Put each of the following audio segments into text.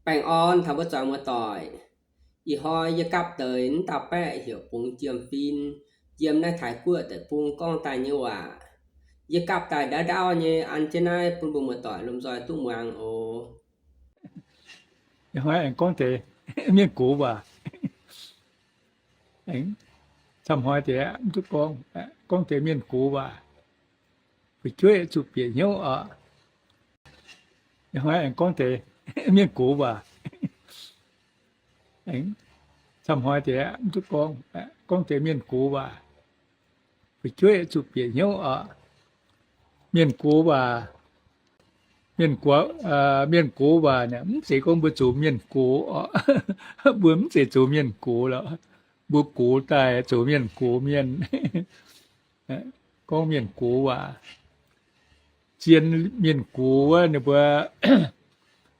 Baengh orn taux mbuo zuangx muoz-doic. Ih hnoi yie gapv deix naaiv dauh baeqv heuc Bungx Jiem Fin, yiem naaiv Taiv Guoqv deic-bung gorngv daaih nyei waac. Yie gapv daaih ndaauv ndaauv nyei an jienv naaiv bun mbuo muoz-doic lomh nzoih duqv muangx oc. Ih hnoi aengx gorngv deix mienh gox waac. Camv hnoi deix mv duqv gorngv, gorngv deix mienh gox waac. Fu'jueiv zuqc bieqc hnyouv oc. Ih hnoi aengx gorngv deix mienh gox waac. Camv hnoi deix mv duqv gorngv, gorngv deix mienh gox waac. Fu'jueiv zuqc bieqc hnyouv oc. Mienh gox waac, mienh gox, mienh gox waac naaic mv zeiz gorngv mbuo zoux mienh gox oc. Mbuo mv zeiz zoux mienh gox lorqc. Mbuo gox daaih zoux mienh gox mienh. Gorngv mienh gox waac. Zien mienh gox wuov ninh mbuo,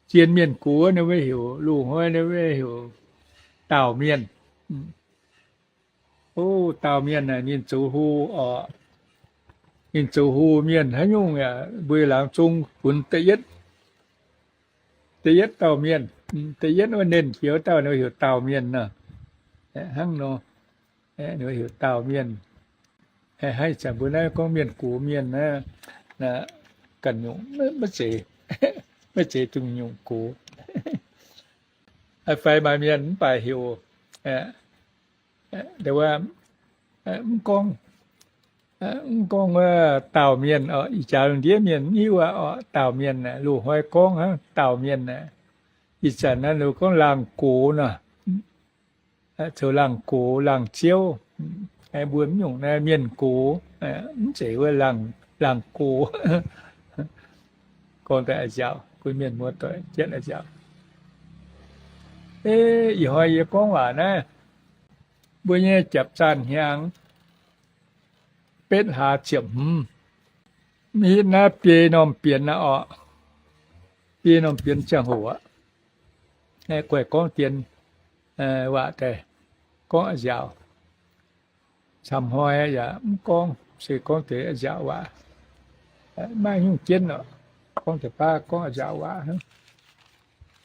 zien mienh gox wuov ninh mbuo heuc, loz-hnoi ninh mbuo heuc daauh mienh. O, daauh mienh naaic ninh zoux hlo oc. Ninh zoux hlo mienh haaix nyungc yaac mbuo laangz zung funx da'yietv, da'yietv dauh mienh, da'yietv wuov nernh jiex dauh ninh heuc daauh mienh nor. Hnangv nor, ninh heuc daauh mienh. Hnangv ih zanc mbuo naaiv gorngv mienh gox mienh naaiv, ganh nyungc maiv zeiz, maiv zeiz dongh nyungc gox. Fai maaih mienh mv baac heuc, mv gorngv, mv gorngv wuov daauh mienh oc. Ih jaax lungh ndiev mienh mv hiuv aqv oc. Daauh mienh aeqv, loz-hnoi gorngv hnangv daauh mienh aeqv. Ih zanc naaiv ninh gorngv laangh gox nor. Zoux laangh gox, laangh ziouv. Mbuo mv nyungc naaiv mienh gox, mv zeiz wuov laangh gox. Gorngv daaih a'nziaauc, bun mienh muoz-doic jienv a'nziaauc. Ih hnoi yie gorngv waac naaiv, mbuo nyei japv zanh hnyangx betv hlaax ziepc hmz. Mv hitv naaiv biei norm bienx aqv oc. Biei norm bienx ziangh hoc aqv. Guaih gorngv dien waac daaih, gorngv a'nziaauc. Camv hnoi yaac mv gorngv, se gorngv deix a'nziaauc waac. Maiv nyungc jienv oc. Gorngv deix baav gorngv a'nziaauc waac hnangv.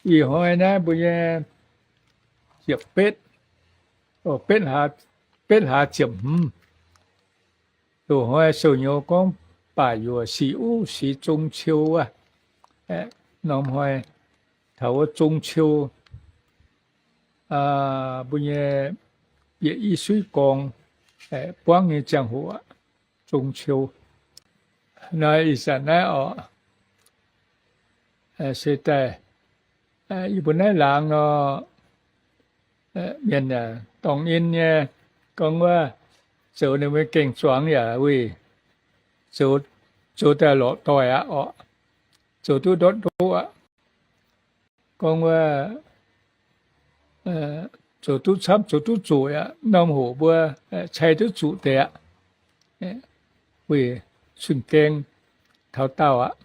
Ih hnoi naaiv mbuo nyei ziepc betv, betv hlaax ziepc hmz. Loz-hnoi sou-nyouz gorngv baac yuoqc sic uv sic zong ciou wuov. Norm hnoi taux wuov zong ciou, mbuo nyei bieqc i suiv gorngx buangv nyei ziangh hoc, zong ciou. Naaiv ih zanc naaiv oc, se daaih yie mbuo naaiv laangz nor, mienh dorngc ninh nyei, gorngv wuov zoux ninh mbuo gengh zuangx yaac wuic zoux daaih lorqc doic aqv oc. Zoux duqv ndortv ndoqv aqv. Gorngv wuov zoux duqv camv, zoux duqv zuqc aqv, norm hoc mbuo cai duqv zuqc deix aqv. Wuic cun-gaeng taux daauh aqv.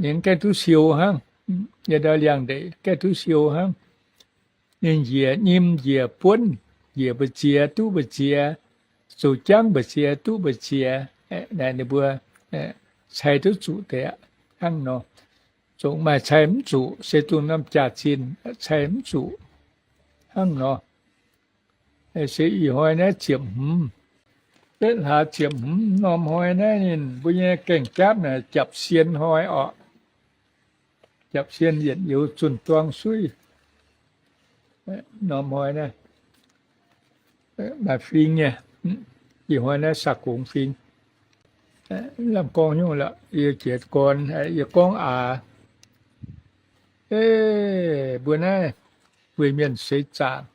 Ninh gaengh duqv siou hnangv. Yietc ndau liangx ndeic gaengh duqv siou hnangv. Ninh njiec nyim njiec buonv, njiec mbu'ziex duqv mbu'ziex, zoux jangv mbu'ziex duqv mbu'ziex. Naaic ninh mbuo cai duqv zuqc deix aqv. Hnangv nor, zungv maaih cai mv zuqc, se dongh norm jaax-zinh cai mv zuqc. Hnangv nor, se ih hnoi naaiv ziepc hmz, betv hlaax ziepc hmz norm hnoi naaiv ninh mbuo nyei gaeng-japv naaic japv sien hnoi oc. Japv sien yietc youz zunh duang suiv. Norm hnoi naaiv maaih fing nyei. Ih hnoi naaiv saa-gongx fing. Lamh gorngv nyungc lorqc, yie jiez gorn, yie gorngv aax. Mbuo naaiv weic mienh seix zaangc,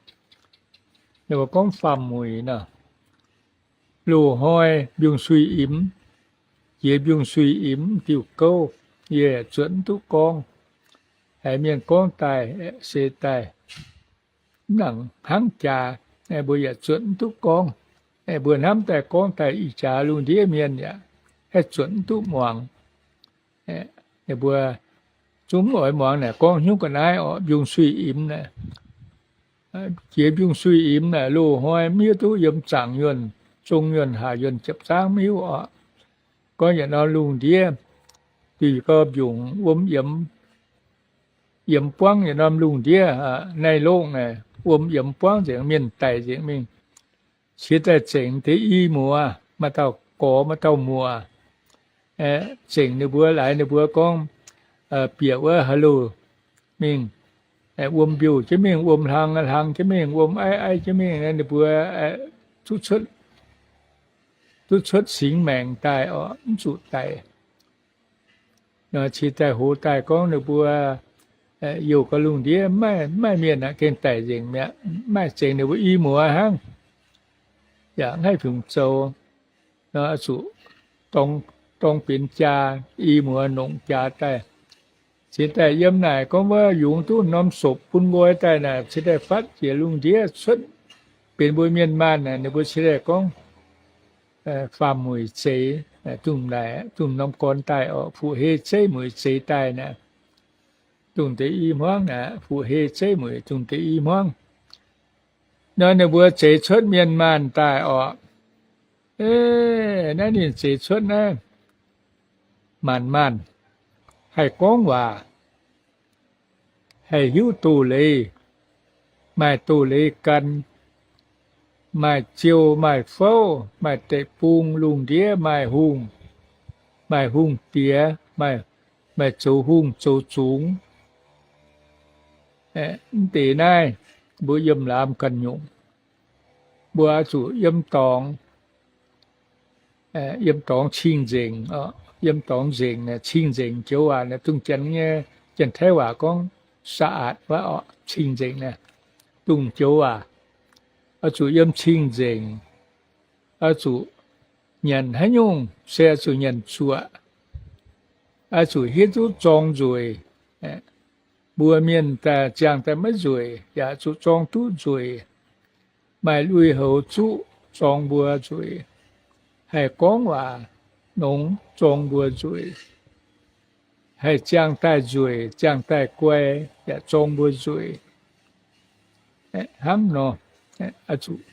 ninh mbuo gorngv faam-muic nor, loz-hnoi mbiungc-suiv-imx, jiex mbiungc-suiv-imx diuh gouv, yie zuotc mv duqv gorngv. Haiz mienh gorngv daaih, se daaih mv nangc hnangv jaax, mbuo yaac zuotc mv duqv gorngv. Mbuo hnamv daaih gorngv daaih ih jaax lungh ndiev mienh yaac haih zuotc mv duqv muangx. Ninh mbuo zungv mv oix muangx naaic gorngv hnyouv ga'naaiv orqc, mbiungc-suiv-imx naaic. Jiex mbiungc-suiv-imx naaic loz-hnoi mv hiuv duqv yiem zaangc yuonh, zong yuonh, haac yuonh, jiepc zaangv mv hiuv orqc. Gorngv yietc norm lungh ndiev, diuh gauh mbiungc wuom yiemx, yiemx buangv yietc norm lungh ndiev, naaiv loqv naaic, wuom yiemx buangv nzengc, mienh daic nzengc mingh. Cingx daaih zengc deix i muoz, maaih dauh gorx, maaih dauh muoz, zengc ninh mbuo, laaix ninh mbuo gorngv bieqc wuov haaix loh mingh, wuom mbiouh jienv mingh, wuom hlang hlang jienv mingh, wuom aiv aiv jienv mingh, ninh mbuo duqv cuotv, duqv cuotv singx maengc daaih orqc, mv zuqc daic. Nor cingx daaih hoz daaih gorngv ninh mbuo youh gau lungh ndiev maiv maaih mienh aqv, gengh daic nzengc mi'aqv, maiv maaih, zengc ninh mbuo i muoz hnangv. Yaac mv haih fungc zoux. Nor zuqc dorng benx jaa, i muoz nongc jaax daaih. Cingx daaih yiem naaic gorngv wuov yungz duqv norm sopc bun nqoi daaih naaic, cingx daaih fatv jiex lungh ndiev cuotv benx mbuo mienh maanh naaic, ninh mbuo cingx daaih gorngv faam-mueic zeix, dongh naaic, dongh norm gorn daaih orqc, fuqv-hei zeiv mueic zeix daaih naaic, dongh deix i hmuangv naaic, fuqv-hei zeiv mueic dongh deix i hmuangv. Nor ninh mbuo zeix cuotv mienh maanh daaih orqc. Naaiv ninh zeix cuotv naaiv maanc maanh haih gorngv waac, haih hiuv doz-leiz, maaih doz-leiz gan, maaih ziou maaih fouv, maaih deic-bung lungh ndiev, maaih hungh, maaih hungh diex, maaih zoux hungh zoux zungx. Mv deix naaiv mbuo yiem laamz ganh nyungc. Mbuo oix zuqc yiem dorngx, yiem dorngx cing-nzengc, yiem dorngx nzengc, cing-nzengc joux waac, dongh janx nyei, Janx-Taiv waac gorngv ສະອາດ wuov, cing-nzengc naaiv, dongh joux waac. Oix zuqc yiem cing-nzengc, oix zuqc nyanc haaix nyungc se oix zuqc nyanc zuoqc, oix zuqc hiuv duqv zorng nzueic. Mbuo mienh daaih ziangh daaih maiv nzueic yaac zuqc zorng duqv nzueic. Maaih lui-houx zuqv zorng mbuo nzueic. Haih gorngv waac nongx zorng mbuo nzueic. Haih ziangh daaih nzueic, ziangh daaih guai yaac zorng mbuo nzueic. Hnangv nor, zuqc,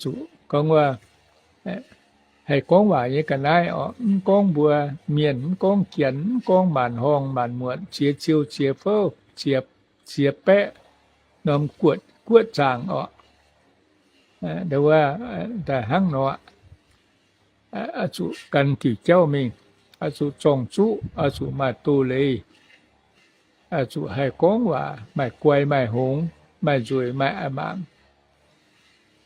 zuqc gorngv, haih gorngv waac nyei ga'naaiv oc, mv gorngv mbuo mienh, mv gorngv janx, mv gorngv maanc horngh maanc muotc, ziex ziou ziex fouv, ziex baeqv norm guoqv zaangc oc. Da'wuov daaih hnangv nor, oix zuqc gan diuc jauv mingh, oix zuqc zorng-zuqv, oix zuqc maaih doz-leiz, oix zuqc haih gorngv waac, maaih guai maaih hngongx, maaih nzueic maaih a'maangc.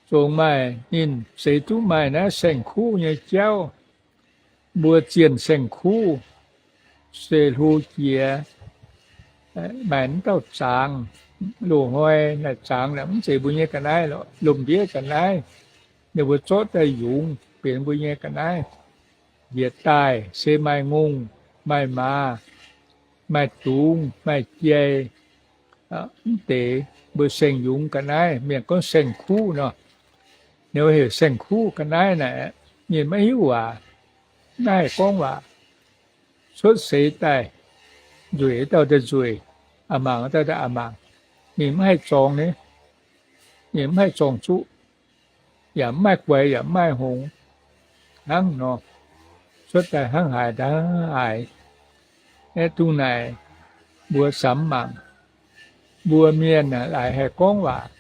Zongc maaih ninh zeix duqv maaih naaiv saeng-kuv nyei jauv. Mbuo zienh saeng-kuv se hlo jiex, maaih naaiv dauh zaangz, loz-hnoi naaic zaangz naaic mv zeiz mbuo nyei ga'naaiv lorqc, lomh ndiev ga'naaiv. Ninh mbuo zorqv daaih yungz benx mbuo nyei ga'naaiv. Njiec daaih se maaih ngongh, maaih maaz, maaih dungz, maaih jai. Mv deix mbuo saeng-yungz ga'naaiv, mienh gorngv saeng-kuv nor. Ninh mbuo heuc saeng-kuv ga'naaiv naaic, ninh maiv hiuv waac, maiv haih gorngv waac. Cuotv seix daaih, nzueic dauh daaih nzueic, a'maangc dauh daaih a'maangc. Ninh mv haih zorng nyei, ninh mv haih zorng-zuqv, yaac mv maaih guaix yaac mv maaih hngongx. Hnangv nor, cuotv daaih hnangv haaix ndaav haaix. Aeqv, dongh naaic mbuo samx mangc, mbuo mienh laaix haih gorngv waac,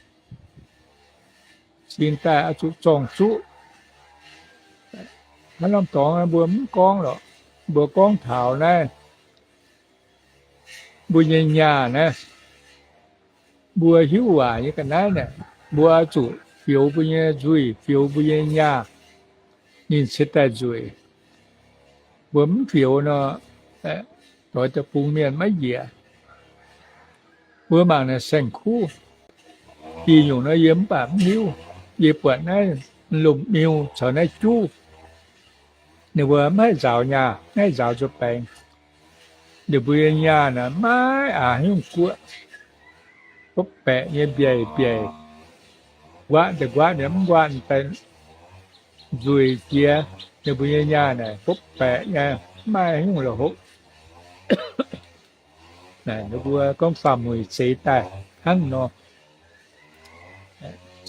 cingx daaih oix zuqc zorng-zuqv. Hnangv norm dorngx mbuo mv gorngv lorqc. Mbuo gorngv taux naaiv mbuo nyei nyaah naaiv, mbuo hiuv waac nyei ga'naaiv naaic, mbuo oix zuqc fioux mbuo nyei nzuih, fioux mbuo nyei nyaah, ninh cingx daaih nzueic. Mbuo mv fioux nor, doix deic-bung mienh maiv njiec. Mbuo mangc naaic saeng-kuv, ih nyungc nor yie mv baac mv hiuv. Yie buatc naaiv lomh miu caux naaiv juv, ninh mbuo maiv haih nzaaux nyaah, maiv haih nzaaux nzuih baengx. Ninh mbuo nyei nyaah naaic maiv aax haaix nyungc guoqv, bopv baeqc nyei mbiaec mbiaec, nquaqv daaih nquaqv, mv nquaqv daaih nzueic jiex. Ninh mbuo nyei nyaah naaic bopv baeqc nyei, mv maaih haaix nyungc la'hopv. Naaic ninh mbuo gorngv faam-mueic zeix daaih hnangv nor.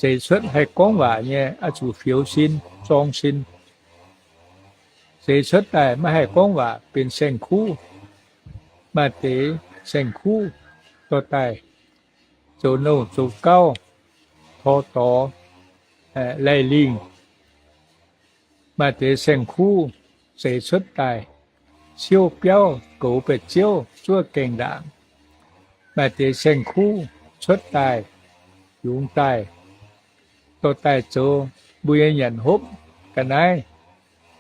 Zeix cuotv haih gorngv waac nyei, oix zuqc fioux sin, zorng sin. Zeix cuotv daaih maiv haih gorngv waac benx saeng-kuv. Maaih deix saeng-kuv dorh daaih zoux nouh zoux gauv, tor dorx, laih lingh. Maaih deix saeng-kuv zeix cuotv daaih, ciouv biauv goux baeqc ziouv zuov gaengh ndaangc. Maaih deix saeng-kuv cuotv daaih, yungz daaih, dorh daaih zoux mbuo nyei nyanc hopv ga'naaiv,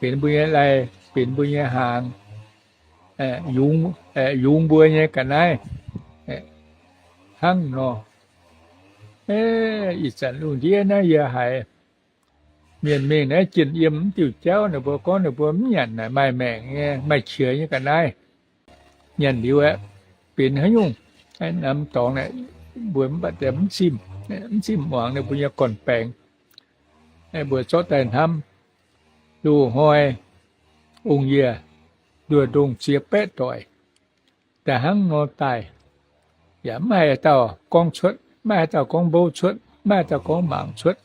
benx mbuo nyei lai, benx mbuo nyei hnaangx, yungz mbuo nyei ga'naaiv hnangv nor. Ih zanc lungh ndiev naaiv yie haiz mienh mingh naaiv jienh yiem mv diuh jauv, ninh mbuo gorngv ninh mbuo mv nyanc naaic maaih maengc nyei, maaih qiex nyei ga'naaiv. Nyanc liuz aeqv, benx haaix nyungc, namx dorngx naaic, mbuo mv baac mv zimh, mv zimh muangx ninh mbuo nyei gorn-baengx. Mbuo zorqv daaih hnamv, loz-hnoi ong-yie nduoh ndongh ziex baeqv doic, daaih hnangv nor daaih, yaac mv haih dauh gorngv cuotv, mv haih dauh gorngv mbouv cuotv, mv haih dauh gorngv mangc cuotv.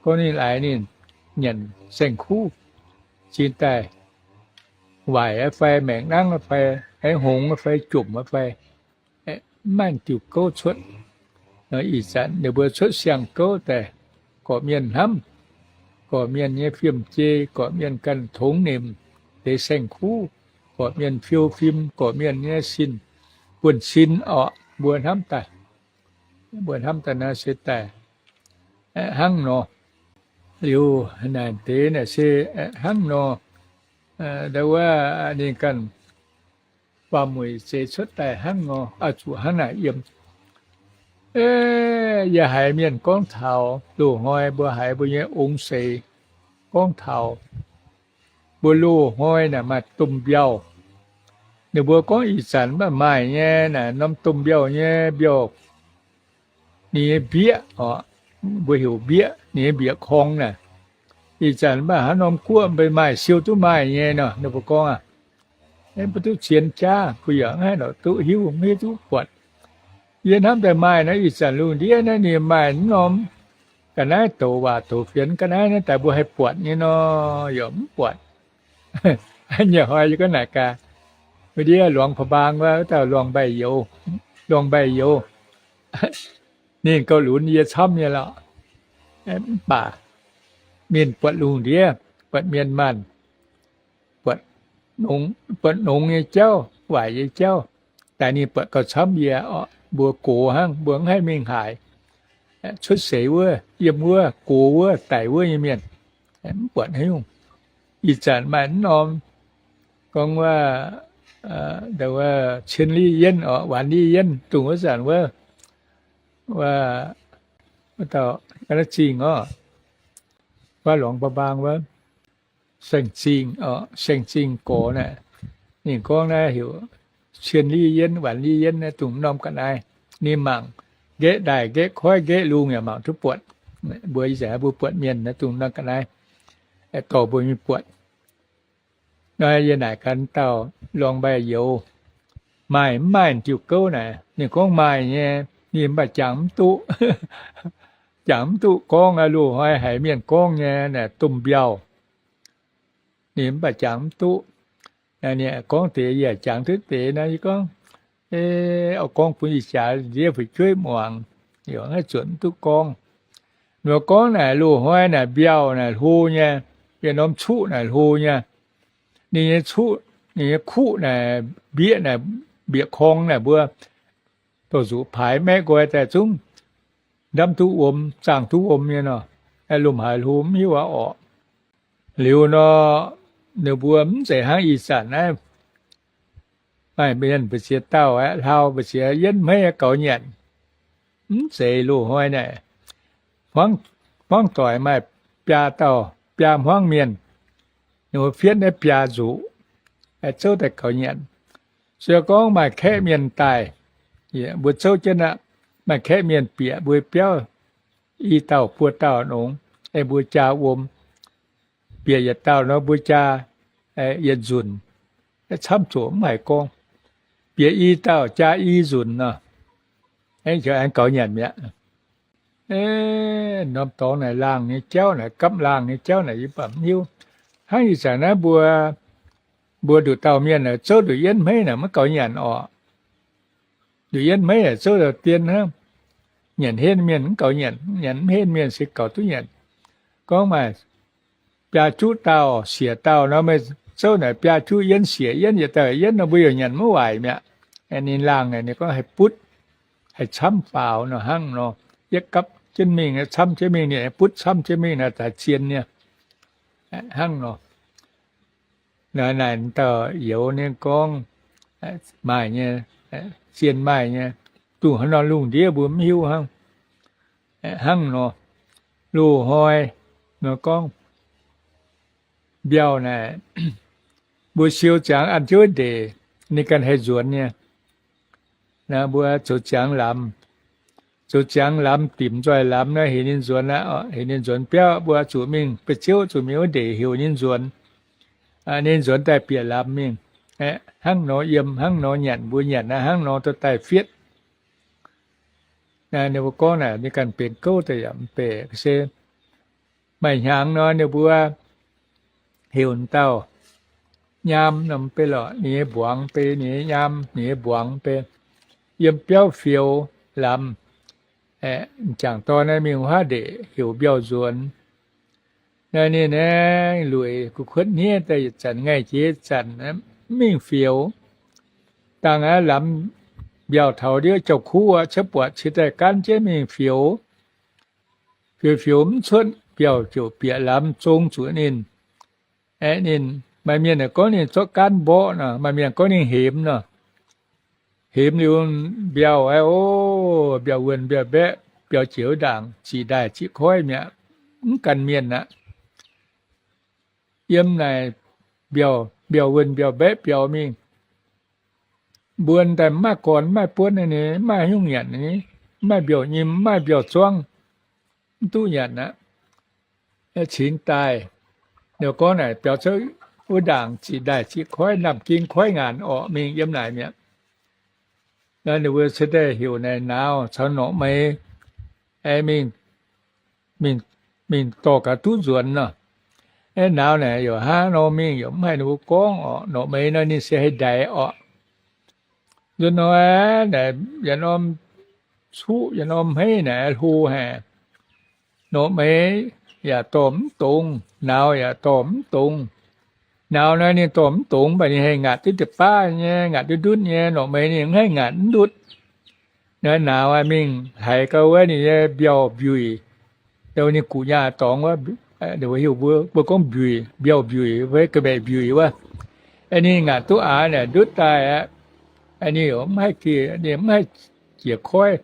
Gorngv ninh laaix ninh nyanc saeng-kuv, cingx daaih waaic fai maengc nangv fai, hngongx fai jomc fai, mv maaih diuh gouv cuotv. Ih zanc ninh mbuo cuotv siang-gouv daaih, gorqv-mienh hnamv, gorqv-mienh nyei fiem-jei, gorqv-mienh ganh tongx nimc deix saeng-kuv, gorqv-mienh fiou fim, gorqv-mienh nyei sin, buonv-sin orqc, mbuo hnamv daaih, mbuo hnamv daaih naaiv se daaih hnangv nor. Liuz naaic deix naaic se hnangv nor, ndau wuov ninh ganh baamh muic zeix cuotv daaih hnangv nor, oix zuqc hnangv naaic yiem. Yie haiz mienh gorngv taux loz-hnoi, mbuo haiz mbuo nyei ong-seix gorngv taux mbuo loz-hnoi naaic maaih domh mbiauh. Ninh mbuo gorngv ih zanc mv baac maaih nyei naaic norm domh mbiauh nyei mbiauh, ninh nyei mbieqc orqc, mbuo heuc mbieqc, ninh nyei mbieqc korng naaic. Ih zanc mv baac haaix norm guoqv mv baac maaih, siou duqv maaih nyei nor. Ninh mbuo gorngv aqv, mv duqv zien jaav, mbuo yaac mv haih lorqc duqv hiuv, mv hiuv duqv buatc. Yie hnamv daaih maaih naaiv, ih zanc lungh ndiev naaiv ninh maaih mv norm ga'naaiv douc waac douc fienx ga'naaiv naaiv daaih mbuo haih buatc nyei nor, yaac mv buatc. Nyei hnoi yie gorngv naaic gaax, wuov ndiev Luangx Pa'mbaang wuov dauh Luangx Mbaih Youz, Luangx Mbaih Youz, ninh gauh lunx yie camv nyei lorqc. Mv baac mienh buatc lungh ndiev, buatc mienh maanh, buatc nongx nyei jauv, waaic nyei jauv, daaih ninh buatc gauh camv yie orqc. Mbuo gox hnangv, mbuo mv haih mingh haaix. Cuotv seix wuov, yiem wuov, gox wuov, daic wuov nyei mienh, mv buatc haaix nyungc. Ih zanc maaih mv norm gorngv wuov, wuov cien li yienv orqc, waanc li yienv dungh wuov zanc wuov, wuov dauh ga'naaiv zingh orqc, wuov Luangx Pa'mbaang wuov, saeng-zingh orqc, saeng-zingh gorx naaic, ninh gorngv naaiv heuc cien li yienv, waanc li yienv naaiv dungh norm ga'naaiv. Ninh mangc nqaeqv ndaaih, nqaeqv koiv, nqaeqv lungh yaac mangc duqv buatc. Mbuo ih zanc mbuo buatc mienh naaiv dungh norm ga'naaiv, dorh mbuo mingh buatc. Nor yie naaic gaax dauh Luangx Mbaih Youz, maaih mv maaih diuh gouv naaic? Ninh gorngv maaih nyei, ninh mv baac jangx mv duqv. Jangx mv duqv gorngv, loz-hnoi haiz mienh gorngv nyei naaic domh mbiauh. Ninh mv baac jangx mv duqv. Ninh gorngv deix yaac jangx duqv deix nor, yie gorngv, oix gorngv bun ih jaax ndiev fu'jueiv muangx, yaac mv haih zuotc mv duqv gorngv. Ninh gorngv naaic loz-hnoi naaic mbiauh naaic hlo nyei, yietc norm cuqv naaic hlo nyei. Ninh nyei cuqv, ninh nyei kuqv naaic, mbieqc naaic, mbieqc korng naaic mbuo dorh zuqc paaix maeqv nqoi daaih zungv ndamv duqv wuom, zaangh duqv wuom nyei nor, lomh haaix hlo mv hiuv aqv orqc. Liuz nor, ninh mbuo mv zeiz hnangv ih zanc naaiv maaih mienh mbu'ziex dauh aeqv, hlaau mbu'ziex yienv hmeiv gaux nyanc. Mv zeiz, loz-hnoi naaic, hmuangv doic maaih biaa dauh, biaa hmuangv mienh, ninh mbuo fietv naaiv biaa nzuqc, zouv daaih gaux nyanc. Se gorngv maaih kaeqv mienh daaih, mbuo zouv jienv aqv. Maaih kaeqv mienh bieqc mbuo biauv i dauh buo dauh nongx, mbuo jaa wuom. Bieqc yietc dauh nor mbuo jaa yietc nzunc, camv zoqc mv haiz gorngv. Bieqc i dauh jaa i nzunc nor, aengx gaux nyanc mi'aqv. Norm dorngx naaic laangh nyei jauv naaic, gapv laangh nyei jauv naaic yie mv baac mv hiuv. Hnangv ih zanc naaiv mbuo, mbuo nduqc dauh mienh zouv nduqc yienv hmeiv naaic maiv gaux nyanc orqc. Nduqc yienv hmeiv yaac zouv daaih dien hnangv. Nyanc henv mienh mv gaux nyanc, nyanc mv henv mienh se gaux duqv nyanc. Gorngv maaih biaa juqv dauh, siec dauh nor, meih zouv naaic biaa juqv yienv, siec yienv, yietc dauh yienv nor, mbuo yaac nyanc mv waaic mi'aqv. Ninh laangh naaic ninh gorngv haih butv, haih camv faaux nor hnangv nor. Yietv gapv jienv mingh, camv jienv mingh, ninh butv camv jienv mingh naaic, daaih zien nyei hnangv nor. Naaic dauh youz ninh gorngv maaih nyei, zien maaih nyei, dongh haaix norm lungh ndiev mbuo mv hiuv hnangv. Hnangv nor, loz-hnoi nor gorngv mbiauh naaic, mbuo siou ziangx an jienv wuov ndeic, ninh ganh haih nzuonx nyei. Mbuo zoux ziangx lamz, zoux ziangx lamz, dimc nzoih lamz naaic, heuc ninh nzuonx aqv, heuc ninh nzuonx biauv, mbuo zuqc mingh, ba'ziouv zuqc mingh wuov ndeic heuc ninh nzuonx. Ninh nzuonx daaih bieqc lamz mingh. Hnangv nor yiem, hnangv nor nyanc, mbuo nyanc naaiv hnangv nor dorh daaih fietv. Ninh mbuo gorngv naaic ninh ganh benx gouv daaih yaac mv baac se maaih hnyangx nor ninh mbuo heuc dauh nyaam nor mv bei lorqc, ninh nyei mbuangz bei, ninh nyei nyaam, ninh nyei mbuangz bei, yiem biauv fioux lamz. M'jangc dorn naaiv mingh wuov haav ndeic heuc mbiauh nzuonx. Naaiv ninh aengx lueic gu'kuotv hniev daaih yietc zanc ngaih jiex zanc mv mingh fioux. Dangh aav lamz mbiauh taux ndiev jauv-kuv aqv, ciepv buatc ciex daaih gaanv jienv mingh fioux. Fioux fioux mv cuotv, mbiauh ziouc bieqc lamz zong zuqc ninh. Aeqv, ninh maaih mienh gorngv ninh zorqv gaanv mborqv nor, maaih mienh gorngv ninh hemx nor. Hemx liuz mbiauh aeqv, o, mbiauh wuonh mbiauh mbaeqv, mbiauh jiex wuov ndaangc ziqc ndaaih ziqc koiv mi'aqv, mv gan mienh aqv. Yiem naaic mbiauh, mbiauh wuonh mbiauh mbaeqv biaux mingh. Mbuo daaih mv maaih gorn mv maaih buonv ninh, mv maaih haaix nyungc nyanc ni, mv maaih mbiauh nyim, mv maaih mbiauh zuangv, mv duqv nyanc aqv. Cingx daaih, ninh gorngv naaic biaux cuotv wuov ndaangc ziqc ndaaih ziqc koiv, naamh ging koiv ngaanc orqc, mingh yiem naaic mi'aqv. Naaiv ninh mbuo se daaih heuc naaic nauz caux norqc meix, aeqv, mingh, mingh, mingh dorh gaax duqv nzuonx nor. Aeqv, nauz naaic yaac hnangv nor mingh yaac mv haih ninh mbuo gorngv orqc. Norqc meix nor ninh se haih ndaix orqc. Nzuonx hnoi naaic, yietc norm cuqv yietc norm hmeiv naaic hlo haic. Norqc meix yaac dorh mv dongz, nauz yaac dorh mv dongz. Nauz naaiv ninh dorh mv dongz, mv baac ninh haih ngaatc duqv deix baav nyei, ngaatc duqv ndutv nyei. Norqc meix ninh mv haih ngaatc mv ndutv. Naaiv nauz mingh haiz gau wuov ninh nyei mbiauh mbiuic, ninh guqc nyaah dorngx wuov, ninh mbuo heuc mbuo, mbuo gorngv mbiuic, mbiauh mbiuic, mbuo ga'maeqc mbiuic wuov. Ninh ngaatc duqv aax naaic ndutv daaih aqv. Ninh mv haih, ninh mv haih jiex koiv.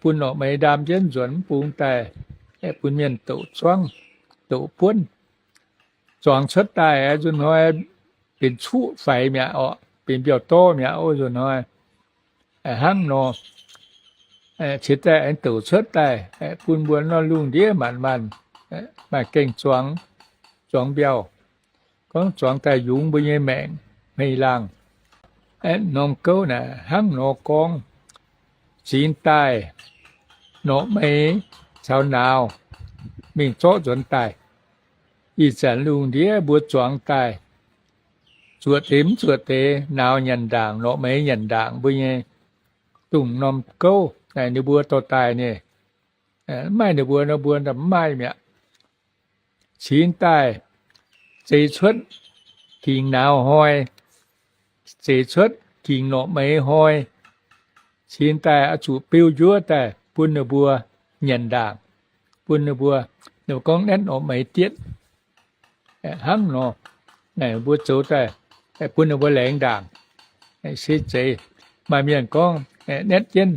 Bun norqc meix ndaam jienv nzuonx mv bung daaih, bun mienh doqc zuangv, doqc buonv. Zuangx cuotv daaih aeqv, nzuonx hnoi benx cuqv faix mi'aqv orqc, benx mbiauh dorv mi'aqv oc nzuonx hnoi. Hnangv nor, ciex daaih aengx douc cuotv daaih, bun mbuo nor lungh ndiev maanc maanc maaih gaengh zuangx, zuangx mbiauh. Gorngv zuangx daaih yungz mbuo nyei maengc hmei laangh. Norm gouv naaic hnangv nor gorngv, cingx daaih norqc meix caux nauz mingh zorqv nzuonx daaih. Ih zanc lungh ndiev mbuo zuangx daaih, zuoqc deix mv zuoqc deix, nauz nyanc ndaangc, norqc meix nyanc ndaangc mbuo nyei dongh norm gouv naaic ninh mbuo dorh daaih nyei. Mv maaih ninh mbuo nor, mbuo mv maaih mi'aqv. Cingx daaih zeix cuotv gingx nauz hnoi, zeix cuotv gingx norqc meix hnoi, cingx daaih oix zuqc beu njuov daaih bun ninh mbuo nyanc ndaangc, bun ninh mbuo, ninh mbuo gorngv naetv norqc meix dietv. Hnangv nor, mbuo zoux daaih bun ninh mbuo laengz ndaangc. Se zeiz maaih mienh gorngv naetv jienv,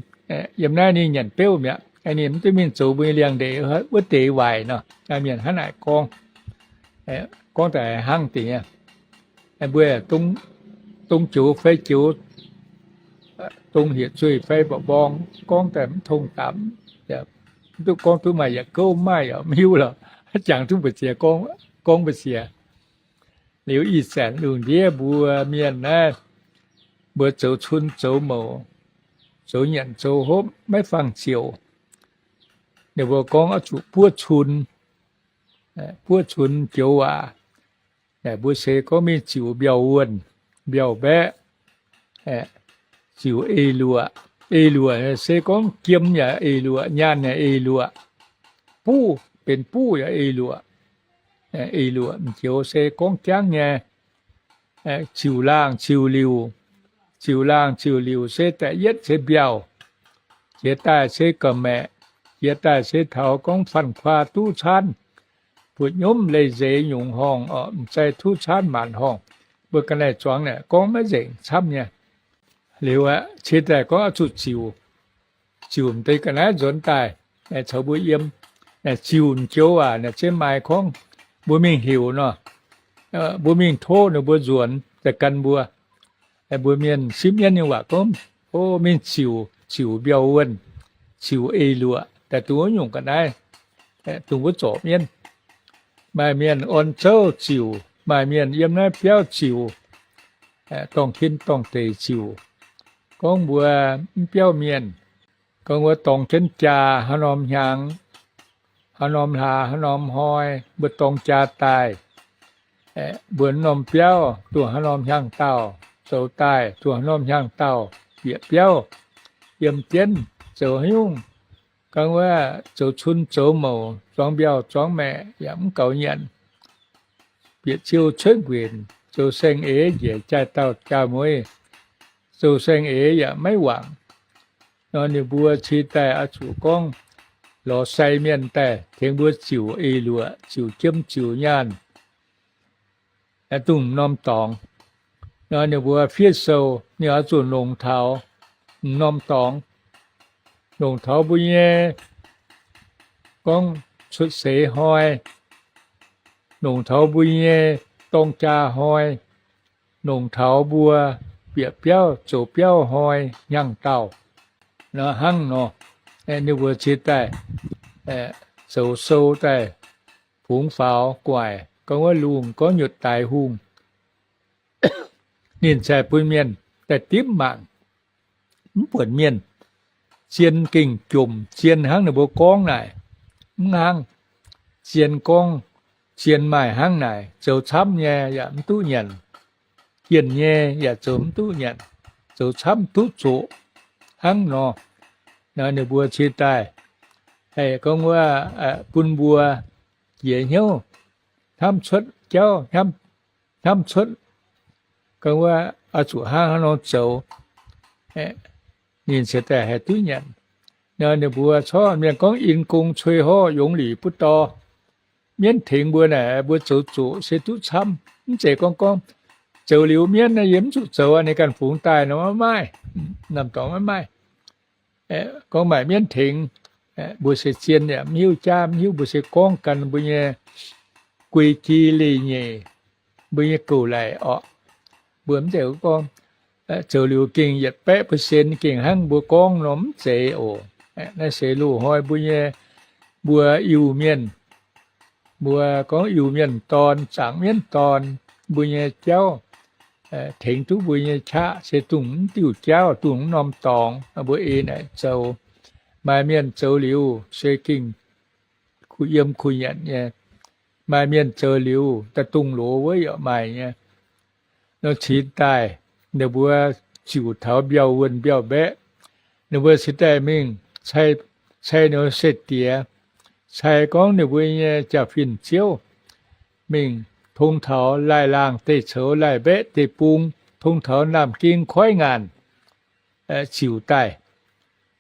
yiem naaiv ninh nyanc beuv mi'aqv, ninh mv duqv mingh zoux mbuo nyei liangx-ndeic wuov deix waaic nor. Mienh hnangv naaic gorngv, gorngv daaih hnangv deix nyei. Mbuo dongh joux fai joux, dongh hietc zueih fai mba'mborng, gorngv daaih mv tong dapc, mv duqv gorngv duqv maaih yietc gouv maaih yaac mv hiuv lorqc. Jangx duqv mbu'ziex, gorngv mbu'ziex. Liuz ih zanc lungh ndiev mbuo mienh naaiv, mbuo zoux cun zoux mouc, zoux nyanc zoux hopv maiv fangx ziouc. Ninh mbuo gorngv oix zuqc buov cun, buov cun joux waac. Naaic mbuo se gorngv mingh ziux mbiauh wuonh, mbiauh mbaeqv, ziux eix luoqc. Eix luoqc se gorngv jiem yaac eix luoqc, nyaanh yaac eix luoqc, buv, benx buv yaac eix luoqc. Eix luoqc m'joux se gorngv jangv nyei. Ziux laangh ziux liuc. Ziux laangh ziux liuc se da'yietv se mbiauh, jiex daaih se gorqv-maeqc, jiex daaih se taux gorngv fanh kuaa duqv caanv, buoqc nyomv leih nzeix nyungc horngh oc, m'zai duqv caanv maanc horngh. Mbuo ga'naaiv zuangx naaic gorngv maiv nzengc camv nyei. Liuz aqv, ciex daaih gorngv oix zuqc ziux. Ziux m'deix ga'naaiv nzuonx daaih, caux mbuo yiem. Ziux m'joux aac, naaic zeiz maaih gorngv mbuo mingh heuc nor, mbuo mingh tov ninh mbuo nzuonx daaih gan mbuo. Mbuo mienh sipv mienv nyei waac gorngv, o, mingh ziux, ziux mbiauh wuonh, ziux eix luoqc daaih dongh wuov nyungc ga'naaiv, dongh wuov zorc mienv. Maaih mienh orn zouv ziux, maaih mienh yiem naaiv biauv ziux, dorngh kin dorngh deic ziux. Gorngv mbuo mv biauv mienh, gorngv wuov dorngx jienv jaa haaix norm hnyangx, haaix norm hlaax, haaix norm hnoi, mbuo dorng jaa daaih, mbuo norm biauv dongh haaix norm hnyangx-daauh zoux daaih, dongh haaix norm hnyangx-daauh bieqc biauv, yiem jienv zoux haaix nyungc. Gorngv wuov zoux cun zoux mouc, zuangx mbiauh zuangx maeqc yaac mv gaux nyanc. Bieqc ziou cuotv nquenc, zoux saeng-eix njiec jaaix dauh jaaix mueiz, zoux saeng-eix yaac maiv wangc. Nor ninh mbuo cingx daaih oix zuqc gorngv lorz sai mienh daaih tengx mbuo ziux eix luoqc, ziux jiem ziux nyaanh, dongh m'norm dorngx. Nor ninh mbuo fiev sou, ninh oix zuqc longc taux m'norm dorngx, longc taux mbuo nyei gorngv cuotv seix hnoi, longc taux mbuo nyei dorng jaa hnoi, longc taux mbuo bieqc biauv zoux biauv hnoi hnyangx-daauh. Nor hnangv nor, ninh mbuo cingx daaih zoux sou daaih fungx faaux gu'nguaaic, gorngv wuov lungh gorngv nyutc daaix hungh. Ninh cingx bun mienh daaih dimv mangc, mv buonc mienh. Zien gengh jomc zien hnangv ninh mbuo gorngv naaic, mv hnangv. Zien gorngv, zien maaih hnangv naaic, zoux camv nyei yaac mv duqv nyanc, jienh nyei yaac zoux mv duqv nyanc, zoux camv duqv zoqc hnangv nor. Nor ninh mbuo cingx daaih haih gorngv wuov bun mbuo jiex hnyouv, hnamv cuotv jauv, hnamv cuotv gorngv wuov oix zuqc hnangv haaix nor zoux, ninh cingx daaih haih duqv nyanc. Nor ninh mbuo corc mienh gorngv, In gong cuei horv yongx lic butv dorh. Mienv tengx mbuo naaic, mbuo zoux zoqc se duqv camv. Mv zeiz gorngv gorngv zoux liuz mienv naaiv yie mv zuqc zoux, ninh ganh fungx daaih nor maiv maaih. Norm dorngx maiv maaih. Gorngv maaih mienv tengx, mbuo se zien yaac mv hiuv jaav mv hiuv, mbuo se gorngv gan mbuo nyei guei ji leih nyeic, mbuo nyei gouv laic orqc. Mbuo mv zeiz gorngv zoux liuz gengh yietc baeqv percent gengh hnangv mbuo gorngv nor, mv zeiz oc. Naaiv se loz-hnoi mbuo nyei, mbuo Iu-Mienh, mbuo gorngv Iu-Mienh dorn, zaangc mienv dorn, mbuo nyei jauv tengx duqv mbuo nyei qaqv se dongh mv diuh jauv, dongh mv norm dorngx, mbuo ei naaic zoux. Maaih mienh zoux liuz se gengh kuh yiem kuh nyanc nyei. Maaih mienh zoux liuz daaih dongh loz wuov yaac maaih nyei. Nor cingx daaih ninh mbuo ziux taux mbiauh wuonh mbiauh mbaeqv, ninh mbuo cingx daaih mingh cai, cai ninh mbuo se-diex, cai gorngv ninh mbuo nyei jaa-fin ziouv, mingh tong taux laih laangh deic-coux, laih mbaeqv deic-bung, tong taux naamh ging koiv ngaanc, ziux daaih,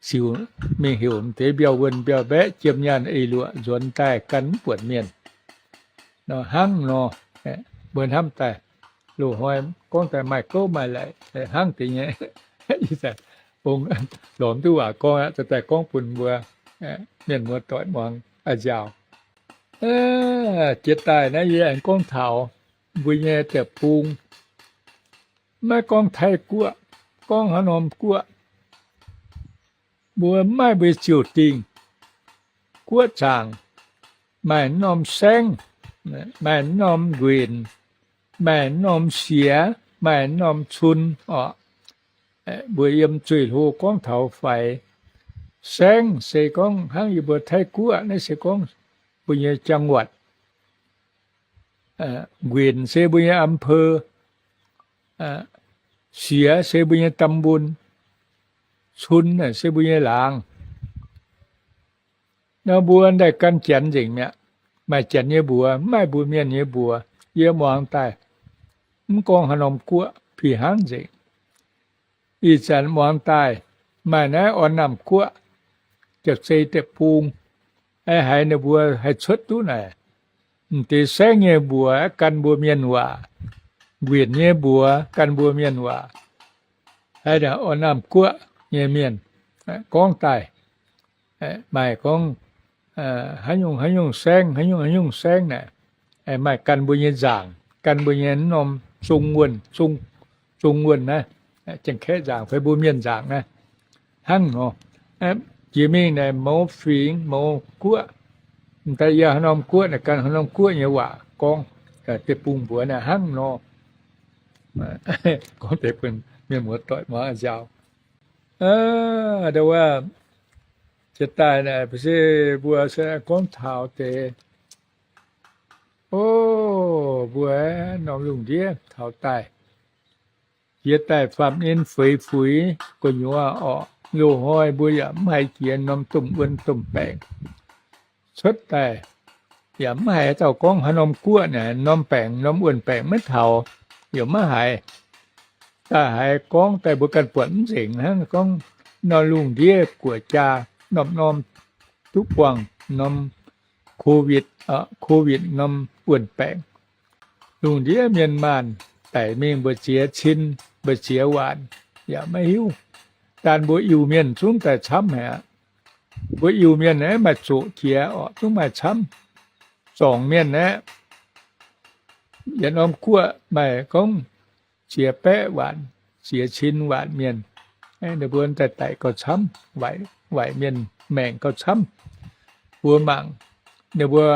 ziux mingh heuc m'deix mbiauh wuonh mbiauh mbaeqv, jiem nyaanh eix luoqc nzuonx daaih gan mv buonc mienh. Nor hnangv nor, mbuo hnamv daaih, loz-hnoi gorngv daaih maaih gouv maaih laic hnangv deix nyei. Ih zanc ong lorz duqv waac gorngv aqv, daaih gorngv bun mbuo mienh muoz-doic muangx a'nziaauc. Jiex daaih naaiv yie aengx gorngv taux mbuo nyei deic-bung, maiv gorngv Taiv-Guoqv, gorngv haaix norm guoqv, mbuo mv maaih mbuo ziouc dingh guoqv zaangc, maaih norm saengv, maaih norm nquenc, maaih norm siex, maaih norm cun orqc. Mbuo yiem zueih hlo gorngv taux faix. Saengv se gorngv hnangv yie mbuo Taiv-Guoqv naaiv se gorngv mbuo nyei จังหวัด, nquenc se mbuo nyei อำเภอ, siex se mbuo nyei ตำบล. cun naaic se mbuo nyei laangz. Nor mbuo daaih gan Janx nzengc mi'aqv. Maaih Janx nyei mbuox, mv maaih mbuo Mienh nyei mbuox. Yie muangx daaih, mv gorngv haaix norm guoqv, fih hnangv nzengc. Ih zanc muangx daaih, maaih naaiv Orn Namh Guoqv, Japv Zei Deic-Bung, haiz ninh mbuo haih cuotv duqv naaic. M'deix saengv nyei mbuox gan mbuo Mienh waac, Nquinc nyei mbuox gan mbuo Mienh waac, haiz Orn Namh Guoqv nyei mienh gorngv daaih, maaih gorngv haaix nyungc haaix nyungc saengv, haaix nyungc haaix nyungc saengv naaic, maaih gan mbuo nyei nzaangc, gan mbuo nyei norm zung wuonh, zung wuonh naaiv, Janx-Kaeqv nzaangc fai mbuo Mienh nzaangc naaiv, hnangv nor. Jiex mingh naaic mouz fingx mouz guoqv, m'daaih yie haaix norm guoqv naaic gan haaix norm guoqv nyei waac gorngv, deic-bung mbuox naaic hnangv nor. Gorngv deix bun mienh muoz-doic muangx nziaaux. Ndo wuov, jiex daaih naaic se mbuo se gorngv taux deix, o, mbuo norm lungh ndiev taux daaih, jiex daaih faam-nin feix fuix gu'nyuoz orqc, loz-hnoi mbuo yaac mv haiz jiex norm domh wuonh domh baengc cuotv daaih. Yaac mv haiz dauh gorngv haaix norm guoqv naaic norm baengc norm wuonh baengc maiv taux, yaac maiv haiz. Daaih haiz gorngv daaih mbuo ganh buatc mv nzengc hnangv, gorngv norm lungh ndiev guoqv-jaa norm-norm duqv buangh norm Covid, Covid norm wuonh baengc. Lungh ndiev mienh maanh daic mingh mbu'ziex cin, mbu'ziex waanc yaac maiv hiuv. Daan mbuo Iu-Mienh zungv daaih camv haic aqv. Mbuo Iu-Mienh aeqv, maaih zoqc jiex orqc, zungv maaih camv. Zorngc mienh aeqv, yietc norm guoqv maaih gorngv ziex baeqv waanc, ziex cin waanc mienh, ninh mbuo daaih daic gauh camv, waaic mienh maengc gauh camv. Mbuo mangc ninh mbuo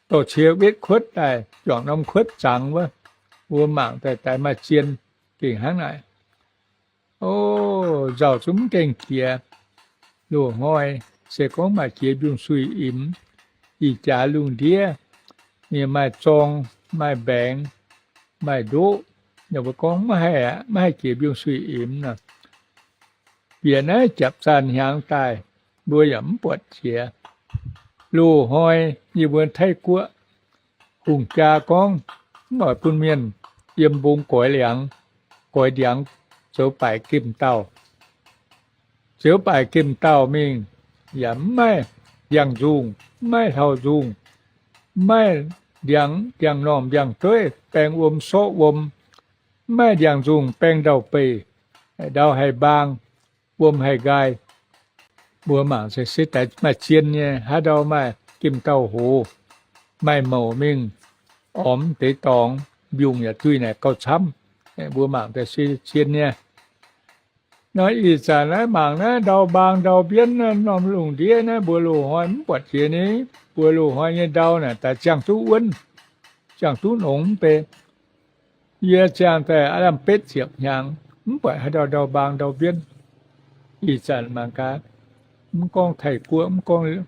dorh cie wetv kuotv daaih, juangc norm kuotv zangx wuov, mbuo mangc daaih daaih maaih zien gengh hnangv naaic. O, nzauh zungv mv gaengh jiex. Loz-hnoi se gorngv maaih jiex mbiungc-suiv imx, ih jaax lungh ndiev, ninh maaih zorng, maaih mbaengx, maaih ndoqv, ninh mbuo gorngv maiv haih aqv, maiv haih jiex mbiungc-suiv imx nor. Bieqc naaiv japc zaanh hnyangx daaih, mbuo yaac mv buatc jiex. Loz-hnoi yie mbuo Taiv-Guoqv hungh jaa gorngv mv oix bun mienh yiem mbong goix liangx, goix ndiangx, zoux baaic gemh dauh. Ziouc baaic gemh dauh mingh, yaac mv maaih ndiangx-nzungh, mv maaih hlauv-nzungh, mv maaih ndiangx, ndiangx-normh ndiangx-dueiv, baeng wuom sorqv wuom, mv maaih ndiangx-nzungh baeng ndau-beih, ndau haih mbaang, wuom haih nqaai. Mbuo mangc se se daaih maaih zien nyei, haaix ndau maaih gemh dauh hoz, maaih mouc mingh ormx deix dorngx, mbiungc yaac duih naaic gauh camv. Mbuo mangc daaih se zien nyei. Nor ih zanc naaiv mangc naaiv ndau mbaang ndau mbienv naaiv norm lungh ndiev naaiv mbuo loz-hnoi mv buatc jiex ni. Mbuo loz-hnoi nyei ndau naaic daaih ziangh duqv wuonv, ziangh duqv nongx mv bei. Yie ziangh daaih aav lamh betv ziepc hnyangx, mv buatc haaix ndau ndau mbaang ndau mbienv. Ih zanc mangc gaax, mv gorngv Taiv-Guoqv, mv gorngv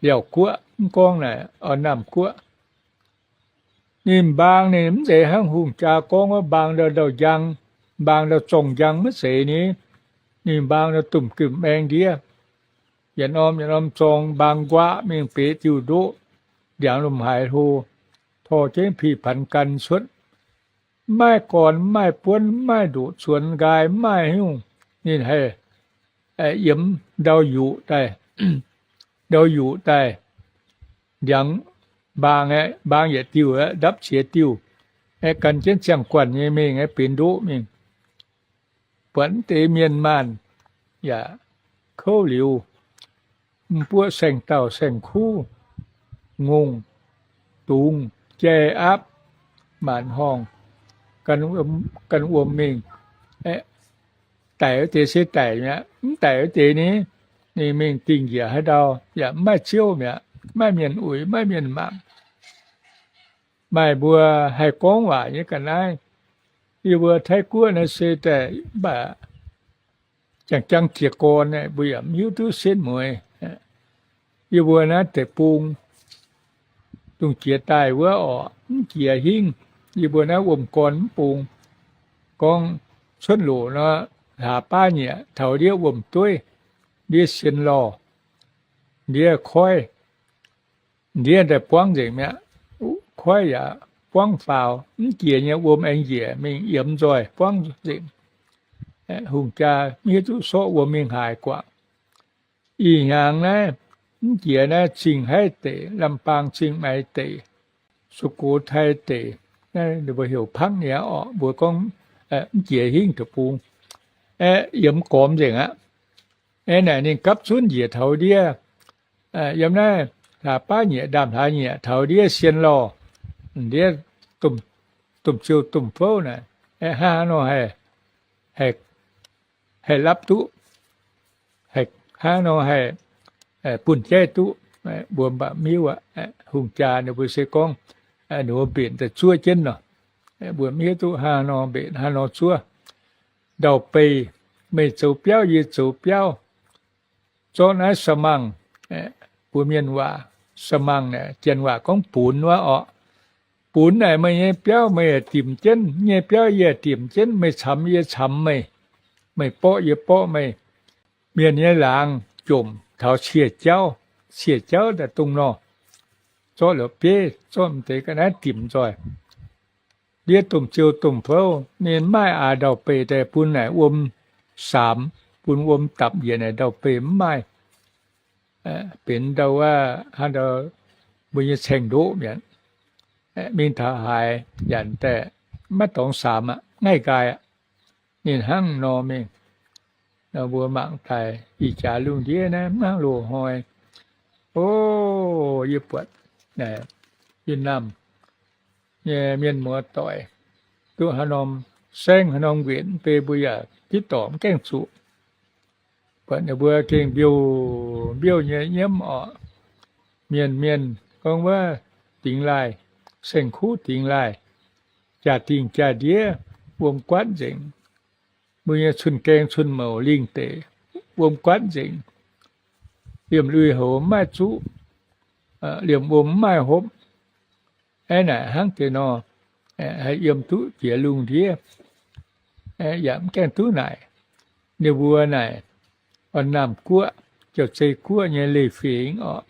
Liauh Guoqv, mv gorngv naaic Orn Namh Guoqv, ninh mbaang ninh mv zeiz hnangv hungh jaa gorngv wuov mbaang ndau ndau njang, mbaang ndau zorng njang maiv zeiz ni. Ninh mbaang ndau domh gemh maeng ndiev, yietc norm yietc norm zorng mbaang nquaqv mingh beiz diuh ndoqv, ndiangx lomh haaix hlo, tor jienv pih panx gan cuotv. Mv maaih gorn, mv maaih buonv, mv maaih ndoqc cuonx nqaai, mv maaih haaix nyungc. Ninh haih yiemx ndau yuqc daaih, ndau yuqc daaih, ndiangx mbaang aeqv, mbaang yietc diuh aeqv, ndapv ziex diuh, aeqv, gan jienv ziangh guanh nyei mingh aeqv, benx ndoqv mingh. Buatc mv deix mienh maanh yaac kouv liuz, mbuoqv saeng-dauh saeng-kuv, ngongh, dungz, jai, aapv, maanc horngh, gan wuom mingh. Daic wuov deix se daic mi'aqv, mv daic wuov deix ni, ninh mingh dingh njiec haaix ndau yaac mv maaih ziouv mi'aqv, mv maaih mienh uix, mv maaih mienh mangc. Maaih mbuo haih gorngv waac nyei ga'naaiv. Yie mbuo Taiv-Guoqv naaiv se daaih mv baac jangx-jangx jiez gorn mbuo yaac mv hiuv duqv setv mueiz. Yie mbuo naaiv deic-bung dongh jiex daaih wuov orqc, mv jiex hingv. Yie mbuo naaiv wuom gorn mv bung, gorngv cuotv loc nor, hlaax baav nyieqc taux ndiev wuom-dueiv, ndiev sien lorh, ndiev koiv, ndiev daaih buangv nzengc mi'aqv. Koiv yaac buangv faaux, mv jiex nyei wuom aengx njiec mingh yiemx nzoih buangv nzengc. Hungh jaa mv hiuv duqv sorqv wuom mingh haaix guangc. Ih hnyangx naaiv mv jiex naaiv Zingh Haiv deic, Lambaang Zingh Maix deic, Sukhothai deic, naaiv mbuo heuc Pakv Niav orqc, mbuo gorngv mv jiex hingv deic-bung, aeqv, yiemx gormx nzengc aqv. Aeqv, naaic ninh gapv zunv njiec taux ndiev, yiem naaiv hlaax baav nyieqc ndaamv-hlaax nyieqc taux ndiev sien lorh, ndiev domh ziou domh fouv naaic, aeqv, hnangv haaix nor haih, haih, haih lapv duqv, hnangv haaix nor haih bunh jaiv duqv, mbuo mv baac mv hiuv aqv. Hungh jaa ninh mbuo se gorngv ninh mbuo mbenc daaih zuov jienv nor, mbuo mv hiuv duqv hnangv haaix nor mbenc hnangv haaix nor zuov. Ndau-beih, meih zoux biauv yie zoux biauv, zorqv naaiv ສະໝັງ, mbuo mienh waac ສະໝັງ naaic janx waac gorngv bunx wuov orqc. Bunx naaic meih nyei biauv meih yaac dimc jienv, yie nyei biauv yie yaac dimc jienv, meih camx yie camx meih, meih borqv yie borqv meih. Mienh nyei laangz jomc taux cie jauv, cie jauv daaih dongh nor, zorqv liuz bieiv, zorqv m'deix ga'naaiv dimc nzoih. Ndiev domh ziou domh fouv ninh mv maaih aax ndau-beih daaih bun naaic wuom saamx, bun wuom dapc njiec naaic ndau-beih mv maaih. Benx ndau wuov hnangv ndau mbuo nyei caeng-ndoqv mi'aqv. Mingh taux haaix yanc daaih maiv dorngx saamx aqv, ngaih nqaai aqv. Ninh hnangv nor mingh. Nor mbuo mangc daaih ih jaax lungh ndiev naaiv mv hnangv loz-hnoi. O, yie buatc Việt Nam nyei mienh muoz-doic duqv haaix norm saengv haaix norm nquenc mv bei mbuo yaac tipv dorngc mv gaengh zuqc. Buatc ninh mbuo gengh mbiouh mbiouh nyei nyiemv orqc. Mienh mienh gorngv wuov dingx laaih, saeng-kuv dingx laaih, jaa-dingh jaa-ndiev wuom guaatv nzengc. Mbuo nyei cun-gaeng cun-mouc lingh deic wuom guaatv nzengc. Liemh lui-houx mv maaih zuqv, liemh wuom mv maaih hopv. Aeqv, naaic hnangv deix nor, haih yiem duqv jiex lungh ndiev, yaac mv gaengh duqv naaic. Ninh mbuo naaic, Orn-Naamh Guoqv, Jauv-Zei Guoqv nyei leiz-fingx orqc.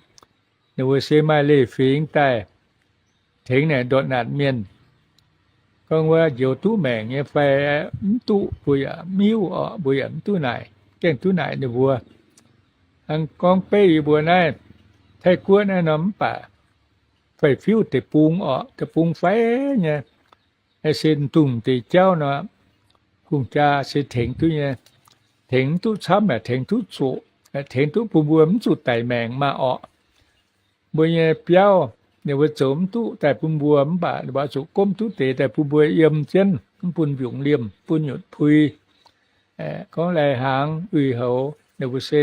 Ninh mbuo se maaih leiz-fingx daaih tengx naaic ndortv-naatc mienh. Gorngv wuov njoux duqv maengc nyei fai mv duqv, mbuo yaac mv hiuv orqc, mbuo yaac mv duqv naaic, gaengh duqv naaic ninh mbuo. Hnangv gorngv beiv yie mbuo naaiv Taiv Guoqv naaiv nor mv baac fai-fiuv deic-bung orqc, deic-bung fai nyei, se dungh deix jauv nor, hungh jaa se tengx duqv nyei, tengx mv duqv camv yaac tengx duqv zoqc, tengx duqv bun mbuo mv zuqc daic maengc maah orqc. Mbuo nyei biauv ninh mbuo zoux mv duqv daaih bun mbuo mv baac ninh mbuo zuqc gomv duqv deix daaih bun mbuo yiem jienv, mv bun mbiungc liemh, bun nyutc pui. Gorngv lai-hnaangx uix houx ninh mbuo se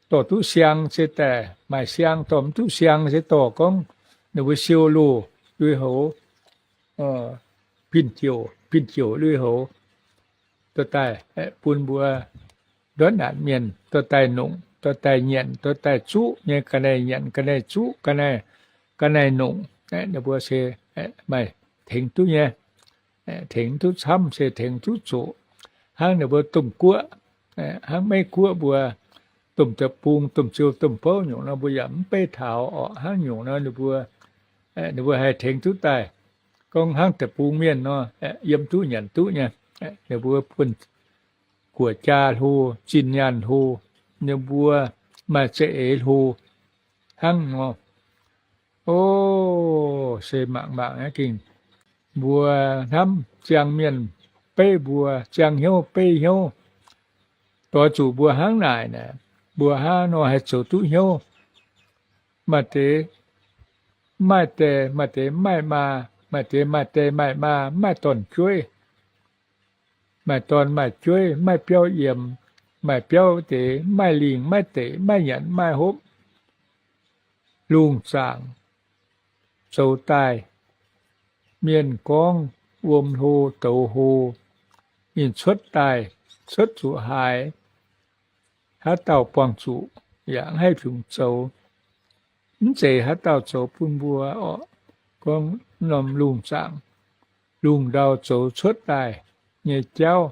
dorh duqv siang se daaih maaih siang, dorh mv duqv siang se dorh gorngv ninh mbuo siou loz lui-houx, pin-jouc, pin-jouc lui-houx, dorh daaih bun mbuo ndortv naatc mienh dorh daaih nongc, dorh daaih nyanc, dorh daaih zuqv nyei, ga'naaiv nyanc, ga'naaiv zuqv, ga'naaiv, ga'naaiv nongc. Ninh mbuo se maaih tengx duqv nyei, tengx duqv camv se tengx duqv zoqc. Hnangv ninh mbuo domh guoqv, hnangv Meiv Guoqv mbuo, domh deic-bung, domh ziou, domh bouv nyungc nor, mbuo yaac mv beiv taux orqc. Hnangv nyungc nor ninh mbuo, ninh mbuo haih tengx duqv daaih. Gorngv hnangv deic-bung mienh nor, yiem duqv nyanc duqv nyei. Ninh mbuo buonv guoqv jaa hlo, zinh nyaanh hlo, ninh mbuo maaih za'eix hlo hnangv nor. O, se mangc mangc gengh mbuo hnamv ziangh mienh beiv mbuo, ziangh hnyouv beiv hnyouv. Doix zuqc mbuo hnangv naaic naaic, mbuo hnangv nor haih zoux duqv hnyouv. Maaih deix maaih die, maaih deix maaih maa, maaih deix maaih die maaih maa, maaih dorn-jueiv. Maaih dorn maaih jueiv, maaih biauv yiemx, maaih biauv deix, maaih lingh maaih deic, maaih nyanc maaih hopv. Lungh zaangc zoux daaih, mienh gorngv wuom hlo douz hlo, ninh cuotv daaih, cuotv zuqc haaix, haaix dauh buangh zuqc yaac mv haih fungx zoux. Mv zeiz haaix dauh zoux bun mbuo orqc. Gorngv norm lungh zaangc, lungh ndau zoux cuotv daaih nyei jauv,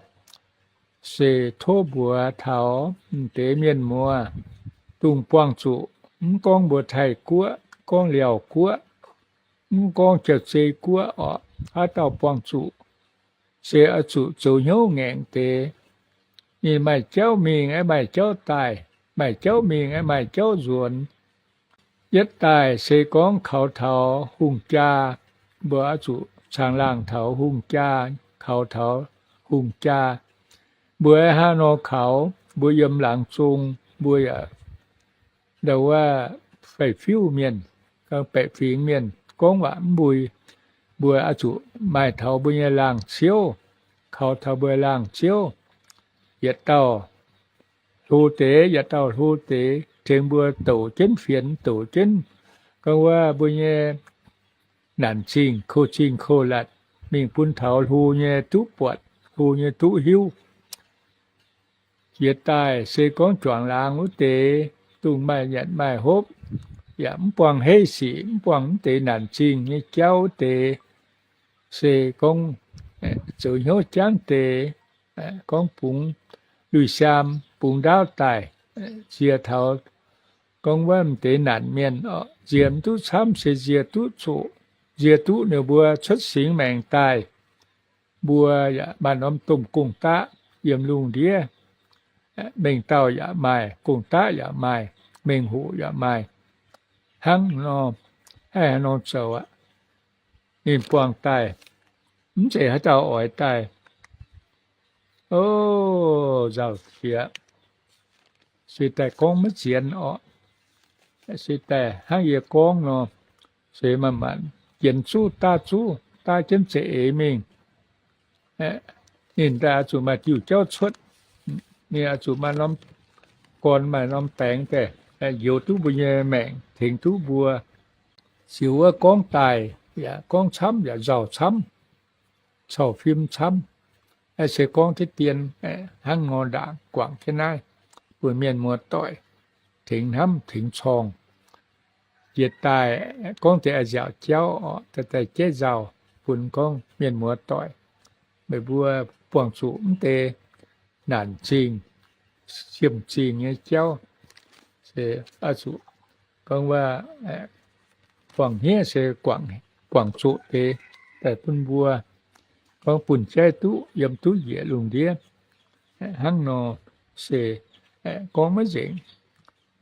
se tov mbuox taux m'deix mienh muoz, dongh buangh zuqc, mv gorngv mbuo Taiv Guoqv, gorngv Liaauc Guoqv, mv gorngv Jauv-Zei Guoqv orqc, haaix dauh buangh zuqc, se oix zuqc zoux hnyouv ngaengc deix. Ninh maaih jauv mingh aeqv, maaih jauv daaih, maaih jauv mingh aeqv, maaih jauv nzuonx. Yietv daaih se gorngv kaux taux hungh jaa, mbuo oix zuqc caangh laangh taux hungh jaa, kaux taux hungh jaa. Mbuo hnangv nor kaux, mbuo yiem laangz zong, mbuo yaac ndau wuov faix-fiuv mienh, baeqc fingx mienh gorngv waac mv mbui. Mbuo oix zuqc maaih taux mbuo nyei laangh ziouv, kaux taux mbuo laangh ziouv, yietc dauh hlo deix, yietc dauh hlo deix, tengx mbuo douc jienv fienx, douc jienv gorngv wuov mbuo nyei naanc zingh, kouv zingh kouv latc, mingh bun taux hlo nyei duqv buatc, hlo nyei duqv hiuv. Jiex daaih se gorngv juangc laangz wuov deix, dongh maaih nyanc maaih hopv, yaac mv buangh heiv sic, mv buangh mv deix naanc zingh nyei jauv wuov deix, se gorngv zoux hnyouv jangv deix, gorngv bungx lui-siaam, bungx ndaauv daaih, nziex taux gorngv wuov m'deix naanc mienh, nziex mv duqv camv se nziex duqv zoqc, nziex duqv ninh mbuo cuotv singx maengc daaih. Mbuo yaac maaih norm domh gong-daqv yiem lungh ndiev. Mengh dauh yaac maaih, gong-daqv yaac maaih, mengh hoc yaac maaih. Hnangv nor, haih haaix nor zoux aqv. Ninh buangh daaih, mv zeiz haaix dauh oix daaih. O, nzauh qiex. Se daaih gorngv maiv zien orqc. Se daaih hnangv yie gorngv nor, se manc-manc jienx zuqv daav zuqv, daav jienv za'eix mingh. Ninh daaih oix zuqc maaih diuh jauv cuotv. Ninh oix zuqc maaih norm gorn, maaih norm baengx daaih njoux duqv mbuo nyei maengc, tengx duqv mbuo. Ziux wuov gorngv daaih yaac gorngv camv yaac nzauh camv, cau fim camv. Se gorngv deix dien hnangv nor ndaangc guangc jienv naaiv bun mienh muoz-doic tengx hnamv tengx corng. Jiex daaih gorngv deix a'nziaauc jauv orqc, daaih jaiv nzauh bun gorngv mienh muoz-doic, meih mbuo buangh zuqc mv deix naanc zingh, siemv zingh nyei jauv, se oix zuqc gorngv wuov buangh hniev se guangc zuqc deix daaih bun mbuo, gorngv bun jaiv duqv yiem duqv njiec lungh ndiev. Hnangv nor se gorngv maiv nzengc.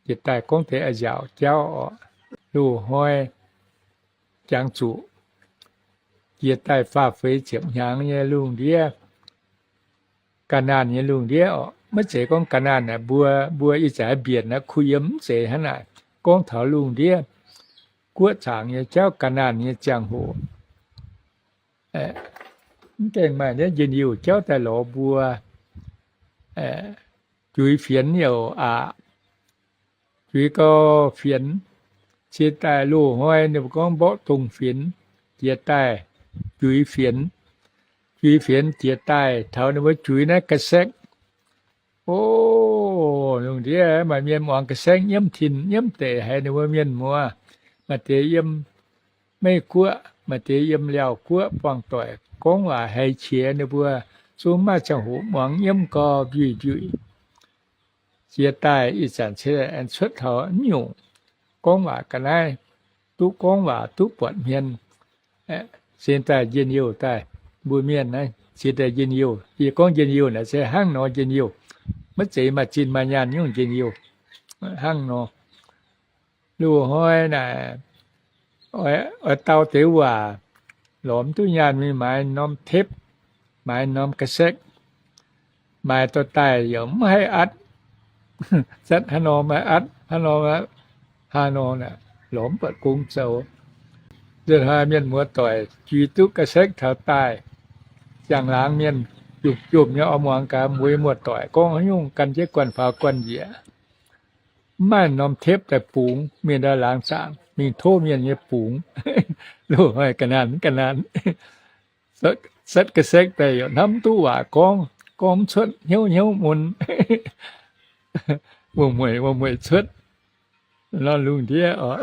Jiex daaih gorngv deix a'nziaauc jauv orqc, loz-hnoi jangx zuqc jiex daaih faah feix ziepc hnyangx nyei lungh ndiev, ga'naanh naanh nyei lungh ndiev orqc. Maiv zeiz gorngv ga'naanh naaic mbuo, mbuo ih zanc mbienc naaiv kuh yiem mv zeiz hnangv naaic. Gorngv taux lungh ndiev guoqv zaangc nyei jauv, ga'naanh naanh nyei ziangh hoc, mv gaengh maaih naaiv njien-youh jauv daaih lorz mbuo. Juix fienx youc aqc. Juix gau fienx, ciex daaih loz-hnoi ninh mbuo gorngv mborqv dongh fienx, jiex daaih juix fienx. Juix fienx jiex daaih taux ninh mbuo juix naaiv ga'saeqv. O, lungh ndiev maaih mienh muangx ga'saeqv nyiemv tin nyiemv deic haiz ninh mbuo mienh muoz. Maaih deix yiem Meiv Guoqv, maaih deix yiem Liaauc Guoqv buangh doic gorngv waac haiz qiex ninh mbuo zungv maaih ziangh hoc muangx nyiemv gau mbiuic mbiuic. Jiex daaih ih zanc se aengx cuotv taux mv nyungc gorngv waac ga'naaiv, duqv gorngv waac duqv buatc hmien. Ziex daaih njien-youh daaih, mbuo mienh naaiv ziex daaih njien-youh. Yie gorngv njien-youh naaic se hnangv nor njien-youh, maiv zeiz maaih zinh maaih nyaanh nyungc njien-youh. Hnangv nor, loz-hnoi naaic oix dau deix waac, lorz mv duqv nyaanh mingh maaiz norm tepv, maaiz norm ga'saeqv, maaiz dorh daaih yaac mv haih atv. Zatv hnangv nor maiv atv, hnangv nor hnangv nor, lorz mv buatc gong zoux. Nzunc hnoi mienh muoz-doic juix duqv ga'saeqv taux daaih, ziangh laangz mienh jomc jomc nyei oix muangx gaax mbuo muoz-doic gorngv haaix nyungc gan jienv guanh faaux guanh njiec. Mv maaih norm tepv daaih bungx, mingh ndau laangz zaangc mingh tov mienh nyei bungx. Loz-hnoi ga'naanh ga'naanh, zatv ga'saeqv daaih yaac hnamv mv duqv waac gorngv, gorngv mv cuotv, hnyouv hnyouv mun, wuom-mueic wuom-mueic cuotv. Nor lungh ndiev oc.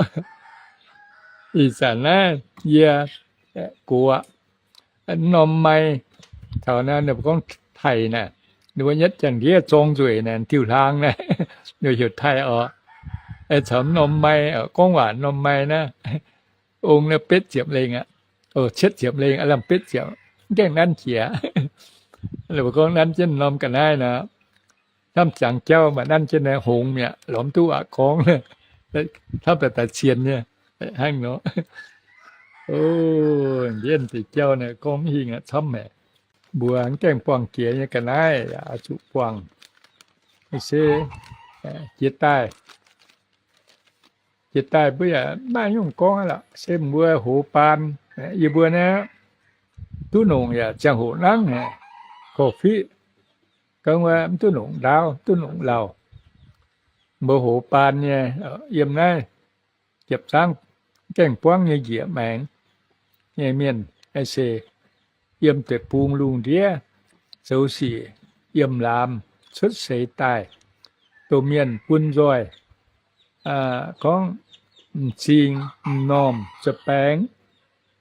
Ih zanc naaiv yie gox aqv. Norm mai taux naaiv ninh mbuo gorngv taic naaic, Ninh mbuo nyetv jangx ndiev zorng nzueic naaic, diuh hlaang naaiv, ninh heuc Taiv oc. Caux norm mai, gorngv waac norm mai naaiv, ong naaiv betv ziepc lengh aqv. O, cietv ziepc lengh, aav lamh betv ziepc, mv gaengh nanv jiex. Ninh mbuo gorngv nanv jienv norm ga'naaiv nor, hnamv jangx jauv maaih nanv jienv naaiv hngongx mi'aqv, lorz mv duqv waac gorngv. Hnamv daaih daaih cien nyei, hnangv nor. O, ndiev deix jauv naaiv gorngv mv hingh aqv, camv haic. Mbuo mv gaengh buangh jiex nyei ga'naaiv yaac oix zuqc buangh. Se jiex daaih, jiex daaih mbuo yaac maiv nyungc gorngv lorqc, se mbuo hoz baan. Yie mbuo naaiv duqv nongc yaac ziangh hoc nangv haic, korv-fiqv, gorngv wuov mv duqv nongc ndaauv, duqv nongc lauh. Mbuo hoz baan nyei, yiem naaiv jiepc zangv gaengh buangv nyei njiec maengx nyei mienh, se yiem deic-bung lungh ndiev zoux sic yiem laamz cuotv seix daaih, domh mienh bun nzoih, gorngv m'zing, m'normh, za'baengx,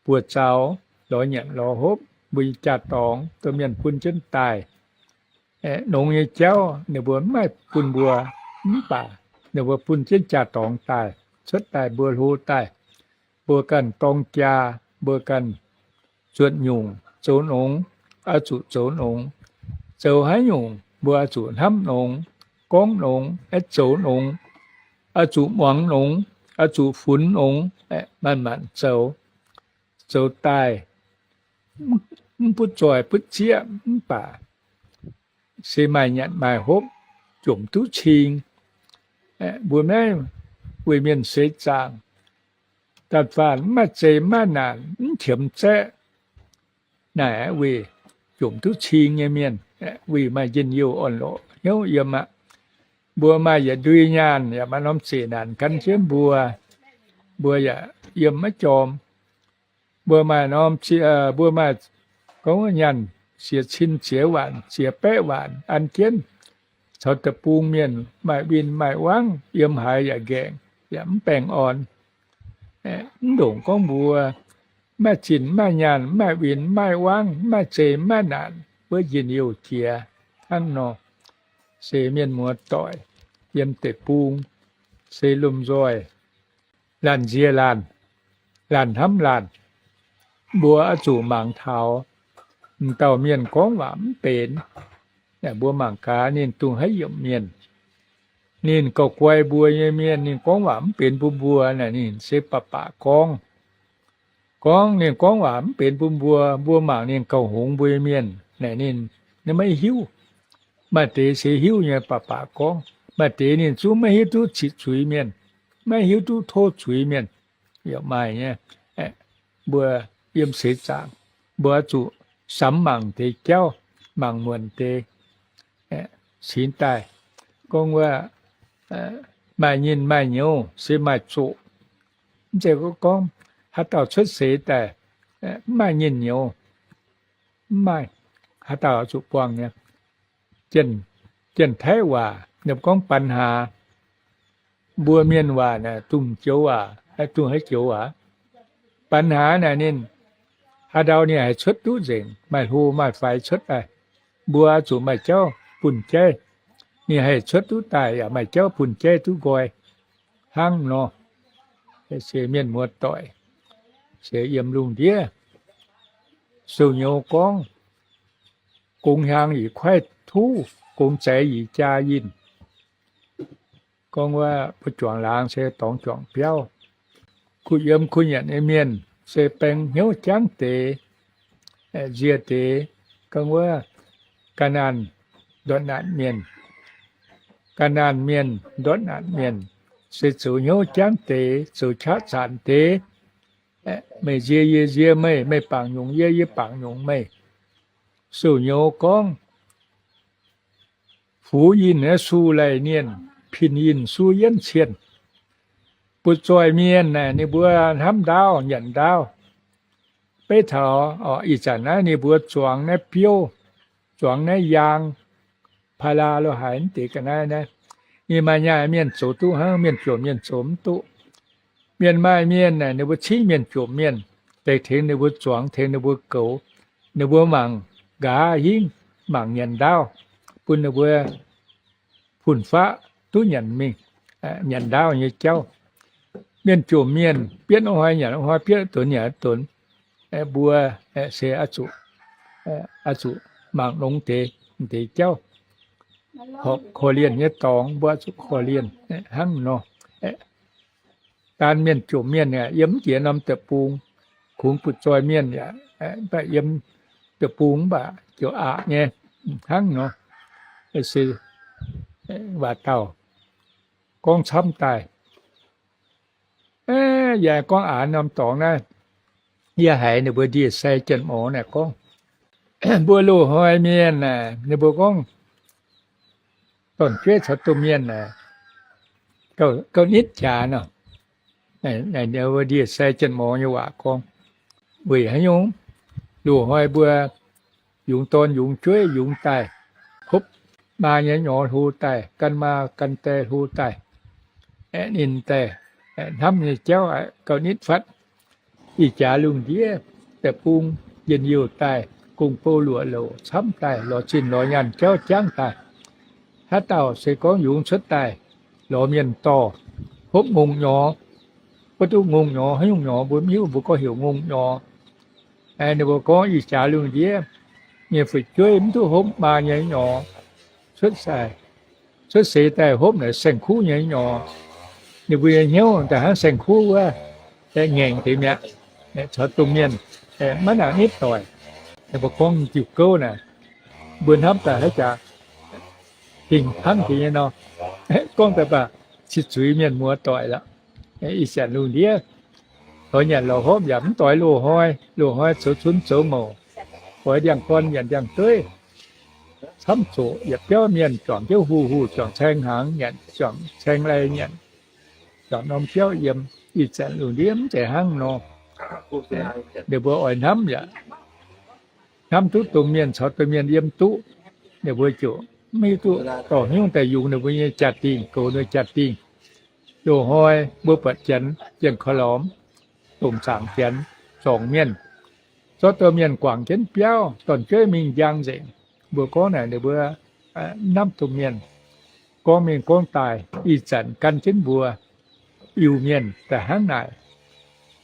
buoz-zaux, lorz nyanc lorz hopv, mbuo nyei jaa-dorngx domh mienh bun jienv daaih. Nongx nyei jauv ninh mbuo mv maaih bun mbuo, mv baac ninh mbuo bun jienv jaa-dorngx daaih, cuotv daaih mbuo hlo daaih. Mbuo ganh dorng jaa, mbuo ganh zuotc nyungc zoux nongx, oix zuqc zoux nongx. Zoux haaix nyungc mbuo oix zuqc hnamv nongx, gorngv nongx, zoux nongx, oix zuqc muangx nongx, oix zuqc funx nongx, manc-manc zoux. Zoux daaih mv butv zoih butv zieqv mv baac se maaih nyanc maaih hopv, jomc duqv cing. Mbuo maiv weic mienh seix zaangc, da'faanh mv maaih zeqc mv maaih naanc, mv qiemx zaeqv, naaic weic jomc duqv cing nyei mienh, weic maaih njien-youh orn-lorqc hnyouv yiem aqv. Mbuo maaih yietc ndui nyaanh yaac maaih norm zeqc naanc gan jienv mbuo, mbuo yaac yiem maiv jorm. Mbuo maaih norm, mbuo maaih gorngv nyaanh ziex cin ziex waanc ziex baeqv waanc an jienv, caux deic-bung mienh maaih win maaih wangv, yiem haaix yaac nqaengc, yaac mv baengh orn. Mv ndongc gorngv mbuo maaih zinh maaih nyaanh, maaih win maaih wangv, maaih zeqc maaih naanc, wuov njien-youh jiex hnangv nor. Se mienh muoz-doic yiem deic-bung, se lomh nzoih laanh nzie laanh, laanh hnamv laanh, mbuo oix zuqc mangc taux m'dauh mienh gorngv waac mv benx. Mbuo mangc gaax ninh dongh haaix yiemc mienh. Ninh gauh guai mbuo nyei mienh, ninh gorngv waac mv benx bun mbuo naaic, ninh se baac baac gorngv. Gorngv ninh gorngv waac mv benx bun mbuo, mbuo mangc ninh gauh hngongx mbuo nyei mienh naaic, ninh maiv hiuv. Maaih deix se hiuv nyei, baac baac gorngv. Maaih deix ninh zungv maiv hiuv duqv ziqc zuiz mienh, maiv hiuv duqv tov zuiz mienh. Yaac maaih nyei. Mbuo yiem seix zaangc, mbuo zuqc samx mangc deix jauv, mangc muonc deix cingx daaih. Gorngv wuov maaih nyinh maaih nyouz se maaih zoqc. Mv zeiz gorngv haaix dauh cuotv seix daaih mv maaih nyinh nyouz, mv maaih. Haaix dauh zuqc buangh nyei. Janx-Taiv waac ninh gorngv ปัญหา. Mbuo mienh waac naaic dongh joux waac, dongh haaix joux waac? ปัญหา naaic ninh haaix ndau ninh haih cuotv duqv nzengc, maaih hlo maaih faix cuotv daaih. Mbuo zuqc maaih jauv bun jaiv. Ninh haih cuotv duqv daaih yaac maaih jauv bun jaiv duqv nqoi hnangv nor. Se mienh muoz-doic, se yiem lungh ndiev, sou-nyouz gorngv, gongx hiaang yic kuaaiv tuv, gongx zaix yic jaa yinh. Gorngv wuov mbuo juangc laangz se dorngx juangc biauv. Kuh yiem kuh nyanc nyei mienh se baeng hnyouv jangv deix, nzie deix. Gorngv wuov ga'naanh ndortv naanc mienh, ga'naanh mienh ndortv naanc mienh, se zoux hnyouv jangv deix, zoux qaqv zanc deix. Meih nzie yie nzie meih, meih bangc nyungc yie, yie bangc nyungc meih. Sou-nyouz gorngv, fuv yinh naaiv su laic nienh, pin yinh su yienv cienh. Butv-zoih mienh naaic ninh mbuo hnamv ndaauv nyanc ndaauv. Beiv taux ih zanc naaiv ninh mbuo zuangx naaiv biouv, zuangx naaiv yaang, พารา lo haaix deix ga'naaiv naaiv, ninh maaih nyaai mienh zoux duqv hnangv, mienh jomc mienh zoux mv duqv. Mienh maaih mienh naaic ninh mbuo cingv mienh jomc mienh, deix tengx ninh mbuo zuangx, tengx ninh mbuo goux, ninh mbuo mangc nqa'haav hingv, mangc nyanc ndaauv, bun ninh mbuo fun-faqv duqv nyanc mingh, nyanc ndaauv nyei jauv. Mienh jomc mienh, bietv hnoi nyanc hnoi, bietv donx nyanc donx. Mbuo se oix zuqc, oix zuqc mangc longx deix, deix jauv, horpc korv-lienh nyei dorngx, mbuo oix zuqc korv-lienh hnangv nor. Daan mienh jomc mienh yiem mv jiex norm deic-bung, kungx butv-zoih mienh yaac, mv baac yiem deic-bung mv baac ziouc aqc nyei hnangv nor. Se waac dauh gorngv camv daaih. Yaac gorngv aax norm dorngx naaiv, yie haiz ninh mbuo ndie-sai jien-morngx naaic gorngv, mbuo loz-hnoi mienh naaic, ninh mbuo gorngv dorn-jueiv caux domh mienh naaic, gauh nitv jaax nor. Naaiv mbuo ndie-sai jien-morngx nyei waac gorngv, weic haaix nyungc? Loz-hnoi mbuo yungz dorn yungz jueiv yungz daaih, hopv maa nyei nyorx hlo daaih, gan maa gan die hlo daaih, ninh daaih hnamv nyei jauv gauh nitv fatv. Ih jaax lungh ndiev deic-bung njien-youh daaih, gong-bou luoqc louc camv daaih, lorz zinh lorz nyaanh jauv jangv daaih. Haaix dauh se gorngv yungz cuotv daaih lorz mienh dorh, hopv ngongh nyorx, maiv duqv ngongh nyorx, haaix nyungc nyorx mbuo mv hiuv, mbuo gorngv heuc ngongh nyorx. Ninh mbuo gorngv ih jaax lungh ndiev mienh fu'jueiv mv duqv hopv maa nyei nyorx, cuotv seix daaih hopv naaic saeng-kuv nyei nyorx. Ninh mbuo nyei hnyouv daaih hnangv saeng-kuv wuov, ngaengc deix mi'aqv, caux domh mienh maiv nangc nitv doic. Ninh mbuo gorngv diuh gouv naaic, mbuo hnamv daaih haaix jaax hingh hnangv deix nyei nor. Gorngv daaih baac cih zuiz mienh muoz-doic lorqc. Ih zanc lungh ndiev lorz nyanc lorz hopv yaac mv doix loz-hnoi. Loz-hnoi zoux cunv zoux mouc, oix ndiangx-gorn nyanc ndiangx-dueiv, camv zoqc yietc biauv mienh juangc jienv huh huh, juangc caeng hnaangx nyanc, juangc caeng lai nyanc, juangc norm biauv yiem. Ih zanc lungh ndiev mv zeiz hnangv nor. Ninh mbuo oix hnamv yaac hnamv duqv domh mienh caux domh mienh yiem duqv, ninh mbuo ziouc maiv hiuv duqv dorh haaix nyungc daaih yungz ninh mbuo nyei jaa-dingh, goux ninh jaa-dingh. Loz-hnoi mbuo buatc janx jienh korv-lormx, domh zaangc janx, zorngc mienh, zorqv domh mienh guangc jienv biauv, dorn-jueiv mingh njang nzengc. Mbuo gorngv naaic ninh mbuo hnamv domh mienh, gorngv mingh gorngv daaih, ih zanc gan jienv mbuo Iu-Mienh daaih hnangv naaic.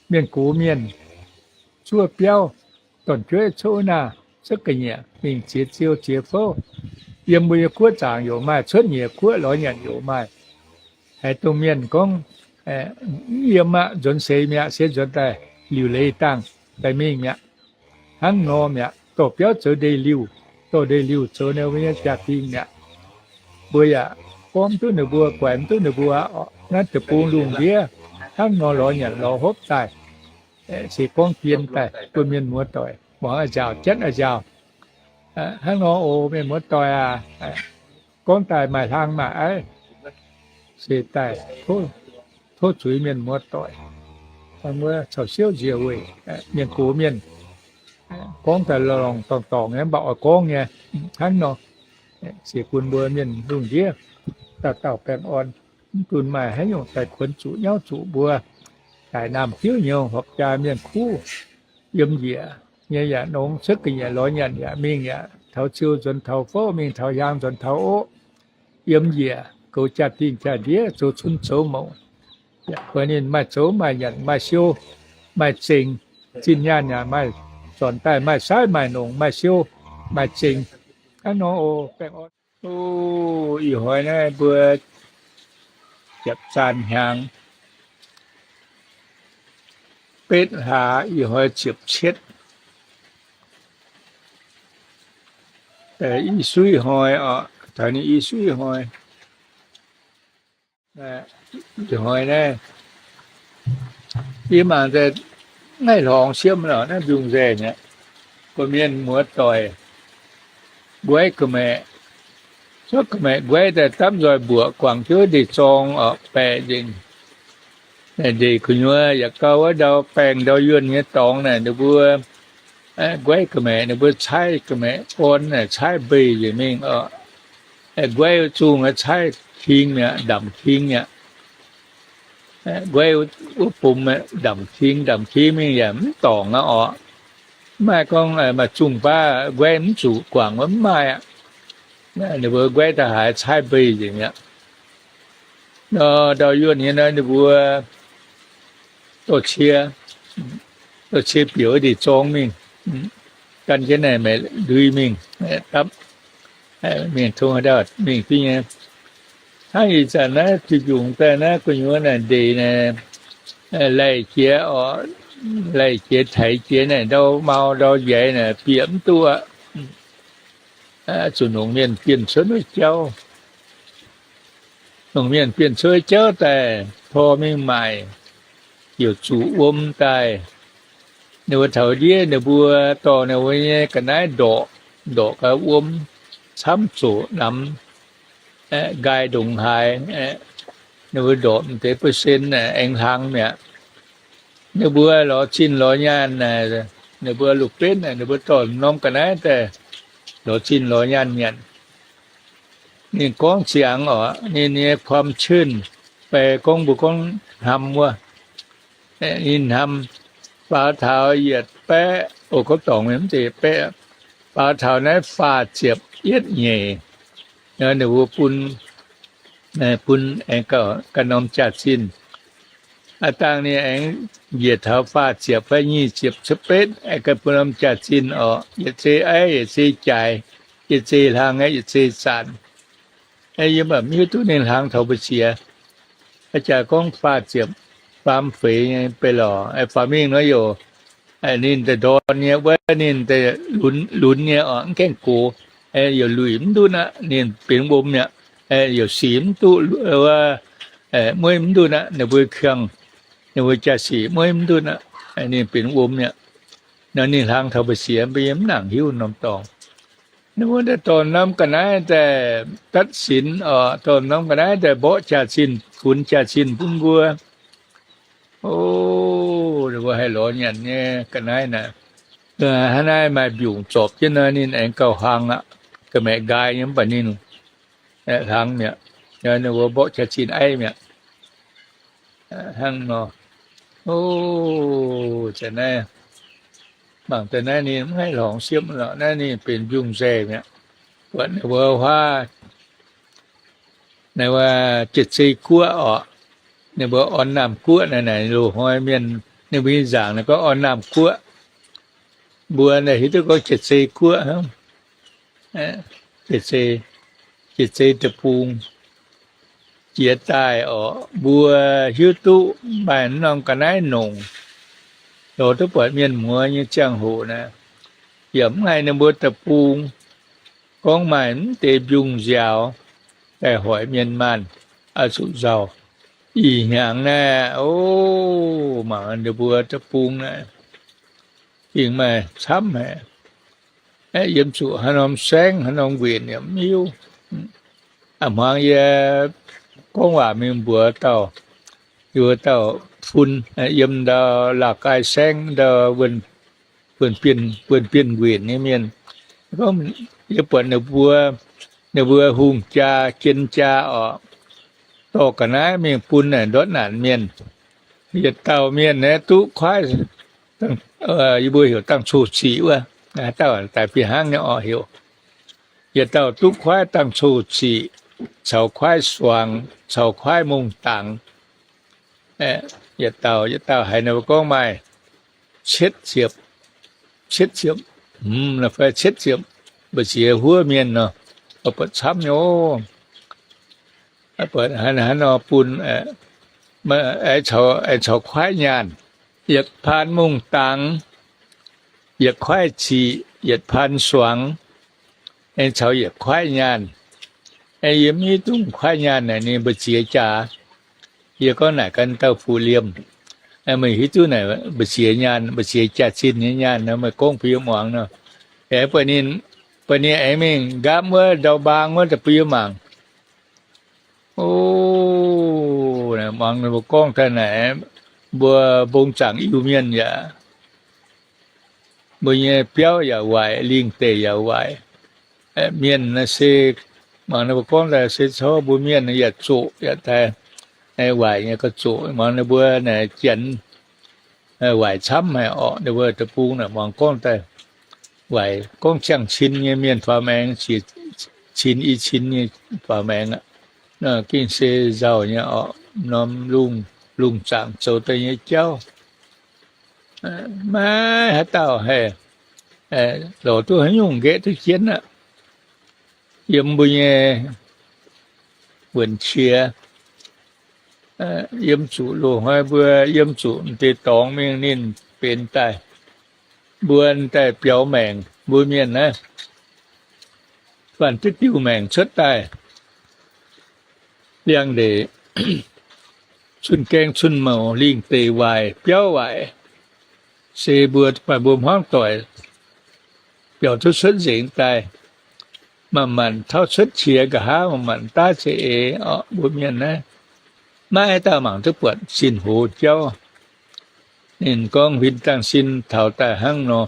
Mienh gox mienh zuov biauv, dorn-jueiv cuotv wuov naah, cuotv ga'nyiec mingh ziex ziou ziex fouv. Yiem mbuo nyei guoqv zaangc yaac maaih, cuotv nyiex guoqv lorz nyanc yaac maaih. Haiz domh mienh gorngv, mv yiem aqv, nzuonx seix mi'aqv, se nzuonx daaih liuc leiz dangh daaih mingh mi'aqv. Hnangv nor mi'aqv, dorh biauv zoux ndeic-liuh, dorh ndeic-liuh zoux ninh mbuo nyei jaa-dingh mi'aqv. Mbuo yaac gorngv mv duqv ninh mbuo, guaix mv duqv ninh mbuo. Naaiv deic-bung lungh ndiev hnangv nor lorz nyanc lorz hopv daaih, se gorngv jien daaih bun mienh muoz-doic muangx a'nziaauc jatv a'nziaauc. Hnangv nor oc, mienh muoz-doic aac, gorngv daaih maaih hlang maaih aiv, se daaih tov zuiz mienh muoz-doic, wuov caux siouv nziex weic mienh gox mienh gorngv daaih lorngh dorngh dorngh nyei, mv baac oix gorngv nyei. Hnangv nor, se bun mbuo mienh lungh ndiev dauh dauh baengh orn, mv dun maaih haaix nyungc daaih kuonx zuqc nyauv zuqc mbuo. Daic naamh diuv nyouz horpc jaa mienh kuv, yiem njiec nyei yaac nongx, cuotv ga'nyiec lorz nyanc yaac mingh, yaac taux ziou nzuonx taux fouv, mingh taux hiaang nzuonx taux oqv. Yiem njiec goux jaa-dingh jaa-ndiev, zoux cunv zoux mouc. Yaac buatc ninh maaih zoux maaih nyanc maaih siou, maaih zengc, zinh nyaanh yaac maaih, zornc daaih maaih saaiv maaih nongc, maaih siou maaih zengc. Hnangv nor oc, baengh orn. Ih hnoi naaiv mbuo ziepc zaanh hnyangx betv hlaax, ih hnoi ziepc cietv, i suiv hnoi oc, taux ninh i suiv hnoi. Ih hnoi naaiv yie mangc daaih naaiv hlorngx siem lorqc, naaiv mbiungc nzaih mi'aqv. Gorqv-mienh muoz-doic, nquaiv ga'maeqc, zorqv ga'maeqc nquaiv daaih dapv nzoih mbuoqc guangc jienv wuov ndeic-zorng oc, baeqc nzengc. Naaic ndeic gu'nyuoz yaac gau wuov ndau baengh ndau yuonh nyei dorngx naaic, ninh mbuo nquaiv ga'maeqc, ninh mbuo caaiv ga'maeqc orn naaic, caaiv mbeix nzengc mingh oc. Nquaiv zungh caaiv king mi'aqv, ndamc king mi'aqv. Nquaiv wuov bung ndamc king, ndamc king mingh yaac mv dorngc aqv oc. Mv maaih gorngv maaih zungh baav nquaiv mv zuqc guangc wuov, mv maaih aqv. Ninh mbuo nquaiv daaih haaix caaiv mbeix nzengc mi'aqv. Nor ndau yuonh nyei nor ninh mbuo dorh cie, dorh cie bieqc wuov ndeic-zorng mingh, gan jienv naaic maengc ndui mingh, dapv mingh tong haaix dauh mingh duqv nyei. Hnangv ih zanc naaiv zuqc mbiungc daaih naaiv gu'nyuoz naaic ndeic naaic, laih jiex oc, laih jiex taiz jiex naaic ndau mau ndau njaix naaic bieqc mv duqv aqv. Zuqc longc mienh bienh cuotv wuov jauv. Longc mienh bienh cuotv wuov jauv daaih tor mingh maaic, heuc zuqc wuom daaih. Ninh mbuo taux ndiev ninh mbuo dorh ninh mbuo nyei ga'naaiv ndorqc, ndorqc ga'wuom camv zoqc namx, nqaai ndongc haaix, ninh mbuo ndorqc deix ba'sen aengx hlang mi'aqv. Ninh mbuo lorz zinh lorz nyaanh, ninh mbuo lungh benv, ninh mbuo dorh norm ga'naaiv daaih lorz zinh lorz nyaanh nyanc. Ninh gorngv ziangx oc, ninh nyei ความเชื่อ fai gorngv mbuo gorngv hnamv wuov, ninh hnamv faaux taux yietc baeqv, o, gorngv dorngc mv zeiz baeqv, faaux taux naaiv faah ziepc yietv nyeic, ninh mbuo bun, bun aengx ganh norm jaax-zinh. Aa dangh ninh aengx njiec taux faah ziepc fai nyic ziepc cuotv betv, aengx ganh bun norm jaax-zinh oc, yietc zei aiv, yietc zei jaaix, yietc zei hlang, yietc zei zanc. Yie mv hiuv duqv ninh hlang taux mbu'ziex. Jaax gorngv faah ziepc faam feix nyei beiv lorqc, faaux mingh nor youc, ninh daaih ndorn nyei wuov, ninh daaih lunx nyei oc, mv gaengh gox, youc luic mv nduqv aqv, ninh benx wuom mi'aqv, youc sic mv duqv wuov, mueiv mv nduqv aqv, ninh mbuo kiangh, ninh mbuo jaax-sic mueiv mv nduqv aqv, ninh benx wuom mi'aqv. Nor ninh hlang taux mbu'ziex, mbuo yie mv nangc hiuv norm dorngx. Ninh mbuo daaih dorh norm ga'naaiv daaih ตัดสิน oc, dorh norm ga'naaiv daaih mborqv jaax-zinh, funx jaax-zinh bun mbuo. O, ninh mbuo haih lorz nyanc nyei ga'naaiv naaic. Hnangv naaiv maaih mbiungc zorpc jienv nor, ninh aengx gauh hlang aqv. Ga'maeqc nqaai nyei mv baac ninh hlang mi'aqv. Ninh mbuo mborqv jaax-zinh aiv mi'aqv. Hnangv nor, o, zanc naaiv, mangc daaih naaiv ninh mv haih lorngx siepv lorqc, naaiv ninh benx mbiungc nzaih mi'aqv. Buatc ninh mbuo huaav, naaiv wuov Jiex Zei Guoqv orqc, ninh mbuo orn Naamh Guoqv naaic, naaic loz-hnoi mienh, ninh mbuo nyei nzaangc naaic gorngv orn Naamh Guoqv. Mbuo naaic hiuv duqv gorngv Jiex Zei Guoqv hnangv. Jiex Zei, Jiex Zei Deic-Bung jiex daaih orqc, mbuo hiuv duqv maaih mv norm ga'naaiv nongc, lorz duqv buatc mienh muoz nyei ziangh hoc naaic, yaac mv haih ninh mbuo deic-bung gorngv maaih mv deix mbiungc nziaaux daaih hoic mienh maanh oix zuqc nzauh. Ih hnyangx naaiv, o, mangc ninh mbuo deic-bung naaiv, gengh maaih camv haic. Yiem zuqc haaix norm saengv, haaix norm nquenc yaac mv hiuv. A'hmuangx yie gorngv waac mingh mbuox dauh, yie mbuox dauh fun yiem ndau Laauh Gaai Saengv ndau wuonh bienh nquenc nyei mienh, gorngv yie buatc ninh mbuo, ninh mbuo hungh jaa jien jaa orqc, dorh ga'naaiv mingh bun naaic ndortv naanc mienh. Yietc dauh mienh naaiv duqv kuaaiv, yie mbuo heuc dangh coqv ziqc wuov, haaix dauh daaih fih hnangv nyei orqc heuc. Yietc dauh duqv kuaaiv dangh coqv ziqc, caux kuaaiv suangx, caux kuaaiv mungh dangx. Yietc dauh, yietc dauh haiz ninh mbuo gorngv maaih cietv ziepc, cietv ziepc, fai cietv ziepc mbu'ziex huov mienh nor, buatc camv nyei. Buatc hnangv nor bun, aengx caux kuaaiv nyaanh, yietc paan mungh dangx, yietc kuaaiv ziqc, yietc paan suangx, aengx caux yietc kuaaiv nyaanh. Yie mv hiuv duqv kuaaiv nyaanh naaic ninh mbu'ziex jaax. Yie gorngv naaic gan dauh fu liemh, meih hiuv duqv naaic mbu'ziex nyaanh, mbu'ziex jaax-zinh nyei nyaanh nor, meih gorngv bun yie muangx nor. Aengx buatc ninh, buatc ninh aengx mingh nqaapv wuov ndau mbaang wuov daaih bun yie mangc. O, muangx ninh mbuo gorngv daaih naaic, mbuo mbong zaangc Iu-Mienh yaac, mbuo nyei biauv yaac waaic, lingh deic yaac waaic. Mienh naaiv se, mangc ninh mbuo gorngv daaih se corc mbuo mienh yaac zoqc yaac daaih, waaic nyei ga'zoqc. Mangc ninh mbuo naaic janx waaic camv haic orqc. Ninh mbuo deic-bung naaic muangx gorngv daaih, waaic gorngv ziangh cin nyei mienh faaux maengx, ziex, cin i cin nyei faaux maengx aqv. Gengh se nzauh nyei oc, norm lungh, lungh zaangc zoux daaih nyei jauv. Maiv haaix dauh haih lorz duqv haaix nyungc nqaeqv duqv jienv aqv. Yiem mbuo nyei wuonc qiex, yiem zuqc loz-hnoi mbuo yiem zuqc m'deix dorngx mingh ninh benx daaih, mbuo daaih biaux maengc mbuo mienh naaiv, faanh duqv diuh maengc cuotv daaih, liangx-ndeic, cun-gaeng cun-mouc, lingh deic waaic biauv waaic, se mbuo maaih mbuo hmuangv doic biaux duqv cuotv nzengc daaih, manc-manc tauv cuotv qiex nqa'haav, manc-manc daav za'eix orqc. Mbuo mienh naaiv maiv haaix dauh mangc duqv buatc zinh hoz jauv. Ninh gorngv huin dangh sin taux daaih hnangv nor,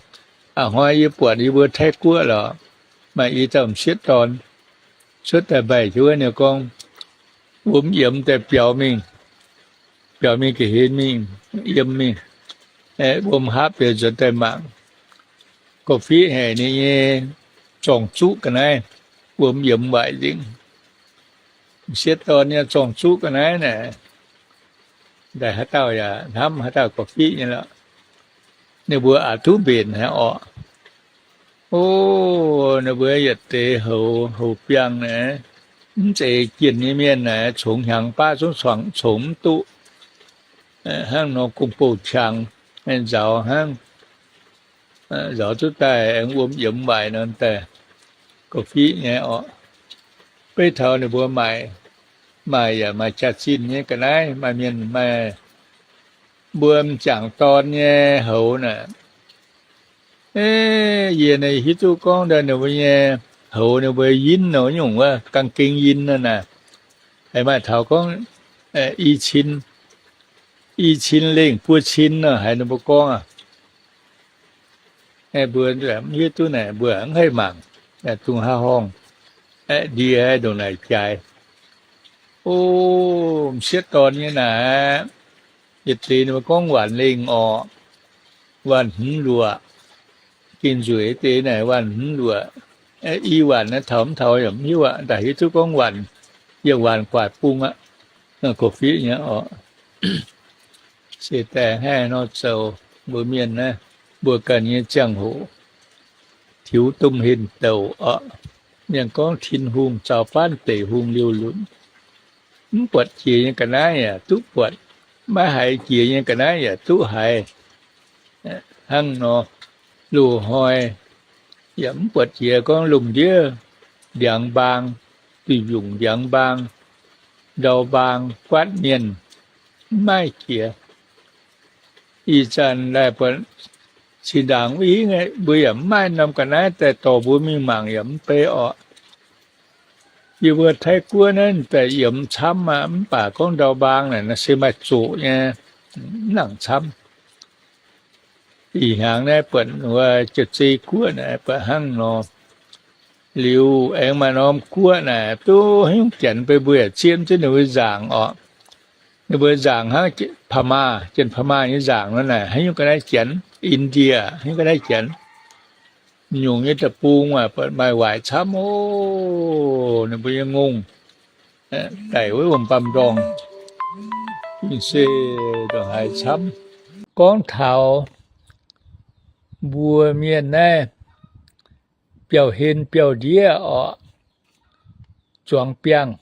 a'hnoi yie buatc yie mbuo Taiv guoqv lorqc, maaih i dauh m'sieqv dorn cuotv daaih mbaih jienv wuov, ninh gorngv, wuom yiemx daaih biaux mingh, biaux mingh ga'hlen mingh, yiem mingh, wuom haapv bieqc nzuonx daaih mangc. Gorqv-fiqv haic ninh nyei zorng-zuqv ga'naaiv, wuom yiemx waaic nzengc. M'sieqv dorn nyei zorng-zuqv ga'naaiv naaic, daaih haaix dauh yaac hnamv haaix dauh gorqv-fiqv nyei lorqc. Ninh mbuo aqc duqv mbenc haic orqc. O, ninh mbuo yietc deix houx, houx biangh naaic, mv zeiz jienh nyei mienh naaic, congx hnyangx baav zungv congx mv duqv. Hnangv nor gong-bou qangx, nzaaux hnangv, nzaaux duqv daaih aengx wuom yiemx waaic nor daaih, gorqv-fiqv nyei orqc. Beiv taux ninh mbuo maaih, maaih yaac maaih jaax-zinh nyei ga'naaiv, maaih mienh maaih mbuo m'jangc dorn nyei houx naaic. Yie naaic hiuv duqv gorngv daaih ninh mbuo nyei houx, ninh mbuo yinv nor nyungc wuov, กางเกงยีน nor naaic, haiz maaih taux gorngv i cin, i cin lengh buo cin nor, haiz ninh mbuo gorngv aqv. Mbuo mv hiuv duqv naaic, mbuo mv haih mangc, dungh haaix horngh ndie ndongc naaic jaaix. O, m'sieqv dorn nyei naaic, yietc deix ninh mbuo gorngv waanc lengh orqc, waanc hmz luoqc, gengh nzueic deix naaic waanc hmz luoqc. I waanc naaiv taux mv taux yaac mv hiuv aqv, daaih hiuv duqv gorngv waanc, yiem waanc guaaic bung aqv, gorqv-fiqv nyei orqc. Se daaih haih nor zoux mbuo mienh naaiv, mbuo ganh nyei ziangh hoc tiux domh henh douc orqc. Mienh gorngv Tin-Hungh zaux faanv deic hungh liouh lunc. Mv buatc jiex nyei ga'naaiv yaac duqv buatc, maiv haiz jiex nyei ga'naaiv yaac duqv haiz. Hnangv nor, loz-hnoi yaac mv buatc jiex gorngv lomh ndiev ndiangx mbaang, duih mbiungc ndiangx mbaang, ndau mbaang guaatv mienh, mv maaih jiex. Ih zanc laih buatc zinh ndaangc wuov hingv mbuo yaac mv maaih norm ga'naaiv daaih dorh mbuo mingh mangc yaac mv bei orqc. Yie mbuo Taiv guoqv naaiv daaih yiemx camv aqv, mv baac gorngv ndau mbaang naaic se maaih zoqc nyei, mv nangc camv. Ih hnyangx naaiv buatc wuov Jauv-Zei guoqv naaic buatc hnangv nor. Liuz aengx maaih norm guoqv naaic duqv haaix nyungc janx, beiv mbuo yaac zieqv mv duqv ninh mbuo nzaangc orqc. Ninh mbuo nzaangc hnangv Paa^maa, janx Paa^maa nyei nzaangc nor naaic, haaix nyungc ga'naaiv janx, India haaix nyungc ga'naaiv janx. Nyungc nyei deic-bung maaih waaic camv oc. Ninh mbuo nyei ngongh daic wuov wuom-baamh ndorngh, se ndongc haaix camv. Gorngv taux mbuo mienh naaiv biauv-hlen biauv-ndiev orqc, zuangx biangh,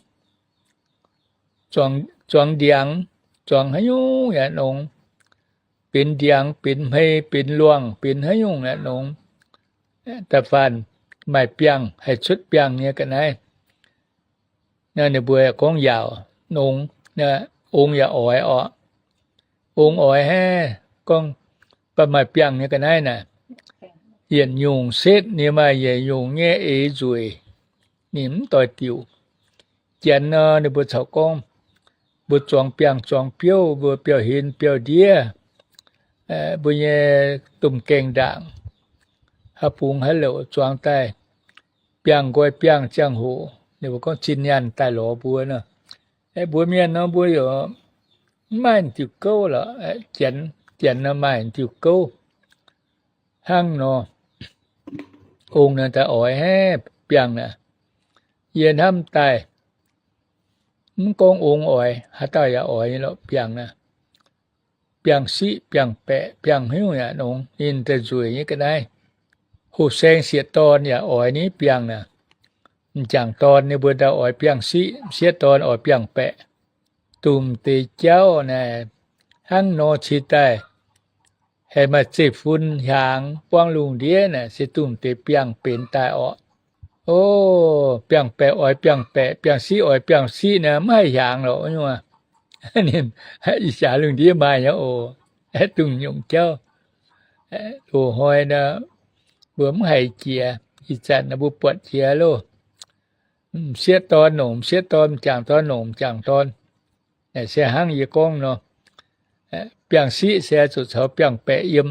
zuangx ndiangx, zuangx haaix nyungc yaac nongx, benx ndiangx, benx hmei, benx luangh, benx haaix nyungc yaac nongx. Da'faanh maaih biangh, haih cuotv biangh nyei ga'naaiv, ninh mbuo gorngv yaauc nongx, ong yaac oix orqc. Ong oix haic, gorngv baac maaih biangh nyei ga'naaiv naaic, yietc nyungc setv ninh maaih yietc nyungc nyei eix nzueic, ninh mv doix diuc. Janx nor ninh mbuo caux gorngv, mbuo zuangx biangh zuangx biouv, mbuo biauv-hlen biauv-ndiev, mbuo nyei domh gaengh ndaangc, haaix bungx haaix louc zuangx daaih, biangh nqoi biangh ziangh hoc ninh mbuo gorngv zinh nyaanh daaih lorz mbuo nor. Mbuo mienh nor mbuo yaac mv maaih diuc gouv lorqc. Janx, janx nor maaih diuc gouv. Hnangv nor, ong naaic daaih oix haic, biangh naaic. Yie hnamv daaih, mv gorngv ong oix, haaix dauh yaac oix nyei lorqc, biangh naaiv. Biangh siqv, biangh baeqc, biangh hnyouv yaac nongx, ninh daaih nzueic nyei ga'naaiv. Hoh saeng sieqv dorn yaac oix ninh biangh naaic. M'jangc dorn ninh mbuo ndau oix biangh siqv, m'sieqv dorn oix biangh baeqc. Dongh m'deix jauv naaic, hnangv nor cingx daaih haih maaih zeiv-fun hiaangx buangv lungh ndiev naaic, se dongh m'deix biangh benx daaih orqc. O, biangh baeqc oix biangh baeqc, biangh siqv oix biangh siqv naaic, mv haih hiaangx lorqc nyungc. Ninh ih jaax lungh ndiev maaih nyei oc. Dongh nyungc jauv, loz-hnoi naaic, mbuo mv haiz jiex. Ih zanc naaic mbuo buatc jiex loh. M'sieqv dorn nongc m'sieqv dorn, m'jangc dorn nongc m'jangc dorn. Naaic se hnangv yie gorngv nor, biangh siqv se zuqc caux biangh baeqc yiem.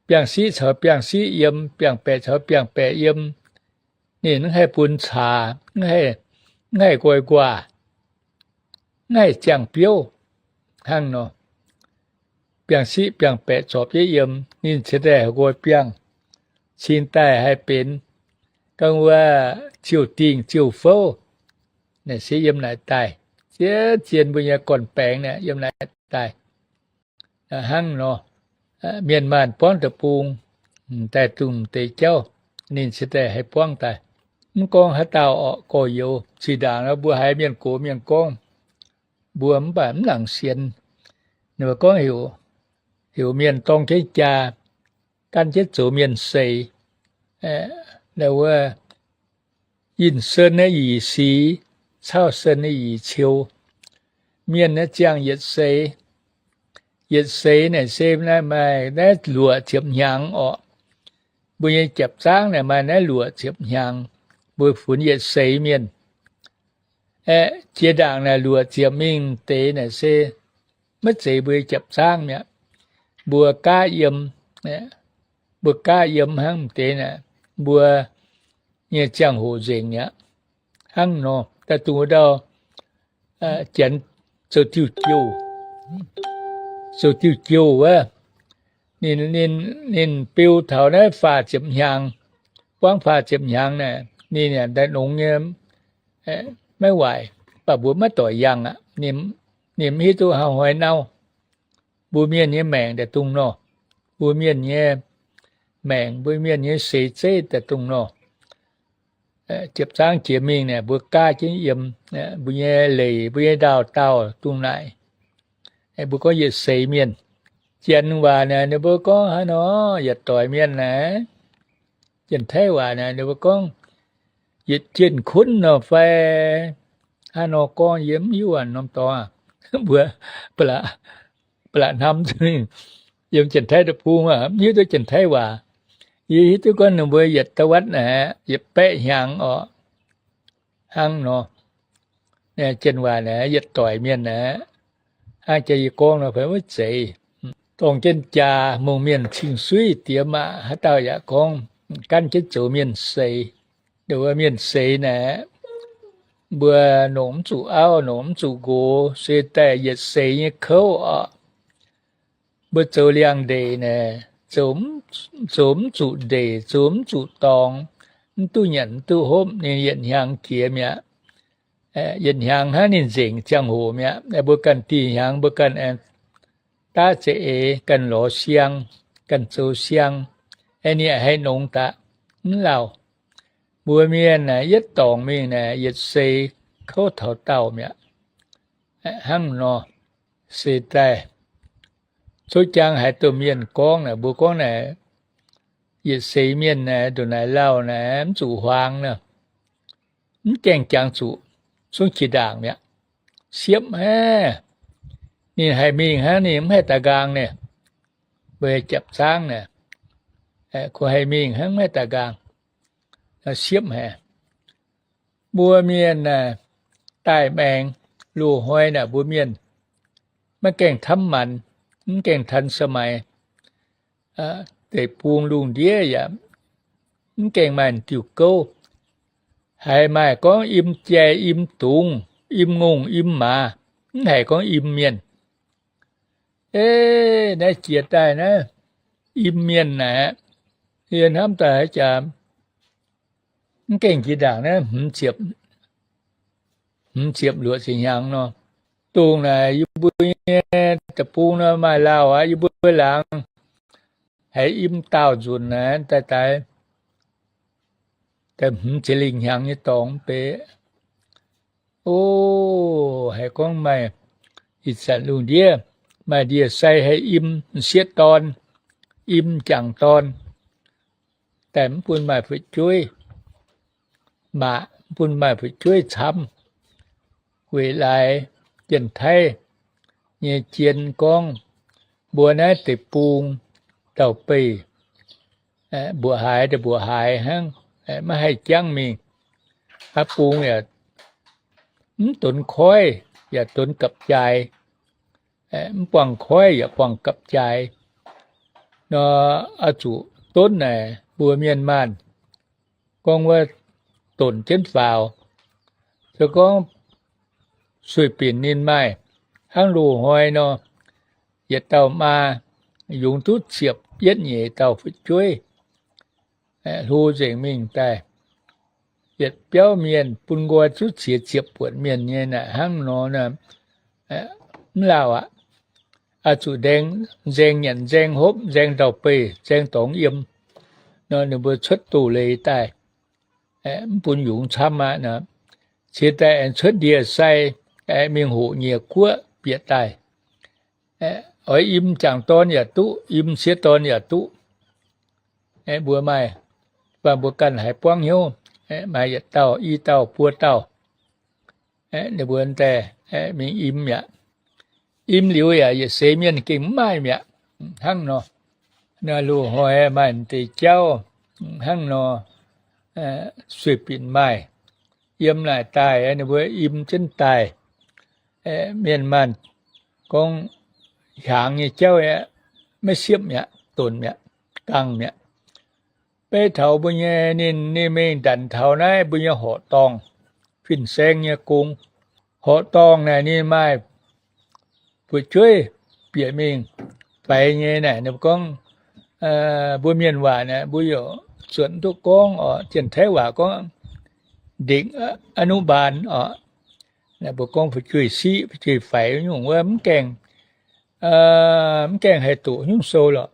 Biangh siqv caux biangh siqv yiem, biangh baeqc caux biangh baeqc yiem. Ninh mv haih bun caax, mv haih nqoi nquaah, mv haih ziangh biouv. Hnangv nor, biangh siqv biangh baeqc zorpc jienv yiem, ninh cingx daaih haih nqoi biangh, cingx daaih haih benx ga'naaiv wuov ziouc dingh ziouc fouv. Naaic se yiem naaic daaih, zien-zien mbuo nyei gorn-baengx naaic yiem naaic daaih. Hnangv nor, mienh maanh buangv deic-bung daaih dongh deix jauv, ninh cingx daaih haih buangv daaih. Mv gorngv haaix dauh orqc, gorx-youz zinh ndaangc nor mbuo haiz mienh gox mienh gorngv, mbuo mv baac mv nangc sienx. Ninh mbuo gorngv heuc mienh dorng jienv jaa, gan jienv zoux mienh seix. Wuov, yinh sen naaiv yie sic, cauv sen naaiv yie ciou. Mienh naaiv ziangh yietc seix. Yietc seix naaic se naaiv maaih naaiv luoqc ziepc hnyangx orqc. Mbuo nyei japv zaangv naaic maaih naaiv luoqc ziepc hnyangx. Mbuo funx yietc seix mienh. Aeqv, jiex ndaangc naaic luoqc ziepc mingh deix naaic se maiv zeiz mbuo nyei japv zaangv mi'aqv. Mbuo gaav yiem, mbuo gaav yiem hnangv deix naaic, mbuo nyei ziangh hoc nzengc mi'aqv. Hnangv nor, daaih dongh wuov dauh Janx zoux diuh jouh, zoux diuh jouh wuov, ninh, ninh, ninh beu taux naaiv faah ziepc hnyangx, buangv faah ziepc hnyangx naaic, ninh yaac daaih nongx nyei, maiv waaic, mv baac mbuo maiv doic yangh aqv. Ninh mv hiuv duqv haaix hnoi nauv. Mbuo mienh nyei maengc daaih dongh nor, mbuo mienh nyei maengc, mbuo mienh nyei seix zeiv daaih dongh nor. Ziepc zaangv jiex mingh naaic, mbuo gaav jienv yiem, mbuo nyei leic, mbuo nyei ndaauh daauh dongh naaic. Mbuo gorngv yietc seix mienh. Janx waac naaic ninh mbuo gorngv haaix nor, yietc doic mienh naaic. Janx-Taiv waac naaic ninh mbuo gorngv yietc jienh kunv nor fai haaix nor gorngv, yie mv hiuv a'norm dorngx. Mbuo ba'laqc hnamv yiem Janx-Taiv deic-bung aqv, mv hiuv duqv Janx-Taiv waac. Yie hiuv duqv gorngv ninh mbuo yietc dauh wav naaic, yietc baeqv hnyangx orqc. Hnangv nor, janx waac naaic yietc doic mienh naaic, hnangv jaax yie gorngv nor fai wuov zeiz. Dorng jienv jaa, mongh mienh cing-suiv diex maac, haaix dauh yaac gorngv ganv jienv zoux mienh seix. Nduov mienh seix naaic, mbuo nongc mv zuqc auv, nongc mv zuqc nqox, se daaih yietc seix nyei kouv orqc. Mbuo zoux liangx-ndeic naaic, zoux mv zuqc ndeic, zoux mv zuqc dorngx, mv duqv nyanc mv duqv hopv, ninh yietc hnyangx jiex mi'aqv. Yietc hnyangx hnangv ninh nzengc ziangh hoc mi'aqv. Mbuo ganh dih hnyangx mbuo ganh aengx daav za'eix, ganh lorz siang, ganh zoux siang, aeqv, ninh haih nongx daaih, mv lauh. Mbuo mienh naaic yietv dorngc mingh naaic yietc seix kouv taux daauh mi'aqv. Hnangv nor, se daaih coqv jangx haiz domh mienh gorngv naaic, mbuo gorngv naaic, yietc seix mienh naaic ndongc naaic lauh naaic mv zuqc huaang nor, mv gaengh jangx zuqc zungv jiex ndaangc mi'aqv. Siepv haic. Ninh haih mingh hnangv, ninh mv haih daaih nqaang naaic. Mbuo japv zaangv naaic, kungx haih mingh hnangv, mv haih daaih nqaang. Siepv haic. Mbuo mienh naaic, daaih maengx loz-hnoi naaic mbuo mienh maiv gaengh tamv maanz, mv gaengh ทันสมัย, deic-bung lungh ndiev yaac mv gaengh maaih diuh gouv. Haiz maaih gorngv im jai, im dungz, im ngongh, im maaz, mv haiz gorngv im mienh. Ei, naaiv jiex daaih naaiv, im mienh naaic, yie hnamv daaih haaix jaax Mv gaengh jiex ndaangc naaiv hmz ziepc, hmz ziepc luoqc ziepc hnyangx nor. Dongh naaic yie mbuo nyei deic-bung nor maaih lauh aqv, yie mbuo laangz haiz im daauh nzunc naaiv daaih, daaih hmz ziepc lengh hnyangx nyei dorngx mv bei. O, haiz gorngv maaih ih zanc lungh ndiev maaih ndie-sai haih im m'sieqv dorn, im m'jangc dorn, daaih mv bun maaih fu'jueiv maac, mv bun maaih fu'jueiv camv. Weic laaix Janx-Taiv nyei jien gorngv mbuo naaiv deic-bung ndau-beih, mbuoqc haaix daaih mbuoqc haaix hnangv, maiv haih jangv mingh. Aqv, bung yaac mv donx koiv, yaac donx gapv-jaaix, mv buangh koiv yaac buangh gapv-jaaix nor, oix zuqc donv naaic mbuo mienh maanh gorngv wuov donx jienv faaux. Se gorngv sueih binc ninh maaih hnangv loz-hnoi nor, yietc dauh maa yungz duqv ziepc yietv nyeic dauh fu'jueiv, hlo nzengc mingh daaih, yietc biauv mienh bun nqoi zuqv qiex ziepc buonc mienh nyei naaic hnangv nor, mv lauh aqv. Oix zuqc nzaeng, nzaeng nyanc, nzaeng hopv, nzaeng ndau-beih, nzaeng dorngx yiem nor, ninh mbuo cuotv doz-leiz daaih, mv bun yungz camv aqv nor. Cingx daaih aengx cuotv ndie-sai mingh hoqc nyieqc guoqv bieqc daaih. Oix im m'jangc dorn yaac duqv, im m'sieqv dorn yaac duqv. Mbuo maaih, mv baac mbuo ganh haiz buangv hnyouv, maaih yietc dauh, i dauh, buo dauh, ninh mbuo daaih mingh im mi'aqv. Im liuz yaac yietc seix mienh gengh mv maaih mi'aqv. Hnangv nor, loz-hnoi maaih deix jauv hnangv nor, sueih binc maaih, yiem naaic daaih ninh mbuo im jienv daaih. Mienh maanh gorngv hiaangx nyei jauv aeqv, maiv siepv mi'aqv, donx mi'aqv, gangh mi'aqv. Beiv taux mbuo nyei, ninh, ninh mingh ndanc taux naaiv mbuo nyei horqc dorngh, fin-saeng nyei gong. Horqc dorngh naaic ninh maaih fu'jueiv bieqc mingh faix nyei naaic, ninh mbuo gorngv, mbuo mienh waac naaic mbuo yaac zuotc duqv gorngv oc. Janx-Taiv waac gorngv เด็กอนุบาล oc. Mbuo gorngv fu'jueiv-siqv, fu'jueiv-faix nyungc wuov mv gaengh, mv gaengh haih doqc nyungc sou lorqc.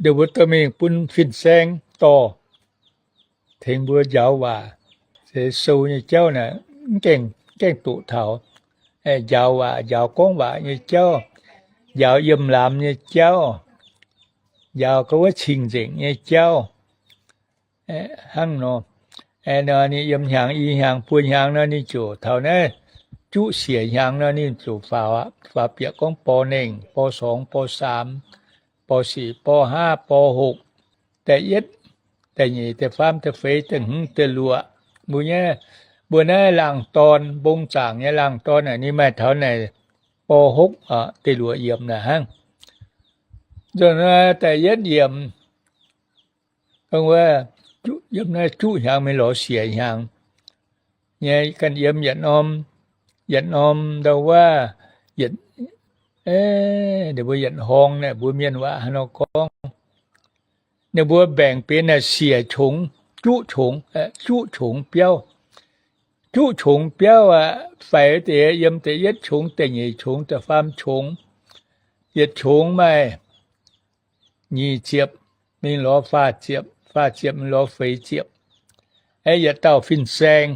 Ninh mbuo dorh mingh bun fin-saeng dorh, tengx mbuo njaaux waac, se sou nyei jauv naaic mv gaengh, gaengh doqc taux. Njaaux waac, njaaux gorngv waac nyei jauv, njaaux yiem laamz nyei jauv, njaaux gorngv wuov cing-nzengc nyei jauv. Hnangv nor, ninh yiem hnyangx, i hnyangx, buo hnyangx nor ninh ziouc taux naaiv juqv siec hnyangx nor ninh ziouc faaux, faaux bieqc gorngv ป.หนึ่ง ป.สอง ป.สาม ป.สี่ ป.ห้า ป.หก da'yietv, da'nyeic, da'faam, da'feix, da'hmz, da'luoqc. Mbuo nyei, mbuo naaiv laangz dorn, mbong zaangc nyei laangz dorn naaic ninh maaih taux naaic ป.หก da'luoqc yiemc naaic hnangv. Nzunc naaiv da'yietv yiemc, yiem naaiv juqv hnyangx mingh lorz siec hnyangx nyei ganh yiem yietc norm, yietc norm ndau wuov, yietc, ninh mbuo yietc horngh naaic mbuo mienh waac haaix nor gorngv, ninh mbuo mbaengc benx naaic siec qongx, juqv qongx, juqv qongx biauv. Juqv qongx biauv aqv, faix deix yiem da'yietv qongx, da'nyeic qongx, da'faam qongx, yietc qongx maaih nyic ziepc mingh lorz faah ziepc, faah ziepc mingh lorz feix ziepc. Aeqv, yietc dauh fin-saeng,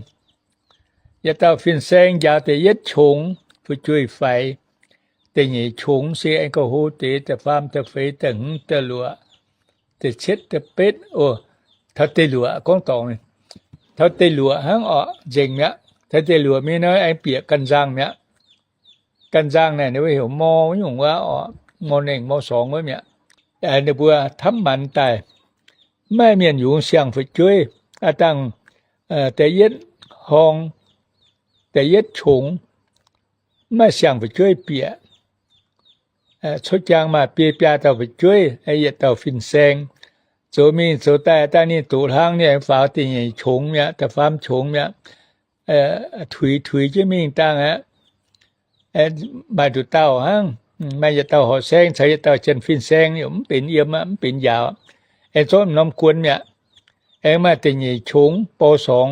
yietc dauh fin-saeng njaaux da'yietv qongx fu'jueiv-faix, da'nyeic qongx se aengx gauh hlo deix, da'faam, da'feix, da'hmz, da'luoqc, da'cietv, da'betv, o, taux da'luoqc gorngv dorngc, taux da'luoqc hnangv orqc, nzengc mi'aqv. Taux da'luoqc mingh nor aengx bieqc ganh nzangh mi'aqv. Ganh nzangh naaic ninh mbuo heuc ม.หนึ่ง wuov nyungc wuov orqc, ม.หนึ่ง ม.สอง wuov mi'aqv. Ninh mbuo ทำหมัน daaih, maiv maaih mienh yungz siang fu'jueiv. Aav dangh da'yietv horngh, da'yietv qongx, maiv maaih siang fu'jueiv bieqc. Cuotv jangx maaih biei biaa dauh fu'jueiv, yietc dauh fin-saeng. Zoux mingh zoux daaih, dangh ninh doqc hlang, ninh faaux da'nyeic qongx mi'aqv, da'faam qongx mi'aqv. Tuix tuix jienv mingh dangh aqv. Maaih nduqc dauh hnangv, maaih yietc dauh horqc saeng caux yietc dauh janx fin-saeng, mv benx yiem aqv, mv benx njaaux. Aengx zorqv norm guon mi'aqv. Aengx maaih da'nyeic qongx, ป.สอง.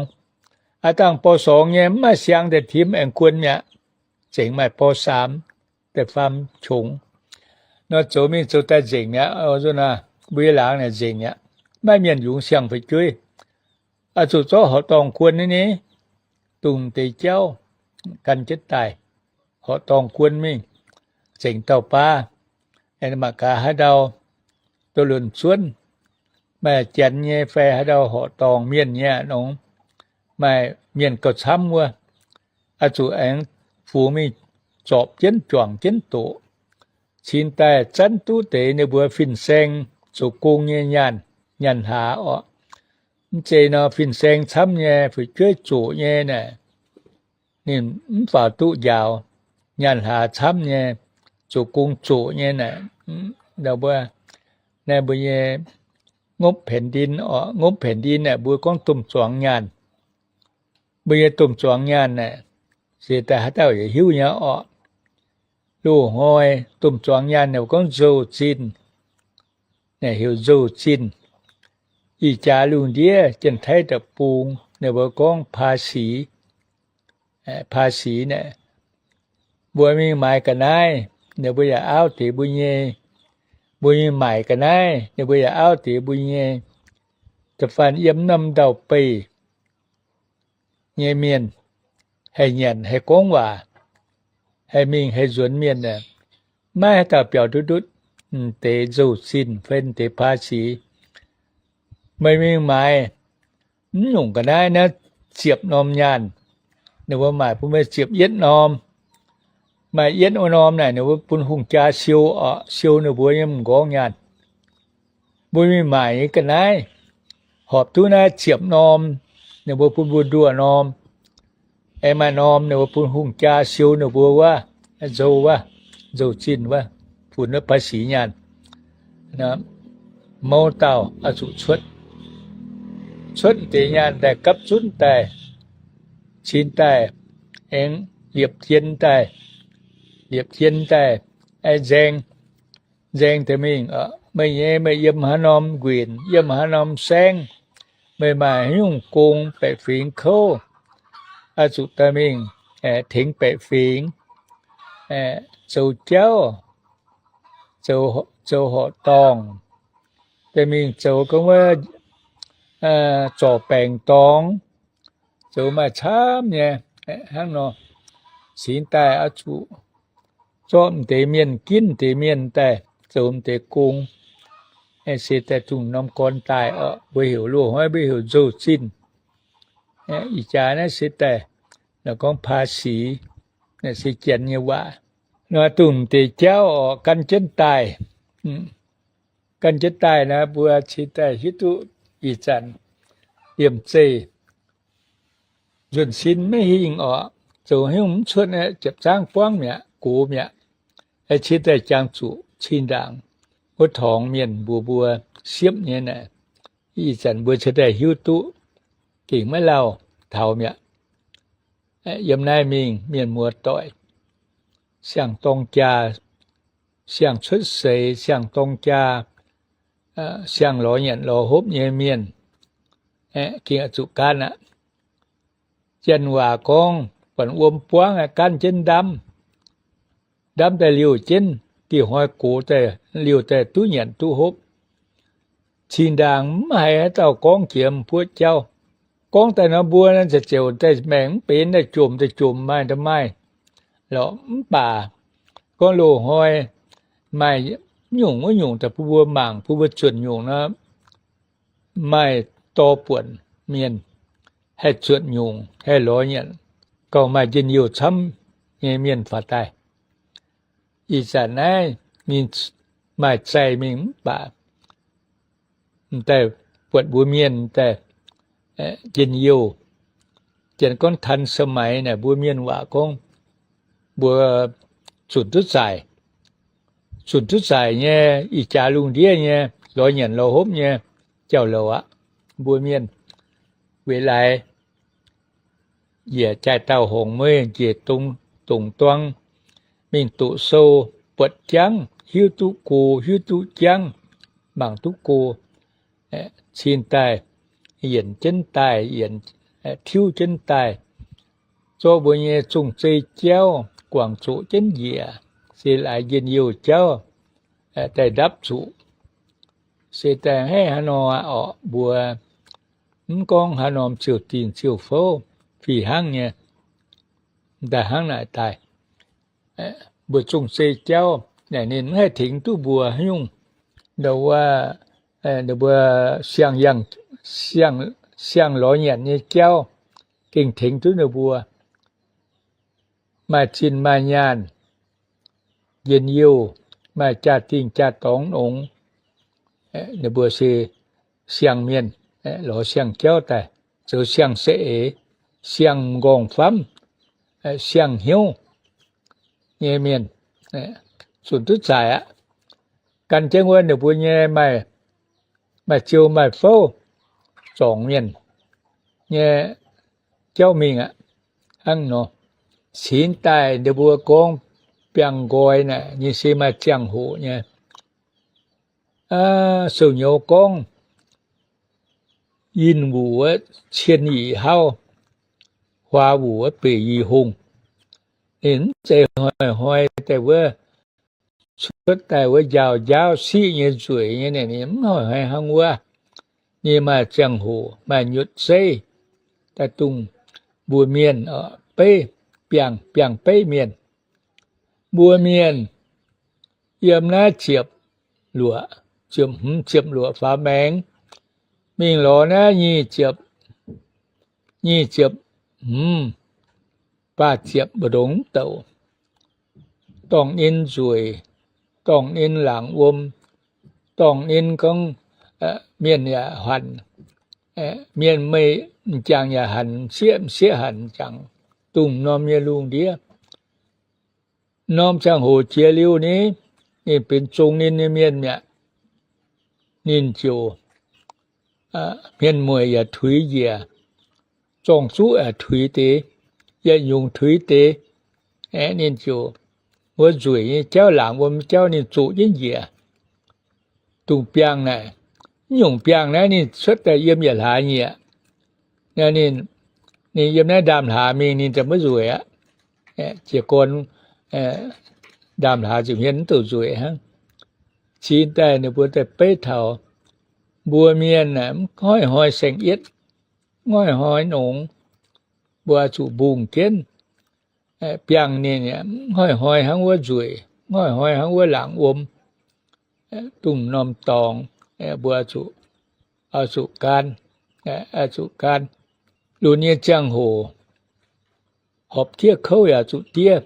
Aav dangh ป.สอง nyei mv maaih siang daaih tim aengx guon mi'aqv. Zengc maaih ป.สาม, da'faam qongx. Nor zoux mingh zoux daaih nzengc mi'aqv. Mbuo nyei laangz naaic nzengc mi'aqv. Maiv maaih mienh yungz siang-fu'jueiv. Oix zuqc zorqv horqc dorngh guon nyei, dongh deix jauv gan jienv daaih, horqc dorngh guon mingh, zengc dauh baav, mangc gaax haaix ndau, doz-lunx zuonv, maaih janx nyei fai haaix ndau horqc dorngh mienh nyei aqv nor, maaih mienh gauh camv wuov, oix zuqc aengx fungx mingh zorpc jienv juangc jienv doqc. Cingx daaih zanv duqv deix ninh mbuo fin-saeng zoux gong nyei nyaanh, nyaanh hlaax orqc. Mv zeiz nor, fin-saeng camv nyei, fu'jueiv zoqc nyei naaic, ninh mv faaux duqv njaaux. Nyaanh hlaax camv nyei, zoux gong zoqc nyei naaic, naaiv mbuo nyei ngopv แผ่นดิน orqc, ngopv แผ่นดิน naaic mbuo gorngv domh zuangx nyaanh. Mbuo nyei domh zuangx nyaanh naaic, se daaih haaix dauh yaac hiuv nyei orqc. Loz-hnoi domh zuangx nyaanh naaic mbuo gorngv nzou-zinh, naaic heuc nzou-zinh. Ih jaax lungh ndiev Janx-Taiv deic-bung ninh mbuo gorngv ภาษี, ภาษี naaic. Mbuo mingh maaiz ga'naaiv, ninh mbuo yaac auv deix mbuo nyei. Mbuo mingh maaic ga'naaiv, ninh mbuo yaac auv deix mbuo nyei. Da'faanh yiem norm ndau-beih nyei mienh, haih nyanc, haih gorngv waac, haih mingh haih nzuonx mienh, maiv haaix dauh biaux duqv ndutv deix nzou-zinh fai deix ภาษี. Meih mingh maaiz mv nyungc ga'naaiv naaiv ziepc norm nyaanh, ninh mbuo maaic bun meih ziepc yietv norm. Maaih yietv norm naaic ninh mbuo bun hungh jaa siou orqc, siou ninh mbuo nyei m'nqorngv nyaanh. Mbuo mingh maaic nyei ga'naaiv, horpc duqv naaiv ziepc norm, ninh mbuo bun mbuo nduoh norm. Aengx maaih norm ninh mbuo bun hungh jaa siou ninh mbuo wuov, nzou wuov, nzou-zinh wuov, funx wuov ภาษี nyaanh. Mouz dauh oix zuqc cuotv, cuotv deix nyaanh daaih gapv zunv daaih, cingx daaih aengx liepc jien daaih, liepc jien daaih, aengx nzaeng, nzaeng daaih mingh, meih nyei meih yiem haaix norm nquenc, yiem haaix norm saengv, meih maaih haaix nyungc gong baeqc fingx kouv, oix zuqc daaih mingh tengx baeqc fingx, zoux jauv, zoux horqc dorngh, daaih mingh zoux gorngv wuov zorc baengc dorngx, zoux maaih camv nyei hnangv nor. Cingx daaih oix zuqc zorqv m'deix mienh, ginv m'deix mienh daaih zoux m'deix gong, se daaih dongh norm gorn daaih orqc. Mbuo heuc loz-hnoi mbuo heuc nzou-zinh. Ih jaax naaiv se daaih gorngv ภาษี, se Janx nyei waac. Nor dongh m'deix jauv orqc gan jienv daaih. Gan jienv daaih naaiv mbuo cingx daaih hiuv duqv ih zanc liemh zeih nzuonx sin maiv hingh orqc, zoux haaix nyungc mv cuotv, ziepc zaangv buangv mi'aqv, gox mi'aqv. Cingx daaih jangx zuqc cing-ndaangc wuov torngx mienh mbuox mbuo siepv nyei naaic, ih zanc mbuo cingx daaih hiuv duqv gengh maiv lauh taux mi'aqv. Yiem naaiv mingh mienh muoz-doic, siang-dorng jaa, siang-cuotv seix, siang-dorng jaa, siang-lorz nyanc lorz hopv nyei mienh, gengh oix zuqc gaanv aqv. Janx waac gorngv, buatc wuom buangv gaanv jienv ndamv, ndamv daaih liouh jienv, dieh hnoi gox daaih liouh daaih duqv nyanc duqv hopv. Cing-ndaangc mv haiz haaix dauh gorngv jiex m'buoqv jauv. Gorngv daaih nor mbuo naaiv ziouc daaih maengc mv benx, daaih jomc daaih jomc, maaih daaih maaih lorqc. Mv baac gorngv loz-hnoi maaih nyungc wuov nyungc daaih bun mbuo mangc, bun mbuo zuotc nyungc nor, maaih dorh buonc mienh haih zuotc nyungc, haih lorz nyanc, gauh maaih njien-youh camv nyei mienh faaux daaih. Ih zanc naaiv ninh maaih zaih mingh mv baac m'daaih buatc mbuo mienh daaih njien-youh. Janx gorngv ทันสมัย naaic, mbuo mienh waac gorngv mbuo zunc duqv zaaic. Zunc duqv zaaic nyei, ih jaax lungh ndiev nyei lorz nyanc lorz hopv nyei jauv-louc aqv. Mbuo mienh weic laaix njiec jaaix dauh hongx mueiz njiec dongh duang mingh doqc sou, buatc jangv, hiuv duqv go, hiuv duqv jangv, mangc duqv go, cingx daaih yienc jienv daaih, yienc, tiuv jienv daaih, zorqv mbuo nyei zong-zei jauv guangc zoqc jienv njiec, se laaix njien-youh jauv daaih ndapv zuqc. Se daaih haiv haaix nor orqc, mbuo mv gorngv haaix norm ziouc dingh ziouc fouv, fih hnangv nyei, daaih hnangv naaic daaih. Mbuo zong-zei jauv naaic ninh mv haih tengx duqv mbuo haaix nyungc. Ndau wuov, ninh mbuo siang-yangh, siang, siang-lorz nyanc nyei jauv gengh tengx duqv ninh mbuo maaih zinh maaih nyaanh, njien-youh, maaih jaa-dingh jaa-dorngx nongx. Ninh mbuo se siang-mienh, lorz siang-jauv daaih, zoux siang-saeng-eix, siang-m'nqorngv-famv, siang-hnyouv nyei mienh, zunc duqv zaaic aqv. Gan jienv wuov ninh mbuo nyei maaih, maaih ziou maaih fouv zorngc mienh nyei jauv mingh aqv. Hnangv nor, cingx daaih ninh mbuo gorngv biangh nqoi naaic, ninh se maaih ziangh hoc nyei. Sou-nyouz gorngv, yinh wuc wuov cien yih hauv, huaax wuc wuov beic yih hungh. Ninh mv zeiz hnoi-hnoi daaih wuov cuotv daaih wuov njaaux njaauv siqv nyei nzueic nyei, ninh mv hnoi-hnoi hnangv wuov. Ninh maaih ziangh hoc, maaih nyutc zeiv daaih dongh mbuo mienh beiv, biangh, biangh beiv mienh. Mbuo mienh yiem naaiv ziepc luoqc, ziepc hmz ziepc luoqc faaux maengx, mingh lorz naaiv nyic ziepc, nyic ziepc hmz, faah ziepc mbu'ndongx mv douc, dorngh ninh nzueic, dorngh ninh laangc wuom, dorngh ninh gorngv mienh yaac hanc, mienh meih m'jangc yaac hanc, m'sieqv m'sieqv hanc, m'jangc dongh norm nyei lungh ndiev. Norm ziangh hoc jiex liuz ni, ninh benx zong ninh nyei mienh mi'aqv. Ninh ziouc hmien mueic yaac tuix njiec, zorng-zuqv yaac tuix deix, yietc nyungc tuix deix. Aeqv, ninh ziouc wuov nzueic nyei jauv, laangc wuom jauv ninh zoqc jienv njiec. Dongh biangh naaic, mv nyungc biangh naaiv ninh cuotv daaih yiem yietc hlaax nyieqc. Ninh, ninh yiem naaiv ndaamv-hlaax mingh ninh daaih maiv nzueic aqv. Jiez gorn ndaamv-hlaax nza'hmien mv douc nzueic hnangv. Cingx daaih ninh mbuo daaih beiv taux mbuo mienh aeqv, mv hnoi-hnoi saeng-yietv, mv hnoi-hnoi nongx, mbuo oix zuqc mbungh jienv. Biangh ninh mv hnoi-hnoi hnangv wuov nzueic, mv hnoi-hnoi hnangv wuov laangc wuom, dongh norm dorngx, mbuo oix zuqc, oix zuqc gaanv, oix zuqc gaanv. Lunx nyei ziangh hoc, horpc diev kouv yaac zuqc diev,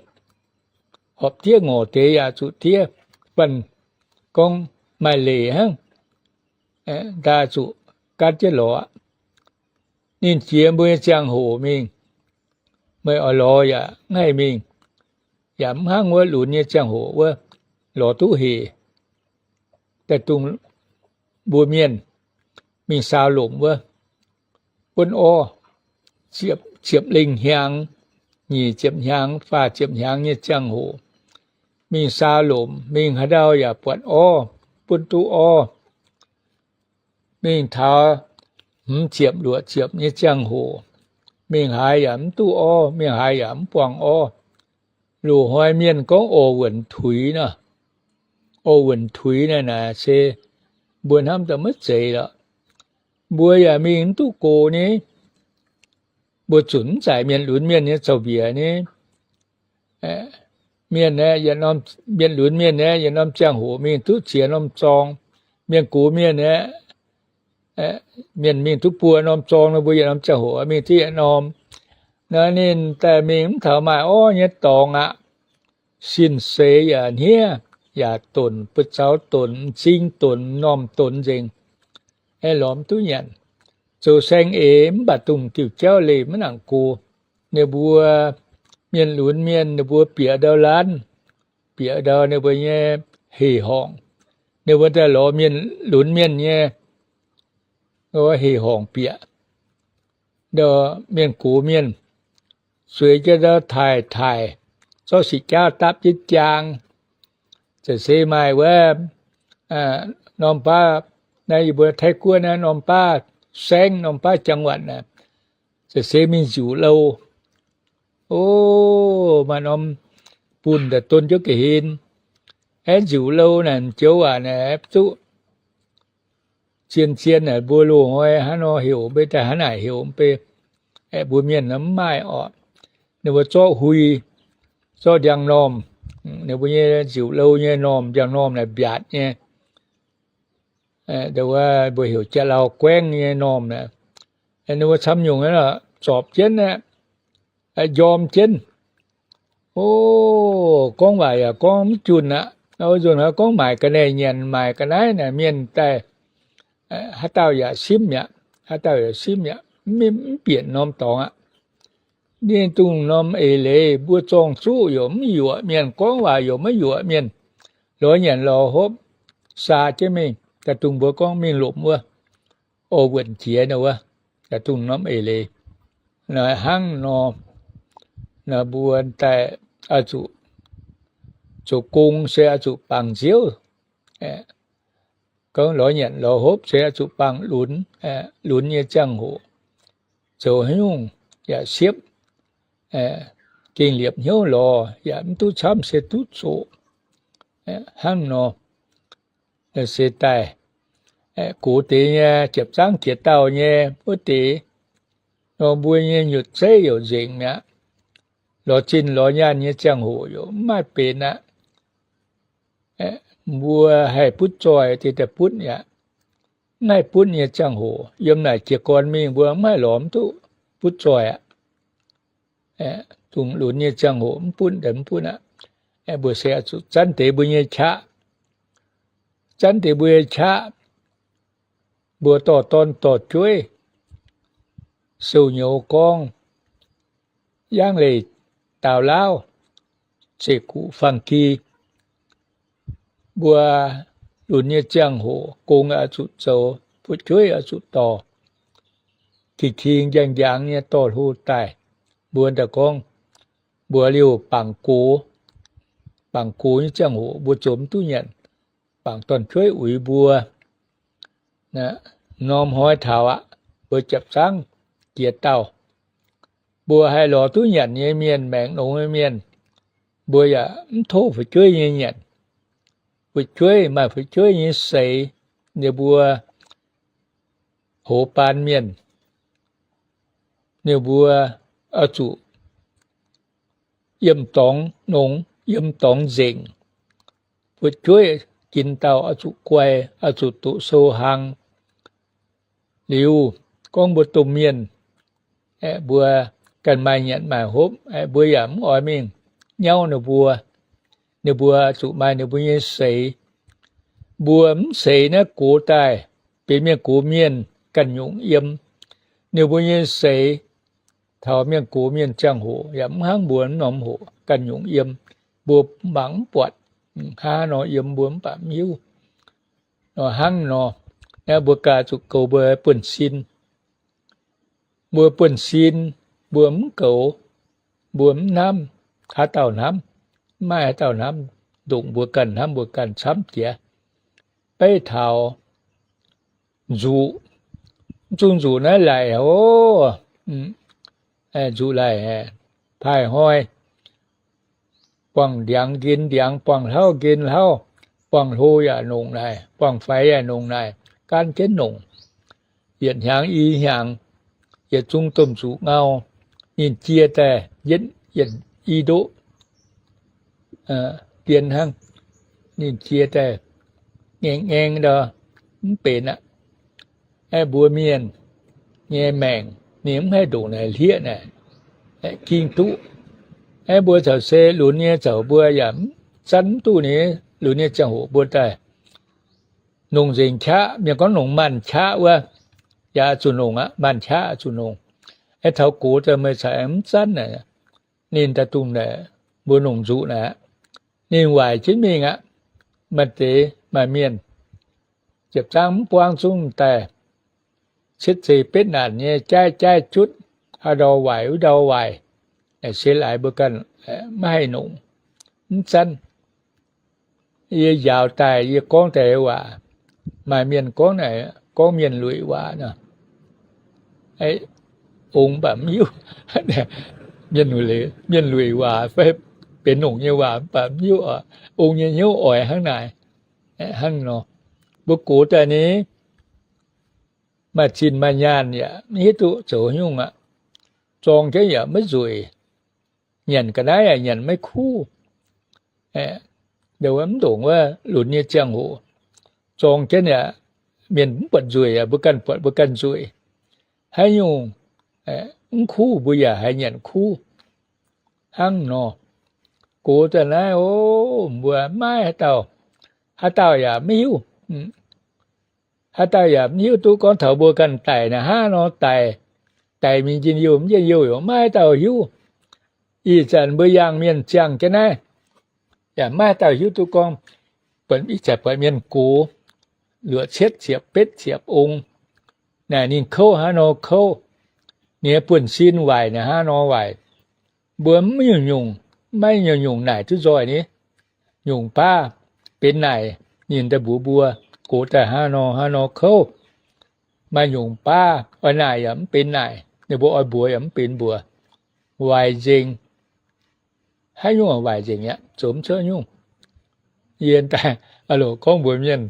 horpc diev ngorc deix yaac zuqc diev, banh gorngv maaih leiz hnangv, ndaa zuqc gaanv jienv lorz aqv. Ninh jiex mbuo nyei ziangh hoc mingh, meih oix lorz yaac mv haih mingh, yaac mv hnangv wuov lunx nyei ziangh hoc wuov lorz duqv hec. Daaih dongh mbuo mienh mingh saau lomc wuov, buonv orv, ziepc, ziepc lengh hnyangx, nyic ziepc hnyangx, faah ziepc hnyangx nyei ziangh hoc, mingh saau lomc, mingh haaix ndau yaac buatc orv, buonv duqv orv. Mingh taux hmz ziepc luoqc ziepc nyei ziangh hoc, mingh haaix yaac mv duqv orv, mingh haaix yaac mv buangh orv. Loz-hnoi mienh gorngv orv wuonc tuix nor, orv wuonc tuix naaiv naaic se mbuo hnamv daaih maiv zeiz lorqc. Mbuo yaac mingh mv duqv gox ni, mbuo zunc mv zaaic mienh lunx mienh nyei zaux-mbiec ni. Mienh aeqv, yietc norm, mienh lunx mienh aeqv, yietc norm ziangh hoc mingh duqv ziex norm zorng. Mienh gox mienh aeqv, mienh mingh duqv buo norm zorng nor, mbuo yietc norm ziangh hoc mingh duqv yietc norm. Naaiv ninh daaih mingh mv taux maaih orv nyei dorngx aqv. Sin-seix yaac hniev, yaac donc, buoz-zaux donc, m'zing donc, m'normh donc nzengc. Aeqv, lorz mv duqv nyanc. Zoux saeng-eix mv baac dongh diuh jauv leih maiv nangc go. Ninh mbuo mienh lunx mienh, ninh mbuo bieqc ndau laanh, bieqc ndau ninh mbuo nyei hec-horngc. Ninh mbuo daaih lorz mienh lunx mienh nyei hec-horngc bieqc. Ndau mienh gox mienh zueiz jienv ndau taaih taaih, zorqv sic jaauv dapv jienv jaang. Za'gengh maaih wuov norm baav, naaiv yie mbuo Taiv-Guoqv naaiv norm baav, saengv norm baav จังหวัด naaic, se mingh nziuc louh. O, maaih norm bunh daaih don jienv ga'hlen. Aeqv, nziuc louh naaic joux waac naaic duqv zien-zien naaic mbuo loz-hnoi hnangv nor heuc mv bei, daaih hnangv naaic heuc mv bei. Aeqv, mbuo mienh mv maaih orqc. Ninh mbuo zorqv huih, zorqv ndiangx-normh, ninh mbuo nyei nziuc louh nyei normh, ndiangx-normh naaic mbiaatc nyei. Mbuo heuc jaa-lauh guaengv nyei normh naaic. Ninh mbuo camv nyungc zorpc jienv aqv, njorm jienv. O, gorngv waac yaac gorngv mv junc aqv. Nzunc hnoi gorngv maaic ga'naaiv nyanc, maaic ga'naaiv naaic mienh daaih, haaix dauh yaac simv mi'aqv, haaix dauh yaac simv mi'aqv, mv bieqc norm dorngx aqv. Ninh dungh norm eix leiz mbuo zorng-zuqv yaac mv yuoqc mienh, gorngv waac yaac maiv yuoqc mienh, lorz nyanc lorz hopv, saa jienv mingh. Daaih dungh mbuo gorngv mingh lomc wuov, o, wuonc jiex nor wuov, daaih dungh norm eix leiz. Hnangv nor, mbuo daaih oix zuqc zoux gong se oix zuqc bangc nziouv. Gorngv lorz nyanc lorz hopv se oix zuqc bangc lunx, lunx nyei ziangh hoc zoux haaix nyungc yaac siepv, gengh liepc hnyouv lorz yaac mv duqv camv se duqv zoqc. Hnangv nor, se daaih gox deix nyei jiepc zangv jiex dauh nyei wuov deix nor, mbuo nyei nyutc zeiv yaac nzengc mi'aqv. Lorz zinh lorz nyaanh nyei ziangh hoc yaac mv maaih benx aqv. Mbuo haih butv zoih deix daaih butv aqv. Mv haih butv nyei ziangh hoc, yiem naaic jiez gorn mingh mbuo mv haih lorz mv duqv butv zoih aqv. Dongh lunx nyei ziangh hoc mv butv daaih mv butv aqv. Mbuo se zuqc zanv deix mbuo nyei qaqv, zanv deix mbuo nyei qaqv. Mbuo dorh dorn dorh jueiv, sou nyouz gorngv, yangv leih daaux laauv, zeqc guqc fang-gi. Mbuo lunx nyei ziangh hoc gong oix zuqc zoux, fu'jueiv oix zuqc dorh, king-king njang-njang nyei dorh hlo daaih. Mbuo daaih gorngv mbuo liouh bangc gox, bangc gox nyei ziangh hoc mbuo zoux mv duqv nyanc, bangc dorn-jueiv uix mbuo. Norm hnoi taux aqv, mbuo jiepc zangv jiex dauh, mbuo haih lorz duqv nyanc nyei mienh, maengc longx nyei mienh, mbuo yaac mv tov fu'jueiv nyei nyanc. Fu'jueiv maaih fu'jueiv nyei seix, ninh mbuo hoz baan mienh, ninh mbuo oix zuqc yiem dorngx nongx, yiem dorngx nzengc. Fu'jueiv ginx dauh oix zuqc guai, oix zuqc doqc sou hlang. Liuz gorngv mbuo domh mienh, mbuo ganh maaih nyanc maaih hopv, mbuo yaac mv oix mingh nyauv ninh mbuo. Ninh mbuo zuqc maaih ninh mbuo nyei seix. Mbuo mv seix naaiv gox daaih, benx mienh gox mienh ganh nyungc yiem. Ninh mbuo nyei seix taux mienh gox mienh ziangh hoc yaac mv hnangv mbuo norm hoc ganh nyungc yiem. Mbuo mangc mv buatc, hnangv nor yiem mbuo mv baac mv hiuv. Nor hnangv nor, naaiv mbuo ganh zuqc goux mbuo buonv-sin. Mbuo buonv-sin, mbuo mv goux, mbuo mv hnamv, haaix dauh hnamv? Mv maaih haaix dauh hnamv. Ndongc mbuo ganh hnamv mbuo ganh camv jiex. Beiv taux nzuqc, mv zungh nzuqc naaiv laic oc. Nzuqc laic, paaiv hnoi, buangh ndiangx nqen ndiangx, buangh hlauv nqen hlauv, buangh hlo yaac nongc naaic, buangh faix yaac nongc naaic, gaanv jienv nongc. Yietc hnyangx i hnyangx, yietc zungv domh nzuqc ngau, ninh jiex daaih yietc, yietc i ndoqv dien hnangv. Ninh jiex daaih ngaeng ngaeng ndau, mv benx aqv. Aeqv, mbuo mienh nyei maengc ninh mv haih ndongc naaic hlieqv naaic, ging duqv. Aeqv, mbuo caux se lunx nyei caux mbuo yaac zanv mv duqv ninh, lunx nyei ziangh hoc mbuo daaih nongc nzengc qaqv. Mienh gorngv nongc maanh qaqv wuov, yaac zuqc nongc aqv, maanh qaqv zuqc nongc. Aeqv, taux gox daaih meih caux aengx mv zanv naaic, ninh daaih dungh naaic, mbuo nongc nzuqc naaic aqv. Ninh waaic jienv mingh aqv. Maaih deix maaih mienh ziepc zangv mv buangv zungv daaih cietv zeih betv naanc nyei, jaaiv jaaiv jutv, haaix ndau waaic wuov ndau waaic, se laaix mbuo ganh maiv haih nongc, mv zanv. Yie njaaux daaih, yie gorngv daaih waac, maaih mienh gorngv naaic, gorngv mienh luic waac nor, Ong mv baac mv hiuv. Mienh lueic waac fai benx longc nyei waac mv baac mv hiuv oc. Ong nyei hnyouv oix hnangv naaic. Hnangv nor, mbuo gox daaih ni, maaih zinh maaih nyaanh yaac mv hiuv duqv zoux nyungc aqv. Zorng jienv yaac maiv nzueic. Nyanc ga'naaiv yaac nyanc maiv kuv. Mv ndongc wuov lunx nyei ziangh hoc, zorng jienv yaac mienh mv buatc nzueic, mbuo ganh buatc mbuo ganh nzueic. Haaix nyungc mv kuv mbuo yaac haih nyanc kuv. Hnangv nor, gox daaih naaiv, o, mbuo maiv haaix dauh, haaix dauh yaac mv hiuv. Haaix dauh yaac mv hiuv duqv gorngv taux mbuo ganh daic naaic hnangv nor daic, daic mingh njien-youh mv njien-youh yaac maiv dauh hiuv. Ih zanc mbuo yangh mienh ziangh jienv naaiv, yaac maiv dauh hiuv duqv gorngv, ih zanc buatc mienh gox luoqc cietv ziepc betv ziepc ong, naaic ninh kouv hnangv nor kouv, ninh nyei buonv-sin waaic naaic hnangv nor waaic. Mbuo mv nyungc-nyungc, maiv nyungc-nyungc naaic duqv nzoih ni. Nyungc baav benx naaic, ninh daaih mbuox mbuo, gox daaih hnangv nor hnangv nor kouv. Maaih nyungc baav oix naaic yaac mv benx naaic, ninh mbuo oix mbuox yaac mv benx mbuox. Waaic nzengc. Haaix nyungc waaic nzengc aqv, zoux mv cuotv nyungc. Yie daaih loc gorngv mbuox mienh,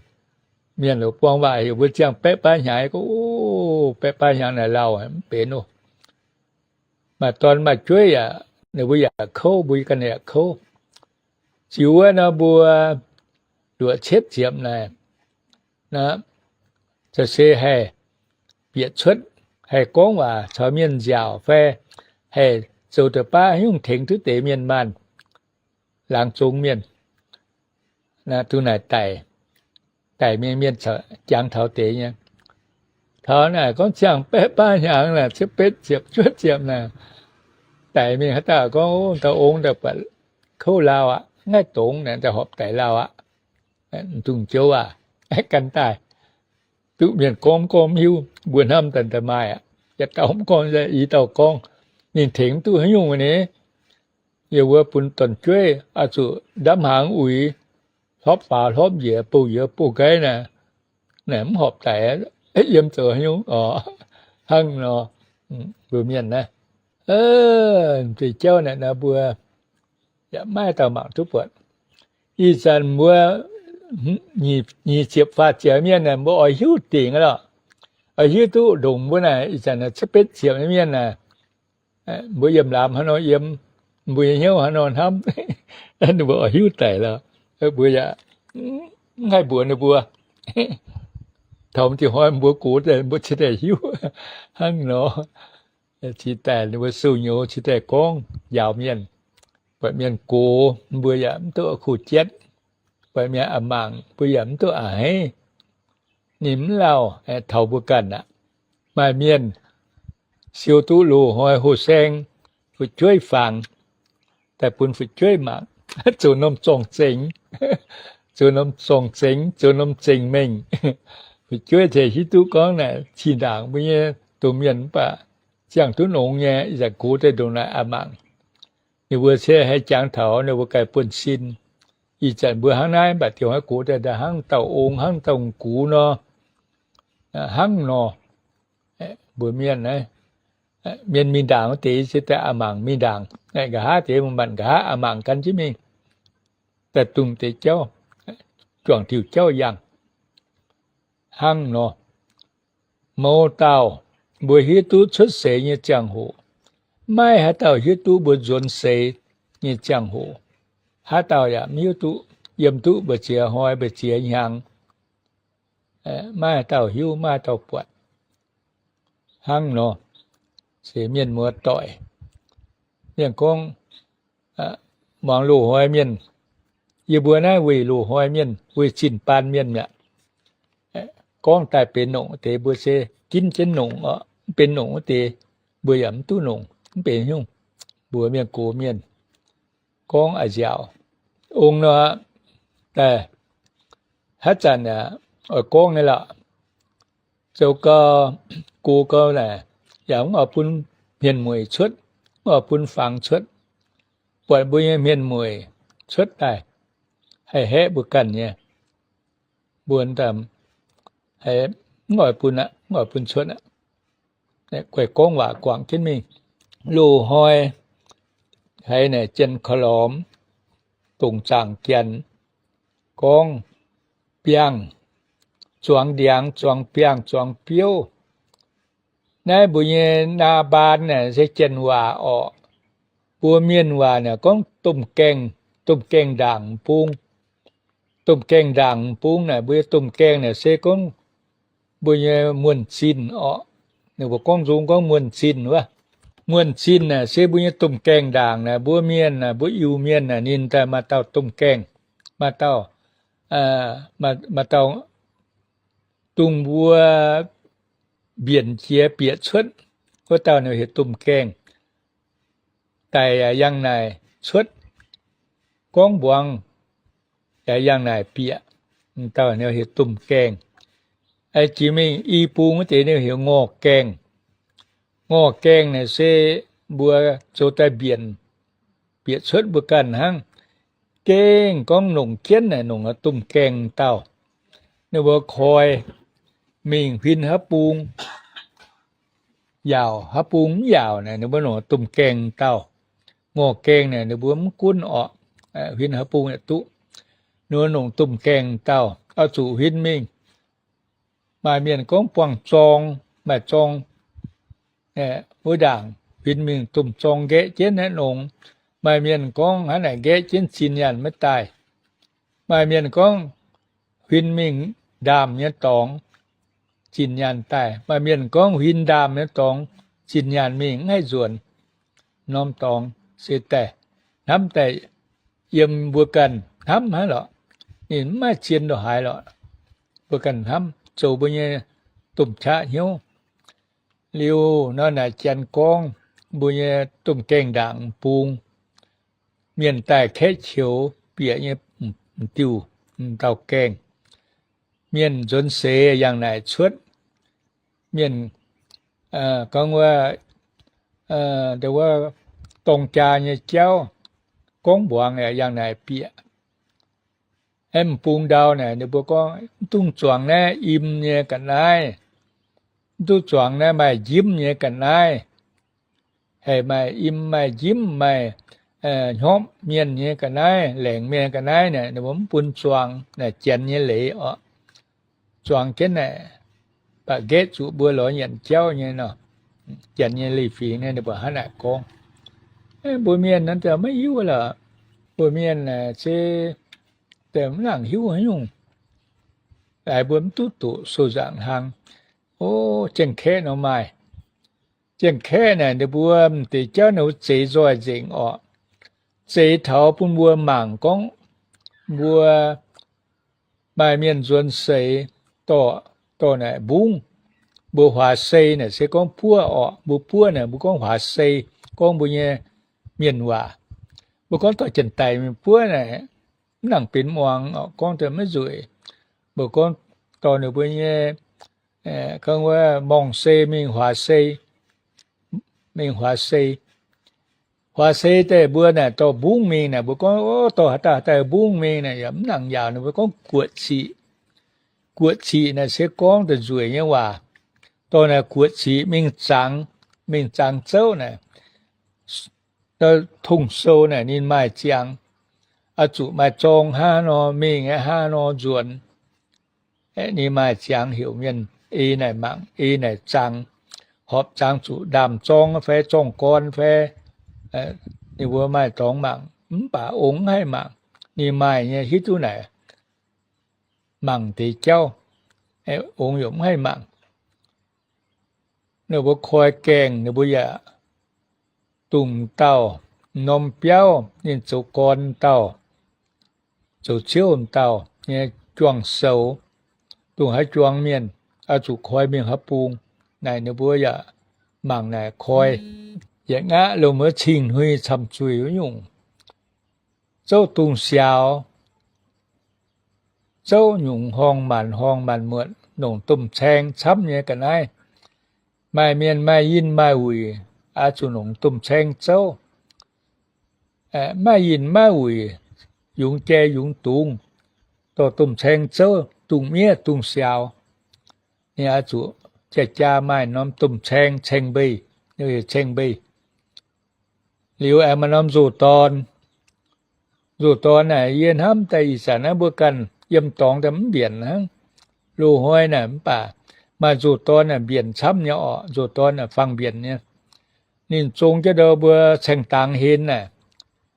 mienh loc buang waac heuc mbuo ziangh baeqv baav hnyangx, gorngv, o, baeqv baav hnyangx naaic lauh mv benx oc. Maaih dorn maaih jueiv yaac, ninh mbuo yaac kouv, mbuo ganh yaac kouv. Ziux wuov nor mbuo luoqc cietv ziepc naaic, se haih bieqc cuotv, haih gorngv waac caux mienh nziaauc fai haih zoux deix baav haaix nyungc tengx duqv deix mienh maanh, laangz zong mienh, duqv naaic daic, daic mingh mienh jangx taux deix nyei. Taux naaic gorngv ziangh baeqv baav hnyangx naaic, cietv betv ziepc juov ziepc naaic, daic mingh haaix dauh gorngv, o, dauh ong daaih buatc kouv lauh aqv, mv haih dongz naaic, daaih horpc daic lauh aqv. Dungx joux aac, gan daaih. Duqv mienh gorngv gorngv mv hiuv, mbuo hnamv daaih daaih maaih aqv. Yietc dauh mv gorngv, i dauh gorngv, ninh tengx mv duqv haaix nyungc ni. Yie mbuo bun dorn-jueiv oix zuqc ndamv hnaangx uix, hlopv faaux hlopv njiec, bouh njiec bouh nqaiv naaic, naaic mv horpc daic, yiem zoux haaix nyungc oc. Hnangv nor, mbuo mienh naaiv, deix jauv naaic nor mbuo yaac maiv dauh mangc duqv buatc. Ih zanc mbuo nyic ziepc faah ziepc mienh naaic, mbuo oix hiuv dingc lorqc. Oix hiuv duqv ndongc mbuo naaic ih zanc cietv betv ziepc mienh naaic, mbuo yiem laamz haaix nor yiem, mbuo nyei hnyouv haaix nor hnamv, ninh mbuo oix hiuv daic lorqc. Mbuo yaac mv haih mbuox ninh mbuo. Taux diuh hnoi mbuo gox daaih mbuo cingx daaih hiuv. Hnangv nor, cingx daaih ninh mbuo sou nyouz cingx daaih gorngv njaaux mienh. Buatc mienh gox mbuo yaac mv duqv kuh jietv. Buatc mienh a'mangc mbuo yaac mv duqv a'hneiv. Ninh mv lauh taux mbuo ganh aqv. Maaih mienh siou duqv loz-hnoi houh saeng, fu'jueiv fangx, daaih bun fu'jueiv mangc, zoux norm zorng-zengx, zoux norm zorng-zengx, zoux norm zengc mengh. Fu'jueiv ziouc hiuv duqv gorngv naaic zinh ndaangc mbuo nyei domh mienh mv baac ziangh duqv nongx nyei, ih zanc gox daaih ndongc naaic aqv mangc. Ninh mbuo se haih jangx taux ninh mbuo ganh buonv-sin. Ih zanc mbuo hnangv naaiv mv baac diuh hnoi gox daaih hnangv dauh ong hnangv dauh gux nor, hnangv nor. Mbuo mienh naaiv, mienh mingh ndaangc wuov deix se daaih a'mangc mingh ndaangc, nqa'haav deix manc nqa'haav a'mangc gan jienv mingh, daaih dungh deix jauv, juangc diuh jauv yangh. Hnangv nor, mouz dauh mbuo hiuv duqv cuotv seix nyei ziangh hoc, maiv haaix dauh hiuv duqv mbuo nzuonx seix nyei ziangh hoc. Haaix dauh yaac mv hiuv duqv yiem duqv mbu'ziex hnoi mbu'ziex hnyangx. Maiv haaix dauh hiuv, maiv haaix dauh buatc. Hnangv nor, se mienh muoz doic, mienh gorngv, muangx loz-hnoi mienh, yie mbuo naaiv weic loz-hnoi mienh, weic zinh baan mienh mi'aqv. Gorngv daaih benx nongc deix mbuo se ginv jienv nongc oc, mv benx nongc wuov deix mbuo yaac mv duqv nongc, mv benx nyungc. Mbuox mienh gox mienh gorngv a'nziaauc, ong nor, daaih haaix zanc yaac oix gorngv nyei lorqc. Zoux gau, gox gau naaic, yaac mv oix bun hmien mueic cuotv, mv oix bun fangx cuotv. Buatc mbuo nyei hmien mueic cuotv daaih, haih haeqv mbuo ganh nyei, mbuo mv oix bun aqv, mv oix bun cuotv aqv. Guei gorngv waac guangc jienv mingh. Loz-hnoi haiz naaic jien korv-lormx, dongc zaangc janx gorngv biangh, zuangx ndiangx, zuangx biangh, zuangx biouv. Naaiv mbuo nyei naa mbaan naaic se janx waac orqc. Mbuo mienh waac naaic gorngv domh gaengh, domh gaengh ndaangc bung. Domh gaengh ndaangc bung naaic, mbuo nyei domh gaengh naaic se gorngv mbuo nyei muonh zinh orqc. Ninh mbuo gorngv nzung gorngv muonh zinh wuov. Muonh zinh naaic se mbuo nyei domh gaengh ndaangc naaic, mbuo mienh naaic, mbuo Iu-Mienh naaic, ninh daaih maaih dauh domh gaengh, maaih dauh, maaih dauh dongh mbuo mbienc jiex bieqc cuotv wuov dauh ninh heuc domh gaengh. Daic yaac yangh naaic cuotv, gorngv mbuangz yaac yangh naaic bieqc, dauh ninh heuc domh gaengh. Jiex mingh i bung wuov deix ninh heuc ngorh gaengh. Ngorh gaengh naaic se mbuo zoux daaih mbienc bieqc cuotv mbuo ganh hnangv. Gengh gorngv nongc jienv naaic nongc domh gaengh dauh. Ninh mbuo koi mingh huin haaix bung, yaauc haaix bung mv yaauc naaic ninh mbuo nongc domh gaengh dauh. Ngorh gaengh naaic ninh mbuo mv gunv orqc, huin haaix bung yaac duqv. Ninh mbuo nongc domh gaengh dauh oix zuqc huin mingh. Maaih mienh gorngv buangh zorng, maaih zorng wuov ndaangc huin mingh domh zorng nqaeqv jienv naaiv nongx. Maaih mienh gorngv hnangv naaic nqaeqv jienv zinh nyaanh maiv daaih. Maaih mienh gorngv huin mingh ndaamv nyei dorngx, zinh nyaanh daaih. Maaih mienh gorngv huin ndaamv nyei dorngx, zinh nyaanh mingh mv haih nzuonx. Norm dorngx se daaih hnamv daaih yiem mbuo ganh hnamv hnangv lorqc. Ninh mv maaih zien ndongc haaix lorqc. Mbuo ganh hnamv zoux mbuo nyei domh qaqv hnyouv. Liuz nor naaic janx gorngv mbuo nyei domh gaengh ndaangc bung, mienh daaih kaeqv qiex bieqc nyei m'diuh dauh gaengh. Mienh nzuonx seix yangh naaic cuotv. Mienh gorngv wuov, wuov dorng jaa nyei jauv gorngv mbuangz yangh naaic bieqc. Aeqv, m'bung ndau naaic ninh mbuo gorngv, mv dungx zuangx naaiv im nyei ga'naaiv, mv dungx zuangx naaiv maaih njimv nyei ga'naaiv. Haiz maaih im, maaih njimv, maaih hnyopv mienh nyei ga'naaiv, laengc mienh ga'naaiv naaic, ninh mbuo mv bun zuangx. Naaic janx nyei leiz orqc. Zuangx jienv naaic, baac nqaeqv zuqc mbuo lorz nyanc jauv nyei nor. Janx nyei leiz-fingx naaic ninh mbuo hnangv naaic gorngv. Mbuo mienh naaiv maiv hiuv lorqc. Mbuo mienh naaic se mv nangc hiuv haaix nyungc. Laaix mbuo mv duqv doqc sou nzaangc hlang. O, Ziangh Kaeqv nor maaih. Ziangh Kaeqv naaic ninh mbuo m'deix jauv ninh mbuo zeix nzoih nzengc orqc. Zeix taux bun mbuo mangc gorngv mbuo maaih mienh nzuonx seix dorh, dorh naaic mbungv. Mbuo huaax sei naaic se gorngv buov orqc. Mbuo buov naaic mbuo gorngv huaax sei, gorngv mbuo nyei mienh waac. Mbuo gorngv dorh janx-daic mingh buov naaic, mv nangc benx muangx orqc, gorngv daaih maiv nzueic. Mbuo gorngv dorh ninh mbuo nyei, gorngv wuov morngh sei mingh huaax sei, mingh huaax sei. Huaax sei daaih mbuo naaic dorh mbungv mingh naaic, mbuo gorngv, o, dorh haaix dauh haaix dauh mbungv mingh naaic yaac mv nangc yaauc. Ninh mbuo gorngv guoqv ciqv. Guoqv ciqv naaic se gorngv da'nzueic nyei waac. Dorh naaic guoqv ciqv mingh zangx, mingh zangx zouv naaic, tong-sou naaic ninh maaih ziangx, oix zuqc maaih zorng hnangv nor mingh, hnangv nor nzuonx. Ninh maaih ziangx heuc mienh ei naaic mangc, ei naaic zangx, horpc zangx zuqc ndaamv-zorng fai zorng-gorn fai. Ninh mbuo maaih dorngx mangc, mv baac ong mv haih mangc. Ninh maaih nyei hiuv duqv naaic mangc deix jauv, ong yaac mv haih mangc. Ninh mbuo koi gaengh ninh mbuo yaac dongh dauh norm biauv ninh zoux gorn dauh, zoux ziouv dauh nyei juang-soux, dongh haaix juang mienh oix zuqc koi mingh haaix bung. Naaic ninh mbuo yaac mangc naaic koi, yietc nqaqv lomh wuov cing-hnui camh zuih wuov nyungc, zouv dungz siaaux, zouv nyungc horngh maanc horngh maanc muotc, longc domh caeng camv nyei ga'naaiv. Maaih mienh maaih yinh maaih wuic, oix zuqc longc domh caeng zouv. Maaih yinh maaih wuic, yungz jai yungz dungz, dorh domh caeng zouv dungz miev dungz siaaux. Ninh oix zuqc jaa-jaa maaih norm domh caeng, caeng-mbeih, caeng-mbeih. Liuz aengx maaih norm nzoh dorn. Nzoh dorn naaic yie hnamv daaih ih zanc naaiv mbuo ganh yiem dorngx daaih mv mbienc hnangv. Loz-hnoi naaic mv baac maaih nzoh dorn naaic mbienc camv nyei orqc. Nzoh dorn naaic fangx mbienc nyei. Ninh zong jienv ndau mbuo caeng-dangx hlen naaic,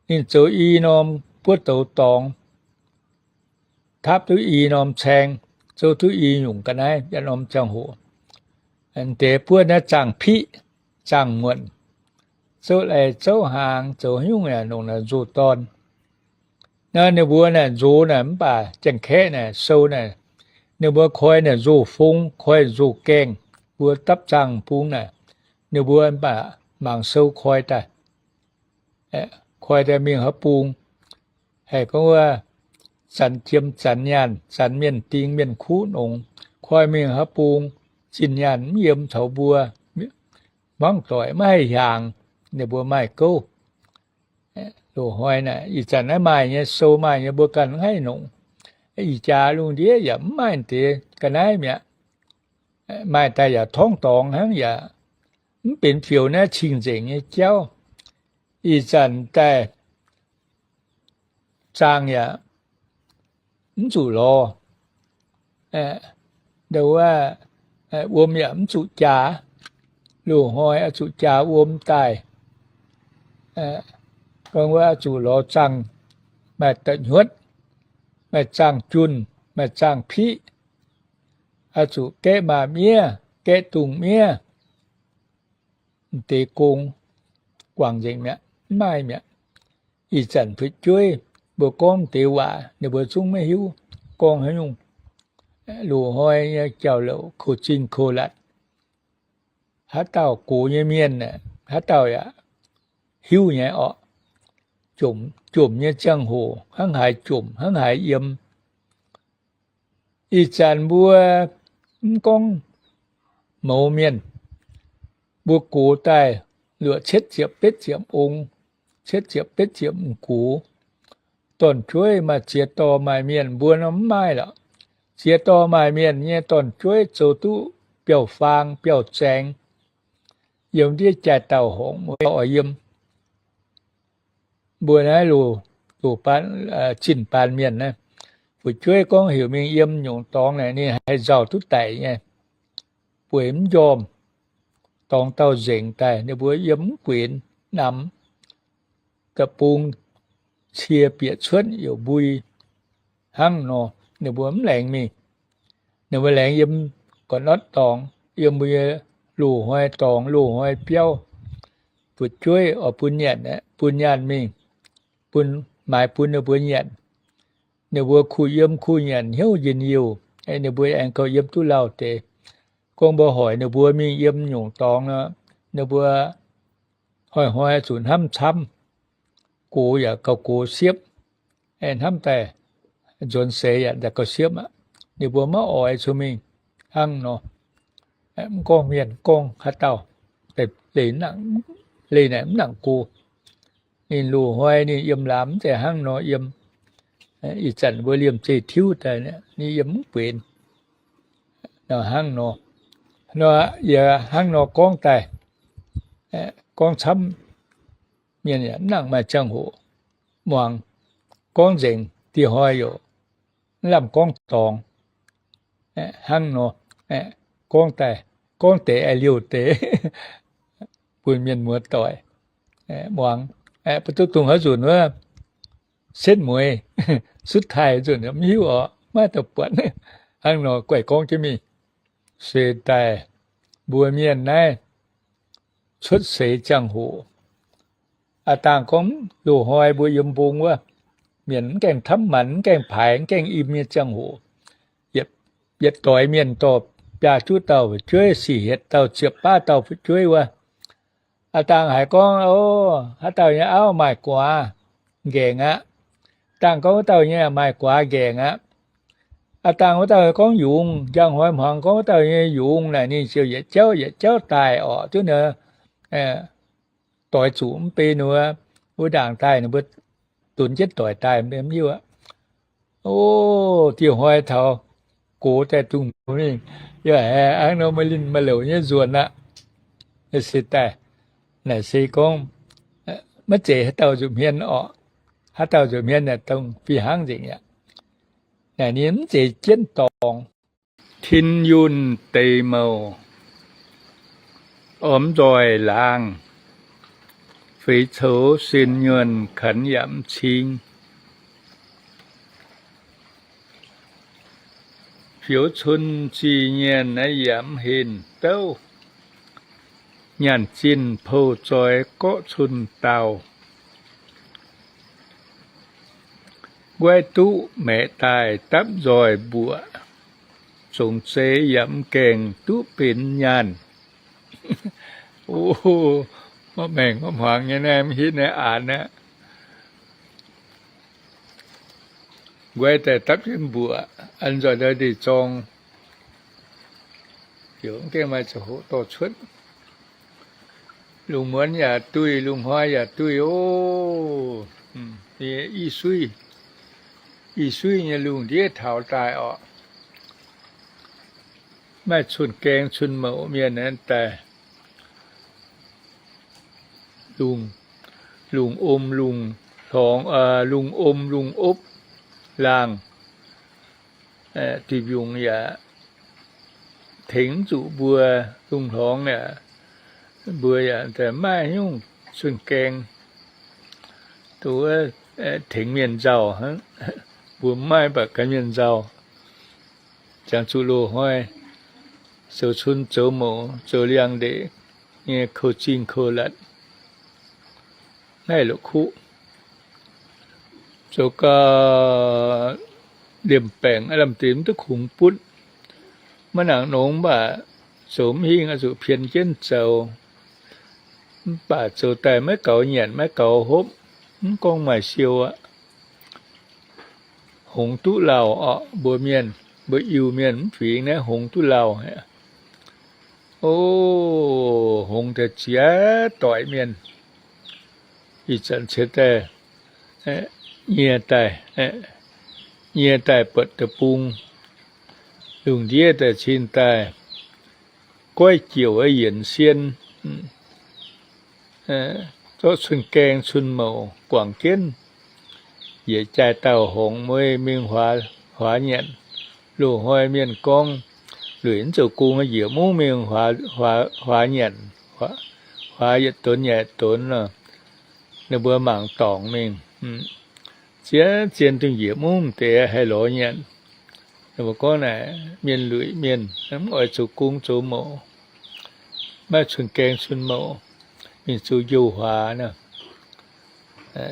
ninh zoux i norm buov douz dorngx, taapv duqv i norm caeng, zouv duqv i nyungc ga'naaiv, yietc norm ziangh hoc. Deix buov naaiv zaangh piqv, zaangh muonc, zouv lai zouv hnaangx, zoux haaix nyungc yaac longc naaic nzoh dorn. Naaiv ninh mbuo naaic nzox naaic mv baac Janx-Kaeqv naaic sou naaic, ninh mbuo koi naaic nzoh fong, koi nzoh gaengh, mbuo dapv zaangh bung naaic, ninh mbuo mv baac mangc sou koi daaih. Koi daaih mingh haaix bung, haih gorngv wuov zanx jiem zanx nyaanh, zanx mienh ding mienh kuv nongx, koi mingh haaix bung, zinh nyaanh mv yiem caux mbuo, hmuangv doic maiv haih hiaangx, ninh mbuo maaih gouv. Loz-hnoi naaic ih zanc naaiv maaih nyei, sou maaih nyei, mbuo ganh mv haih nongc. Ih jaax lungh ndiev yaac mv maaih deix ga'naaiv mi'aqv. Maaih daaih yaac torngv dorngx hnangv, yaac mv benx fioux naaiv cing-nzengc nyei jauv. Ih zanc daaih zaangh yaac mv zuqc lorz, ndau wuov, wuom yaac mv zuqc jaax. Loz-hnoi oix zuqc jaax wuom daaih. Gorngv wuov oix zuqc lorz zaangh, maaih da'hnyuotv, maaih zaangh junh, maaih zaangh piqv, oix zuqc gaeqv maaz-miev, gaeqv dungz miev. M'deix gong guangc nzengc mi'aqv, mv maaih mi'aqv. Ih zanc fu'jueiv mbuo gorngv m'deix waac ninh mbuo zungv maiv hiuv gorngv haaix nyungc. Loz-hnoi nyei jauv-louc koux-zinh koux-latc, haaix dauh gox nyei mienh, haaix dauh yaac hiuv nyei orqc. Jomc nyei ziangh hoc hnangv haaix jomc, hnangv haaix yiem. Ih zanc mbuo mv gorngv mouz mienh, mbuo gox daaih luoqc cietv ziepc betv ziepc ong, cietv ziepc betv ziepc m'gux, dorn-jueiv maaih ziex dorh maaih mienh, mbuo nor mv maaih lorqc. Ziex dorh maaih mienh nyei dorn-jueiv zoux duqv biauv-faang biauv-zaengx, yiem ndiev jaaix dauh horngc oix yiem. Mbuo naaiv loz, loz-baan, zinh baan mienh naaiv, fu'jueiv gorngv heuc mingh yiem nyungc dorngx naaic ninh haih nzauh duqv daic nyei, bueix mv njormh. Dorngx dauh nzengc daaih ninh mbuo yiem mv guenx namx, da'bung cie bieqc cuotv youc mbui hnangv nor, ninh mbuo mv laengz mingh. Ninh mbuo laengz yiem gorn-notv dorngx, yiem mbuo nyei loz-hnoi dorngx, loz-hnoi biauv. Fu'jueiv oix bun nyanc, bun nyaanh mingh, bun, maaiz bun ninh mbuo nyanc. Ninh mbuo kuh yiem kuh nyanc hnyouv njien-youh, ninh mbuo aengx gauh yiem duqv lauh deix. Gorngv mbuo hoic ninh mbuo mingh yiem nyungc dorngx nor, ninh mbuo hnoi-hnoi zuqc hnamv camv. Gox yaac gauh gox siepv, hnamv daaih nzuonx seix yaac gauh siepv aqv. Ninh mbuo maiv oix cun mingh hnangv nor. Mv gorngv mienh, gorngv haaix dauh, leih naaic mv nangc go. Ninh loz-hnoi ninh yiem laamz mv zeiz hnangv nor yiem. Ih zanc mbuo liemh zeih tiuv daaih, ninh yiem mv guenx. Nor hnangv nor, nor yie hnangv nor gorngv daaih, gorngv camv mienh yaac mv nangc maaih ziangh hoc muangx. Gorngv nzengc dieh hnoi youc mv lamh gorngv dorngx. Hnangv nor, gorngv daaih, gorngv deix aengx liouh deix bun mienh muoz-doic muangx. Mv duqv dongh haaix nzunc wuov setv mueiz, sutv taaih nzunc mv hiuv oc, maiv daaih buatc. Hnangv nor guaih gorngv jienv mingh. Se daaih mbuo mienh naaiv cuotv seix ziangh hoc, aav dangh gorngv loz-hnoi mbuo yiem mbong wuov, mienh mv gaengh tamv maanc, mv gaengh paaix, mv gaengh im nyei ziangh hoc, yietc doix mienh dorh biaa juqv dauh fu'jueiv, sic hietc dauh, ziepc baav dauh fu'jueiv wuov. Aav dangh haiz gorngv, o, haaix dauh nyei auv maaih guaax nqaengc aqv. Dangh gorngv wuov dauh nyei maaih guaax nqaengc aqv. Aav dangh wuov dauh gorngv yungz, njang hnoi hmuangx gorngv wuov dauh nyei yungz naaic, ninh ziouc yietc jauv yietc jauv daaih orqc. Duqv naaic doix zuqc mv bei wuov, wuov ndaangc daaih ninh mbuo dunx jienv doic daaih mv hiuv aqv. O, dieh hnoi taux gox daaih dungz mingh, yaac haiz hnangv nor maaih linh maaih louc nyei nzuonx aqv. Se daaih, naaic se gorngv maiv zeiz haaix dauh nza'hmien orqc. Haaix dauh nza'hmien naaic dongh fih hnangv nzengc aqv. Naaic ninh mv zeiz jienv dorngx. Tin yunh deix mouc, ormx nzoih laangz, feix coux sin nyuonh kanx yaac mv cing. Fioux cun zih nyienh naaiv yaac mv henh douv, nyaanh zinh pou zoix gorqv cun daauh. Nquaiv duqv maeqc daaih dapv nzoih mbuoqc, zongc zeiz yaac mv gaengh duqv benx nyaanh. O, maiv maengc maiv hmuangx nyei naaiv, mv hitv naaiv aanx aqv. Nquaiv daaih dapv jienv mbuoqc, an nzoih ndau ndeic-zorng, heuc mv gaengh maaih ziangh hoc dorh cuotv. Lungh muonz yaac duih, lungh hnoi yaac duih oc. Ih suiv, ih suiv nyei lungh ndiev taux daaih orqc. Maaih cun-gaeng cun-mouc mienh naaiv daaih, lungh, lungh om lungh hlorngx, lungh om lungh opv laangh, duih mbiungc yaac tengx mv zuqc mbuo, lungh hlorngx yaac, mbuo yaac maaih nyungc cun-gaeng, duqv tengx mienh nzauh hnangv. Mbuo mv maaih mv baac gan mienh nzauh, ziangh zuqc loz-hnoi zoux cun zoux mouc zoux liangx-ndeic nyei kouv-zingh kouv-latc, naaiv la'kuqv zoux gau, liemh baengc aav lamh deix mv duqv kungx butv. Maiv nangc nongx mv baac zoux mv hingh oix zuqc pien jienv zoux. Mv baac zoux daaih maiv gaux nyanc maiv gaux hopv, mv gorngv maaih siou aqv. Hngongx duqv lauh orqc, mbuo mienh, mbuo Iu-Mienh mv fingx naaiv hngongx duqv lauh aqv. O, hngongx daaih ziex doic mienh, ih zanc ciex daaih nyie daaih, nyie daaih buatc deic-bung, lungh ndiev daaih cin daaih, goiv jiouc yienc sien, zorqv cun-gaeng cun-mouc guangc jienv, yietc jaaix dauh hngongx mueiz mingh huaax nyanc. Loz-hnoi mienh gorngv lueic mv zoux gong, njiec mungv mingh huaax nyanc, huaax yietc donx nyanc yietc donx nor, ninh mbuo mangc dorngc mingh. Zien zien dongh njiec mungv deix haih lorz nyanc. Ninh mbuo gorngv naaic mienh lueic mienh mv oix zoux gong zoux mouc, maiv cun-gaeng cun-mouc, mingh zoux njoux huaax nor,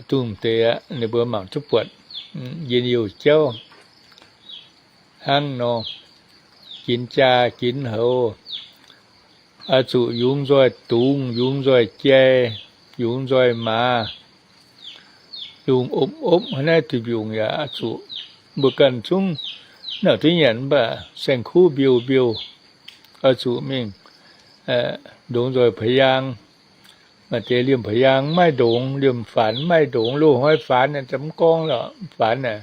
dongh deix aqv. Ninh mbuo mangc duqv buatc njien-youh jauv hnangv nor, ginx jaa ginx houx, oix zuqc yungz nzoih dungz, yungz nzoih jai, yungz nzoih maaz, lungh opv-opv hnangv naaiv deic-mbiungc yaac oix zuqc, mbuo ganh zungv naaic duqv nyanc mv baac saeng-kuv mbiouh mbiouh, oix zuqc mingh ndongx nzoih pa'yaang. Maaih deix liemh pa'yaang maiv ndongx, liemh faanx maiv ndongx, loz-hnoi faanx naaic mv gorngv lorqc, faanx naaic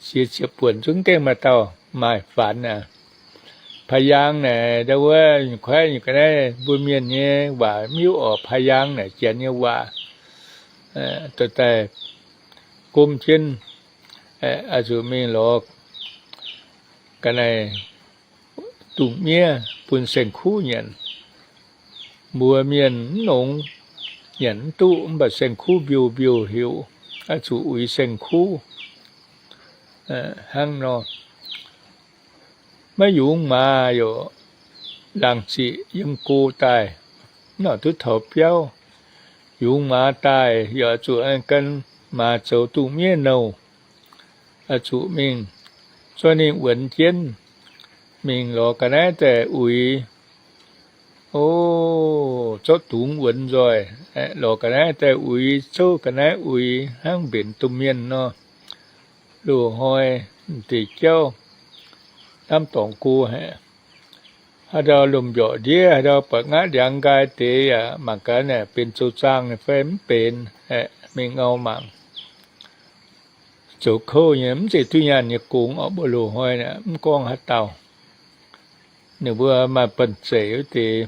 siex ziepc buonc zungv gaengh maaih dauh maaih faanx aqv. Pa'yaang naaic ndau wuov kuaaiv nyei ga'naaiv mbuo mienh nyei waac miuv orqc, pa'yaang naaic janx nyei waac. Dorh daaih gomv jienv, oix zuqc mingh lorz ga'naaiv dungz miev bun saeng-kuv nyanc. Mbuo mienh mv nongx, nyanc mv duqv, mv baac saeng-kuv mbiouh mbiouh heuc, oix zuqc uix saeng-kuv hnangv nor. Maiv yungz maaz yaac laangh ziqc yiem go daaih, mv nor duqv taux biauv. Yungz maaz daaih yaac zuqc gan maaz zoux dungz miev nouh. Oix zuqc mingh zorqv ninh wuonx jienv, mingh lorz ga'naaiv daaih uix. O, zorqv dungz wuonx nzoih, lorz ga'naaiv daaih uix, zouv ga'naaiv uix hnangv mbenc domh mienh nor. Loz-hnoi m'deix jauv, hnamv dorngc go haic. Haaix ndau lomh mbiorqc ndiev, haaix ndau buatc ngaqv ndiangx nqaai deix yaac mangc gaax naaic benx zoux zaangh fai mv benx, mingh ngau mangc. zoux kouv nyei, mv zeiz duqv nyaanh nyei gong oc. Mbuo loz-hnoi naaic mv gorngv haaix dauh, ninh mbuo maaih banh zeic wuov deix,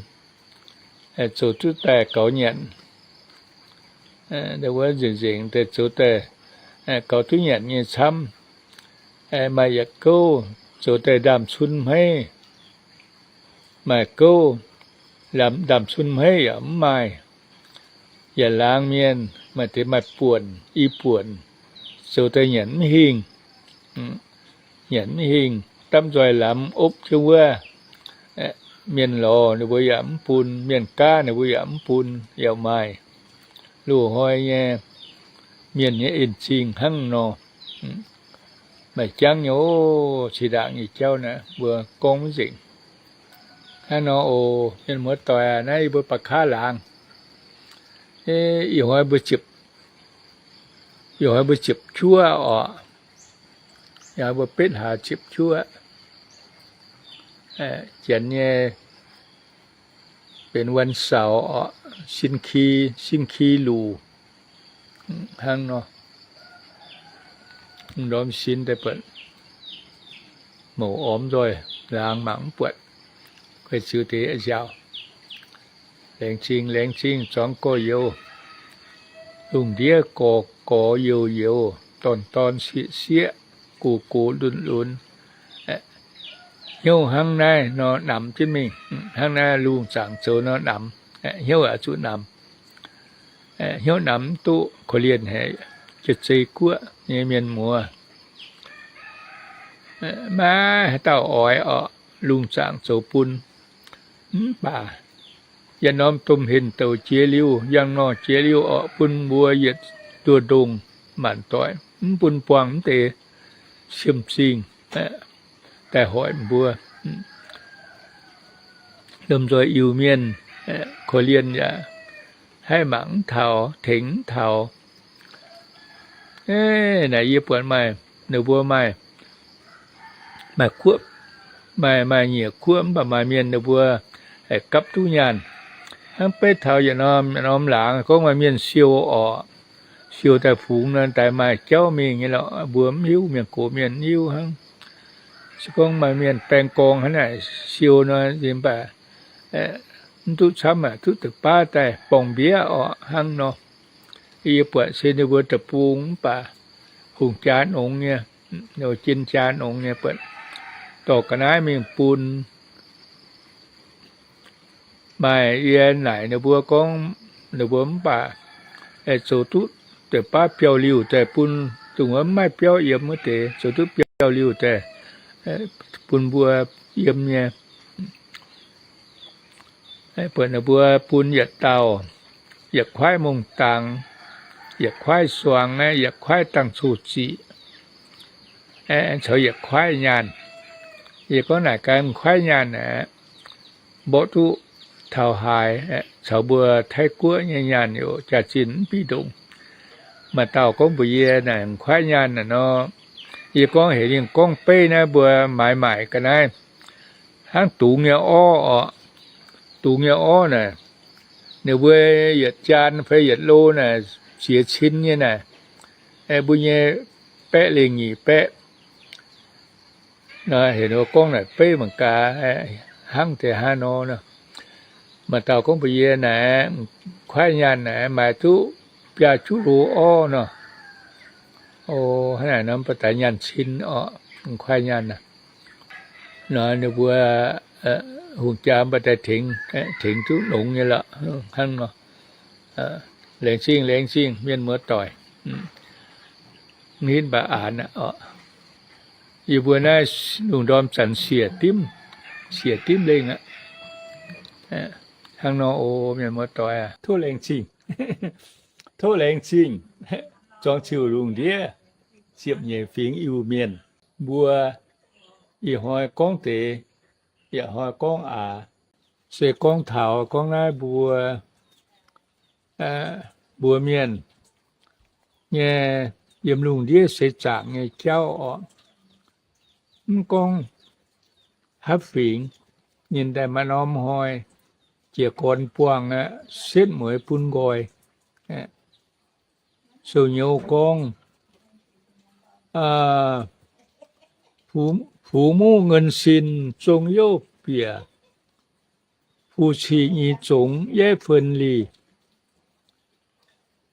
zoux duqv daaih gaux nyanc. Ninh mbuo nzengc nzengc daaih zoux daaih gaux duqv nyanc nyei camv. Maaih yietc gouv zoux daaih ndaamv-cun hmeiv, maaih gouv ndaamv-cun hmeiv yaac mv maaih. Yaac laangz mienh maaih deix maaih buonc, i buonc, zoux daaih nyanc mv hingh. Nyanc mv hingh, dapv nzoih lamz opv jienv wuov. Mienh lorz ninh mbuo yaac mv bun, mienh gaav ninh mbuo yaac mv bun, yaac maaih. Loz-hnoi nyei mienh nyei en-zingh hnangv nor. Maaih jangv nyei oc. Ceix ndaangc nyei jauv naaiv mbuo gorngv mv nzengc. Hnangv nor oc, mienh muoz-doic aac, naaiv yie mbuo ba'kaav laangz. Ih hnoi mbuo ziepc, ih hnoi mbuo ziepc juov oc. Ih hnoi mbuo betv hlaax ziepc juov. Janx nyei benx วันเสาร์ oc, 星期, 星期五 hnangv nor. Ndorm sin daaih buatc mouc ormx nzoih, laangz mangc mv buatc, guei ziux deix nziaauc. Laengz zingh, laengz zingh zuangx gorx-youz. Lungh ndiev gorx gorx youz youz, dorn dorn sieqv sieqv, gox gox lunx lunx. Hnyouv hnangv naaiv nor namx jienv mingh. Hnangv naaiv lungh zaangc zoux nor namx. Hnyouv yaac zuqc namx. Hnyouv namx mv duqv korv-lienh haic, jiex zei guoqv nyei mienh muoz. Maiv haaix dauh oix orqc, lungh zaangc zoux bun. Mv baac yietc norm domh henh douc jiex liuz, yangh nor jiex liuz orqc, bun mbuo yietc nduoh ndongh maanc doic, mv bun buangh mv deix siemv-zingh daaih hoic mbuo. Lomh nzoih Iu-Mienh korv-lienh yaac haih mangc mv taux, tengx mv taux. Naaic yie buatc maaih, ninh mbuo maaih, maaih guoqv, maaih, maaih nyiec guoqv mv baac maaih mienh ninh mbuo gapv duqv nyaanh. Hnangv beiv taux yietc norm, yietc norm laangz gorngv maaih mienh siou orqc, siou daaih fungx nor, daaih maaih jauv mingh nyei lorqc. Mbuo mv hiuv, mienh gox mienh mv hiuv hnangv. Se gorngv maaih mienh baeng gorngv hnangv naaic siou nor, mv baac mv duqv camv aqv, duqv deix baav daaih borngh mbiev orqc hnangv nor. Yie buatc se ninh mbuo deic-bung mv baac hungh jaa nongx nyei, jien jaa nongx nyei buatc dorh ga'naaiv mingh bun. Maaih yie naaic ninh mbuo gorngv, ninh mbuo mv baac zoux duqv deix baav biauv-liuh daaih bun dongh wuov mv maaih biauv yiem wuov deix, zoux duqv biauv-liuh daaih bun mbuo yiem nyei. Buatc ninh mbuo bun yietc dauh, yietc kuaaiv mongh dangx, yietc kuaaiv suangx, yietc kuaaiv dangh coqv ziqc, caux yietc kuaaiv nyaanh. Yie gorngv naaic gaax, kuaaiv nyaanh aeqv, mborqv duqv taux haaix, caux mbuo Taiv guoqv nyei nyaanh yaac jaax-zinh mv bieqc ndongc. Maaih dauh gorngv mbuox yie naaic, kuaaiv nyaanh naaic nor, yie gorngv heuc ninh gorngv beiv naaiv mbuo maaiz maaic ga'naaiv hnangv dungz nyei orv orqc. Dungz nyei orv naaic, ninh mbuo yietc jaan fai yietc lo naaic ziex cin nyei naaic, mbuo nyei baeqv lengh nyic baeqv. Nor heuc ninh mbuo gorngv naaic beiv mangc gaax, hnangv deix hnangv nor. Maaih dauh gorngv mbuox yie naaic, kuaaiv nyaanh naaic maaiz duqv biaa juqv lo orv nor. O, hnangv naaic nor mv baac daaih nyaanh cin orqc, kuaaiv nyaanh. Nor ninh mbuo hungh jaa mv baac daaih tengx, tengx duqv longx nyei lorqc, hnangv nor. Laengz zingh, laengz zingh mienh muoz-doic. Mv hinv mv baac aanx aqv orqc. Yie mbuo naaiv lungh ndorm zanc siec dimv, siec dimv lengh aqv. Hnangv nor oc, mienh muoz-doic aac, tov laengz zingh. Tov laengz zingh zuangx ziouc lungh ndiev ziepc nyeic fingx Iu-Mienh mbuo. Ih hnoi gorngv deix, yietc hnoi gorngv aax. Se gorngv taux gorngv naaiv mbuo, mbuo mienh nyei yiem lungh ndiev seix zaangc nyei jauv orqc. Mv gorngv haaix fingx, ninh daaih maaih norm hnoi jiez gorn buangh aqv, setv mueiz bun nqoi. Sou-nyouz gorngv, Fux muv เงินสิน zong youv bieqc, fu-cih nyei zongx yeiv fen lic.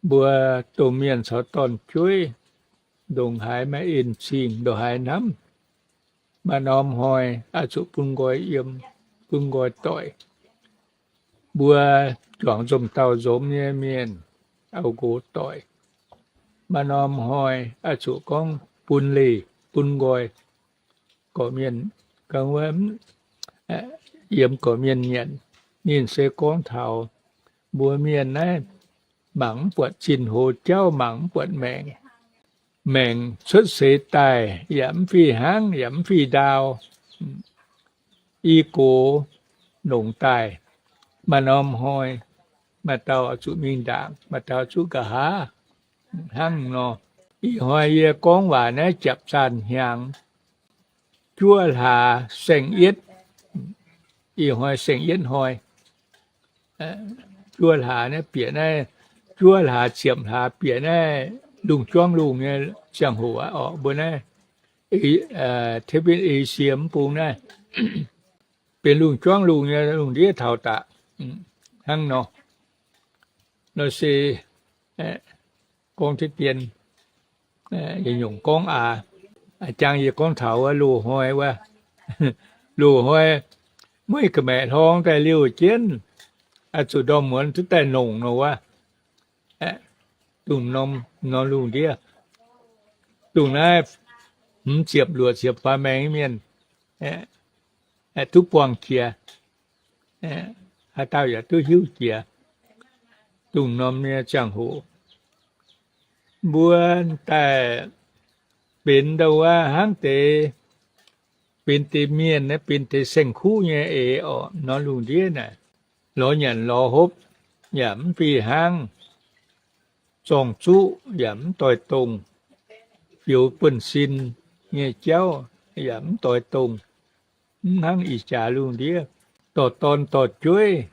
Mbuo domh mienh caux dorn-jueiv ndongc haaix maaih en-zingh, ndongc haaix hnamv, maaih norm hnoi oix zuqc bun nqoi yiem, bun nqoi doic. Mbuo juangc nzomh dauh nzomz nyei mienh, auv-nqox doic, maaih norm hnoi oix zuqc gorngv bun leih, bun nqoi. Gorqv-mienh, yiem gorqv-mienh nyanc, ninh se gorngv taux mbuo mienh naaiv mangc mv buatc zinh hoz jauv, mangc mv buatc maengc. Maengc cuotv seix daaih yaac mv fih hnangv, yaac mv fih ndaau. I gox longc daaih, maaih norm hnoi, maaih dauh zuqc mingh ndaangc, maaih dauh zuqc nqa'haav hnangv nor. Ih hnoi yie gorngv waac naaiv japv zaanh hnyangx, juov hlaax saeng-yietv. Ih hnoi saeng-yietv hnoi, juov hlaax naaiv bieqc naaiv, juov hlaax ziepc hlaax bieqc naaiv lungh juangv lungh nyei ziangh hoc aqv orqc. Mbuo naaiv, tv i sie mv bung naaiv, benx lungh juangv lungh nyei lungh ndiev taux daqc hnangv nor. Nor se gorngv deix dien, yie nyungc gorngv aac, jangx yie gorngv taux wuov loz-hnoi wuov, loz-hnoi mueiz ga'maeqc hlorng daaih liouh jienv, zuqc ndorm muonz duqv daaih nongc nor wuov, dongh norm lungh ndiev, dongh naaiv hmz ziepc luoqc ziepc faaux maengx mienh duqv buangh jiex, haaix dauh yaac duqv hiuv jiex dongh norm nyei ziangh hoc. Mbuo daaih benx ndau wuov hnangv deix, benx deix mienh naaiv, benx deix saeng-kuv nyei eix orqc. Norm lungh ndiev naaic, lorz nyanc lorz hopv yaac mv fih hnangv, zorng-zuqv yaac mv doix dongh, fioux buonv-sin nyei jauv yaac mv doix dongh. Mv hnangv ih jaax lungh ndiev, dorh dorn dorh jueiv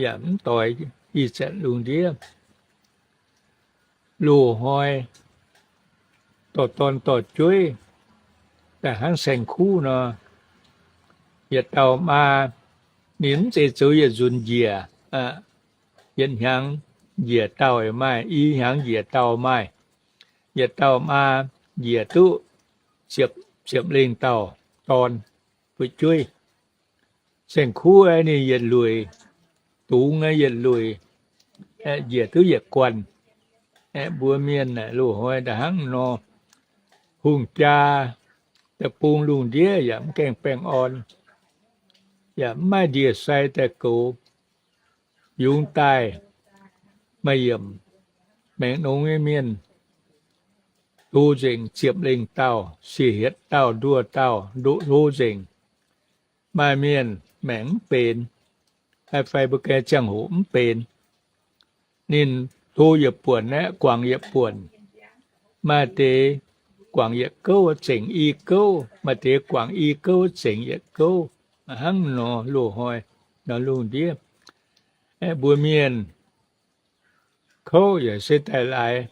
yaac mv doix ih zanc lungh ndiev. Loz-hnoi dorh dorn dorh jueiv daaih hnangv saeng-kuv nor, yietc dauh maa, ninh mv zeiz zoux yietc nzunc njiec, yietc hnyangx njiec dauh maaih, i hnyangx njiec dauh maaih. Yietc dauh maa njiec duqv ziepc, ziepc lengh dauh dorn fu'jueiv. Saeng-kuv aeqv, ninh yietc lueic, dungz aeqv yietc lueic, njiec duqv yietc guanh. Aeqv, mbuo mienh aeqv, loz-hnoi da'hnangv nor, hungh jaa deic-bung lungh ndiev yaac mv gaengh baengh orn, yaac mv maaih ndie-sai daaih goux. Yungz daaih maaih yiemc maengx nongx nyei mienh, hlo nzengc ziepc lengh dauh, siec hietc dauh, nduoh dauh, ndoqc hlo nzengc. Maaih mienh maengc mv benx, fai mbuo ganh ziangh hoc mv benx. Ninh hlo yietc buonc aeqv, guangc yietc buonc. Maaih deix guangc yietc gouv zengc i gouv, maaih deix guangc i gouv zengc yietc gouv. Hnangv nor loz-hnoi, nor lungh ndiev, mbuo mienh kouv yaac se daaih laaix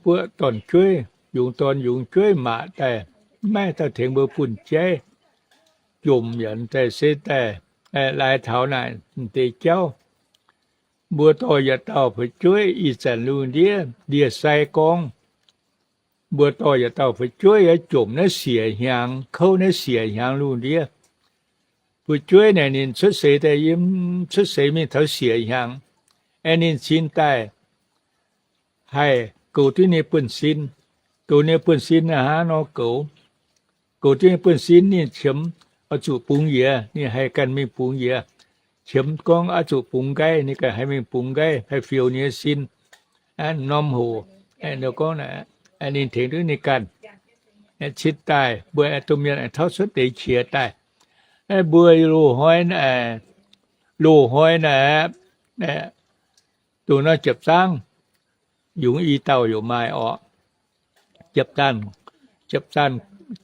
buoqv dorn-jueiv, yungz dorn yungz jueiv maac daaih, maiv dauh tengx mbuo bunh jaiv. Jomc yaac daaih se daaih laaix taux naaic deix jauv. Mbuo dorh yietc dauh fu'jueiv ih zanc lungh ndiev ndie-sai gorngv, mbuo dorh yietc dauh fu'jueiv yaac jomc naaiv siec hnyangx, kouv naaiv siec hnyangx lungh ndiev. Fu'jueiv naaic ninh cuotv seix daaih yiem, cuotv seix mingh taux siec hnyangx, aeqv, ninh cin daaih haih goux duqv ninh buonv-sin. Goux ninh buonv-sin naaic hnangv nor goux. Goux duqv ninh buonv-sin ninh qiemx oix zuqc bungx yiez, ninh haih ganh mingh bungx yiez. Qiemx gorngv oix zuqc bungx nqaiv, ninh ganh haih mingh bungx nqaiv, haih fioux ninh nyei sin. Norm hoc, gorngv ninh tengx duqv ninh ganh. Cin daaih mbuo domh mienh aengx tauv cuotv deix qiex daaih. Mbuo loz-hnoi, loz-hnoi naaic, dongh naaiv jiepv zaangv yungz i dauh yaac maaih orqc.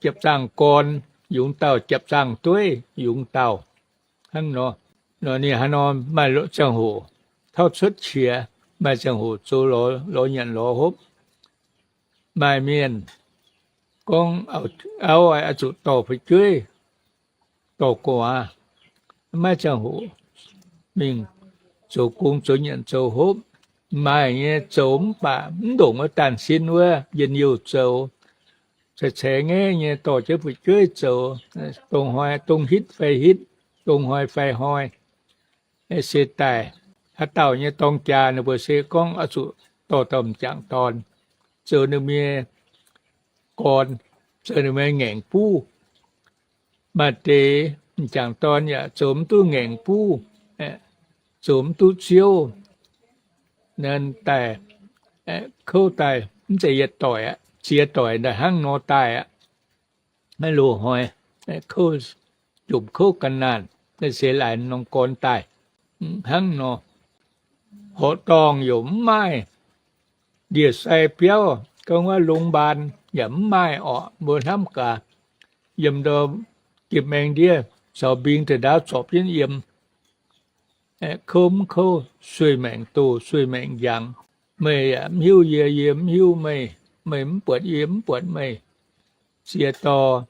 Jiepv zaangv gorn yungz dauh, jiepv zaangv dueiv yungz dauh. Hnangv nor, nor ninh haaix nor maaih ziangh hoc tauv cuotv qiex, maaih ziangh hoc zoux lorz nyanc lorz hopv. Maaih mienh gorngv, auv oix zuqc dorh fu'jueiv, dorh gu'nguaaz, maiv ziangh hoc mingh zoux gong zoux nyanc zoux hopv. Maaih nyei zoux mv baac mv ndongc wuov daanh sin wuov, njien-youh zoux, ceix-ceix ngaeqv nyei dorh jienv fu'jueiv zoux, dongh hnoi dongh hitv fai hitv, dongh hnoi fai hnoi. Se daaih haaix dauh nyei dorng jaax ninh mbuo se gorngv oix zuqc dorh dauh m'jangc dorn zoux ninh nyei gorn, zoux ninh nyei ngaengc buv. Maaih deix m'jangc dorn yaac zoux mv duqv ngaengc buv, zoux mv duqv ziouv. Naaiv daaih kouv daaih mv zeiz yietc doic aqv, ziex doic naaic hnangv nor daaih aqv. Naaiv loz-hnoi kouv, jomc kouv ga'naanh, naaiv se laaix norm gorn daaih hnangv nor. Horqc dorngh yaac mv maaih, ndie-sai biauv gorngv wuov โรงพยาบาล yaac mv maaih orqc, mbuo hnamv gaax. Yiem ndau gipv maengx ndiev caux mbing deix ndaauv zorpc jienv yiem. Kouv mv kouv, sueih maengc doh sueih maengc njangx. Meih yaac mv hiuv yie, yie mv hiuv meih. Meih mv buatc yie, yie mv buatc meih. Ziex dorh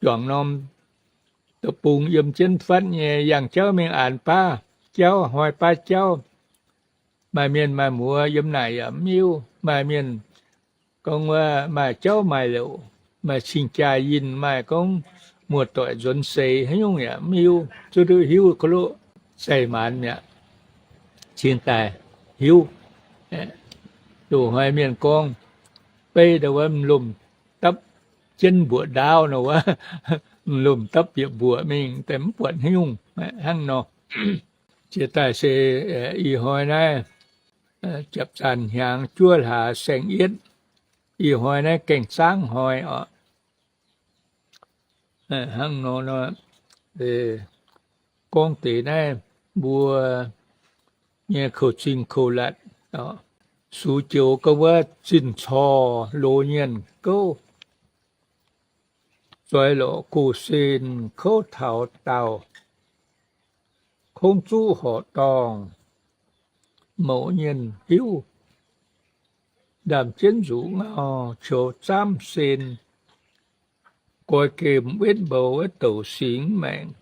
juangc norm deic-bung yiem jienv fatv nyei, yangh jauv mingh aanx baav jauv, hnoi baav jauv. Maaih mienh maaih muoz yiem naaic yaac mv hiuv. Maaih mienh gorngv wuov maaih jauv maaih louc, maaih cing-jaa yinh, maaih gorngv muoz-doic nzuonx seix haaix nyungc yaac mv hiuv. Zuov duqv hiuv koloqv zaih maanz mi'aqv, cingx daaih hiuv. Loz-hnoi mienh gorngv, beiv ndau wuov m'lomh dapv jienv mbuoqc ndaauv nor wuov, m'lomh dapv bieqc mbuoqc mingh daaih mv buatc haaix nyungc hnangv nor. Jiex daaih se ih hnoi naaiv japc zanc hnyangx juov hlaax saeng-yietv, ih hnoi naaiv gaeng zaangv hnoi oc. Hnangv nor, gorngv deix naaiv mbuo nyei kouv-zingh kouv-latc, sux joux gorngv wuov zinh corc loz nyienh gouv, zoix lorqc gox sen kouv taux daauh, kungx zuqv horqc dorngh mouc nyienh hiuv, ndaamv-jienv nzuqc ngau qiux zaamv sen, goix gemh wetv mboux wuov douc singx maengc.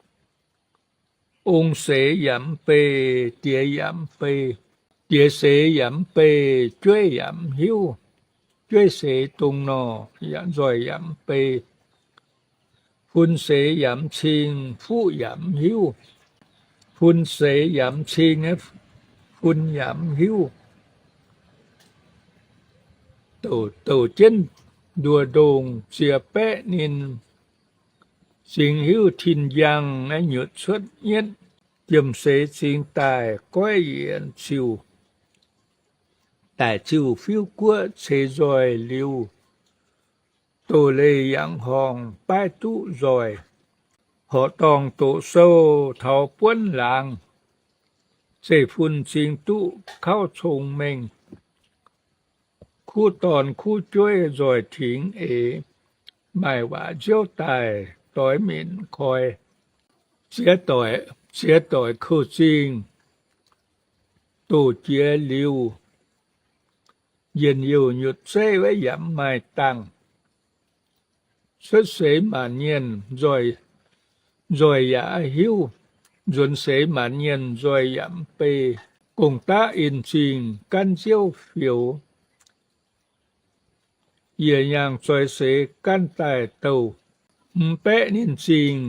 Ong seix yaac mv bei, diex yaac mv bei, diex seix yaac mv bei, jueiv yaac mv hiuv. Jueiv seix dongh nor, yaac nzoih yaac mv bei. Fun seix yaac mv cing, fuqv yaac mv hiuv. Fun seix yaac mv cing, fun yaac mv hiuv. Douc douc jienv nduoh ndongh ziex baeqv ninh, cingx hiuv tin njang nyutc cuotv nyietv. Jiem seix cingx daaih goiv yienx ziuh, daic ziuh fiuv guoqv ceix nzoih liuz, doz-leih yangh horngh baaiv duqv nzoih. Horqc dorngh doqc sou taux buonv laangz, zeiv-fun cingx duqv kauv cong-mengh. Kuv dorn kuv jueiv nzoih tingx eix, maaih waac nziouv daaih doix minc koi. Ziex doic, ziex doic kouv-zingh doz jiex liuz, njien-youh nyutc zeiv wuov yaac mv maaih dangh. Cuotv seix maanc mienh nzoih yaac hiuv, nzuonx seix maanc mienh nzoih yaac mv bei. Gong-daqv in zingh gaanv nziouv fioux, yie nyaangh zoih seix gaanv daaih douh. Mv baeqv ninh zingh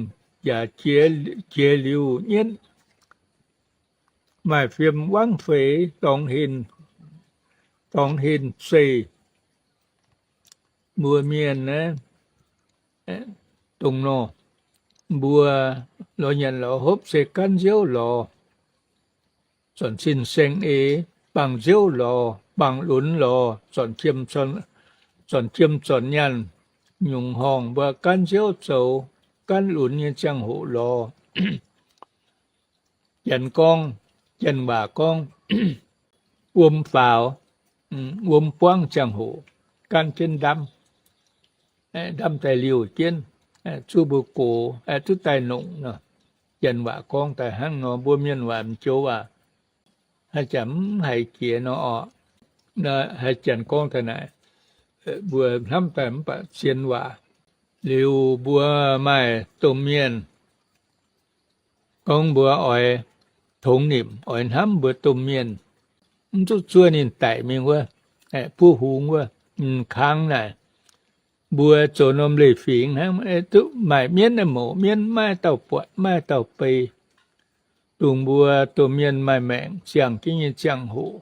yaac jiex liuz nyietv. Maaih fiem wangv feix dorngx hin, dorngx hin zeih. Mbuo mienh naaiv dongh nor, mbuo lorz nyanc lorz hopv se gaanv nziouv lorz. Zornc cin-saeng eix, bangc nziouv lorz, bangc lunx lorz, zornc jiem zornc nyaanh, nyungc horngh mbuo gaanv nziouv zoux, gaanv lunx nyei ziangh hoc lorz. Janx gorngv, Janx waac gorngv, wuom faaux, wuom buangv ziangh hoc, gaanv jienv ndamv, ndamv daaih liouh jienv, zuov mbuo gox, zuov daaih nongc nor. Janx waac gorngv daaih hnangv nor, mbuo mienh waac m'joux waac, haaix zanc mv haiz jiex nor orqc. Haaix Janx gorngv daaih naaic, Mbuo hnamv daaih mv baac zien waac. Liuz mbuo maaih domh mienh gorngv mbuo oix tongx nimc, oix hnamv mbuo domh mienh, mv zuqc zuov ninh daic mingh wuov, buov hungx wuov, kangv naaic. Mbuo zoux norm leiz-fingx hnangv, duqv maaih mienv mouz mienv, maiv dauh buatc maiv dauh bei, dongh mbuo domh mienh maaih maengc ziangh jienv nyei ziangh hoc,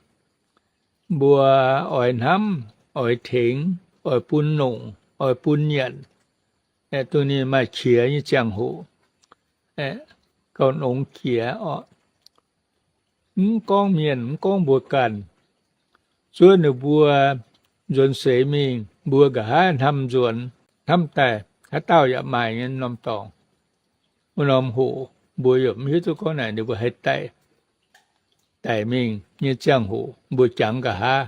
mbuo oix hnamv, oix tengx, oix bun nongc, oix bun nyanc, dongh ninh maaih qiex nyei ziangh hoc, gauh nongx qiex oc. Mv gorngv mienh, mv gorngv mbuo ganh, zuov ninh mbuo nzuonx seix mingh, mbuo nqa'haav hnamv nzuonx, hnamv daaih haaix dauh yaac maaih nyei norm dorngx. Wuov norm hoc mbuo yaac mv hiuv duqv gorngv naaic ninh mbuo haih daic, daic mingh nyei ziangh hoc mbuo jangx nqa'haav,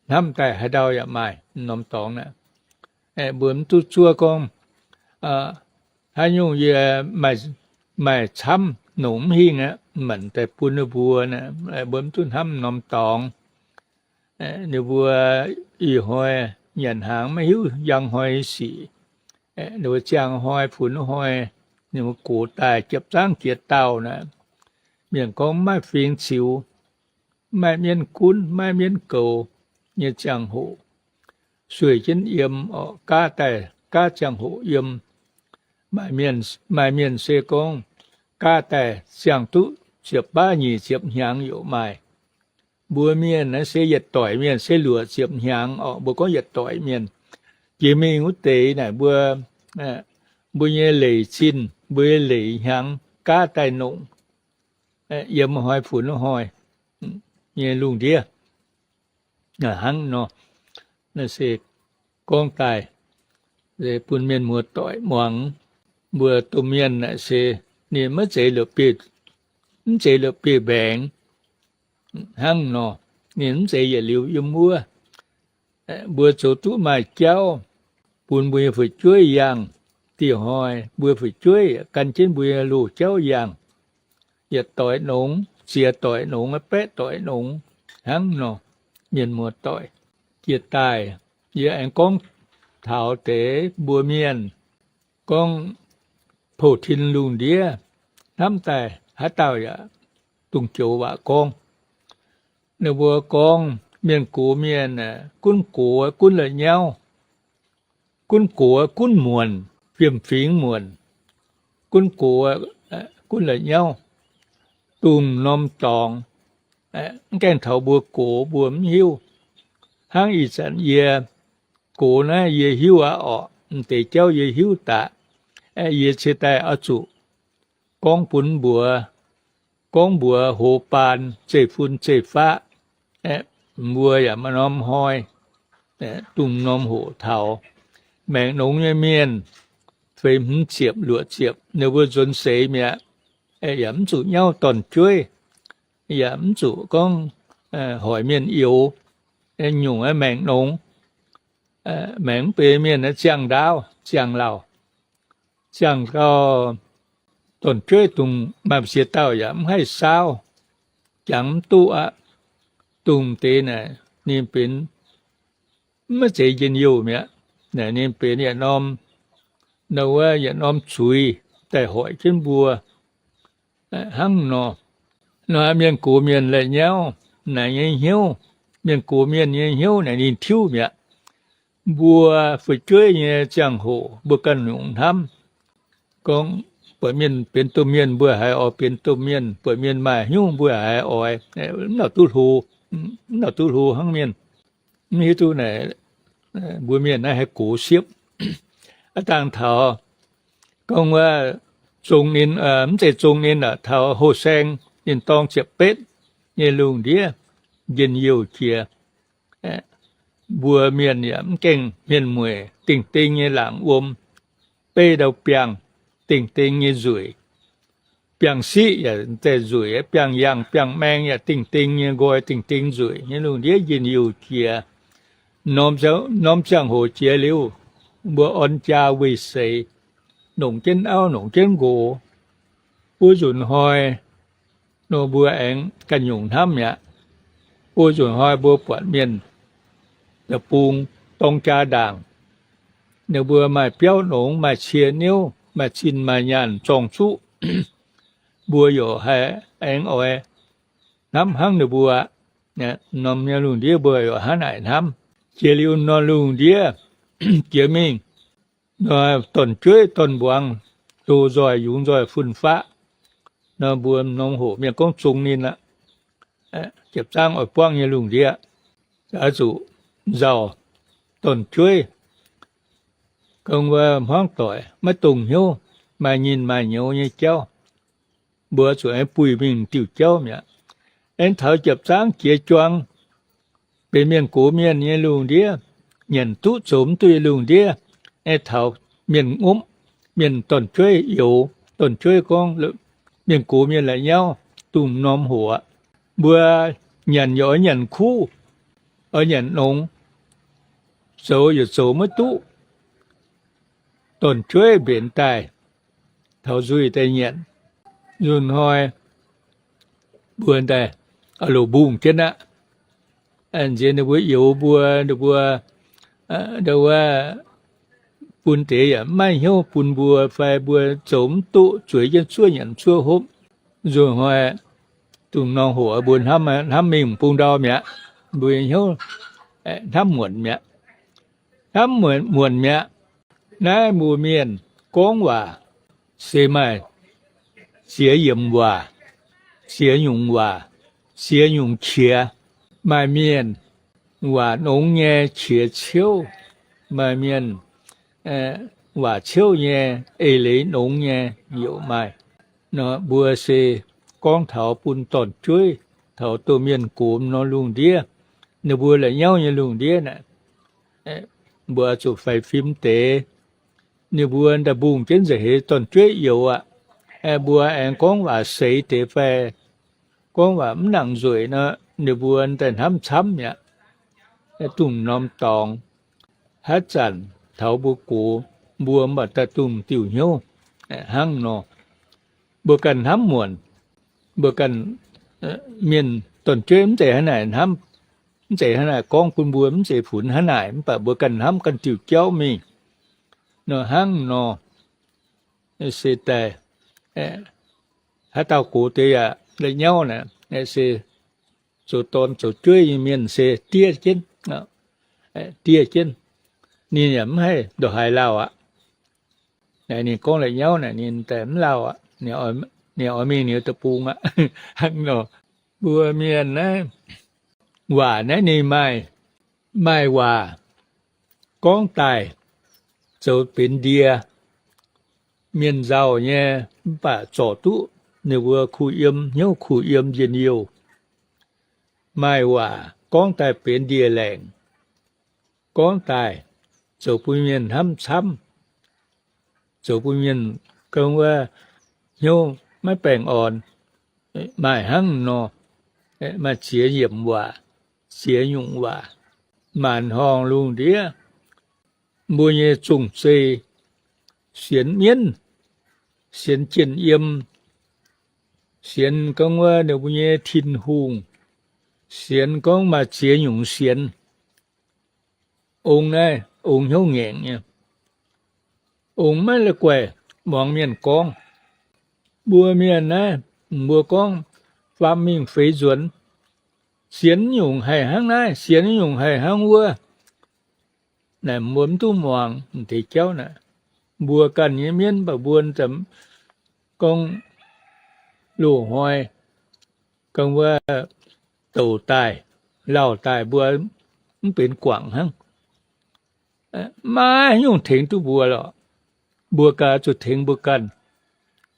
hnamv daaih haaix dauh yaac maaih norm dorngx naaic. Mbuo mv duqv zuov gorngv haaix nyungc yie maaih camv nongc mv hingh aqv, manc daaih bun ninh mbuo naaic, mbuo mv duqv hnamv norm dorngx. Ninh mbuo ih hnoi nyanc hnaangx maiv hiuv njang hnoi sic, ninh mbuo ziangh hnoi funx hnoi, ninh mbuo gox daaih jiepv zaangv jiex daauh naaic, mienh gorngv maiv maaih fingx ziux, maiv maaih mienv gunv, maiv maaih mienv goux nyei ziangh hoc, sueih jienv yiem oc, gaav daaih gaav ziangh hoc yiem. Maaih mienh se gorngv gaav daaih ziangh duqv ziepc baav nyic ziepc hnyangx yaac maaih. Mbuo mienh naaiv se yietc doic mienh se luoqc ziepc hnyangx oc, mbuo gorngv yietc doic mienh. Jiex mingh wuov deix naaic mbuo, mbuo nyei leic zinh, mbuo nyei leic hnyangx gaav daaih nongc, yiem hnoi funx hnoi nyei lungh ndiev hnangv nor. Naaiv se gorngv daaih bun mienh muoz-doic muangx. Mbuo domh mienh naaic se ninh maiv zeiz la'bieiv, mv zeiz la'bieiv mbaengx hnangv nor. Ninh mv zeiz yietc liuz yiem wuov. Mbuo zoux duqv maaih jauv bun mbuo nyei fu'jueiv yangh. Dieh hnoi mbuo fu'jueiv gan jienv mbuo nyei loz-jauv yangh, yietc doic nongx, ziex doic nongx, baeqv doic nongx hnangv nor. Mienh muoz-doic, jiex daaih yie aengx gorngv taux deix mbuo mienh gorngv poux tin lungh ndiev hnamv daaih haaix dauh yaac dungx joux waac gorngv. Ninh mbuo gorngv mienh gox mienh gunv gox gunv la'nyauv, gunv gox gunv muonc, fiem-fingx muonc, gunv gox gunv la'nyauv, dongh norm dorngx, mv gaengh taux mbuo gox mbuo mv hiuv. Hnangv ih zanc yie gox naaiv yie hiuv aqv orqc, m'deix jauv yie hiuv daqc. Yie ciex daaih oix zuqc gorngv bun mbuox, gorngv mbuox hoz baan zeiv-fun zeiv-faqv, mbuo yaac maaih norm hnoi, dongh norm hoc taux maengc nongx nyei mienh, feix hmz ziepc luoqc ziepc, ninh mbuo nzuonx seix mi'aqv, yaac mv zuqc nyauv dorn-jueiv, yaac mv zuqc gorngv hoic mienh youx, nyungc maengc nongx, maengc mv benx mienh ziangh ndaauv ziangh lauh, ziangh gau, dorn-jueiv dongh maaih ziex dauh yaac mv haih saauv, jangx mv duqv aqv. Dongh deix naaic ninh benx maiv zeiz njien-youh mi'aqv. Naaic ninh benx yietc norm, wuov yietc norm zuiz daaih hoic jienv mbuo hnangv nor. Nor mienh gox mienh la'nyauv naaic nyei hnyouv, mienh gox mienh nyei hnyouv naaic ninh tiuv mi'aqv. Mbuo fu'jueiv nyei ziangh hoc mbuo ganh nyungc hnamv gorngv, buatc mienh benx domh mienh mbuo haiz oix benx domh mienh, buatc mienh maaih hnyouv mbuo haiz oix, mv lauh duqv hlo, mv lauh duqv hlo hnangv mienh. Mv hiuv duqv naaic mbuo mienh naaiv haih gox siepv. Aav dangh taux gorngv wuov zong ninh, mv zeiz zong ninh aqv, taux hoh saeng ninh dorng ziepc betv nyei lungh ndiev, njien-youh jiex. Mbuo mienh yaac mv gaengh hmien mueic, dingh ding nyei laangc wuom, beiv ndau biangh, dingh ding nyei nzueic, biangh siqv yaac daaih nzueic, biangh yangh biangh maeng yaac dingh ding nyei nqoi, dingh ding nzueic nyei lungh ndiev njien-youh jiex. Norm ziangh hoc jiex liuz, mbuo orn jaa weih seix, longc jienv auv longc jienv nqox, buo nzunc hnoi nor mbuo aengx ganh nyungc hnamv mi'aqv. Buo nzunc hnoi mbuo buatc mienh deic-bung dorng jaa ndaangc. Ninh mbuo maaih biauv nongx, maaih cie niouv, maaih zinh maaih nyaanh zorng-zuqv. Mbuo yaac haih aengx oix hnamv hnangv ninh mbuo. Norm nyei lungh ndiev mbuo yaac hnangv naaic hnamv. Jiex liuz nor lungh ndiev jiex mingh, dorn-jueiv dorn-mbuangz do nzoih yungz nzoih fun-faqv. Nor mbuo norm hoc mienh gorngv zong ninh aqv. Jiepc zaangv oix buangv nyei lungh ndiev, oix zuqc nzauh dorn-jueiv. Gong wuov hmuangv doic maiv dongh hnyouv, maaih nyinh maaih nyouz nyei jauv, mbuo zuqc aengx buih mingh diuh jauv mi'aqv. Aengx taux jiepc zaangv jiex juang, benx mienh gox mienh nyei lungh ndiev, nyanc duqv zoux mv duqv nyei lungh ndiev, aengx taux mienh ngopv, mienh dorn-jueiv youz, dorn-jueiv gorngv, mienh gox mienh la'nyauv dongh norm hoc aqv. Mbuo nyanc yaac oix nyanc kuv, oix nyanc nongx, zoux yaac zoux maiv duqv. Dorn-jueiv mbenc daaih, taux nzuih daaih nyanc, nzunc hnoi mbuo daaih loz-mbungh jienv aqv. Nziex ninh mbuo youz mbuo, ninh mbuo, wuov, bun deix yaac maiv maaih hnyouv bun mbuo fai mbuo zoux mv duqv, zueiz jienv zuov nyanc zuov hopv. Nzunc hnoi dongh norm hoc mbuo hnamv, hnamv mingh bung ndau mi'aqv. Mbuo nyei hnyouv hnamv muonc mi'aqv. Hnamv muonc mi'aqv. Naaiv mbuo mienh gorngv waac se maaih ziex yiemc waac, ziex nyungc waac, ziex nyungc qiex. Maaih mienh waac nongx nyei qiex ciouv, maaih mienh waac ciouv nyei eix leiz nongx nyei yaac maaih. Nor mbuo se gorngv taux bun dorn-jueiv, taux domh mienh gox norm lungh ndiev, ninh mbuo la'nyauv nyei lungh ndiev naaic, mbuo zuqc faix fim deix. Ninh mbuo daaih mbungh jienv nza'heix dorn-jueiv youz aqv. Mbuo aengx gorngv waac seix deix fai gorngv waac mv nangc nzueic nor, ninh mbuo daaih hnamv camv mi'aqv. Dongh norm dorngx, haaix zanc taux mbuo gox, mbuo mv baac daaih dongh diuh hnyouv hnangv nor. Mbuo ganh hnamv muonc, mbuo ganh, mienh dorn-jueiv mv zeiz hnangv naaic hnamv, mv zeiz hnangv naaic gorngv bun mbuo, mv zeiz funx hnangv naaic, mv baac mbuo ganh hnamv ganh diuh jauv mingh. Nor hnangv nor, se daaih, haaix dauh gox deix yaac la'nyauv naaic, se zoux dorn zoux jueiv nyei mienh se diev jienv, diev jienv. Ninh yaac mv haih ndongc haaix lauh aqv. Naaic ninh gorngv la'nyauv naaic ninh daaih mv lauh aqv. Ninh oix mingh ninh deic-bung aqv. Hnangv nor, mbuo mienh naaiv, waac naaiv ninh maaih, maaih waac gorngv daaih zoux benx ndie, mienh nzauh nyei, mv baac zorc duqv ninh mbuo kuh yiem, hnyouv kuh yiem njien-youh. Maaih waac gorngv daaih benx ndie-laengc, gorngv daaih zoux bun mienh hnamv camv, zoux bun mienh gong wuov hnyouv maiv baengh orn. Maaih hnangv nor, maaih ziex yiemc waac, ziex nyungc waac. Maanc horngh lungh ndiev, mbuo nyei zong-zei, sienx mienv, sienx jien yiem, sienx gorngv wuov ninh mbuo nyei Tin-Hungh, sienx gorngv maaih ziex nyungc sienx. Ong naaiv ong hnyouv ngaengc nyei. Ong maiv la'guaih muangx mienh gorngv. Mbuo mienh naaiv, mbuo gorngv faam mingh feix nzuonx, sienx nyungc haih hnangv naaiv, sienx nyungc haih hnangv wuov. Naaic mbuo mv duqv muangx deix jauv naaic. Mbuo ganh nyei mienv mv baac mbuo gorngv loz-hnoi, gorngv wuov douc daaih, lauh daaih mbuo mv benx guangc hnangv. Maiv haaix nyungc tengx duqv mbuo lorqc. Mbuo gaax zuqc tengx mbuo ganh,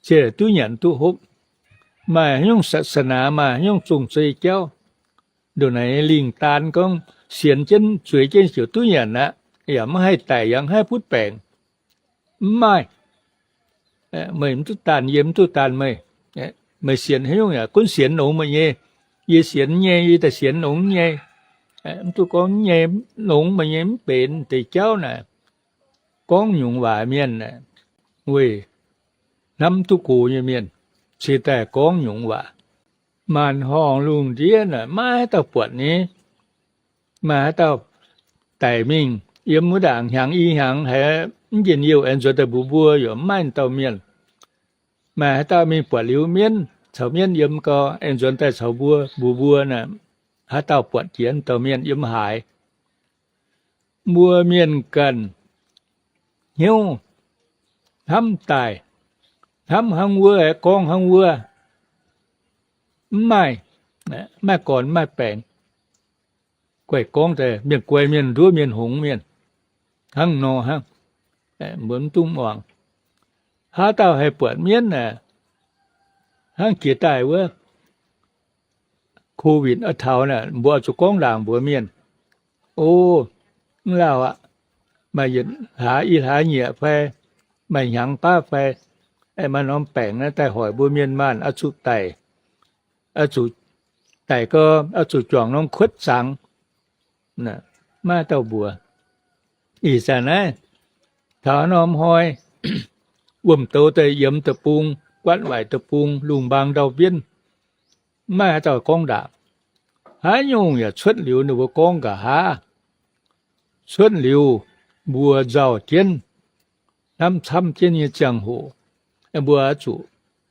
ziouc duqv nyanc duqv hopv. Maaih haaix nyungc ศาสนา, maaih haaix nyungc zong-zei jauv, ndongc naaic nyei lingh daan gorngv sienx jienv zueiz jienv ziouc duqv nyanc aqv, yaac maiv haih daic, yaac maiv haih butv baengc. Mv maaih. Meih mv duqv daanh, yie mv duqv daanh meih. Meih sienx haaix nyungc yaac gunv sienx longx meih nyei. Yie sienx nyei, yie daaih sienx longx nyei. Mv duqv gorngv nyei, longx meih nyei mv benx deix jauv naaic. Gorngv nyungc waac mienh, weic hnamv duqv gox nyei mienh cingx daaih gorngv nyungc waac. Maanc horngh lungh ndiev naaic maiv haaix dauh buatc nyei. Maaih haaix dauh daic mingh yiem wuov ndaangc hnyangx i hnyangx haiz mv njien-youh aengx nzuonx daaih mbuox mbuo, yaac mv maaih dauh mienh. Maaih haaix dauh mingh buatc liuz mienv caux mienv yiem gau, aengx nzuonx daaih caux mbuo mbuox mbuo naaic, haaix dauh buatc jiex dauh mienh yiem haaix. Mbuo mienh ganh hnyouv hnamv daaih, hnamv hnangv wuov, gorngv hnangv wuov, mv maaih, mv maaih gorn mv maaih baengc. Guaih gorngv daaih mienh guai mienh nduov mienh hngongx mienh, hnangv nor hnangv, mbuo mv dungx muangx. Haaix dauh haih buatc mienv aeqv, hnangv jiex daaih wuov Covid oix taux naaic, mbuo oix zuqc gorngv ndaangc mbuox mienh, O, mv lauh aqv, maaih yietc hlaax i hlaax nyieqc fai maaih hnyangx baav fai, maaih norm baengc naaiv daaih hoic mbuo mienh maanh oix zuqc daic, oix zuqc daic gau, oix zuqc juangc norm kuotv zangx. Maiv dauh mbuox. Ih zanc naaiv taux norm hnoi, wuom-douz daaih yiemx deic-bung, guaatv waaic deic-bung, lungh mbaang ndau-mbienv, maiv haaix dauh gorngv ndaangc. Haaix nyungc yaac cuotv liuz ninh mbuo gorngv nqa'haav. Cuotv liuz mbuo nzauh jienv, hnamv camv jienv nyei ziangh hoc, mbuo oix zuqc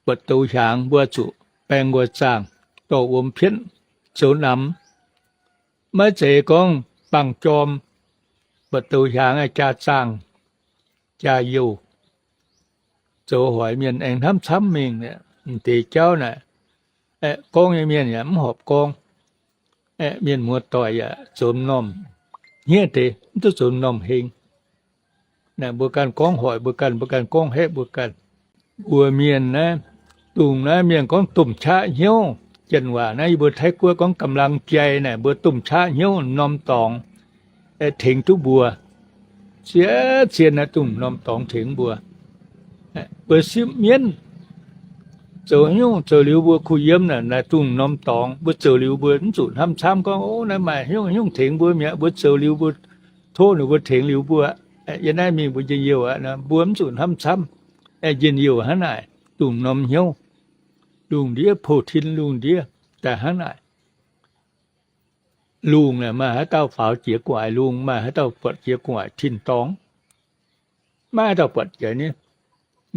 buatc douz hiaangx, mbuo oix zuqc baeng nqoi zaangh, dorh wuom pietv zoux namx. Maiv zeiz gorngv baamh jorm buatc douz hiaangx jaa zaangh jaa youh, zoux hoic mienh aengx hnamv camv mingh. M'deix jauv naaic, gorngv nyei mienh yaac mv horpc gorngv. Mienh muoz-doic yaac zoux m'normh hniev deix, mv duqv zoux m'normh heng. Naaic mbuo ganh gorngv hoic mbuo ganh, mbuo ganh gorngv haeqv mbuo ganh. Mbuo mienh naaiv, dongh naaiv mienh gorngv domh qaqv hnyouv. Janx waac naaiv yie mbuo Taiv-Guoqv gorngv กำลังใจ naaic, mbuo domh qaqv hnyouv norm dorngx tengx duqv mbuo. Zien-zien naaiv dongh norm dorngx tengx mbuo. Mbuo sipv mienv zoux haaix nyungc, zoux liuz mbuo kuh yiem naaic, naaiv dongh norm dorngx. Mbuo zoux liuz mbuo mv zuqc hnamv camv gorngv, O, naaiv maaih haaix nyungc tengx mbuo mi'aqv. Mbuo zoux liuz mbuo tov ninh mbuo tengx liuz mbuo, yiem naaiv mingh mbuo njien-youh aqv. Mbuo mv zuqc hnamv camv. Njien-youh hnangv naaic, dongh norm hnyouv, lungh ndiev, pou-tin lungh ndiev daaih hnangv naaic. Lungh naaic maaih haaix dauh faaux jiex gu'nguaaic lungh, maaih haaix dauh buatc jiex gu'nguaaic tin-dorngh? Maiv haaix dauh buatc jiex nyei.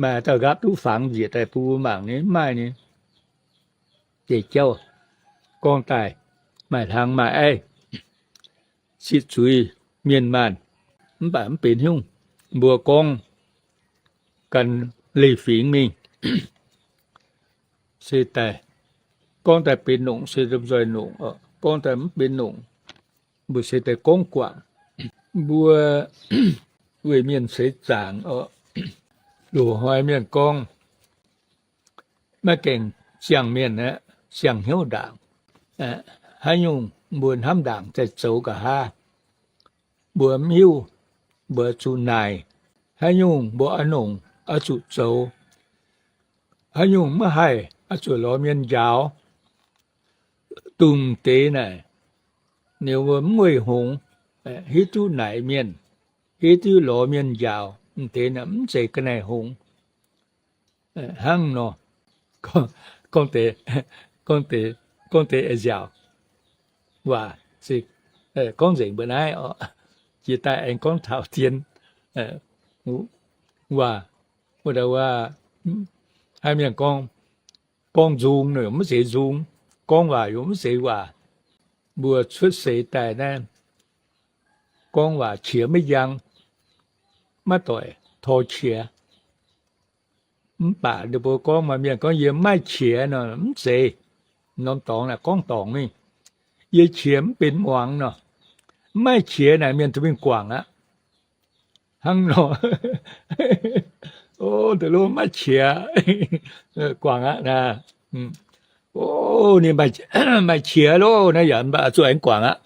Maaih haaix dauh nqaapv duqv fangx njiec daaih bun mbuo mangc nyei? Mv maaih nyei. Deix jauv gorngv daaih maaih hlang maaih aiv, sipv zuiz mienh maanh, mv baac mv benx haaix nyungc. Mbuo gorngv gan leih fingx mingh se daaih, gorngv daaih benx nongc se domh nzoih nongc, gorngv daaih mv benx nongc, mbuo se daaih gorngv guangc. Mbuo weic mienh seix zaangc oc, loz-hnoi mienh gorngv, maiv gaengh ziangh mienh aqv, ziangh hnyouv ndaangc. Haaix nyungc mbuo hnamv ndaangc daaih zoux nqa'haav, mbuo mv hiuv, mbuo zuqc naaic. Haaix nyungc mbuo oix nongc oix zuqc zoux. Haaix nyungc maiv haih oix zuqc lorz mienh njaaux. Dongh deix naaic, ninh mbuo mv weic hngongx, hiuv duqv naaic mienh, hiuv duqv lorz mienh njaaux, m'deix naaic mv zeiz ga'naaiv hngongx. Hnangv nor, gorngv deix, gorngv deix, gorngv deix nziaauc waac, gorngv nzengc mbuo naaiv oc. Jiex daaih aengx gorngv taux dien waac, wuov dauh waac, haaix mienh gorngv, gorngv nzung nor mv zeiz nzung, gorngv waac yaac mv zeiz waac. Mbuo cuotv seix daaih naaiv, gorngv waac qiex maiv njang, maiv doic tor qiex. Mv baac ninh mbuo gorngv maaih mienh gorngv yie maiv qiex nor mv zeiz. Norm dorngx naaic gorngv dorngx mingh, yie qiex mv benx muangx nor. Mv maaih qiex naaic mienh duqv mingh guangc aqv. Hnangv nor, o, da'lov maiv qiex, guangc aqv naaic. O, ninh maaih qiex loh, naaiv yaac mv baac zuqc aengx guangc aqv.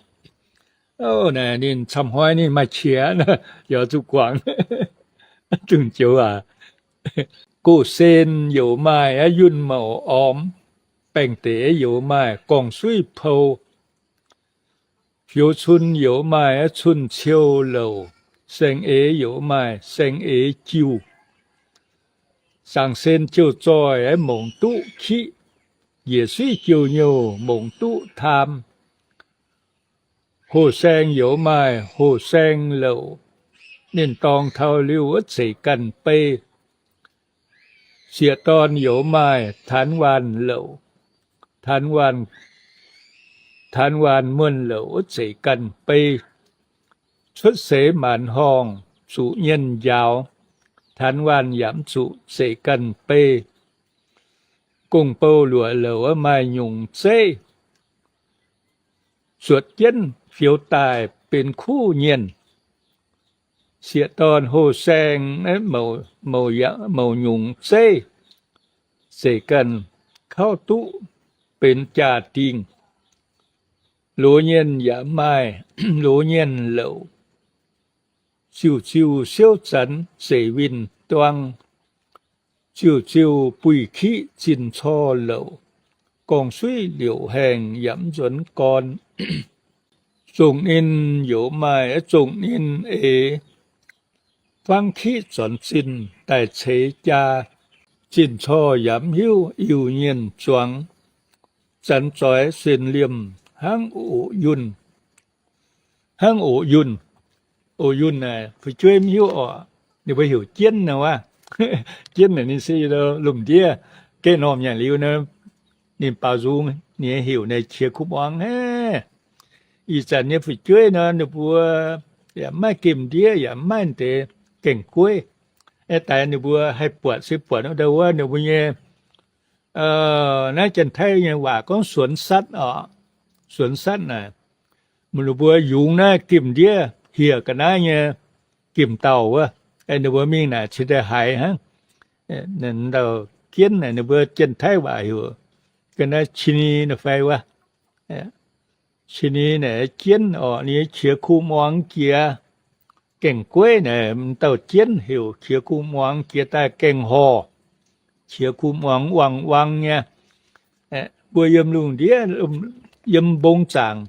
O, naaic ninh camv hnoi ninh maaih qiex, yaac zuqc guangc. Dungh joux aac, goh sen youc maaih aqv yunh mouc ormx, baengh deic youc maaih gorngv-suiv pou, fioux cun youc maaih aqv cun-ciou louc, saeng-eix youc maaih saeng-eix jiuh, zaangc sen jouh zoih aqv mongc duqv kiqv, njiec suiv jouh nyouh mongc duqv taam. Hoh saeng youz maaih hoh saeng louc, ninh dorng taux liuz wuov zeic ganh bei. Sieqv-dorn youz maaih taanx waanh louc, taanx waanh, taanx waanh muonh louc wuov zeic ganh bei. Cuotv seix maanz horngh zuqc nyienh njaaux, taanx waanh yaac mv zuqc zeic ganh bei. Gong-bou luoqc louc maaih nyungc zeiv, zuotc jienv fioux daaih benx kuv nyienh. Sieqv-dorn hoh saeng mouc nyungc zeiv, zeic ganh kauv duqv benx jaa-dingh. Loz nyienh yaac maaih loz nyienh louc, ziuh ziuh siouv zanx zeic winh duang, ziuh ziuh buih kiqv zinh corc louc, gorngv suiv liouc haengh yaac mv nzuonx gorn. Zongh ninh youz maaih zongh ninh eix, fangv kiqv zornx zinh daaih ceix jaa, zinh corc yaac mv hiuv iuh nyienh zuangx, zanx zoix sen liemh hnangv oc yunh. Hnangv oc yunh, oc yunh naaic fu'jueiv mv hiuv oc. Ninh mbuo heuc jienv nor wuov. Jienv naaic ninh se lungh ndiev gaeqv normh nyanc liuz nor, ninh baaux nzung ninh heuc naaic qiex kuv muangx aqv. Ih zanc nyei fu'jueiv nor ninh mbuo yaac mv maaih gemh ndiev, yaac mv maaih deix gaengh gueiv. Aeqv, daaih ninh mbuo haih buatc se buatc ndau wuov ninh mbuo nyei naaiv Janx-Taiv nyei waac gorngv suonx satv oc. Suonx satv naaic, ninh mbuo yungz naaiv gemh ndiev hieh ga'naaiv nyei gemh dauh wuov, ninh mbuo mingh naaic cingx daaih haiz hnangv. Dauh jienv naaic ninh mbuo Janx-Taiv waac heuc ga'naaiv cini naaic fai wuov. Cini naaic jienv oc, ninh qiex kuv muangx jiex. Gaengh gueiv naaic dauh jienv heuc qiex kuv muangx jiex daaih gaengh horh. Qiex kuv muangx wang wang nyei. Mbuo yiem lungh ndiev, yiem mbong zaangc,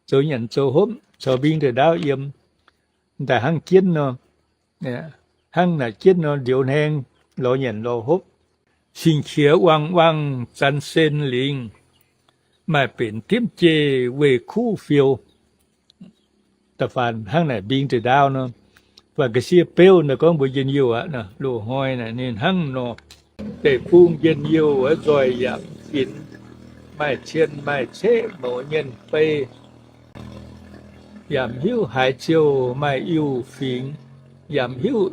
zoux nyanc zoux hopv caux mbing deix ndaauv yiem, daaih hnangv jienv nor. Hnangv naaic jienv nor, njoux hnaeng lorz nyanc lorz hopv, cing-qiex wang wang zanx sen lingc, maaih benx diemv jeiv weih kuv fiou. Da'faanh hnangv naaic mbing deix ndaauv nor, faah ga'sie beuv naaic gorngv mbuo njien-youh aqv. Loz-hnoi naaic ninh hnangv nor, deic-bung njien-youh wuov nzoih yaac mv finx, maaih cien maaih ceqv mouz nyienh bei, yaac mv hiuv haaix ziouh maaih iu-fingx, yaac mv hiuv,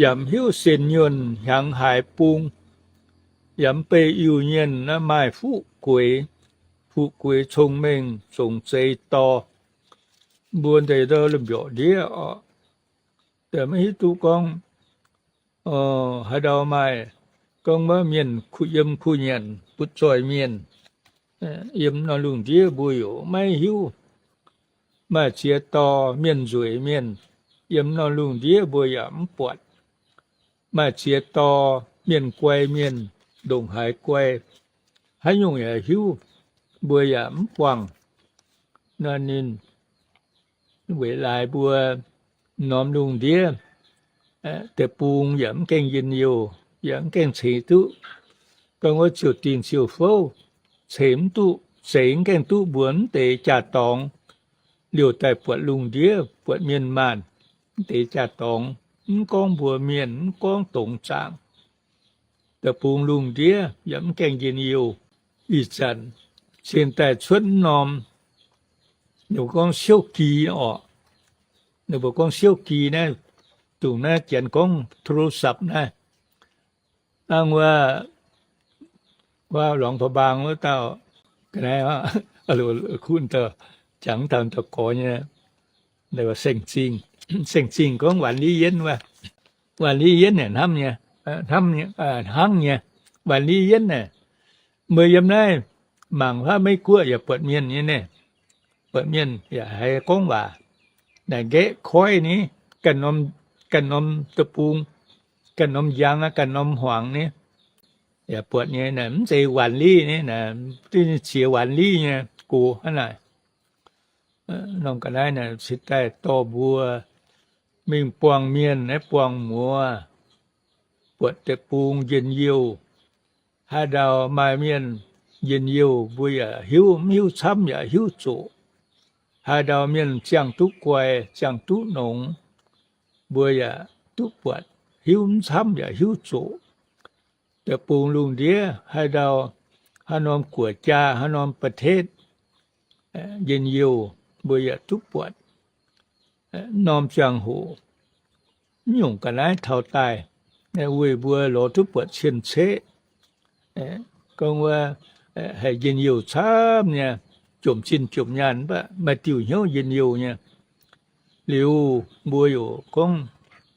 yaac mv hiuv sen nyuonh hnyangx haaix bung, yaac mv bei Iu-Mienh naaiv maaih fuqv gueix, fuqv gueix cong-mengh zongc zeix dorh. Mbuo ndeic ndau la'mbiorqc ndiev oc, maiv hiuv duqv gorngv haaix ndau maaih gorngv wuov mienh kuh yiem kuh nyanc butv zoih mienh, yiem norm lungh ndiev mbuo yaac maiv hiuv. Maaih ziex dorh mienh nzueic mienh, yiem norm lungh ndiev mbuo yaac mv buatc. Maaih ziex dorh mienh guai mienh, ndongc haaix guai, haaix nyungc yaac hiuv, mbuo yaac mv buangh. Naaiv ninh weic laaix mbuo norm lungh ndiev, deic-bung yaac mv gaengh njien-youh, yaac mv gaengh ceix duqv. Gorngv wuov ziouc dingh ziouc fouv, ceix mv duqv, ceix mv gaengh duqv mbuo mv deix jaa-dorngx. Liouh daaih buatc lungh ndiev, buatc mienh maanh, mv deix jaa-dorngx, mv gorngv mbuo mienh, mv gorngv dongz zaangc, deic-bung lungh ndiev yaac mv gaengh njien-youh. Ih zanc cingx daaih cuotv mv norm, ninh mbuo gorngv siouv gi oc. Ninh mbuo gorngv siouv gi naaiv, dongh naaiv Janx gorngv โทรศัพท์ naaiv. Hnangv wuov, wuov Luangpaa Mbaang wuov dauh ga'naaiv, kuv jangx taux dauh gorx nyei, seng-zingh, seng-zingh gorngv วันนี้เย็น wuov. วันนี้เย็น naaic hnamv nyei, hnamv nyei, hnangv nyei. วันนี้เย็น naaic, meih yiem naaiv mangc hlaav Meiv Guoqv yaac buatc mienh nyei naaic. Buatc mienh yaac haiz gorngv waac, naaic nqaeqv koiv ni, ganh norm, ganh norm deic-bung, ganh norm njang, ganh norm hmuangx ni, yaac buatc nyei. Naaic mv zeiz วันนี้ ni, duqv ziex วันนี้ nyei gox hnangv naaic. Norm ga'naaiv naaic cingx daaih dorh mbuo mingh buangh mienh naaiv buangh muoz, buatc deic-bung njien-youh. Haaix ndau maaih mienh njien-youh mbuo yaac hiuv, mv hiuv camv yaac hiuv zoqc. haaix ndau mienh ziangh duqv guai, ziangh duqv nongx, mbuo yaac duqv buatc, hiuv mv camv yaac hiuv zoqc. Deic-bung lungh ndiev haaix ndau, haaix norm guoqv-jaa, haaix norm ประเทศ, njien-youh mbuo yaac duqv buatc. Norm ziangh hoc mv nyungc ga'naaiv taux daaih, weic mbuo lorz duqv buatc cien-ceqv. Gorngv wuov, haiz njien-youh camv nyei, jomc zinh jomc nyaanh mv baac maaih diuh hnyouv njien-youh nyei. Liuz mbuo yaac gorngv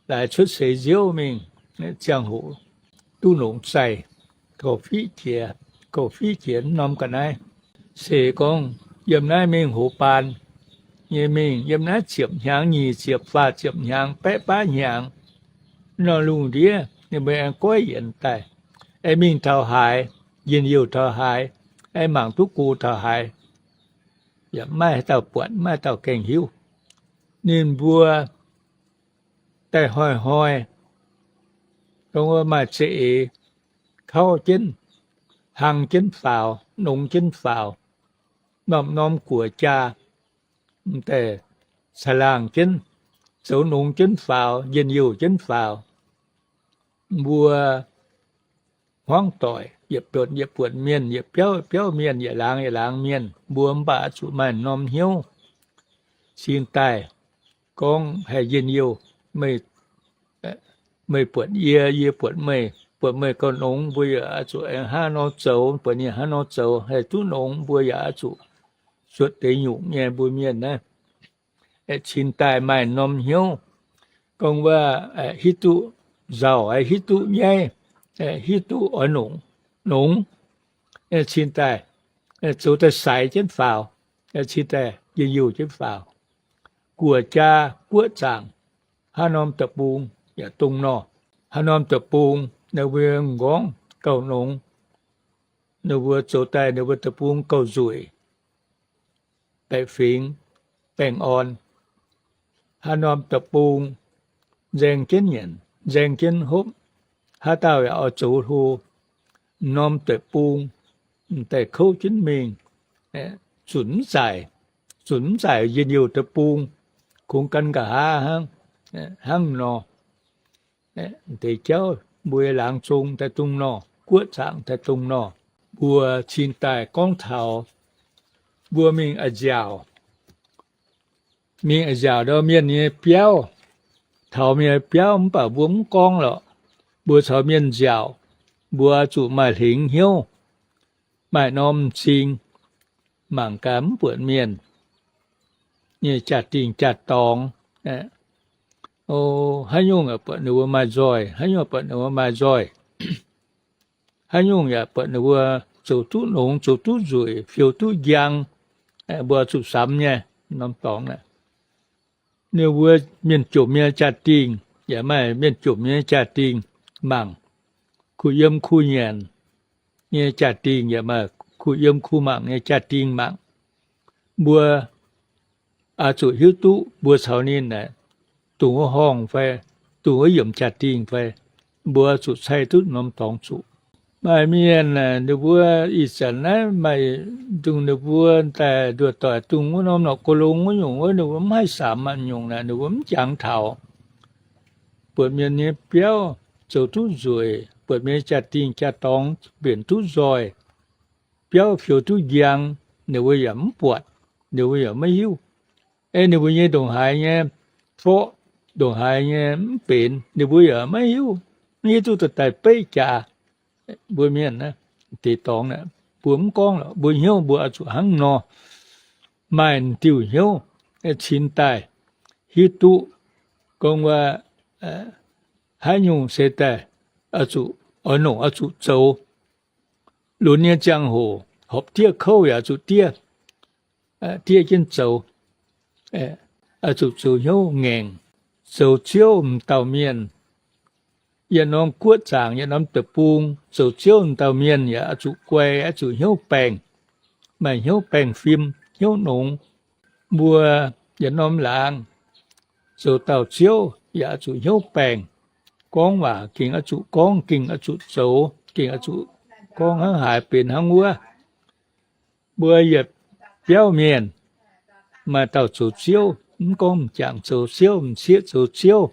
laaix cuotv seix nziouv mingh, ziangh hoc duqv nongx zaih, gauh-fiqv jiex, gauh-fiqv jiex mv norm ga'naaiv. Se gorngv yiem naaiv mingh hoz baan nyei mingh, yiem naaiv ziepc hnyangx, nyic ziepc, faah ziepc hnyangx, baeqv baav hnyangx, nor lungh ndiev ninh mbuo aengx goiv yienx daaih, aengx mingh taux haaix, njien-youh taux haaix, aengx mangc duqv go taux haaix, yaac maiv maaih dauh buatc, maiv maaih dauh gengh hiuv. Ninh mbuo daaih hnoi-hnoi, dongh wuov maaih za'eix kauv jienv, hlang jienv faaux, nongx jienv faaux, norm-norm guoqv-jaa m'daaih caangh laangh jienv, zoux nongx jienv faaux, njien-youh jienv faaux. Mbuo hmuangv doic, yietc buonc yietc buonc mienh, yietc biauv yietc biauv mienh, yietc laangz yietc laangz mienh, mbuo mv baac oix zuqc maaih norm hnyouv cingx daaih gorngv haih njien-youh. Meih buatc yie, yie buatc meih, buatc meih gauh nongx, mbuo yaac oix zuqc aengx hnangv nor zoux, buatc ninh hnangv nor zoux haih duqv nongx, mbuo yaac oix zuqc zuotc deix nyungc nyei mbuo mienh naaiv. Cingx daaih maaih norm hnyouv, gorngv wuov, hiuv duqv nzauh, hiuv duqv nyaiv, hiuv duqv oix nongx, nongx, cingx daaih zoux daaih saix jienv faaux, cingx daaih njien-youh jienv faaux. Guoqv-jaa guoqv zaangc, haaix norm deic-bung yaac dongh nor. Haaix norm deic-bung ninh mbuo m'nqorngv gauh nongx, ninh mbuo zoux daaih ninh mbuo deic-bung gauh nzueic, baeqc fingx baengh orn. Haaix norm deic-bung nzaeng jienv nyanc, nzaeng jienv hopv, haaix dauh yaac oix zoux hlo. M'norm deic-bung m'daaih kouv jienv mingh, zunc mv zaaic, zunc mv zaaic njien-youh deic-bung, kungx gan nqa'haav hnangv, hnangv nor. Deix jauv mbuo laangz zong daaih dongh nor, guoqv zaangc daaih dongh nor. Mbuo cingx daaih gorngv taux mbuo mingh a'nziaauc, mingh a'nziaauc ndau mienh nyei biauv, taux mienh biauv mv baac mbuo mv gorngv lorqc. Mbuo caux mienh nziaauc, mbuo zuqc maaih hlingx hnyouv, maaih norm m'zing, mangc gaax mv buatc mienh nyei jaa-dingh jaa-dorngx. O, haaix nyungc yaac buatc ninh mbuo maaih nzoih, haaix nyungc buatc ninh mbuo maaih nzoih. Haaix nyungc yaac buatc ninh mbuo zoux duqv nongx, zoux duqv nzueic, fiou duqv njang, mbuo zuqc samx nyei norm dorngx. Ninh mbuo mienh jomc nyei jaa-dingh yaac maaih mienh jomc nyei jaa-dingh mangc, kuh yiem kuh nyanc nyei jaa-dingh yaac maaih kuh yiem kuh mangc nyei jaa-dingh mangc. Mbuo oix zuqc hiuv duqv mbuo caux ninh aeqv, dongh wuov horngh fai, dongh wuov yiemc jaa-dingh fai, mbuo zuqc cai duqv norm dorngx zuqc. Maaih mienh aeqv, ninh mbuo ih zanc naaiv maaih dongh ninh mbuo daaih nduoh doic dongh wuov norm norqc go longx wuov nyungc wuov, ninh mbuo mv haih samx aqv nyungc naaic, ninh mbuo mv jangx taux. Buatc mienh nyei biauv zoux duqv nzueic, buatc mienh nyei jaa-dingh jaa-dorngx mbenc duqv nzoih, biauv fiou duqv njang, ninh mbuo yaac mv buatc, ninh mbuo yaac maiv hiuv. Ei ninh mbuo nyei ndongc haaix nyei forqv, ndongc haaix nyei mv benx, ninh mbuo yaac maiv hiuv, mv hiuv duqv daaih beiv jaax. Mbuo mienh naaiv deix dorngx naaic, mbuo mv gorngv lorqc, mbuo hnyouv mbuo oix zuqc hnangv nor. Maaih diuh hnyouv cingx daaih hiuv duqv gorngv wuov, haaix nyungc se daaih oix zuqc oix nongc oix zuqc zoux. Lunx nyei ziangh hoc, horpc diev kouv yaac zuqc diev, diev jienv zoux, oix zuqc zoux hnyouv ngaengc, zoux Ziouv m'dauh mienh. Yietc norm guoqv zaangc, yietc norm deic-bung, zoux Ziouv m'dauh mienh yaac oix zuqc guai, oix zuqc hnyouv baengh, maaih hnyouv baengh fim, hnyouv nongx. Mbuo yietc norm laangz zoux dauh Ziouv yaac oix zuqc hnyouv baengh, gorngv waac gengh oix zuqc gorngv, gengh oix zuqc zoux, gengh oix zuqc gorngv hnangv haaix benx hnangv wuov. Mbuo yietc biauv mienh, maaih dauh zoux ziouv, mv gorngv m'jangc zoux ziouv, m'sieqv zoux ziouv,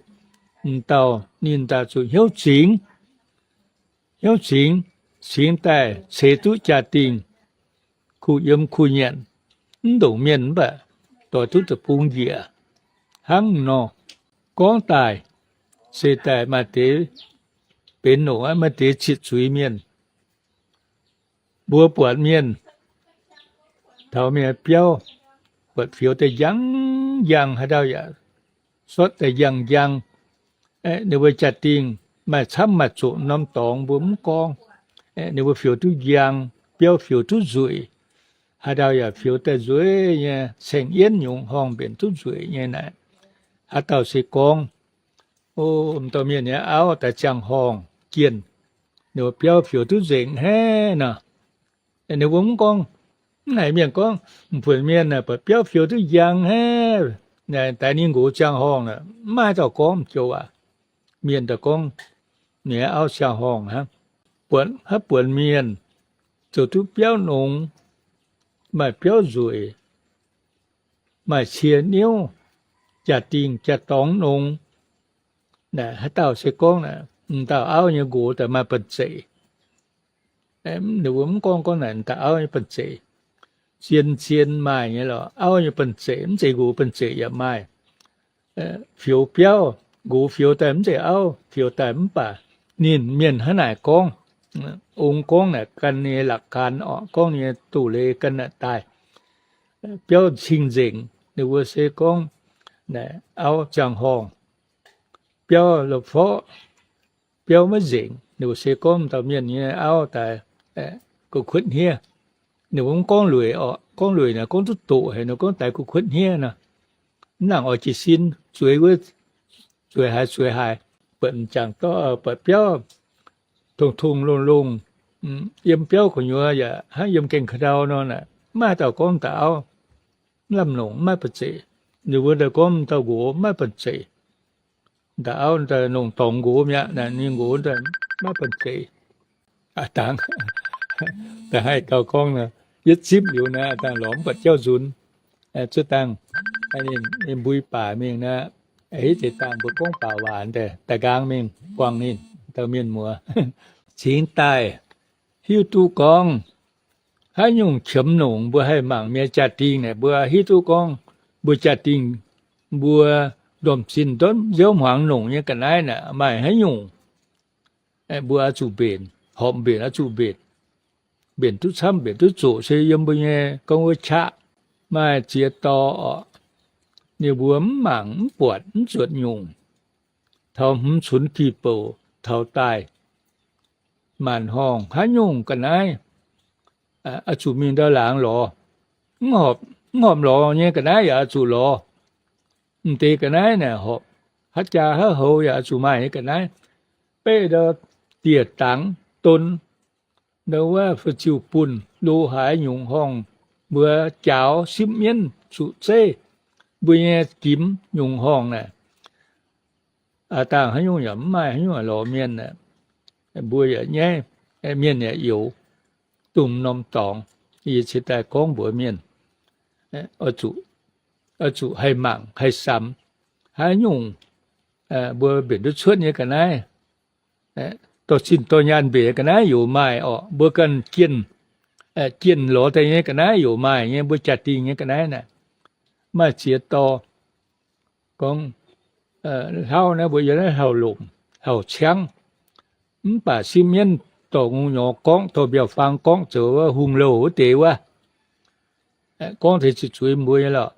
m'dauh ninh daaih zuqc hnyouv zingx, hnyouv zingx, zingx daaih ceix duqv jaa-dingh, kuh yiem kuh nyanc, mv ndongc mienh mv baac doix duqv deic-bung njiec. Hnangv nor gorngv daaih, se daaih maaih deix benx nongc aqv, maaih deix zitc zuiz mienh. Mbuo buatc mienh taux mienh biauv, buatc fioux daaih njang njang, haaix dauh yaac sortv daaih njang njang. Ninh mbuo jaa-dingh maaih camv maaih zoqc norm dorngx mbuo mv gorngv. Ninh mbuo fioux duqv njang, biauv fioux duqv nzueic, haaix dauh yaac fioux daaih nzueic nyei, saeng-yienv nyungc horngh mbenc duqv nzueic nyei naaic. Haaix dauh se gorngv, o, m'dauh mienh nyei auv daaih ziangh horngh jienh, ninh mbuo biauv fioux duqv nzengc hnangv nor. Ninh mbuo mv gorngv, mv haiz mienh gorngv, m'buonc mienh buatc biauv fioux duqv njang hnangv, daix ninh nqox ziangh horngh, mv maaih dauh gorngv m'jouv aac. Mienh daaih gorngv ninh auv ziangh horngh hnangv. Buatc haaix buonc mienh zoux duqv biauv nongx, maaih biauv nzueic, maaih cie niouv, jaa-dingh jaa-dorngx nongx, naaic haaix dauh se gorngv naaic, m'dauh auv nyei nqox daaih maaih banh zeic. Ninh mbuo mv gorngv gorngv naaic m'dauh auv nyei banh zeic. Zien-zien maaih nyei lorqc, auv nyei banh zeic, mv zeiz nqox banh zeic yaac maaih. Fioux biauv, nqox fioux daaih mv zeiz auv fioux daaih, mv baac ninh mienh hnangv naaic gorngv. Ong gorngv naaic gan ninh nyei laqc gan orqc, gorngv ninh nyei doz-leiz gan naaic daaih. Biauv cing-nzengc, ninh mbuo se gorngv naaic auv ziangh horngh. Biauv la'forqv, biauv maiv nzengc, ninh mbuo se gorngv m'dauh mienh nyei auv daaih gu'kuotv hniev. Ninh mbuo mv gorngv lueic orqc, gorngv lueic naaic gorngv duqv doqc haic, ninh gorngv daaih gu'kuotv hniev nor. Mv nangc oix jiez sin, zueiz wuov, zueiz haaix zueiz haaix, buatc m'jangc dorh, buatc biauv tongx-tongx longx-longx, yiem biauv gu'nyuoz yaac hnangv yiem gaengh ka'ndau nor naaic, mv maaih dauh gorngv m'dauh auv mv lamh longc, mv maaih banh zeic. Ninh mbuo daaih gorngv m'dauh nqox mv maaih banh zeic. M'dauh auv daaih longc dorngx nqox mi'aqv, ninh nqox daaih mv maaih banh zeic. Aa dangh, da'haih gauh gorngv, yietv zipv liuz naaiv, aa dangh lorz mv buatc jauv nzunx. Zuov dangh ninh mbui baac mingh naaiv, hitv deix dangh mbuo gorngv baac waac daaih, daaih nqaang mingh buangh ninh dauh mienh muoz. Cingx daaih hiuv duqv gorngv haaix nyungc qiemx longc mbuo haih mangc mienh jaa-dingh naaic, mbuo hiuv duqv gorngv mbuo jaa-dingh, mbuo ndorm-zinh ndortv nziouv hmuangx longc nyei ga'naaiv naaic maaih haaix nyungc. Mbuo oix zuqc mbenc, horpc mbenc oix zuqc mbenc. Mbenc duqv camv mbenc duqv zoqc se yiem mbuo nyei gorngv wuov qaqv. Maaih ziex dorh orqc, ninh mbuo mv mangc mv buatc mv zuotc nyungc. Taux hmz cunx gih bouc taux daaih, maanc horngh haaix nyungc ga'naaiv oix zuqc mingh ndau laangz lorz. Mv horpc lorz nyei ga'naaiv yaac oix zuqc lorz. M'deix ga'naaiv naaic horpc, haaix jaa haaix houx yaac oix zuqc maaih nyei ga'naaiv. Beiv ndau dieh dangx don, ndau wuov fu-ziu bunh lo haaix nyungc horngh, mbuo jaaux sipv mienv zuqc zeiv, mbuo nyei gimx nyungc horngh naaic, aa dangh haaix nyungc yaac mv maaih haaix nyungc lorz mienh. Mbuo yaac nyaiv, mienh yaac youx, dongh norm dorngx. Yie cingx daaih gorngv mbuox mienh, oix zuqc haih mangc haih samx haaix nyungc mbuo mbenc duqv cuotv nyei ga'naaiv, dorh zinh dorh nyaanh mbenc ga'naaiv yaac maaih orqc. Mbuo ganh jienh, jienh lorz daaih nyei ga'naaiv yaac maaih nyei, mbuo jaa-dingh nyei ga'naaiv naaic. Maaih ziex dorh gorngv, hlauv naaiv mbuo yiem naaiv hlauv-lomc, hlauv-ciangv, mv baac sipv mienv dorh ngongh nyorx gorngv, dorh mbiauz-faang gorngv zoux wuov hungh louh wuov deix wuov. Gorngv deix zuqc zuiz mbuo nyei lorqc.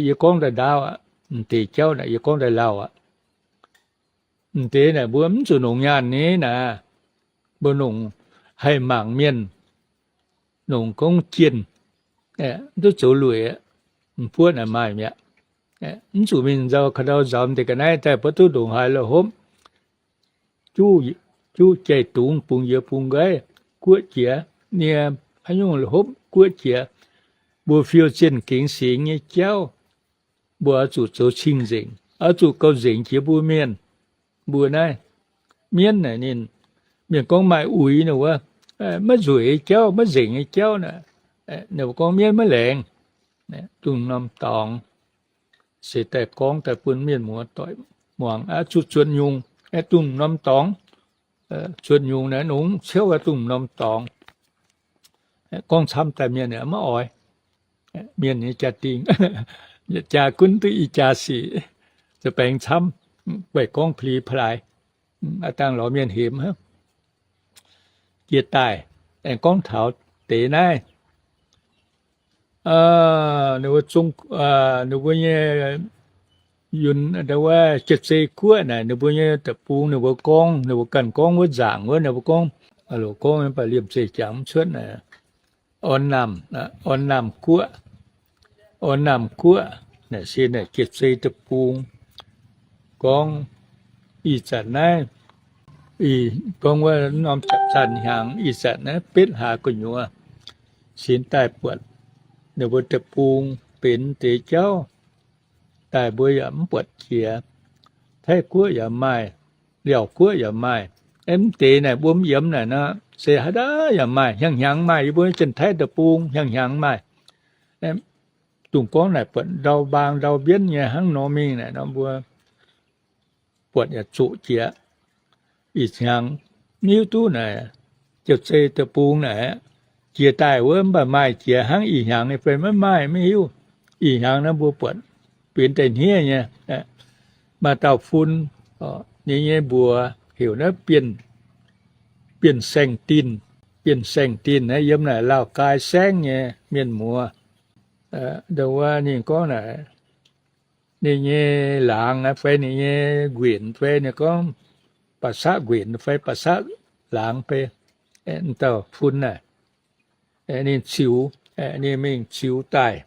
Yie gorngv daaih ndaauv aqv, m'deix jauv naaic yie gorngv daaih lauh aqv. M'deix naaic mbuo mv zuqc longc nyaanh nyei naaic, mbuo longc haih mangc mienh, longc gorngv jienh, mv duqv zoux lueic, m'buoqv naaic maaih mi'aqv. Mv zuqc mingh nzauh ka'ndau nzaaux m'deix ga'naaiv daaih buatc duqv ndongc haaix la'hopv, juqv jai-dungz bungx yie bungx nqaiv guoqv jiex, nie haaix nyungc la'hopv guoqv jiex. Mbuo fiou zienh gengx singx nyei jauv, mbuo oix zuqc zoux cing-nzengc, oix zuqc gauh nzengc jiex mbuo mienh. Mbuo naaiv mienv naaic ninh, mienh gorngv maaih uix nor wuov, maiv nzueic nyei jauv, maiv nzengc nyei jauv naaic, ninh mbuo gorngv mienv maiv laengz. Dongh norm dorngx se daaih gorngv daaih bun mienh muoz doic muangx, zuqc zuotc nyungc, dongh norm dorngx, zuotc nyungc naaiv nongx ciouv dongh norm dorngx. Gorngv camv daaih mienh maiv oix. Mienh nyei jaa-dingh, jaa gunv duqv ih jaa sic, za'baengx camv, weic gorngv pli-plaaix, aav dangh lorz mienh hemx. Jiex daaih aengx gorngv taux deix naaiv, ninh mbuo zong, ninh mbuo nyei yunh, wuov Jiex Zei Guoqv naaic, ninh mbuo nyei deic-bung, ninh mbuo gorngv, ninh mbuo ganh gorngv wuov nzaangc wuov, ninh mbuo gorngv, gorngv mv baac liemh zeih jangx mv cuotv naaic, Orn Naamh, Orn Naamh Guoqv, Orn Naamh Guoqv naaic se naaic Jiex Zei Deic-Bung. Gorngv ih zanc naaiv, gorngv wuov norm japv zanh hnyangx ih zanc naaiv betv hlaax gu'nyuoz, sinx daaih buatc ninh mbuo deic-bung benx deix jauv daaih mbuo yaac mv buatc jiex. Taiv Guoqv yaac maaih, Liauh Guoqv yaac maaih. Mv deix naaic mbuo mv yiem naaic nor, se haaix dauh yaac maaih, hnyangx-hnyangx maaih. Yie mbuo Janx-Taiv Deic-Bung hnyangx-hnyangx maaih. Dongh gorngv naaic buatc ndau mbaang ndau mbienv nyei hnangv nor mingh naaic nor mbuo buatc yaac zoqc jiex. Ih hnyangx mv hiuv duqv naaic, Jiex Zei Deic-Bung naaic, jiex daaih wuov mv baac maaih jiex hnangv ih hnyangx nyei fai maiv maaih maiv hiuv. Ih hnyangx naaiv mbuo buatc benx daaih hniev nyei. Maaih dauh fun, ninh nyei mbuox heuc naaiv Bienh, Bienh Saeng Dinc. Bienh Saeng Dinc naaiv yiem naaic Laauh Gaai Saengv nyei mienh muoz. Ndongc wuov ninh gorngv naaic, ninh nyei laangz fai ninh nyei nquenc fai ninh gorngv ba'saqv nquenc fai ba'saqv laangz fai, dauh fun naaic, ninh ziux, ninh mingh ziux daaih,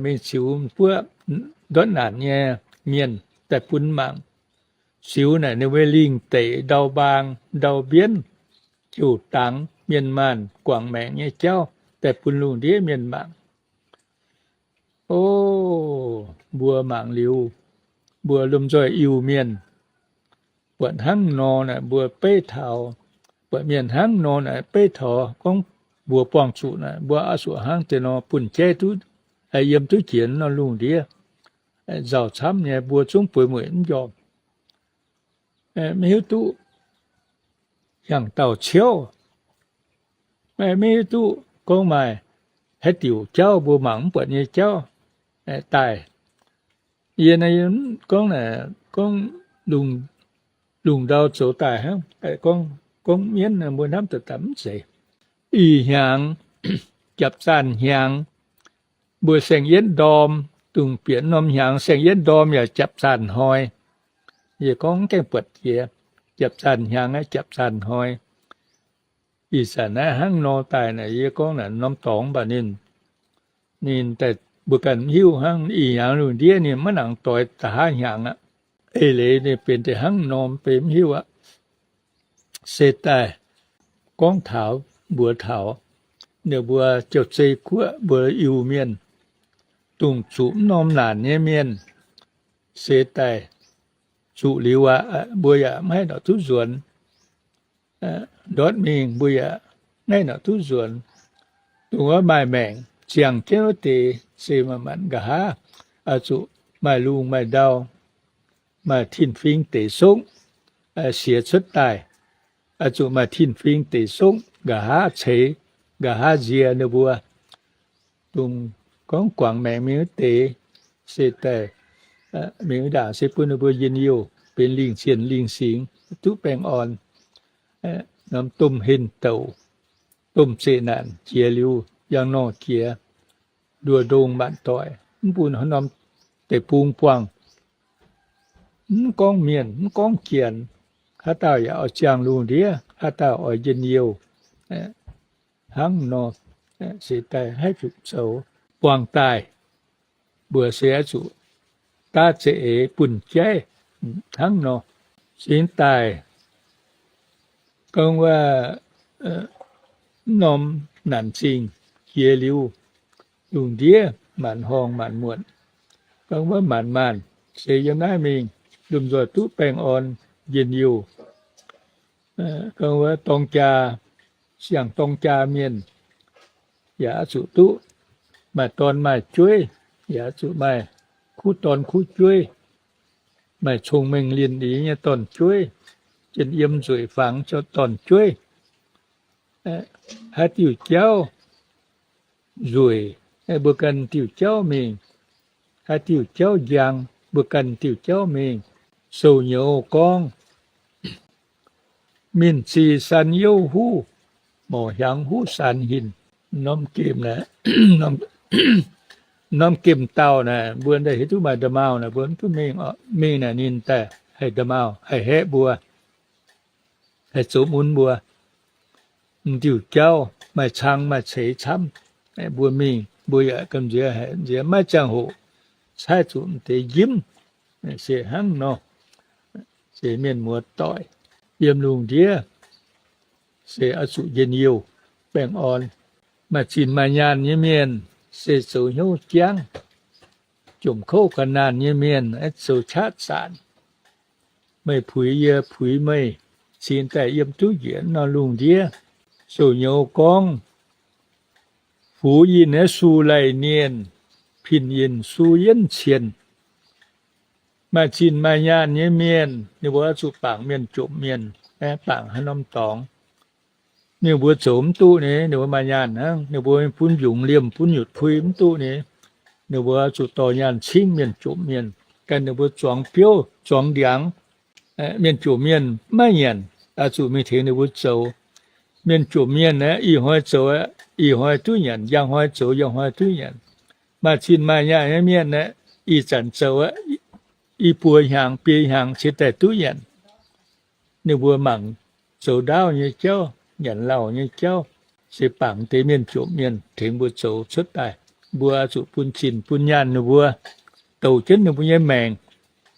mingh ziux buov ndortv naanc nyei mienh daaih bun mangc. Ziux naaic ninh mbuo lingh deic ndau mbaang ndau mbienv, jouh dangx mienh maanh guangc maengc nyei jauv daaih bun lungh ndiev mienh mangc. O, mbuo mangc liuz, mbuo lomh nzoih Iu-Mienh buatc hnangv nor naaic mbuo beiv taux, buatc mienh hnangv nor naaic beiv taux gorngv mbuox buangh zuqc naaic mbuo oix zuqc hnangv deix nor bun jaiv duqv, yiem duqv jiex nor lungh ndiev. Nzauh camv nyei mbuo zungv bueix mueic mv njormh. Maiv hiuv duqv hiaangx dauh ciouv, maiv hiuv duqv gorngv maaih haaix diuc jauv mbuo mangc mv buatc nyei jauv daaih. Yie naaiv gorngv naaic, gorngv lungh ndau zoux daaih hnangv, gorngv mienv mbuo hnamv daaih mv zeiz. Ih hnyangx, japv zanh hnyangx, mbuo saeng-yietv ndorm, dongh bieqc norm hnyangx saeng-yietv ndorm yaac japv zanh hnoi. Yie gorngv mv gaengh buatc jiex, japv zanh hnyangx aqv, japv zanh hnoi. Ih zanc naaiv hnangv nor daaih naaic, yie gorngv naaic norm dorngx mv baac ninh, ninh daaih mbuo ganh mv hiuv hnangv. Ih hnyangx lungh ndiev ninh maiv nangc doix da'haav hnyangx aqv. Eix leiz ninh benx deix hnangv nor benx mv hiuv aqv. Se daaih gorngv taux mbuox taux ninh mbuo Jauv-Zei Guoqv mbuo Iu-Mienh, dongh zuqc mv norm naanc nyei mienh, se daaih zuqc liuz aqv, mbuo yaac maiv haih nor duqv nzuonx. Ndortv mingh mbuo yaac maiv haih nor duqv nzuonx. Dongh wuov maaih maengc ziangh jienv wuov deix se manc-manc nqa'haav oix zuqc maaih lungh maaih ndau, maaih tin-fingx deic sokv siex cuotv daaih, oix zuqc maaih tin-fingx deic sokv nqa'haav ceix, nqa'haav nziex ninh mbuo. Dongh gorngv guangc maengc mingh wuov deix, se daaih mingh wuov ndaangc se bun ninh mbuo njien-youh benx lingh zienh lingh singx, duqv baengh orn. Norm domh henh douc, domh zeqc naanc jiex liuz, yangh nor jiex, nduoh ndongh maanc doic, mv bun haaix norm deic-bung buangh. Mv gorngv mienh, mv gorngv janx, haaix dauh yaac oix ziangh lungh ndiev, haaix dauh oix njien-youh hnangv nor, se daaih haih zuqc zoux buangh daaih. Mbuo se oix zuqc daav za'eix bun jaiv hnangv nor. Cingx daaih gorngv wuov mv norm naanc zingh jiex liuz, lungh ndiev maanc horngh maanc muotc, gorngv wuov maanc maanh se yiem naaiv mingh lomh nzoih duqv baengh orn njien-youh. Gorngv wuov dorng jaa, siang-dorng jaa mienh yaac oix zuqc duqv maaih dorn maaih jueiv, yaac zuqc maaih kuv dorn kuv jueiv, maaih cong-mengh linh-eix nyei dorn-jueiv, jien yiem nzueic fangx dorn-jueiv. Haaix diuh jauv nzueic, mbuo ganh diuh jauv mingh. Haaix diuh jauv njang, mbuo ganh diuh jauv mingh. Sou-nyouz gorngv, Mienh zih san youv huv, morc hiaangx huv san hinc. Norm gemh, norm gemh dauh naaic, mbuo daaih hiuv duqv maaih nda'maauh naaic, mbuo mv duqv mingh, mingh naaic ninh daaih haih nda'maauh, haih haeqv mbuo, haih zoux mun mbuo. M'diuh jauv maaih cang maaih ceix camv, mbuo mingh mbuo yaac gamh nziex haic, nziex maiv ziangh hoc caaiv zuqc m'deix njimv, se hnangv nor. Se mienh muoz-doic yiem lungh ndiev se oix zuqc njien-youh baengh orn. Maaih zinh maaih nyaanh nyei mienh se zoux hnyouv jangv. Jomc kouv ga'naanh nyei mienh aeqv, zoux qaqv zanc. Meih puix yie, puix meih, cingx daaih yiem duqv njiec norm lungh ndiev. Sou-nyouz gorngv, Fuv yinh aeqv, su lai-nienh, pin yinh su yienv cien. Maaih zinh maaih nyaanh nyei mienh, ninh mbuo oix zuqc bangc mienh jomc mienh, bangc haaix norm dorngx. Ninh mbuo zoux mv duqv ni, ninh mbuo maaih nyaanh hnangv, ninh mbuo bun njungx liemh, bun nyutc pui mv duqv ni, ninh mbuo zuqc dorh nyaanh cingv mienh jomc mienh. Ganh ninh mbuo zuangx biouv, zuangx ndiangx, mienh jomc mienh maiv nyanc, zuqc mingh tengx ninh mbuo zoux. Mienh jomc mienh aeqv, ih hnoi zoux aeqv, ih hnoi duqv nyanc, njang hnoi zoux, njang hnoi duqv nyanc. Maaih zinh maaih nyaanh nyei mienh aeqv, ih zanc zoux aeqv, i buo hnyangx, biei hnyangx cingx daaih duqv nyanc. Ninh mbuo mangc zoux ndaauv nyei jauv, nyanc lauh nyei jauv, se bangc deix mienh jomc mienh tengx mbuo zoux cuotv daaih. Mbuo zuqc bun zinh bun nyaanh ninh mbuo, douc jienv ninh mbuo nyei maengc.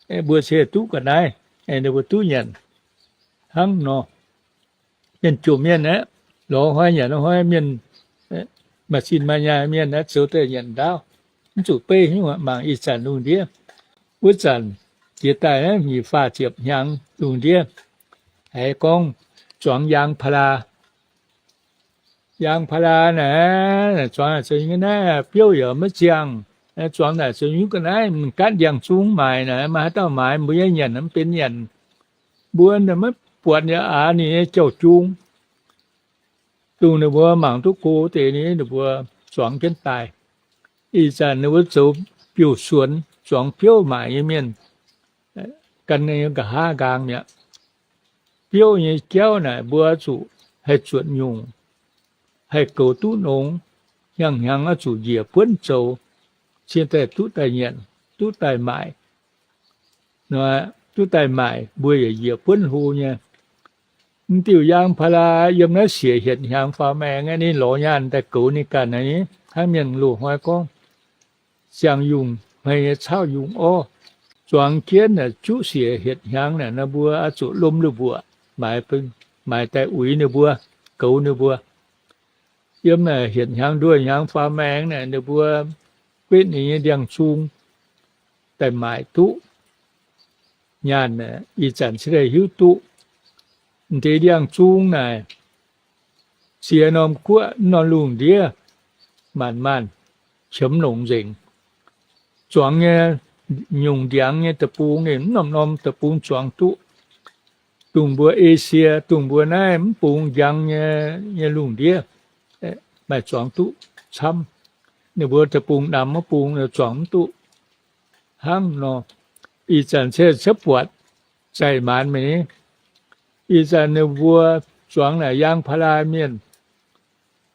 Mbuo se duqv ga'naaiv, ninh mbuo duqv nyanc hnangv nor. Mienh jomc mienh aeqv, lorz hnoi nyanc hnoi mienh, maaih zinh maaih nyaanh mienh aeqv, zoux daaih nyanc ndaauv, mv zuqc beiv nyungc mangc ih zanc lungh ndiev. Wuov zanc jiex daaih naaiv nyic faah ziepc hnyangx lungh ndiev, haiz gorngv zuangx yaang พารา. Yaang พารา naaic, zuangx naaic zoux nyungc naaiv, biouv yaac maiv ziangh. Zuangx naaic zoux nyungc ga'naaiv, mv gaatv ndiangx-zung maaic naaic, maaih haaix dauh maaiz mbuo nyei nyanc mv benx nyanc. Mbuo maiv buatc yaac aav ninh nyei jauv-jung. Dongh ninh mbuo mangc duqv go deix ni, ninh mbuo zuangx jienv daaih. Ih zanc ninh mbuo zoux biouv-suonx, zuangx biouv maaic nyei mienh gan nqa'haav nqaang mi'aqv. Biouv nyei jauv naaic mbuo zuqc haih zuotc nyungc, haih goux duqv nongx, hnyangx-hnyangx oix zuqc njiec buonv zoux, cingx daaih duqv daaih nyanc, duqv daaih maaic. Duqv daaih maaic mbuo yaac njiec buonv hlo nyei. M'diuh yaang พารา yiem naaiv siec hietc hnyangx faaux maengx, ninh lorz nyaanh daaih goux ninh ganh ni. Hnangv mienh loz-hnoi gorngv, ziangh yungh hmei nyei caauv yungh orv. Zuangx jienv naaic juqv siec hietc hnyangx naaic, ninh mbuo oix zuqc lomh lui mbuoqc, maaiz daaih uix ninh mbuo, goux ninh mbuo. Yiem naaic hietc hnyangx nduoh hnyangx faaux maengx naaic, ninh mbuo guetv ninh nyei ndiangx-zung daaih maaic duqv nyaanh. Ih zanc cingx daaih hiuv duqv, m'deix ndiangx-zung naaic, ziex norm guoqv, norm lungh ndiev, maanc maanc qiemx longc nzengc. Zuangx nyei nyungc ndiangx nyei deic-bung ninh mv norm norm deic-bung zuangx duqv. Dongh mbuo Esie, dongh mbuo naaiv mv bung njang nyei, nyei lungh ndiev, maaih zuangx duqv camv. Ninh mbuo deic-bung namx mv bung zuangx mv duqv. Hnangv nor, ih zanc se cuotv buatc zaih maanz mingh ni. Ih zanc ninh mbuo zuangx naaic yaang พารา mienh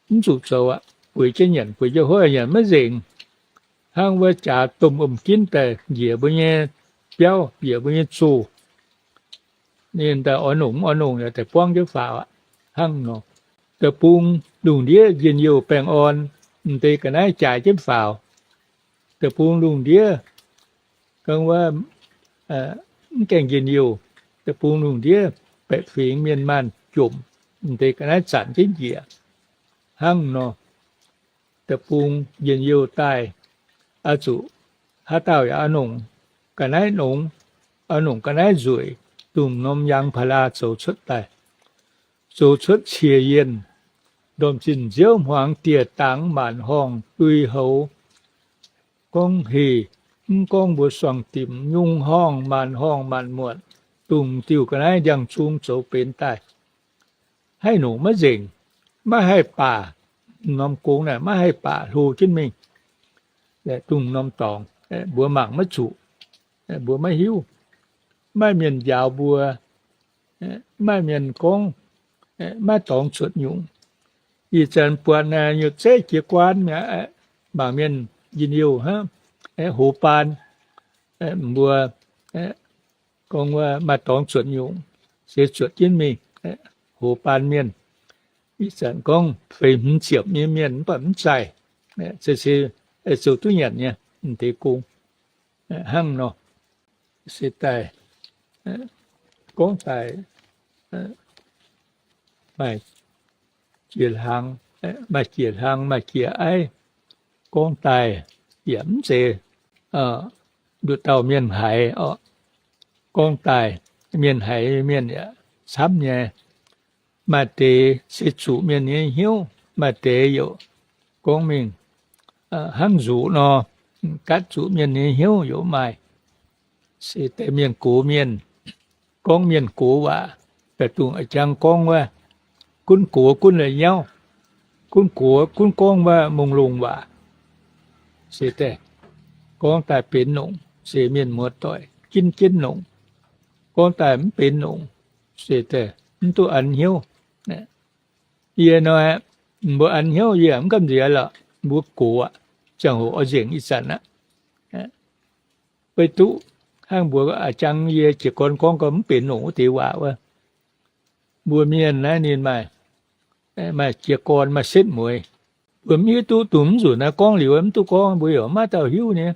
mv zuqc zoux aqv, bueix jienv nyanc, bueix jienv hoiv nyanc maiv nzengc. Hnangv wuov jaax domh wuom-ginv daaih njiec mbuo nyei biauv, njiec mbuo nyei zoh, ninh daaih oix nongc mv oix nongc yaac daaih buangv jienv faaux aqv. Hnangv nor, deic-bung lungh ndiev njien-youh baengh orn, m'deix ga'naaiv jaaix jienv faaux. Deic-bung lungh ndiev ga'naaiv mv gaengh njien-youh. Deic-bung lungh ndiev baeqc fingx mienh maanh jomc, m'deix ga'naaiv zanc jienv njiec. Hnangv nor, deic-bung njien-youh daaih, oix zuqc haaix dauh yaac oix nongc ga'naaiv nongx, oix nongc ga'naaiv nzueic, dongh norm yaang พารา zoux cuotv daaih. Zoux cuotv cie-yienh, ndorm zinh nziouv hmuangx dieh dangx maanc horngh dui houx. Gorngv heh, mv gorngv mbuo suangx dimc nyungc horngh maanc horngh maanc muotc, dongh diuh ga'naaiv ndiangx-zung zoux benx daaih. Haih nongc maiv nzengc, maiv haih baac. Norm gong naaic maiv haih baac hlo jienv mingh. Dongh norm dorngx mbuo mangc maiv zuqc, mbuo maiv hiuv. Maaih mienh njaaux mbuo, maaih mienh gorngv, maiv dorngx cuotv nyungc. Ih zanc buatc naaic nyutc zeiv jiez guaan mi'aqv, mangc mienh njien-youh hnangv, hoz baan. Mbuo gorngv wuov maaih dorngx cuotv nyungc, se cuotv jienv mingh, hoz baan mienh. Ih zanc gorngv feix hmz ziepc nyei mienh mv baac mv zaih, se zoux duqv nyanc nyei m'deix gong hnangv nor. Se daaih gorngv daaih maaih jiex hlang, maaih jiex hlang, maaih jiex aiv. Gorngv daaih yaac mv zeiz nduqc dauh mienh haiz oc. Gorngv daaih mienh haiz mienh yaac camv nyei. Maaih deix se zuqc mienh nyei hnyouv, maaih deix youc gorngv mingh hnangv nzuqc nor, gatv zuqc mienh nyei hnyouv youc maaih. Se deix mienh gox mienh, gorngv mienh gox waac, daaih dungh a'jang gorngv wuov, gunv gox gunv la'nyauv, gunv gox gunv gorngv wuov mongh longh waac. Se daaih gorngv daaih benx nongc, se mienh muoz-doic jienv jienv nongc. Gorngv daaih mv benx nongc, se daaih mv duqv an hnyouv. Yie nor, mbuo an hnyouv yie mv gamh nziex lorqc, mbuo gox aqv, ziangh hoc oix nzengc ih zanc aqv. Beiv duqv hnangv mbuo a'jang yie jiez gorn gorngv gau mv benx nongc wuov deix waac wuov. Mbuo mienh naaiv ninh maaih, maaih jiez gorn maaih setv mueiz. Mbuo mv hiuv duqv dungx mv nzunc naaiv gorngv liuz mv duqv gorngv, mbuo yaac maiv dauh hiuv nyei.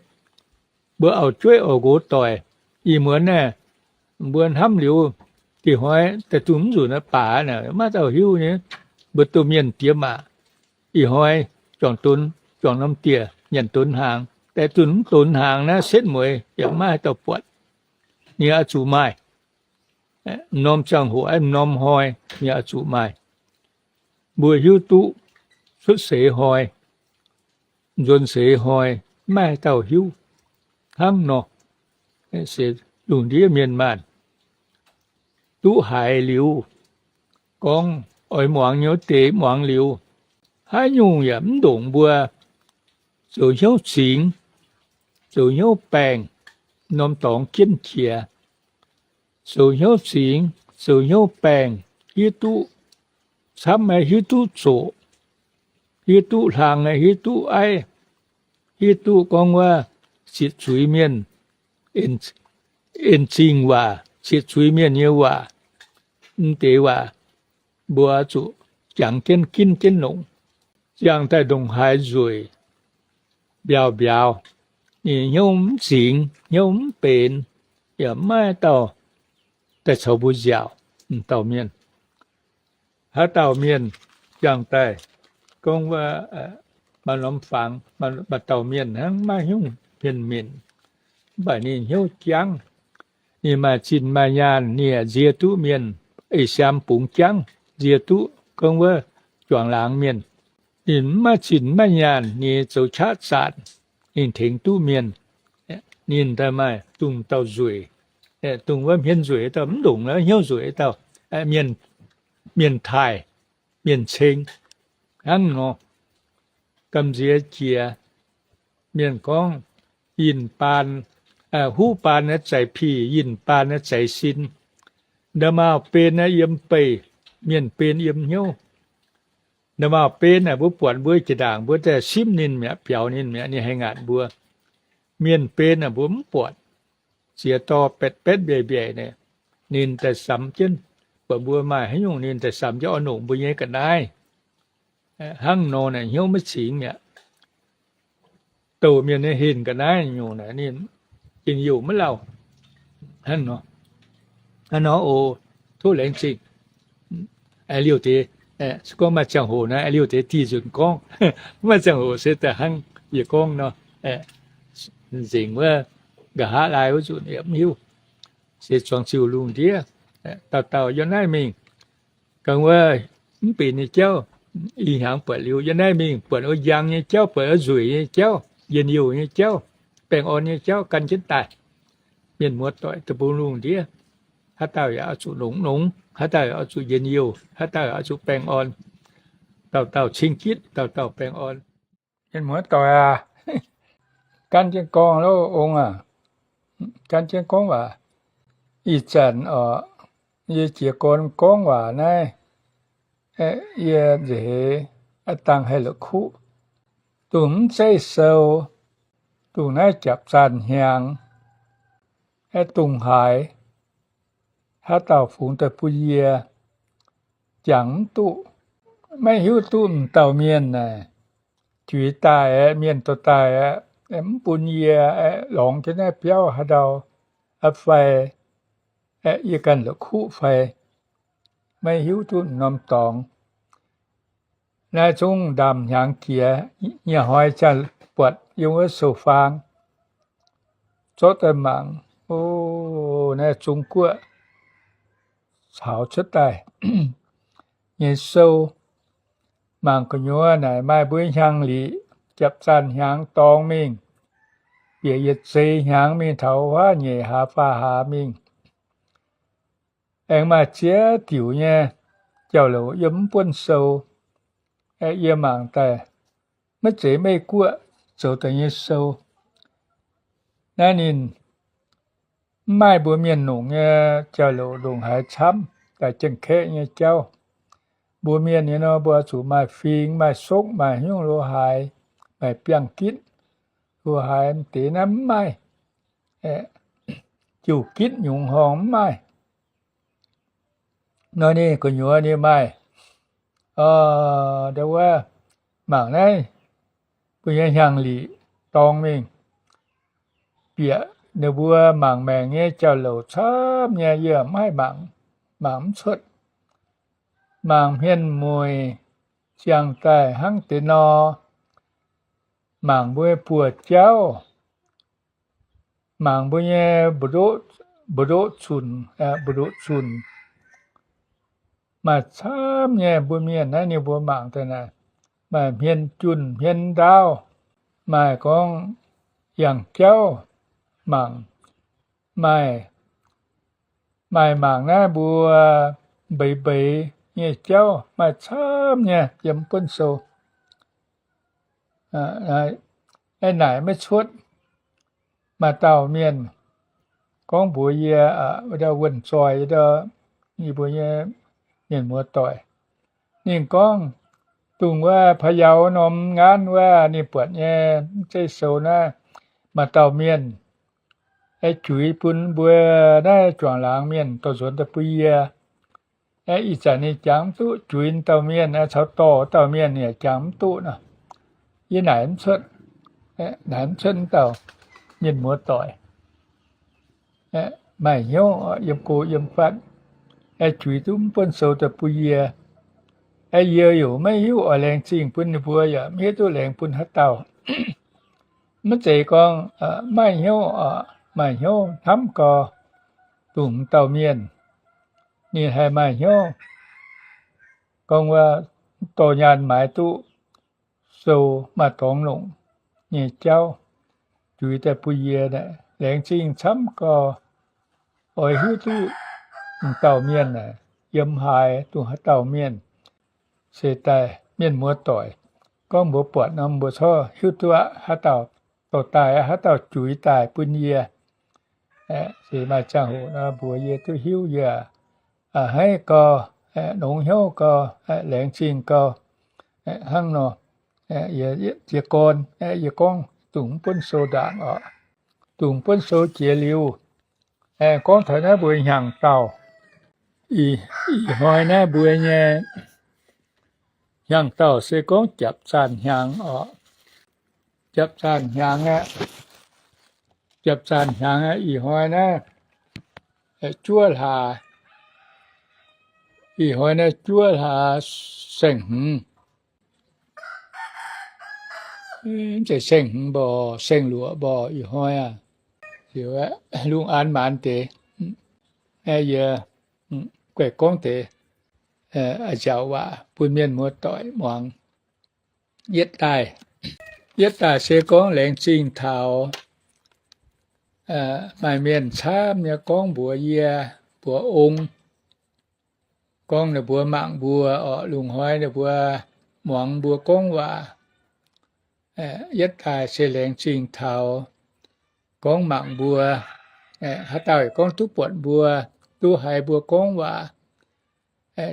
Mbuo auv-jueiv auv-nqox doic, ih muonz naaiv mbuo hnamv liuz, dih hnoi daaih dungx mv nzunc naaiv baac naaic maiv dauh hiuv nyei. Mbuo domh mienh diex maac, ih hnoi juangc donx, juangc norm dieh nyanc donx hnaangx, daaih dungx mv donx hnaangx naaiv setv mueiz yaac maiv haaix dauh buatc. Ninh oix zuqc maaih. M'norm ziangh hoc, m'norm hnoi ninh oix zuqc maaih. Mbuo hiuv duqv cuotv seix hnoi, nzuonx seix hnoi, maiv haaix dauh hiuv hnangv nor. Se lungh ndiev mienh maanh duqv haiz liuz, gorngv oix muangx nyei wuov deix muangx liuz, haaix nyungc yaac mv ndongc mbuo zoux hnyouv cingx, zoux hnyouv baengh, norm dorngx jienv qiex, zoux hnyouv cingx, zoux hnyouv baengh, hiuv duqv camv, hiuv duqv zoqc, hiuv duqv hlang, hiuv duqv aiv, hiuv duqv gorngv wuov zieqc zuiz mienh, en zingh waac, zieqc zuiz mienh nyei waac. M'deix waac mbuo zuqc jangx jienv ginv jienv longc, ziangh daaih ndongc haaix nzueic mbiauz mbiauz, ninh hnyouv mv cingx, hnyouv mv benx, yaac maiv dauh daaih caux mbuo nziaauc. M'dauh mienh, haaix dauh mienh ziangh daaih gorngv wuov maaih norm fangx, maaih dauh mienh hnangv maiv hnyouv mienh minc, mv baac ninh hnyouv jangv. Ninh maaih zinh maaih nyaanh, ninh yaac nzie duqv mienh, ih siaam bungx jangv, nzie duqv gorngv wuov juangc laangz mienh. Ninh mv maaih zinh maiv maaih nyaanh, ninh zoux qaqv zaatc, ninh tengx duqv mienh. Ninh daaih maaih dongh dauh nzueic, dongh wuov hmien nzueic dauh, mv ndongc hnyouv nzueic dauh, mienh taaih, mienh ceng hnangv nor. Gamh nziex jiex, mienh gorngv, yinh baan, huv baan naaiv zaic pih, yinh baan naaiv zaic sin. Nda'maauh ben naaiv yiem beih, mienh ben yiem hnyouv. Nda'maauh ben naaic mbuo buatc mbuo jiex ndaangc mbuo daaih simv ninh mi'aqv, biaux ninh mi'aqv, ninh haih ngaatc mbuo. Mienh ben naaic mbuo mv buatc, ziex dorh betv betv mbiaec mbiaec naaic, ninh daaih samx jienv, buatc mbuo maaih haaix nyungc ninh daaih samx jienv oix nongc mbuo nyei ga'naaiv. Hnangv nor naaic hnyouv maiv cingx mi'aqv. Douc mienh nyei henh ga'naaiv nyungc naaic ninh njien-youh maiv lauh. Hnangv nor, hnangv nor oc. Tov laengz zingh. Liouh deix, se gorngv maaih ziangh hoc naaiv, liouh deix dih nzunc gorngv. Maaih ziangh hoc se daaih hnangv yie gorngv nor, nzengc wuov, nqa'haav laai wuov nzunc yaac mv hiuv. Se zuangx ziouc lungh ndiev, dauh dauh yiem naaiv mingh. Ga'naaiv wuov mv benx nyei jauv, Ih hnyangx buatc liuz yiem naaiv mingh buatc wuov njang nyei jauv, buatc wuov nzueic nyei jauv, njien-youh nyei jauv, baengh orn nyei jauv gan jienv daaih. Mienh muoz-doic deic-bung lungh ndiev, haaix dauh yaac oix zuqc longx-longx, haaix dauh yaac oix zuqc njien-youh, haaix dauh yaac oix zuqc baengh orn. Dauh dauh cing-gitv, dauh dauh baengh orn. Mienh muoz-doic aac, gan jienv gorngv loh ong aac, gan jienv gorngv waac. Ih zanc oc, yie jiez gorn gorngv waac naaiv, yie nza'heix aav dangh haih la'kuqv, dongh mv zeiv sou, dongh naaiv japc zaanh hnyangx, aeqv, dongh haaix, haaix dauh fungx daaih bun yie, jangx mv duqv, maiv hiuv duqv m'dauh mienh naaic, juix daaih aeqv, mienh dorh daaih aeqv, mv bun yie aeqv, lorngx jienv naaiv biauv haaix ndau, aeqv, fai aeqv, yie ganh la'kuqv fai, maiv hiuv duqv m'norm dorngx. Naaiv zungv ndaamv-hnyangx jiex, nyei hnoi ziangh buatc yiem wuov sou-faang, zorqv daaih mangc, o, naaiv Zung Guoqv caux cuotv daaih nyei sou. Mangc gu'nyuoz naaic maaih mbuo hnyangx-liqc, japc zaanh hnyangx dorngx mingh, bieqc yietc zei hnyangx mingh taux huaav nyeic hlaax faah hlaax mingh. Aengx maaih ziex diuc nyei jauv-louc yiem mv buonv sou. Aeqv, yie mangc daaih maiv zeiz Meiv Guoqv zoux daaih nyei sou. Naaiv ninh mv maaih mbuo mienh longc nyei jauv-louc ndongc haaix camv daaih jienv kaeqv nyei jauv. Mbuo mienh nyei nor, mbuo zuqc maaih fing, maaih sokv, maaih hnyouv lo haaix, maaih biangh gitv lo haaix, m'deix naaiv mv maaih. Jiu gitv nyungc horngh mv maaih. Nor ninh gu'nyuoz ninh maaih, aa, wuov, mangc naaiv mbuo nyei hnyangx-liqc dorngx mingh, bieqc ninh mbuo mangc maengc nyei jauv-louc camv nyei, yie mv haih mangc, mangc mv cuotv. Mangc hmien mueic ziangh daaih hnangv deix nor, mangc mbuo buoz jauv, mangc mbuo nyei mbu'ndoqv, mbu'ndoqv zunc, mbu'ndoqv zunc, maaih camv nyei. Mbuo mienh naaiv ninh mbuo mangc daaih naaic, maaih hmien junh hmien ndaauv, maaih gorngv yangh jauv mangc, maaih, maaih mangc naaiv mbuo mbeix mbeix nyei jauv maaih camv nyei yiem buonv sou. Aeqv, naaic maiv cuotv. Maaih dauh mienh gorngv mbuox yie, wuov ndau wuonh zoih, yie mbuo nyei mienh muoz-doic, ninh gorngv, dongh wuov Pa'yaux norm ngaanv wuov ninh buatc nyei mv zeiv sou naaiv, maaih dauh mienh aeqv, juix bun mbuo naaiv juangc laangz mienh dorh nzuonx daaih bun yie. Aeqv, ih zanc ninh jangx mv duqv, juix dauh mienh aeqv, caux dorh dauh mienh ninh yaac jangx mv duqv nor. Yie naaic mv cuotv, naaic mv cuotv dauh mienh muoz-doic maaih hnyouv yiem go yiem fatv, aeqv, juix duqv mv buonv sou daaih bun yie. Aeqv, yie yaac maiv hiuv oix laengz zingh bun ninh mbuo, yaac mv hiuv duqv laengz bun haaix dauh. Maiv zeiz gorngv maaih hnyouv, maaih hnyouv hnamv gau, dongh m'dauh mienh ninh haih maaih hnyouv gorngv wuov dorh nyaanh maaiz duqv sou maaih dorngx longc nyei jauv juix daaih bun yie. Laengz zingh camv gau, oix hiuv duqv m'dauh mienh yiem haaix, dongh haaix dauh mienh, se daaih mienh muoz-doic gorngv mbuox buatc nor, mbuo corc hiuv duqv aqv, haaix dauh dorh daaih, haaix dauh juix daaih bun yie. Se maaih ziangh hoc nor mbuox yie duqv hiuv, yie a'hneiv gau, longx hnyouv gau, laengz zingh gau. Hnangv nor, jiez gorn yie gorngv dongh mv buonv sou ndaangc oc. Dongh mv buonv sou jiex liuz, gorngv taux naaiv mbuo hnyangx-daauh. Ih hnoi naaiv mbuo nyei hnyangx-daauh se gorngv japc zaanh hnyangx oc. Japc zaanh hnyangx aqv. Japc zaanh hnyangx aqv. Ih hnoi naaiv juov hlaax, ih hnoi naaiv juov hlaax saeng-hmz. Mv zeiz saeng-hmz mborqc, saeng-luoqc mborqc ih hnoi aqv. Lungh aanx maanz deix, yie guaih gorngv deix. a'nziaauc waac bun mienh muoz-doic muangx. Yietv daaih, yietv daaih se gorngv laengz zingh taux maaih mienh camv nyei gorngv mbuox yie, mbuox ong, gorngv ninh mbuo mangc mbuo orqc, lungh hnoi ninh mbuo muangx mbuo gorngv waac. Yietv daaih se laengz zingh taux gorngv mangc mbuo, haaix dauh gorngv duqv buatc mbuo, duqv haiz mbuo gorngv waac,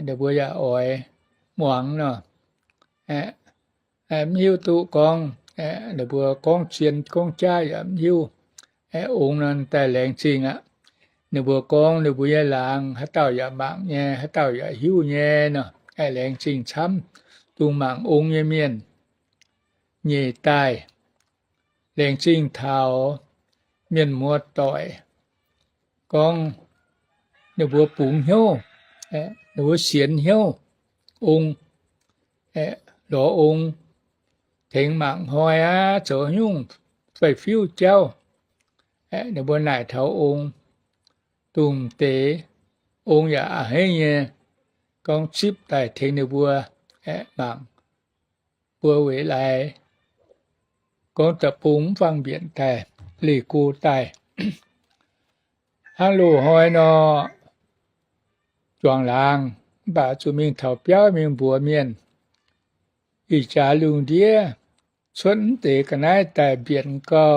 ninh mbuo yaac oix muangx nor. Mv hiuv duqv gorngv, ninh mbuo gorngv zien gorngv jaav yaac mv hiuv. Ong nor daaih laengz zingh aqv. Ninh mbuo gorngv ninh mbuo nyei laangz haaix dauh yaac mangc nyei, haaix dauh yaac hiuv nyei nor, laengz zingh camv dongh mangc ong nyei mienh. Nyeic daaih, laengz zingh taux mienh muoz-doic gorngv ninh mbuo bungx hnyouv, ninh mbuo sienx hnyouv ong, lorz ong tengx mangc hnoi aqv, zoux nyungc fai fiuv jauv. Ninh mbuo naaic taux ong, dongh deix ong yaac a'hneiv nyei gorngv zipv daaih tengx ninh mbuo mangc mbuo weic laaix gorngv da'bung mv fangx mbienc daaih, leih go daaih. Hnangv loz-hnoi nor, juangc laangz mv baac zuqc mingh taux biauv mingh mbuox mienh. Ih jaax lungh ndiev cuotv mv deix ga'naaiv daaih mbienc gau,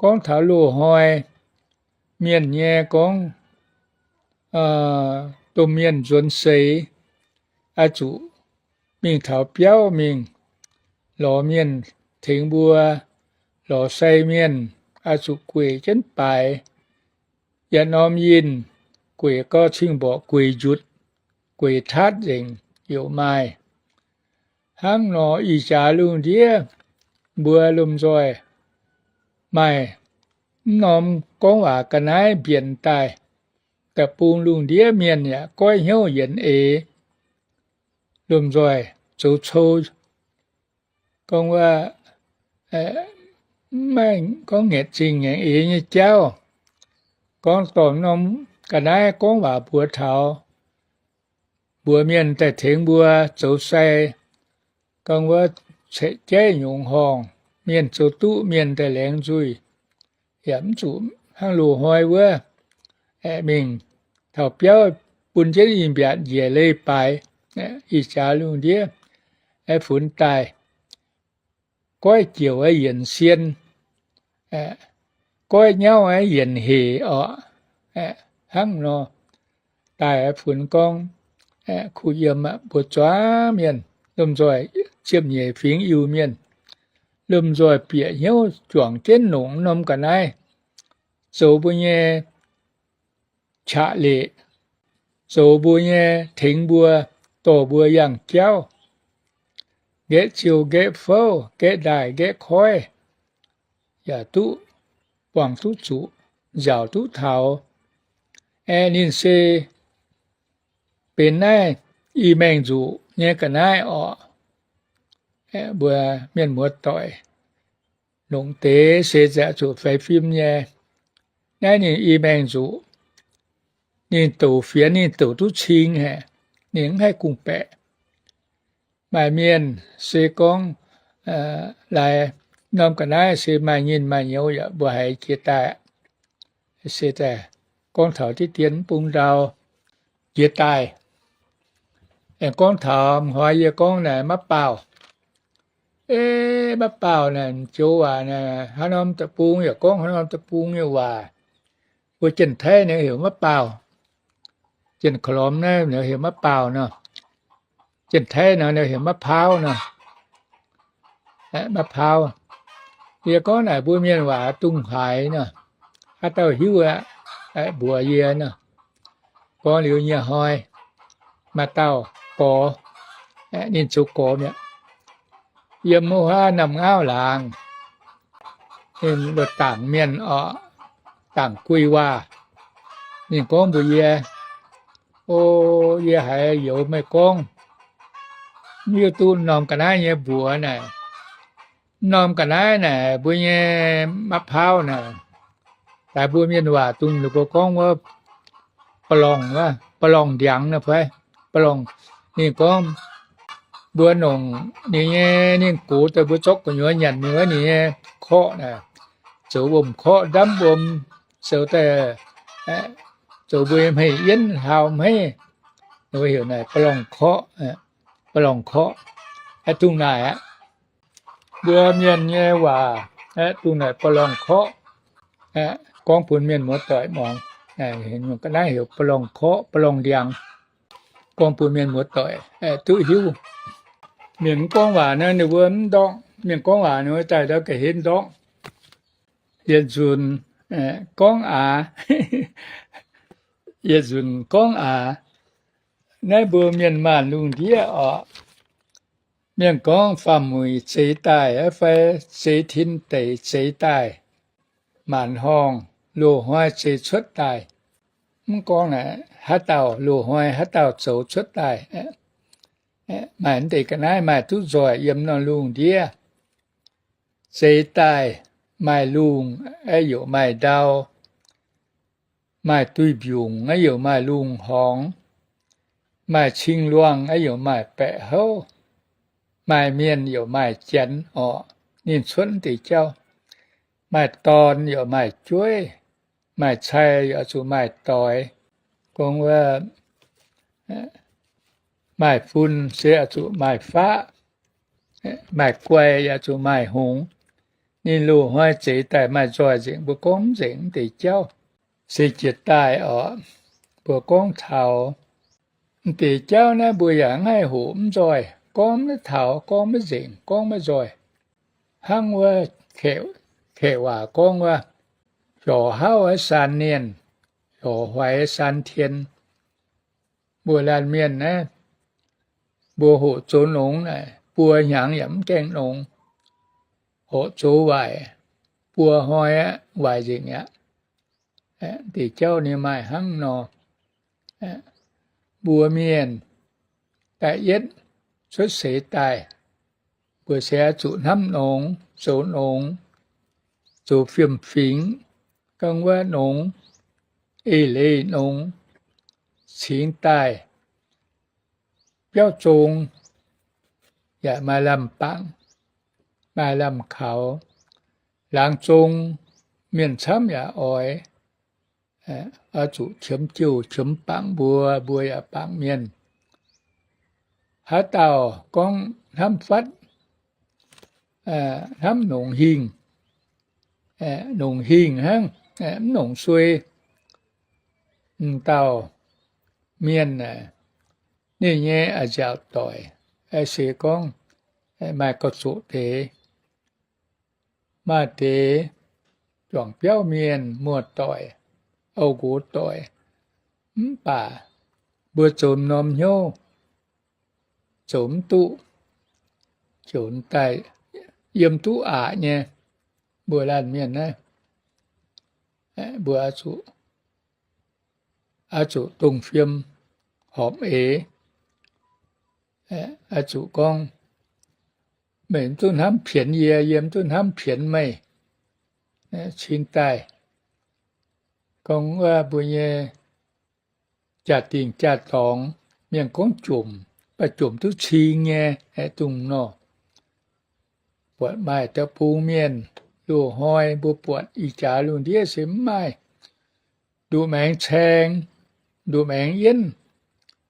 gorngv taux loz-hnoi mienh nyei gorngv domh mienh nzuonx seix, oix zuqc mingh taux biauv mingh lorz mienh tengx mbuo, lorz sai mienh, oix zuqc gueic jienv baaix, yietc norm yinh gueic gau cing mborqc gueic njutc, gueic taatv nzengc youc maaih. Hnangv nor ih jaax lungh ndiev mbuo lomh nzoih maaih mv norm gorngv waac ga'naaiv mbienc daaih, da'bung lungh ndiev mienh yaac goiv hnyouv yienx eix, lomh nzoih zoux cou, gorngv wuov, maiv gorngv ngaeqc zingh ngaengc eix nyei jauv, gorngv dorh norm ga'naaiv gorngv waac mbuox taux mbuox mienh daaih tengx mbuo zoux sai, gorngv wuov ceqv jaiv nyungc horngh, mienh zoux duqv mienh daaih laengz nzuih, yaac mv zuqc hnangv loz-hnoi wuov mingh taux biauv bun jienv i mbiatc njiec leiz-baaix, ih jaax lungh ndiev funx daaih goiv jiex yienc sien, goiv nyauv yienc hec orqc. Hnangv nor, daaih funx gorngv kuh yiem mbuo zuangx mienh, lomh nzoih ziepc nyeic fingx Iu-Mienh, lomh nzoih bieqc hnyouv juangc jienv longc norm ga'naaiv zoux mbuo nyei qaqv leqc, zoux mbuo nyei tengx mbuo, dorh mbuo yangh jauv, nqaeqv ziou nqaeqv fouv, nqaeqv ndaaih nqaeqv koiv, yaac duqv buangh duqv zuqc, nziaauc duqv taux. Aeqv, ninh se benx naaiv i maengh nzuqc nyei ga'naaiv orqc. Mbuo mienh muoz-doic longc deix se ziouc zuqc faix fim nyei. Naaiv ninh i maengh nzuqc, ninh douc fienx ninh douc duqv cing haic, ninh mv haih gong-baeqc. Maaih mienh se gorngv laaix norm ga'naaiv se maaih nyinh maaih nyouz yaac mbuo haiz jiex daaih. Se gorngv taux diqv dien mv bung ndau jiex daaih. Aengx gorngv taux hnoi yie gorngv naaic mapv baauh. Ei, mapv baauh naaic joux waac naaic, haaix norm deic-bung yaac gorngv haaix norm deic-bung nyei waac. Mbuo Janx-Taiv naaic heuc mapv baauh. Janx-Korv-Lomc naaiv heuc mapv baauh nor. Janx-Taiv nor heuc mapv paauv nor. Mapv paauv. Yie gorngv naaic mbuo mienh waac dungh haaix nor, haaix dauh hiuv aqv, mbuox yie nor. Gorngv liuz nyei hnoi, maaih dauh gorx, ninh zoux gorx mi'aqv, yiem wuov haav Namh Ngauv laangz, ninh mbuo dangc mienh orqc, dangc guih waac. Ninh gorngv mbuox yie, O, yie haiz youz meih gorngv, mv hiuv duqv norm ga'naaiv nyei mbuox naaic. Mv norm ga'naaiv naaic mbuo nyei mapv paauv naaic, daaih mbuo mienh waac dungh ninh mbuo gorngv wuov, balorngh wuov, balorngh ndiangx naaiv fai. Ba'lorngh, ninh gorngv, mbuo nongc ninh nyei, ninh gox daaih mbuo zorqv gu'nyuoz nyanc ninh wuov ninh nyei korqv naaic, zoux wuom-korqv, ndamv wuom, zoux daaih, zoux mbuo nyei hmeiv yienv hlaau hmeiv, heuc naaic ba'lorngh korqv, ba'lorngh korqv. Aeqv, dongh naaic aqv. Mbuo mienh nyei waac aeqv, dongh naaic ba'lorngh korqv, gorngv bun mienh muoz-doic muangx. Ga'naaiv heuc ba'lorngh korqv, ba'lorngh ndiangx. Gorngv bun mienh muoz-doic duqv hiuv. Mienh mv gorngv waac nor, ninh mbuo mv ndortv. Mienh gorngv waac nor, daaih ndau ga'hlen ndortv. Yietc nzunc gorngv aax, yietc nzunc gorngv aax. Naaiv mbuo mienh maanc lungh ndiev orqc, mienh gorngv faam-muic zeix daaih fai zeix tin deic zeix daaih, maanc horngh loz-hnoi zeix cuotv daaih. Mv gorngv naaic haaix dauh loz-hnoi haaix dauh zoux cuotv daaih. Maaih mv deix ga'naaiv maaih duqv nzoih yiem norm lungh ndiev. Zeix daaih maaih lungh, aeqv, yaac maaih ndau. Maaih duih mbiungc, aeqv, yaac maaih lungh horngx. Maaih cing-luangh, aeqv, yaac maaih baeqc houv. Maaih mienh yaac maaih janx orqc. Ninh cuotv mv deix jauv. Maaih dorn yaac maaih jueiv. Maaih cai yaac zuqc maaih doix. Gorngv wuov, maaih fun se yaac zuqc maaih faqv. Maaih guai yaac zuqc maaih hngongx. Ninh loz-hnoi zeix daaih maaih nzoih nzengc, mbuo gorngv mv nzengc mv deix jauv. Se jiex daaih orqc, mbuo gorngv taux mv deix jauv naaiv mbuo yaac mv haih hoqc mv nzoih, gorngv maiv taux, gorngv maiv nzengc, gorngv maiv nzoih. Hnangv wuov kaeqv waac gorngv wuov, หัวหาว san nienh, หัวหวย san tien. Mbuo laanh mienh naaiv, mbuo hoqc zoux nongx naaic, buo hnyangx yaac mv gaengh nongx. Hoqc zoux waaic, buo hnoi aqv, waaic nzengc aqv. Deix jauv ninh maaih hnangv nor. Mbuo mienh da'yietv cuotv seix daaih, mbuo se oix zuqc hnamv nongx, zoux nongx, zoux fiem-fingx, gorngv wuov nongx, eix leiz nongx, cingx daaih biauv zong yaac maaih lamh bangc, maaih lamh kaux, laangz zong mienh camv yaac oix. Oix zuqc qiemx jiu qiemx bangc mbuo, mbuo yaac bangc mienh. Haaix dauh gorngv hnamv fatv, hnamv nongc hingh, nongc hingh hnangv, mv nongc suei, m'dauh mienh ninh nyei a'nziaauc doic, se gorngv maaih gauh zoqc deix. Maaih deix juangc biauv mienh muoz-doic, auv-nqox doic, mv baac mbuo zoux m'norm hnyouv zoux mv duqv, ziouc daaih yiem duqv aqc nyei. Mbuo laanh mienh naaiv, mbuo oix zuqc dongh fiem horpc eix. Oix zuqc gorngv, meih mv duqv hnamv pienx yie, yie mv duqv hnamv pienx meih. Cingx daaih gorngv wuov mbuo nyei jaa-dingh jaa-dorngx, mienh gorngv jomc, mv baac jomc duqv cing nyei, dongh nor. Buatc maaih deic-bung mienh loz-hnoi mbuo buatc ih jaax lungh ndiev se mv maaih nduqc maengx caeng, nduqc maengx yienv,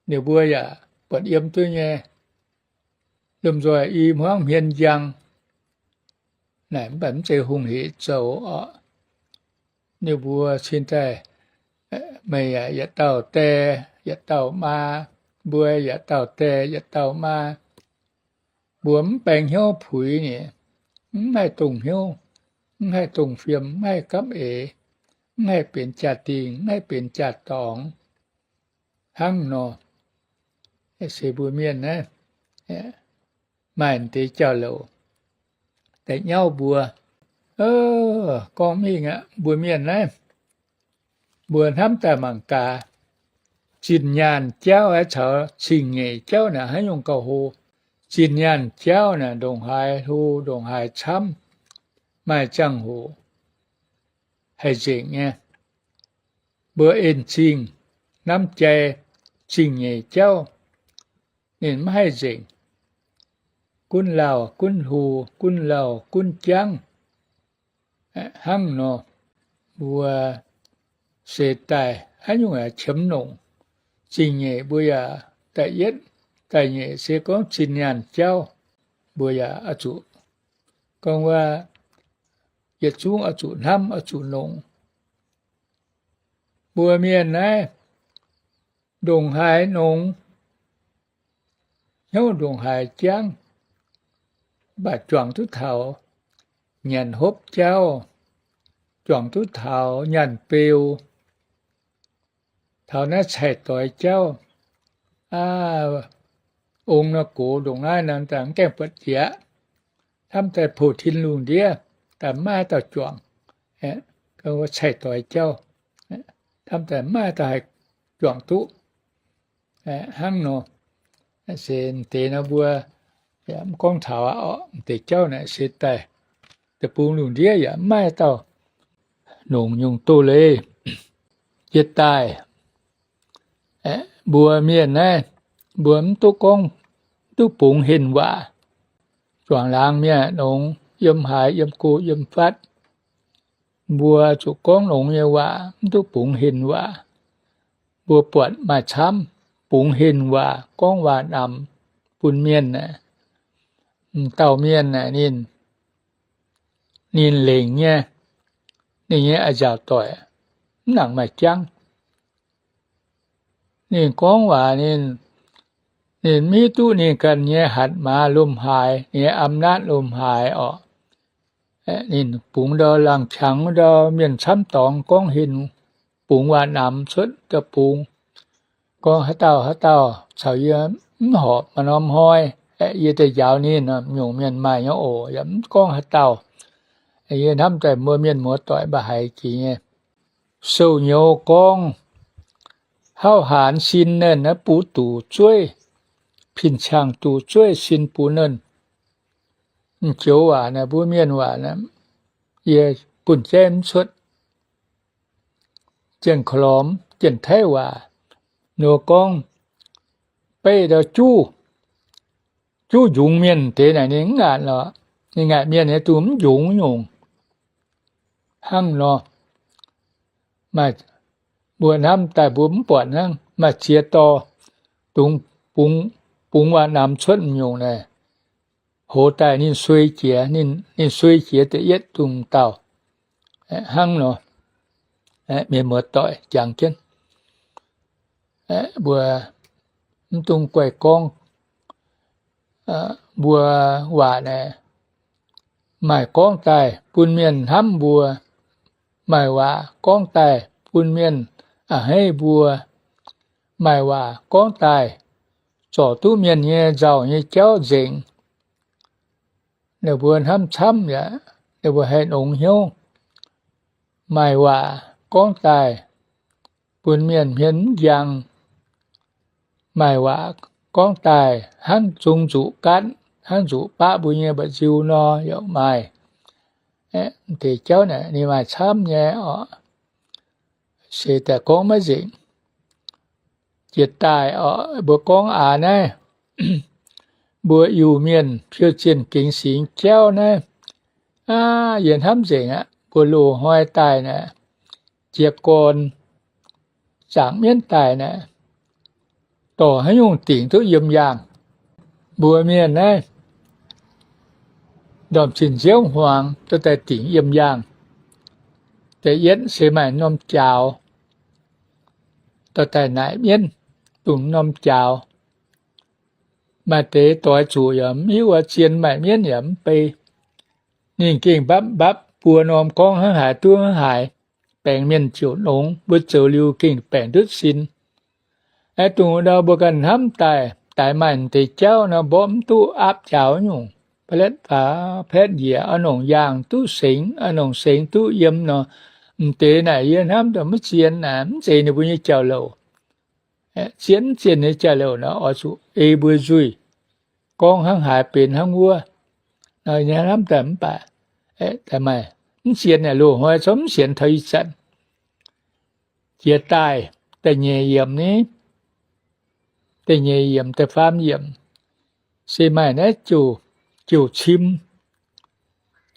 ninh mbuo yaac buatc yiem duqv nyei. Lomh nzoih i hmuangv hmien njang naaic, mv baac mv zeiz hungh heic zoux orqc. Ninh mbuo cingx daaih, meih yaac yietc dauh die yietc dauh maa, mbuo yaac dauh die yietc dauh maa. Mbuo mv baeng hnyouv puix nyei, mv haih dongh hnyouv, mv haih dongh fiem, mv haih gapv eix, mv haih benx jaa-dingh, mv haih benx jaa-dorngx. Hnangv nor, se mbuo mienh naaiv maaih deix jauv-louc daaih nyauv mbuo. Gorngv mingh aqv, mbuo mienh naaiv, mbuo hnamv daaih mangc gaax, zinh nyaanh jauv aeqv caux cing-nyeic jauv naaic haaix nyungc gauh hlo? Zinh nyaanh jauv naaic ndongc haaix hlo, ndongc haaix camv, maaih ziangh hoc haih nzengc nyei. Mbuo en-zingh hnamv jai cing-nyeic jauv, ninh maiv haih nzengc. Gunv lauh gunv hlo, gunv lauh gunv jangv. Hnangv nor, mbuo se daaih haaix nyungc yaac qiemx longc. Zingh nyeic mbuo yaac da'yietv, da'nyeic se gorngv zinh nyaanh jauv, mbuo yaac oix zuqc gorngv wuov, yietc zungv oix zuqc hnamv, oix zuqc longc. Mbuo mienh naaiv ndongc haaix nongx, hnyouv ndongc haaix jangv, mv baac juangc duqv taux nyanc hopv jauv, juangc duqv taux nyaanh beu, taux naaiv cai-doix jauv, aa, ong nor gox ndongc naaiv nor, mv gaengh buatc jiex aqv. Hnamv daaih pou tin lungh ndiev, daaih maiv maaih dauh juangc, cai-doix jauv, hnamv daaih maiv maaih dauh haih juangc duqv. Hnangv nor, se deix nor mbuo yaac mv gorngv taux aqv. M'deix jauv naaic se daaih deic-bung lungh ndiev yaac maiv maaih dauh longc nyungc doz-leiz. Jiex daaih, mbuo mienh naaiv, mbuo mv duqv gorngv, mv duqv bungx henh waac. Juangc laangz mienh nongx, yiem haaix, yiem go, yiem fatv, mbuo zuqc gorngv longx nyei waac, mv duqv bungx henh waac. Mbuo buatc maaih camv bungx henh waac, gorngv waac namx bun mienh aeqv, m'dauh mienh aeqv, ninh, ninh lengc nyei, ninh nyei a'nziaauc doic mv nangc maaih jangv. Ninh gorngv waac, ninh, ninh mv hiuv duqv ninh ganh nyei hatc maaz lomh haaix, ninh nyei อำนาจ lomh haaix orqc. Ninh bungx ndau laangh qangx ndau, mienh camv dorngx gorngv henh, bungx waac namx cuotv da'bung, gorngv, Haaix dauh haaix dauh caux yie mv horpc maaih norm hnoi, yie daaih njaaux ninh. Nyungc mienh maaih nyei oc, yaac mv gorngv haaix dauh. Yie hnamv daaih mbuo mienh muoz-doic mba'haiz jiex nyei. Sou-nyouz gorngv, hauv haanz sin naaiv bun duqv zueiv, pin-cang duqv zueiv sin bun naaiv. M'joux waac naaic, mbuo mienh waac naaic, yie bunh jaiv mv cuotv. Jien-Korv-Lormx, Jien-Taiv waac, nor gorngv, beiv ndau juv, juv njungx mienh deix naaic ninh mv ngaatc lorqc. Ninh ngaatc mienh nyei dungx mv njungx nyungc. Hnangv nor, maaih, mbuo hnamv daaih mbuo mv buatc hnangv. Maaih ziex dorh dungx bungx, bungx waac namx cuotv m'nyungc naaic, hoz daaih ninh suei jiex, ninh, ninh suei jiex da'yietv dungx dauh. Hnangv nor, mienh muoz-doic jangx jienv, mbuo mv dungx guaih gorngv. Mbuo waac naaic, maaih gorngv daaih bun mienh hnamv mbuo, maaih waac gorngv daaih bun mienh a'hneiv mbuo, maaih waac gorngv daaih zorc duqv mienh nyei nzauh nyei jauv nzengc. Ninh mbuo hnamv camv yaac ninh mbuo haih nongx hnyouv. Maaih waac gorngv daaih bun mienh hmien mv njang. Maaih waac gorngv daaih hnangv zung nzuqc gaatv, hnangv nzuqc baqv mbuo nyei mba'nziu nor yaac maaih. Deix jauv naaic ninh maaih camv nyei oc. Se daaih gorngv maiv nzengc. Jiex daaih oc, mbuo gorngv aax naaiv, mbuo Iu-Mienh piou zienh gengx singx jauv naaiv, aa, yie hnamv nzengc aqv. Mbuo loz-hnoi daaih naaic, jiez gorn zaangc mienv daaih naaic, dorh haaix nyungc dingc duqv yiem yaangh? Mbuo mienh naaiv ndorm zinh nziouv hmuangx dorh daaih dingc yiem yaangh. Da'yietv se maaih norm jaaux, dorh daaih naaic mienv, dongh norm jaaux. Maaih deix doix zuqc yaac mv hiuv, zien maaic mienv yaac mv bei. Ninh gengh mbapv mbapv buo norm gorngv hnangv haaix duqv hnangv haaix, baengc mienh ziouc nongx. Mbuo zoux liuz gengh baengc ndutv sin. Aeqv, dongh ndau mbuo ganh hnamv daaih, daix maaih deix jauv nor mborqv mv duqv aapv jaaux nyungc, pa'letv faaux pa'letv njiec, oix nongc yaangh duqv sengx, oix nongc sengx duqv yiem nor. M'deix naaic yie hnamv daaih maiv zien naaic, mv zeiz ninh mbuo nyei jauv-louc. Zien mv zien nyei jauv-louc nor, oix zuqc ei mbuo nzuih, gorngv hnangv haaix benx hnangv wuov. Nor yie hnamv daaih mv baac, daaih maaih mv sienx naaic, loz-hnoi corc mv sienx taux ih zanc. Jiex daaih, da'nyeic yiemc ni, da'nyeic yiemc, da'faam yiemc, se maaih naaiv jouh, jouh cim,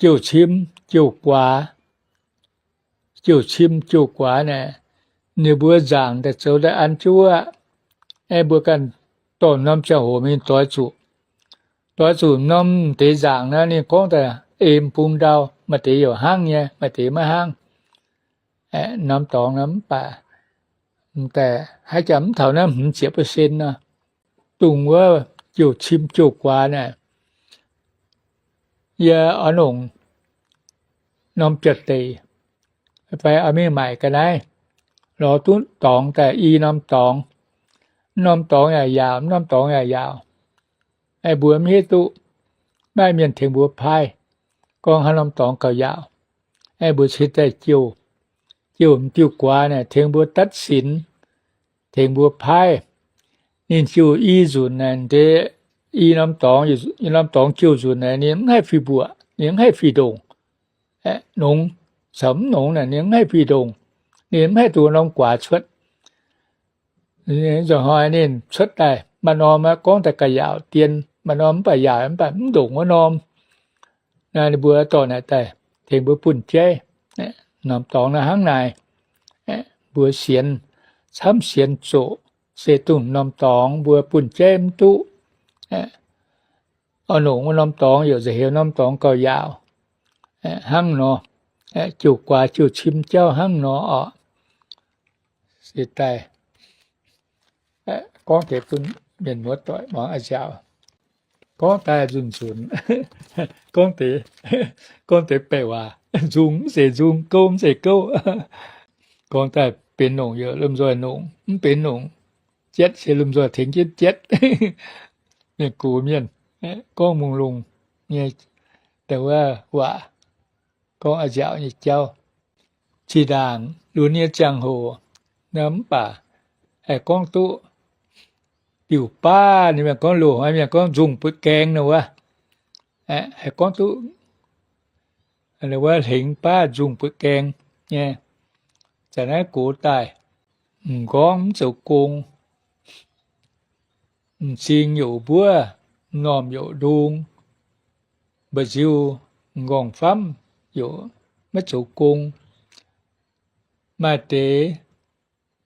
jouh cim, jouh guaax, jouh cim jouh guaax naaic, ninh mbuo nzaangc daaih zoux daaih an jienv wuov. Aeqv, mbuo ganh dorh norm ziangh hoc mingh doix zuqc, doix zuqc norm deix nzaangc naaiv, ninh gorngv daaih em bung ndau, maaih deix youc hnangv nyei, maaih deix maiv hnangv. Norm dorngx nor mv baac, daaih haaix jaax mv taux naaiv hmz ziepc percent nor, dongh wuov jouh cim jouh guaax naaiv, yie oix longc norm biauv-deic fai oix mingh maaic ga'naaiv, lorz duqv dorngx daaih i norm dorngx. Mv norm dorngx yaac yaauc, mv norm dorngx yaac yaauc. Aeqv, mbuo mv hiuv duqv, maiv maaih mienh tengx mbuo paaiv gorngv haaix norm dorngx gauh yaauc. Aeqv, mbuo cingx daaih jouh, jouh m'diuh guaax naaic tengx mbuo ตัดสิน, tengx mbuo paaiv. Ninh jouh i nzunc naaic, deix i norm dorngx, i norm dorngx jouh nzunc naaic, ninh mv haih fih mbuoqc, ninh mv haih fih ndongc. Nongx caux mv nongx naaic, ninh mv haih fih ndongc. Ninh mv haih duqv norm guaax cuotv. Nzunc hnoi ninh cuotv daaih, maaih norm gorngv daaih ga'yaauc dien, maaih norm mv baac yaauc mv baac mv ndongc wuov norm. Naaiv ninh mbuo dorh naaic daaih tengx mbuo bunh jeiv. Norm dorngx naaiv hnangv naaic, mbuo sienx, camv sienx zoqc, se dongh norm dorngx mbuo bunh jeiv mv duqv. Oix longc wuov norm dorngx, yaac nza'heix norm dorngx gauh yaauc. Hnangv nor, jouh guaax jouh cim jauv hnangv nor oc. Se daaih gorngv deix bun mienh muoz-doic muangx a'nziaauc. Gorngv daaih nzunc nzunc, gorngv deix, gorngv deix baeqc waac, nzung mv zeiz nzung, gouv mv zeiz gouv. Gorngv daaih benx longc yaac lomh nzoih longc, mv benx longc jietv se lomh nzoih tengx jienv jietv. Mienh gox mienh gorngv mungh lungh nyei, da'wuov waac, gorngv a'nziaauc nyei jauv. Zinh ndaangc lunx nyei ziangh hoc nor mv baac haih gorngv duqv diuc baav, ninh mienh gorngv loz-hnoi mienh gorngv nzungh buoqc gaeng nor wuov, haih gorngv duqv wuov hlengx baav nzungh buoqc gaeng nyei. Zanc naaiv gox daaih, m'nqorngv mv zoux gong, m'zing youc mbuov, m'normh youc ndung, mba'nziu m'nqorngv famv youc maiv zoux gong. Maaih deix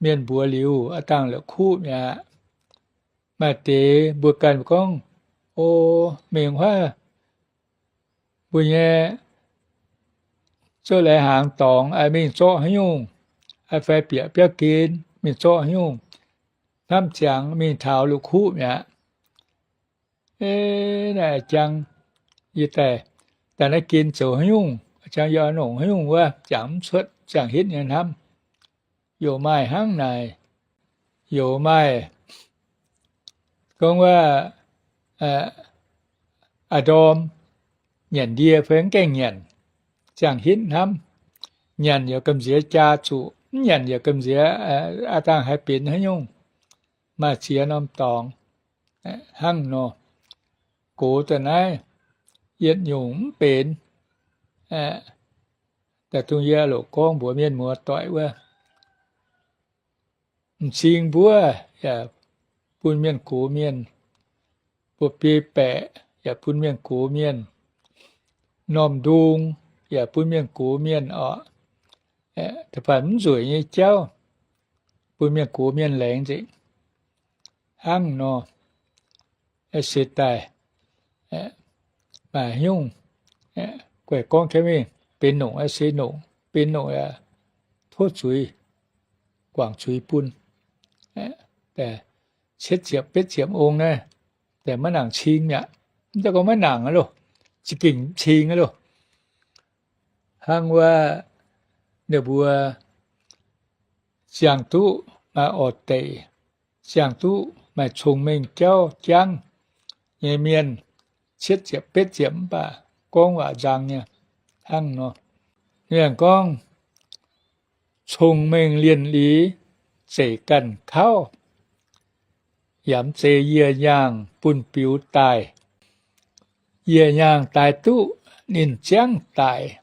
mienh mbuox liuz, aav dangh la'kuqv mi'aqv. Maaih deix mbuo ganh gorngv, O, mengh huaav mbuo nyei zouv lai hnaangx dorngx, mingh zorqv haaix nyungc, fai bieqc biauv gen mingh zorqv haaix nyungc, hnamv ziangx mingh taux la'kuqv mi'aqv. Naaiv jangx yie daaih, daaih naaiv gen zoux haaix nyungc, jangx yie oix longc haaix nyungc wuov, jangx mv cuotv, ziangh hitv nyei hnamv. Youc maaih hnangv naaic, youc maaih gorngv wuov, a'ndorm nyanc ndie fai mv gaengh nyanc, ziangh hitv hnamv. Nyanc yaac gamh nziex jaa zuqc, mv nyanc yaac gamh nziex, aav dangh haih benx haaix nyungc. Maaih ziex norm dorngx hnangv nor. Gox daaih naaiv yietc nyungc mv benx. Daaih dongh yie loc gorngv mbuox mienh muoz-doic wuov, m'zing mbuov yaac bun mienh gox mienh, buoz-biei baeqc yaac bun mienh gox mienh, m'normh ndung yaac bun mienh gox mienh oc. Da'faanh mv nzueic nyei jauv bun mienh gox mienh laengz nzengc. Hnangv nor, se daaih maaih haaix nyungc guaih gorngv jienv mingh, benx nongc se nongc, benx nongc yaac tov zuiz, guangc zuiz bun. Cietv ziepc betv ziepc ong naaiv, maiv nangc cing mi'aqv. Mv daan gorngv maiv nangc aqv loh, za'gengh cing aqv loh. Hnangv wuov, ninh mbuo ziangh duqv maaih orv deic, ziangh duqv maaih cong-mengh jauv jangv nyei mienh, cietv ziepc betv ziepc mv baac gorngv waac nzang nyei hnangv nor. Ninh gorngv, cong-mengh lienh liz zeic ganh kauv, yaac mv zeiz yie nyaangh bun biux daaih. Yie nyaangh daaih duqv ninh ziangv daic,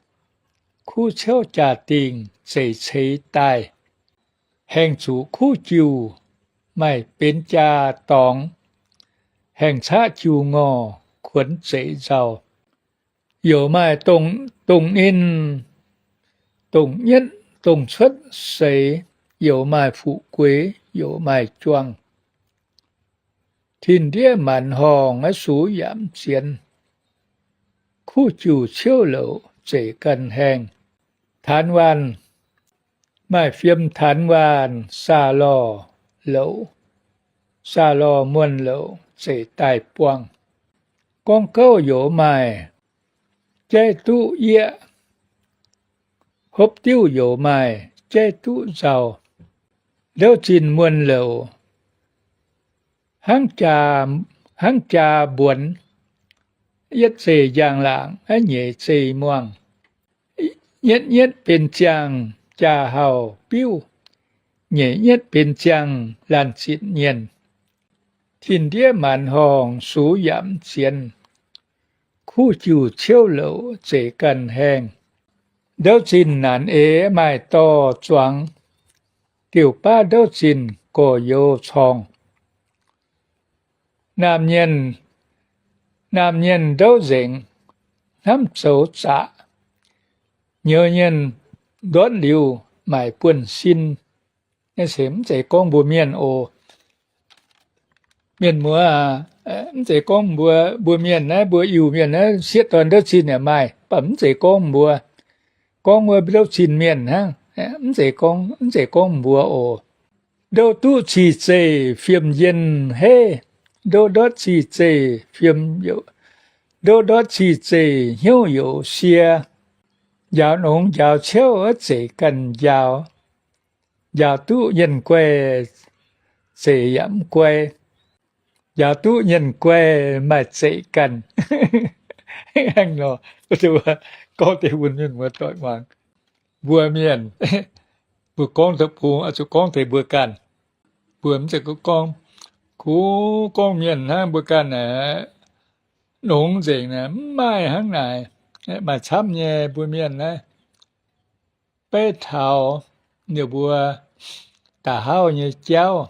kuv ciouv jaa-dingh zeic ceix daaih. Haengh zuqc kuv jiuh maaih benx jaa dorngx, haengh caqv jiu ngorh, kuonx zeiz nzauh. Youc maaih dongh ninh, dongh nyietv dongh cuotv seix, youc maaih fuqv gueix, youc maaih juangc. Tin-ndiev maanc horngh naaiv suqc yaac mv zienx, kuv jiuc ciouv louc zeiz ganh haengh. Taanx waanh, maaih fiem taanx waanh saah lorh louc, saah lorh muonh louc zeiz daaih buangh. Gorngv gouv youc maaih jaiv duqv yieqv, hopv diuv youc maaih jaiv duqv nzauh. Ndouv zinh muonh louc hnangv jaa, hnangv jaa mbuonx, yietv zeih njang-laangc, a'nyeic zeih muangh. Nyietv nyietv benx ziangh jaa-hauh biuv, nyeic nyietv benx ziangh laanh zitc nyienh. Tin-ndiev maanc horngh suqc yaac mv zienx, kuv jiuc ciouv louc zeiz ganh haengh. Ndouv zinh naanc eix maaih dorh zuangx, diuh baav ndouv zinh gorx-youz corngh. Naamh nyienh, naamh nyienh ndouv nzengc, hnamv zoux zaqc. Nyouz nyienh ndortv liuz maaic buonv-sin. Naaiv se mv zeiz gorngv mbuo mienh oc. Mienh muoz, mv zeiz gorngv mbuo, mbuo mienh naaiv, mbuo Iu-Mienh naaiv sieqv dorn ndouv zinh yaac maaih, mv baac mv zeiz gorngv mbuo, gorngv wuov ndouv zinh mienh hnangv. Mv zeiz gorngv, mv zeiz gorngv mbuo oc. Ndouv duqv cih zeih fiem njien heiv, ndouv ndortv cih zeih fiem, ndouv ndortv cih zeih hnyouv youz sie. Njaaux nongx njaaux ciouv zeiz ganh njaaux. Njaaux duqv nyienh guai zeiz yaac mv guai. Njaaux duqv nyienh guai maaih zeiz ganh. Aengx nor, gorngv deix bun mienh muoz-doic muangx. Mbuo mienh, mbuo gorngv deic-bung oix zuqc gorngv deix mbuo ganh. Mbuo mv zeiz gorngv, kuv gorngv mienh hnangv mbuo ganh aeqv, nongx nzengc naaic mv maaih hnangv naaic. Maaih camv nyei mbuo mienh naaiv, beiv taux ninh mbuo da'hauv nyei jauv,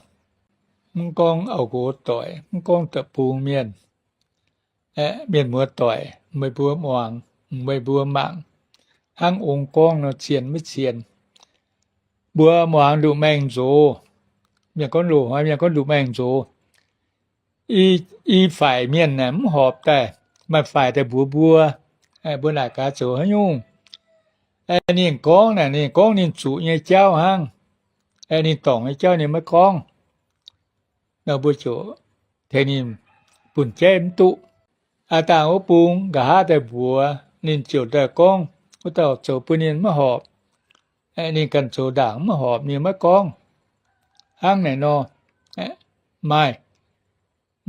mv gorngv auv-nqox doic, mv gorngv deic-bung mienh, aeqv, mienh muoz-doic, meih mbuo muangx, meih mbuo mangc, hnangv ong gorngv nor zien maiv zien. Mbuo muangx nduqc maengh nzox, mienh gorngv loz-hnoi mienh gorngv nduqc maengh nzox, i faix mienh aeqv mv horpc daaih, maaih faix daaih mbuox mbuo, mbuo naaic gaax zoux haaix nyungc. Ninh gorngv naaic, ninh gorngv ninh zuqc nyei jauv hnangv. Ninh dorngc nyei jauv ninh maiv gorngv. Nor mbuo ziouc tengx ninh bun jaiv mv duqv. Aav dangh wuov bung nqa'haav daaih mbuox ninh ziouc daaih gorngv, wuov dauh zoux bun ninh maiv horpc. Ninh ganh zoux ndaangc maiv horpc ninh maiv gorngv. Hnangv naaic nor, maaih,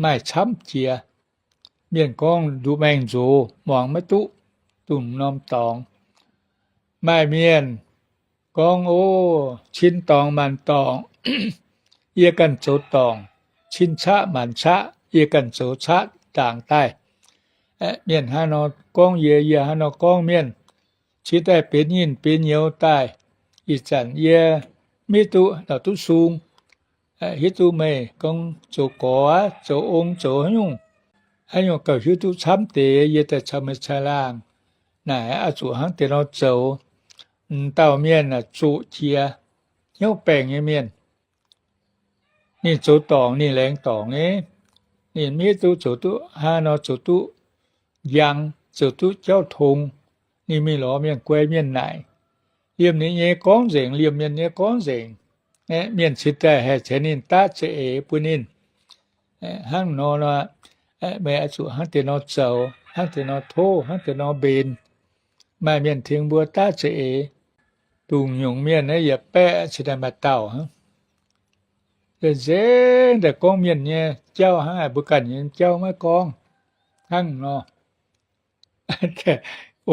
maaih camv jiex. Mienh gorngv nduqc maengh nzox muangx maiv duqv, dongh norm dorngx. Maaih mienh gorngv, o, cin dorngx maanc dorngx, yie ganh zoux dorngc. Cin caqv maanc caqv, yie ganh zoux caqv ndaangc daaih. Mienh hnangv nor gorngv yie, yie hnangv nor gorngv mienh. Cingx daaih benx nyinh benx nyouz daaih. Ih zanc yie maiv hiuv duqv, naaic duqv sung, hiuv duqv meih gorngv zoux gorx aqv, zoux ong, zoux haaix nyungc, haaix nyungc gauh hiuv duqv camv deix, yie daaih caux meih caangh laangh naaic oix zuqc hnangv deix nor zoux. M'dauh mienh naaic zuqc jiex hnyouv baengc nyei mienh. Ninh zoux dorngc, ninh laengz dorngc nyei. Ninh maiv hiuv duqv zoux duqv hnangv nor zoux duqv njang, zoux duqv jauv tong. Ninh mingh lorz mienh guai, mienh naaic, liemh ninh nyei gorngv nzengc, liemh mienh nyei gorngv nzengc. Mienh cingx daaih haih tengx ninh daav za'eix bun ninh. Hnangv nor nor, meih oix zuqc hnangv deix nor zoux, hnangv deix nor tov, hnangv deix nor mbenc. Maaih mienh tengx mbuo daav za'eix. Dongh nyungc mienh naaiv yietc baeqv cingx daaih maaih dauh hnangv. Nzengc daaih gorngv mienh nyei jauv hnangv, mbuo ganh nyei jauv maiv gorngv hnangv nor.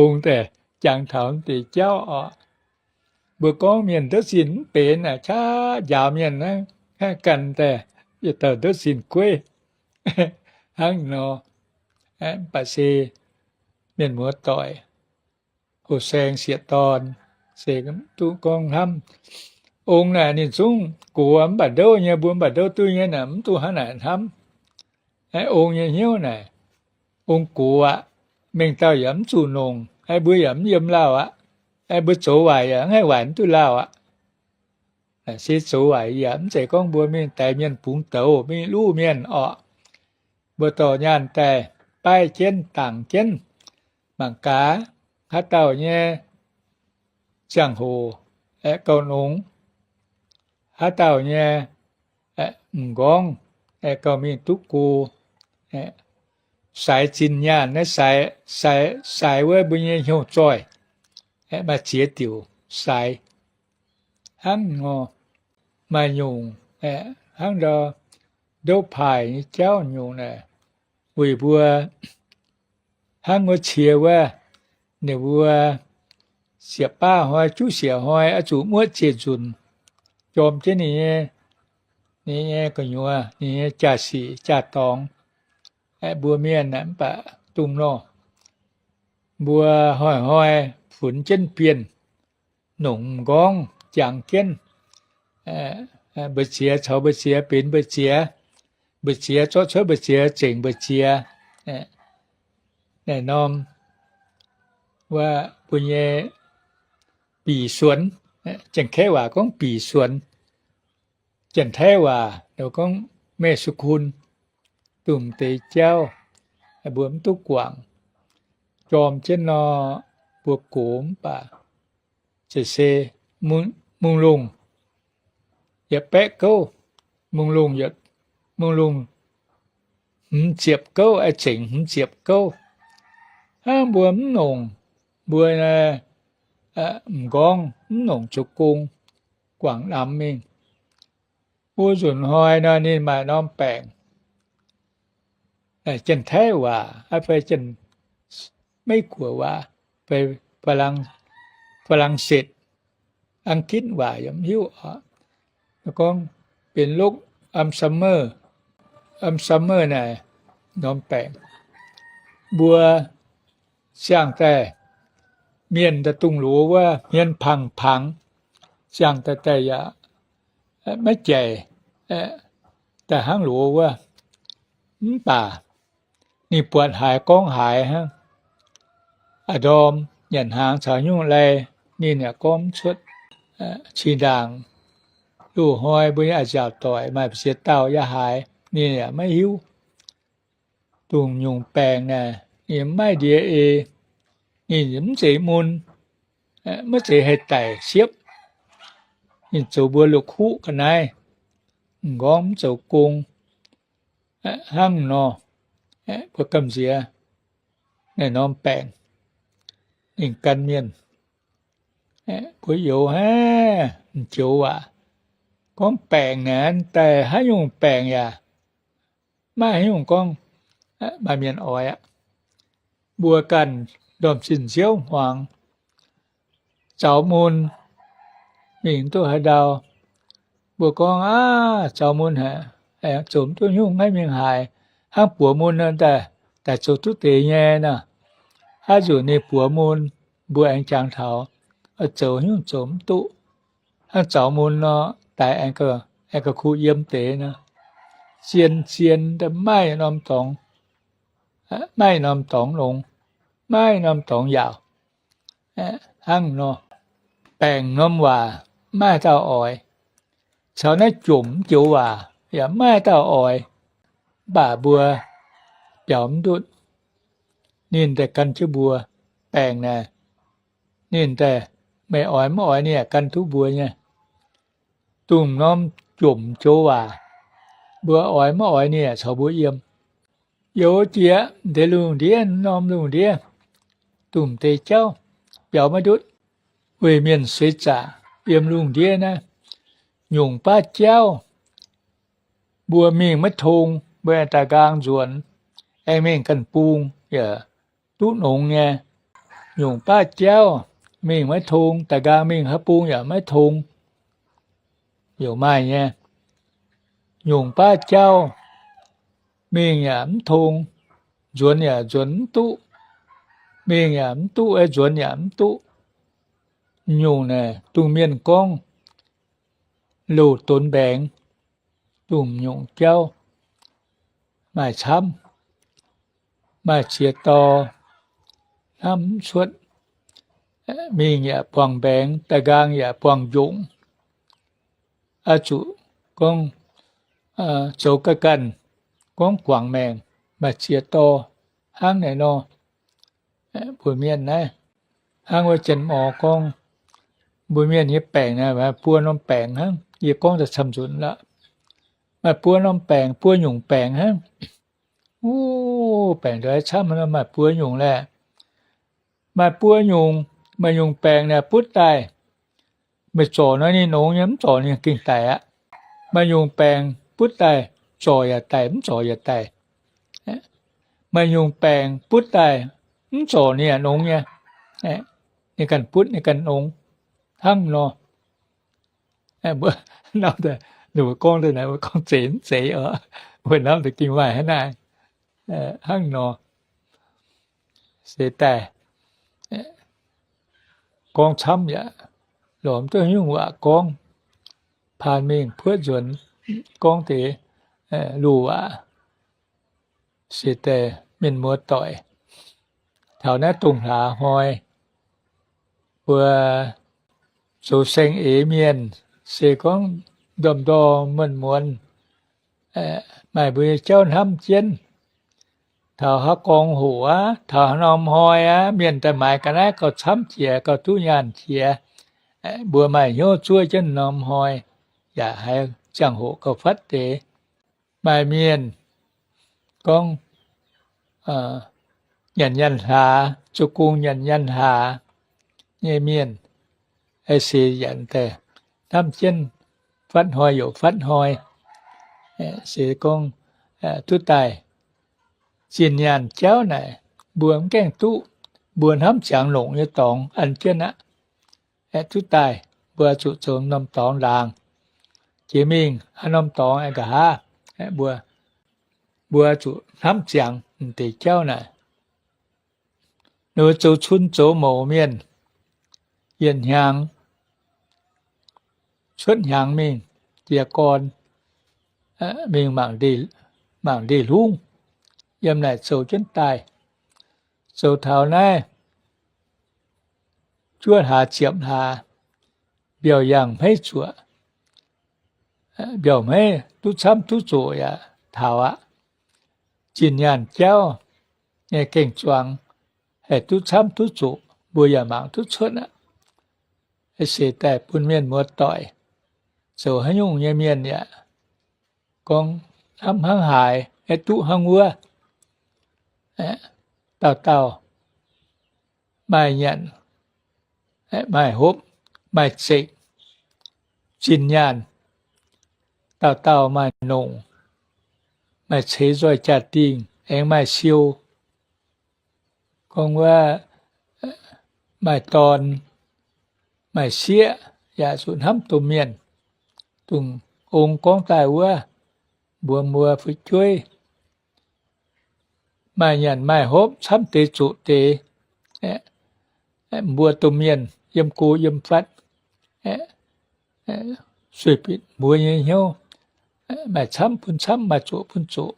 Ong daaih jangx taux deix jauv oc. Mbuo gorngv mienh ndouv zinh mv benx aqv, qaqv njaaux mienh hnangv, ganh daaih yietc dauh ndouv zinh gueiv hnangv nor. Mv baac se mienh muoz-doic, houh saeng sieqv dorn, se duqv gorngv hnamv, Ong naaic ninh zungv gox mv baac ndouv nyei, mbuo mv baac ndouv duqv nyei naaic, mv duqv hnangv naaic hnamv. Ong nyei hnyouv naaic, ong gox aqv. Mengh dauh yaac mv zuqc nongc, mbuo yaac mv yiem lauh aqv. Mbuo zoux waaic yaac mv haih waaic mv duqv lauh aqv. Se zoux waaic yaac mv zeiz gorngv mbuo mingh daix mienh bungx douz, mingh luv mienh orqc. Mbuo dorh nyaanh daaih baiv jienv, dangc jienv, mangc gaax haaix dauh nyei ziangh hoc aeqv, gauh nongx, haaix dauh nyei m'nqorngv aeqv, gauh mingh duqv go. Saix zinh nyaanh naaiv, saix, saix wuov mbuo nyei hnyouv zoih, maaih ziex diuc saix. Hnangv nor, maaih nyungc hnangv ndau ndouv paaih nyei jauv nyungc naaic, weic mbuo hnangv wuov cie wuov, ninh mbuo siepv baav hnoi, juv siepv hnoi oix zuqc muoqv ziec nzunc, jorm jienv ninh nyei, ninh nyei gu'nyuoz, ninh nyei jaa-sic jaa-dorngx. Mbuo mienh mv baac dongh nor, mbuo hnoi-hnoi funx jienv bienh, nongc m'nqorngv jangx jienv, mbu'ziex caux mbu'ziex benx mbu'ziex, mbu'ziex zorqv cuotv mbu'ziex zengc mbu'ziex. Naaiv norm wuov mbuo nyei bic suonx, Janx-Kaeqv waac gorngv bic suonx, Janx-Taiv waac gorngv แม่สุคน, dongh deix jauv mbuo mv duqv guangc. Jorm jienv nor, mbuo gox mv baac zeiz se mungh lungh yietc baeqv gouv, mungh lungh, mungh lungh hmz ziepc gouv, zengc hmz ziepc gouv. Hnangv mbuo mv nongc, mbuo m'nqorngv mv nongc zoux gong, guangc namx mingh. Wuov nzunc hnoi nor ninh maaih norm baengc, Janx-Taiv waac fai Janx-Meiv-Guoqv waac fai Faa^lang^setv, Ang^gitv waac yaac mv hiuv oc. Gorngv benx lokv Alzheimer, Alzheimer naaic norm baengc. Mbuo siang daaih, mienh daaih dongh loz wuov hmien pangx-pangx, siang daaih daaih yaac maiv jaic, daaih hnangv loz wuov. Mv baac ninh buatc haaix gorngv haaix hnangv. A'ndorm nyanc hnaangx caux nyungc lai, ninh yaac gorngv mv cuotv. Zinh ndaangc loz-hnoi mbuo nyei a'nziaauc doic maaih ziex dauh yaac haaix, ninh yaac maiv hiuv. Dongh nyungc baengc naaic ninh maiv ndie ei, ninh mv zeiz mun, maiv zeiz haih daic siepv. Ninh zoux mbuo la'kuqv ga'naaiv, m'nqorngv mv zoux gong. Hnangv nor, mbuo gamh nziex naaiv norm baengc ninh gan mienh, mbuo youz haiv m'joux waac. Gorngv baengc naaic daaih haaix nyungc baengc yaac maiv haaix nyungc gorngv maaih mienh oix aqv. Mbuo ganh ndorm-zinh nziouv hmuangx, zaux mun mingh duqv haaix ndau, mbuo gorngv, Aav, zaux mun haic, zoux mv duqv nyungc, maiv mingh haaix. Hnangv buoz mun nor daaih, daaih zoux duqv deix nyei nor. Haaix nzunc ninh buoz mun, mbuo aengx jangx taux, zoux nyungc zoux mv duqv. Hnangv zaux mun nor, daaih aengx gauh kuh yiem deix nor. Zien-zien daaih maiv norm dorngx, maiv norm dorngx longx, maiv norm dorngx yaauc. Hnangv nor, baengc norm waac maiv dauh oix, caux naaiv jomc mv joux waac yaac maiv dauh oix, mv baac mbuo biaux mv ndutv. Ninh daaih gan jienv mbuo baengc naaic, ninh daaih meih oix mv oix ninh yaac gan duqv mbuo nyei. Dongh norm jomc joux waac, mbuo oix mv oix ninh yaac caux mbuo yiem. Youz jiex deix lungh ndiev, norm lungh ndiev, dongh deix jauv biaux maiv ndutv. Weic mienh suix zaqc yiem lungh ndiev naaiv, nyungc baav jauv mbuo mingh maiv tong, mbuo aengx daaih nqaang nzuonx, aengx mingh ganh bung yaac duqv nongx nyei. Nyungc baav jauv mingh maiv tong, daaih nqaang mingh haaix bung yaac maiv tong. Yaac maaih nyei. Nyungc baav jauv mingh yaac mv tong, nzuonx yaac nzuonx mv duqv. Mingh yaac mv duqv, nzuonx yaac mv duqv. Nyungc naaic dongh mienh gorngv loz-donx mbaengx, dongh nyungc jauv maaih camv, maaih ziex dorh, hnamv mv cuotv, mingh yaac buangh mbaengx, da'nqaang yaac buangh njongc, oix zuqc gorngv zoux ga'ganh, gorngv guangc maengc, maaih ziex dorh hnangv naaiv nor. Mbuo mienh naaiv, hnangv wuov Janx-Morc gorngv, mbuo mienh nyei baengc naaiv maaih buo norm baengc hnangv. Yie gorngv daaih camv-nzunc lorqc. Maaih buo norm baengc, buo nyungc baengc hnangv. Wuov baengc ndongc haaix camv nor maaih buo nyungc laeh. Maaih buo nyungc, maaih nyungc baengc naaic butv daaih, meih zorc nor ninh nongx nyei, mv zorc ninh gengh daic aqv. Maaih nyungc baengc butv daaih, zorc yaac daic, mv zorc yaac daic. Maaih nyungc baengc butv daaih, mv zorc ninh yaac nongx nyei. Ninh ganh butv ninh ganh nongx hnangv nor. Mbuo, ninh mbuo gorngv daaih naaic, mbuo gorngv zeiz mv zeiz oc. Mbuo hnamv deix gengh maaih hnangv naaiv, hnangv nor. Se daaih gorngv camv yaac lorz mv duqv nyungc waac gorngv. Paan mingh puoqv nzuonx gorngv deix luoh waac. Se daaih mienh muoz doic, taux naaiv dongh hlaax hnoi mbuo zoux saeng-eix mienh se gorngv ndorm-ndorm muonz-muonz maaih mbuo nyei jauv hnamv jienv. Taux haaix gorngv hoc aqv, taux haaix norm hnoi aqv, mienh daaih maaiz ga'naaiv gauh camv jiex, gauh duqv nyaanh jiex. Mbuo maaih hnyouv zuov jienv norm hnoi, yaac haiz ziangh hoc gauh fatv deix. Maaih mienh gorngv nyanc nyaanh hlaax, zoux gong nyanc nyaanh hlaax nyei mienh, se yaac daaih hnamv jienv fatv hnoi youc fatv hnoi. Se gorngv duqv daaih zinh nyaanh jauv naaic, mbuo mv gaengh duqv, mbuo hnamv ziangx longc nyei dorngx an jienv aqv. Duqv daaih mbuo zuqc zoux norm dorngx ndaangc. Jiex mingh haaix norm dorngx aengx nqa'haav, mbuo, mbuo zuqc hnamv ziangx deix jauv naaic. Ninh mbuo zoux cun zoux mouc mienh, yietc hnyangx cuotv hnyangx mingh jiez gorn, mingh mangc ndeic-hlungv, yiem naaic zoux jienv daaih. Zoux taux naaiv juov hlaax ziepc hlaax, mbiauh yangh hmeiv zuoqc, mbiauh hmeiv duqv camv duqv zoqc yaac taux aqv. Zinh nyaanh jauv nyei gengh zuangx, haih duqv camv duqv zoqc, mbuo yaac mangc duqv cuotv aqv. Seix daaih bun mienh muoz doic zoux haaix nyungc nyei mienh yaac gorngv hnamv hnangv haaix, duqv hnangv wuov. Dauh dauh maaih nyanc, maaih hopv, maaih zekc, zinh nyaanh, dauh dauh maaih nongc, maaih ceix nzoih jaa-dingh, aengx maaih siou. Gorngv wuov maaih dorn, maaih sieqv, yaac zuqc hnamv domh mienh. Dongh ong gorngv daaih wuov, mbuox mbuo fu'jueiv, maaih nyanc maaih hopv camv deix zoqc deix, mbuo domh mienh yiem go yiem fatv, sueih bieqc mbuo nyei hnyouv, maaih camv bun camv, maaih zoqc bun zoqc.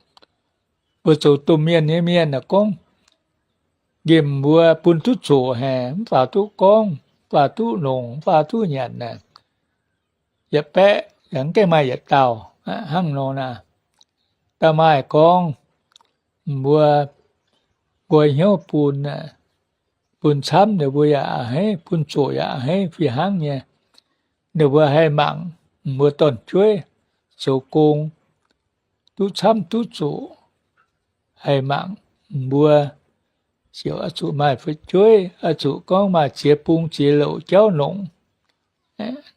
Mbuo zoux domh mienh nyei mienh aah, gorngv nqemh mbuo bun duqv zoqc haic, mv faaux duqv gorngv, mv faaux duqv longc, mv faaux duqv nyanc aah, yietc baeqv yaac mv gaengh maaih yietc dauh hnangv nor naaic. Da'maaih gorngv mbuo nqoi hnyouv bun, bun camv ninh mbuo yaac a'hneiv, bun zoqc yaac a'hneiv fih hnangv nyei. Ninh mbuo haih mangc mbuo dorn-jueiv zoux gong duqv camv duqv zoqc, haih mangc mbuo ziouc oix zuqc maaih fu'jueiv, oix zuqc gorngv maaih ziex bung ziex louc jauv longc.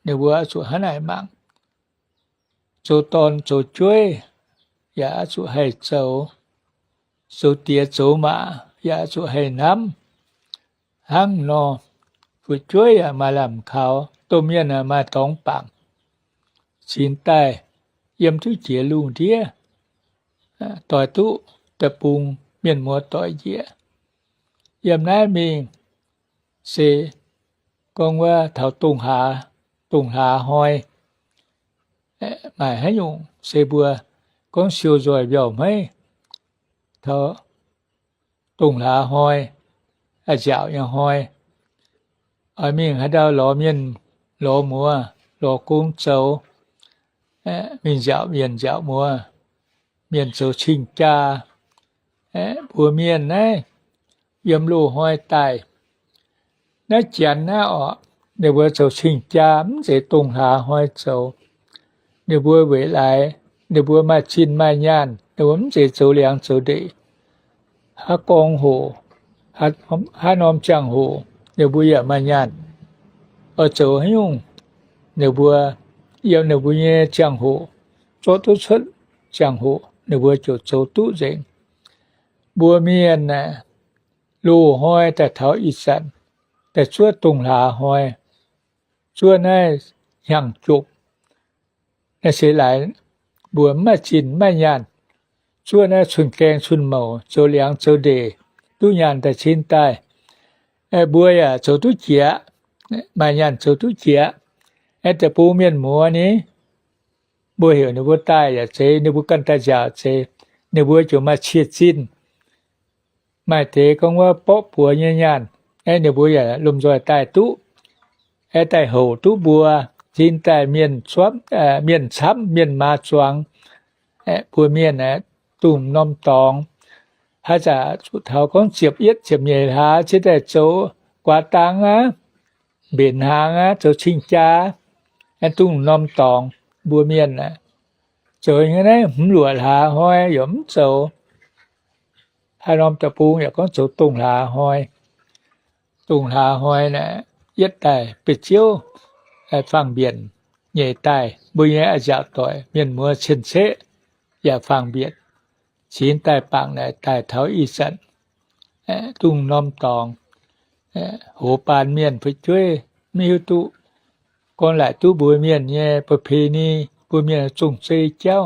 Ninh mbuo oix zuqc hnangv naaic mangc. Zoux dorn zoux jueiv yaac oix zuqc haih zoux, zoux diex zoux maac yaac oix zuqc haih hnamv. Hnangv nor, fu'jueiv yaac maaih lamh kaux, domh mienh maaih dorngx bangc, cingx daaih yiem duqv jiex lungh ndiev, doix duqv deic-bung mienh muoz doic njiec. Yiem naaiv mingh se gorngv wuov taux dongh hlaax, dongh hlaax hnoi, Maaih haaix nyungc se mbuo gorngv siou nzoih mbiauh hmeiv, taux dongh hlaax hnoi, nziaauc nyei hnoi, oix mingh haaix ndau lorz mienh, lorz muoz, lorz gong zoux, mingh nziaauc mienh nziaauc muoz, mienh zoux cing-jaa. Mbuo mienh naaiv yiem loz-hnoi daaih, naaiv janx naaiv orqc, ninh mbuo zoux cing-jaa mv zeiz dongh hlaax hnoi zoux. Ninh mbuo weic laaix ninh mbuo maaih zinh maaih nyaanh, ninh mbuo mv zeiz zoux liangx zoux ndeic. Haaix gorngv hoc, haaix norm ziangh hoc ninh mbuo yaac maaih nyaanh. Oix zoux haaix nyungc, ninh mbuo yiem ninh mbuo nyei ziangh hoc, zorqv duqv cuotv ziangh hoc ninh mbuo ziouc zoux duqv nzengc. Mbuo mienh aeqv, loz-hnoi daaih taux ih zanc, daaih zuov dongh hlaax hnoi, zuov naaiv hnyangx-jomc, naaiv se laaix mbuo mv maaih zinh mv maaih nyaanh, zuov naaiv cun-gaeng cun-mouc zoux liangx zoux ndeic, duqv nyaanh daaih cin daaih. Mbuo yaac zoux duqv jiex, maaih nyaanh zoux duqv jiex. Aeqv, deic-bung mienh muoz ni, mbuo heuc ninh mbuo daaih yaac zeiz, ninh mbuo ganh daaih nziaauc zeiz, ninh mbuo ziouc maaih cie zinh. Maaih deix gorngv wuov borqv buoz nyei nyaanh, aeqv, ninh mbuo yaac lomh nzoih daaih duqv, aeqv, daaih houc duqv mbuo, cin daaih mienh, mienh camv, mienh maaz zuangx. Mbuo mienh aeqv, dongh norm dorngx, haaix zanc zuqc taux gorngv ziepc yietv ziepc nyeic hlaax cin daaih zoux guaax dang aqv, mbenc hnaangx aqv, zoux cing-jaa, aeqv, dongh norm dorngx mbuo mienh aeqv, zoux nyei naaiv hmz luoqc hlaax hnoi yaac mv zoux. Haaix norm deic-bung yaac gorngv zoux dongh hlaax hnoi. Dongh hlaax hnoi naaic, yietv daaih beiv ziouv faang-mbienc nyeic daaih, mbuo nyei a'nziaauc doic mienh muoz cien-ceqv yaac faang-mbienc. Cingx daaih bangc naaic daaih taux ih zanc, dongh norm dorngx, hoz baan mienh fu'jueiv maiv hiuv duqv gorngv laaic duqv mbuo mienh nyei ประเพณี, mbuo mienh zong zei jauv,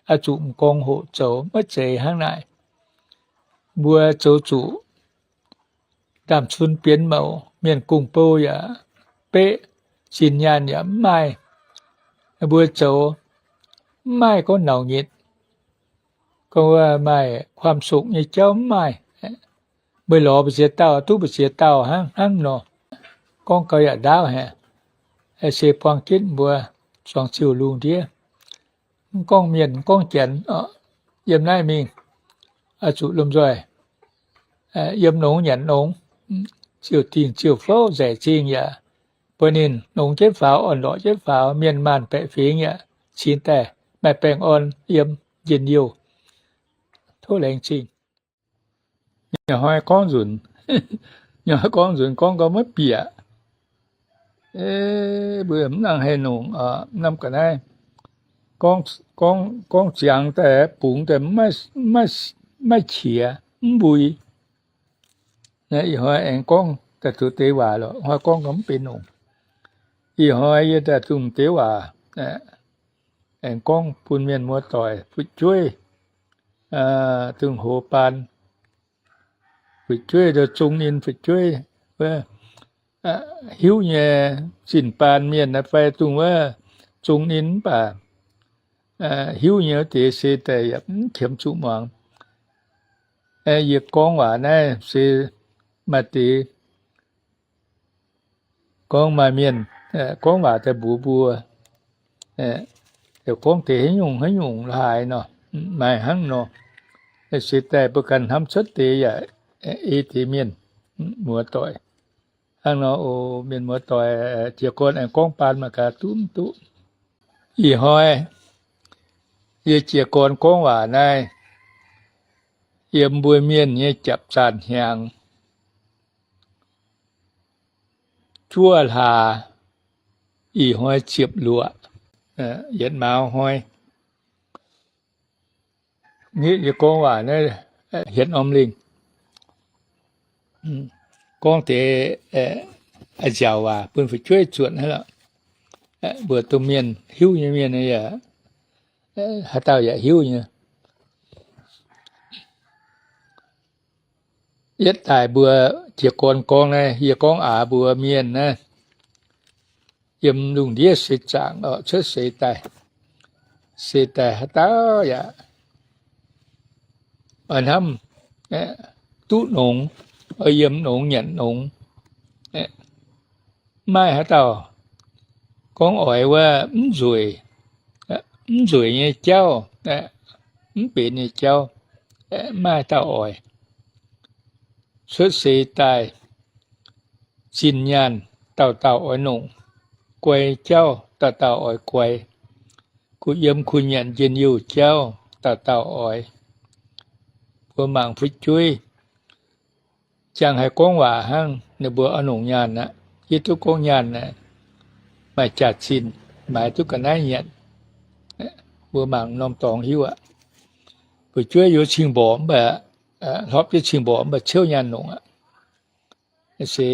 oix zuqc m'nqorngv hoqc zoux, maiv zeiz hnangv naaic. Mbuo zoux zuqc ndaamv-cun bienx mouc, mienh gong-bou yaac beqv, zinh nyaanh yaac mv maaih, mbuo zoux mv maaih gorngv nauc nyitc, gorngv maaih ความสุข nyei jauv mv maaih. Meih lorz mbu'ziex dauh duqv mbu'ziex dauh hnangv, hnangv nor. Gorngv gau yaac ndaauv haic, se buang jienv mbuo zuangx ziouc lungh ndiev. Mv gorngv mienh, mv gorngv janx, yiem naaiv mingh, oix zuqc lomh nzoih yiem nongx nyanc nongx, ziouc dingh ziouc fouv nzaic zingh yaac bun ninh nongx jienv faaux, orn-lorqc jienv faaux, mienh maanh baeqc fingx yaac cingx daaih maaih baengh orn yiem njien-youh. Tov laengz zingh. Nyei hnoi gorngv nzunc, nyei hnoi gorngv nzunc gorngv gau maiv bieqc. Mbuo mv nangc haih nongc, mv nangc ga'naaiv. Gorngv, gorngv ziangx daaih bungx daaih maiv qiex mv mbui. Ih hnoi aengx gorngv daaih zoux deix waac lorqc, hnoi gorngv gau mv benx nongc. Ih hnoi yie daaih zungh deix waac aengx gorngv bun mienh muoz-doic fu'jueiv, dongh hoz baan fu'jueiv, dongh zong ninh fu'jueiv, hiuv nyei zinh baan mienh fai dongh wuov zong ninh mv baac hiuv nyei wuov deix se daaih yaac mv qiemx zuqc muangx. Yie gorngv waac naaiv se maaih deix gorngv maaih mienh gorngv waac daaih mbuox mbuo, gorngv deix haaix nyungc haaix nyungc la'haaix nor, maaih hnangv nor. Se daaih mbuo ganh hnamv cuotv deix yaac ei deix mienh muoz-doic. Hnangv nor oc, mienh muoz-doic, jiez gorn aengx gorngv baan mangc gaax duqv mv duqv. Ih hnoi yie jiez gorn gorngv waac naaiv, yiem mbuo mienh nyei japv zaanh hnyangx, juov hlaax, ih hnoi ziepc luoqc, yietc mauz hnoi. Yie gorngv waac naaiv hietc norm lingh, gorngv deix a'nziaauc waac bun fu'jueiv zuotc hnangv lorqc. Mbuo domh mienh hiuv nyei mienh yaac, haaix dauh yaac hiuv nyei. Yietv daaih mbuo jiez gorn gorngv naaiv, yie gorngv aax mbuo mienh naaiv, yiem lungh ndiev seix zaangc cuotv seix daaih, se daaih haaix dauh yaac oix hnamv duqv nongx, oix yiem nongx nyanc nongx. Mv maaih haaix dauh gorngv oix wuov mv nzueic, mv nzueic nyei jauv, mv benx nyei jauv, mv maaih haaix dauh oix. Cuotv seix daaih zinh nyaanh dauh dauh oix nongc, guai jauv dauh dauh oix guai, kuh yiem kuh nyanc njien-youh jauv dauh dauh oix. Mbuo mangc fu'jueiv jangx haiz gorngv waac hnangv, ninh mbuo oix nongc nyaanh aqv. Hiuv duqv gorngv nyaanh maaih jaax-zinh, maaiz duqv ga'naaiv nyanc. Mbuo mangc norm dorngx hiuv aqv. Fu'jueiv yiem cing-mborqc mv baac, hlopv jienv cing-mborqc mv baac ciouv nyaanh nongc aqv. Se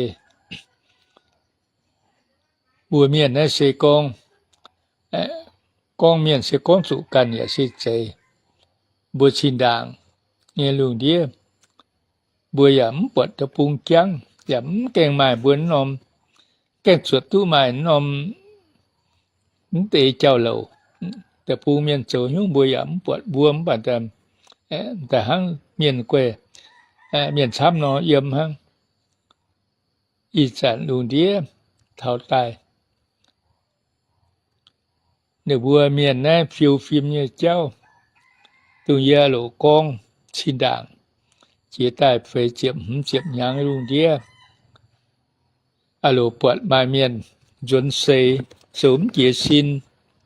mbuo mienh naaiv se gorngv, gorngv mienh se gorngv zuqc ganh yaac se zeiz. Mbuo zinh ndaangc nyei lungh ndiev, mbuo yaac mv buatc deic-bung jangv, yaac mv gaengh maaih mbuo norm, gaengh zuotc duqv maaih norm mv deix jauv-louc. Deic-bung mienh zoux hnyouv mbuo yaac mv buatc, mbuo mv baac daaih hnangv mienh guei, mienh camv nor yiem hnangv. Ih zanc lungh ndiev taux daaih, ninh mbuo mienh naaiv fiou fim nyei jauv, dongh yie loc gorngv cin ndaangc, jiex daaih feix ziepc hmz ziepc hnyangx lungh ndiev, loc buatc maaih mienh nzuonx seix, zoux mv jiex sin,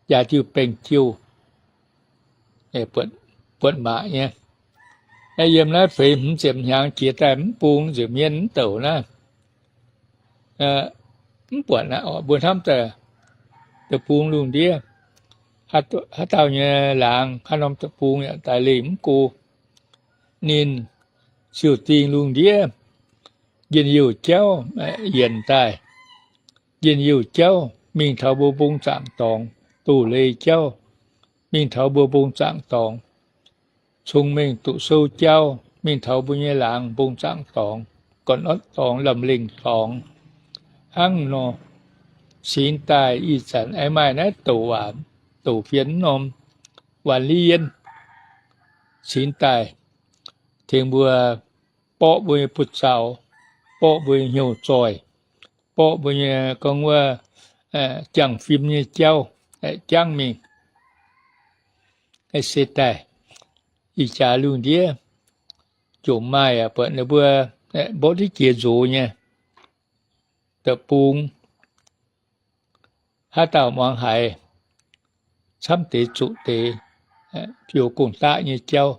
jaax diuh baengh jouh, buatc maqc nyei. Yiem naaiv feix hmz ziepc hnyangx jiex daaih mv bung nzengc mienh mv douc naaiv, mv buatc aqv. Mbuo hnamv daaih deic-bung lungh ndiev, haaix dauh nyei laangz, haaix norm deic-bung yaac daaih lengh mv go. Ninh ziouc dingh lungh ndiev njien-youh jauv yienc daaih. Njien-youh jauv mingh taux mbuo mbong zaangc dorngx. Doz-leiz jauv mingh taux mbuo mbong zaangc dorngx. Cong-mengh doqc sou jauv mingh taux mbuo nyei laangz mbong zaangc dorngx, gorn-otv dorngx, lamh lengh dorngx. Hnangv nor, cingx daaih ih zanc aengx maaih naaiv douc waac, douc fienx norm waanc liv yienv cingx daaih tengx mbuo borqv mbuo nyei buoz-zaux, borqv mbuo nyei hnyouv zoih, borqv mbuo nyei gorngv wuov jangx fim nyei jauv jangv mingh. Se daaih ih jaax lungh ndiev jomc maaih aqv, buatc ninh mbuo mborqv diqv jiex nzox nyei deic-bung, haaix dauh muangx haiz camv deix zuqc deix, fiou gong-daqv nyei jauv.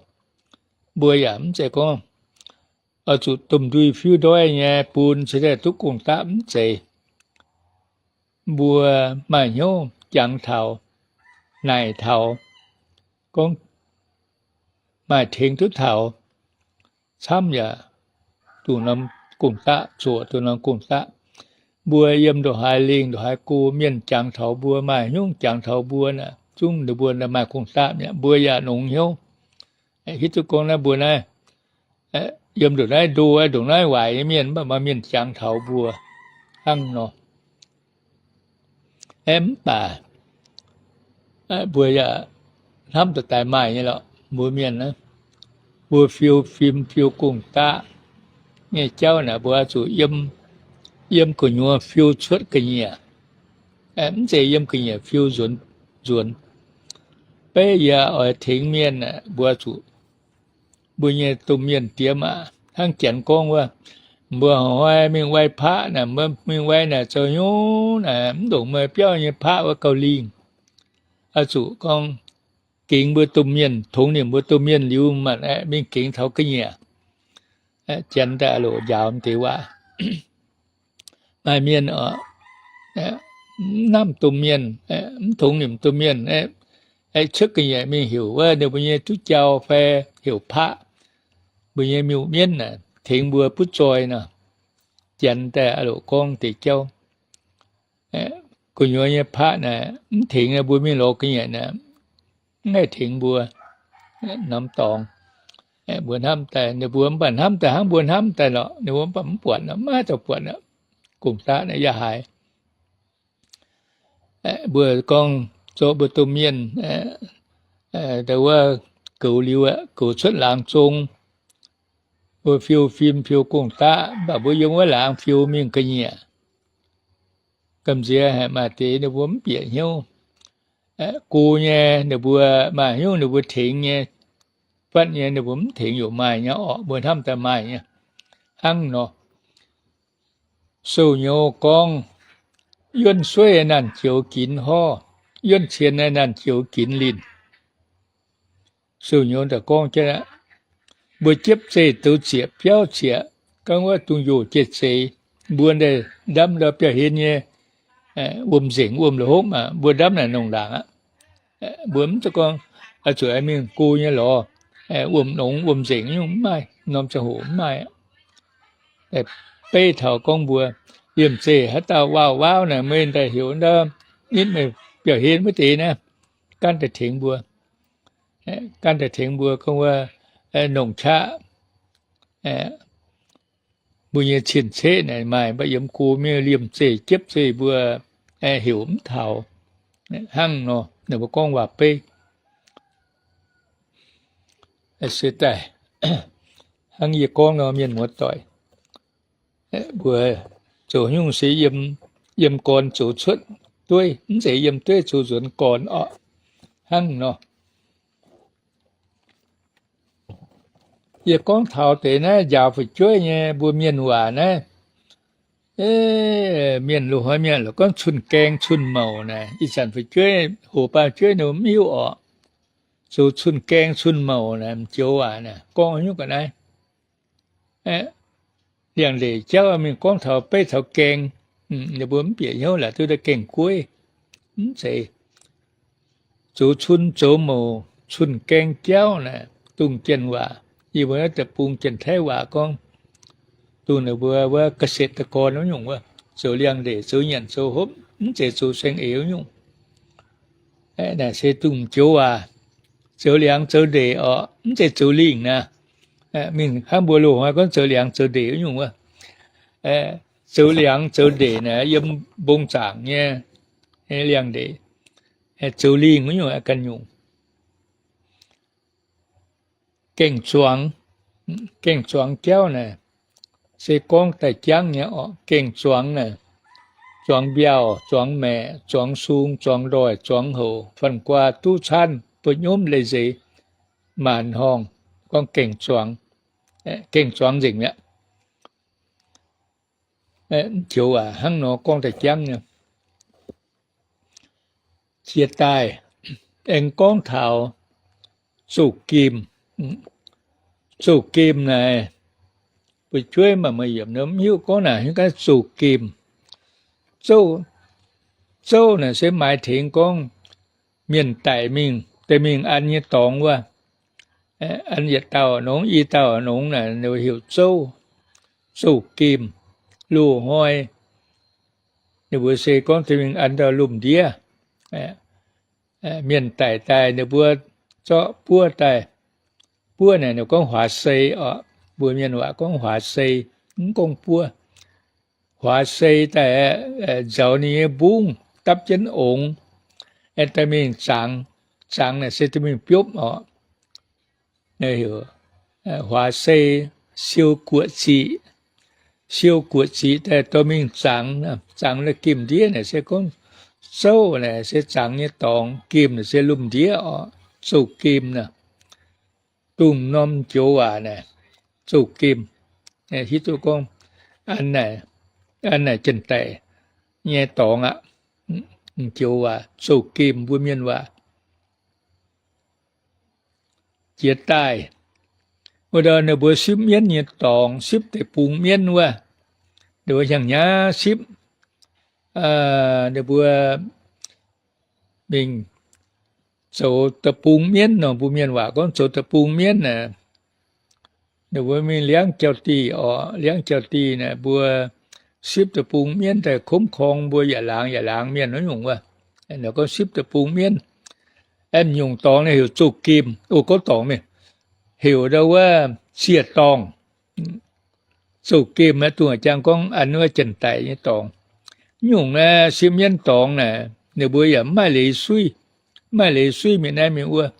Mbuo yaac mv zeiz gorngv oix zuqc domh ndui fiuv ndoiv nyei bun cingx daaih duqv gong-daqv, mv zeiz. Mbuo maaih hnyouv jangx taux, naaic taux, gorngv maaih tengx duqv taux, camv yaac duqv norm gong-daqv, zoqc duqv norm gong-daqv. Mbuo yiem ndongc haaix lingh ndongc haaix go, mienh jangx taux mbuo, maaih hnyouv jangx taux mbuo naaic, zungv ninh mbuo maaih gong-daqv mi'aqv. Mbuo yaac longx hnyouv, hiuv duqv gorngv naaiv mbuo naaiv yiem ndongc naaiv ndo, ndongc naaiv waaic nyei mienh, mv baac maaih mienh jangx taux mbuo hnangv nor. Aeqv, mv baac mbuo yaac hnamv daaih daaih maaih nyei lorqc. Mbuo mienh naaiv, mbuo fiou fim fiou gong-daqv nyei jauv naaic, mbuo oix zuqc yiem, yiem gu'nyuoz fiou cuotv ga'nyiec. Mv zeiz yiem ga'nyiec fiou nzuonx, nzuonx. Beiv yie oix tengx mienh aeqv, mbuo zuqc, mbuo nyei domh mienh diex maac hnangv Janx gorngv wuov, mbuo hnoi mingh wai paqv naaic, mbuo mingh wai naaic zoux hnyouv naaic, mv ndongc meih biauv nyei paqv wuov gauh lingh. Oix zuqc gorngv gengx mbuo domh mienh, tongx nimc mbuo domh mienh liuz maanc aeqv, mingh gengx taux ga'nyiec. Janx daaih loc njaaux deix waac. Maaih mienh oc, mv hnamv domh mienh, mv tongx nimc domh mienh, aeqv, cuotv ga'nyiec mingh heuc wuov ninh mbuo nyei duqv jauv fai heuc paqv, mbuo nyei miuc-mienv aeqv, tengx mbuo butv zoih nor. Janx daaih loc gorngv deix jauv. Gu'nyuoz nyei paqv naaic mv tengx mbuo mingh lorz ga'nyiec naaic, mv haih tengx mbuo norm dorngx. Mbuo hnamv daaih, ninh mbuo mv baac hnamv daaih hnangv mbuo hnamv daaih lorqc, ninh mbuo mv baac mv buatc, mv maaih dauh buatc, gong-daqv naaic yaac haiz. Mbuo gorngv zoqc mbuo domh mienh, Da'wuov goux liuz aqv, goux cuotv laangz zong, mbuo fiou fim fiou gong-daqv, mv baac mbuo yiem wuov laangz fiou mingh ga'nyiec. Gamh nziex haic maaih deix ninh mbuo mv bieqc hnyouv. Go nyei ninh mbuo maaih hnyouv ninh mbuo tengx nyei, fatv nyei ninh mbuo mv tengx yaac maaih nyei orqc, mbuo hnamv daaih maaih nyei. Hnangv nor, sou-nyouz gorngv, yuonv sueiv naanh joux ginx horv, yuonv cien naanh joux ginx linh. Sou-nyouz daaih gorngv jienv aqv, mbuo jiepv zeih douz zieqc biauv zieqc, gorngv wuov dungx yoc jiex zeix, mbuo ndaaih ndamv ndau biauv-hlen nyei wuom-nzengc wuom-la'hopv aqv, mbuo ndamv naaic nongc ndaangc aqv. Mbuo mv zeiz gorngv zuqc mingh go nyei lorz, wuom-nongx wuom-nzengc nyungc mv maaih, norm ziangh hoc mv maaih aqv. Beiv taux gorngv mbuo liemh zeih haaix dauh waauh waauv naaic, meih ndaaih heuc ndau nitv meih biauv-hlen wuov deix naaiv, gan daaih tengx mbuo, gan daaih tengx mbuo gorngv wuov nongc qaqv, mbuo nyei cien-ceqv naaic maaih mv baac yiem go mingh liemh zeih jiepv zeih mbuo heuc mv taux. Hnangv nor ninh mbuo gorngv waac-beiv se daaih, hnangv yie gorngv nor, mienh muoz-doic, mbuo zoux nyungc se yiem gorn zoux cuotv dueiv, mv zeiz yiem dueiv zoux nzuonx gorn orqc. Hnangv nor, yie gorngv taux deix naaiv njaaux fu'jueiv nyei mbuo mienh waac naaiv, mienh loz-hnoi mienh lorz gorngv cun-gaeng cun-mouc naaic, ih zanc fu'jueiv, hoc baav jueiv ninh mv hiuv orqc. Zoux cun-gaeng cun-mouc naaic, m'joux waac naaic gorngv nyungc ga'naaiv. Liangx-ndeic jauv mingh gorngv taux beiv taux gaeng, ninh mbuo mv bieqc hnyouv laaix duqv daaih gaeng-gueiv. Mv zeiz. Zoux cun zoux mouc, cun-gaeng jauv naaic, dongh janx waac, yie mbuo naaiv deic-bung janx-taiv waac gorngv, dongh ninh mbuo wuov เกษตรกร wuov nyungc wuov, zoux liangx-ndeic, zoux nyanc, zoux hopv, mv zeiz zoux saeng-eix wuov nyungc. Naaic se dongh m'joux waac, zoux liangx zoux ndeic orqc, mv zeiz zoux lingh naaic. Mingh hnangv mbuo loz-hnoi gorngv zoux liangx zoux ndeic wuov nyungc wuov. Zoux liangx zoux ndeic naaic yiem mbong zaangc nyei liangx-ndeic. Zoux lingh wuov nyungc ganh nyungc. Gaeng-zuangx, gaeng-zuangx jauv naaic, se gorngv daaih jangv nyei orqc. Gaeng-zuangx naaic, zuangx mbiauh, zuangx maeqc, zuangx sung, zuangx ndoih, zuangx houc, fanh guaa duqv caanv buo nyomv leiz-nzeix maanc horngh, gorngv gaeng-zuangx. Gaeng-zuangx nzengc mi'aqv. Joux waac hnangv nor gorngv daaih jangv nyei. Jiex daaih aengx gorngv taux zouv-gemh. Zouv-gemh naaic, fu'jueiv maaih meih yiemc nor mv hiuv gorngv naaic hiuv gaax zouv-gemh. Zouv, zouv naaic se maaiz tengx gorngv mienh daic mingh, daaih mingh an nyei dorngx wuov. An yietc dauh nongx, i dauh nongx naaic, ninh mbuo heuc zouv, zouv-gemh. Loz-hnoi ninh mbuo se gorngv daaih mingh an dauh lomh ndiev. Mienh daic daaih ninh mbuo zorqv buov daaih. Buov naaic ninh gorngv huaax sei orqc. Mbuo mienh waac gorngv huaax sei, mv gorngv buov. Huaax sei daaih nzauz ninh nyei mbungv, dapv jienv ongx, daaih mingh zangx. Zangx naaic se daaih mingh biopv orqc. Huaax sei siou guoqv ziqc, siou guoqv ziqc daaih dorh mingh zangx. Zangx naaic gemh ndiev naaic se gorngv zouv naaic se zangx nyei dorngx, gemh naaic se lomh ndiev orqc. Zouv-gemh naaic, dongh norm joux waac naaic, zouv-gemh. Hiuv duqv gorngv an naaic, an naaic janx-daic nyei dorngx aqv. Joux waac zouv-gemh mbuo mienh waac. Jiex daaih, wuov ndau ninh mbuo sipv mienv nyei dorngx, sipv deic-bung mienv wuov, ninh mbuo hnyangx-hnyangx sipv. Ninh mbuo mingh zoux deic-bung mienv nor, mbuo mienh waac gorngv zoux deic-bung mienv naaic, ninh mbuo mingh liangv jauv-dih orqc. Liangv jauv-dih naaic mbuo sipv deic-bung mienv daaih komv korng mbuo yaac laangz yaac laangz mienh wuov nyungc wuov. Ninh gorngv sipv deic-bung mienv, aengx nyungc dorngx naaiv heuc zouv-gemh. O, gorngv dorngx mingh, heuc ndau wuov ziec-dorngh. Zouv-gemh naaiv dongh jangx gorngv an wuov janx-daic nyei dorngx. Nyungc naaiv sipv mienv dorngx naaic ninh mbuo yaac mv maaih leiz suiv, mv maaih leiz suiv mingh naaiv mingh wuov.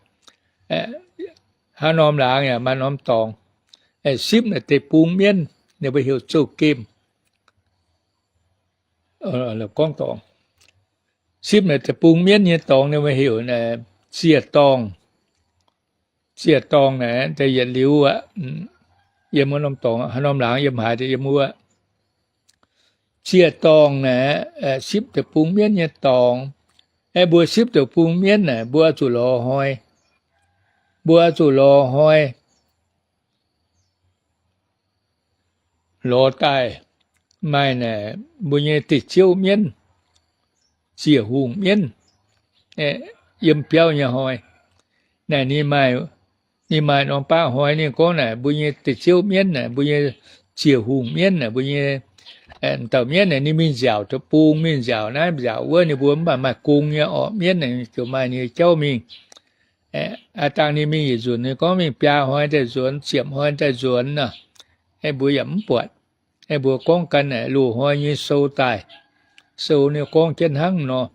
Hnangv norm laangz yaac maaih norm dorngx. Sipv naaic deic-bung mienv ninh mbuo heuc zouv-gemh. Gorngv, sipv naaic deic-bung mienv nyei dorngx ninh mbuo heuc naaic ziec-dorngh. Ziec-dorngh naaic da'yietc liuz aqv. Yiem wuov norm dorngx, norm laangz yiem haaix deix yiem wuov. Ziec-dorngh naaic, sipv deic-bung mienv nyei dorngx. Aeqv, mbuo sipv deic-bung mienv naaic mbuo oix zuqc lorz hnoi. Mbuo oix zuqc lorz hnoi. Lorz daaih maaih naaic mbuo nyei deic-ziouv mienv, ziec-hungh mienv, yiem biauv nyei hnoi. Naaic ninh maaih, ninh maaih norm baav hnoi ninh gorngv naaic mbuo nyei deic-ziouv mienv naaic, mbuo nyei ziec-hungh mienv naaic, mbuo nyei dauh mienv naaic ninh mingh nziaauc deic-bung, mingh nziaauc naaiv nziaauc wuov, ninh mbuo mv baac maaih gong nyei orqc. Mienv naaic ziouc maaih ninh nyei jauv mingh. Aav dangh ninh mingh yietc nzunc, ninh gorngv mingh biaa hnoi daaih nzuonx, ziepc hnoi daaih nzuonx nor, mbuo yaac mv buatc. Mbuo gorngv gan naaic loz-hnoi nyei sou daaih. Sou ninh gorngv jienv hnangv nor.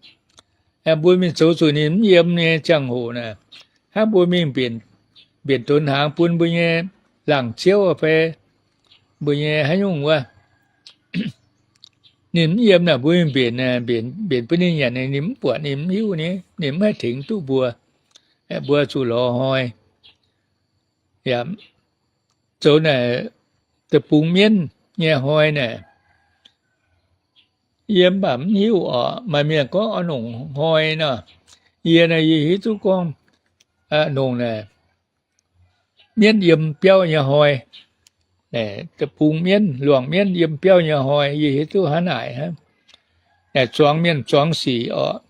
Mbuo mingh zoux zuqc ninh mv yiem nyei ziangh hoc naaic, hnangv mbuo mingh mbienc, mbienc donx hnaangx bun mbuo nyei laangz ziouv fai mbuo nyei haaix nyungc wuov, ninh mv yiem naaic, mbuo mingh mbienc, mbienc, mbienc bun ninh nyanc, ninh mv buatc, ninh mv hiuv nyei, ninh mv haih tengx duqv mbuo. Mbuo zuqc lorz hnoi. Yaac zoux naaic deic-bung mienv nyei hnoi naaic, yie mv baac mv hiuv oc. Maaih mienh gorngv oix nongc hnoi nor, yie naaic yie hiuv duqv gorngv nongc naaic mienv yiem biauv nyei hnoi, deic-bung mienv, luangc mienv yiem biauv nyei hnoi, yie hiuv duqv hnangv naaic hnangv. Zuangx mienh zuangx sic oc.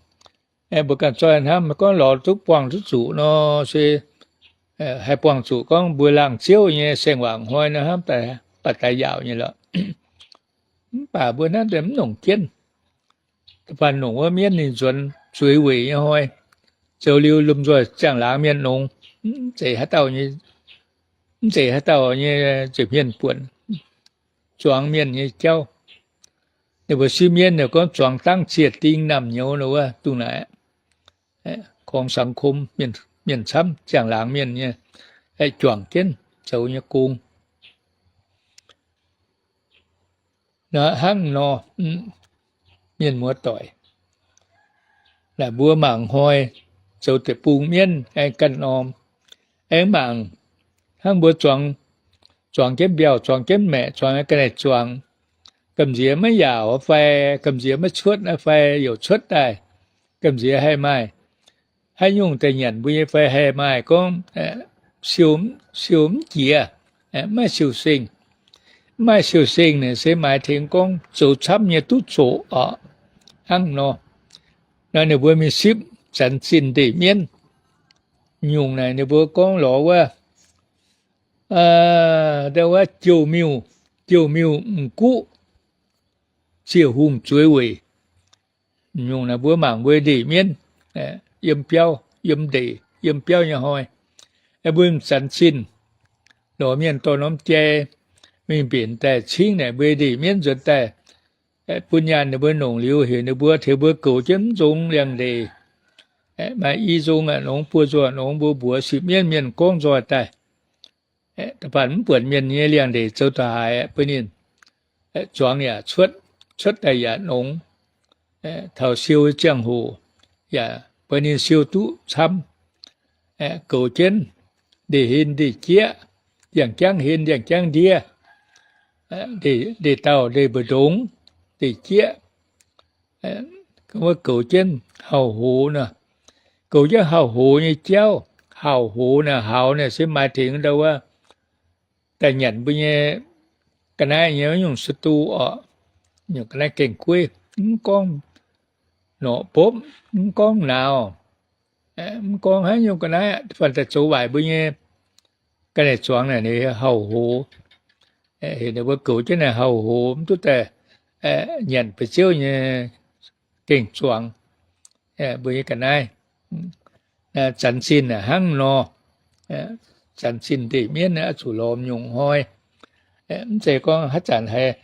Mbuo ganh zoih hnamv gorngv lorz duqv buangh duqv zuqc nor, se haih buangh zuqc gorngv mbuo laangz ziouv nyei saeng-waangc hnoi nor hnamv daaih, baac daaih yaauc nyei lorqc. Mv baac mbuo hnamv daaih mv nongc jienv. Da'faanh nongc wuov mienv ninh nzuonx zueiz weic nyei hnoi, zoux liuz lomh nzoih ziangh laangz mienh nongx, mv zeiz haaix dauh nyei, mv zeiz haaix dauh nyei nza'hmien buonc, zuangx mienh nyei jauv. Ninh mbuo sipv mienv ninh gorngv zuangx dangv ziec-ding naamh nyouz nor wuov dongh naaic. Korngx สังคม, mienh camv, ziangh laangz mienh nyei, juangc jienv zoux nyei gong. Hnangv nor, mienh muoz doic, naaic mbuo mangc hnoi zoux deic-bung mienv aengx ganh norm, aengx mangc hnangv mbuo zuangx, zuangx jienv mbiauh, zuangx jienv maeqc, zuangx ga'naaiv zuangx, gamh nziex maiv yaauc fai, gamh nziex maiv cuotv fai, youc cuotv daaih, gamh nziex haih maaih haaix nyungc daaih nyanc mbuo nyei fai, haih maaih gorngv siou, siou mv jiex, maiv siou-seng. Mv maaih siou-seng naaic se maaih tengx gorngv zoux camv nyei duqv zoqc oc. Hnangv nor, nor ninh mbuo mingh sipv zanx zinh ndeic mienv nyungc naaic ninh mbuo gorngv lorz wuov, ndau wuov jouh miuh, jouh miuh m'guqv ziec-hungh zueiz weic. Nyungc naaic mbuo mangc mbuo ndeic mienv, yiem biauv, yiem ndeic, yiem biauv nyei hnoi, mbuo zanx zinh lorz mienh dorh norm jai mingh mbenc daaih cingv naaic mbuo ndeic mienv nzuonx daaih, bun nyaanh ninh mbuo nongc liuz heuc ninh mbuo, tengx mbuo goux jienv mv nzong liangx-ndeic. Maaih i nzong aqv nongx, buo nzong aqv nongx, mbuo mbuox sipv mienv mienh gorngv nzoih daaih. Da'faanh mv buonc mienh nyei liangx-ndeic zoux da'haaix bun ninh, zuangx yaac cuotv, cuotv daaih yaac nongx. Taux siou ziangh hoc yaac bun ninh siou duqv camv. Goux jienv ndeic-hlen ndeic-jieqv, ndiangx-jangv hlen ndiangx-jangv ndiev, ndeic-dauh ndeic-mbu'ndongx, ndeic-jieqv, wuov goux jienv hauh hoz nor. Goux jienv hauh hoz nyei jauv. Hauh hoz naaic, hauh naaic se maaih tengx ndau wuov daaih nyanc mbuo nyei ga'naaiv nyei nyungc ศัตรู oc. Nyungc ga'naaiv gaengh gueiv, mv gorngv norqc mbopv, mv gorngv nauz, mv gorngv haaix nyungc ga'naaiv, da'faanh daaih zoux waaic mbuo nyei ga'naaiv zuangx naaic, ninh heuc hauh hoz. Heuc ninh mbuo goux jienv naaic hauh hoz, mv duqv daaih nyanc ba'ziouv nyei gaengh zuangx mbuo nyei ga'naaiv. Zanx zinh hnangv nor, zanx zinh ndeic mienv oix zuqc lorz nyungc hnoi. Mv zeiz gorngv haaix zanc haiz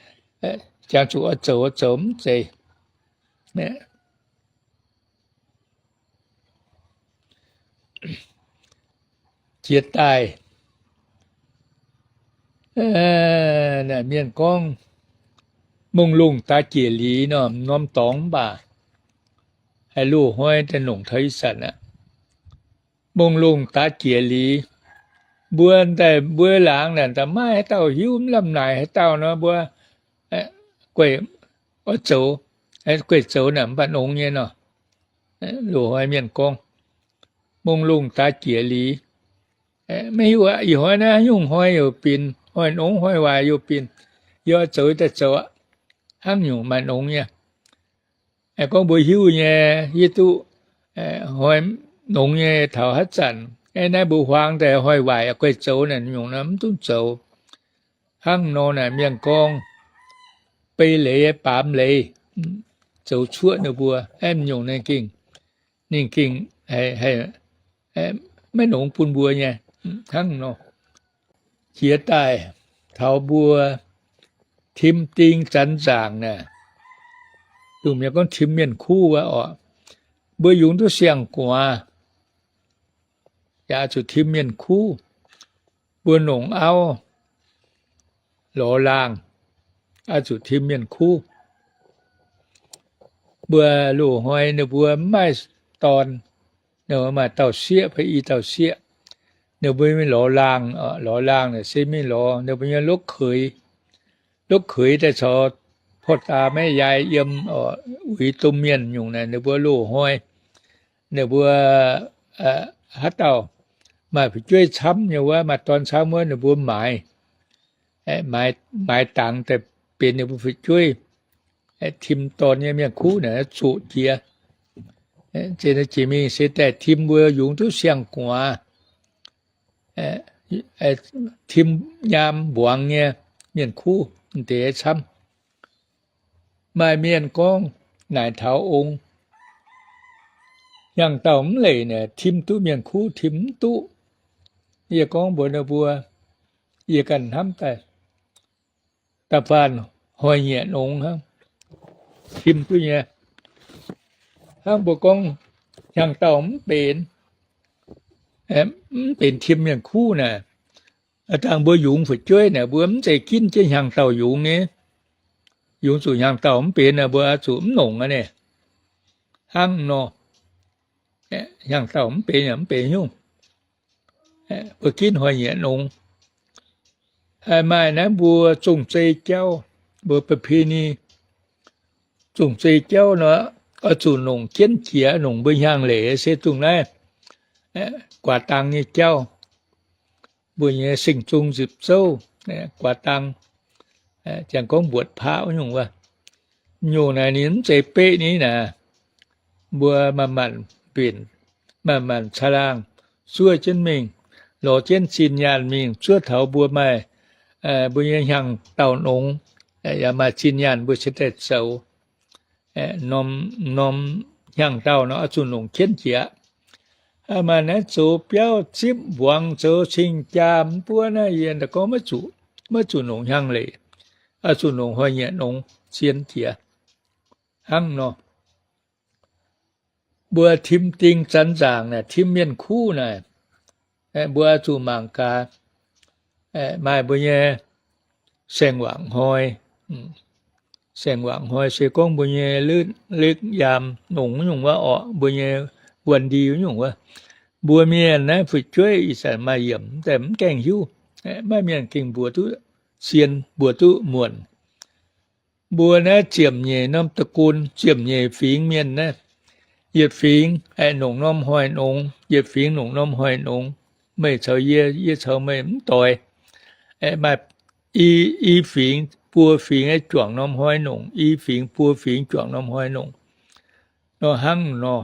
jangx zuqc oix zoux, oix zoux, mv zeiz. jiex daaih. Mienh gorngv, mongh lungh daaih jiex liz nor, norm dorngx mv baac haih loz-hnoi daaih nongc taux ih zanc aqv. Mongh lungh daaih jiex liz, mbuo daaih mbuo laangz naaic daaih maiv haaix dauh hiuv, mv lamh naaic haaix dauh nor mbuo guei oix zoux, guei zoux naaic mv baac nongx nyei nor. Loz-hnoi mienh gorngv, mongh lungh daaih jiex liz, maiv hiuv aqv. Ih hnoi naaiv nyungc hnoi youh binc, hnoi nongx hnoi waaic youh binc, yie oix zoux daaih zoux aqv. Hnangv nyungc maaih nongx nyei. Gorngv mbuo hiuv nyei, yie duqv hnoi nongx nyei taux haaix zanc, naaiv mbuo huaang daaih hnoi waaic guei zoux naaic nyungc nor mv dungx zoux. Hnangv nor naaic mienh gorngv, bei leiz baamz leiz, zoux cuoqv ninh mbuo, nyungc ninh gengh, ninh gengh maiv nongx bun mbuo nyei. Hnangv nor, jiex daaih taux mbuo tim ding zanc nzaangc naaic, dongh mienh gorngv tim mienh kuv wuov oc, mbuo yungz duqv siang-guaax yaac zuqc tim mienh kuv. Mbuo nongc auv lorz laangh, oix zuqc tim mienh kuv. Mbuo loz-hnoi ninh mbuo mv maaih dorn, ninh mbuo maaih dauh sieqv fai i dauh sieqv, ninh mbuo mingh lorz laangh. Lorz laangh naaic se mingh lorz ninh mbuo nyei lov keix. Lov keix daaih caux porv daa maiv yaaih yiem uix domh mienh nyungc naaic ninh mbuo loz-hnoi, ninh mbuo haaix dauh maaih fu'jueiv camv nyei wuov, maaih dorn camv wuov, ninh mbuo maaiz, maaiz dangx daaih benx ninh mbuo fu'jueiv. Tim dorn nyei mienh kuv naaic zoqc jiex. Jiex mingh se daaih tim mbuo yungz duqv siang-guaax, tim nyaam mbuangz nyei mienh kuv deix camv. Maaih mienh gorngv naaic taux ong, hnyangx-daauh mv leic naaic tim duqv mienh kuv tim mv duqv. Yie gorngv mbuox ninh mbuo, yie ganh hnamv daaih, da'faanh hnoi-nyieqc nongx hnangv, tim duqv nyei. Hnangv mbuo gorngv hnyangx-daauh mv benx, mv benx tim mienh kuv naaic, dangh mbuo yungz fu'jueiv naaic mbuo mv zeiz ginv jienv hnyangx-daauh yungz nyei. Yungz zuqc hnyangx-daauh mv benx naaic mbuo zuqc mv nongc aqv. Hnangv nor, hnyangx-daauh mv benx yaac mv benx nyungc, mbuo ginv hnoi-nyieqc nongx. Maaih naaiv mbuo zong-zei jauv, mbuo ประเพณี, zong-zei jauv nor, oix zuqc nongc jienv jiex, nongc mbuo hnyangx-leic se dongh naaiv guaax dang nyei jauv. Mbuo nyei Sing-Zong nzipc zouv, guaax dang, ziangh gorngv mbuoqc paqv nyungc wuov. Nyungc naaic ninh mv zeiz beqv ni naaic, mbuo manc-manc mbenc, manc-manc caangh laangh zuov jienv mingh, lorz jienv zinh nyaanh mingh zuov taux mbuo maaih, mbuo nyei hnyangx-daauh nongx, yaac maaih zinh nyaanh mbuo cingx daaih zoux. Norm, norm hnyangx-daauh nor oix zuqc nongc jienv jiex. Maaih naaiv zoux biauv zipv mbuangz zoux cing-jaa mv buov naaiv, yie gorngv maiv zuqc, maiv zuqc nongc hnyangx-leic, oix zuqc nongc hnoi-nyieqc nongx zien jiex. Hnangv nor, mbuo tim ding zanc nzaangc naaic, tim mienh kuv naaic, mbuo oix zuqc mangc gaax, maaih mbuo nyei saeng-wangc hnoi. Saeng-wangc hnoi se gorngv mbuo nyei lekv yaam nongx nyungc wuov orqc, mbuo nyei wuonh ndie nyungc wuov. Mbuo mienh naaiv fu'jueiv ih zanc maaih yiemc daaih mv gaengh hiuv. Maaih mienh gengh mbuox duqv sien, mbuox duqv muonc. Mbuo naaiv ziepc nyeic norm da'gon, ziepc nyeic fingx mienh naaiv, yietc fingx nongc norm hnoi nongx, yietc fingx nongc norm hnoi nongx. Meih caux yie, yie caux meih mv doix. Maaih i, i fingx, buo fingx juangc norm hnoi nongc, i fingx, buo fingx juangc norm hnoi nongc. Nor hnangv nor,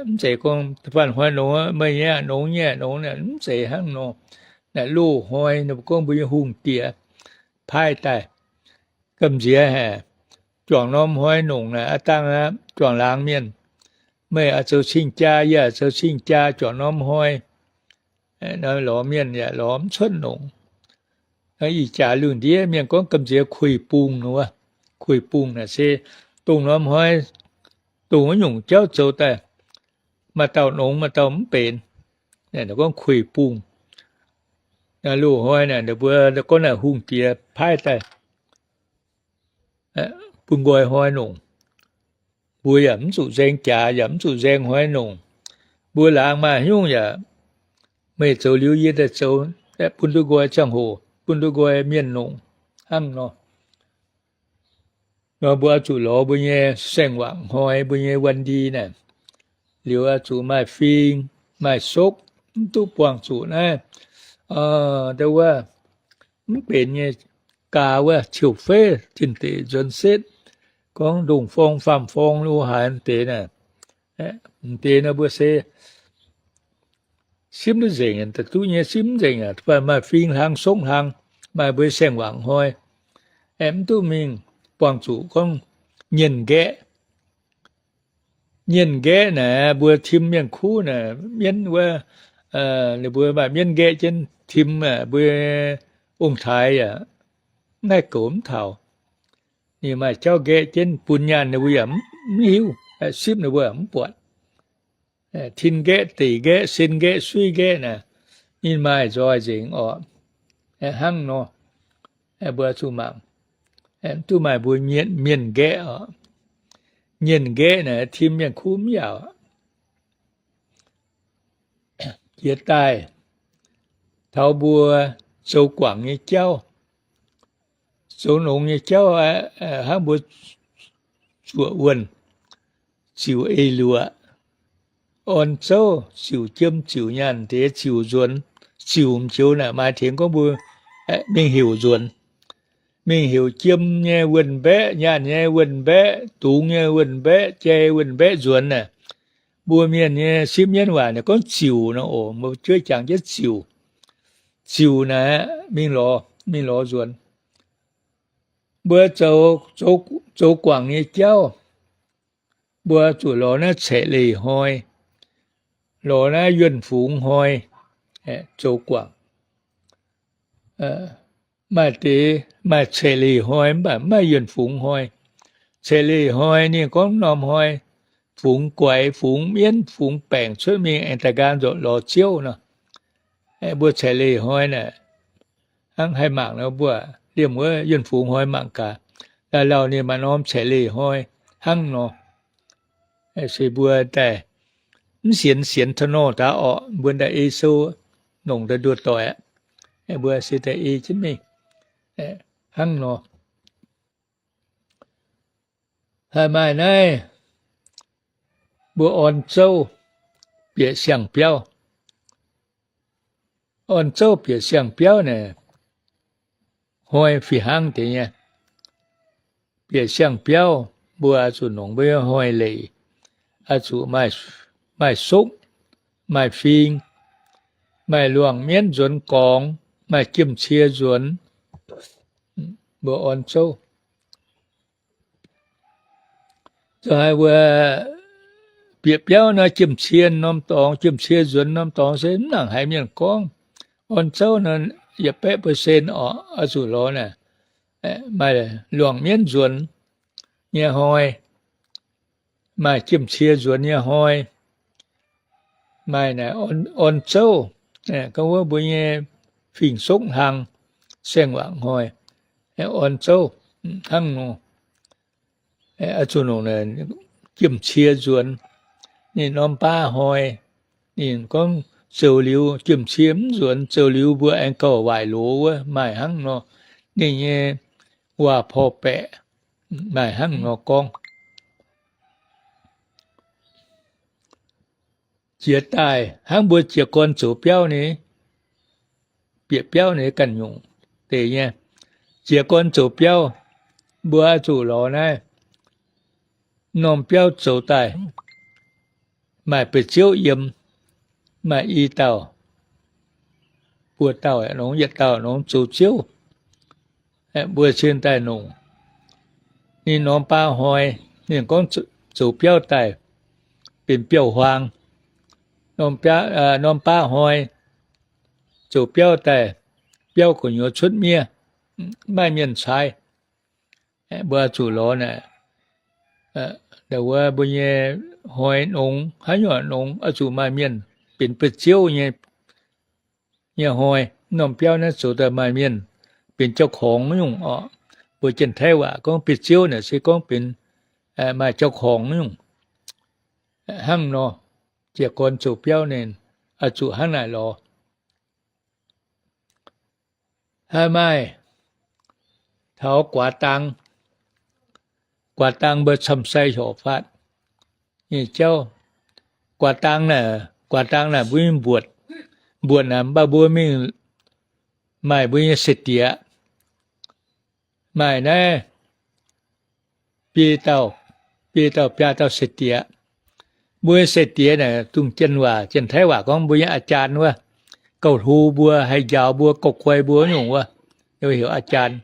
mv zeiz gorngv faanh hnoi nongx, meih nyei nongx, nyei nongx, mv zeiz hnangv nor. Naaiv loz-hnoi ninh mbuo gorngv mbuo nyei hungh diex paaiv daaih, gamh nziex haic, juangc norm hnoi nongc naaic, aav dangh aqv, juangc laangz mienh, meih oix zoux cing-jaa, yie oix zoux cing-jaa, juangc norm hnoi. Lorz mienh yaac lorz mv cuotv nongc. Ih jaax lungh ndiev mienh gorngv gamh nziex kuiz-bungh nor, kuiz-bungh naaic se dongh norm hnoi, dongh wuov nyungc jauv zoux daaih, maaih dauh nongx, maaih dauh mv benx. Gorngv kueiv bungh. Loz-hnoi naaic mbuo gorngv naaic hungh diex paaiv daaih bun nqoi hnoi nongc. Mbuo yaac mv zuqc nzaeng jaax, yaac mv zuqc nzaeng hnoi nongc. Mbuo laangz maaih nyungc yaac meih zoux liuz yie daaih zoux, bun duqv nqoi ziangh hoc, bun duqv nqoi mienh nongc hnangv nor. Nor mbuo oix zuqc lorz mbuo nyei saeng-wangc hnoi, mbuo nyei วันดี naaic, liuz oix zuqc maaih fing, maaih sokv, mv duqv buangh zuqc naaiv, wuov, mv benx nyei, gaax wuov ciouv feiv tin deic nzuonx setv, gorngv ndongh forng faam forng lo haaix deix naaic, deix nor mbuo se simv duqv nzengc, duqv nyei simv nzengc aqv, maaih fing hlang sokv hlang, maaih mbuo saeng-wangc hnoi, aengx mv duqv mingh buangh zuqc gorngv nyienh nqaeqv. Nyienh nqaeqv naaic, mbuo tim mienh kuv naaic, mienv wuov, ninh mbuo maaih mienv nqaeqv jienv tim mbuo ong-taaix yaac mv haih goux mv taux. Ninh maaih jauv nqaeqv jienv bun nyaanh ninh mbuo yaac mv hiuv, sipv ninh mbuo yaac mv buatc. Tin nqaeqv, deic nqaeqv, sen nqaeqv, suiv nqaeqv naaic, ninh maaih nzoih nzengc orqc. Hnangv nor, mbuo zuqc mangc, mv duqv maaih mbuo mienh nqaeqv orqc. Nyienh nqaeqv naaic tim mienh kuv mv yaauc. Jiex daaih, taux mbuo zoux guangc nyei jauv, zoux nongx nyei jauv, hnangv mbuo zuoqc wuonh, ziux eix luoqc, orn zouv, ziux jiem, ziux nyaanh deix, ziux nzuonx, ziux m'joux naaic maaih tengx gorngv mbuo mingh heuc nzuonx, mingh heuc jiem nyei wuonh mbaeqc, nyaanh nyei wuonh mbaeqc, dungz nyei wuonh mbaeqc, jai wuonh mbaeqc nzuonx naaic. Mbuo mienh nyei sipv mienv waac naaic gorngv ziux nor oc, mbuo jueiv jangx jienv ziux. Ziux naaic mingh lorz, mingh lorz nzuonx. Mbuo zoux, zoux guangc nyei jauv, mbuo zuqc lorz naaiv caeqv leiz hnoi, lorz naaiv yuonh fungx hnoi zoux guangc. Maaih deix maaih caeqv leiz hnoi mv baac mv maaih yuonh fungx hnoi. Caeqv leiz hnoi ninh gorngv norm hnoi fungx guaix, fungx mienv, fungx baengc cuotv mingh aengx daaih nqaang nzorqc lorz ziouv nor. Mbuo caeqv leiz hnoi naaic hnangv haih mangc nor, mbuo liemh wuov yuonh fungx hnoi mangc gaax. Lauh lauh ninh maaih norm caeqv leiz hnoi hnangv nor. Se mbuo daaih mv sienx, sienx taux nor daaih orqc, mbuo daaih ei sou nongc daaih nduoh doic aqv. Mbuo se daaih ei jienv mingh hnangv nor. Haih maaih naaiv mbuo orn zouv bieqc siang-biauv. Orn zouv bieqc siang-biauv naaic, hnoi fih hnangv deix nyei. Bieqc siang-biauv mbuo oix zuqc nongc mbuo nyei hnoi leic, oix zuqc maaih sokv, maaih fing, maaih luangh mienv nzuonx gorngx, maaih jiem-cie nzuonx. Mbuo orn zouv zoux haaix mbuo bieqc biauv naaiv jiem-cie norm dorngx, jiem-cie nzuonx norm dorngx se mv nangc haiz mienh gorngv. Orn zouv nor yietc baeqv percent oc, oix zuqc lorz naaic maaih luangh mienv nzuonx nyei hnoi, maaih jiem-cie nzuonx nyei hnoi, maaih naaic orn zouv, gorngv wuov mbuo nyei fing-sokv hlang, saeng-wangc hnoi, orn zouv hnangv nor. Oix zuqc nongc jiem-cie nzuonx. Ninh norm baav hnoi, ninh gorngv zoux liuz jiem-cie mv nzuonx, zoux liuz mbuo aengx gauh waaic loz wuov, maaih hnangv nor. Ninh nyei waac-porv baeqc maaih hnangv nor gorngv. Jiex daaih hnangv mbuo jiez gorn zoux biauv nyei, bieqc biauv nyei ganh nyungc deix nyei. Jiez gorn zoux biauv, mbuo oix zuqc lorz naaiv norm biauv zoux daaih, maaih ba'ziouv yiem, maaih i dauh, buo dauh nongx, yietc dauh nongx zoux ziouv. Mbuo cingx daaih nongc. Ninh norm baav hnoi, ninh gorngv zoux biauv daaih benx biauv-huaang. Norm baav hnoi zoux biauv daaih, biauv gu'nyuoz cuotv miev, maiv maaih mienh cai. Mbuo zuqc lorz naaic, wuov mbuo nyei hnoi nongx, haaix nyungc nongx oix zuqc maaih mienh benx ba'ziouv nyei, nyei hnoi. Norm biauv naaiv zoux daaih maaih mienh benx เจ้าของ nyungc orqc. Mbuo Janx-Taiv waac gorngv ba'ziouv naaic se gorngv benx maaih เจ้าของ nyungc. Hnangv nor, jiez gorn zoux biauv ninh oix zuqc hnangv naaic lorz. Haaix maaih taux guaax dang, guaax dang mbuo camv sai horpc faatv nyei jauv. Guaax dang naaic, guaax dang naaic mbuo mbuoqc, mbuoqc naaic mv baac mbuo mingh maaih mbuo nyei se-diex. Maaih naaiv biei dauh, biei dauh biaa dauh se-diex. Mbuo se-diex naaic dongh Janx waac, Janx-Taiv waac gorngv mbuo nyei อาจารย์ wuov, gauh hlo mbuo, haih njaaux mbuo, gauh guai mbuo nyungc wuov, heuc อาจารย์.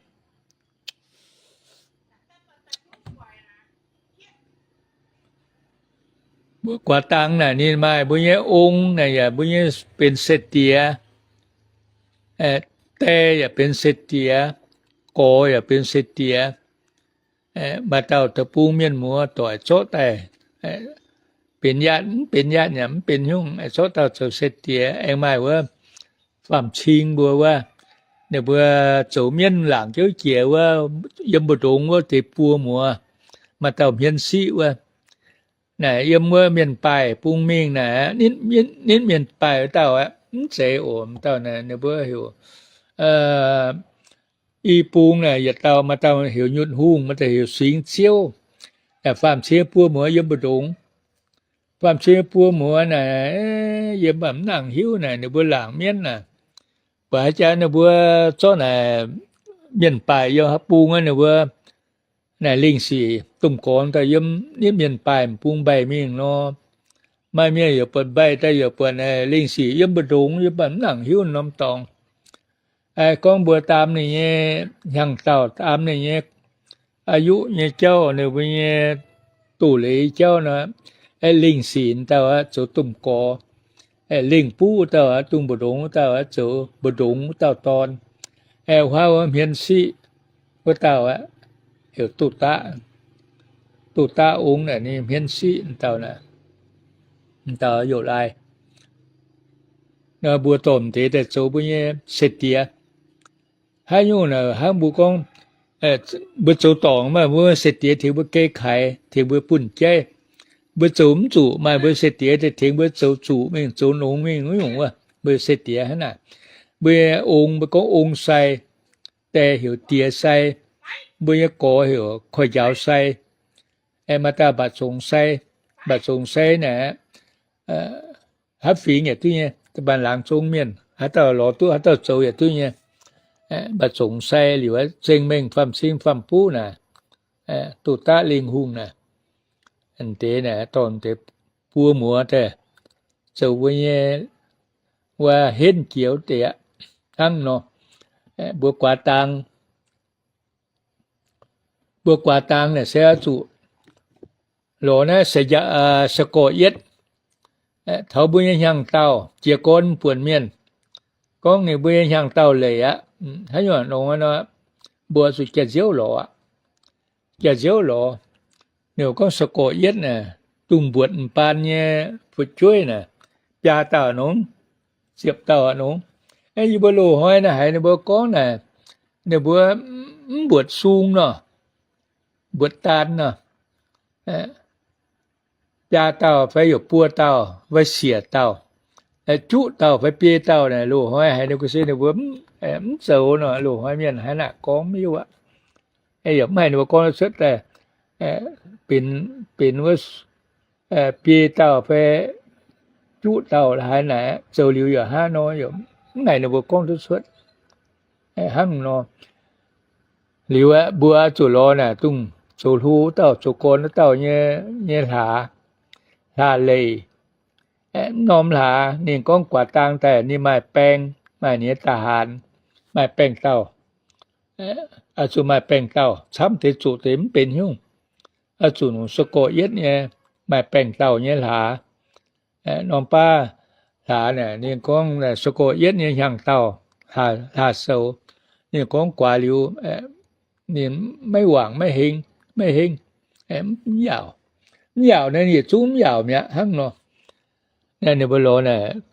Mbuo guaax dang naaic ninh maaih mbuo nyei ong naaic yaac mbuo nyei benx se-diex, die yaac benx se-diex, gorx yaac benx se-diex. Maaih dauh deic-bung mienh muoz doic zorqv daaih benx yaatv, mv benx yaatv yaac mv benx nyungc, zorqv dauh zoux se-diex. Aengx maaih wuov faam-cing mbuo wuov, ninh mbuo zoux mienv laangc jouv jiex wuov, yiem mbu'ndongx wuov deix buo muoz, maaih dauh hmien siqv wuov. Naaic yiem wuov mienh baaih bung mingh naaic, nitv mienh baaih wuov dauh aqv, mv zeiz oc. Dauh naaic ninh mbuo heuc i bung naaic yietc dauh, maaih dauh heuc Nyutc Hungh, maaih dauh heuc Singx Ziouv. Faam-cing buo muoz yiem mbu'ndongx. Faam-cing buo muoz naaic yiem mv nangc hiuv naaic ninh mbuo laangc mienv naaic, buatc haaix jaax ninh mbuo zorqv naaic mienh baaih yiem haaix bung aqv, ninh mbuo naaic lingh sic domh gorx daaih yiem nitv mienh baaih bung mbaih mingh nor. Maaih mienh yaac buatc mbaih daaih, yaac buatc naaic lingh sic yiem mbu'ndongx, yiem mv nangc hiuv norm dorngx. Gorngv mbuo daam ninh nyei hnyangx-daauh, daam ninh nyei อายุ nyei jauv, ninh mbuo nyei doz-leiz jauv nor, lingh sic dauh aqv zoux domh gorx, lingh buv dauh aqv, dongh mbu'ndongx dauh aqv zoux mbu'ndongx dauh dorn. Huaav wuov hmien siqv wuov dauh aqv, heuc Duqv Daqv. Duqv Daqv ong naaic ninh hmien siqv dauh naaic, dauh youh laai. Mbuo dorh m'deix daaih zoux mbuo nyei se-diex. Haaix nyungc naaic hnangv mbuo gorngv, mbuo zoux dorngc maaih mbuo se-diex tengx mbuo geh kaaix, tengx mbuo bunh jaiv. Mbuo zoux mv zuqc maaih mbuo se-diex daaih tengx mbuo zoux zuqc mingh, zoux nongx mingh wuov nyungc wuov, mbuo se-diex hnangv naaic. Mbuo ong, mbuo gorngv ong sai, die heuc diex sai, mbuo nyei gorx heuc koiv-njaaux sai, maaih dauh mba'zongx sai. Mba'zongx sai naaic, haaix fingx yaac duqv nyei, mbaanh laangz zong mienh, haaix dauh lorz duqv haaix dauh zoux yaac duqv nyei. Mba'zongx sai liuz, zengh mengh faam-cing faam-buv naaic, Duqv Daqv Lingh Hungh naaic, deix naaic dorh deix buo muoz daaih zoux mbuo nyei wuov henv jiex wuov deix aqv. Hnangv nor, mbuo guaax dang, mbuo guaax dang naaic se oix zuqc lorz naaiv se, se gorx-yietv taux mbuo nyei hnyangx-daauh jiez gorn buonc mienh, gorngv ninh mbuo nyei hnyangx-daauh leiz aqv. Haaix nyungc nongx nor, mbuo zuqc jaax-nziouv lorz aqv. Jaax-nziouv lorz, ninh gorngv se gorx-yietv naaic, dungz mbuotc m'baan nyei fu'jueiv naaic, biaa dauh nongx, ziepc dauh nongx. Yie mbuo loz-hnoi naaic haiz ninh mbuo gorngv naaic, ninh mbuo mv mbuotc sung nor, mbuotc daan nor, biaa dauh fai yaac buo dauh fai siec dauh, juqv dauh fai biei dauh naaic, loz-hnoi haiz ninh mbuo se ninh mbuo mv zoux nor, loz-hnoi mienh haaix naaic gorngv mv hiuv aqv. Yaac mv haiz ninh mbuo gorngv cuotv daaih, benx, benx wuov biei dauh fai juqv dauh haaix naaic, zoux liuz yaac hnangv nor, yaac mv haiz ninh mbuo gorngv duqv cuotv. Hnangv nor, liuz aeqv, mbuo zuqc lorz naaic dongh zoux hlo wuov dauh, zoux gorn wuov dauh nyei, nyei hlaax, hlaax leic. Mv norm hlaax ninh gorngv guaax dang daaih ninh maaih baeng, maaih ninh nyei ทหาร, maaih baeng dauh. Oix zuqc maaih baeng dauh camv deix, zuqc deix mv benx nyungc. Oix zuqc nongc se gorx-yietv nyei, maaih baeng dauh nyei hlaax. Norm baav hlaax naaic ninh gorngv se gorx-yietv nyei hnyangx-daauh, hlaax soux. Ninh gorngv guaax liuz, ninh maiv wangc, maiv heng, maiv heng, mv yaauc. Mv yaauc naaic yietc zungv mv yaauc mi'aqv hnangv nor. Naaiv ninh mbuo lorz naaic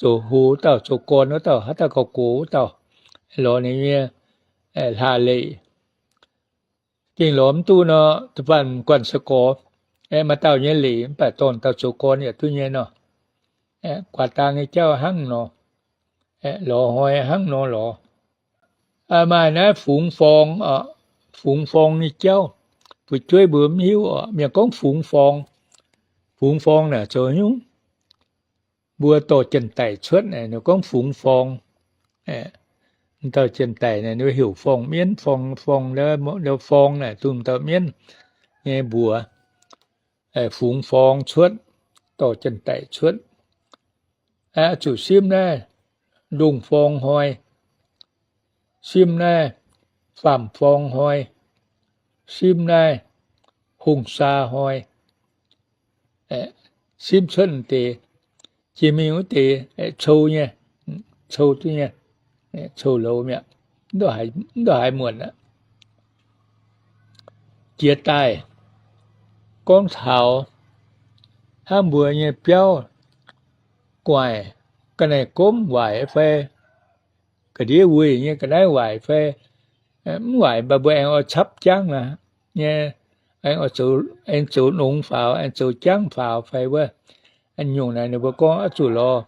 zoux hlo wuov dauh, zoux gorn wuov dauh, haaix dauh gauh gox wuov dauh, lorz ninh nyei hlaax leic. Gengh lorz mv duqv nor, da'faanh guanh sai-gorx, maaih dauh nyei leic mv baac dorn dauh zoux gorn yaac duqv nyei nor. Guaax dang nyei jauv hnangv nor, lorz hnoi hnangv nor lorz. Maaih naaiv fungx forng, fungx forng nyei jauv, fu'jueiv mbuo mv hiuv oc. Mienh gorngv fungx forng. Fungx forng naaic zoux nyungc, mbuo dorh janx-daic cuotv naaic ninh gorngv fungx forng. Dauh janx-daic naaic ninh heuc forng-mienv, forng, forng, forng naaic dongh dauh mienv nyei mbuox. Fungx forng cuotv, dorh janx-daic cuotv. Zuqc simv naaiv ndongh forng hnoi, simv naaiv faam forng hnoi, simv naaiv hungh saa hnoi, simv cuotv deix, jiex mingh wuov deix cou nyei, cou duqv nyei, cou louz mi'aqv, mv ndongc haaix muonc aqv. Jiex daaih gorngv taux hnangv mbuo nyei biauv gu'nguaaic ga'naaiv gomv waaic fai ga'ndiev wuic nyei ga'naaiv waaic fai mv waaic, mv baac mbuo aengx oix capv jangv nyei, aengx zoux nongx faaux, aengx zoux jangv faaux fai wuov, nyungc naaic ninh mbuo gorngv oix zuqc lorz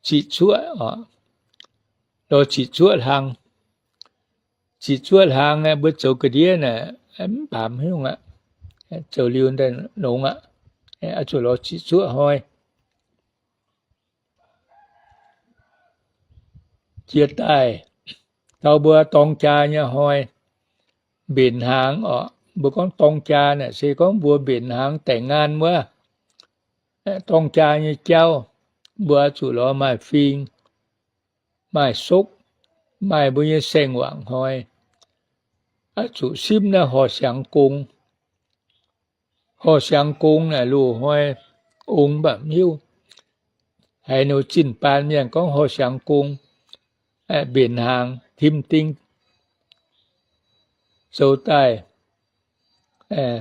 ziqc zuoqv, lorz ziqc zuoqv hlang. Ziqc zuoqv hlang aeqv, mbuo zoux ga'ndiev naaic mv baamz hnyouv aqv, zoux liuz nongx aqv, oix zuqc lorz ziqc zuoqv hnoi. Jiex daaih taux mbuo dorng jaa nyei hnoi, mbenc hnaangx oc. Mbuo gorngv dorng jaa naaic se gorngv mbuo mbenc hnaangx แต่งงาน wuov. Dorng jaa nyei jauv, mbuo oix zuqc lorz maaih fing, maaih sokv, maaih mbuo nyei saeng-wangc hnoi, oix zuqc simv naaiv horh siangx gong. Horh siangx gong naaic loz-hnoi ong mv baac mv hiuv. Haiz ninh zinh baan mienh gorngv horh siangx gong, mbenc hnaangx tim ding zoux daaih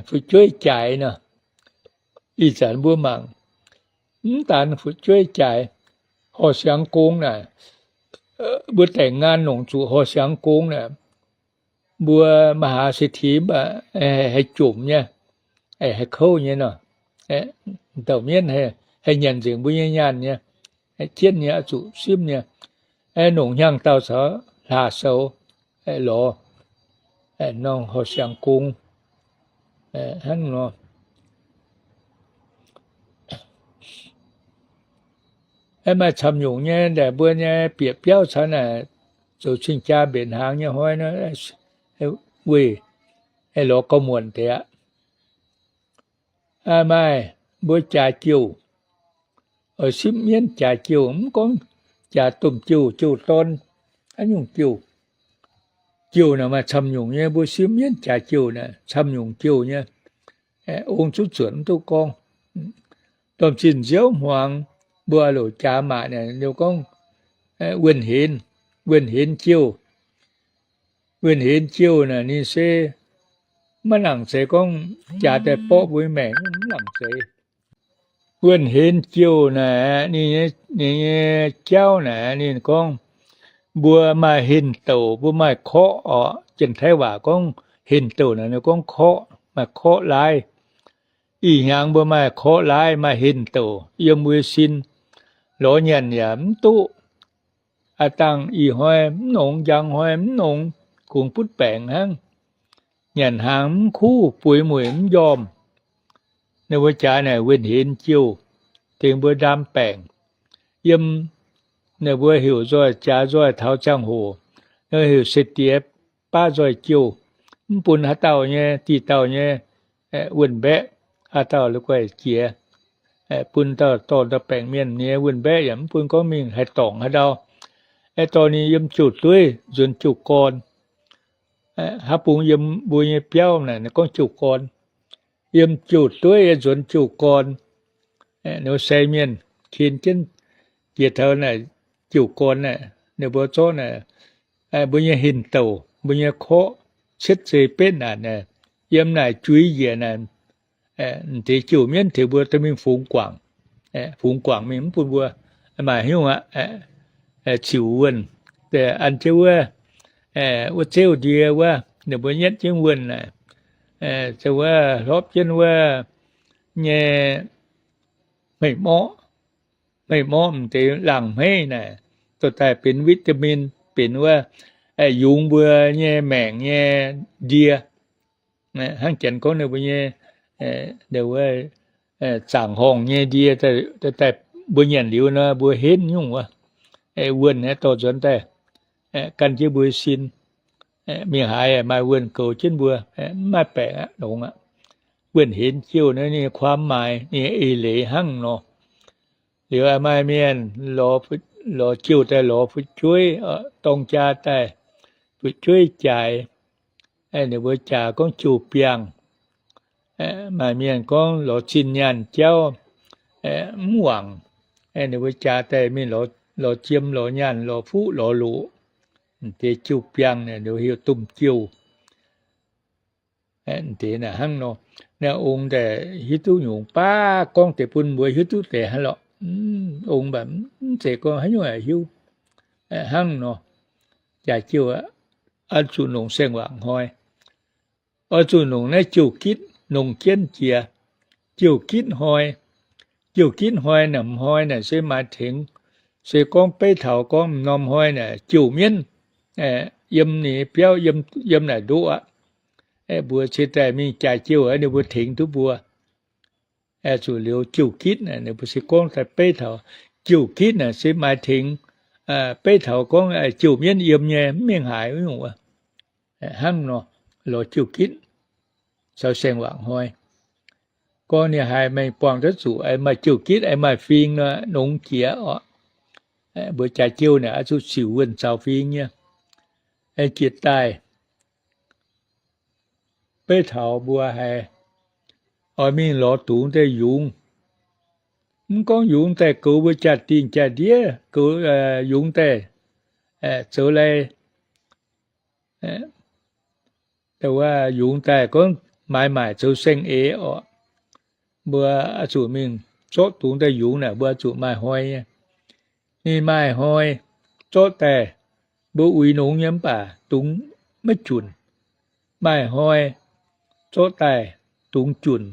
fu'jueiv jaaix nor. Ih zanc mbuo mangc, mv daan fu'jueiv jaaix, horh siangx gong naaic, mbuo แต่งงาน nongc zuqc horh siangx gong naaic, mbuo มหาเศรษฐี mv baac haih jomc nyei, haih kouv nyei nor. Dauh mienv haih nyanc nzengc mbuo nyei nyaanh nyei, jienv nyei, oix zuqc simv nyei. Nongc hnyangx-daauh caux hlaax-soux lorz norm horh siangx gong hnangv nor. Maaih camv nyungc nyei ndaangc mbuo nyei bieqc biauv caux naaic zoux cing-jaa mbenc hnaangx nyei hnoi nor, weih lorz gauh muonc deix aqv. Maaih mbuo jaax jouh, oix simv mienv jaax jouh, mv gorngv jaax domh jouh, jouh dorn, haaix nyungc jouh. Jouh naaic maaih camv nyungc nyei, mbuo simv mienv jaax jouh naaic camv nyungc jouh nyei. Ong zuqc zuotc mv duqv gorngv. Domh zinh nziouv hmuangx, mbuo loc jaax maac naaic ninh gorngv wuonh henx, wuonh henx jouh. Wuonh henx jouh naaic ninh se maiv nangc zeiz gorngv jaax daaih borqv mbuo nyei maengc, mv nangc zeiz. Wuonh henx jouh naaic ninh nyei jauv naaic ninh gorngv, mbuo maaih henh douc, mbuo maaih korqv oc. Janx-Taiv waac gorngv henh douc naaic ninh gorngv korqv, maaih korqv laaiv. Ih hnyangx mbuo maaih korqv laaiv, maaih henh douc yiem mbuo sin, lorz nyanc yaac mv duqv. Aav dangh ih hnoi mv nongx, njang hnoi mv nongx, kungx butv baengc hnangv. Nyanc hnaangx mv kuv, bueix mueic mv njormh. Ninh mbuo jaax naaic wuonh henx jouh, tengx mbuo ndaam baengc. Yiem ninh mbuo heuc nzoih jaax nzoih taux ziangh hoc, ninh heuc se diex baav nzoih jouh, mv bun haaix dauh nyei, diuh dauh nyei wuonh mbaeqv, haaix dauh la'guaih jiex, bun dauh dorn dauh baengc mienh nyei wuonh mbaeqv yaac mv bun gorngv mingh haih dorngc haaix ndau. Dorh ninh yiem jouh dueiv nzuonx jouh gorn. Haaix bung yiem mbuo nyei biauv naaic gorngv jouh gorn, yiem jouh dueiv nzuonx jouh gorn. Ninh mbuo sai mienh kin jienv jiex taux naaic jouh gorn naaic, ninh mbuo zorqv naaic mbuo nyei henh douc, mbuo nyei korqv cietv zei betv naaic, yiem naaic juiz njiec naaic, deix jouh mienv tengx mbuo dorh mingh fungx guangc. fungx guangc mingh mv bun mbuo. Maaih hnyouv aqv, ziouc wuonh, an jienv wuov, wuov zeuv ndie wuov, ninh mbuo nyetv jienv wuonh naaic, wuov hlopv jienv wuov nyei hmeiv morqv, hmeiv morqv m'deix laangh hmeiv naaic, dorh daaih benx vitamin, benx wuov yungz mbuo nyei maengc nyei ndie. Hnangv janx gorngv ninh mbuo nyei, wuov, zaangc horngh nyei ndie, daaih mbuo nyanc liuz nor mbuo henv nyungc wuov. Wuonh aeqv, dorh nzuonx daaih gan jienv mbuo sin. Mingh haaix maaih wuonh goux jienv mbuo, mv maaih baengc aqv, longx aqv. Wuonh henv jouh naaiv ninh nyei ความหมาย, ninh nyei eix leiz hnangv nor. Liuz maaih mienh lorz jouh daaih lorz fu'jueiv, dorng jaa daaih, fu'jueiv jaaix, ninh mbuo jaax gorngv jouh biangh. Maaih mienh gorngv lorz zinh nyaanh jauv mv wangc, ninh mbuo jaax daaih mingh lorz jiem lorz nyaanh lorz fuqv lorz loqc. Deix jouh biangh, ninh mbuo heuc domh jouh. Deix naaic hnangv nor, naaiv ong daaih hiuv duqv nyungc baav gorngv deix bun mbuo hiuv duqv deix hnangv lorqc. Ong mv zeiz gorngv haaix nyungc hiuv hnangv nor. Jaax jouh oix zuqc nongc saeng-waangc hnoi. Oix zuqc nongc naaiv jouh gitv, nongc jienv jiex. Jouh gitv hnoi, jouh gitv hnoi naaic, m'hnoi naaic se maaih tengx, se gorngv beiv taux gorngv m'normh hnoi naaic jouh mienv yiem ninh biauv, yiem naaic ndoqv aqv. Mbuo cingx daaih mingh jaax jouh, ninh mbuo tengx duqv mbuo. Zuqc liuz jouh gitv naaic, ninh mbuo se gorngv daaih beiv taux jouh gitv naaic se maaih tengx beiv taux gorngv jouh mienv yiem nyei mv mengh haaix nyungc. Hnangv nor, lorz jouh gitv caux saeng-waangc hnoi. Gorngv ninh haiz meih buangh duqv zuqc maaih jouh gitv, maaih fing nor, nongx jiex oc. Mbuo jaax jouh naaic oix zuqc ziux wuonh zaux fing nyei. Jiex daaih, beiv taux mbuo haiz oix mingh lorz dungz daaih yungz. Mv gorngv yungz daaih goux mbuo jaa-dingh jaa-ndiev, goux yungz daaih zoux lai, yungz daaih gorngv maaiz maaic zoux saeng-eix oc. Mbuo oix zuqc mingh zorqv dungz daaih yungz naaic, mbuo oix zuqc maaih hnoi nyei. Ninh maaih hnoi zorqv daaih, mbuo uix nongx nyei mv baac dungz maiv junc. Maaih hnoi zorqv daaih dungz junc.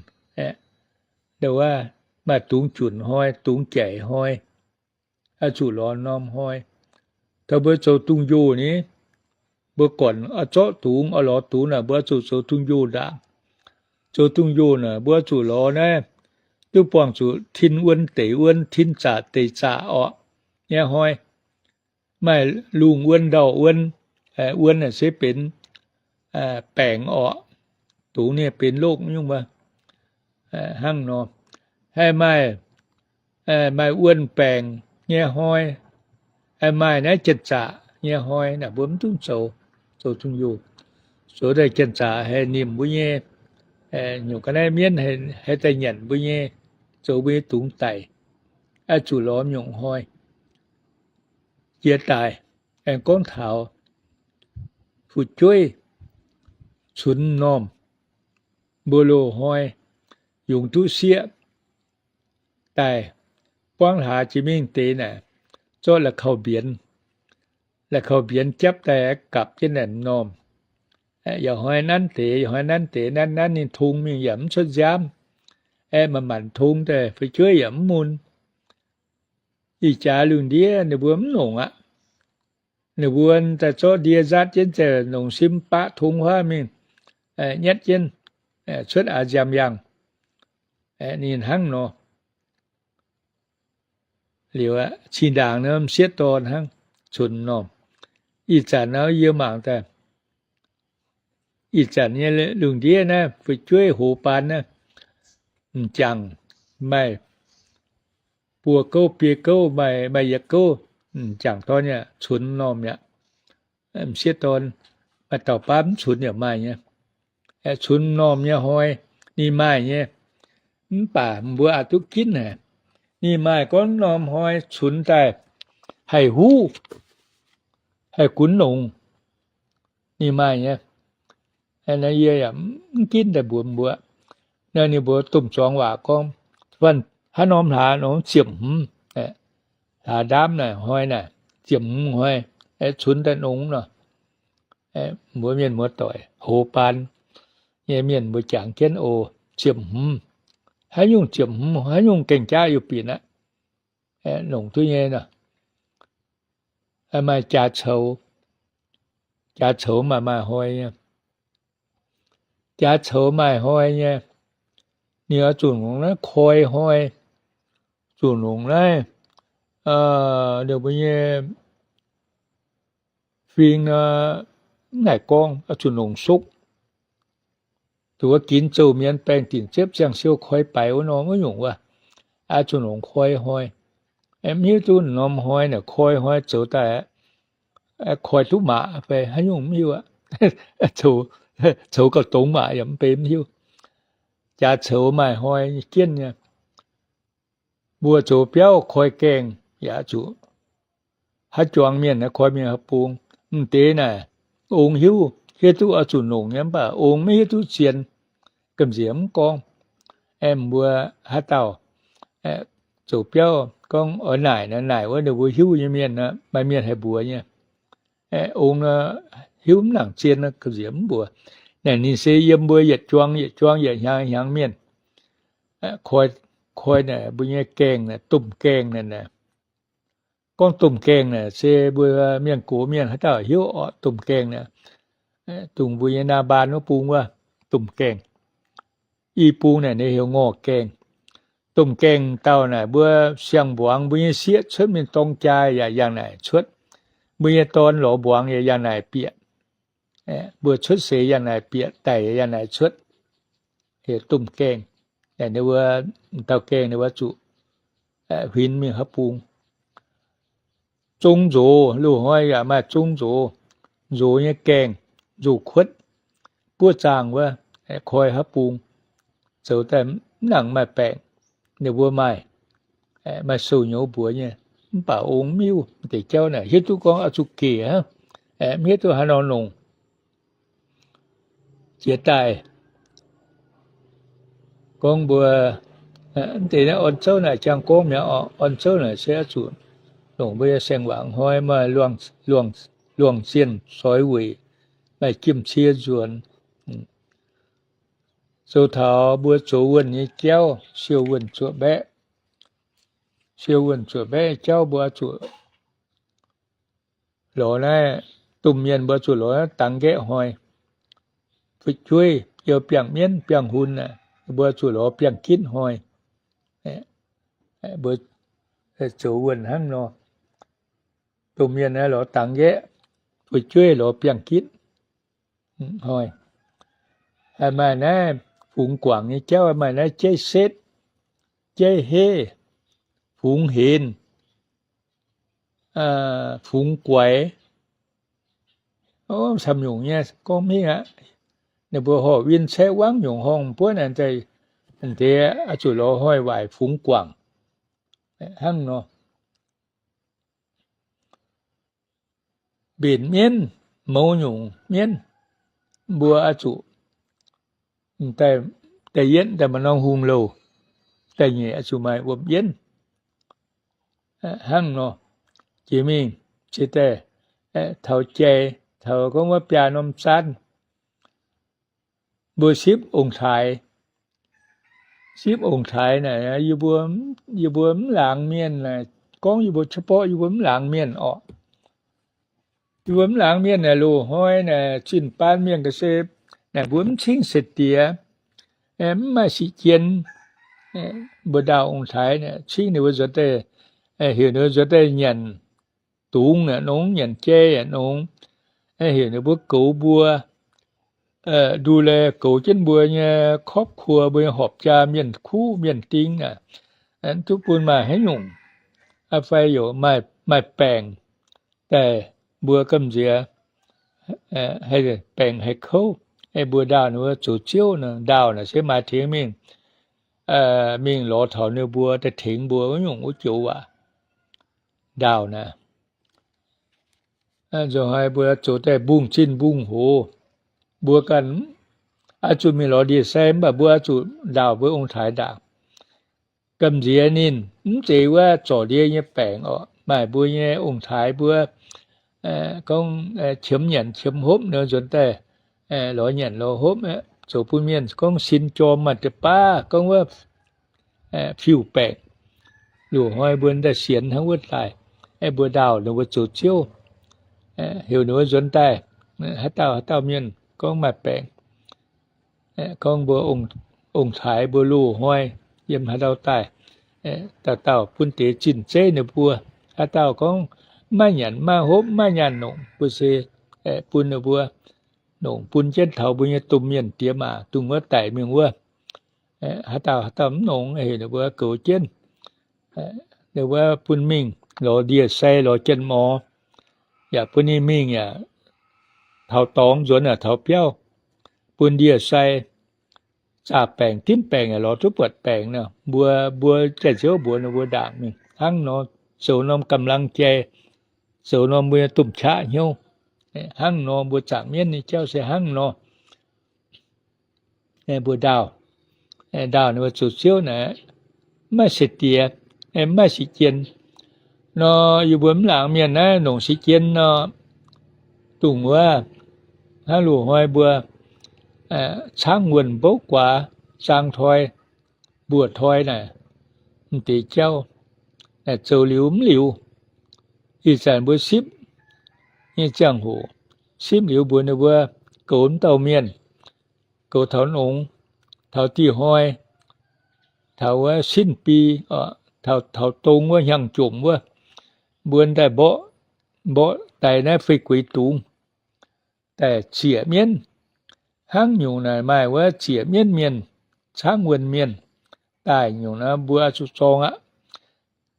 Maaih dungz junc hnoi, dungz jaic hnoi. Oix zuqc lorz norm hnoi. Taux mbuo zoux dungz-njoh ni, mbuo gornc oix zorqv dungz, oix lorz dungz naaic, mbuo oix zuqc zoux dungz-njoh ndaangc. Zoux dungz-njoh naaic, mbuo oix zuqc lorz naaiv, duqv buangh zuqc tin wuon deic wuon, tin zaqc deic zaqc orqc nyei hnoi. Maaih lungh wuon, ndau wuon, wuon naaic se benx baengc orqc. Dungz ninh benx lokv nyungc, hnangv nor. Haih maaih, maaih wuon baengc nyei hnoi, maaih naaiv janx-zaqc nyei hnoi naaic, mbuo mv dungx zoux, zoux dungz-njoh. Zoux daaih janx-zaqc haih nimc mbuo nyei, nyungc ga'naaiv mienv haih daaih nyanc mbuo nyei, zoux mbuo nyei dungz daic. Oix zuqc lorz nyungc hnoi. Jiex daaih, aengx gorngv taux fu'jueiv cunx m'normh mbuo loz-hnoi yungz duqv sieqv daaih, buangv hlaax jiex mingh deix naaic, zorqv la'kauh mbienx. La'kauh mbienx japv daaih gapv jienv naaic m'normh. Yaac hnoi nanv deix, yaac hnoi nanv deix, nanv nanv ninh tong mingh yaac mv cuotv nziaamv. Aeqv, manc-manc tong daaih fu'jueiv yaac mv mun. Ih jaax lungh ndiev ninh mbuo mv nongc aqv. Ninh mbuo daaih zorqv ndie nzaatv jienv daaih nongc sim baqv tong huaav mingh, nyatv jienv cuotv aax nziaamv yangh. Ninh hnangv nor. Liuz, zinh ndaangc nor m'sieqv dorn hnangv cunx m'normh. Ih zanc nor yie mangc daaih, ih zanc nyei lungh ndiev naaiv fu'jueiv hoz baan naaiv, m'jangc maaih buo gouv, biei gouv, maaih, maaih yietc gouv, m'jangc dorn yaac cunx m'normh mi'aqv. M'sieqv dorn maaih dauh baav mv cunx yaac maaih nyei. Cunx m'normh nyei hnoi ninh maaih nyei. Mv baac mbuo aqc duqv ginv haic. Ninh maaih gorngv m'normh hnoi cunx daaih haih huv, haih gunv longx. Ninh maaih nyei. Yie yaac mv ginv daaih mbuox mbuo. Naaiv ninh mbuo domh zuangx waac gorngv, fanh Haaix norm hlaax nor ziepc hmz, hlaax ndaamv naaic hnoi naaic, ziepc hmz hnoi, cunx daaih nongx nor. Mbuo mienh muoz-doic hoz baan nyei mienh mbuo jangx jienv oc, ziepc hmz. Haaix nyungc ziepc hmz, haaix nyungc gaeng-jaav youh binc aqv. Nongc duqv nyei nor. Maaih jaax coux, jaax coux maaih, maaih hnoi nyei. Jaax coux maaih hnoi nyei. Ninh oix zuqc nongc naaiv koi hnoi, zuqc nongc naaiv, ninh mbuo nyei fing nor, mv naaic gorngv oix zuqc nongc sokv. Zuqc wuov ginz zouh mienz baengh dingc ziepv ziangh siou koi baic wuov norm wuov nyungc wuov, oix zuqc nongc koi hnoi. Mv hiuv duqv norm hnoi naaic koi hnoi zoux daaih koi duqv maac fai haaix nyungc mv hiuv aqv. Zoux gauh dongz maac yaac mv bei mv hiuv. Jaax coux maaih hnoi jienv nyei. Mbuo zoux biauv koi gaengh yaac zuqc haaix juangc mienh naaiv koi mingh haaix bung. M'deix naaic ong hiuv, hiuv duqv oix zuqc nongc nyei, mv baac ong maiv hiuv duqv zien, gamh nziex mv gorngv. Aeqv, mbuo haaix dauh zoux biauv gorngv oix naaic, naaic wuov ninh mbuo hiuv nyei mienh, maaih mienh haih mbuox nyei. Ong hiuv mv nangc zien, gamh nziex mv mbuox. Naaic ninh se yiem mbuo yietc juang yietc juang yietc hnyangx hnyangx mienh koi naaic mbuo nyei gaengh, domh gaengh naaic. Gorngv domh gaengh naaic se mbuo mienh gox mienh haaix dauh hiuv orqc, domh gaengh naaic. Dongh mbuo nyei naa mbaan wuov bung wuov, domh gaengh. I bung naaic ninh heuc ngorh gaengh. Domh gaengh dauh naaic mbuo siang-mbuangz mbuo nyei sieqv cuotv mingh dorng jaa yaac yangh naaic cuotv. Mbuo nyei dorn lorz mbuangz yaac yangh naaic bieqc. Mbuo cuotv seix yangh naaic bieqc, daic yangh naaic cuotv. Heuc domh gaengh. Ninh mbuo, dauh gaengh ninh mbuo zuqc huinx mingh haaix bung. Zong nzox, loz-hnoi yaac maaih zong nzox. Nzox nyei gaengh, nzox kuotv, buov zaangh wuov, koi haaix bung, zoux daaih mv nangc maaih baengc. Ninh mbuo maaih, maaih sou-nyouz mbuox nyei, mv baac ong miuv deix jauv naaic hiuv duqv gorngv oix zuqc gec hnangv, mv hiuv duqv haaix nor longc. Jiex daaih gorngv mbuo, mv deix naaiv orn zouv naaic jangx gorngv mi'aqv orqc. Orn zouv naaic se oix zuqc longc mbuo nyei saeng-wangc hnoi maaih luangh zienh soix weic, maaih jiem-cie nzuonx. Zoux taux mbuo zoux wuonh nyei jauv, siou wuonh zuoqc mbaeqv, siou wuonh zuoqc mbaeqv nyei jauv mbuo oix zuqc lorz naaiv, domh mienh mbuo zuqc lorz naaiv dangx nqaeqv hnoi. Fu'jueiv youh biangh mienv biangh hun aeqv, mbuo zuqc lorz biangh gitv hnoi. Mbuo zoux wuonh hnangv nor, domh mienh aeqv lorz dangx nqaeqv, fu'jueiv lorz biangh gitv hnoi. Maaih naaiv fungx guangc nyei jauv, maaih naaiv jeiv setv, jeiv hev, fungx henz, fungx guaix, camv nyungc nyei gorngv mingh aqv. Ninh mbuo horpc win caeqv wangv nyungc horngh buonv naaic, deix zuqc lorz hnoi-waaic fungx guangc hnangv nor. Mbenc mienv, mouz nyungc mienv, mbuo oix zuqc daaih yietv daaih maaih norm hungh louh, da'nyeic oix zuqc maaih wuom-yienv hnangv nor. Jiex mingh se daaih taux jai, taux gorngv wuov biaa norm zaanv, mbuo sipv ong-taaix. Sipv ong-taaix naaic, yie mbuo mv laangz mienh, gorngv yie mbuo เฉพาะ yie mbuo mv laangz mienh orqc. Yie mbuo mv laangz mienh naaic, loz-hnoi naaic zinh baan mienh ga'sie naaic mbuo mv cingv se diex, mv maaih sic jien. Mbuo ndaauh ong-taaix naaic cingv ninh mbuo nzuonx daaih, heuc ninh mbuo nzuonx daaih nyanc dungz naaic nongx, nyanc jai yaac nongx. Heuc ninh mbuo goux mbuo, ดูแล goux jienv mbuo nyei ครอบครัว, mbuo nyei horpc jaa, mienh kuv mienh ding naaic. Duqv bun maaih haaix nyungc, fai yaac maaih baengc daaih mbuo gamh nziex haih baengc haih kouv. Mbuo ndaauh ninh mbuo zoux ziouv nor, ndaauh naaic se maaih tengx mingh, mingh lorz taux ninh mbuo daaih tengx mbuo wuov nyungc wuov joux waac. Ndaauh naaic, nzunc hnoi mbuo zoux daaih mbungh zinh mbungh hoz, mbuo ganh oix zuqc mingh lorz ndie-sai, mv baac mbuo oix zuqc ndaauh mbuo ong-taaix ndaangc. gamh nziex ninh mv zeiz wuov zorc ndie nyei baengc orqc. Maaih mbuo nyei ong-taaix mbuo gorngv qiemx nyanc qiemx hopv nor nzuonx daaih lorz nyanc lorz hopv, zoux bun mienh gorngv sin jorm maaih deix baav gorngv wuov fiuv-baengc. Loz-hnoi mbuo daaih sienx hnangv wuov daaih, mbuo ndaauh ninh mbuo zoux ziouv, heuc ninh mbuo nzuonx daaih, haaix dauh haaix dauh mienh gorngv maaih baengc, gorngv mbuo ong-taaix mbuo loz-hnoi yiem haaix ndau daaih, dauh dauh bun deix zinh zeiv ninh mbuo. Haaix dauh gorngv maiv nyanc maiv hopv maiv nyaanh nongc, mbuo se bun ninh mbuo nongc, bun jienv taux mbuo nyei domh mienh diex maac dungh wuov daic mingh wuov. Haaix dauh haaix dauh mv nongc, heuc ninh mbuo goux jienv. Ninh mbuo bun mingh lorz ndie-sai lorz jienv-morz, yaac bun ninh mingh yaac taux dorngx nzuonx yaac taux biauv, bun ndie-sai zaah baengc dimv baengc yaac lorz duqv buatc baengc nor. Mbuo, mbuo jaaix-ziouv mbuox ninh mbuo ndaangc mingh hnangv nor, zoux norm gamh lang jai, zoux norm mbuo nyei domh qaqv hnyouv. Hnangv nor mbuo zaangc mienv nyei jauv se hnangv nor. Mbuo ndaauh, ndaauh ninh mbuo zoux ziouv naaic, mv maaih seix diex, mv maaih seix jien nor, yie mbuo mv laangz mienh naaiv nongc seix jien nor, dongh wuov hnangv loz-hnoi mbuo caangv wuonh mbouv guaax, zaang toi, mbuoqc toi naaic, m'deix jauv naaic zoux liuz mv liuz. Ih zanc mbuo sipv nyei ziangh hoc, sipv liuz mbuox ninh mbuo goux m'dauh mienh, goux taux nongx, taux dieh hnoi, taux wuov sin bi, taux dong wuov hnyangx-jomc wuov, mbuo daaih mborqv, mborqv daix naaiv fei guix dungz, daaih zieqc mienv. Hnangv nyungc naaic maaih wuov zieqc mienv mienh, caangv wuonh mienh, daaih nyungc naaiv mbuo zuqc zorng aqv.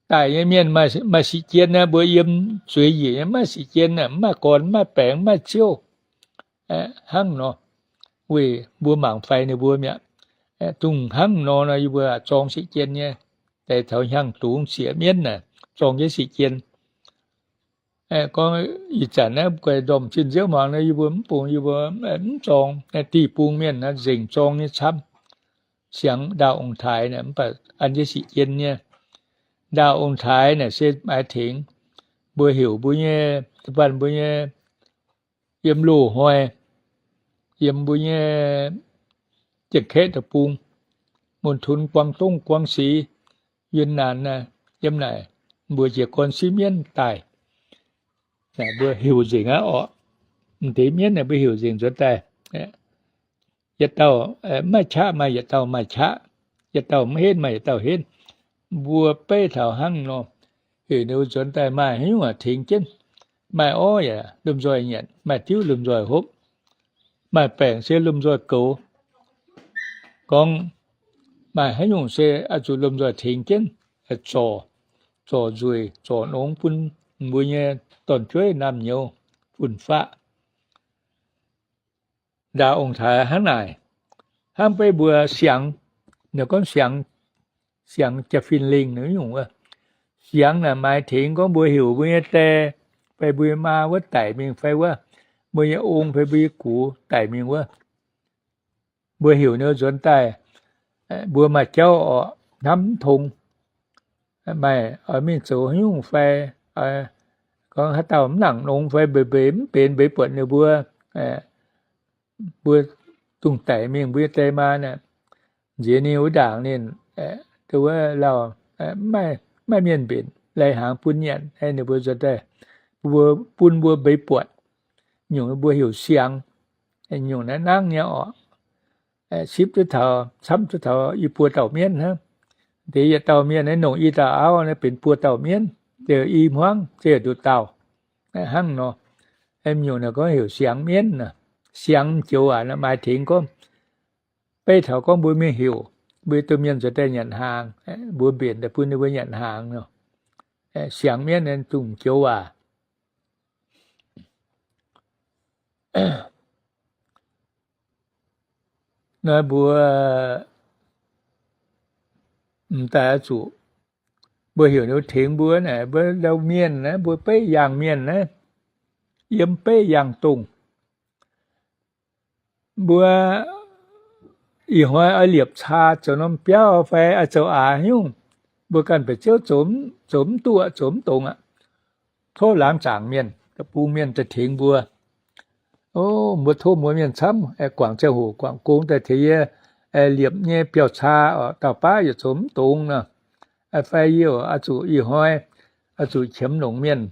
Daic nyei mienh maaih seix jien naaiv, mbuo yiem zueiz njiec nyei mv maaih seix jien, mv maaih gorn, mv maaih baengx, mv maaih ziouv. Hnangv nor, weic mbuo mangc faix ninh mbuo mi'aqv. Dongh hnangv nor nor yie mbuo zorng seix jien nyei, daaih taux hnyangx-dungz zieqc mienv naaic, zorng jienv seix jien. Gorngv ih zanc naaiv guaix ndorm zinh nziouv muangx nor, yie mbuo mv bung, yie mbuo mv zorng. Dih bung mienh nzengc zorng nyei camv. Siangx ndaauh ong-taaix naaic mv baac an jienv seix jien nyei. Ndaauh ong-taaix naaic se maaih tengx mbuo heuc mbuo nyei, da'faanh mbuo nyei yiem loz-hnoi, yiem mbuo nyei Jiangv Kaeqv deic-bung, Mun Tun, Guangv Dongv, Guangv Sic, Yunnan naaiv, yiem naaic mbuo jiez gorn sipv mienv daaih. Naaic mbuo heuc nzengc aqv orqc. M'deix mienv naaic mbuo heuc nzengc nzuonx daaih. Yietc dauh mv maaih qaqv maaih yietc dauh maaih qaqv, yietc dauh mv henv maaih yietc dauh henv. Mbuo beiv taux hnangv nor, heuc ninh mbuo nzuonx daaih maaih haaix nyungc yaac tengx jienv. Maaih orv yaac lomh nzoih nyanc, maaih diuv lomh nzoih hopv, maaih baengc se lomh nzoih goux. Gorngv maaih haaix nyungc se oix zuqc lomh nzoih tengx jienv, zorc, zorc nzueic, zorc nongx bun mbuo nyei dorn-jueiv naamh nyouz fun-faqv. Ndaauv ong-taaix hnangv naaic, hnangv beiv mbuo siangx, ninh gorngv siangx, siangx jaa-fin lingh nyungc wuov. Siangx naaic maaih tengx gorngv mbuo heuc mbuo nyei die fai mbuo nyei maa wuov daic mingh fai wuov, mbuo nyei ong fai mbuo nyei gux daic mingh wuov, mbuo heuc ninh nzuonx daaih, mbuo maaih jauv orqc, hnamv mv tong. Maaih oix mingh zoux haaix nyungc fai, gorngv haaix dauh mv nangc nongx fai mbeix mbeix mv benx mbeix buatc ninh mbuo, mbuo dungh daic mingh mbuo nyei die maa naaic, nziex ninh wuov ndaangc ninh, wuov lauh, maiv maaih mienh mbenc lai-hnaangx bun nyanc, ninh mbuo nzuonx daaih, mbuo bun mbuo mbeix buatc. Nyungc mbuo heuc siangx, nyungc naaiv nangv nyei orqc. Sipv duqv taux, camv duqv taux i buo dauh mienv hnangv. Deix yietc dauh mienh naaiv nongc i dauh auv naaiv benx buo dauh mienv, zeiz i hmuangv, zeiz nduqc dauh. Hnangv nor, nyungc naaic gorngv heuc siangx mienv. Siangx joux waac maaih tengx gorngv, beiv taux gorngv mbuo mingh heuc, mbuo domh mienh nzuonx daaih nyanc hnaangx, mbuo mbenc daaih bun ninh mbuo nyanc hnaangx nor. Siangx mienv naaiv dungh joux waac. Naaiv mbuo m'daaih oix zuqc, mbuo heuc ninh tengx mbuo naaic, mbuo ndau mienh naaiv, mbuo beiv yangh mienh naaiv, yiem beiv yangh dongh. Mbuo ih hnoi oix liepc caa zoux norm biauv fai oix zoux aax nyungc, mbuo ganh mbu'ziex zoux, zoux mv duqv, zoux mv dongz aqv. Tov laangz zaangc mienh, deic-bung mienh daaih tengx mbuo. O, mbuo tov mbuo mienh camv, guangc ziangh hoc guangc gong daaih tengx yie liepc nyei biauv-caa oc, dauh baav yietc zoux mv dongz nor, fai yie oix zuqc ih hnoi oix zuqc qiemx longc mienh,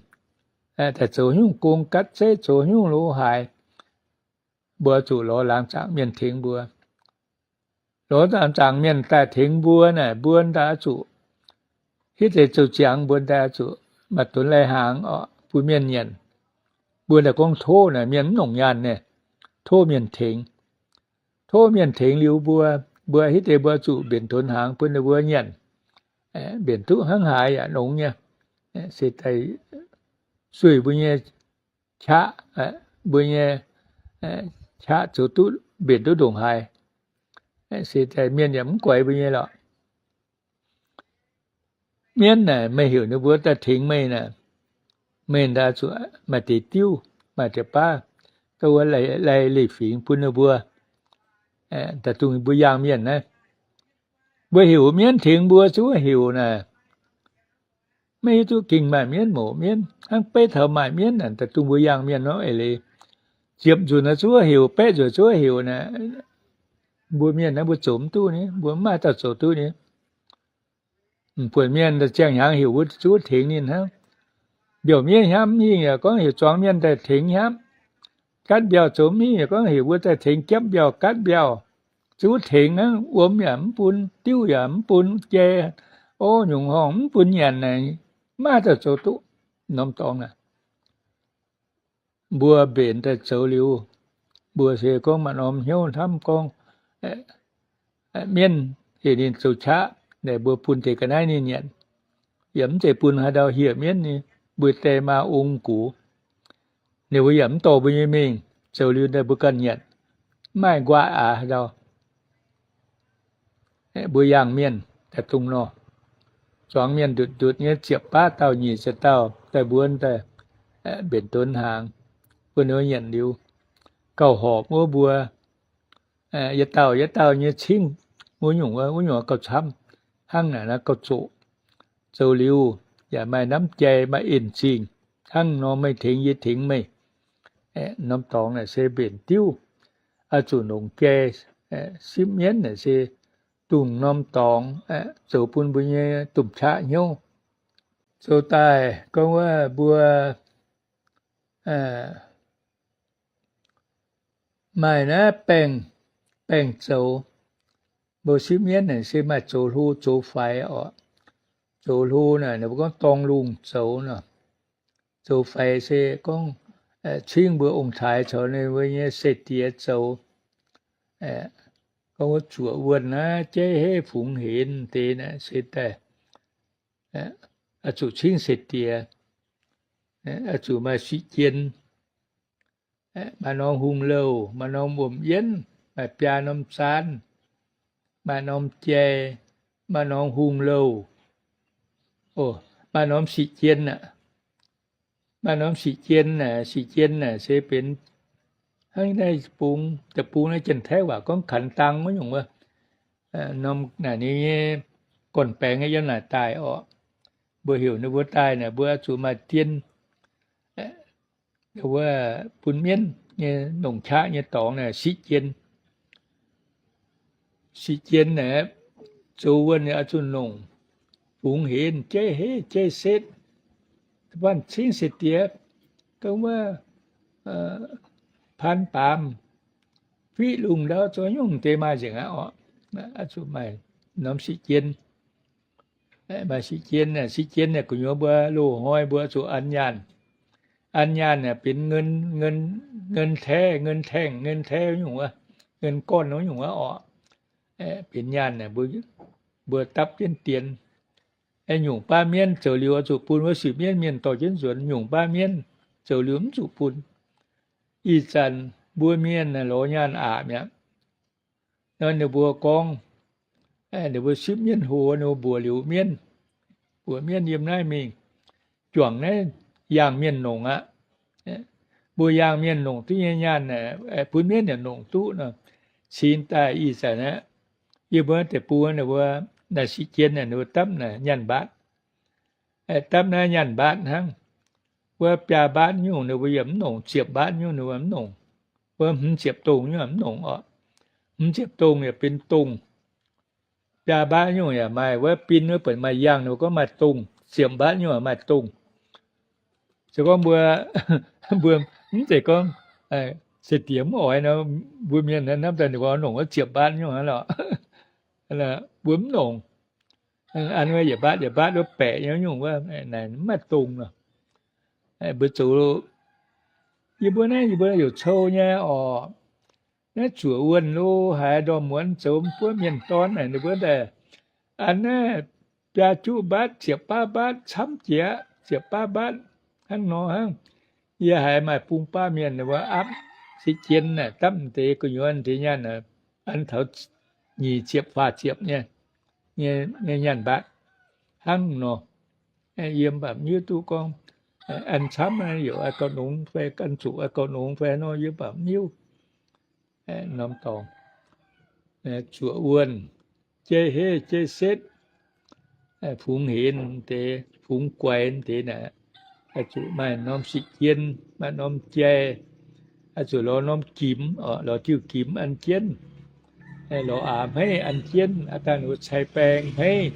daaih zoux nyungc gong gatv zeiv, zoux nyungc loz-haaix, mbuo zuqc lorz laangz zaangc mienh tengx mbuo. Lorz laangz zaangc mienh daaih tengx mbuo naaic, mbuo daaih oix zuqc hitv deix zoux ziangx, mbuo daaih oix zuqc maaih dunx lai-hnaangx oc, bun mienh nyanc. Mbuo daaih gorngv tov naaic, mienh mv nongc nyaanh naaic, tov mienh tengx. Tov mienh tengx liuz mbuo, mbuo hitv deix mbuo zuqc mbenc dunx hnaangx bun ninh mbuo nyanc. Mbenc duqv hnangv haaix yaac longx nyei. Se daaih sueih mbuo nyei qaqv, mbuo nyei qaqv zoux duqv mbenc duqv ndongc haaix. Se daaih mienh yaac mv guaix mbuo nyei lorqc. Mienv naaic meih heuc ninh mbuo daaih tengx meih naaic, meih daaih zuqc maaih deix diuv, maaih deix baav, dongh wuov lai leiz fingx bun ninh mbuo, daaih dungx mbuo yangh mienh naaiv. Mbuo heuc mienv tengx mbuo zuov heuc naaic, maiv hiuv duqv gengh maaih mienv moc mienv, hnangv beiv taux maaih mienv naaic daaih dungx mbuo yangh mienh nor eix leiz. Ziepc nzunc naaiv zuov heuc, baeqv nzunc zuov heuc naaic, mbuo mienh naaiv mbuo zoux mv duqv ni, mbuo mv maaih dauh zoux duqv ni. Buonc mienh ziangh hnyangx heuc mbuo zuov tengx ninh hnangv. Mbiauz mienh hnamv mingh yaac gorngv heuc zuangx mienh daaih tengx hnamv. Gatv mbiauz zoux mingh yaac gorngv heuc mbuo daaih tengx japv mbiauz gatv mbiauz. Zuov tengx hnangv, wuom yaac mv bun, diuv yaac mv bun jai, o, nyungc horngh mv bun nyanc naaic, maiv dauh zoux duqv norm dorngx naaic. Mbuo mbenc daaih zoux liuz, mbuo se gorngv maaih norm hnyouv hnamv gorngv mienv heuc ninh zoux qaqv naaic, mbuo bun deix ga'naaiv ninh nyanc. Yaac mv zeiz bun haaix ndau hieh mienv ni, mbuo die maa ong gux. Ninh mbuo yaac mv dorh mbuo nyei mingh, zoux liuz daaih mbuo ganh nyanc, mv maaih nquaqv aqc haaix ndau. Mbuo yangh mienh daaih dongh nor, zuangx mienh ndutc ndutc nyei ziepc baav dauh nyic ziepc dauh daaih mbuo daaih mbenc donx hnaangx bun ninh mbuo nyanc liuz, gauh horpc wuov mbuo yietc dauh yietv dauh nyei cingv wuov nyungc, wuov nyungc gauh camv hnangv naaic naaiv gauh zoqc. Zoux liuz yaac maaih namv jai maaih en zingh hnangv nor, meih tengx yie tengx meih. Norm dorngx naaic se mbenc diuv, oix zuqc longc jai. Sipv mienv naaic se dongh norm dorngx zoux bun mbuo nyei domh qaqv hnyouv. Zoux daaih gorngv wuov mbuo maaih naaiv baengh, baengh zoux. Mbuo sipv mienv naaic se maaih zoux hlo zoux faix oc. Zoux hlo naaic ninh mbuo gorngv dorng lungh zoux nor. Zoux faix se gorngv cingv mbuo ong-taaix caux ninh mbuo nyei se-diex zoux. Gorngv wuov zuoqc wuonh naaiv jeiv heiv fungx henx deix naaic se daaih oix zuqc cingv se-diex, oix zuqc maaih siqv jien, maaih norm hungh louh, maaih norm wuom-yienv, maaih biaa norm zaanv, maaih norm jai, maaih norm hungh louh, maaih norm siqv jien aqv. Maaih norm siqv jien naaic, siqv jien naaic se benx hnangv naaiv bung, deic-bung naaiv Janx-Taiv waac gorngv ขันตัง wuov nyungc wuov. Norm naaic ninh nyei gorn-baengx yiem naaic daaih orqc. Mbuo heuc ninh mbuo daaih naaic mbuo zuqc maaih dien wuov bun mienv nyei longc qaqv nyei dorngx naaic siqv jien. Siqv jien naaic, zoux wuonh oix zuqc longc fungx henx, jeiv heiv jeiv setv, buatc cingv se-diex, gorngv wuov paan baamz, fiqv lungh ndau, zoux nyungc deix maaih nzengc aqv orqc. Oix zuqc maaih norm siqv jien. Maaih siqv jien, siqv jien naaic gu'nyuoz mbuo loz-hnoi mbuo zuqc an nyaanh. An nyaanh naaic benx เงินแท้, เงินแท่ง, เงินแท้ wuov nyungc wuov, เงินก้อน wuov nyungc wuov orqc. Benx nyaanh naaic mbuo dapv jienv dien. Nyungc baav mienv zoux liuz oix zuqc bun wuov siqv mienv mienh dorh jienv nzuonx, nyungc baav mienv zoux liuz mv zuqc bun. Ih zanc mbuo mienh lorz nyaanh aqc mi'aqv. Nor ninh mbuo gorngv, ninh mbuo sipv mienv hlo, ninh mbuo mbuox liuz mienv, mbuox mienv yiem naaiv mingh, juangc naaiv yangh mienh longc aqv. Mbuo yangh mienh longc duqv nyei nyaanh, bun mienv yaac longc duqv nor. Cingx daaih ih zanc aqv, yie mbuo deic-bung ninh mbuo naaic sieqv jien naaic ninh mbuo dapv naaic nyanh mbaatv. Dapv naaiv nyanh mbaatv hnangv. Wuov biaa mbaatv nyungc ninh mbuo yaac mv nongc, ziepc mbaatv nyungc ninh mbuo mv nongc. Wuov hmz ziepc dongh nyungc mv nongc oc. Hmz ziepc dongh yaac benx dongh. Biaa mbaatv nyungc yaac maaih, wuov bin wuov buatc maaih yangh ninh mbuo gorngv maaih dongh, ziepc mbaatv nyungc maaih dongh. Se gorngv mbuo, mbuo mv zeiz gorngv se diex mv oix nor, mbuo mienh hnamv daaih ninh mbuo nongc wuov ziepc mbaatv nyungc hnangv lorqc. Mbuo mv nongc. An wuov yietc mbaatv yietc mbaatv wuov baeqc nyei nyungc wuov, naaic mv maaih dongh nor. Mbuo zoux, yie mbuo naaiv yie mbuo youc cou nyei orqc. Naaiv zuoqc wuonh lo haaix ndorm muonz zoux mv buov mienh dorn naaic ninh mbuo daaih an naaiv biaa juqv mbaatv, ziepc baav mbaatv camv jiex, ziepc baav mbaatv hnangv nor hnangv. Yie haiz maaih bung baav mienh ninh mbuo apv sieqv jien naaic dapv deix gu'nyuoz deix nyanh, an taux nyic ziepc faah ziepc nyei, nyei nyanh mbaatv hnangv nor. Yie mv baac mv hiuv duqv gorngv an camv youc a'gauh nongx fai an zuqc a'gauh nongx fai nor, yie mv baac mv hiuv. Norm dorngx, zuoqc wuonh, jeiv heiv jeiv setv, fungx henx deix, fungx guaix deix naaic, zuqc maaih norm sieqv jien, maaih norm jai, zuqc lorz norm gimx, lorz diuh gimx an jienv, lorz aax hmeiv an jienv, aav dangh ninh mbuo cai baeng hmeiv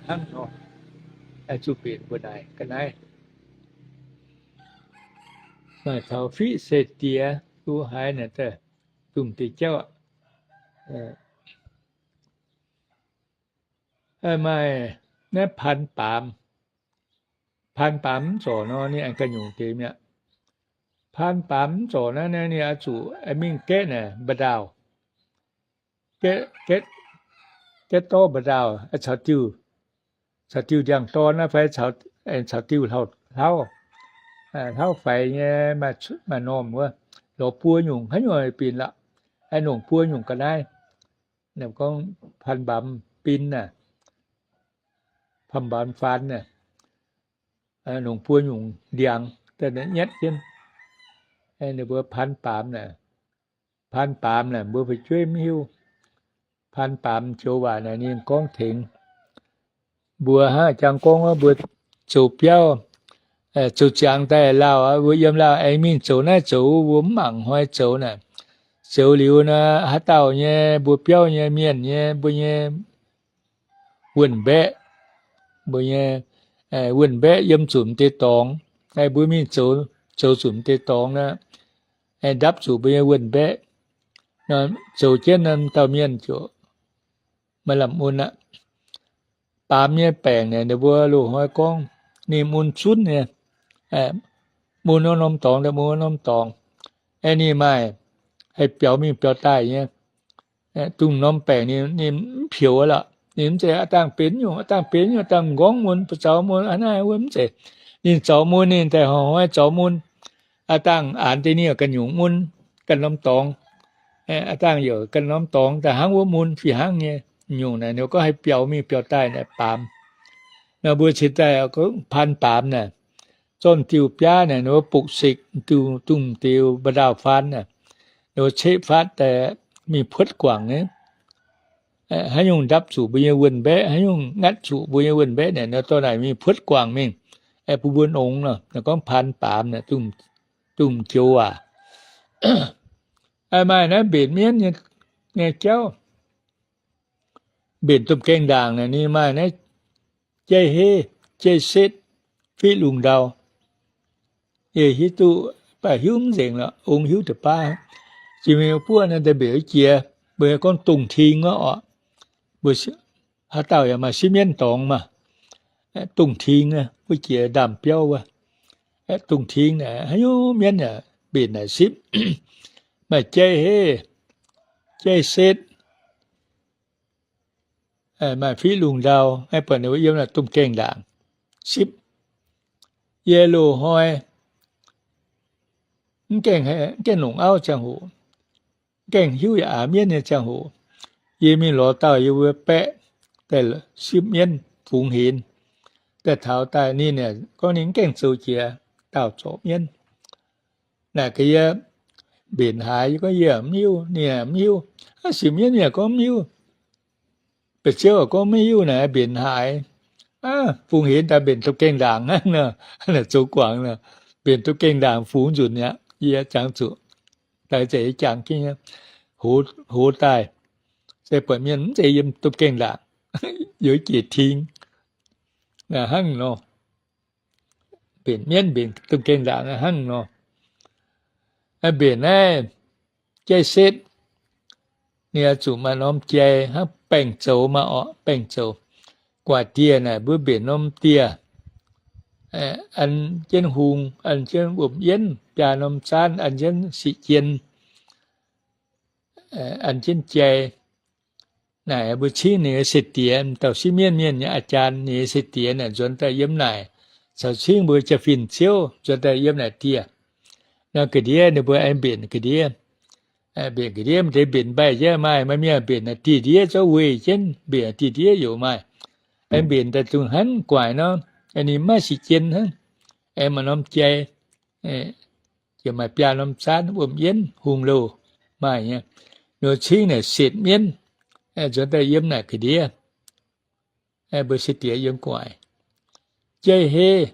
hnangv nor, zuqc mbenc mbuo naaic ga'naaiv. Maaih taux fiqv seix diex, lo haaix naaic daaih, dongh deix jauv. Maaih naaiv Paan Baamz. Paan Baamz mv zorc nor, ninh aengx ganh nyungc deix mi'aqv. Paan Baamz mv zorc naaiv, ninh oix zuqc mingh gaeqv naaic mba'ndaauh, gaeqv dorv mba'ndaauh, caux diuh ndiangx-dorn naaiv fai caux diuh hlauv, hlauv faix nyei, maaih normh wuov, lorz buo nyungc haaix nyungc binc lorqc, nongc buo nyungc ga'naaiv. Gorngv Paan Baamz bin naaic, Paan Baamz faan naaic, nongc buo nyungc ndiangx daaih nyatv jienv. Ninh mbuo Paan Baamz naaic, Paan Baamz naaic mbuo fu'jueiv mv hiuv. Paan Baamz joux waac naaic ninh gorngv tengx mbuo hnangv jangx gorngv mbuo zoux biauv, zoux ziangx daaih lauh, mbuo yiem lauh aengx mingh zoux naaiv zoux, mbuo mv mangc hnoi zoux naaic. Zoux liuz naaic, haaix dauh nyei mbuo biauv nyei mienh nyei mbuo nyei wuonh mbaeqv, mbuo nyei wuonh mbaeqv yiem zuqc deix dorngx, mbuo mingh zoux zuqc deix dorngx naaic, ndapv zuqc mbuo nyei wuonh mbaeqv. Zoux jienv naaic dauh mienh ziouc maiv lamh mun aqv. Baamz nyei baengc naaic ninh mbuo loz-hnoi gorngv ninh mun zunv nyei, mun wuov norm dorngx daaih mun wuov norm dorngx. Ninh maaih haih biaux mingh biaux daaih nyei. Dongh norm baengc ninh mv peux lorqc. Ninh mv zeiz aav dangh benx nyungc, aav dangh benx nyungc, aav dangh m'nqorngv mun, buoz-zaux mun, hnangv naaiv wuov mv zeiz. Ninh zaux mun, ninh daaih hnoi-hnoi zaux mun. Aav dangh aanx deix ninh ganh nyungc mun, ganh norm dorngx. Aav dangh yaac ganh norm dorngx daaih hnangv wuov mun fih hnangv nyei. Nyungc naaic ninh gorngv haih biaux mingh biaux daaih naaic baamz. Nor mbuo cingx daaih gorngv Paan Baamz naaic, zorqv diuh biaav naaic ninh mbuo bukc sekc, diuh dungh diuh mba'ndaauh faan naaic, ninh mbuo ceqv faatv daaih mingh puotv guangc nyei. Haaix nyungc ndapv zuqc mbuo nyei wuonh mbaeqv, haaix nyungc ngatv zuqc mbuo nyei wuonh mbaeqv naaic, ninh dorh naaic mingh puotv guangc mingh, bun mbuo nongx nor. Ninh gorngv Paan Baamz naaic, dungh joux waac. Maaih naaiv mbenc mienv nyei jauv, mbenc domh gaengh ndaangc naaic ninh maaih naaiv jaiv heiv, jaiv setv, fiqv lungh ndau. Yie hiuv duqv, baac hiuv mv nzengc lorqc, ong hiuv deix baav. Jiex mingh buov naaiv deix mbenc wuov jiex, mbuo gorngv dongh ting wuov orqc. Mbuo haaix dauh yaac maaih sipv mienv dorngx maah. Dongh ting wuov jiex ndaamv-biauv wuov. Dongh ting naaic haaix nyungc mienv yaac mbenc naaic sipv. Maaih jaiv heiv, jaiv setv, maaih fiqv lungh ndau, maiv buatc ninh mbuo yiem naaic domh gaengh ndaangc sipv. Yie loz-hnoi mv gaengh longc auv ziangh hoc, mv gaengh hiuv yaac aax mienv nyei ziangh hoc, yie mingh lorz dauh yie mbuo baeqv daaih sipv mienv fungx henx, daaih taux daaih ninh gorngv ninh mv gaengh zoux jiex dauh zorc mienv. Naaic gaax yie, mbenc haaix? Yie gorngv yie mv hiuv. Ninh mv hiuv. Sipv mienv yaac gorngv mv hiuv. Ba'ziouv gorngv, maiv hiuv naaic mbenc haaix. Fungx henv daaih mbenc duqv gengh ndaangc hnangv nor, zoux guangc nor, mbenc duqv gengh ndaangc fungx nzunc aqv. Yie jangx zuqc daaih zeiz jangx jienv hoz daaih, se buatc mienh mv zeiz yiem duqv gengh ndaangc, youz jiex ting hnangv nor. Mbenc mienv mbenc duqv gengh ndaangc hnangv nor. Mbenc naaiv jaiv setv, ninh oix zuqc maaih norm jai hnangv baengh zoux maah orqc, baengh zoux. Gu'nguaaic dieh naaic mbuo mbenc norm dieh, an jienv hung, an jienv wuom-yienv, biaa norm zaanv, an jienv sic jien, an jienv jai. Naaic mbuo cingv ninh nyei se diex, dauh sieqv mienv mienh nyei aa jaan, ninh nyei se diex naaic nzuonx daaih yiem naaic, caux cingv mbuo jaa-fin ziouv nzuonx daaih yiem naaic dieh. Nor ga'ndiev ninh mbuo aengx mbenc ga'ndiev. Mbenc ga'ndiev maaih deix mbenc mbaih jienv, maaih, maaih mienh mbenc naaic dieh ndiev zorqv weih jienv, mbenc dieh ndiev yaac maaih. Aengx mbenc daaih dungx hnangv gu'nguaaic nor, ninh maiv sic jien hnangv. Aengx maaih norm jai, ziouc maaih biaa norm zaanv, wuom-yienv, hung louh, maaih nyei. Ninh cingv naaic setv mienv, nzuonx daaih yiem naaic ga'ndiev. Mbuo se diex yiem gu'nguaaic. Jaiv heiv,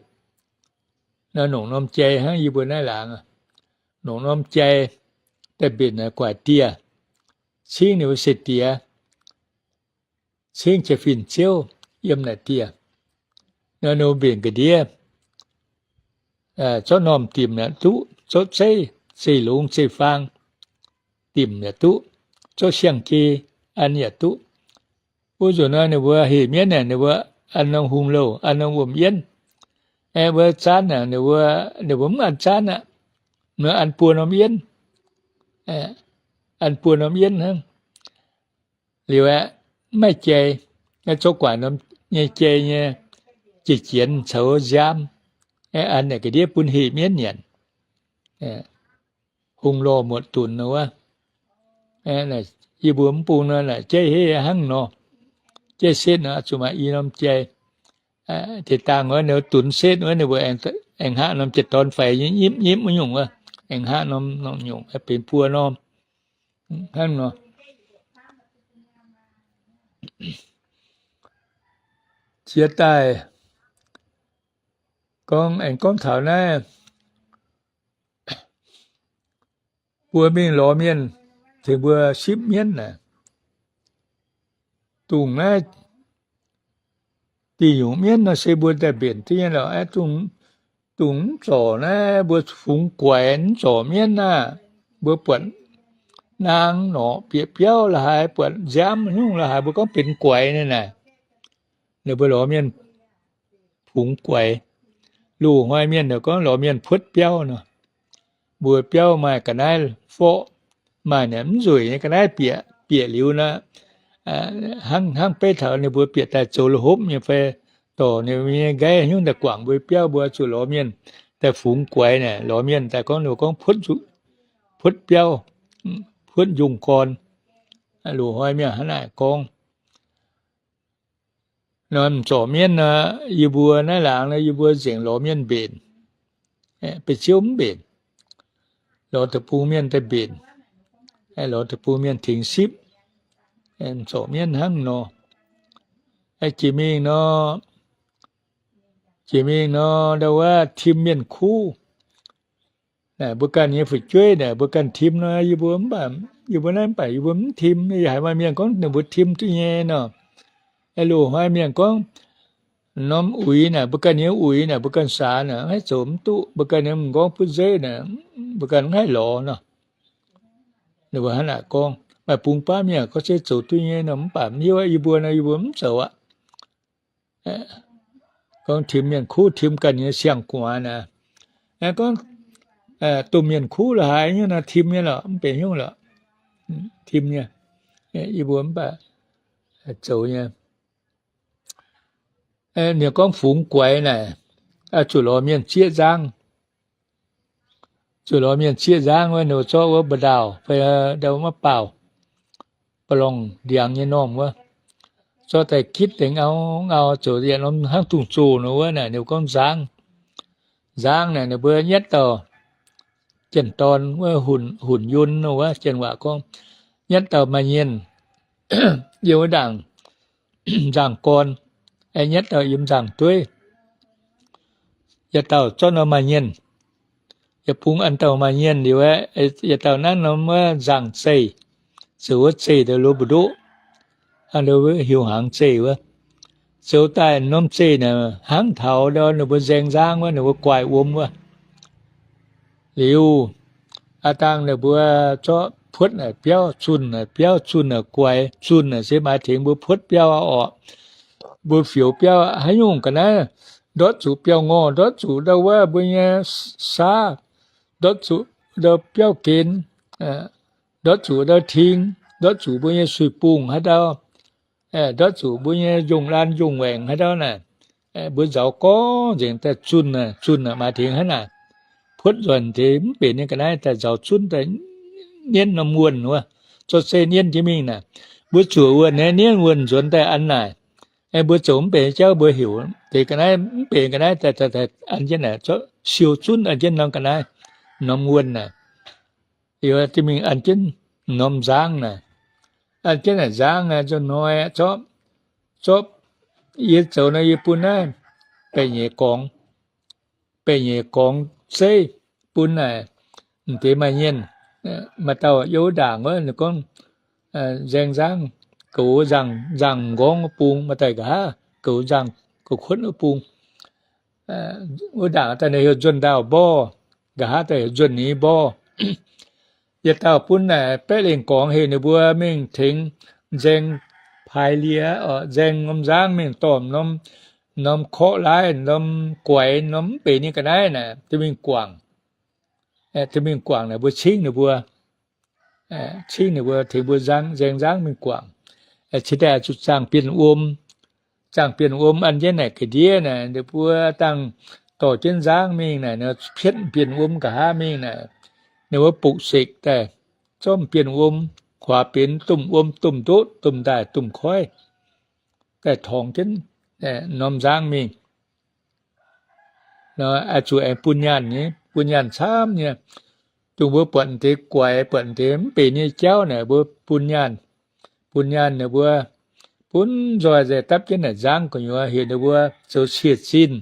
nor nongc norm jai hnangv yie mbuo naaiv laangz, nongc norm jai daaih mbenc gu'nguaaic dieh, cingv ninh mbuo se diex, cingv jaa-fin ziouv yiem naaic dieh. Nor ninh mbuo mbenc ga'ndiev, zorqv normh dimc yaac duqv, zorqv zeiv, zeiv-longx zeiv-faang dimc yaac duqv, zorqv siang-jei an yaac duqv. Wuov nzunc nor ninh mbuo heh mienv naaic ninh mbuo an norm hung louh, an norm wuom-yienv. Aeqv, mbuo zaanv naaic ninh mbuo, ninh mbuo mv an zaanv aqv. Ninh an buo norm yienv, an buo norm yienv hnangv. Liuz aeqv, mv maaih jai, zorqv gu'nguaaic norm nyei jai nyei jiex jienx caux nziaamv, an naaic ga'ndiev bun heh mienv nyanc. Hungh lorh muotc dunx nor wuov. Yie mbuo mv bung nor naaic jaiv heiv hnangv nor. Jaiv setv nor zuqc maaih i norm jai. Deix dangh wuov ninh dunx setv wuov ninh mbuo aengx hngaqv norm jiex dorn faix nyei nyipv nyipv wuov nyungc wuov, aengx hngaqv norm, norm nyungc benx buo norm hnangv nor. Jiex daaih gorngv, aengx gorngv taux naaiv, mbuo mingh lorz mienh tengx mbuo sipv mienv naaic, dongh naaiv dih nyungc mienv nor se mbuo daaih mbenc duqv nyei lorqc. Dongh mv zorc naaiv mbuo fungx guaix mv zorc mienv naaiv, mbuo buatc naang norqc bieqc biauv la'haaix, buatc nziaamv nyungc la'haaix, mbuo gorngv benx guaix naaiv naaic, ninh mbuo lorz mienh fungx guaix. Loz-hnoi mienh gorngv lorz mienh puotv biauv nor. Mbuo biauv maaih ga'naaiv forqv, maaih naaic mv nzueic nyei ga'naaiv bieqc, bieqc liuz nor, hnangv, hnangv beiv taux ninh mbuo bieqc daaih zoux la'hopv nyei fai dorc ninh mbuo nyei nqaiv hnyouv daaih guangc mbuo biauv, mbuo zuqc lorz mienh daaih fungx guaix naaic, lorz mienh daaih gorngv, ninh mbuo gorngv puotv biauv, puotv njungh gorn. Loz-hnoi mienh hnangv naaic gorngv. Nor zorc mienv nor, yie mbuo naaiv laangz nor yie mbuo nzengc lorz mienh mbenc, ba'ziouv mv mbenc. Lorz deic-bung mienh daaih mbenc, lorz deic-bung mienh tengx sipv, zorc mienv hnangv nor. Jiex mingh nor, jiex mingh nor, ndau wuov tim mienh kuv. Naaic mbuo ganh nyei fu'jueiv naaic mbuo ganh tim nor, yie mbuo mv baac, yie mbuo naaiv mv baac yie mbuo mv tim. Yie haiz maaih mienh gorngv ninh mbuo tim duqv nyei nor. Loz-hnoi mienh gorngv norm uix naaic, mbuo ganh nyei uix naaic, mbuo ganh saax naaic, mv haih zoux mv duqv. Mbuo ganh nyei m'nqorngv butv zeiv naaic, mbuo ganh mv haih lorz nor. Ninh mbuo hnangv naaic gorngv. Maaih bung baav mienh gorngv se zoux duqv nyei nor, mv baac mv hiuv aqv. Yie mbuo nor, yie mbuo mv zoux aqv. Gorngv tim mienh kuv, tim ganh nyei siang-gu'nguaaz naaic. Gorngv domh mienh kuv la'haaix nyungc nor, tim nyei lorqc, mv benx nyungc lorqc. Tim nyei, yie mbuo mv baac zoux nyei. Ninh gorngv fungx guaix naaic, zuqc lorz mienh zieqv nzangv. Zuqc lorz mienh zieqv nzangv wuov, ninh zorqv wuov mba'ndaauh fai ndau maiv baauh, ba'lorngh ndiangx nyei normh wuov, zorqv daaih gitv deix ngau ngau zoux yietc norm hnangv dungz zoh nor wuov naaic, ninh gorngv nzangv. Nzangv naaic ninh mbuo nyetv dauh janx-dorn wuov, hunc yun nor wuov, janx-waac gorngv, nyetv dauh maaih nyienh yiem wuov ndaangc nzangc-gorn, aengx nyatv dauh yiem nzangc-dueiv. Yietc dauh zorqv norm maaih nyienh, yietc bung an dauh maaih nyienh liuz, yietc dauh nanv norm wuov nzangc-zeih, zoux wuov zeih ndau lo mbu'ndoqv, hnangv ndau hiuv hnaangx zeih wuov. Zoux daaih norm zeih naaic hnangv taux ndau ninh mbuo nzaeng nzangv wuov, ninh mbuo guaix wuom wuov. Liuz, aav dangh ninh mbuo zorqv puotv naaic biauv, zunh naaic biauv, zunh naaic guaix. Zunh naaic se maaih tengx mbuo puotv biauv aqv orqc. Mbuo fioux biauv haaix nyungc ga'naaiv, ndortv zuqc biauv-ngorh, ndortv zuqc ndau wuov mbuo nyei saav, ndortv zuqc ndau biauv-genx, ndortv zuqc ndau ting, ndortv zuqc mbuo nyei suiv-bungh haaix ndau, ndortv zuqc mbuo nyei njongh laanh njongh waengc haaix ndau naaic, mbuo nzauz gorngv nzengc daaih zunh naaic, zunh naaic maaih tengx hnangv naaic. Puotv nzoih deix mv benx nyei ga'naaiv daaih nzauz zunv daaih nienv norm wuonh wuov, zorqv zeiv nienv jienv mingh naaic. Mbuo zuoqc wuonh naaiv nienv wuonh nzuonx daaih an naaic. Mbuo zoux mv benx nyei jauv mbuo heuc deix ga'naaiv mv benx ga'naaiv daaih an jienv naaic, zorqv siou zunv an jienv norm ga'naaiv, norm wuonh naaic. Liuz jienv mingh an jienv norm nzangv naaic. An jienv naaic nzangv naaic nzunc hnoi zorqv, zorqv yie zoux nor yie bun naaiv baeqc nyeic gorngx, baeqc nyeic gorngx zeiv bun naaic m'deix maaih nyienh. Maaih dauh yiem wuov ndaangc wuov ninh gorngv nzaeng nzangv, goux nzangc, nzangc m'nqorngv wuov bung, maaih daaih nqa'haav goux nzangc, goux kuotv wuov bung. Wuov ndaangc daaih ninh heuc nzuonx ndaauh mborh, nqa'haav daaih heuc nzuonx nix mborh. Yietc dauh bun naaic baeqv lengh gorngx heuc ninh mbuo mingh tengx nzaeng paaix liex, nzaeng norm nzangv mingh dorh norm, norm korqv-laaiv, norm guaix, norm mv benx nyei ga'naaiv naaic, duqv mingh guangc. Duqv mingh guangc naaic mbuo cingv ninh mbuo, cingv ninh mbuo tengx mbuo nzangv, nzaeng nzangv mingh guangc. Cingx daaih zuqc zaangh bienh wuom, zaangh bienh wuom an jienv naaic ga'ndiev naaic, ninh mbuo dangh dorh jienv nzangv mingh naaic, pietv bienh wuom nqa'haav mingh naaic, ninh mbuo buqc sekc daaih, zorqv bienh wuom, huaax benx domh wuom, domh ndoqv, domh ndaaih, domh koiv, daaih torngx jienv norm nzangv mingh. Oix zuqc aengx bun nyaanh nyei, bun nyaanh camv nyei. Dongh mbuo buatc deix guaix, buatc deix mv benx nyei jauv naaic, mbuo bun nyaanh. Bun nyaanh naaic mbuo bun nzoih nzengc dapv jienv naaic nzangv gu'nyuoz, heuc ninh mbuo zoux cie zinh,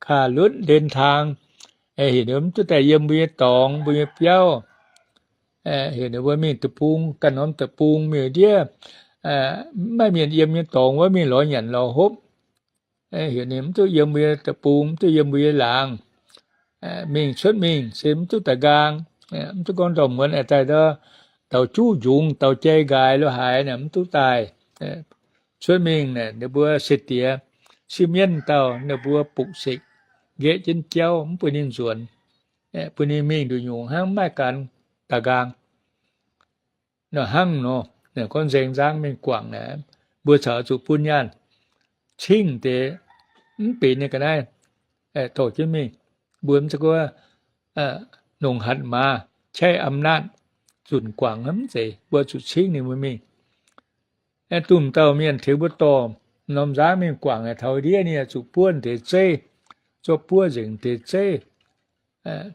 kaav lunv len taang, heuc ninh mbuo mv duqv daaih yiem mbuo nyei dorngx, mbuo nyei biauv, heuc ninh mbuo mingh deic-bung, ganh norm deic-bung mingh ndiev, maiv maaih mienh yiem nyei dorngx wuov mingh lorz nyanc lorz hopv. Heuc ninh mv duqv yiem mbuo nyei deic-bung, mv duqv yiem mbuo nyei laangz. Mingh cuotv mingh se mv duqv daaih nqaang, mv duqv gorngv ndorm muonz aengx daaih ndau, daux juv njungx, daux jai nqaaix lo haaix naaic mv duqv daaih. Cuotv mingh naaic ninh mbuo se diex sipv mienv dauh ninh mbuo buqc sekc, nqaeqv jienv jauv mv bun ninh nzuonx, bun ninh mingh nduqc nyungc hnangv maiv maaih ganh daaih nqaang. Nor hnangv nor, gorngv nzaeng nzangv mingh guangc naaic, mbuo caux zuqc bun nyaanh cingv deix mv benx nyei ga'naaiv dorh jienv mingh. Mbuo mv zeiz gorngv nongc hatc maaz qaiv อำนาจ zunc guangc hnangv, mv zeiz. Mbuo zuqc cingv ninh mbuo mingh. Aengx domh dauh mienh tengx mbuo dorh norm nzangv mingh guangc, taux ndiev ninh zuqc buov deix zeiv, zorqv buov nzengc deix zeiv,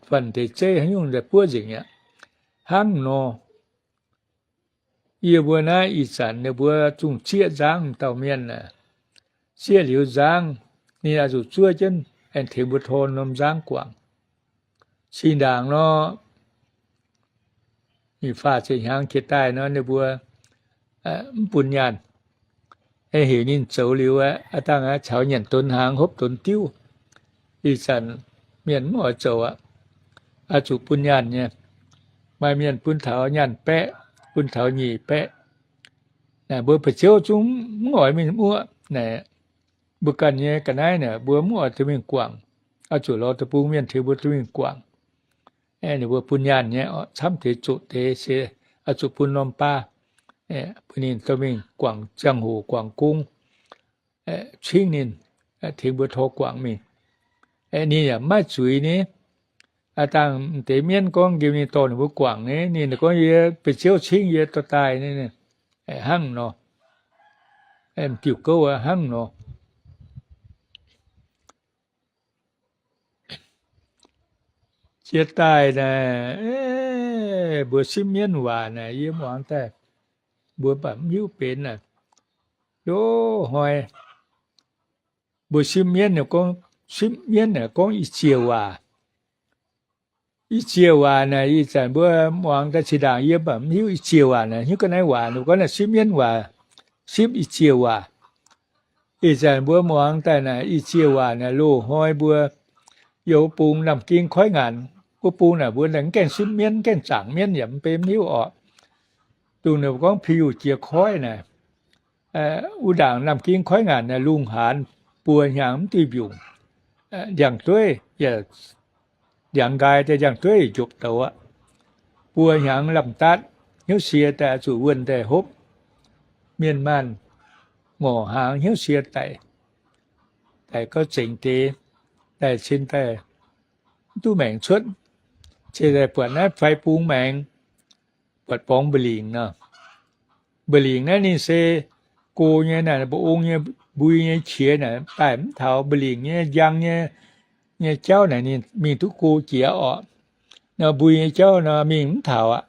fatv deix zeiv haaix nyungc daaih buov nzengc aqv. Hnangv nor, yie mbuo naaiv ih zanc ninh mbuo zungh zieqv nzangv dauh mienh aac, zieqv liuz nzangv, ninh oix zuqc zuov jienv aengx tengx mbuo tor norm nzangv guangc. Cing ndaangc nor, ih faah ziepc hnyangx jiex daaih nor ninh mbuo mv bun nyaanh. Heuc ninh zoux liuz aqv, aav dangh caux nyanc donx hnaangx hopv donx diuv. Ih zanc mienh mv oix zoux aqv, oix zuqc bun nyaanh nyei. Maaih mienh bun taux nyaanh baeqv, bun taux nyic baeqv. Naaic mbuo ba'ziouv zungv mv oix mingh muoqv naaic. Mbuo ganh nyei ga'naaiv naaic mbuo mv oix duqv mingh guangc, oix zuqc lorz deic-bung mienh tengx mbuo duqv mingh guangc. Ninh mbuo bun nyaanh nyei, camv deix zoqc deix se oix zuqc bun norm baav, bun ninh dorh mingh guangc ziangh hoc guangc gong, cingv ninh, tengx mbuo tor guangc mingh. Ninh yaac maiv zuiz ni. Aav dangh deix mienv gorngv nqemh ninh dorh ninh mbuo guangc ni, ninh gorngv, yie ba'ziouv cingv yie dorh daaih ni. Hnangv nor, diuh gouv hnangv nor. Jiex daaih naaic, mbuo sipv mienv waac naaic yie muangx daaih, mbuo baac mv hiuv benx naaic. Loz-hnoi mbuo sipv mienv, sipv mienv naaic gorngv i ziex waac. I ziex waac naaic ih zanc mbuo muangx daaih zinh ndaangc yie mv baac mv hiuv i ziex waac naaic, hiuv ga'naaiv waac, ninh gorngv naaic sipv mienv waac, sipv i ziex waac. Ih zanc mbuo muangx daaih naaic i ziex waac naaic loz-hnoi mbuo yiem wuov bung Naamh Ging Koiv Ngaanc wuov bung naaic mbuo mv gaengh sipv mienv, mv gaengh zaangc mienv yaac mv benx mv hiuv orqc. Dongh ninh gorngv Piu Jiex Koiv naaic, wuov ndaangc Naamh Ging Koiv Ngaanc naaic lungh haanz buo hnyangx mv duih mbiungc, ndiangx-dueiv, ndiangx-nqaai daaih ndiangx-dueiv njopc douz aqv. Buo hnyangx lamh daatv hnyouv sie daaih oix zuqc wuonh daaih hopv. Mienh maanh ngorc hnaangx hnyouv sie daic, daic gauh zengc deix, daic cin daaih mv duqv maengc cuotv, cin daaih buatc naaiv fai bung maengx, buatc borngz mba'lingc nor. Mba'lingc naaiv ninh se go nyei naaic, mba'ong nyei, mbui nyei qiex naaic daaih mv taux mba'lingc nyei njang nyei, nyei jauv naaic ninh mingh duqv go jiex orqc. Nor mbui nyei jauv nor mingh mv taux aqv.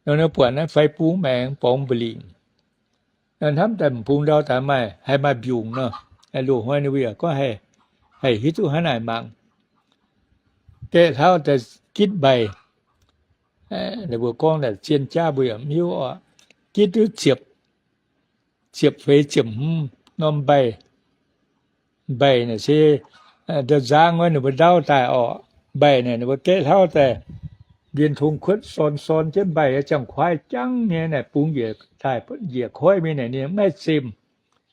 Nor buatc naaiv fai bung maengx borngz mba'lingc. Hnamv daaih m'bung ndau daaih maaih, haih maaih mbiungc nor. Loz-hnoi ninh mbuo yaac gorngv haih hiuv duqv hnangv naaic mangc. Gaeqv hlauv daaih gitv mbaih. Ninh mbuo gorngv daaih zien jaav mbuo yaac mv hiuv orqc. Gitv duqv ziepc, ziepc feix ziepc hmz norm mbaih. Mbaih naaic se nzangv wuov ninh mbuo ndauv daaih orqc. Mbaih naaic ninh mbuo gaeqv hlauv daaih, mbienx tong kuotv sorn sorn jienv mbaih, ziangh kuaaiv jangv nyei naaic bungx njiec daaih, njiec koiv mingh naaic ninh mv haih zemh,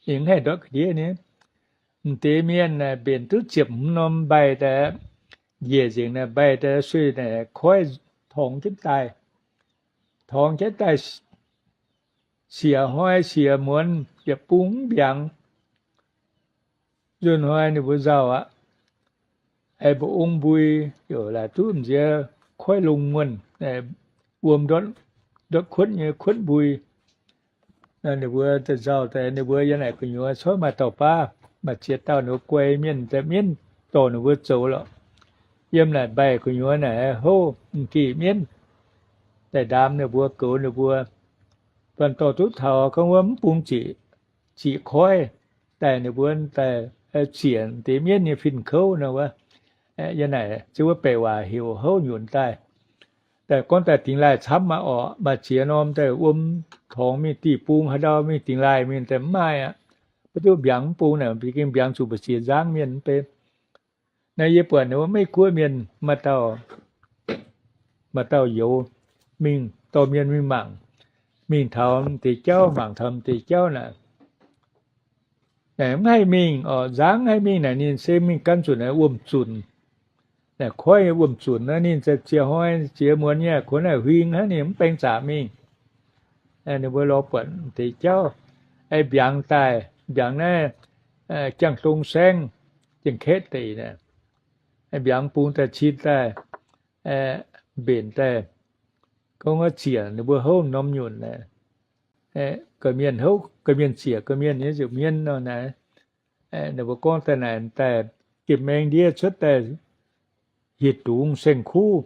ninh mv haih ndortv ga'ndiev nyei. M'deix mienh naaic mbenc duqv ziepc hmz norm mbaih daaih, njiec nzengc naaic mbaih daaih sueih naaic koiv torngx jienv daaih, torngx jienv daaih siec hnoi siec muonz yietc bung mv mbiaangx. Nzunc hnoi ninh mbuo nzauh aqv. Aengx mba'ong mbui yaac laaic duqv m'nziex koiv longh muonh, wuom ndortv kuotv nyei kuotv mbui. Ninh mbuo nzauh daaih ninh mbuo yiem naaic gu'nyuoz corc maaih dauh baav, maaih ziex dauh ninh mbuo guai mienh daaih mienv dorh ninh mbuo zoux lorqc. Yiem naaic mbaih gu'nyuoz naaic houv m'gih mienv daaih ndaam ninh mbuo, goux ninh mbuo. Baac dorh duqv taux gorngv wuov mv bung ziec, ziec koiv daaih ninh mbuo daaih ziec deix mienv nyei fin-kouv nor wuov. Yiem naaic se wuov baeqc waac heuc houv nyunc daaih. Daaih gorngv daaih dingx laaih camv aqv orqc. Maaih ziex norm daaih wuom torngx mingh dih bung haaix ndau mingh dingx laaih mingh daaih mv maaih aqv. Mv duqv mbiaangx mv bung naaic, mbiaangx zuqc mbu'ziex nzangv mienh mv bei. Naaiv yie buatc ninh mbuo Meiv Guoqv mienh maaih dauh, maaih dauh youz mingh, dorh mienh mingh mangc, mingh taux m'deix jauv, mangc taux m'deix jauv naaic, naaic mv haih mingh orqc, nzangv mv haih mingh naaic, ninh se mingh gan zunc naaic wuom-zunc. Naaic koiv wuom-zunc naaiv ninh ziex hnoi ziex muonz nyei, kuonx naaic huing hnangv, ninh mv baeng zaqc mingh. Ninh mbuo lorz buatc m'deix jauv, mbiaangx daaih, mbiaangx naaiv Jangx-Dong Saengv, Jang-Kaeqv deic naaic, mbiaangx bung daaih cin daaih, mbenc daaih, gorngv wuov ziec ninh mbuo houv norm nyunc naaic, ga'mienh houv, ga'mienh ziec ga'mienh nyei nza'hmien nor naaic. Ninh mbuo gorngv daaih naaic daaih, gem maeng ndiev cuotv daaih hieh dungz saeng-kuv,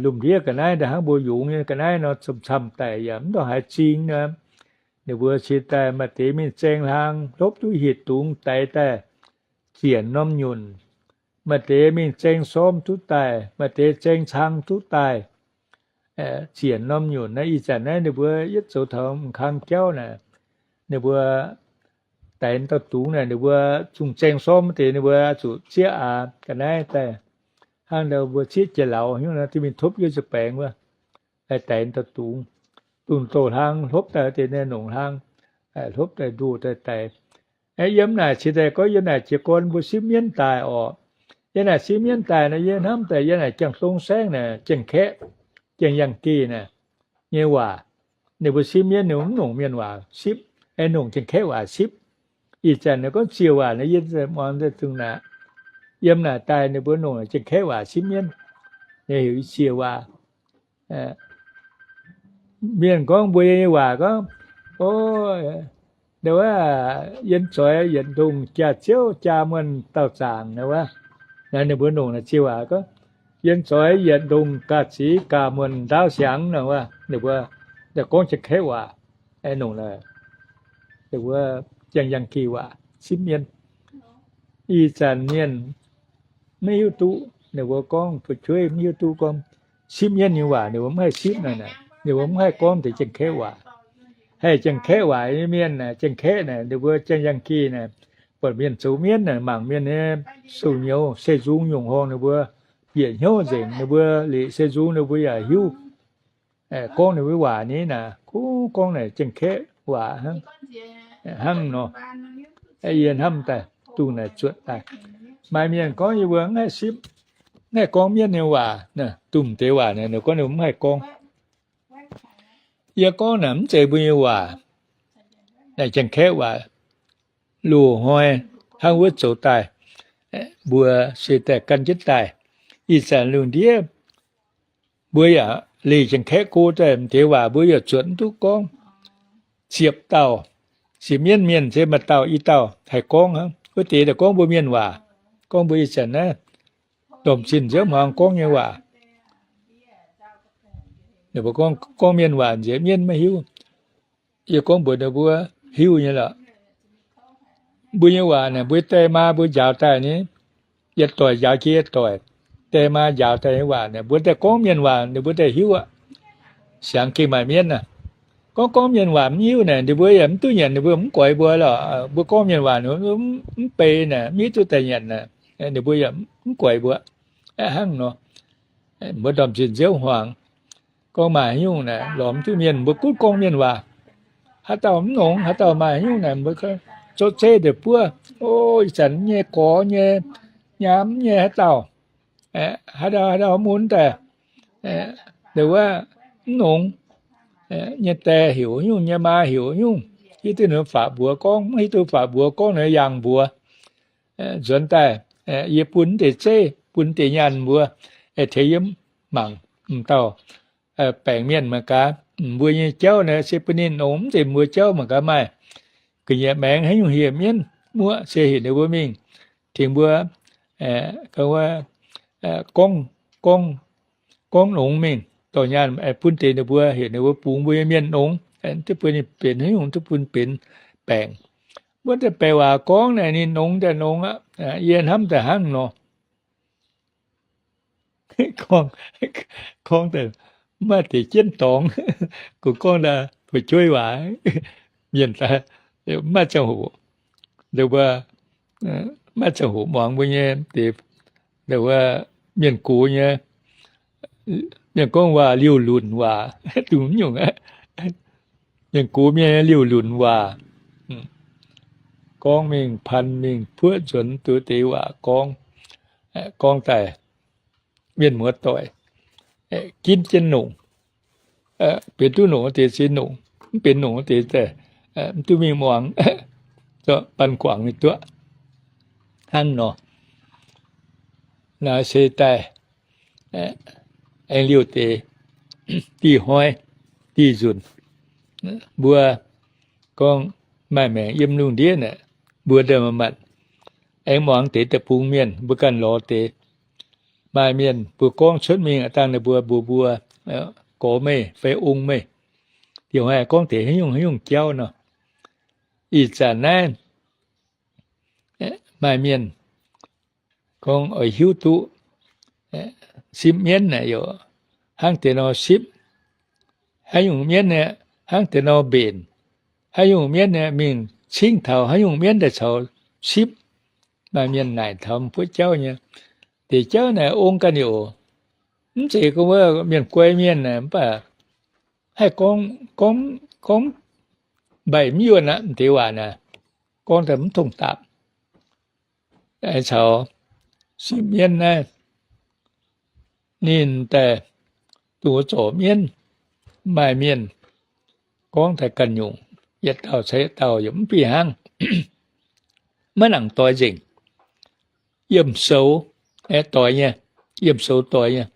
lomh ndiev ga'naaiv daaih hnangv mbuo yungz nyei ga'naaiv nor, camv-camv daic yaac mv ndongc haaix zing nor. Ninh mbuo cin daaih maaih deix mingh zaeng hlang hlopv duqv hieh dungz daix daaih ziec norm nyunc, maaih deix mingh zaeng sorm duqv daaih, maaih deix zaeng cang duqv daaih, ziec norm nyunc naaiv. Ih zanc naaiv ninh mbuo yietv zoux taux m'kang jauv naaic, ninh mbuo daix dauh dungz naaic, ninh mbuo zungh zaeng sorm deix ninh mbuo zuqc zieqv aax ga'naaiv daaih, hnangv ndau mbuo zieqv jiex lauz hnyouv nor, duqv mingh topv yie zuqc baengx wuov, daix dauh dungz, dungz doh hlang hlopv daaih deix naaiv nongc hlang, hlopv daaih ndoh daaih daix. Yiem naaic cingx daaih gorngv yiem naaic jiez gorn mbuo sipv mienv daaih orqc. Yiem naaic sipv mienv daaih nor, yie hnamv daaih yiem naaic Jangx-Dong Saengv naaic, Jang-Kaeqv, Jang-Yangh Geh naaic nyei waac. Ninh mbuo sipv mienv ninh mbuo mv nongc mienh waac sipv, aengx nongc Jang-Kaeqv waac sipv. Ih zanc ninh gorngv ziex waac nor, yie muangx daaih dungx naaic. Yiem naaic daaih ninh mbuo nongc Jang-Kaeqv waac sipv mienv, heuc i ziex waac. Mienh gorngv mbuo nyei waac gorngv, o, wuov, yien zoix yietc ndongh jaax-ziouv jaa muonh dauh zaangc nor wuov. Naaiv ninh mbuo nongc naaic ziex waac gorngv, yien zoix yietc ndongh ga'ziex ga'muonh ndaauv siangx nor wuov. Ninh mbuo gorngv Jang-Kaeqv waac, nongc naaic, ninh mbuo Janx-Yaangh Gih waac, sipv mienv. Ih zanc mienh maiv hiuv duqv, ninh mbuo gorngv fu'jueiv maiv hiuv duqv gorngv sipv mienv nyei waac, ninh mbuo mv haih sipv naaic, ninh mbuo mv haih gorngv deix Janx-Kaeqv waac. Haih Janx-Kaeqv waac nyei mienh naaic, Janx-Kaeqv naaic, ninh mbuo Janx-Yaangh Gih naaic, buatc mienh zoux mienv naaic, mangc mienh nyei sou-nyouz, se nzung nyungc horngh ninh mbuo bieqc hnyouv nzengc, ninh mbuo liqc se nzung ninh mbuo yaac hiuv. Gorngv ninh mbuo waac ni naaic, gorngv naaic Janx-Kaeqv waac hnangv nor. Yie hnamv daaih dongh naaic zuotc daaih, maaih mienh gorngv yie mbuo mv haih sipv, mv haih gorngv mienv nyei waac, dongh deix waac naaic, ninh gorngv ninh mbuo mv haih gorngv. Yie gorngv naaic mv zeiz mbuo nyei waac, naaic Janx-Kaeqv waac. Loz-hnoi hnangv wuov zoux daaih, mbuo se daaih gan jienv daaih. Ih zanc lungh ndiev mbuo yaac leih Janx-Kaeqv go daaih, m'deix waac mbuo yaac zuotc mv duqv gorngv. Ziepc dauh, ziepc mienv mienh se maaih dauh i dauh haih gorngv hnangv. Wuov deix daaih gorngv mbuo mienh waac, gorngv mbuo ih zanc naaiv ndorm-zinh nziouv hmuangx gorngv nyei waac. Ninh mbuo gorngv, gorngv mienh waac nziex mienv maiv hiuv. Yie gorngv mbuox ninh mbuo hiuv nyei lorqc. Mbuo nyei waac naaic, mbuo die maa mbuo njaaux daaih ni, yietc doic njaaux jiex yietc doic. Die maa njaaux daaih nyei waac naaic, mbuo daaih gorngv mienh waac ninh mbuo daaih hiuv aqv. Siangx gengh maaih mienv aac, gorngv, gorngv mienh waac mv hiuv naaic, ninh mbuo yaac mv duqv nyanc, ninh mbuo mv guaix mbuo lorqc. Mbuo gorngv mienh waac ninh mbuo mv bei naaic, mv hiuv duqv daaih nyanc naaic, ninh mbuo yaac mv guaix mbuo. Hnangv nor, mbuo ndorm-zinh nziouv hmuangx gorngv maaih haaix nyungc naaic, lorz mv duqv mienh, mbuo gunv gorngv mienh waac. Haaix dauh mv nongx, haaix dauh maaih haaix nyungc naaic, mbuo zorqv zeiv deix buov, o, ih zanc nyei gorx nyei, nyaam nyei haaix dauh, haaix dauh, haaix dauh mun daaih, wuov, mv nongx, nyei die heuc nyungc, nyei maa heuc nyungc, hiuv duqv ninh faatv mbuox gorngv, mv hiuv duqv faatv mbuox gorngv, ninh yangh mbuox. Nzuonx daaih, yie bun deix zeiv, bun deix nyaanh mbuo, tengx yie mangc m'dauh baengc mienh mangc gaax, mbuo nyei jauv naaic se bun ninh nongx, mv zeiz mbuo jauv mangc gaax maaih ga'nyiec maengx haaix nyungc hieh mienv muoqv se heuc ninh mbuo mingh tengx mbuo gorngv, gorngv, gorngv nongx mingh dorh nyaanh bun deix ninh mbuo, heuc ninh mbuo bungx mbuo nyei mienh nongx, duqv bun ninh benx haaix nyungc, duqv bun benx baengc. Mbuo daaih baeqc waac gorngv naaic ninh nongx daaih nongx aqv. Yie hnamv daaih hnangv nor. Gorngv, gorngv daaih maaih deix jienv dorngx, gorngv, gorngv daaih fu'jueiv waac, mienh daaih maiv ziangh hoc, mbuo maiv ziangh hoc muangx mbuo nyei deix, wuov, mienh gox nyei, mienh gorngv waac liuh lunc waac, dongh nyungc aqv. Mienh gox mienh liuh lunc waac, gorngv mingh pan mingh puoqv nzuonx duqv deix waac gorngv, gorngv daaih mienh muoz doic ginv jienv nongc. Benx duqv nongc wuov deix se nongc, mv benx nongc wuov deix daaih mv duqv mingh muangx, zorqv ban guangc mingh duqv. Hnangv nor, naaiv se daaih aengx liouh deix, diuh hnoi, diuh nzunc, mbuo gorngv maaih maengc yiem lungh ndiev naaic, mbuo daaih manc-manc aengx muangx deix deic-bung mienh, mbuo ganh lorz deix. Maaih mienh mbuo gorngv cuotv mingh aqv, dangh ninh mbuo mbuox mbuo, gorx meih fai ong meih, diuh hnoi gorngv deix haaix nyungc haaix nyungc jauv nor. Ih zanc naaiv maaih mienh gorngv oix hiuv duqv sipv mienv naaic, hnangv deix nor sipv, haaix nyungc mienv aeqv, hnangv deix nor mbenc, haaix nyungc mienv aeqv, mingh cingv taux haaix nyungc mienv daaih caux sipv. Maaih mienh naaic taux mbuo jauv nyei, deix jauv naaic ong ganh youc, mv zeiz gorngv wuov mienh guai mienh naaic, mv baac haih gorngv, gorngv, gorngv mbaih mv yuonh aqv. M'deix waac naaic gorngv daaih mv tongh dapc. Caux sipv mienv naaiv, ninh daaih dongh wuov zorc mienv, maaih mienh gorngv daaih ganh nyungc, yietc dauh caux yietc dauh yaac mv fih hnangv, maiv nangc doix nzengc. Yiem soux doix nyei, yiem soux doix nyei,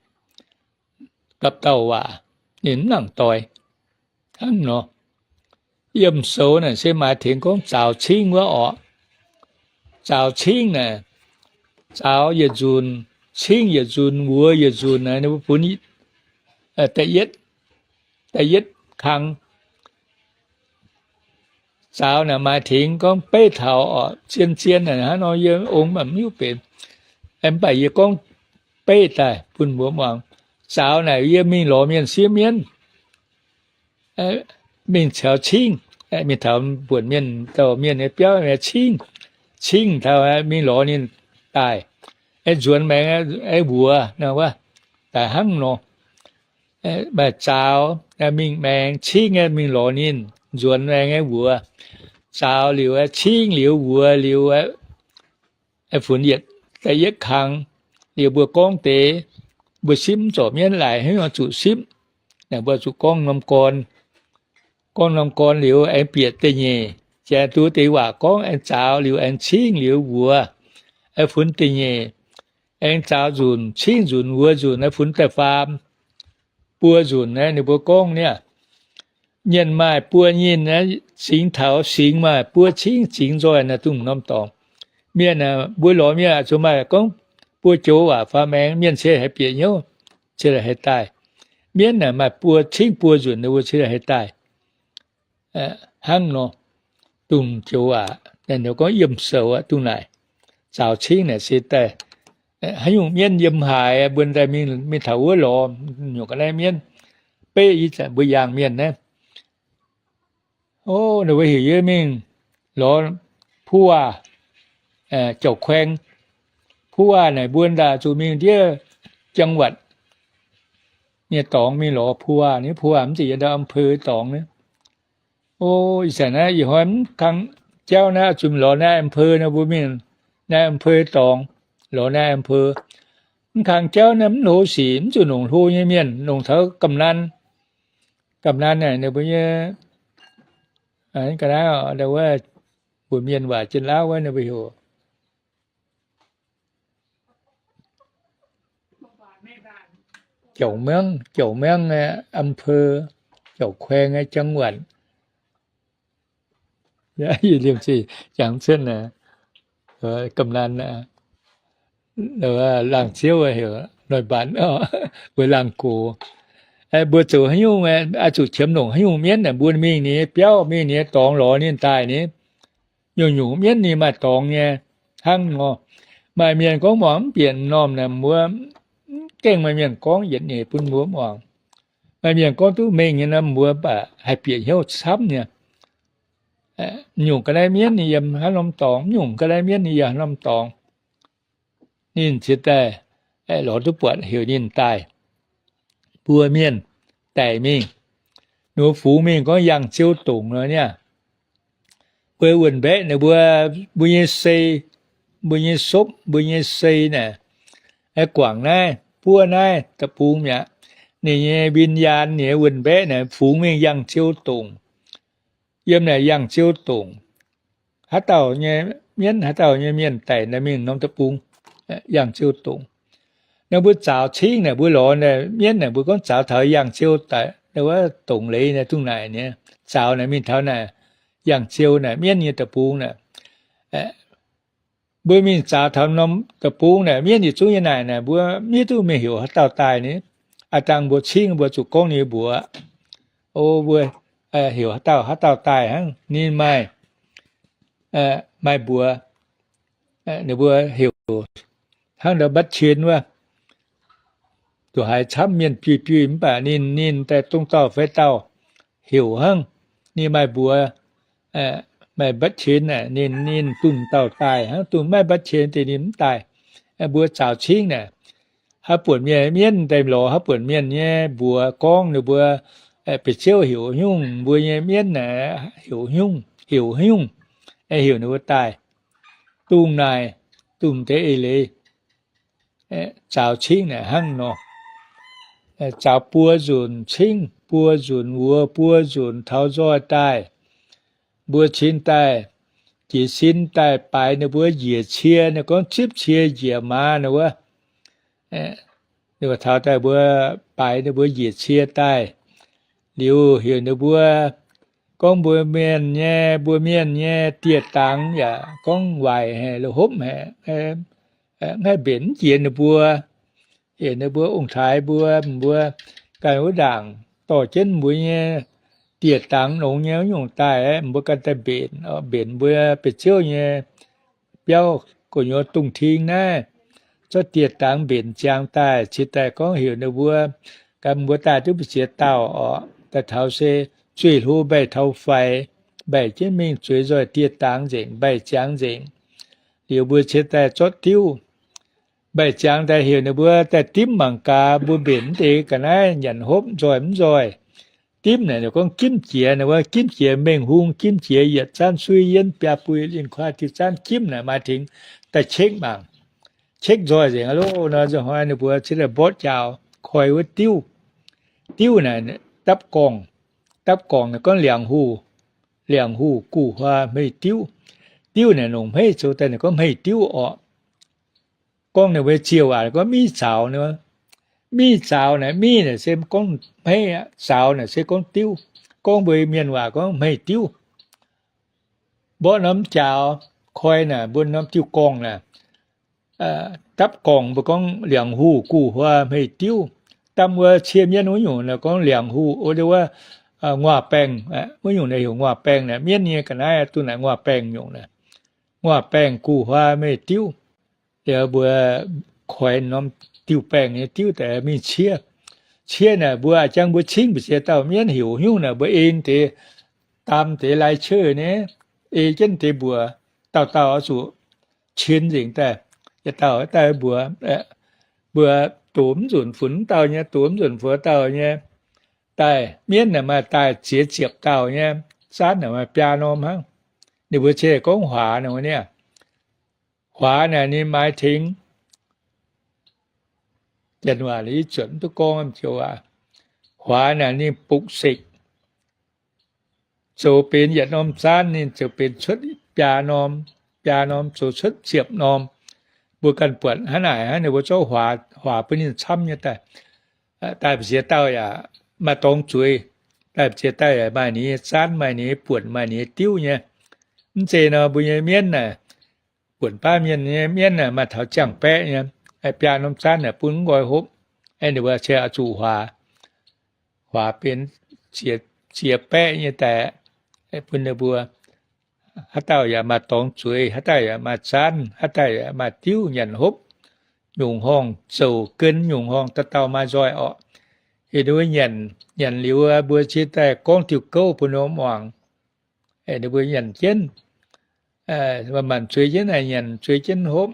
gapv dauh waac ninh mv nangc doix hnangv nor. Yiem soux naaic se maaih tengx gorngv zaaux cingv wuov orqc. Zaaux cingv naaic, zaaux yietc nzunc, cingv yietc nzunc, wuoz yietc nzunc naaic, ninh mbuo bun da'yietv, da'yietv kang, Zaaux naaic maaih tengx gorngv beiv taux oc, zien-zien naaic hnangv nor yie ong mv hiuv benx. Mv baac yie gorngv beiv daaih bun mbuo muangx. Zaaux naaic yie mingh lorz mienh siev mienv, mingh caux cingv, mingh taux buonc mienh, dauh mienh nyei biauv cingv, cingv taux mingh lorz ninh daaih, nzuonx maengx wuoz nor wuov, daaih hnangv nor. Maaih zaaux mingh maengx, cingv mingh lorz ninh, nzuonx maengx wuoz. Zaaux liuz, cingv liuz, wuoz liuz, funx yietc daaih yietv kangx. Liuz mbuo gorngv deix, mbuo sipv mv zorc mienv laaix haaix nyungc zuqc sipv. Naaic mbuo zuqc gorngv norm gorn. Gorngv norm gorn liuz aengx bieqc da'nyeic, janx duqv deix waac gorngv aengx zaaux liuz aengx cingv liuz wuoz, funx da'nyeic, aengx zaaux nzunc, cingv nzunc, wuoz nzunc, funx da'faam, buo nzunc. Ninh mbuo gorngv niaa, mienh maaih buo nyinh, singx taux singx maaih buo cingv singx nzoih naaic dongh norm dorngx. Mienh mbuo lorz mienh zuqc maaih gorngv buo joux waac faaux maengx, mienh cingx haih bieqc hnyouv, cingx haih daaih. Mienv naaic maaih buo cingv buo nzunc ninh mbuo cingx haih daaih. Hnangv nor, dongh joux waac, ninh gorngv yiem soux aqv dongh naaic. Zaaux cingv naaic se daaih haaix nyungc mienv yiem haaix, mbuo daaih mingh taux wuov lorz nyungc ga'naaiv mienv, beiv ih zanc mbuo yangh mienh naaiv. O, ninh mbuo heuc yie mingh lorz ผู้ว่า, เจ้าแขวง. ผู้ว่า naaic mbuo ndaah zuqc mingh ndiev จังหวัด nyei dorngx mingh lorz ผู้ว่า ni, ผู้ว่า mv zeiz yiem ndau อำเภอ dorngx ni. O, ih zanc naaiv ih hnoi mv kang jauv naaiv zuqc lorz naaiv อำเภอ nor, mbuo mingh naaiv อำเภอ dorngx, lorz naaiv อำเภอ. Mv kang jauv naaiv mv hlo sic, mv zuqc longc hlo nyei mienh, longc taux กำนัน. กำนัน naaic ninh mbuo nyei, ga'naaiv wuov, mbuox mienh waac jienv Laauv wuov ninh mbuo heuc เจ้าเมือง, เจ้าเมือง อำเภอ, เจ้าแขวง จังหวัด. Yie liemh zeih jangx cuotv naaic, กำนัน laangh ziouv heuc หน่วยบัตร weic laangh gox. Mbuo zoux haaix nyungc, oix zuqc qiemx longc haaix nyungc mienv naaic, mbuo mingh ninh nyei biauv, mingh ninh nyei dorngx lorz ninh daaih ni. Nyungc-nyungc mienv ninh maaih dorngx nyei. Hnangv nor, maaih mienh gorngv muangx mv bieqc m'normh naaic, mbuo mv gaengh maaih mienh gorngv yietc nyeic bun mbuo muangx. Maaih mienh gorngv duqv mengh nyei nor, mbuo baac haih bieqc hnyouv camv nyei. Nyungc ga'naaiv mienv ninh yiem haaix norm dorngx, nyungc ga'naaiv mienv ninh yiem haaix norm dorngx. Ninh cingx daaih lorz duqv buatc heuc ninh daaih. Mbuo mienh daic mingh, ninh mbuo fungx mingh gorngv yangh ziou dongc nor niaa. Mbuo wuonh mbaeqv ninh mbuo, mbuo nyei sei, mbuo nyei sopv, mbuo nyei sei naaic, guangc naaiv, buov naaiv deic-bung mi'aqv. Ninh nyei วิญญาณ ninh nyei wuonh mbaeqv naaic fungx mingh yangh ziou dongc. Yiem naaic yangh ziou dongc, haaix dauh nyei mienv, haaix dauh nyei mienh daic naaic mingh norm deic-bung yangh ziou dongc. Naaiv mbuo zaaux cingv naaic, mbuo lorz naaic mienv naaic, mbuo gorngv zaaux taux yangh ziou daic, wuov dongc leiz naaic dongh naaic nyei. Zaaux naaic mingh taux naaic yangh ziou naaic mienv nyei deic-bung naaic. Mbuo mingh zaaux taux norm deic-bung naaic mienv yietc zungv nyei naaic naaic, mbuo mv hiuv duqv mingh heuc haaix dauh daaih ni. Aav dangh mbuo cingv mbuo zuqc gorngv ninh mbuox, o, mbuo heuc haaix dauh haaix dauh daaih hnangv. Ninh maaih, maaih mbuox, ninh mbuo heuc hnangv ndau บัตรเชิญ wuov. Duqv haiz camv mienh biui-biui mv baac ninh, ninh daaih dongh dauh fai dauh heuc hnangv. Ninh maaih mbuox, maaih บัตรเชิญ naaic, ninh, ninh dunh dauh daaih hnangv. Dunh maiv บัตรเชิญ deix ninh mv daaih. Mbuo zaaux cingv naaic, haaix buonc mienh, mienv daaih lorz haaix buonc mienh nyei mbuox gorngv ninh mbuo, ba'ziouv heuc nyungc, mbuo nyei mienv naaic heuc nyungc, heuc nyungc, heuc ninh mbuo daaih. Dongh naaic, dongh deix eix leiz zaaux cingv naaic hnangv nor. Zaaux buo nzunc cingv, buo nzunc wuoz, buo nzunc taux nzoih daaih. Mbuo cingx daaih, jiez sin daaih baaix ninh mbuo njiec cie, ninh gorngv zipv cie njiec maaz ninh wuov. Ninh mbuo taux daaih mbuo baaix ninh mbuo njiec cie daaih. Liuz heuc ninh mbuo gorngv mbuo mienh nyei, mbuo mienh nyei dieh dangx yaac gorngv waaic haic, la'hopv haic, mv haih mbenc mv jiex ninh mbuo. Heuc ninh mbuo ong-taaix mbuo, mbuo ganh wuov ndaangc dorh jienv mbuo nyei dieh dangx longx nyei wuov nyungc daaih, mbuo ganh daaih mbenc, mbenc mbuo ba'ziouv nyei biauv gu'nyuoz dungh ting naaiv, zorqv dieh dangx mbenc ziangx daaih, cingx daaih gorngv heuc ninh mbuo, ganh mbuo daaih duqv mbu'ziex dauh orqc, daaih taux se zueih hlo mbaih taux faix, mbaih jienv mingh zueiz nzoih dieh dangx nzengc, mbaih ziangx nzengc. Liuz mbuo cingx daaih zorqv diuv mbaih ziangx daaih heuc ninh mbuo daaih dimv mangc gaax mbuo mbenc mv deix ga'naaiv nyanc hopv nzoih mv nzoih. Dimv naaic ninh gorngv jimv jiex, ninh gorngv jimv jiex mengh hung, jimv jiex yietc zaanv suiv yienv biaa bui linh kuaaiv diuh zaanv jimv naaic maaih tengx daaih qekv mangc. Qekv nzoih nzengc aqv loh nor, nzunc hnoi ninh mbuo cingx daaih mborqv njaaux koi wuov diuv. Diuv naaic dapv gorngv, dapv gorngv naaic gorngv liangx-huh, liangx-huh guh huaa hmeiv diuv. Diuv naaic longc hmeiv zoux daaih ninh gorngv hmeiv diuv orqc. Gorngv ninh mbuo ziex waac gorngv miv zaaux nor. Miv zaaux naaic, miv naaic se gorngv hmeiv aqv, zaaux naaic se gorngv diuv. Gorngv mbuo mienh waac gorngv hmeiv diuv. Mborqv norm njaaux koi naaic, mbuo norm diuh gorngv naaic, dapv gorngv mbuo gorngv liangx-huh guh huaa hmeiv diuv. Dangh wuov cie mienv wuov nyungc naaic gorngv liangx-huh, wuov, wuov, nguaaz-baengh, wuov nyungc naaic heuc nguaaz-baengh naaic, mienv nyei ga'naaiv duqv naaic nguaaz-baengh nyungc naaic. Nguaaz-baengh guh huaa hmeiv diuv. Liuz mbuo koi norm diuh baengh nyei diuv daaih mingh ciev. Ciev naaic mbuo a'jang mbuo cingv mbu'ziex dauh mienv heuc nyungc naaic mbuo ei deix, daam deix lai ceuv nyei, ei jienv deix mbuox, dauh dauh oix zuqc qien nzengc daaih. Yietc dauh daaih mbuox, mbuo dox mv nzunc funx mv dauh nyei, dox mv nzunc funx dauh nyei. Daaih mienv naaic maaih daaih ziex ziepc dauh nyei, zaanv naaic maaih biaa norm hnangv. Ninh mbuo cingx gorngv huaax nor niaa. Huaax naaic ninh maaih tengx, janx waac i zuotc mv duqv gorngv joux aac. Huaax naaic ninh bukc sekc, zoux benx yietc norm zaanv ninh ziouc benx cuotv biaa norm, biaa norm zoux cuotv ziepc norm. Mbuo ganh buatc hnangv naaic hnangv, ninh mbuo zorqv huaax, huaax bun ninh camv nyei daaih. Daaih mbu'ziex dauh yaac maaih dorngx zueiz, daaih mbu'ziex dauh yaac maaih ninh nyei zaanv, maaih ninh nyei buonc, maaih ninh nyei diuv nyei. Mv zeiz nor mbuo nyei mienv naaic, buonc baav mienh nyei mienv naaic maaih taux ziangh baeqv nyei, biaa norm zaanv naaic bun mv nqoi hopv. Ninh mbuo cingx oix zuqc huaax, huaax benx ziex, ziex baeqv nyei daaih bun ninh mbuo. Haaix dauh yaac maaih dorngx zueiz, haaix dauh yaac maaih zaanv, haaix dauh yaac maaih diuv nyanc hopv. Nyungc horngh zouc gen, nyungc horngh dauh dauh maaih nzoih orqc. Ninh mbuo nyanc, nyanc liuz mbuo cingx daaih gorngv diuh gouv bun ninh muangx. Ninh mbuo nyanc jienv, manc-manc zueiz jienv naaic nyanc, zueiz jienv hopv.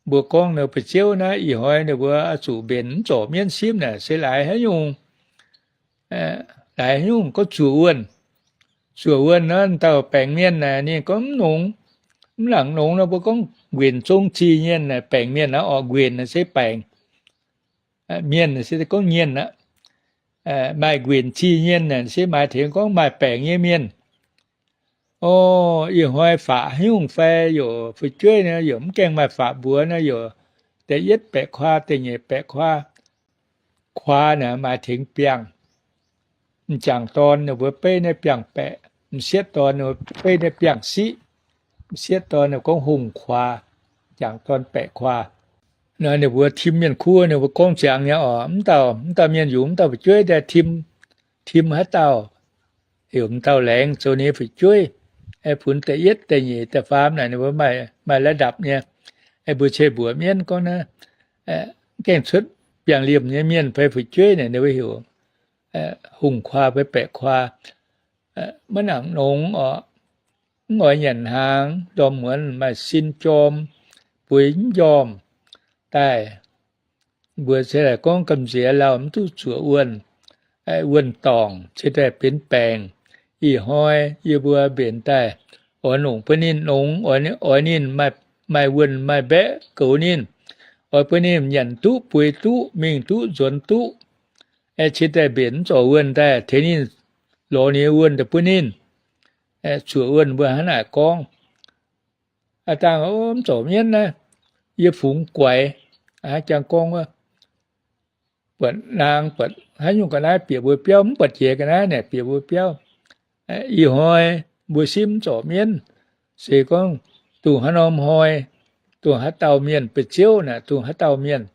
Mbuo gorngv ninh mbuo ziouv naaiv ih hnoi ninh mbuo oix zuqc mbenc mv zorc mienv simv naaic se laaix haaix nyungc, laaix haaix nyungc gorngv zuoqc wuonh. Zuoqc wuonh nor, dauh baengc mienh naaic ninh gorngv mv nongx, mv nangc nongx nor, mbuo gorngv nquenc zong zih nyienh naaic baengc mienh aqv orqc. Nquenc naaic se baengc, mienh naaic se gorngv nyienh aqv. Maaih nquenc zih nyienh naaic se maaih tengx gorngv maaih baengc nyei mienh. O, ih hnoi faqv haaix nyungc fai yaac fu'jueiv naaic, yaac mv gaengh maaih faqv mbuox naaic, yaac da'yietv baeqc kuaa, da'nyeic baeqc kuaa. Kuaa naaic maaih tengx biangh. M'jangc dorn ninh mbuo beiv naaiv biangh baeqc, m'sieqv dorn ninh mbuo beiv naaiv biangh siqv. M'sieqv dorn ninh gorngv hungh kuaa, m'jangc dorn baeqc kuaa. Naaiv ninh mbuo tim mienh kuv ninh mbuo gorngv ziangx nyei orqc, mv dauh, mv dauh mienh yungz, mv dauh fu'jueiv daaih tim, tim haaix dauh, heuc m'dauh laengz zoux ninh nyei fu'jueiv. Funx da'yietv da'nyeic da'faam naaic ninh mbuo maaih, maaih ระดับ nyei. Mbuo ceix mbuox mienv gorngv naaiv, mv gaengh cuotv biangh liemh nyei mienh fai fu'jueiv naaic ninh mbuo heuc hungh kuaa fai baeqc kuaa. Maiv nangc nongx orqc, mv oix nyanc hnaangx, ndorm muonz maaih sin jorm, bueix mv njormh daaih. Mbuo ceix daaih gorngv gamh nziex lauh mv duqv zuoqc wuonh, wuonh dorngc ceix daaih benx baengc. Ih hnoi yie mbuo mbenc daaih oix longc bun ninh nongx, oix ninh maaih wuonh maaih mbaeqv goux ninh, oix bun ninh nyanc duqv, bueix duqv, mingh duqv, nzuonx duqv. Ceix daaih mbenc mv zorc wuonh daaih tengx ninh lorz ninh nyei wuonh daaih bun ninh. Zuoqc wuonh mbuo hnangv naaic gorngv. Aa dangh mv zorc mienv naaiv, yie fungx guaix, jangx gorngv wuov, buatc naang, buatc haaix nyungc ga'naaiv bieqc mbuo biauv, mv buatc jiex ga'naaiv naaic bieqc mbuo biauv. Ih hnoi mbuo simv mv zorc mienv, se gorngv dongh haaix norm hnoi, dongh haaix dauh mienh, ba'ziouv naaic dongh haaix dauh mienh,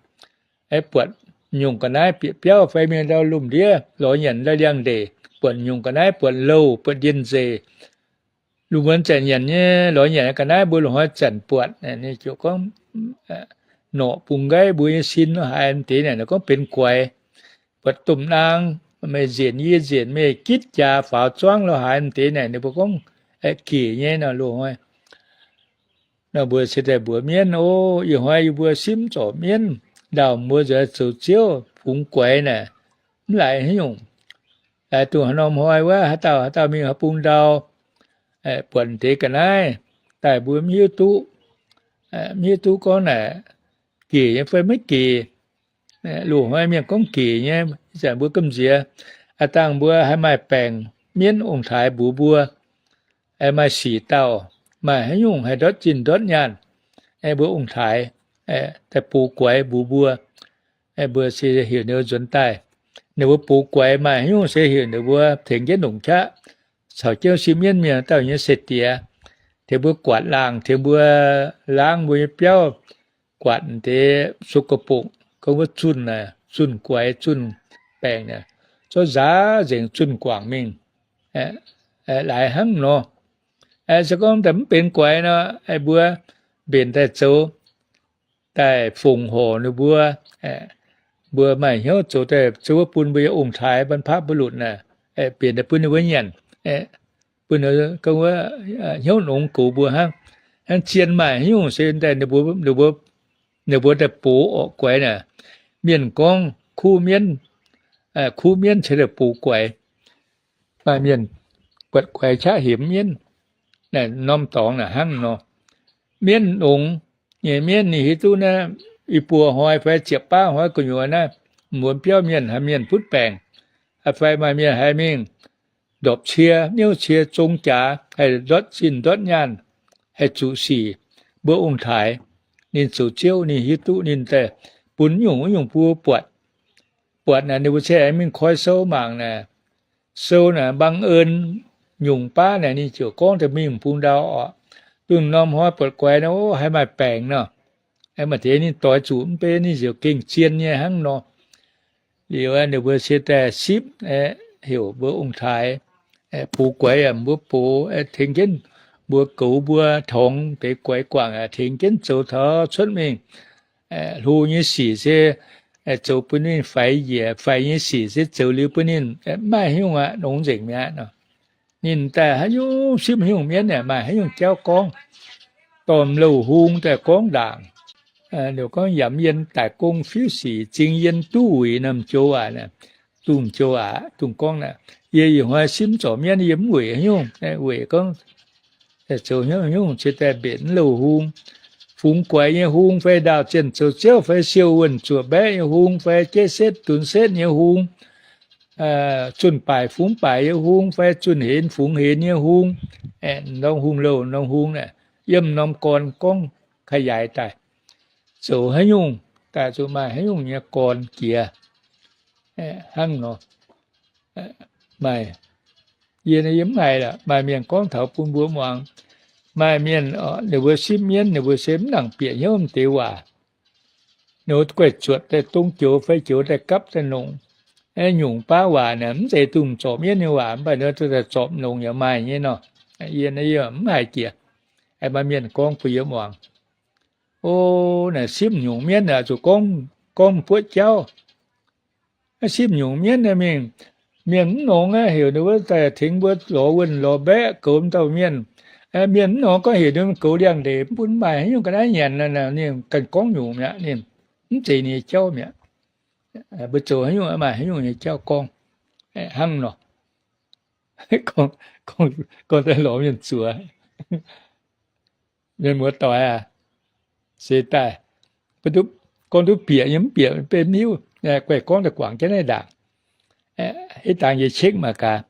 aengx buatc nyungc ga'naaiv bieqc biauv fai mingh ndau lomh ndiev lorz nyanc ndau liangx-ndeic, buatc nyungc ga'naaiv buatc louh buatc ndien-nzeic, lungh muonz zanc nyanc nyei lorz nyanc ga'naaiv mbuo loz hnoi zanc buatc. Ninh ziouc gorngv, norqc bungx nqaiv mbuo nyei sin haaix deix naaic, ninh gorngv benx guaix. Buatc domh naang, meih nzenc yie nzenc, meih gitv jaax faaux zuangv lo haaix deix naaic, ninh mbuo gorngv gec nyei nor loz hnoi. Nor mbuo se daaih mbuox mienv, O, ih hnoi yie mbuo simv zorc mienv, ndaauh mbuo nzuonx zoux ziouv fungx guaix naaic, mv laaix haaix nyungc. Laaix dongh haaix norm hnoi wuov, haaix dauh haaix dauh mingh haaix bung ndau, buatc deix ga'naaiv daaih mbuo mv hiuv duqv, mv hiuv duqv gorngv naaic gec nyei fai maiv gec. Loz hnoi mienh gorngv gec nyei, ih zanc mbuo gamh nziex, aav dangh mbuo haih maaih baengc mienv ong-taaix mbuox mbuo, maaih sic dauh, maaih haaix nyungc haih ndortv zinh ndortv nyaanh, mbuo ong-taaix daaih box guaix mbuox mbuo. Mbuo se heuc ninh mbuo nzuonx daaih. Ninh mbuo box guaix maaih haaix nyungc se heuc ninh mbuo tengx jienv longc qaqv caux jienv sipv mienv mienh dauh nyei seix diex, tengx mbuo guatc laangh, tengx mbuo laangv mbuo nyei biauv, guatc deix sukv-bokc, gorngv wuov zunh, zunh guaix, zunh baengc, zorqv nzaaux nzengc, zunh guangc mingh, laaix hnangv nor. Se gorngv daaih mv benx guaix nor, mbuo mbenc daaih zoux, daaih fongc horc ninh mbuo, mbuo maaih hnyouv zoux daaih zoux wuov bun mbuo nyei ong-taaix, บรรพบุรุษ naaic, mbenc daaih bun ninh mbuo nyanc, bun ninh mbuo hnyouv nongx goux mbuo hnangv. Hnangv zien maaih haaix nyungc se daaih ninh mbuo, ninh mbuo daaih box orqc guaix naaic. Mienh gorngv kuv mienv, kuv mienv cingx daaih box guaix. Maaih mienh buatc guaix qaqv hemx mienv, norm dorngx naaic hnangv nor. Mienv nongx nyei mienv ninh hiuv duqv naaiv, i buo hnoi fai ziepc baav hnoi gu'nyuoz naaiv, muonz biauv mienh haaix mienh butv baengc, fai maaih mienh haiz mingh ndorpc cie, niouv cie, zong jaax, haih ndortv zinh ndortv nyaanh, haih zuqc sic, mbuo ong-taaix, ninh zoux ziouv, ninh hiuv duqv, ninh daaih bun nyungc nyungc bun mbuo buatc. Buatc naaic ninh mbuo se aengx mingh koi sou mangc naaic. Sou naaic บังเอิญ nyungc baav naaic ninh ziouc gorngv daaih mingh bung ndau orqc. Dongh norm hnoi buatc guaix nor, o, haiz maaih baengc nor. Maaih deix ninh doix zuqc mv bei ninh ziouc gengh zien nyei hnangv nor. Liuz ninh mbuo se daaih sipv, heuc mbuo ong-taaix, box guaix yaac mbuo box, tengx jienv mbuo goux mbuo torngx deix guaix guangc, tengx jienv zoux taux cuotv mingh. Hlo nyei sic se zoux bun ninh faix njiec, faix nyei sic se zoux liuz bun ninh mv maaih haaix nyungc aqv, nongx nzengc mi'aqv nor. Ninh daaih haaix nyungc sipv haaix nyungc mienv yaac maaih haaix nyungc jauv gorngv. Dorh m'louh hung daaih gorngv ndaangc. Ninh gorngv, Yamc yien daic gong fiuv sic, zingx yien duqv wuic, naaiv m'joux aac, dungh m'joux aac, dungh gorngv naaic, yie ih hnoi simv zorc mienv yie mv weic haaix nyungc. Weic gorngv zoux haaix nyungc se daaih mbenc m'louh hung, fungx guaix nyei hung, fai ndaauh zienh zoux ziouv, fai siou wuonh zuoqc mbaeqv nyei hung, fai jeiv setv dunx setv nyei hung, zunh baaic fungx baaic nyei hung, fai zunh henx fungx henx nyei hung. Norm hung louh norm hung naaic, yiem norm gorn gorngv ขยาย daaih, zoux haaix nyungc daaih zuqc maaih haaix nyungc nyei gorn jiex hnangv nor. Maaih, yie, yie mv haiz lorqc. Maaih mienh gorngv taux bun mbuo muangx. Maaih mienh ninh mbuo sipv mienv, ninh mbuo se mv nangc bieqc hnyouv m'deix waac. Ninh mbuo guaih zuotc daaih dong joux fai joux daaih gapv daaih nongc. Nyungc baav waac naaic mv zeiz dongh zorc mienv nyei waac, mv baac ninh mbuo daaih zorpc nongc yaac maaih nyei nor. Yie, yie mv haiz jiex. Maaih mienh gorngv bun yie muangx. O, naaic sipv nyungc mienv naaic zuqc gorngv, gorngv buoqv jauv. Sipv nyungc mienv naaic mingh, mienh mv nongx aqv, heuc ninh mbuo daaih tengx mbuo lorz wuonh lorz mbaeqv goux m'dauh mienh. Mienh mv nongx gorngv heuc ninh mbuo goux liangx-ndeic, mv bun maaih haaix nyungc ga'naaiv nyanc, ninh ganh gorngv nyungc mi'aqv. Ninh mv zeiz ninh nyei jauv mi'aqv. Mbuo zoux haaix nyungc maaih haaix nyungc nyei jauv gorngv hnangv nor. Gorngv daaih lorz mienh zuoz. Mienh muoz-doic aac, se daaih gorngv duqv bieqc nyei mv bieqc beiv mv hiuv. Guaih gorngv daaih guangc jienv naaiv ndaangc. Hitv dangx yie check mangc gaax,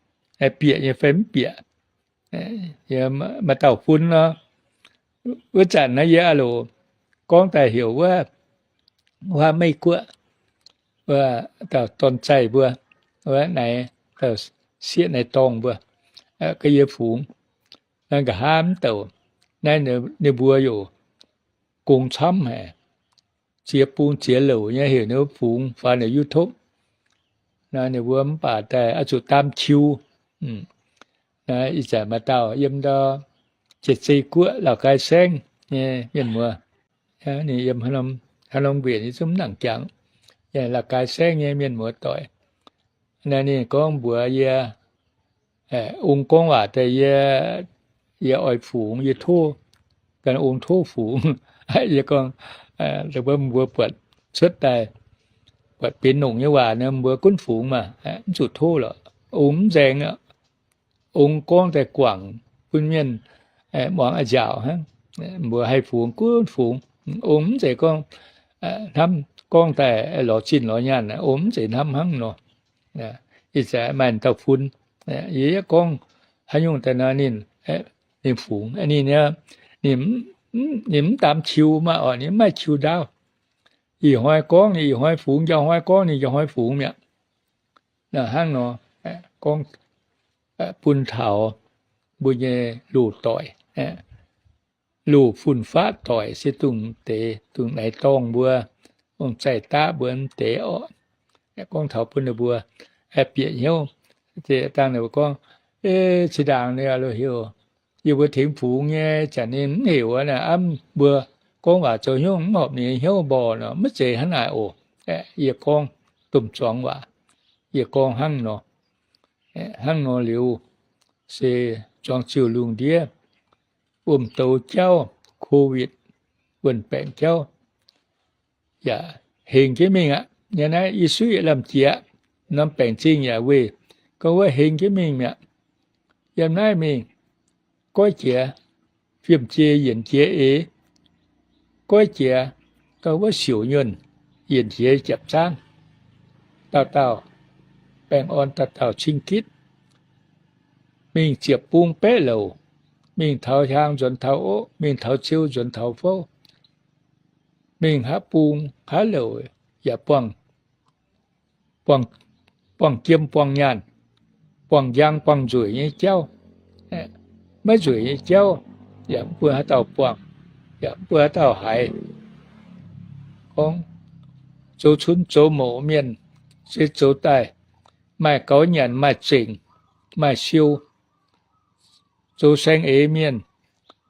bieqc nyei fai mv bieqc. Maaih dauh fun nor. Wuov zanc naaiv yie aa loc gorngv daaih heuc wuov, wuov Meiv Guoqv, wuov dauh dorn-zaih mbuo, wuov naaiv dauh sieqv naaiv dorngh mbuo, ga'yie fungx. Naaiv nqa'haav mv douc, naaiv ninh mbuo youc gong camv haic. ziex bung ziex louc nyei heuc ninh mbuo fungx faaux naaic YouTube. Naaiv ninh mbuo mv baac daaih oix zuqc daam qiu. Naaiv ih zanc maaih dauh yiem ndau Jiex Zei Guoqv Laauc Gai Saengv nyei mienh muoz. Ninh yiem haaix norm wienc yie zungv mv nangc jangx. Laauc Gai Saengv nyei mienh muoz doic. Naaiv ninh gorngv mbuox yie, ong gorngv waac daaih yie, yie oix fungx, yie tov, gan ong tov fungx. Yie gorngv, mbuo, mbuo buatc cuotv daaih, buatc benx nongc nyei waac nor, mbuo gunv fungx maah, mv zuqc tov lorqc. Ong mv nzaeng aqv. Ong gorngv daaih guangc bun mienh muangx a'nziaauc hnangv. Mbuo haih fungx gunv fungx. Ong mv zeiz gorngv hnamv gorngv daaih lorz zinh lorz nyaanh, ong mv zeiz hnamv hnangv nor. Ih zanc maaih dauh fun, yie yaac gorngv haaix nyungc daaih nor, ninh, ninh fungx, ninh, ninh mv daam qiu maah, orqc, ninh mv maaih qiu ndaauv. Ih hnoi gorngv ninh ih hnoi fungx, njang hnoi gorngv ninh njang hnoi fungx mi'aqv. Hnangv nor, gorngv bun taux mbuo nyei loz-doic, loz-fun-faqv doic se dongh deix, dongh naaiv dorngh mbuo, dongh zaih daqv mbuo deix orqc. Gorngv taux bun ninh mbuo bieqc hnyouv. Dangh ninh mbuo gorngv, zinh ndaangc ninh lo heuc yie mbuo tengx fungx nyei, zanc ninh mv heuc naaic, amv mbuo gorngv waac zoux hnyouv mv horpc ninh nyei hnyouv mborqc nor, maiv zeiz hnangv naaic oc. Yie gorngv domh zuangx waac, yie gorngv hnangv nor. Hnangv nor liuz, se zuangx ziouh lungh ndiev, wuom-douz jauv, COVID wuon-baengc jauv, yaac hengx jienv mingh aqv. Yiem naaiv i suiv lamh jiex, norm baengc zingh yaac weih, gorngv wuov hengx jienv mingh mi'aqv. Yiem naaiv mingh, goiv jiex fiem-jei yienc jiex eix, goiv jiex gorngv wuov siouc nyuonh yienc jiex japc zaangv, dauh dauh baengh orn, dauh dauh cing gitv. Mingh ziepc bung baeqv louc, mingh taux hiaang nzuonx taux oqv, mingh taux ziou nzuonx taux fouv, mingh haaix bung haaix louc yaac buangh jiem buangh nyaanh, buangh njang buangh nzueic nyei jauv. Maiv nzueic nyei jauv yaac mv bun haaix dauh buangh, yaac mv bun haaix dauh haiz. Gorngv zoux cunx zoux mouc mienh se zoux daaih maaih gaux nyanc, maaih zengc, maaih siou. Zoux saeng-eix mienh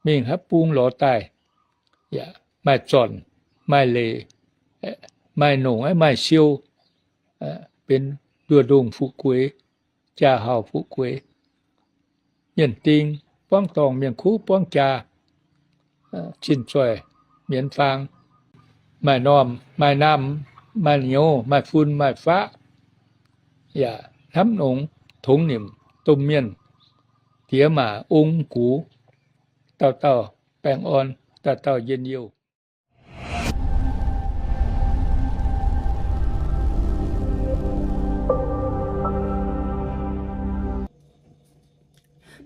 mingh haaix bung lorz daaih yaac maaih zornc, maaih leic, maaih nongc, maaih siou, benx nduoh ndongh fuqv gueix, jaa hauh fuqv gueix. Mienh ding buangv dorngh, mienh kuv buangv jaa, zinh zoih mienz faang, maaih normh maaih naamh, maaih nyouz maaih fun maaih faqv, yaac hnamv nongx tongx nimc domh mienh, diex maac ong gux, dauh dauh baengh orn, dauh dauh njien-youh.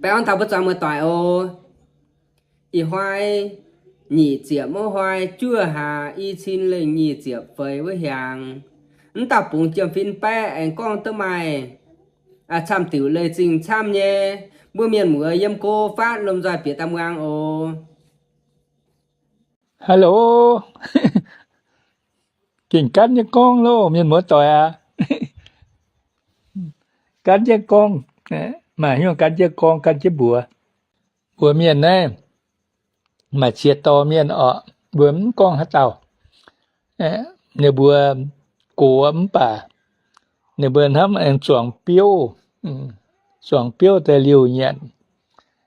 Baengh orn taux mbuo zuangx muoz-doic oc. Ih hnoi nyic ziepc mouv hnoi juov hlaax, i cin lengh nyic ziepc feix wuov hnyangx, mv dauh bungx jiem-fin baeqv aengx gorngv duqv maaih camv diuc leiz-zingh camv nyei mbuo mienh muoz yiem go fatv lomh nzoih bieqc daaih muangx oc. Hello. Gengh gan jienv gorngv loh, mienh muoz-doic aac. Gan jienv gorngv, maaih hnyouv gan jienv gorngv, gan jienv mbuox. Mbuo mienh naaiv maaih ziex dorh mienh orqc, mbuo mv gorngv haaix dauh. Ninh mbuo gox mv baac ninh mbuo hnamv aengx zuangx biouv, zuangx biouv daaih liouh nyanc,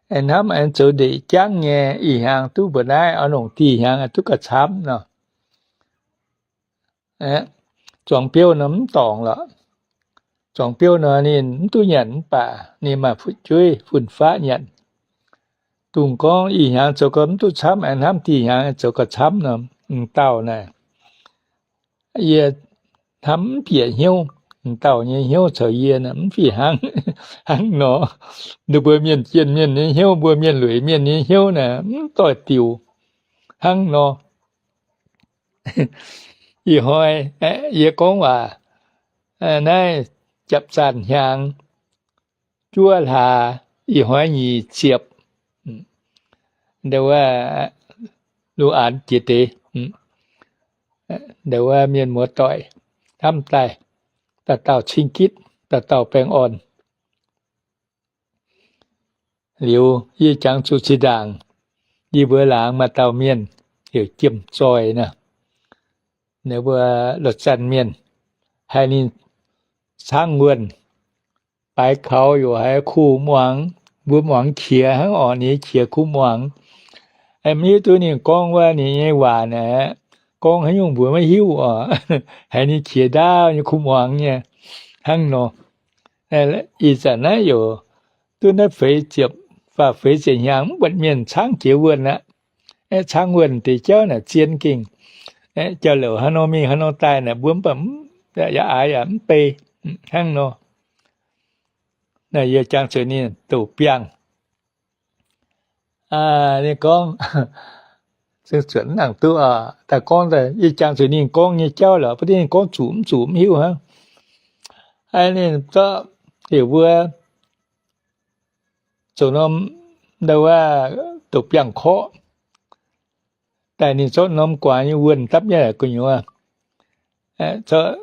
aengx hnamv aengx zoux ndeic jangv nyei, ih hnyangx duqv mbuo naaiv oix longc dih hnyangx duqv gauh camv nor. Zuangx biouv nor mv dorngc lorqc. Zuangx biouv nor ninh mv duqv nyanc mv baac ninh maaih fu'jueiv fun-faqv nyanc. Dongh gorngv ih hnyangx zoux gau mv duqv camv, aengx hnamv dih hnyangx zoux gau camv nor, m'dauh naaic, yie hnamv mv bieqc hnyouv. M'dauh nyei hnyouv caux yie mv fih hnangv. Hnangv nor, ninh mbuo mienh jienh mienh nyei hnyouv, mbuo mienh lueic mienh nyei hnyouv naaic mv doix diuc. Hnangv nor, ih hnoi yie gorngv waac naaiv japv zaanh hnyangx juov hlaax, ih hnoi nyic ziepc, wuov lu aanx jiex deix. Ndau wuov mienh muoz-doic hnamv daaih, dauh dauh cing-gitv, dauh dauh baengh orn. Liuz yie jangx zuqc zinh ndaangc, yie mbuo laangz maaih dauh mienh heuc Jiem Zoih naaic, ninh mbuo Loz Zanc mienh, haiz ninh caangv wuonh, baaix kaux yaac haiz kuh muangx, mbuo muangx qiex hnangv orqc, ninh qiex kuh muangx. Mv hiuv duqv ninh gorngv wuov ninh nyei waac naaic, gorngv haaix nyungc mbuo maiv hiuv oc. Haiz ninh qiex ndaauv nyei kuh muangx nyei hnangv nor. Ih zanc naaiv yaac duqv naaiv feix ziepc, faah feix ziepc hnyangx mv buatc mienh caangv jiex wuonh aqv. Caangv wuonh deix jauv naaic zien gengh, jauv-louc haaix nor mingh haaix nor daaih naaic mbuo mv baac yaac aaix yaac mv bei hnangv nor. Naaiv yie jangx zuqc ninh douc biangh. Ninh gorngv, zengv zuotc mv nangc duqv oc. Daaih gorngv daaih yie jangx zuqc ninh gorngv nyei jauv lorqc, baac ninh gorngv zuqc mv zuqc mv hiuv hnangv. Ninh zorqv heuc mbuo zoux norm, ndau wuov douc biangh korqv daaih, ninh zorqv norm gu'nguaaz nyei wuonh dapv nyei gu'nyuoz, zorqv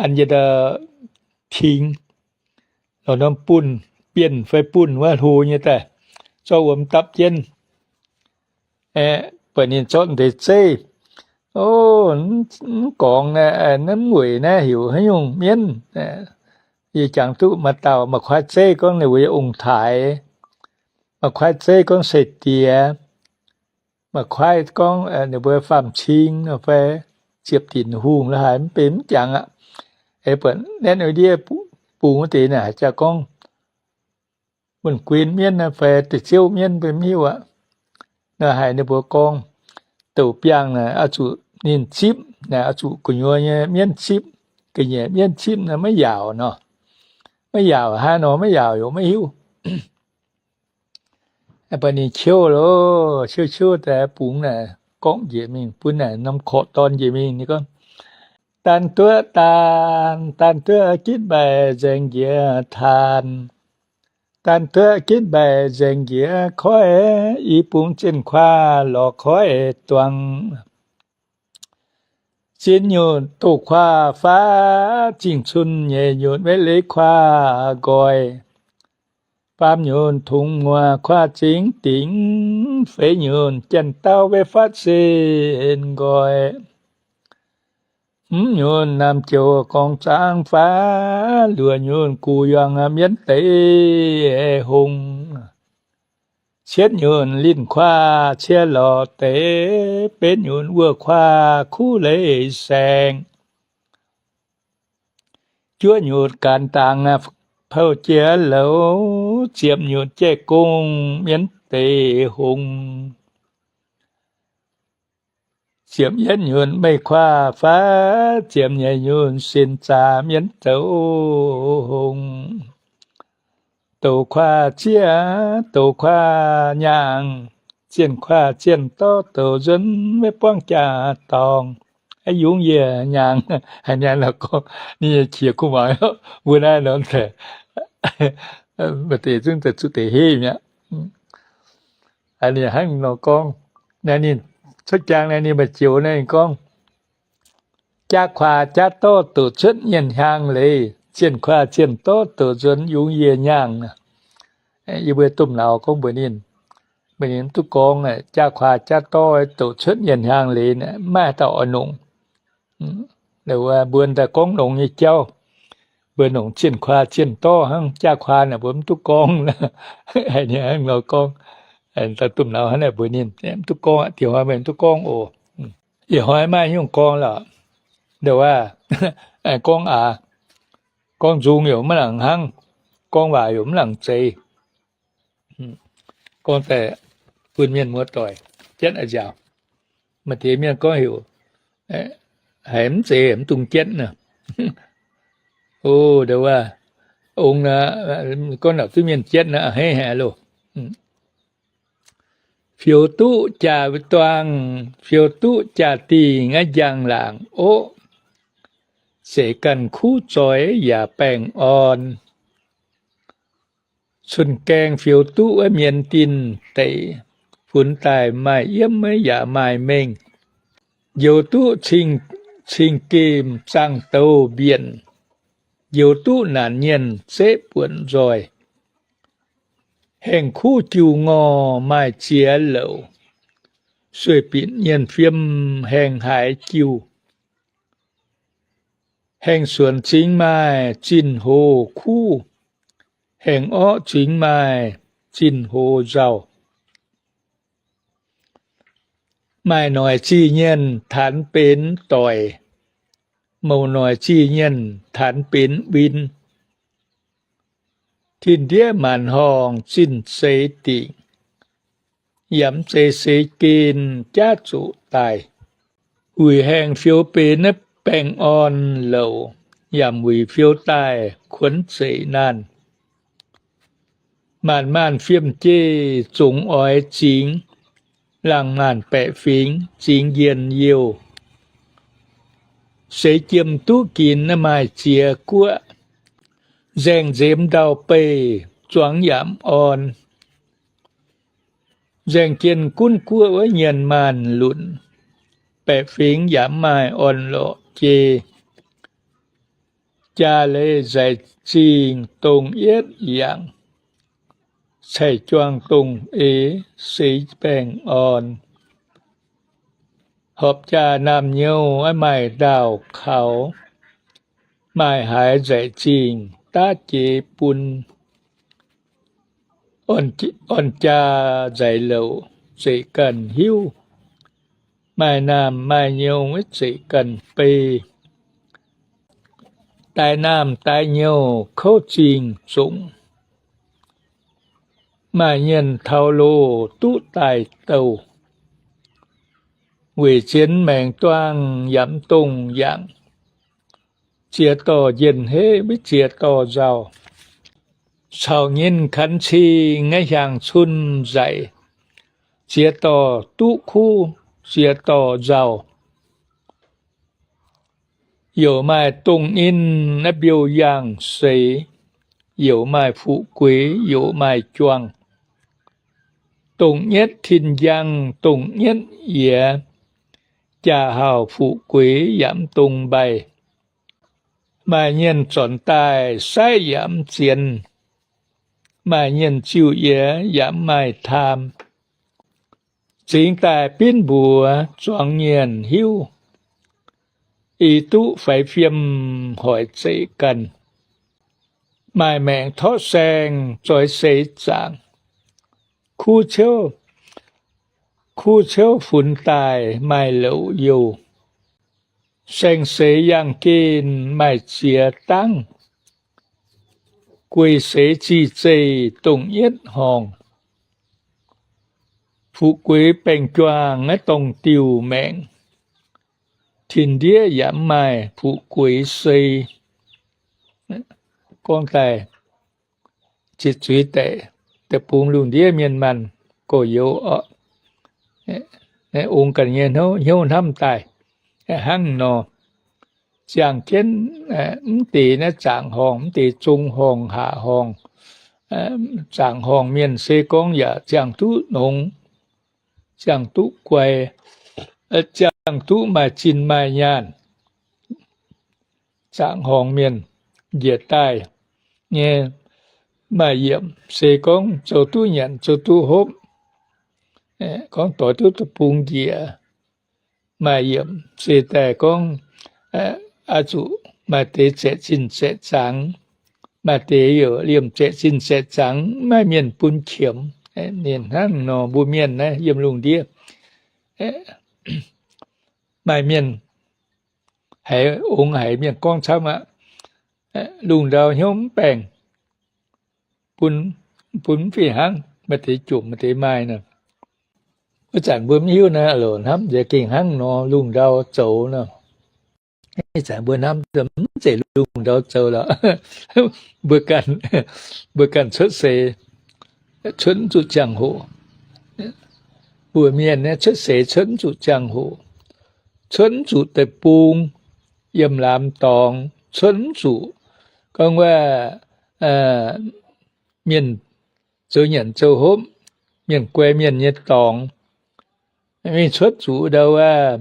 an yie da pingx, lorz norm bunh, bienh fai bunh wuov hlo nyei daaih, zorqv wuom dapv jienv. Buatc ninh zorqv deix zeiv, o, mv gorngx naaiv, mv weic naaiv heuc haaix nyungc mienv. Yie jangx duqv maaih dauh maaih kuaaiv zeiv gorngv ninh mbuo yaac ong-taaix, maaih kuaaiv zeiv gorngv se diex, maaih kuaaiv gorngv ninh mbuo faam-cing fai ziepc dinc hungh la'haaix mv benx mv jangx aqv. Buatc naetv ndiev bungx wuov deix naaic haaix jaax gorngv wuonh guin mienv fai da'ziouv mienv mv hiuv aqv. Naaiv haiz ninh mbuo gorngv douc biangh naaic oix zuqc ninh zipv, naaic oix zuqc gu'nyuoz nyei mienv zipv, ga'nyiec mienv zipv naaic maiv yaauc nor. Maiv yaauc hnangv nor, maiv yaauc yaac maiv hiuv. Mv baac ninh qiuv loh, qiuv qiuv daaih bungx naaic gorngv njiec mingh bun naaic norm korqv dorn njiec mingh. Ninh gorngv, Daan duqv daan, daan duqv gitv mbaih nzaeng njiec taan. Daan duqv gitv mbaih nzaeng njiec koiv, i bungx zienh kuaah lorz koiv duangx. Zienh nyutc doz kuaah faav, zingh cun nyeic nyutc maiv leiz kuaah nqoi. Faam nyutc tungx muoz kuaah zingx dingc, feix nyutc janx-daauv maiv fatv sen nqoi. Hmz nyutc naamh joux gorngv zaangv faav, luoqc nyutc guh yuangc mienv deix hungh. Cietv nyutc linh kuaah ciev lorz deix, betv nyutc wuov kuaah kuv leiz saeng. Juov nyutc gaanx dangx pouv jiex louz, ziepc nyutc jaiv gong mienv deix hungh. Ziepc yietv nyutc meih kuaah faav, ziepc nyeic nyutc sin zaax mienv zoux hungh. Douz kuaah zieqv, douz kuaah nyaangh, zienh kuaah zienh dorv douz nzuonx maiv buangv jaa-dorngh. Yungz yie nyaangh, haiz nyaangh lorqc gorngv, ninh nyei qiex kuv muangx, mbuo naaiv nor, maaih deix zungv daaih zuqc deix heiv mi'aqv. Ninh hnangv nor gorngv, naaiv ninh cuotv jangx naaiv ninh maaih joux naaiv ninh gorngv, Jaav kuaah jaav dorv doqc cuotv nyienh hiaang leiz, zienh kuaah zienh dorv doqc nzuonx yungz yie nyaangh. Yie mbuo domh nauz gorngv mbuox ninh, mbuox ninh mv duqv gorngv, jaav kuaah jaav dorv doqc cuotv nyienh hiaang leiz, mv maaih dauh oix nongc. Mbuo daaih gorngv nongx nyei jauv, mbuo nongc zienh kuaah zienh dorv hnangv, jaav kuaah naaic mbuo mv duqv gorngv. Haiz ninh hnangv nor gorngv, dauh domh nauz hnangv naaic mbuox ninh, mv duqv gorngv aqv, diex hnoi meih mv duqv gorngv oc. Ih hnoi maiv nyungc gorngv lorqc. Ndo wuov, gorngv aac, gorngv nzung yaac maiv nangc hnangv, gorngv waac yaac mv nangc zeiz. Gorngv daaih bun mienh muoz-doic jienv a'nziaauc. Maaih deix mienh gorngv heuc, haiz mv zeiz mv dungx jienv nor. O, ndo wuov, ong, gorngv naaic duqv mienh jienv nor, a'hneiv haic loh. Fioux duqv jaa-duang, fioux duqv jaa-dingh aqv, njang-laangc oqv. Seix ganh kuv zoih yaac baengh orn. Cun-gaeng fioux duqv mien dinh deic, funx daaih maaih yiem yaac maaih mengh. Njoux duqv cing cing-gemh zaangh douz mbienc, njoux duqv naanc nyienh zeqv buonc nzoih. Haengh kuv jiu ngorh maaih ziex louc, sueih binc nyienh fiem haengh haaix jiu. Haengh suonx cingx maaih zinh hoz kuv, haengh orqv cingx maaih zinh hoz nzauh. Maaih noic zih nyienh taanx benx doic, mouc noic zih nyienh taanx benx win. Tin-ndiev maanc horngh zinh seix dingc, yaac mv zeiz seix gen jaav zuqc daaih. Wuic haengh fiou benx naaiv baengh orn louc, yaac wuic fiou daaih kuonx zeic naanh. Maanc maanc fiem jeiv zongx oix zingx, laangh maanc baeqc fingx zingx njien-youh. Seix jiem duqv ginx maaih ziex guoqv, nzaeng nzemx ndau-beih zuangx yaac mv orn. Nzaeng jien gunv guoqv wuov nyienh maanc lunc, baeqc fingx yaac mv maaih orn-lorqc jei. Jaa leiz nzaic zingh dongh yietv yangc, cai-juang dongh eix seix baengh orn. Horpc jaa naamh nyouh maaih ndaauh kaux, maaih haaix nzaic zingh daav jeix bun. Orn jaa nzaic louc zeic ganh hiuv, maaih naamh maaih nyouh zeic ganh bei. Daix naamh daix nyouh kouv zingh zongc, maaih nyienh taux loz duqv daaih douh. Weic zien maengc duangh yaac mv dongh yangc, ziex dorh njien-heiv maiv ziex dorh nzauh. Caux nyinh kanx cing nyei hiaangx cun nzaic, ziex dorh duqv kuv, ziex dorh nzauh. Youc maaih dongh ninh naaiv mbiouh yaangh seix, youc maaih fuqv gueix, youc maaih juangh. Dongh nyietv tin-njang, dongh nyietv yiez, jaa hauh fuqv gueix yaac mv dongh mbaih. Maaih nyienh zornc daaih saiv yaac mv zienx, maaih nyienh ziuh yiez yaac mv maaih taam. Zingx daaih binv mbuox zuangx nyienh hiuv, i duqv faix fiem hoic zeic ganh. Maaih maengc torqv saeng zoix seix zaangc, kuv ciouv, kuv ciouv funx daaih maaih louc youh. Saeng seix yangh gen maaih ziex dangv, guei seix zih zeih dongh yietv horngh. Fuqv gueix baengh juangh naaiv dongh diuh maengc, tin-ndiev yaac mv maaih fuqv gueix sei. Gorngv daaih ziex zuiz deic, deic-bung lungh ndiev mienh maanh gorx-youz oc, ong ganh nyei hnyouv hnamv daaih hnangv nor. Ziangh jienv mv deix naaiv zaangc horngh, mv deix zong horngh, haac horngh, zaangc horngh mienh se gorngv yaac ziangh duqv nongx, ziangh duqv guai, ziangh duqv maaih zinh maaih nyaanh. Zaangc horngh mienh njiec daaih nyei maaih yiemc se gorngv zoux duqv nyanc zoux duqv hopv, gorngv doix duqv deic-bung njiec. Maaih yiemc se daaih gorngv, aa, zuqc maaih deix zaeqc zinh zaeqc zangx, maaih deix youc liemh zaeqc zinh zaeqc zangx, maaih mienh bun qiemx. Ninh hnangv nor mbuo mienh naaiv yiem lungh ndiev, maaih mienh haiz ongx haiz mienh gorngv camv aqv. Lungh ndau hnyouv mv baengh, bun, bun mv fih hnangv, maaih deix jomc maaih deix maaih nor. Wuov zanc mbuo mv hiuv naaiv loc hnamv nziex gengh hnangv nor lungh ndau zoux nor. Ih zanc mbuo hnamv mv zeiz lungh ndau zoux lorqc. Mbuo ganh, mbuo ganh cuotv seix, cuotv mv zuqc ziangh hoc. Mbuo mienh cuotv seix cuotv mv zuqc ziangh hoc, cuotv mv zuqc deic-bung, yiem laamz dorngx cuotv mv zuqc. Gorngv wuov mienh zoux nyanc zoux hopv, mienh guai mienh nyei dorngx, mingh cuotv zuqc ndau wuov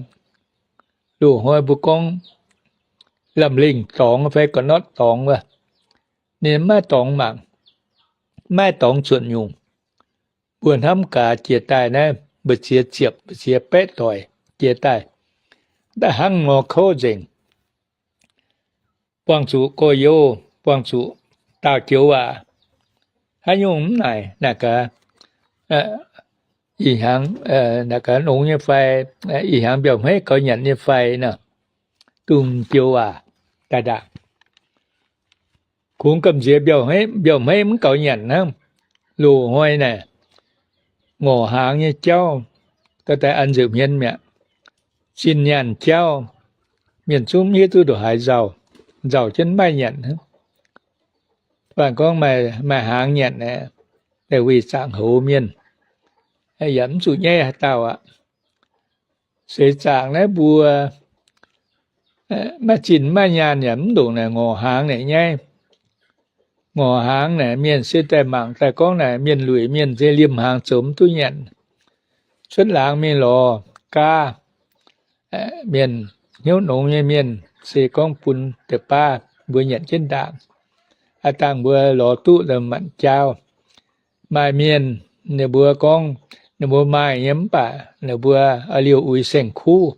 Loz-hnoi mbuo gorngv lamh lengh dorngx fai ga'nortv dorngx wuov, ninh maiv dorngx mangc, maiv dorngx zuotc nyungc. Mbuo hnamv gaax jiex daaih naaiv, mbu'ziex ziepc, mbu'ziex baeqv doic jiex daaih, da'hnangv nor kouv nzengc. Buangh zuqc gorx-youz, buangh zuqc daauh joux waac. Haaix nyungc mv naaic, naaic gaax, ih hnyangx, naaic gaax nongx nyei fai, ih hnyangx mbiauh hmeiv gaux nyanc nyei fai nor, dongh joux waac daaih ndaangc. Kungx gamh nziex mbiauh hmeiv mv gaux nyanc hnangv. Loz-hnoi naaic, ngorc hnaangx nyei jauv dorh daaih an nzengc hmien mi'aqv. Zinh nyaanh jauv, mienh zungv mv hiuv duqv ndongc haaix nzauh, nzauh jienv maiv nyanc hnangv. Mv baac gorngv maaih hnaangx nyanc aeqv, daaih weih zaangc houx mienh, yaac mv zuqc nyaiv haaix dauh aqv. Seix zaangc naaiv mbuo maiv zinh maiv nyaanh yaac mv ndongc naaic ngorc hnaangx naaic nyaiv. Ngorc hnaangx naaic mienh se daaih mangc daaih gorngv naaic mienh lueic mienh se liemh hnaangx zoux mv duqv nyanc. Cuotv laangz mingh lorz gaav, mienh hnyouv nongx nyei mienh se gorngv bun deix baav mbuo nyanc jienv ndaangc. Aav dangh mbuo lorz duqv manc jaauv. Maaih mienh ninh mbuo gorngv ninh mbuo maaih nyei mv baac ninh mbuo liouh uix saeng-kuv.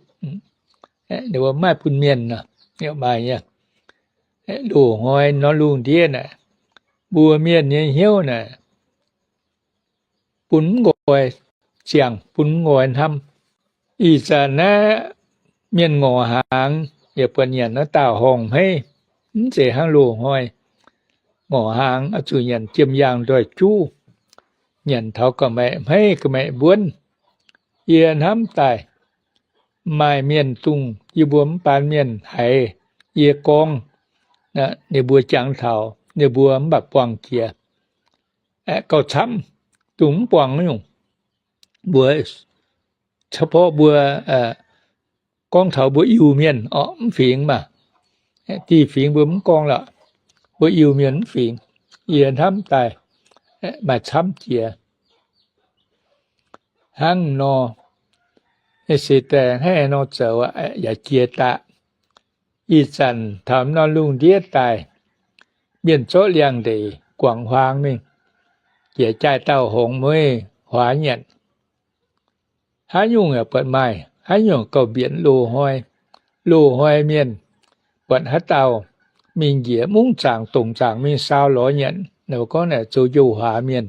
Ninh mbuo maaih bun mienh nor, maaih nyei. Loz-hnoi nor lungh ndiev naaic, mbuo mienh nyei hnyouv naaic bun mv nqoi ziangh, bun mv nqoi hnamv. Ih zanc naaiv mienh ngorc hnaangx yaac buatc nyanc naaiv daauh horngh hmeiv, mv zeiz hnangv loz-hnoi. Ngorc hnaangx oix zuqc nyanc jiem yaangh ndoih juv, nyanc taux ga'maeqc hmeiv ga'maeqc mbuonv. Yie hnamv daaih maaih mienh dongh yie mbuo mv baan mienh haiz yie gorngv, ninh mbuo jangx taux ninh mbuo mv baac buangh jiex gauh camv, dongh mv buangh nyungc. Mbuo เฉพาะ mbuo gorngv taux mbuo Iu-Mienh orqc, mv fingx maah. Dieh fingx mbuo mv gorngv lorqc. Mbuo Iu-Mienh mv fingx, yie hnamv daaih maaih camv jiex. Hnangv nor, se daaih hnangv nor zoux yaac jiex daaih. Ih zanc taux norm lungh ndiev daaih, mienh zorqv liangx-ndeic guangc huaang mingh, jiex jaaix dauh horngz mueiz huaax nyanc. Haaix nyungc yaac buatc maaih, haaix nyungc gauh mbienc loz-hnoi. Loz-hnoi mienh buatc haaix dauh mingh njiec mungv zaangc dongc zaangc mingh saau lorz nyanc, ninh mbuo gorngv naaic zoux njoux huaax mienh,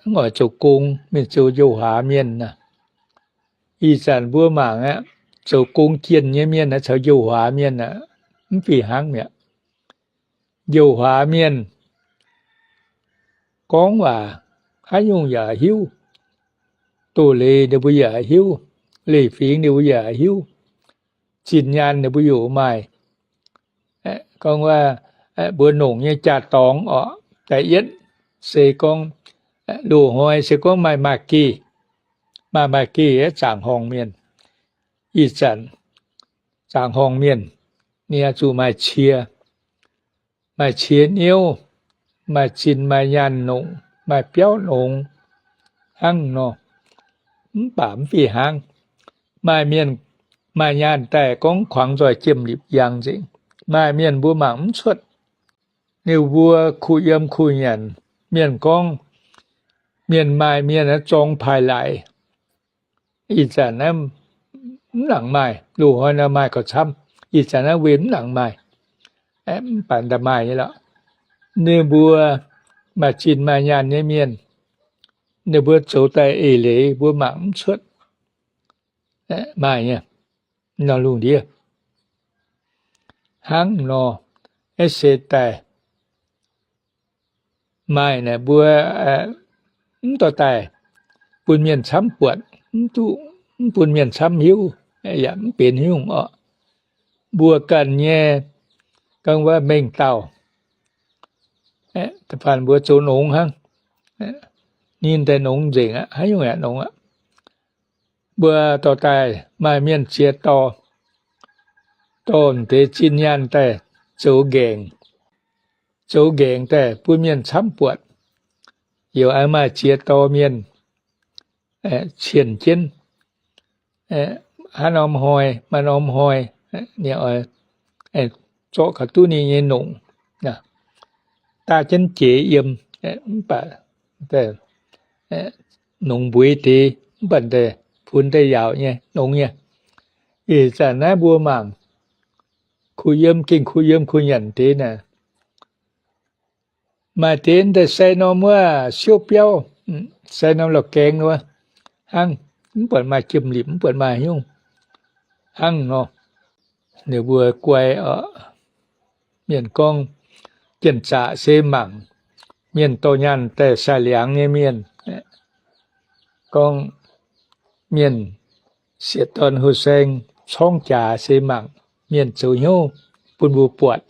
mv oix zoux gong mingh zoux njoux huaax mienh nor. Ih zanc mbuo mangc aqv, zoux gong jienh nyei mienh caux njoux huaax mienh aqv, mv fih hnangv mi'aqv. Njoux huaax mienh gorngv waac haaix nyungc yaac hiuv. Doz-leiz ninh mbuo yaac hiuv. Leiz-fingx ninh mbuo yaac hiuv. Zinh nyaanh ninh mbuo yaac maaih. Gorngv wuov, mbuo nongc nyei jaa-dorngx orqc, da'yietv se gorngv loz-hnoi se gorngv maaih maaih geh, maaih maaih geh zaangc horngh mienh. Ih zanc zaangc horngh mienh, ninh oix zuqc maaih cie, maaih cie niouv, maaih zinh maaih nyaanh nongc, maaih biauv nongx hnangv nor. Mv baac mv fih hnangv. Maaih mienh maaih nyaanh daaih gorngv kuangx nzoih jiem lipc yangh nzengc. Maaih mienh mbuo mangc mv cuotv. Ninh mbuo kuh yiem kuh nyanc. Mienh gorngv, mienh maaih mienh zorng paaix laaix. Ih zanc naaiv mv nangc maaih. Loz-hnoi nor maaih gauh camv. Ih zanc naaiv weic mv nangc maaih, mv baac daaih maaih nyei lorqc. Ninh mbuo maaih zinh maaih nyaanh nyei mienh, ninh mbuo zoux daaih eix leiz mbuo mangc mv cuotv. Maaih nyei, nor lungh ndiev. Hnangv nor, se daaih maaih naaic mbuo mv dorh daaih bun mienh camv buatc, mv duqv, mv bun mienh camv hiuv, yaac mv benx nyungc orqc. Mbuo ganh nyei, gorngv wuov mengh dauh, da'faanh mbuo zoux nongx hnangv, ninh daaih nongx nzengc aqv, haaix nyungc yaac nongx aqv. Mbuo dorh daaih maaih mienh ziex dorh, dorh deix zinh nyaanh daaih zoux nqaengc, zoux nqaengc daaih bun mienh camv buatc. Youc maaih ziex dorh mienh cienh jienv, haaix norm hnoi maaih norm hnoi, ninh oix zorqv gauh duqv ninh nyei nongc, daav jienv jiex yiem, mv baac nongx mbueix deix, mv baac funx daaih yaauc nyei, nongx nyei. Ih zanc naaiv mbuo mangc kuh yiem, gengh kuh yiem kuh nyanc deix naaic. Maaih deix daaih sai norm wuov siouv biauv, sai norm la'gaeng wuov, hnangv, mv buatc maaih jiem-lipc, mv buatc maaih nyungc, hnangv nor. Ninh mbuo guai oc. Mienh gorngv, jien-zaqc se mangc mienh dorh nyaanh daaih sai liangx nyei mienh. Gorngv mienh siec dorn houh saeng corngv jaax se mangc mienh zoux hnyouv bun mbuo buatc.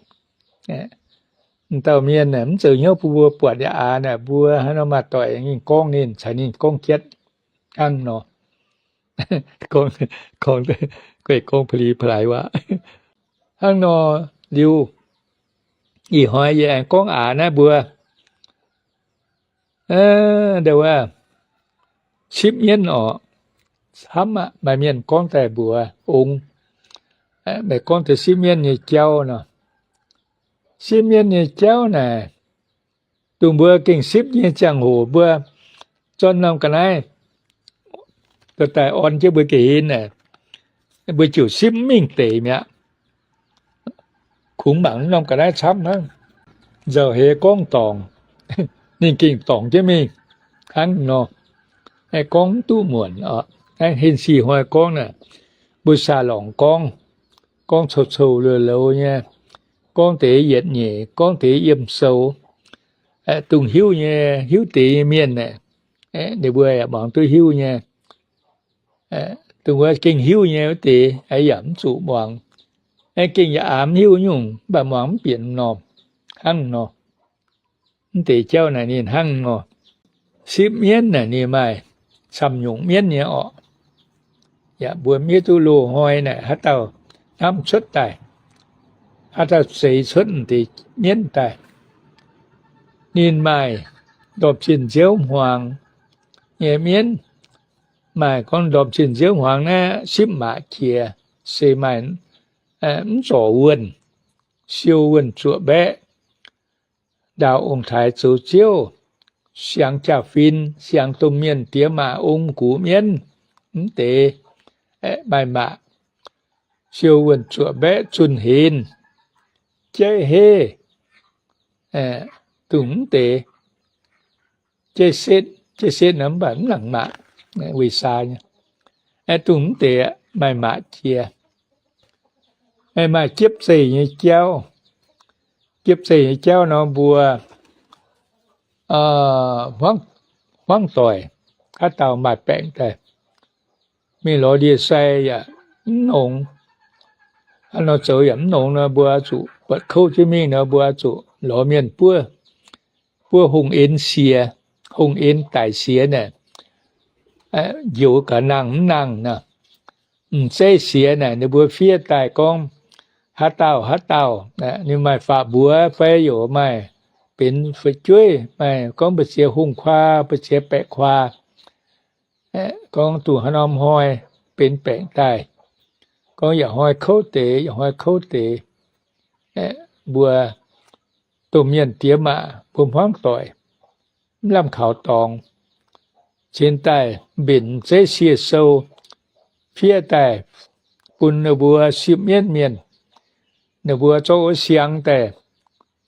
M'dauh mienh mv zoux hnyouv bun mbuo buatc yaac aax naaic, mbuo haaix nor maaih doic ninh gorngv, ninh caux ninh gorngv jienv hnangv nor. Gorngv, gorngv pa'li pa'laaix waac hnangv nor. Liuz, ih hnoi yie aengx gorngv aax naaiv mbuo, ndau wuov, sipv mienv orqc, camv aqv. Maaih mienh gorngv daaih mbuox ong, meih gorngv deix sipv mienv nyei jauv nor. Sipv mienv nyei jauv naaic, dongh mbuo gengh sipv nyei ziangh hoc mbuo zorqv norm ga'naaiv dorh daaih orn jienv mbuo ga'hlen naaic, mbuo ziouc sipv mv mingh deix mi'aqv. Kungx mangc norm ga'naaiv camv hnangv, nzauh heix gorngv dorngc, ninh gengh dorngc jienv mingh hnangv nor. Gorngv mv duqv muonc oc. Naaiv henv sic hnoi gorngv naaic, mbuo saa-lorngc gorngv, gorngv cou-cou louz-louz nyei, gorngv deix yietc nyeic, gorngv deix yiem sou. Dongh hiuv nyei, hiuv deix nyei mienh aeqv, ninh mbuo yaac muangx duqv hiuv nyei. Dongh wuov gengh hiuv nyei wuov deix yaac mv zuqc muangx. Gengh yaac aax mv hiuv nyungc, mv baac muangx mv bieqc m'normh hnangv nor. Mv deix jauv naaic ninh hnangv nor. Sipv mienv naaic ninh maaih camv nyungc mienv nyei orqc. Yaac mbuo maiv hiuv duqv loz-hnoi naaic haaix dauh hnamv cuotv daaih, haaix dauh zeix cuotv m'deix mienv daaih. Ninh maaih ndorm zinh nziouv hmuangx nyei mienv, maaih gorngv ndorm zinh nziouv hmuangx naaiv sipv maac jiex, se maaih mv zorc wuonh, siou wuonh zuoqc mbaeqc, ndaauh ong-taaix zoux ziouv, siangx jaa-fin, siangx domh mienh diex maac ong gux mienv, mv deix maaih maac, siou wuonh zuoqc mbaeqc zunh henz, jaiv heh, dongh mv deix, jaiv setv, jaiv setv nor mv baac mv nangc maac, weic saa nyei. Dongh mv deix maaih maac jiex. Maaih jiepv zeih nyei jauv. Jiepv zeih nyei jauv nor mbuo hmuangv doic, haaix dauh maaih baengc daaih, mingh lorz ndie-sai yaac mv nongx, haaix nor zoux yaac mv nongx nor, mbuo zuqc buatc kouv jienv mingh nor, mbuo zuqc lorz mienh buov, buov hungh en siex, hungh en daic siex naaic, njoux gaax nangh mv nangh nor. M'zeiv siex naaic ninh mbuo fiev daaih gorngv, haaix dauh haaix dauh, ninh maaih faatv mbuox fai yaac maaih benx fu'jueiv, maaih gorngv mbu'ziex hungh kuaa, mbu'ziex baeqc kuaa, gorngv dongh haaix norm hnoi benx baengc daaih, gorngv yaac hnoi kouv deix, yaac hnoi kouv deix. Mbuo domh mienh diex maac mbuo hmuangv doic, mv lamh kaux dorngx, cingx daaih mbenc m'zeiv sie sou, fiev daaih bun ninh mbuo sipv mienv mienh. Ninh mbuo zorqv wuov siang daaih,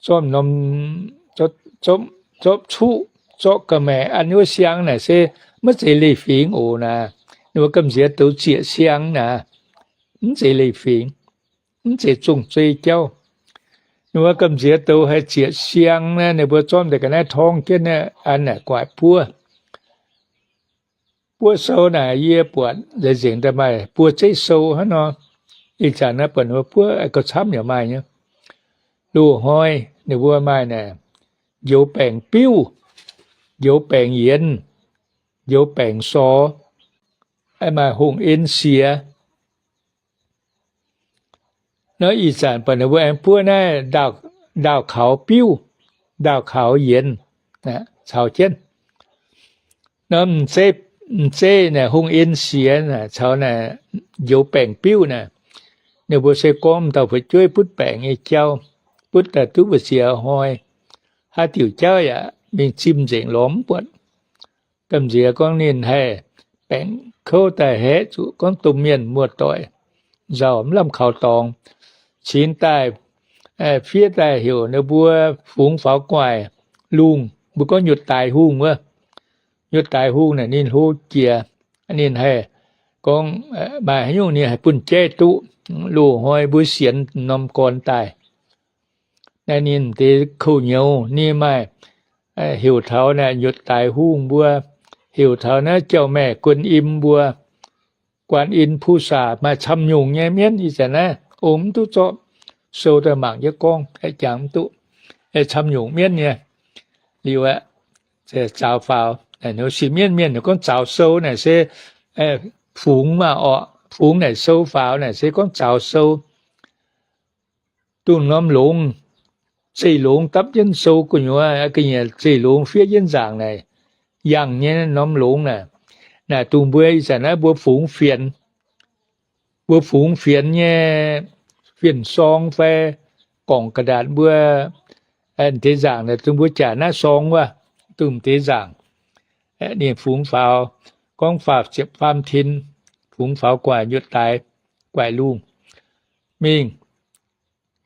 zorqv norm, zorqv cuqv, zorqv ga'maeqc an wuov siang naaic se maiv zeiz leiz-fingx oc naaic. Ninh mbuo gamh nziex douz zieqc siang naaic, mv zeiz leiz-fingx, mv zeiz zong-zei jauv. Ninh mbuo gamh nziex douz haih zieqc siang naaic, ninh mbuo zorqv deix ga'naaiv torngv jienv naaic, an naaic guaaic buov. Buov sou naaic yie buatc la'nzengc daaih maaih buo zeiv sou hnangv nor. Ih zanc naaiv buatc ninh mbuo buov gauh camv yaac maaih nyei. Loz-hnoi ninh mbuo maaih naaic, njoux baengc biuv, njoux baengc yienx, njoux baengc sorx, maaih hungh en siex. Nor ih zanc buatc ninh mbuo aengx buov naaiv ndaauh kaux biuv, ndaauh kaux yienx caux jienv. Nor m'zeiv m'zeiv naaic hungh en siex naaic caux naaic njoux baengc biuv naaic, ninh mbuo se gorngv m'dauh fu'jueiv butv baengc nyei jauv, butv daaih duqv mbu'ziex hnoi, haaix diuc jauv yaac mingh zimh nzengc lorz mv buatc. Gamh nziex gorngv ninh haih baengc kouv daaih haeqv zuqc gorngv domh mienh muoz-doic nzauh mv lamh kaux dorngx, cingx daaih fiev daaih heuc ninh mbuo fungx faaux gu'nguaaic lungh, mbuo gorngv nyutc daaix hungh wuov. Nyutc daaix hungh naaic ninh hlo jiex, ninh haih gorngv maaih haaix nyungc ninh haih bun jaiv duqv. Loz-hnoi mbuo sienx norm gorn daaih, naaiv ninh m'deix kouv nyouz ninh maaih heuc taux naaiv nyutc daaix hungh mbuo, heuc taux naaiv jauv-maeqv guon im mbuo, guan in pu saac maaih camv nyungc nyei mienv ih zanc naaiv ong mv duqv zorqv sou daaih mangc jienv gorngv, jangx mv duqv, camv nyungc mienv nyei. Liuz aeqv, zaaux faaux, sipv mienv mienh gorngv zaaux sou naaic se fungx maah orqc. Fungx naaic sou faaux naaic se gorngv zaaux sou. Dongh norm longx, zeih longx dapv jienv sou gu'nyuoz, ga'nyiec zeih longx fiev jienv nzaangc naaic, yangh nyei norm longx naaic. Naaic dongh mbuo ih zanc naaiv mbuo fungx fienx, mbuo fungx fienx nyei, fienx sorng fai gorngv ga'ndaatc mbuo m'deix nzaangc naaic, dongh mbuo jaax naaiv sorng wuov, dongh m'deix nzaangc, ninh fungx faaux, gorngv faah ziepc faam tin, fungx faaux gu'nguaaic nyutc daaix, gu'nguaaic lungh mingh,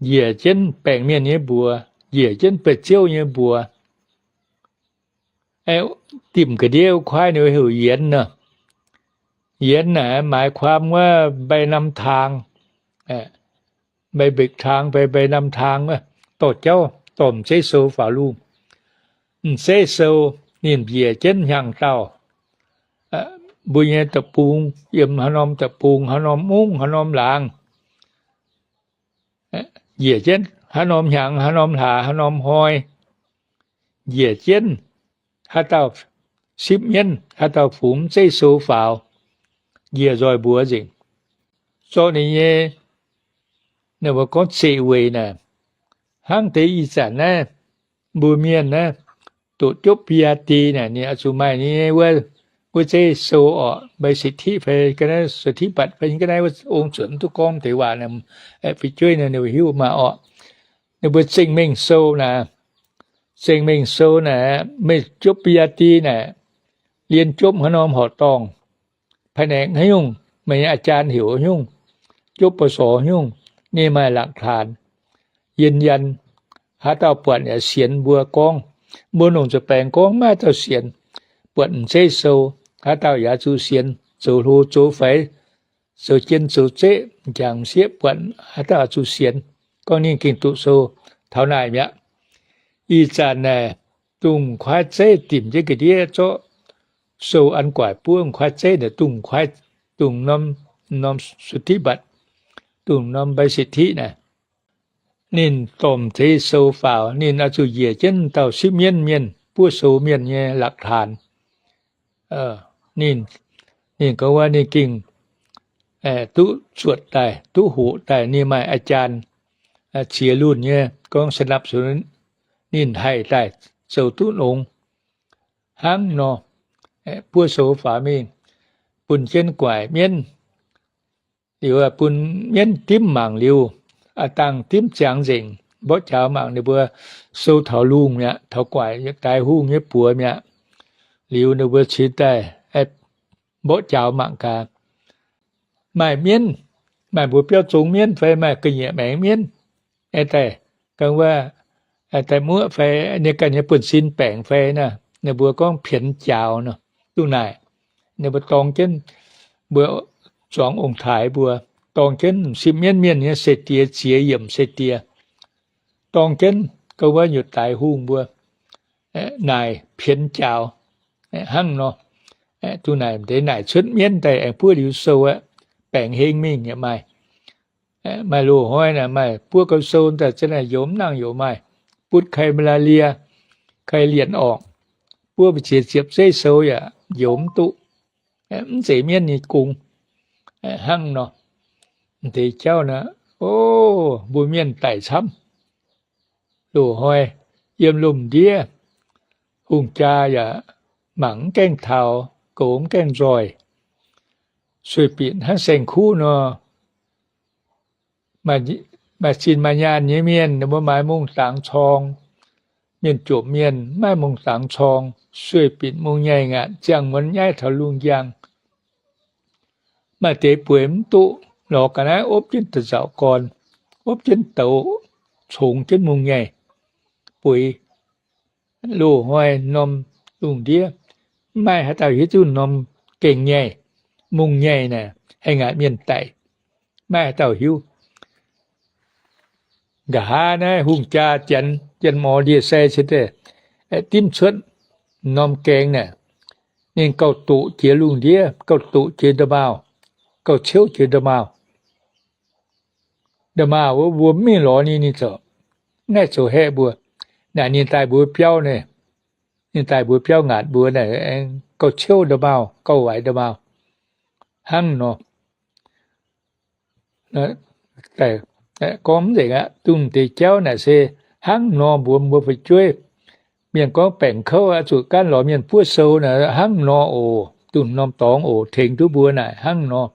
njiec jienv baengc mienh nyei mbuox, njiec jienv ba'ziouv nyei mbuox. Dimc ga'ndiev wuov kuaaiv ninh heuc yienx nor. Yienx naaic หมายความว่า ใบนำทาง, ใบเบิกทาง fai ใบนำทาง wuov, dorh jauv, dorh m'zeiv sou faaux lungh. M'zeiv sou ninh njiec jienv hnyangx-daauh, mbuo nyei deic-bung, yiem haaix norm deic-bung, haaix norm mungv, haaix norm laangz, njiec jienv haaix norm hnyangx, haaix norm hlaax, haaix norm hnoi, njiec jienv haaix dauh sipv mienv, haaix dauh fungx m'zeiv sou faaux, njiec nzoih mbuox nzengc. Zorqv ninh nyei, ninh mbuo gorngv zeqc weic naaic, hnangv deix ih zanc naaiv mbuo mienh naaiv, doqc jopv ปริญญาตรี naaic, ninh oix zuqc maaih ninh nyei wuov, wuov zeiv sou orqc, ใบสิทธิ fai ga'naaiv สุทธิบัตร fai ga'naaiv wuov, ong zuotc mv duqv gorngv deix waac, fu'jueiv ninh mbuo hiuv maah orqc. Ninh mbuo zingh mengh sou naaic, zingh mengh sou naaic, meih jopv ปริญญาตรี naaic, lienh jopv haaix norm horqc dorngh, แผนก haaix nyungc, meih nyei อาจารย์ heuc haaix nyungc, jopv ป.ส. haaix nyungc, ninh maaih หลักฐาน ยืนยัน, haaix dauh buatc yaac sienx mbuo gorngv. Mbuo longc nzuih baengx gorngv maiv maaih dauh sienx. Buatc m'zeiv sou, haaix dauh yaac zuqc sienx, zoux hlo zoux faix, zoux jien zoux zeqv, m'jangc m'sieqv buatc haaix dauh zuqc sienx gorngv ninh gengh doqc sou taux naaic mi'aqv. Ih zanc naaic, dongh m'kuaaiv zeiv dimc jienv ga'ndiev zorqv sou an guaaic buov m'kuaaiv zeiv naaic, dongh m'kuaaiv, dongh norm, norm สุทธิบัตร, dongh norm ใบสิทธิ naaic, ninh dorh m'zeiv sou faaux, ninh oix zuqc njiec jienv dauh sipv mienv mienh, buov sou mienh nyei หลักฐาน. Ninh, ninh gorngv wuov ninh gengh duqv zuotc daaih, duqv hoqc daaih, ninh maaih อาจารย์ ziex lunh nyei gorngv สนับสนุน, ninh haih daaih zoux duqv longx. Hnangv nor, buov sou faaux mingh, bun jienv guaaic mienv. Liuz bun mienv dimv mangc liuz, a'dangh dimv ziangx nzengc, mborqv jaux mangc ninh mbuo sou taux lungh mi'aqv, taux guaaic daaih hungh nyei buoz mi'aqv. Liuz ninh mbuo cingx daaih mborqv jaux mangc gaax, maaih mienv, maaih mbuo biauv zong mienv fai maaih ga'nyiec maengx mienv, daaih, ga'naaiv wuov, daaih muoqv fai, ninh ganh nyei buonv-sin baengc fai naaic, ninh mbuo gorngv pienx jaaux nor, dongh naaic. Ninh mbuo dorng jienv mbuo zuangx ong-taaix mbuo, dorng jienv m'sieqv mienv mienh nyei se-diex ziex yiemc se-diex, dorng jienv ga'naaiv wuov nyutc daaix hungh mbuo naaic pienx jaaux hnangv nor. Dongh naaic m'deix naaic cuotv mienv daaih aengx buov liuz sou aqv, baengc heng mingh yaac maaih. Maaih loz-hnoi naaic maaih buov gau sou daaih za'naaic youz mv nangh youz maaih, butv ไข้มาลาเรีย, ไข้เลือดออก, buov mbu'ziex ziepc zeiv sou yaac youz mv duqv, mv zeiz mienv nyei gong hnangv nor. M'deix jauv naaic, o, mbuo mienh daic camv. Loz-hnoi yiem lomc ndiev, hungh jaa yaac mangc mv gaengh taux, doqc mv gaengh nzoih. Sueih binc hnangv saeng-kuv nor, maaih zinh maaih nyaanh nyei mienh, ninh mbuo maaiz mungh dangx corng. Mienh jomc mienh mv maaih mungh dangx corng, sueih binc mungh nyaih ngaatc, ziangh muonz nyaiv taux lungh njang. Maaih deix bueix mv duqv, lorz ga'naaiv opv jienv da'nzauc gorn, opv jienv douz, congx jienv mungh nyaih, bueix loz-hnoi norm lungh ndiev. Mv maaih haaix dauh hiuv duqv norm gengh nyaih, mungh nyaih naaic haih ngaatc mienh daic. Mv maaih haaix dauh hiuv. Nqa'haav naaiv hungh jaa Janx, Janx-Mor Ndie-Sai se daaih dimv cuotv norm gaengh naaic. Ninh gauh doqc jiex lungh ndiev, gauh doqc jiex nda'maauh, gauh ciouv jiex nda'maauh. Nda'maauh wuov mbuo mv mingh lorz ninh, ninh zoux, mv haih zoux haeqv mbuo. Naaic ninh daaih mbuo biauv naaic, ninh daaih mbuo biauv ngaatc mbuo naaic, gauh ciouv nda'maauh, gauh waix nda'maauh. Hnangv nor, gorngv mv nzengc aqv, dongh deix jauv naaic se hnangv nor mbuox mbuo fu'jueiv. Mienh gorngv baengc kouv oix zuqc gaanv lorz mienh buov sou naaic, hnangv nor oc. Dongh norm dorngx oc, tengx duqv mbuo naaic hnangv nor.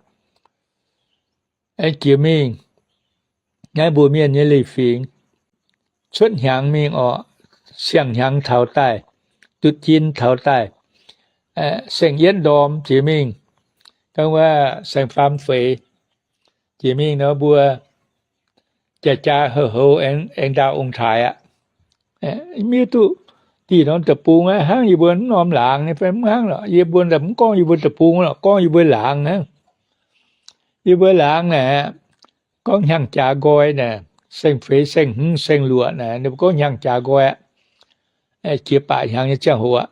Aengx jiex mingh, naaiv mbuo mienh nyei leiz-fingx, cuotv hnyangx mingh orqc, siang-hnyangx taux daaih, dutv jin taux daaih, saeng-yietv ndorm jiex mingh, gorngv wuov saeng-faam feix jiex mingh nor, mbuo jaa-jaa houc-houc aengx ndaauh ong-taaix aqv. Mv hiuv duqv dih norm deic-bung aqv, hnangv yie mbuo norm laangz nyei fai mv hnangv lorqc. Yie mbuo mv gorngv yie mbuo deic-bung lorqc, gorngv yie mbuo laangz aqv. Yie mbuo laangz naaic, gorngv hnyangx-jaax nqoi naaic, saeng-feix, saeng-hmz, saeng-luoqc naaic, ninh mbuo gorngv hnyangx-jaax nqoi aqv. Jiex baac hnyangx nyei ziangh hoc aqv.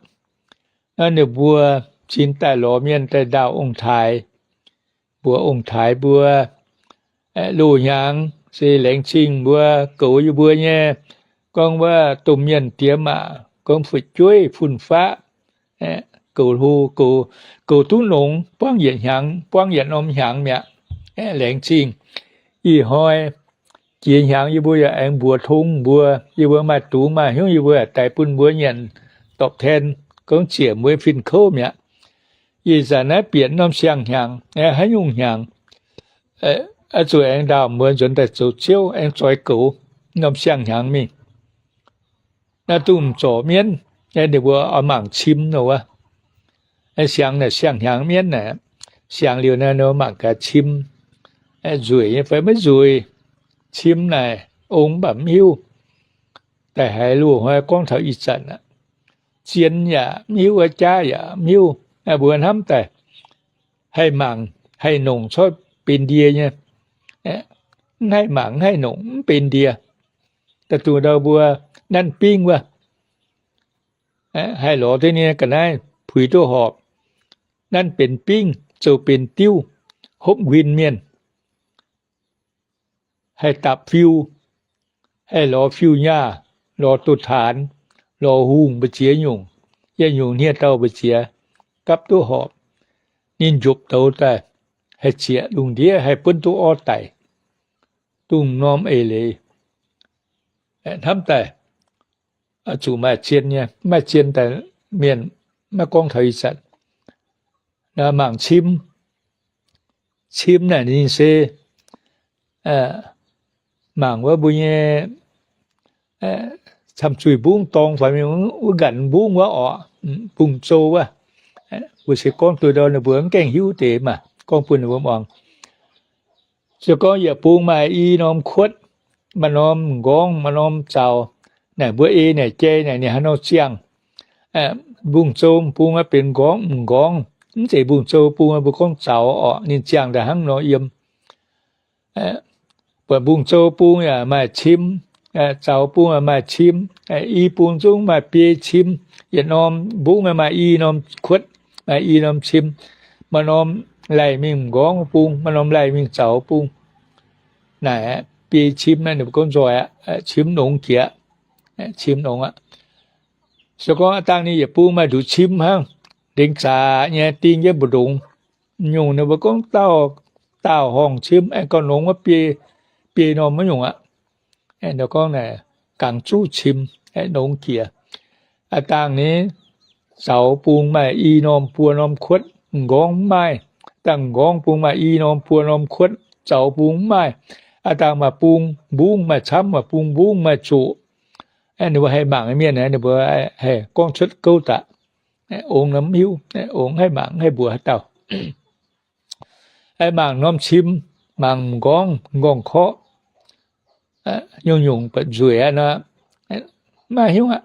Ninh mbuo cin daaih lorz mienh daaih ndaauh ong-taaix, mbuox ong-taaix mbuo, loz-hnyangx se laengz zingh mbuo goux yie mbuo nyei, gorngv wuov domh mienh diex maac, gorngv fu'jueiv fun-faqv, goux hlo, goux duqv nongx, buangv yietc hnyangx, buangv yietc norm hnyangx mi'aqv. Laengz zingh. Ih hnoi jiex hnyangx yie mbuo yaac aengx mbuox tong mbuo, yie mbuo maaih dungz maaih hnyouv yie mbuo yaac daix bun mbuo nyanc, dorpc ten, gorngv ziec mbuo fin-kouv mi'aqv. Ih zanc naaiv bieqc norm siang-hnyangx, haaix nyungc hnyangx, oix zuqc aengx ndaauh mbuo nzuonx daaih zoux ziouv, aengx zoix goux norm siang-hnyangx mingh. Naaiv dongh m'zorc mienv, ninh mbuo oix mangc cim nor wuov. Siang naaic siang-hnyangx mienv naaic, siang liuz naaiv nor mangc gaax cim, nzueic nyei fai maiv nzueic. Cim naaic ong mv baac mv hiuv. Da'haiz loz-hnoi gorngv taux ih zanc aqv. Zien yaac mv hiuv, jaav yaac mv hiuv. Mbuo hnamv daaih haih mangc haih nongc corc benx ndie nyei. Mv haih mangc mv haih nongc mv benx ndie. Da'duqv ndau mbuo nanv bingv wuov, haih lorz duqv nyei ga'naaiv puix duqv horpc. Nanv benx bingv, zoux benx diuv, hopv nquin mienh, haih dapc fiu, haih lorz fiu-nyaah, lorz douz-taanx, lorz hungh mbu'ziex nyungc, yietc nyungc hniev-douh mbu'ziex, gapv duqv horpc. Ninh njopc douz daaih, haih zieqc lungh ndiev, haih buonv duqv orv daic, dongh norm eix leiz. Hnamv daaih zuqc maaih zien nyei, maaih zien daaih mienh maiv gorngv taux ih zanc. Mangc cim, cim naaic ninh se mangc wuov mbuo nyei camv-zuih mbungv dorng faix mingh wuov nqanc mbungv wuov orqc, mbungv-zou wuov. Mbuo se gorngv duqv ndau ninh mbuo mv gaengh hiuv deix maah, gorngv bun ninh mbuo muangx. Se gorngv yietc bung maaih i norm kuotv, maaih norm m'nqorngv, maaih norm zaux. Naaic mbuo ei naaic jai naaic ninh haaix nor ziangh? Mbungv-zou bung aeqv benx m'nqorngv, m'nqorngv. Mv zeiz mbungv-zou bung aeqv mbuo gorngv zaux orqc, ninh ziangh daaih hnangv nor yiem. Buatc mbungv-zou bung yaac maaih cim, zaux bung yaac maaih cim, i bung zungv maaih biei cim. Yietc norm mbungv maaih i norm kuotv, maaih i norm cim. Maaih norm laih mingh m'nqorngv bung, maaih norm laih mingh zaux bung. Naaic biei cim naaiv ninh mbuo gorngv nzoih aqv, cim nongx jiex, cim nongx aqv. Se gorngv aav dangh ninh yietc bung maaih nduqc cim hnangv, ndengc zaqc nyei ding jienv mbu'ndongx, nyungc ninh mbuo gorngv daauh, daauh horngh cim, aengx gauh nongx wuov biei, biei norm wuov nyungc aqv. Ninh gorngv naaic gangx zuqv cim, nongx jiex. Aav dangh ninh Zaux bung maaih i norm buo norm kuotv, m'nqorngv mv maaih. Dangh m'nqorngv bung maaih i norm buo norm kuotv, zaux bung mv maaih. Aav dangh maaih bung mbungv, maaih camv, maaih bung mbungv, maaih zoqc. Ninh mbuo haih mangc mienh, ninh mbuo haih gorngv cuotv gouv daaih. Ongx nor mv hiuv, ongx haih mangc haih mbuox haaix dauh. Mangc norm cim, mangc m'nqorngv, m'nqorngv-korqv, nyungc-nyungc buatc nzueic aqv nor, maiv hiuv aqv.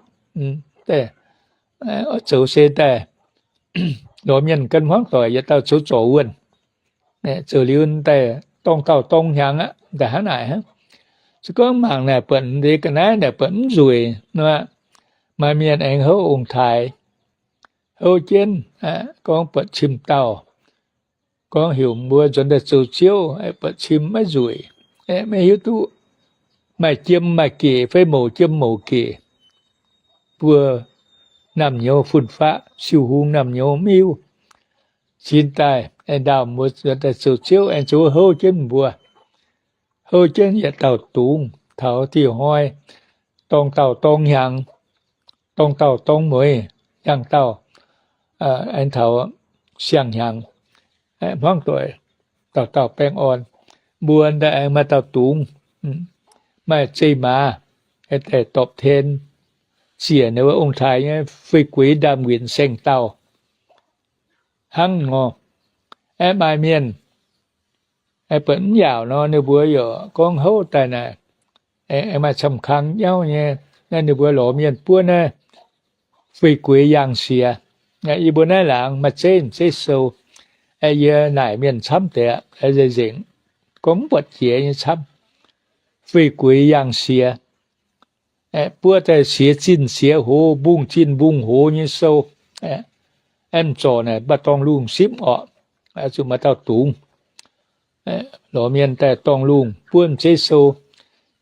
Zoux se daaih lorz mienh gan hmuangv doic yietc dauh zoux zorc wuonh. Zoux liuz daaih dorng dauh dorng hnyangx aqv, daaih hnangv naaic hnangv. Se gorngv mangc naaic buatc m'deix ga'naaiv naaic buatc mv nzueic nor, maaih mienh aengx houv ong-taaix, houv jienv, gorngv buatc cim-dauh, gorngv heuc mbuo nzuonx daaih zoux ziouv, buatc cim maiv nzueic, maiv hiuv duqv maaih jiem maaih gec fai mouc jiem mouc gec, mbuo naamh nyouz fun-faqv siou hung naamh nyouz mv hiuv. Cingx daaih aengx ndaauh mbuo nzuonx daaih zoux ziouv aengx zoux houv jienv mbuo, houv jienv yietc dauh dungz taux diuh hnoi dorng dauh dorng hnyangx, dorng dauh dorng mueiz, hnyangx dauh aengx taux siang-hnyangx, hmuangv doic dauh dauh baengh orn. Mbuo daaih aengx maaih dauh dungz, maaih zei maaz, daaih dorpc ten ziec ninh wuov ong-taaix nyei fei gueix ndaamv-nquinc saeng-dauh hnangv nor. Aeqv, maaih mienh buatc mv yaauc nor, ninh mbuo yaac gorngv houv daaih naaic, aengx maaih camv-kang nyauv nyei, naaiv ninh mbuo lorz mienh buov naaiv fei gueix yaangh siex. Yie mbuo naaiv laangz maaih zeiv, zeiv sou. Yie naaic mienh camv deix, nzengc, gorngv mv buatc jiex nyei camv. Fei gueix yaangh siex, buov daaih siex zinh siex hoz, mbungh zinh mbungh hoz nyei sou. Aeqv, m'zorc naaic mv baac dorngh lungh sipv orqc, zuqc maaih dauh dungz lorz mienh daaih dorngh lungh buov m'zeiv sou,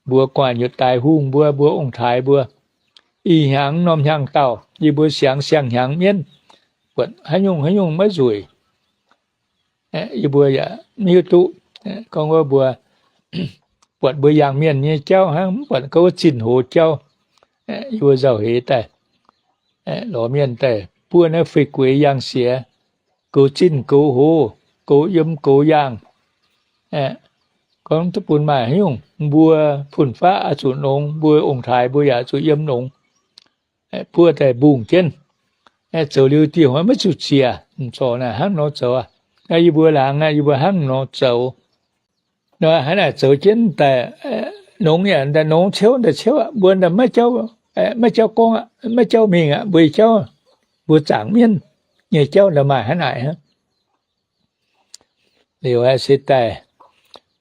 mbuox gu'nguaaic nyutc daaix hungh mbuo, mbuox ong-taaix mbuo, ih hnyangx norm hnyangx dauh yie mbuo siangx siang-hnyangx mienv, buatc haaix nyungc haaix nyungc maiv nzueic. Yie mbuo yaac mv hiuv duqv gorngv wuov mbuo buatc mbuo yangh mienh nyei jauv hnangv, mv buatc gorngv wuov zinh hoz jauv. Yie mbuo nzauh heix daaih lorz mienh daaih buov naaiv fei gueix yaangh siex, goux zinh goux hoz, goux yiem goux yaangh. Gorngv duqv bun maaih haaix nyungc, mbuo fun-faqv oix zuqc nongx, mbuo ong-taaix mbuo yaac zuqc yiem nongx. Buov daaih mbungh jienv, zoux liuz dieh hnoi maiv zuqc ziec, m'zorc naaic hnangv nor zoux aqv. Yie mbuo laangz aqv, yie mbuo hnangv nor zoux. Nor hnangv naaic zoux jienv daaih, nongx yaac daaih nongx, ciouv daaih ciouv aqv. Mbuo daaih maiv jauv, maiv jauv gorngv aqv, maiv jauv mingh aqv. Mbuo jauv, mbuo zaangc mienv nyei jauv daaih maaih hnangv naaic hnangv. Liuz se daaih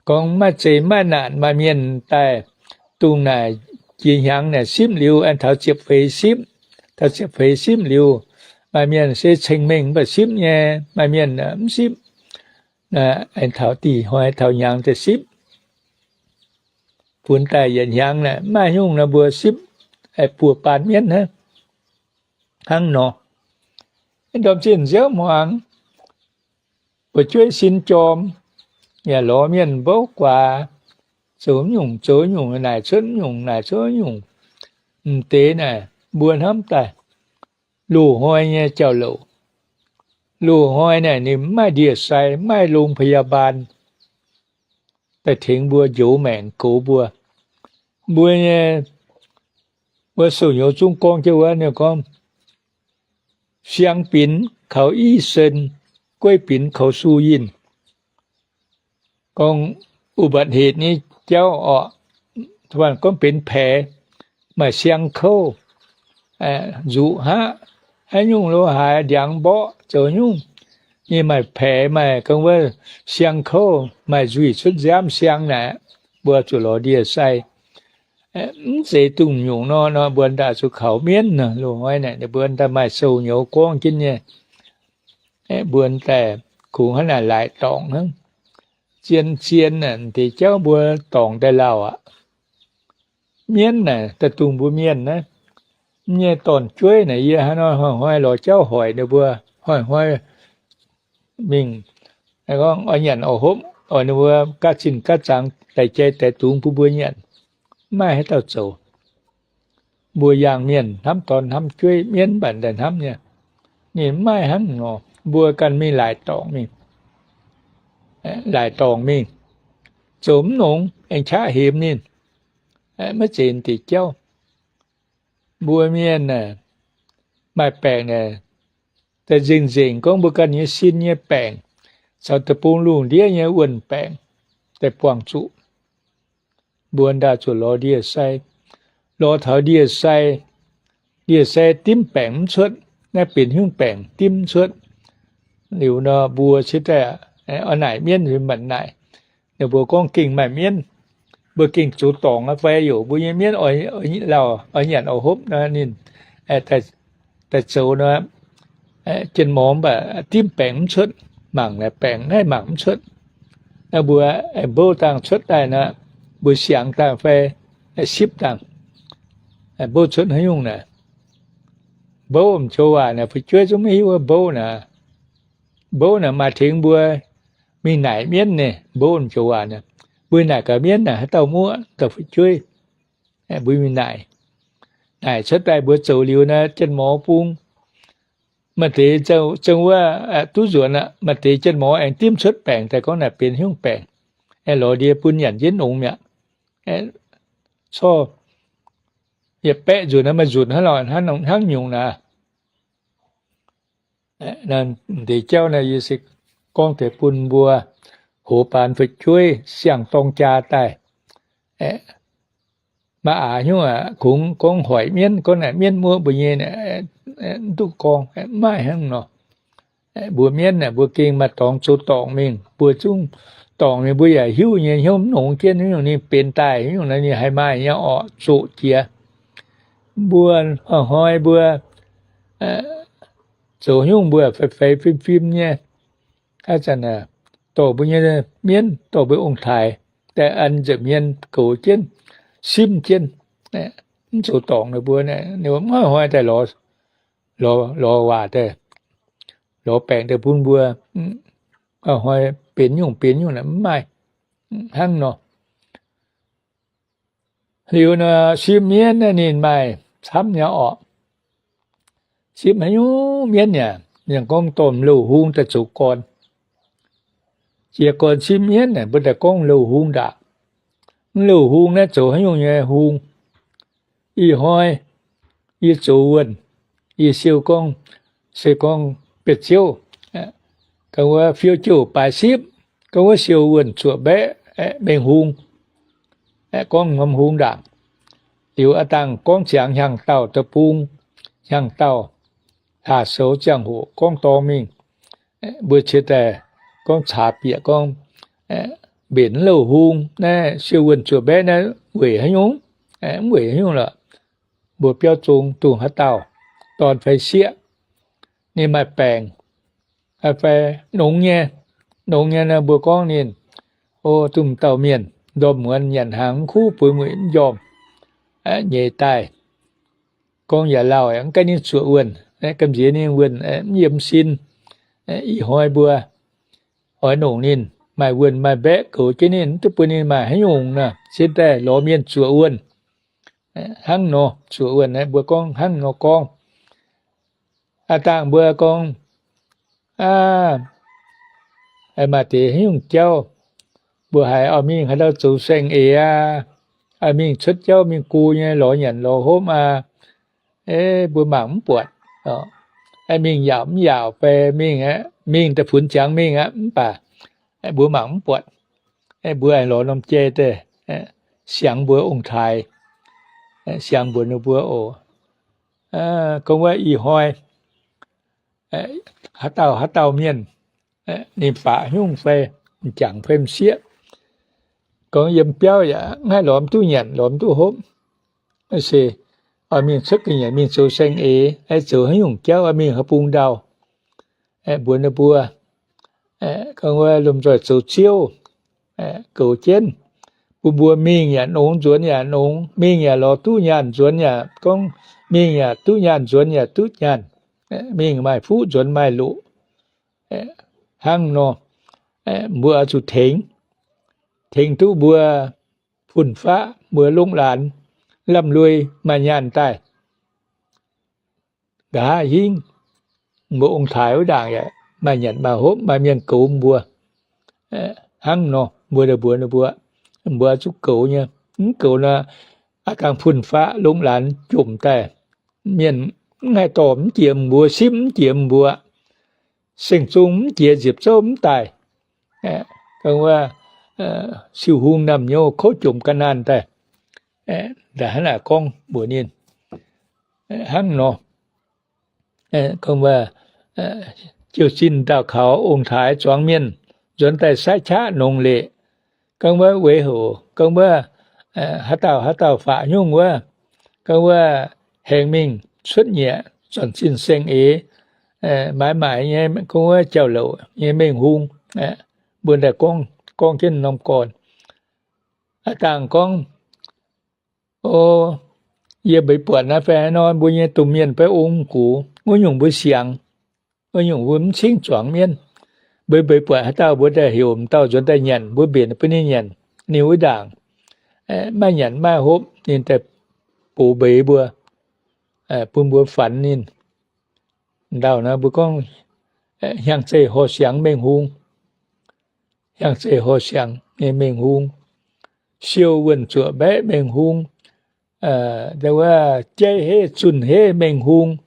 gorngv maaih zeqc maaih naanc maaih mienh daaih, dongh naaic jiex hnyangx naaic sipv liuz, aengx taux ziepc feix sipv. Taux ziepc feix sipv liuz, maaih mienh se ceng-mengh mv baac sipv nyei, maaih mienh mv sipv, aengx taux dih hnoi taux hnyangx daaih sipv. Funx daaih yietc hnyangx naaic mv maaih haaix nyungc nor, mbuo sipv buo baan mienv hnangv nor. Ndorm zinh nziouv hmuangx, buoz-jueiv sin jorm, yaac lorz mienh mbouv guaax, zoux mv nyungc zoux nyungc, naaic cuotv mv nyungc naaic cuotv mv nyungc. M'deix naaic mbuo hnamv daaih loz-hnoi nyei jauv-louc. Loz-hnoi naaic ninh mv maaih ndie-sai, mv maaih โรงพยาบาล daaih tengx mbuo njoux maengc goux mbuo. Mbuo nyei, mbuo sou-nyouz zungv gorngv jienv wuov, ninh gorngv, siang binc kaux i sen, gueiv binc kaux su yinh. Gorngv อุบัติเหตุ nyei jauv orqc, gorngv benx paix, maaih siang kouv, nzuqc haqv, haaix nyungc lo haaix ndiangx mborqv zoux nyungc, nyei maaih paix, maaih gorngv wuov siang kouv, maaih nzuih cuotv nziaamv siang naaic, mbuo zuqc lorz ndie-sai. Mv zeiz dungx nyungc nor, nor mbuo daaih zuqc kaux mienv nor, loz-hnoi naaic ninh mbuo daaih maaih sou-nyouz gorngv jienv nyei. Mbuo daaih kungx hnangv naaic laaix dorngc hnangv. Zien-zien naaic deix jauv mbuo dorngc daaih lauh aqv. Mienv naaic daaih dungx mbuo mienh naaiv, mv nyei dorn-jueiv naaic yie hnangv nor hnoi-hnoi lorz jauv hoic ninh mbuo, hnoi-hnoi mingh, gorngv oix nyanc oix hopv, oix ninh mbuo gaav zinh gaav zangx daaih jai daaih dungx bun mbuo nyanc. Mv maaih haaix dauh zoux. Mbuo yangh mienh hnamv dorn hnamv jueiv, mienv mv baac daaih hnamv nyei. Ninh mv maaih hnangv nor. Mbuo ganh mingh laaic dorngc mingh, laaic dorngc mingh, zoux mv nongx, aengx qaqv hemx ninh, maiv zeiz deix jauv. Mbuo mienh maaih baengc naaic, daaih nzengc-nzengc gorngv mbuo ganh nyei sin nyei baengc, caux deic-bung lungh ndiev nyei wuonh baengc daaih buangh zuqc. Mbuo ndaauh zuqc lorz ndie-sai, lorz taux ndie-sai, ndie-sai dimv baengc mv cuotv, naaiv benx hnyouv baengc dimv mv cuotv. Liuz nor mbuo cingx daaih oix naaic mienv, mv baac naaic ninh mbuo gorngv gengh maaih mienv, mbuo gengh zoux dorngc aqv fai? Yaac mbuo nyei mienv oix lauh, oix nyanc oix hopv nor, ninh daaih zoux nor, jien-morngx mv baac dimv baengc mv cuotv, mangc naaic baengc naaiv mangc mv cuotv. Mbuo mbouv dangh cuotv daaih nor, mbuo siangx dangh fai sipv dangh, mbouv cuotv haaix nyungc naaic? Mbouv m'joux waac naaic fu'jueiv zungv maiv hiuv mbouv naaic. Mbouv naaic maaih tengx mbuo mingh naaic mienv naaic, mbouv m'joux waac naaic. Mbuo naaic gaax mienv naaic haaix dauh muoqv dauh fu'jueiv, mbuo mingh naaic. Naaic cuotv daaih mbuo zoux liuz naaic, jien-morngx bung maaih deix zengv wuov duqv nzuonx aqv, maaih deix jien-morngx aengx dimv cuotv baengc daaih gorngv naaic benx hnyouv baengc, lorz ndie bun nyanc jienv nongx mi'aqv. Corc yietc baeqv nzunc naaiv maaih nzunc hnangv nor, hnangv nyungc naaic. Deix jauv naaiv yie se gorngv deix bun mbuo hoz baan fu'jueiv siang-dorng jaa daaih. Maaih aqc hnyouv aqv, kungx gorngv hoic mienv, gorngv naaic mienv muoqv mbuo nyei, mv duqv gorngv, mv maaih hnangv nor. Mbuo mienv naaic mbuo gengh maaih dorngx zoux dorngc mingh, mbuo zungv dorngc mingh mbuo yaac hiuv nyei hnyouv mv nongx jienv nyungc ninh benx daaih nyungc naaiv ninh haih maaih nyei orqc, zoqc jiex. Mbuo hnoi-hnoi mbuo zoux nyungc mbuo feix feix fim fim nyei, aa zanc dorh mbuo nyei mienv, dorh mbuo ong-taaix daaih an nza'hmien goux jienv, simv jienv, mv zoux dorngc ninh mbuo, ninh mbuo mv hnoi-hnoi daaih lorz waac daaih, lorz baengc daaih bun mbuo, hnoi-hnoi benx nyungc benx nyungc naaic mv maaih hnangv nor. Liuz nor simv mienv naaiv ninh maaih camv nyei orqc. Simv haaix nyungc mienv yaac, yaac gorngv dorh m'louh hung daaih zoux gorn. Jiez gorn simv mienv naaic mbuo daaih gorngv m'louh hung ndaangc. M'louh hung naaiv zoux haaix nyungc nyei hung? Ih hnoi yie zoux wuonh, yie siou gorngv, se gorngv betv ziouv, gorngv wuov fiou jouh baaix sipv, gorngv wuov siou wuonh zuoqc mbaeqv mengh hung, gorngv norm hung ndaangc. Liuz a'dangh gorngv ziangx hnyangx-daauh deic-bung, hnyangx-daauh hlaax soux ziangh hoc gorngv dorngx mingh, mbuo ciex daaih gorngv caax bieqc gorngv mbenc m'louh hung naaiv siou wuonh zuoqc mbaeqv naaiv weic haaix nyungc? Mv weic haaix nyungc lorqc. Mbuo biauv zong dongh haaix dauh dorn fai sieqv, ninh maaih baengc fai nongx nyei, nongx nyei nor mbuo gorngv ninh, o, dongh dauh mienh ndorm muonz nyanc hnaangx mv kuv, bueix mueic mv njormh, nyeiz daaih, gorngv yaac lauh, mv gaengh ninh zuoqc wuonh, gamh nziex ninh wuonh mv yiem sin. Ih hnoi mbuo oix nongc ninh, maaih wuonh maaih mbaeqv goux jienv ninh, mv duqv bun ninh maaih haaix nyungc nor, cingx daaih lorz mienh zuoqc wuonh. Hnangv nor zuoqc wuonh, mbuo gorngv hnangv nor gorngv. Aa dangh mbuo gorngv, aa, maaih deix haaix nyungc jauv, mbuo haiz oix mingh haaix ndau zoux saeng-eix aqv, oix mingh cuotv jauv mingh gu nyei lorz nyanc lorz hopv aqv, mbuo mangc mv buatc. Mingh yaauc mv yaauc fai mingh aqv, mingh daaih funx ziangx mingh aqv, mv baac mbuo mangc mv buatc. Mbuo aengx lorz norm jai daaih siangx mbuo ong-taaix, siangx mbuox ninh mbuo oc. Gorngv wuov ih hnoi haaix dauh haaix dauh mienh, ninh baac haaix nyungc fai, m'jangc fai m'sieqv, gorngv yiem biauv yaac mv haih lorz mv duqv nyanc lorz mv duqv hopv, se oix mingh cuotv ga'nyiec mingh zoux saeng-eix, zoux haaix nyungc jauv, oix mingh haaix bung ndau, mbuox ninh mbuo, gorngv wuov lomh nzoih zoux ziouv, goux jienv, bun mbuo mingh yaac nongx, nzuonx yaac nongx, mingh yaac lorz duqv nyaanh, nzuonx yaac gorngv mingh yaac duqv nyaanh, nzuonx yaac duqv nyaanh, mingh maaih fuqv, nzuonx maaih loqc. Hnangv nor, mbuo oix zuqc tengx, tengx duqv mbuo fun-faqv, mbuo lungh laanx, lamh lui maaih nyaanh daaih. Nqa'haav hingv, mbuo ong-taaix wuov ndaangc yaac maaih nyanc maaih hopv, maaih mienh goux mbuo. Hnangv nor, mbuo daaih mbuox ninh mbuo, mbuo zuqc goux nyei. Mv goux nor, aav dangh fun-faqv longx laanz jomc daaih, mienh mv haih dorh mv jiex mbuo, simv mv jiex mbuo, Seng-Zong mv jiex, nziepc zouv mv daaih. Wuov, siou hung naamh nyouz kouv jomc ga'naanh daaih. Hnangv naaic gorngv mbuox ninh hnangv nor. Gorngv wuov, jiu-zinh ndaauh kaux ong-taaix zuangx mienh nzuonx daaih saaiv qaqv nongx leqc. Gorngv wuov weic hoc, gorngv wuov, haaix dauh haaix dauh faqv nyungc wuov, gorngv wuov, hengx mingh cuotv nyieqc, zornc sin seng eix, maaiz maaic nyei, gorngv wuov, jauv-louc nyei mengh hung. Mbuo daaih gorngv, gorngv jienv norm gorn. Aav dangh gorngv, O, yie mbeix buatc naaiv fai haaix nor, mbuo nyei domh mienh beiv ong gux, wuov nyungc mbuo siangx, wuov nyungc mbuo mv cingv zuangx mienv. Mbeix mbeix buatc haaix dauh mbuo daaih heuc m'dauh nzuonx daaih nyanc, mbuo mbenc bun ninh nyanc, ninh wuov ndaangc maaih nyanc maaih hopv, ninh daaih box mbeix mbuo, bun mbuo fanx ninh. M'dauh naaiv mbuo gorngv, hnyangx-zeih horh siangx mengh hung, hnyangx-zeih horh siangx nyei mengh hung, siou wuonh zuoqc mbaeqv mengh hung, wuov jaiv heiv zunh heiv mengh hung,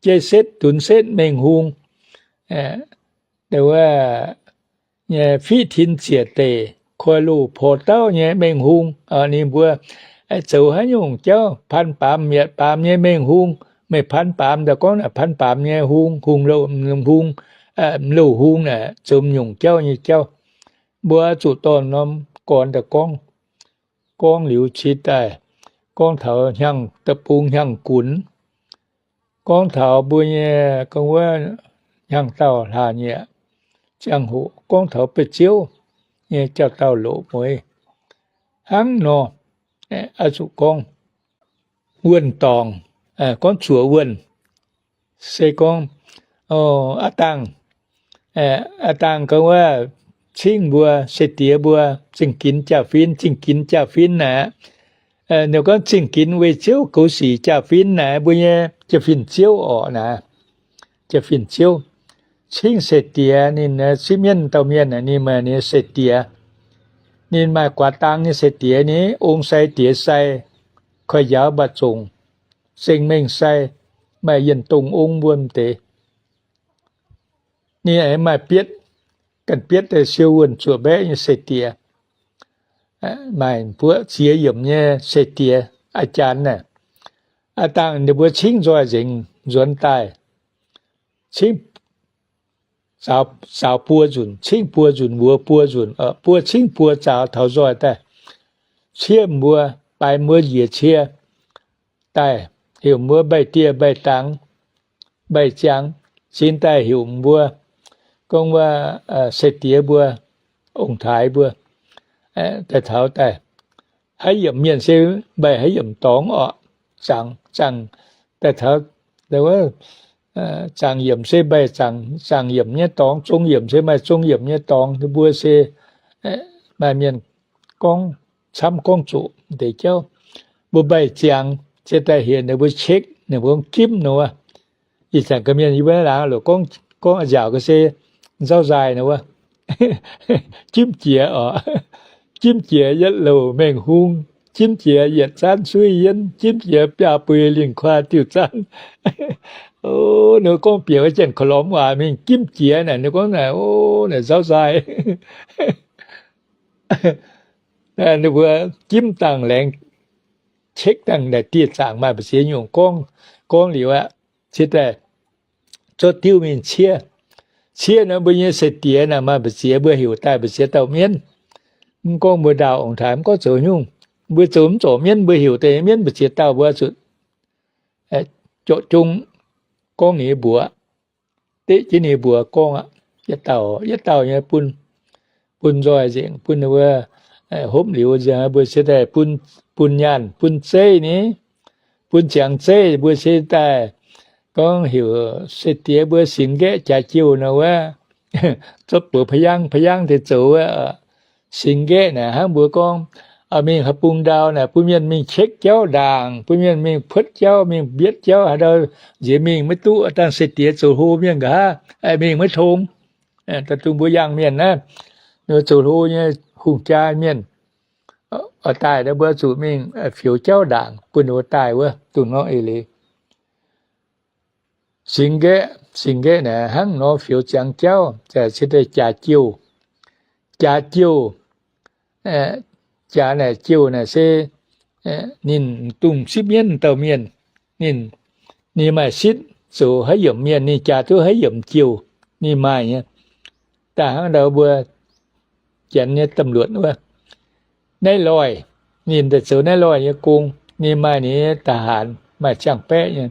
jaiv setv dunx setv mengh hung, wuov nyei fiqv tin ziec deic, koi loz porv dauh nyei mengh hung. Ninh mbuo zoux haaix nyungc jauv, pan baamz mietc baamz nyei mengh hung. Meih pan baamz daaih gorngv naaic pan baamz nyei hung, hung louh, hung, m'louh hung naaic zoux m'nyungc jauv nyei jauv. Mbuo zuqc dorh norm gorn daaih gorngv, gorngv liuz cingx daaih gorngv taux hnyangx deic-bung hnyangx-gunx, gorngv taux mbuo nyei gorngv wuov hnyangx-daauh hlaax nyieqc ziangh hoc, gorngv taux beiv ziouv nyei jauv-daauh loqc mueiz hnangv nor. Oix zuqc gorngv wuonh dorngc, gorngv zuoqc wuonh, se gorngv aav dangh, aav dangh gorngv wuov cingv mbuo se diex mbuo zingh ginx jaa-fin, zingh ginx jaa-fin naaic. Ninh gorngv zingh ginx weih ziouv goux sic jaa-fin naaic, mbuo nyei jaa-fin ziouv orqc naaic. Jaa-fin ziouv cingv se diex, ninh sipv mienv dauh mienh, ninh maaih ninh se diex. Ninh maaih guaax dang nyei se diex, ninh ong sai diex sai, koiv-njaaux mbac zongc, seng mengh sai, maaih yienh dongh ong mbuo m'deix. Ninh aengx maaih bietv, ganh bietv daaih siou wuonh zuoqc mbaeqv nyei se diex, maaih buoqv ziex yiemc nyei se diex, a'jangx naaic. Aav dangh ninh mbuo cingv nzoih nzengc nzuonx daaih, cingv zaaux buo nzunc, cingv buo nzunc, wuox buo nzunc, buo cingv buo zaaux taux nzoih daaih, ciev mbuo, baaix mbuo njiec cie daaih, heuc mbuo mbaih dieh mbaih dangx, mbaih ziangx, cingx daaih heuc mbuo gorngv wuov se diex mbuo, ong-taaix mbuo, daaih taux daaih, haaix yiemc mienh se mbaih haaix yiemc dorngx orqc. Zaangc, zaangc daaih taux, zaangc yiemc se mbaih zaangc yiemc nyei dorngx, zong yiemc se maaih zong yiemc nyei dorngx. Mbuo se maaih mienh gorngv camv gorngv zoqc deix jauv. Mbuo mbaih ziangx se daaih heuc ninh mbuo check, ninh mbuo gorngv gimv nor wuov. Ih zanc ga'mienh yie mbuo laangz lorqc, gorngv nziaauc ga'sie nzauv nzaaih nor wuov. Gimv jiex orqc. Gimv jiex yietv louc mengh hung, gimv jiex yietc zaanv suiv yienv, gimv jiex biaa buix lingh kuaa diuh zaanv. Ninh gorngv bieqc wuov janx-korv-lormx waac mingh gimv jiex naaic, ninh gorngv naaic, o, naaic nzauv nzaaih. Ninh mbuo gimv dangh laengz, check dangh naaic dieh zaangc maaih mbu'ziex nyungc gorngv, gorngv liuz aqv, ciex daaih zorqv diuv mingh ciev. Ciev nor mbuo nyei se diex naaic maaih mbu'ziex mbuo heuc daaih mbu'ziex dauh mienv. Mv gorngv mbuo ndaauh ong-taaix mv gorngv zoux nyungc, mbuo zoux mv zorc mienv, mbuo heuc daaih mienv mbu'ziex dauh mbuo zuqc jorqc jung gorngv ninh nyei mbuox, deqv jienv ninh nyei mbuox gorngv aqv. Yietc dauh yietc dauh nyei bun, bun nzoih nzengc, bun ninh mbuo hopv liuz nzengc, mbuo ciex daaih bun, bun nyaanh bun zeiv ni, bun ziangx zeiv, mbuo ciex daaih gorngv heuc se diex mbuo singx nqaeqv jaax jiouh nor wuov, zorqv buoz pa'yangv pa'yangv deix zoux wuov, singx nqaeqv naaic hnangv mbuo gorngv Mingh haaix bung ndau naaic, bun mienh mingh qekv jauv ndaangc, bun mienh mingh puotv jauv, mingh mbietv jauv, haaix ndau nziex mingh maiv duqv, dangh se diex zoux hlo mienh nqa'haav, mingh maiv tong. Daaih dongh mbuo yangh mienh naaiv, ninh mbuo zoux hlo nyei hungh jaa mienh, oix daaih, mbuo zuqc mingh fioux jauv ndaangc bun ninh mbuo daaih wuov, dongh norm eix leiz. Singx Nqaeqv, Singx Nqaeqv naaic hnangv nor fioux ziangx jauv, se daaih jaax jouh. Jaax jouh, jaax naaic jouh naaic se ninh dungx sipv mienv dauh mienh, ninh, ninh maaih sipv zoux haaix yiemc mienh, ninh jaax duqv haaix yiemc jouh, ninh maaih nyei. Daaih hnangv ndau mbuo janx nyei ตำรวจ wuov, naaiv loih, ninh daaih zoux naaiv loih nyei gong, ninh maaih ninh nyei ทหาร, maaih ziangh-baeqv nyei.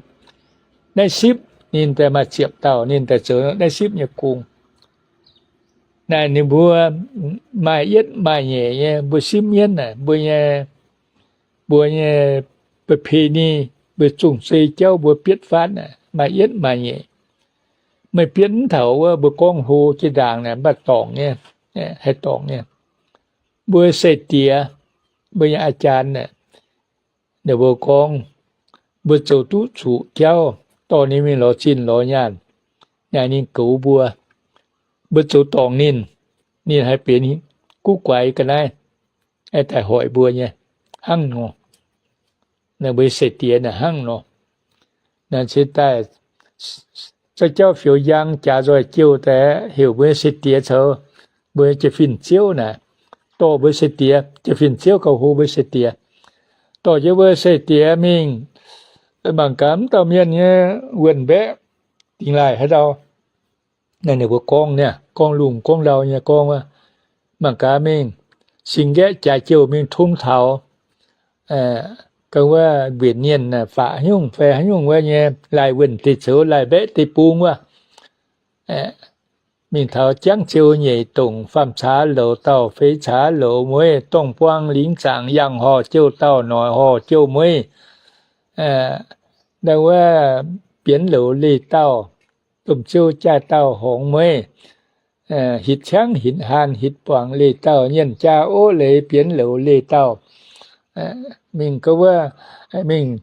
Naaiv sipv, ninh daaih maaih ziepc dauh, ninh daaih zoux naaiv sipv nyei gong. Naaic ninh mbuo maaih yietv maaih nyeic nyei, mbuo sipv mienv naaic, mbuo nyei, mbuo nyei ประเพณี, mbuo zong-zei jauv mbuo bietv faatv naaic maaih yietv maaih nyeic. Meih bietv mv taux wuov, mbuo gorngv hlo jiex ndaangc naaic mv baac dorngc nyei, haih dorngc nyei. Mbuo se diex, mbuo nyei อาจารย์ naaic, ninh mbuo gorngv, mbuo zoux duqv zuqc jauv, dorh ninh mingh lorz zinh lorz nyaanh, naaic ninh goux mbuo, mbuo zoux dorngc ninh, ninh haih benx guv guaix ga'naaiv, daaih hoic mbuo nyei, hnangv nor. Naaic mbuo se diex naaic hnangv nor. Naaic cingx daaih zorqv jauv fioux njang, jaax nzoih jouh daaih heuc mbuo se diex caux mbuo nyei jaa-fin ziouv naaic, dorh mbuo se diex, jaa-fin ziouv gauh hlo mbuo se diex, dorh jienv mbuo se diex mingh. Mangc gaax mv dauh mienh nyei wuonh mbaeqv dingx laaih haaix ndau. Naaiv ninh mbuo gorngv niaa, gorngv lungh gorngv ndau nyei gorngv wuov, mangc gaax mingh, Singx Nqaeqv jaax jouh mingh tong taux, ga'wuov mbenc nienh faqv haaix nyungc fai haaix nyungc wuov nyei, laaih wuonh deix zoux, laaih mbaeqv deix bung wuov, mingh taux jangv ziou nyeic dongc, faam caax loux dauh, feix caax loux mueiz, dorngh buang lingz zaangc, yangh horh jouh dauh, noic horh jouh mueiz, ndau wuov bienx loux leih dauh, domh ziou jaaih dauh horngz mueiz, hitv ciangv hitv haan hitv buangc leih dauh, nyienz jaa ov leiz bienx loux leih dauh, mingh ga'wuov, mingh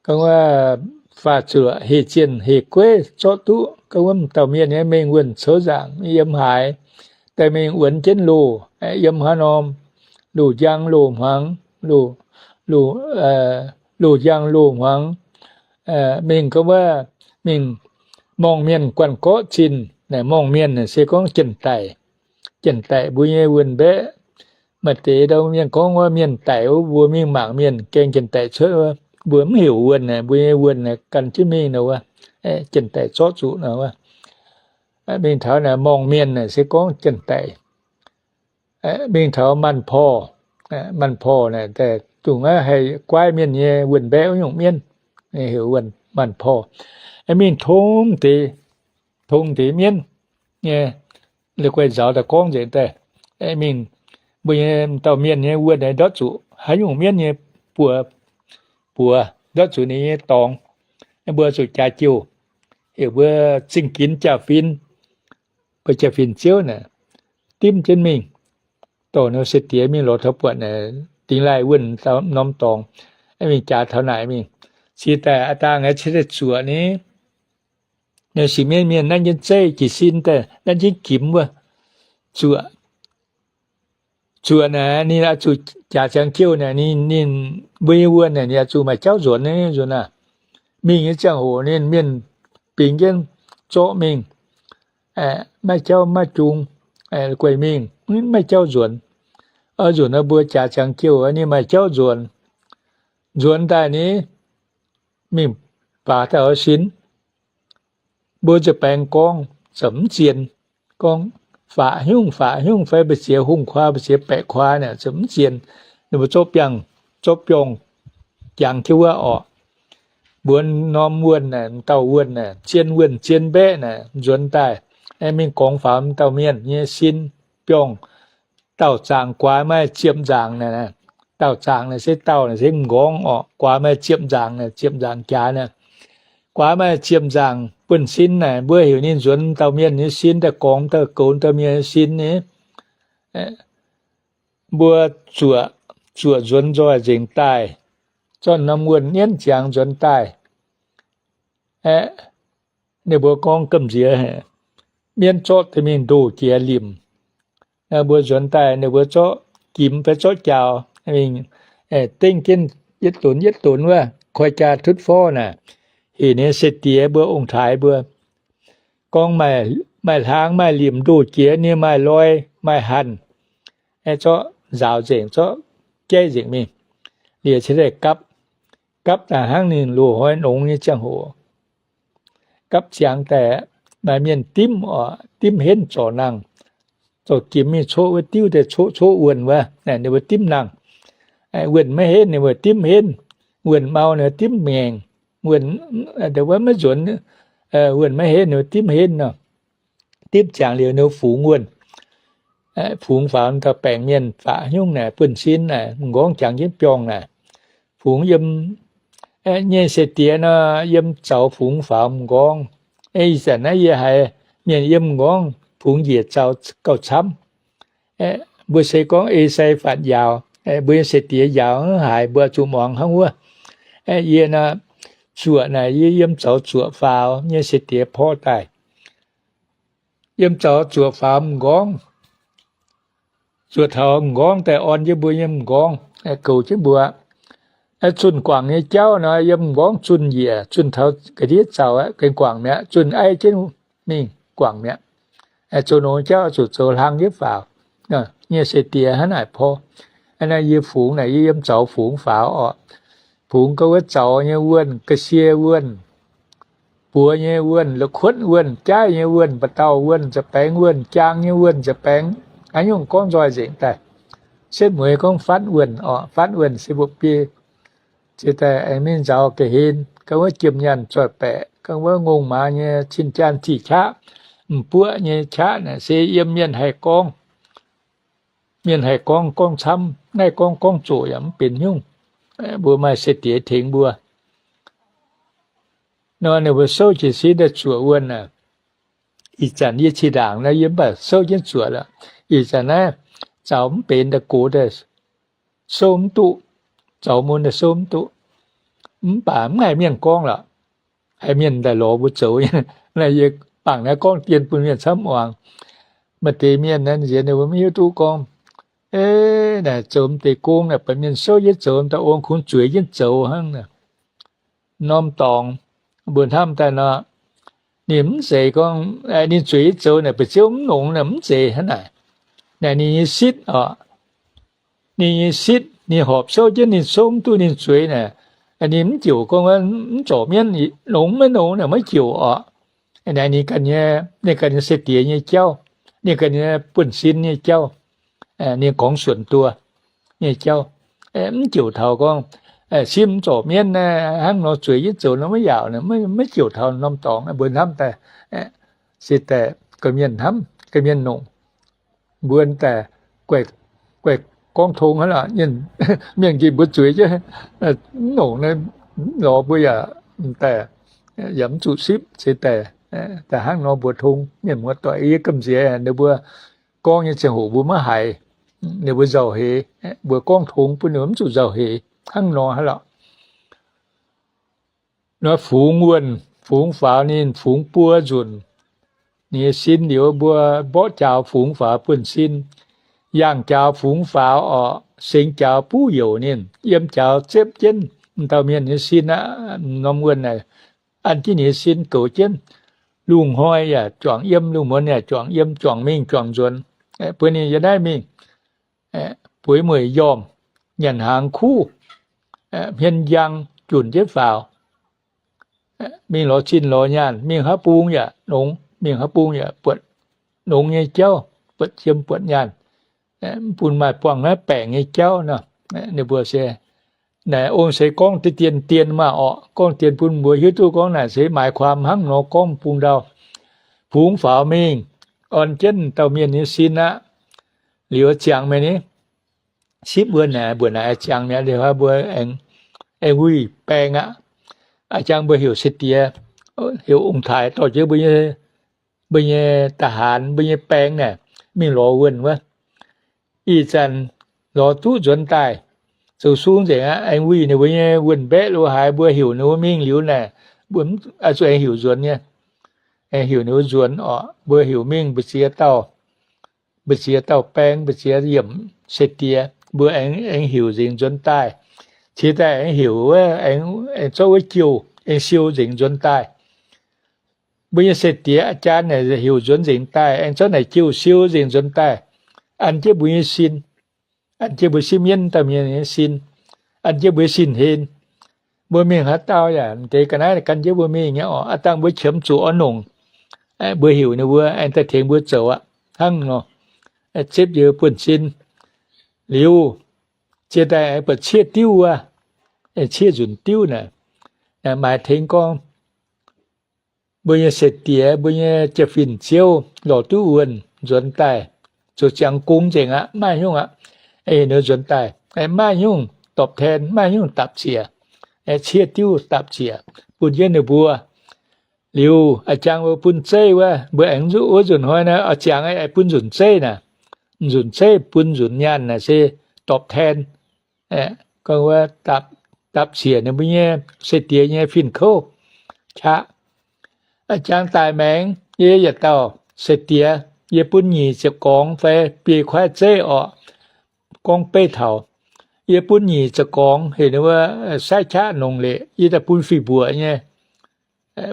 ga'wuov faah zuoqc heh zienh heh gueiv zorqv duqv ga'wuov dauh mienh nyei mengh wuonh coux nzaangc yiem haaix, daaih mingh wuonx jienv loh, yiem haaix norm, loh njang loh hmuangx, loh njang loh hmuangx, mingh ga'wuov, mingh morngh mienh guanh gorqv zinh, morngh mienh se gorngv janx-daic. Janx-daic mbuo nyei wuonh mbaeqv. Maaih deix ndau mienh gorngv wuov mienh daic wuov, mbuo mingh mangc mienh gaeng janx-daic cuotv wuov, mbuo mv heuc wuonh naaic, mbuo nyei wuonh naaic gan jienv mingh nor wuov, janx-daic zorqv zuqc nor wuov. Mingh taux naaic morngh mienh naaic se gorngv janx-daic. Mingh taux maanc porh, maanc porh naaic daaih dongh naaiv haih guaiv mienh nyei wuonh mbaeqv wuov nyungc mienv, heuc wuonh maanc porh. Mingh tong deix, tong deix mienv nyei, la'guaih nzauz daaih gorngv nzengc daaih. Mingh mbuo nyei dauh mienh nyei wuonh naaic ndortv zuqc haaix nyungc mienv nyei buoz, buoz ndortv zuqc ninh nyei dorngx. Mbuo zuqc jaax jouh, heuc mbuo zingh ginx jaa-fin, mbuo jaa-fin ziouv naaic dimv jienv mingh, dorh ninh se diex mingh lorz taux buatc naaic dingx laaih wuonh norm dorngx, mingh jaax taux naaic mingh. Cingx daaih aav dangh aeqv, cingx daaih zuoqc ni, ninh singx mienv mienh nanv jienv zeiv jiez sin daaih nanv jienv gimx wuov, zuoqc, zuoqc naaic ninh oix zuqc jaax ziangx jouh naaic ninh, ninh mbuo nyei wuonh naaic ninh oix zuqc maaih jauv nzuonx, nzuonx aav. Mingh nyei ziangh hoc ninh mienh bingx jienv zorqv mingh, maiv jauv maiv jung, guaih mingh maiv jauv nzuonx. Nzuonx nor mbuo jaax ziangx jouh ninh maaih jauv nzuonx. Nzuonx daaih ni, mingh baax daaih oix sin. Mbuo nza'baengx gorngv ziouc mv zienh, gorngv faqv hnyungv faqv hnyungv fai mbu'ziex hungh kuaar mbu'ziex baeqc kuaar naaic ziouc mv zienh. Ninh mbuo zorqv biangh, zorqv biorngh jangx jienv wuov orqc. Mbuo norm wuonh naaic, dauh wuonh naaic, zien wuonh zien mbaeqv naaic nzuonx daaih, mingh gorngv faaux dauh mienh nyei sin, biorngh, dauh zaangc guaax maaih ziepc nzaangc naaic. Dauh zaangc naaic se dauh naaic se m'nqorngv orqc, guaax maaih ziepc nzaangc naaic, ziepc nzaangc jaax naaic. Guaax maaih ziepc nzaangc buonv-sin naaic, mbuo heuc ninh nzuonx dauh mienh nyei sin daaih gorngv daaih goux dauh mienh nyei sin ni. Mbuo zuoqc, zuoqc nzuonx nzoih nzengc daaih, zorqv norm wuonh nienv ziangx nzuonx daaih. Aeqv, ninh mbuo gorngv gamh nziex, mienv zorqv deix mingh ndoh jiex limc. Mbuo nzuonx daaih ninh mbuo zorqv gimx fai zorqv jaaux mingh, dengv jienv yietc lunx yietc lunx wuov, koi jaa tutv forv naaic, heuc ninh nyei se diex mbuo ong-taaix mbuo gorngv, maaih hlaang maaih limc ndoh jiex, ninh maaih loi maaih hanc, zorqv nzaaux nzengc, zorqv jaiv nzengc mingh, liuz cingx daaih gapv, gapv daaih hnangv ninh loz-hnoi nongx nyei ziangh hoc. Gapv ziangx daaih, maaih mienh dimv oc, dimv henv zorc nangh, zorc jiex mingh coqv wuov diuv daaih coqv, coqv wuonh wuov, ninh mbuo dimv nangh. Wuonh maiv henv ninh mbuo dimv henv, wuonh mau ninh mbuo dimv ngaengc, wuonh, wuov maiv nzuonx, wuonh maiv henv ninh mbuo dimv henv nor. Dimv ziangx liuz ninh mbuo fungx wuonh, fungx faaux dauh baengc mienh faqv nyungc naaic buonv sin naaic m'nqorngv jangx jienv biorngh naaic, fungx yiem nyei se diex nor, yiem zaux fungx faaux m'nqorngv. Ih zanc naaiv yie haiz mienh yiem m'nqorngv fungx njiec zaux gauh camv. Mbuo se gorngv ei sai fatv njaaux, mbuo nyei se diex njaaux haaix, mbuo zuqc muangx hnangv wuov. Yie nor, zuoqc naaic yie yiem zaux zuoqc faaux nyei se diex porv daaih. Yiem zaux zuoqc faaux m'nqorngv, zuoqc taux m'nqorngv daaih orn jienv mbuo nyei m'nqorngv, goux jienv mbuo. Zunh guangc nyei jauv nor, yiem m'nqorngv zunh njiec, zunh taux ga'ndiev zaux, gengh guangc mi'aqv, zunh aiv jienv mingh guangc mi'aqv. Zoux nongx jauv zuqc zoux hlang jienv faaux. Nyei se diex hnangv naaic porv. Naaiv yie fungx naaic, yie yiem zaux fungx faaux oc. Fungx gauh wuov zaux nyei wuonh, ga'sie wuonh, buoz nyei wuonh, la'kuotv wuonh, jaaiv nyei wuonh, mba'dauh wuonh, nza'baengx wuonh, jaang nyei wuonh, nza'baengx, haaix nyungc gorngv nzoih nzengc daaih. Setv mueiz gorngv fatv wuonh oc, fatv wuonh se mba'biei. Cingx daaih aengx mingh nzaaux ga'hlen, gauh wuov jiem nyaanh zoih baeqc, gauh wuov ngongh maaz nyei cin-jaan ziqc qaqv, m'buoqv nyei qaqv naaic se yiem mienh haih gorngv. Mienh haih gorngv, gorngv camv, naaiv gorngv, gorngv zoqc yaac mv benx nyungc. Mbuo maaih se diex tengx mbuo. Nor ninh mbuo souv jiez sin daaih zuoqc wuonh aac. Ih zanc yie cih ndaangc naaiv yie mv baac souv jienv zuoqc lorqc. Ih zanc naaiv zaux mv benx daaih gox daaih souv mv duqv, zaux mun daaih souv mv duqv. Mv baac mv haih mienh gorngv lorqc. Haih mienh daaih lorz mbuo zoux. Naaiv yie bangc naaiv gorngv dien bun mienh camv muangx. Maaih deix mienh naaiv nziex ninh mbuo mv hiuv duqv gorngv, e, naaic zoux m'deix gong naaic baac mienh souv jienv zoux, daaih ong kungx zueiz jienv zoux hnangv naaic. Norm dorngx mbuo hnamv daaih nor, ninh mv zeiz gorngv ninh zueiz jienv zoux naaic ba'ziouv mv longx naaic, mv zeiz hnangv naaic. Naaic ninh nyei sitv oc, ninh nyei sitv, ninh horpc souv jienv ninh souv mv duqv ninh zueiz naaic, ninh mv ziouc gorngv mv zorc mienv, longx maiv longx naaic maiv ziouc oc. Naaic ninh ganh nyei, ninh ganh nyei se diex nyei jauv, ninh ganh nyei buonv-sin nyei jauv, ninh gorngv suonc duo nyei jauv. Mv ziouc taux gorngv simv mv zorc mienv hnangv nor zueiz jienv zoux nor maiv yaauc, maiv ziouc taux norm dorngx mbuo hnamv daaih. Se daaih gorqv-mienh hnamv, gorqv-mienh nongc, mbuo daaih guaih gorngv tong hnangv lorqc. Mienh nqemh mbuo zueiz jienv mv longc, lorz mbuo yaac daaih yaac mv zuqc sipv. Se daaih, daaih hnangv nor mbuox tong mienh muoz-doic. Yie gamh nziex ninh mbuo gorngv nyei ziangh hoc mbuo maiv haiz, ninh mbuo nzauh heix, mbuo gorngv tong bun ninh mbuo mv zuqc nzauh heix hnangv nor hnangv lorqc. Nor fungx wuonh fungx faaux ninh fungx buo nzunc, ninh nyei sin liuz mbuo mborqv jaaux fungx faaux buonv-sin, yangh jaaux fungx faaux oc, sengx jaaux buv youc ninh, yiem jaaux zepv jienv m'dauh mienh nyei sin aqv. Norm wuonh naaic an jienv ninh nyei sin goux jienv. Lungh hnoi yaac juangc yiem, lungh muonz yaac juangc yiem, juangc mingh juangc nzuonx, bueix ninh yiem naaiv mingh, bueix mueic yomh, nyanc hnaangx kuv, hmien njang junc jienv faaux, mingh lorz zinh lorz nyaanh, mingh haaix bung yaac longx, mingh haaix bung yaac buatc longx nyei jauv, buatc jiem buatc nyaanh, mv bun maaih buangh naaiv baengc nyei jauv nor. Ninh mbuo se naaic ong se gorngv deix dien dien maah orqc, gorngv dien bun mbuo hiuv duqv gorngv naaic se maaih kuaam hnangv nor gorngv bung ndau. Fungx faaux mingh, orn jienv dauh mienh nyei sin aqv. Liuz ziangx meih ni, sipv wuonh naaic, mbuoqc naaic ziangx mi'aqv, liuz mbuo aengx wuih baeng aqv. A'jang mbuo heuc se diex, heuc ong-taaix dorh jienv mbuo nyei, mbuo nyei da'haanx, mbuo nyei baeng naaic mingh lorz wuonh wuov. Ih zanc lorz duqv nzuonx daaih, zoux sung nzengc aqv. Aengx wuih ninh mbuo nyei wuonh mbaeqv lo haaix, mbuo heuc ninh mbuo mingh liuz naaic, mbuo zuqc aengx heuc nzuonx nyei. Aengx heuc ninh mbuo nzuonx orqc. Mbuo heuc mingh mbu'ziex dauh, mbu'ziex dauh baeng, mbu'ziex yiemc se-diex, mbuo aengx, aengx heuc nzengc nzuonx daaih. Cingx daaih aengx heuc wuov, aengx, aengx zorqv wuov jouh aengx siou nzengc nzuonx daaih. Mbuo nyei se-diex a'jaan naaic heuc nzuonx nzengc daaih, aengx zorqv naaic jouh siou nzengc nzuonx daaih, an jienv mbuo nyei sin, an jienv mbuo sipv mienv dauh mienh nyei sin, an jienv mbuo sin hlen. Mbuo mingh haaix dauh yaac m'deix ga'naaiv gan jienv mbuo mingh nyei orqc. Aav dangh mbuo qiemx zuqc oix nongc, mbuo heuc ninh mbuo aengx daaih tengx mbuo zoux aqv. Hnangv nor, zipv njiec buonv-sin liuz, jiex daaih aengx buatc ciev diuv wuov, ciev nzunc diuv naaic, maaiz tengx gorngv mbuo nyei se-diex, mbuo nyei jaa-fin ziouv lorz duqv wuonh nzuonx daaih, zoux ziangx gong nzengc aqv, maaih nyungc aqv. Ninh nzuonx daaih, maaih nyungc dorpc ten, maaih nyungc dapc ziec, ciev diuv dapc ziec bun jienv ninh mbuo. Liuz a'jang mbuo bun zeiv wuov, mbuo aengx wuov nzunc hnoi naaiv oix ziangx aengx bun nzunc zeiv naaic. Nzunc zeiv bun nzunc nyaanh naaic se dorpc ten. Gorngv wuov dapc ziec ninh mbuo nyei se-diex nyei fin-kouv qaqv. A'jang daic maengx, yie yietc dauh se-diex, yie bun nyic ziepc gorngv fai biei kuaaiv zeiv orqc. Gorngv beiv taux, yie bun nyic ziepc gorngv, heuc ninh mbuo saaiv qaqv nongc leqc, yie daaih bun fih mbuoqc nyei.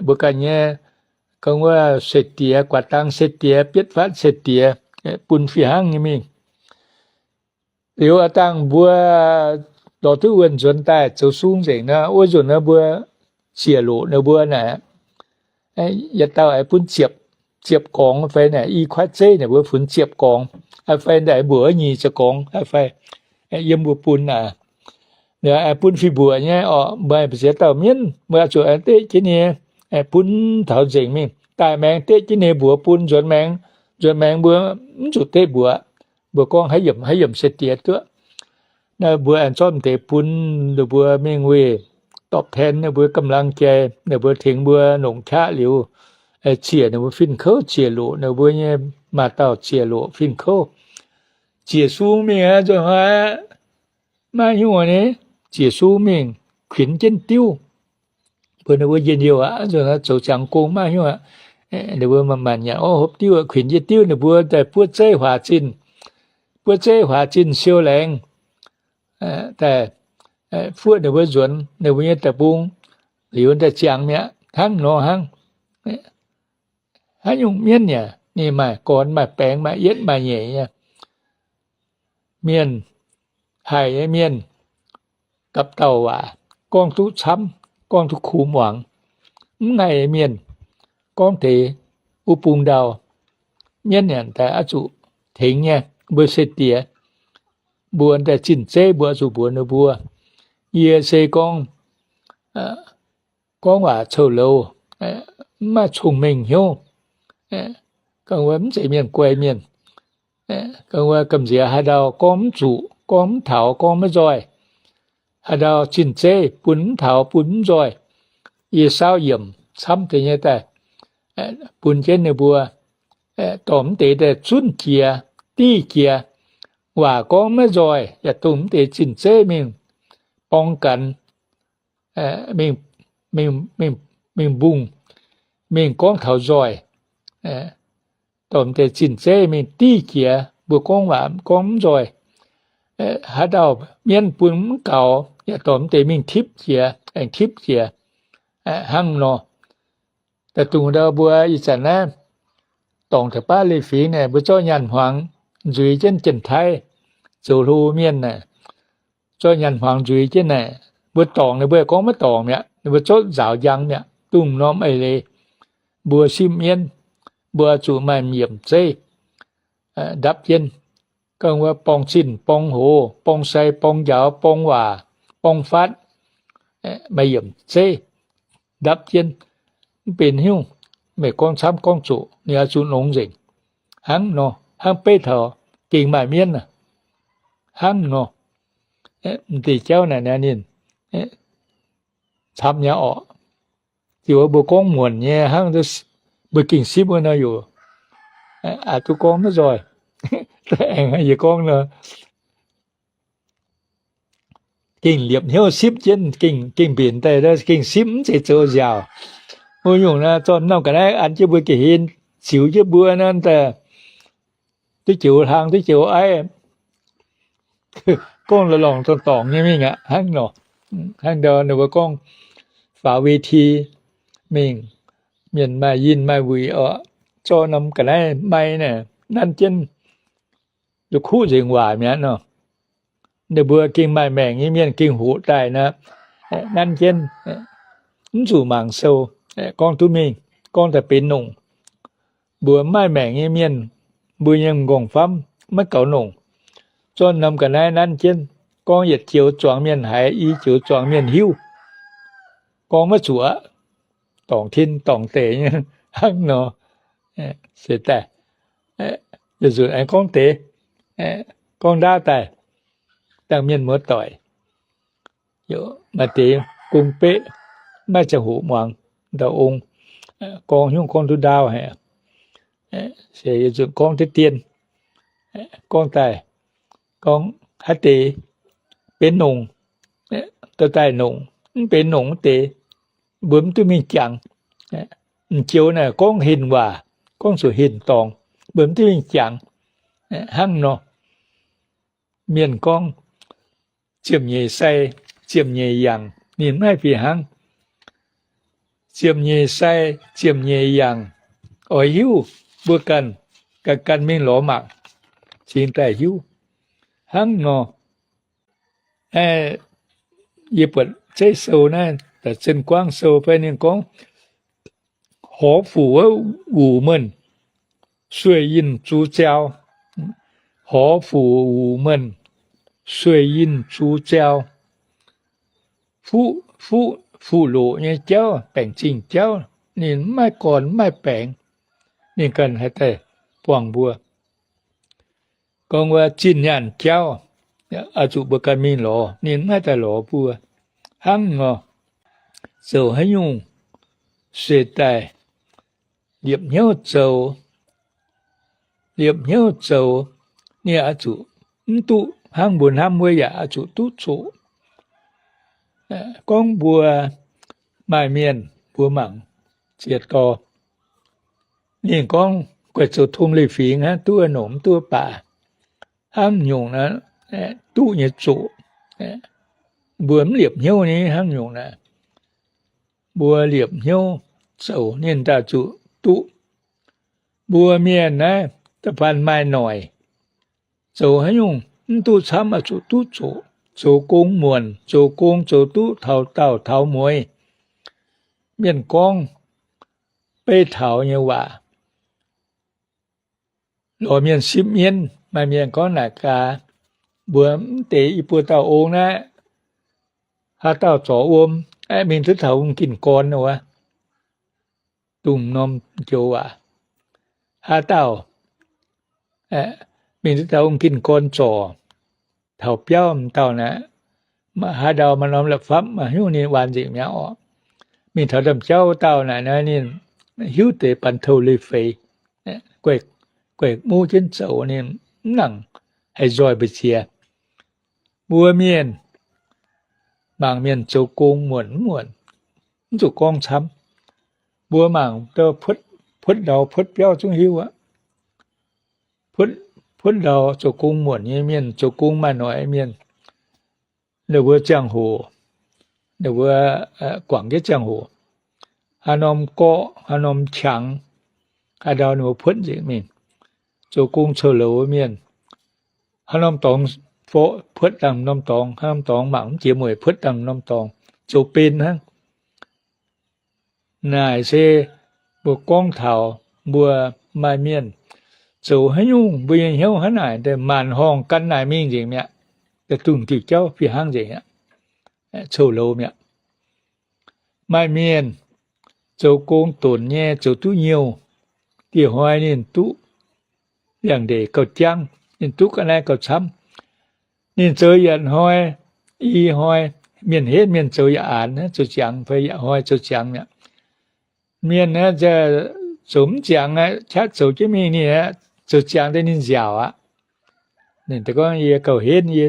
Mbuo ganh nyei, gorngv wuov se-diex, guaax dang se-diex, bietv fatv se-diex, bun fih hnangv nyei mingh. Liuz aav dangh mbuo lorz duqv wuonh nzuonx daaih zoux sung nzengc nor, wuov nzunc nor mbuo ziec loqc ninh mbuo naaic, yietc dauh aengx bun ziepc, ziepc gorngv fai naaic, i kuaaiv zeiv naaic mbuo funx ziepc gorngv fai naaic, mbuoqc nyic ziepc gorngv fai, yiem mbuo bun naaic. Bun fih mbuoqc nyei orqc, maaih mbu'ziex dauh mienv, mbuo zuqc aengx deqv jienv nyei, bun taux nzengc mingh. Daaih maengx deqv jienv nyei mbuox bun nzuonx maengx, nzuonx maengx mbuo mv zuqc deqv mbuoqc. Mbuo gorngv haaix yiemc haaix yiemc se-diex duqv. Naaiv mbuo aengx zorqv m'deix bun ninh mbuo mingh weih dorpc ten ninh mbuo กำลังใจ, ninh mbuo tengx mbuo nongc qaqv liuz, ziec ninh mbuo fin-kouv, ziec loqc ninh mbuo nyei maaz dauh, ziec loqc fin-kouv. Ziec sung mingh aqv, nzunc hnoi aqv, maaih nyungc ni, ziec sung mingh kuinx jienv diuv. Mbuo ninh mbuo njien-youh aqv, nzunc hnoi zoux ziangx gong maaih nyungc aqv. Ninh mbuo manc-manc nyanc orv hopv diuv, kuinx jienv diuv, ninh mbuo daaih buov zeiv huaax zinh, buov zeiv huaax zinh siou laengz daaih fuoqv ninh mbuo nzuonx ninh mbuo nyei deic-bung liuz daaih ziangx mi'aqv, hnangv nor hnangv. Haaix nyungc mienv yaac ninh maaih gorn maaih baengx maaih yietv maaih nyeic nyei. Mienh, haic nyei mienh, gapv dauh waac gorngv duqv camv, gorngv duqv kuv muangx. Mv haic nyei mienh gorngv deix wuov bung ndau, mienv yaac daaih oix zuqc tengx nyei. Mbuo se diex, mbuo daaih zinh zeiv mbuo oix zuqc mbuox ninh mbuo. Yie se gorngv, gorngv waac coux-louz, mv maaih cong-mengh hnyouv, gorngv wuov mv zeiz mienh guai mienh. Gorngv wuov gamh nziex haaix ndau gorngv mv zuqc, gorngv mv taux, gorngv maiv nzoih, haaix ndau zinh zeiv bun mv taux, bun mv nzoih, yie saauv yiemc camv deix nyei daaih bun jienv ninh mbuo, dorh mv deix daaih zunv jiex, div jiex, waac gorngv maiv nzoih yaac dongh mv deix zinh zeiv mingh borng ganx, mingh, mingh, mingh mbungh, mingh gorngv taux nzoih, dorh mv deix zinh zeiv mingh div jiex, mbuo gorngv waac gorngv mv nzoih. Haaix dauh mienv bun mv gaux yaac dorh mv deix mingh tipv jiex, aengx tipv jiex, hnangv nor. Daaih dungx ndau mbuo ih zanc naaiv dorngc deix baav leiz-fingx naaic, mbuo zorqv nyaanh hmuangx nzuiz jienv Janx-Taiv zoux hlo mienh naaic, zorqv nyaanh hmuangx nzuiz jienv naaic, mbuo dorngc ninh mbuo yaac gorngv maiv dorngc mi'aqv. Ninh mbuo zorqv nzaaux njang mi'aqv, dungx norm eix leiz. Mbuo sipv mienv, mbuo zuqc maaih yiemc zeiv ndapv jienv. Gorngv wuov borng zinh, borng hoz, borng sai, borng njaaux, borng waac, borng fatv, maaih yiemc zeiv ndapv jienv. Mv benx haaix nyungc, meih gorngv camv gorngv zoqc, ninh oix zuqc longx nzengc. Hnangv nor, hnangv beiv taux gengh maaih mienv aac, hnangv nor. M'deix jauv naaic ninh camv nyei orqc. Ziouc mbuo gorngv muonc nyei hnangv, mbuo gengh sipv wuov nor yaac aqc duqv gorngv maiv nzoih. Aengx yie gorngv nor, gengh liepc hnyouv sipv jienv, gengh mbenc daaih, gengh sipv mv zeiz zoux nziaauc. Wuov nyungc naaiv zorqv norm ga'naaiv an jienv mbuo ga'hlen, ziux jienv mbuo naaiv daaih duqv joux hlang duqv joux aiv, gorngv lorngh dorngh dorngc nyei mingh aqv. Hnangv nor, hnangv ndau ninh mbuo gorngv faaux เวที mingh, mienh maaih yinh maaih wuic oc, zorqv norm ga'naaiv mai naaic nanv jienv, la'kuqv nzengc waac mi'aqv nor. Ninh mbuo gengh maaih maengc nyei mienh gengh hoqc daaih nor, nanv jienv, mv zuqc mangc sou, gorngv duqv mingh, gorngv daaih benx nongc. Mbuo mv maaih maengc nyei mienh, mbuo nyei m'nqorngv famv maiv gaux nongc. Zorqv norm ga'naaiv nanv jienv, gorngv yietc joux zuangx mienh haiz, i joux zuangx mienh hiuv, gorngv maiv zuqc aqv. Dorngc tin dorngc deic nyei hnangv nor. Se daaih, nzunc aengx gorngv deix, gorngv ndaauv daaih, dangh mienh muoz-doic, maaih deix gong beqv, maiv ziangh hoc muangx ndau ong, gorngv nyungc gorngv duqv ndaauv haic. Se nzunc gorngv deix dien, gorngv daaih, gorngv haaix deix benx nongc, dorh daaih nongc, mv benx nongc wuov deix, mbuo mv duqv mingh jangx. M'joux naaic gorngv henh waac, gorngv zuqc henh dorngx, mbuo mv duqv mingh jangx. Hnangv nor, mienh gorngv, ziemh nyeic sai, ziemh nyeic yangh, ninh maiv fih hnangv. Ziemh nyeic sai, ziemh nyeic yangh, oix hiuv mbuo ganh, ganh, ganh mingh lorz mangc, cingx daaih hiuv. Hnangv nor, yie buatc zeiv sou naaiv, da'zinh guangv sou fai ninh gorngv, 河府 wuov 午门, 水印珠筱. 河府 午门, 水印珠筱. Fuqv, fuqv, fuqv loqc nyei jauv, baengc zingh jauv, ninh mv maaih gorn mv maaih baengx, ninh ganh haih daaih buangh mbuo. Gorngv wuov zinh nyaanh jauv, oix zuqc mbuo ganh mingh lorz, ninh mv haih daaih lorz mbuo. Hnangv nor, zoux haaix nyungc se daaih liepc hnyouv zoux, liepc hnyouv zoux, ninh oix zuqc mv duqv hnangv mbuo hnamv wuov yaac oix zuqc duqv zoqc. Gorngv mbuo maaih mienh mbuo mangc ziex dorh, ninh gorngv guaih zoux tong leiz-fingx hnangv, duqv nongc mv duqv baac hnangv nyungc naaiv, duqv nyei zoqc. Mbuo mv liepc hnyouv nyei hnangv nyungc naaiv. Mbuo liepc hnyouv zoux ninh daaih zuqc duqv. Mbuo mienh naaiv da'faanh maaih noic, zoux haaix nyungc mv duqv camv oix zuqc duqv zoqc. Zoux gong muonc, zoux gong zoux duqv taux daauh taux mueiz. Mienh gorngv beiv taux nyei waac, lorz mienh sipv mienv. Maaih mienh gorngv naaic gaax, mbuo mv deix i buo dauh ong naaiv, haaix dauh zorc wuom, aeqv, mingh duqv taux wuom gin gorn wuov, dungh norm joux waac. Haaix dauh mingh duqv taux wuom gin gorn zorc, taux biauv m'dauh naaic, haaix ndau maaih norm la'fapv maaih hnyouv ninh waanc nzengc mi'aqv orqc. Mingh taux ndaamv-jauv wuov dauh naaic, naaiv ninh hiuv deix banx touh leiz-feix, guaih muv jienv zoux, ninh mv nangc haih nzoih mbu'ziex. Mbuo mienh, mangc mienh zoux gong muonc mv muonc, mv zuqc gorngv camv. Mbuo mangc puotv ndau puotv biauv zungv hiuv aqv. Puotv ndau zoux gong muonc nyei mienh, zoux gong maaih noic mienh, ninh mbuo ziangh hoc, ninh mbuo guangc jienv ziangh hoc, haaix norm gorqv, haaix norm qangx, haaix ndau ninh mbuo puotv nzengc mingh. Zoux gong coux-louz mienh, haaix norm dorngx puotv dangh norm dorngx, haaix norm dorngx mangc mv jiex mueic puotv dangh norm dorngx, zoux ben hnangv. Naaic se mbuo gorngv taux mbuo maaih mienh zoux haaix nyungc, mbuo nyei hnyouv hnangv naaic, maanc horngh gan naaic mingh nzengc mi'aqv. Da'dungh diuc jauv fih hnangv nzengc aqv, coux-louz mi'aqv. Maaih mienh zoux gong donc nyei, zoux duqv nyouh, dieh hnoi ninh duqv liangx ndeic gauh jangv, ninh duqv ga'naaiv gauh camv. Ninh zoux yietc hnoi, i hnoi, mienh henv mienh zoux yaac aanx, zoux ziangx fai yaac hnoi zoux ziangx mi'aqv. Mienh zoux mv ziangx aqv, qaqv zoux jienv mingh ninh zoux ziangx daaih ninh nziaauc aqv. Ninh gorngv, yie gauh henv yie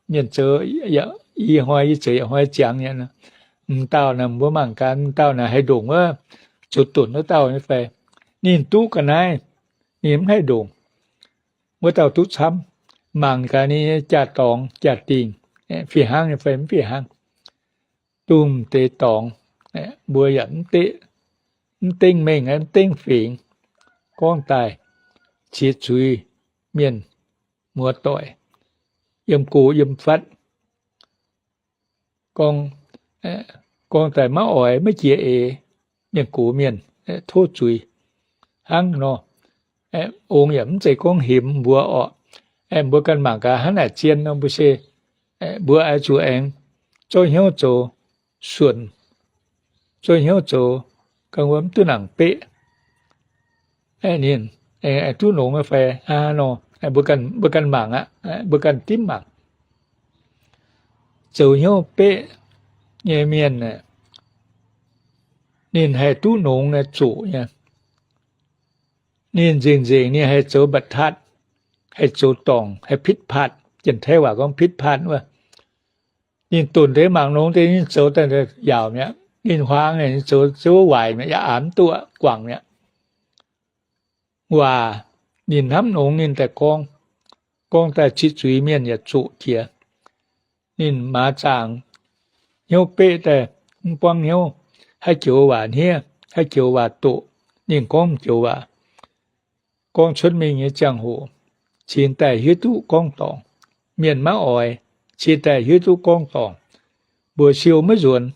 mienh zoux yaac ih hnoi yie zoux yietc hnoi ziangx nyei. M'dauh naaic mbuo mangc gaax, m'dauh naaic haih ndongc wuov zoux dunc wuov dauh nyei fai? Ninh duqv ga'naaiv, ninh mv haih ndongc. Wuov dauh duqv camv. Mangc gaax ninh nyei jaa-dorngx jaa-dingh, fih hnangv nyei fai mv fih hnangv. Dongh deix dorngx, mbuo yaac mv deqv, mv dengv mengh, mv dengv fingx. Gorngv daaih qiex zuiz mienh muoz-doic, yiem go yiem fatv. Gorngv, gorngv daaih maiv oix, maiv jiex eix, mienh gox mienh, tov zuiz hnangv nor. Ong yaac mv zeiz gorngv hemx mbuo orqc. Mbuo ganh mangc gaax hnangv naaic zien nor, mbuo se, mbuo oix zuqc aengx zorqv hnyouv zoux suonc, zorqv hnyouv zoux ganh wuov mv duqv nangc beqv. Ninh aengx duqv longx nyei fai hnangv haaix nor, mbuo ganh mangc aqv, mbuo ganh dimv mangc. Zoux hnyouv beqv nyei mienh, ninh haih duqv longx nyei, zuqc nyei. Ninh nzengc nzengc ninh haih zoux mbatc tatv, haih zoux dorngc, haih pitv paatv. Janx-Taiv waac gorngv pitv paatv wuov. Ninh donc deix mangc longx deix, ninh zoux daaih yaauc mi'aqv. Ninh huaang ninh zoux, zoux waaic mi'aqv, yaac aqc mv duqv guangc mi'aqv. Waac ninh hnamv longx ninh daaih gorngv, gorngv daaih qiex zuiz mienh yaac zuqc jiex. Ninh maaz zaangc hnyouv beqv daaih, mv buangv hnyouv, haaix joux waac hniev, haaix joux waac doqc, ninh gorngv joux waac. Gorngv cuotv mingh nyei ziangh hoc, cingx daaih hiuv duqv gorngv dorngc. Mienh maiv oix, cingx daaih hiuv duqv gorngv dorngc. Mbuox siou maiv nzuonx.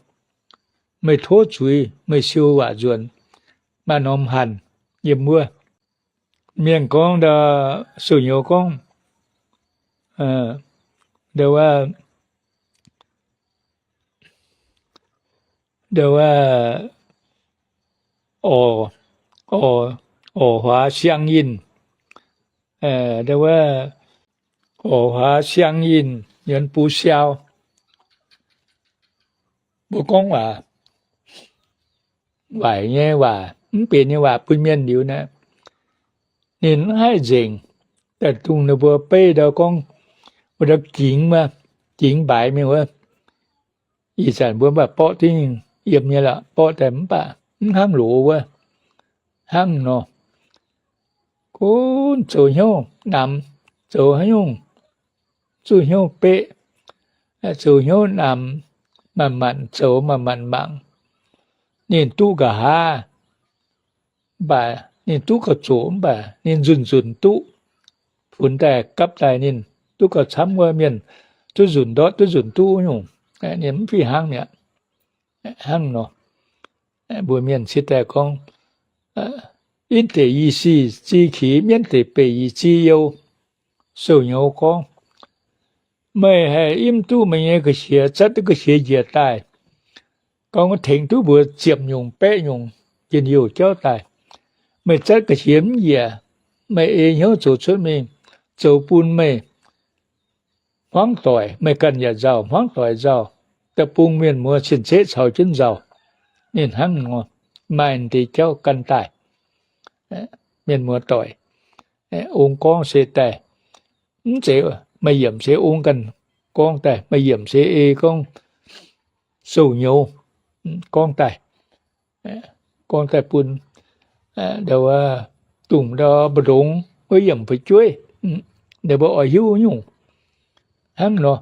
Meih tov zuiz, meih siou waac nzuonx, maaih norm hanc yiem wuov. Mienh gorngv, sou-nyouz gorngv, ndau wuov, ndau wuov, orc, orc, orc huaax siang yinh, ndau wuov, orc huaax siang yinh, yuonx bun siau. Mbuo gorngv waac, waaic nyei waac, mv benx nyei waac bun mienh liuz naaiv, ninh mv haih nzengc. Daaih dongh ninh mbuo beiv ndau gorngv, wuov ndau gingx wuov, gingx mbaaix mingh wuov. Ih zanc mbuo mv baac borqv diuv nyei yiem nyei lorqc, borqv daaih mv baac mv hnangv loz wuov, hnangv nor. Gunv zoux hnyouv namx, zoux haaix nyungc, zuqc hnyouv beqv, zoux hnyouv namx, manc-manc zoux manc-manc mangc. Ninh duqv nqa'haav, mv baac ninh duqv gauh zoqc, mv baac ninh nzunc nzunc duqv, funx daaih gapv daaih ninh duqv gauh camv wuov mienh, duqv nzunc ndortv duqv nzunc duqv nyungc, ninh mv fih hnangv mi'aqv. Hnangv nor, mbuo mienh ciex daaih gorngv, Yinv deic i sic zi qiex, mienv deic beic i zi you. Sou-nyouz gorngv, meih haih yimv duqv meih nyei ga'qiex, zatv duqv ga'qiex njiec daaih, gorngv tengx duqv mbuox ziepc nyungc baeqv nyungc njien-youh jauv daaih, meih zatv ga'qiex mv njiec, meih ei hnyouv zoux cuotv mingh, zoux bun meih hmuangv doic, meih ganh yaac nzauh, hmuangv doic nzauh, da'bung mienh muoz cien-ceqv caux jienv nzauh. Ninh hnangv nor, maaih deix jauv gan daaih. Mienh muoz doic, ong gorngv se daaih, mv zeiz meih yiemc se ong ganh gorngv daaih, meih yiemc se ei gorngv sou-nyouz gorngv daaih, gorngv daaih bun dongh ndau mbu'ndongx wuov yiemc fu'jueiv, ninh mbuo oix hiuv nyungc hnangv nor.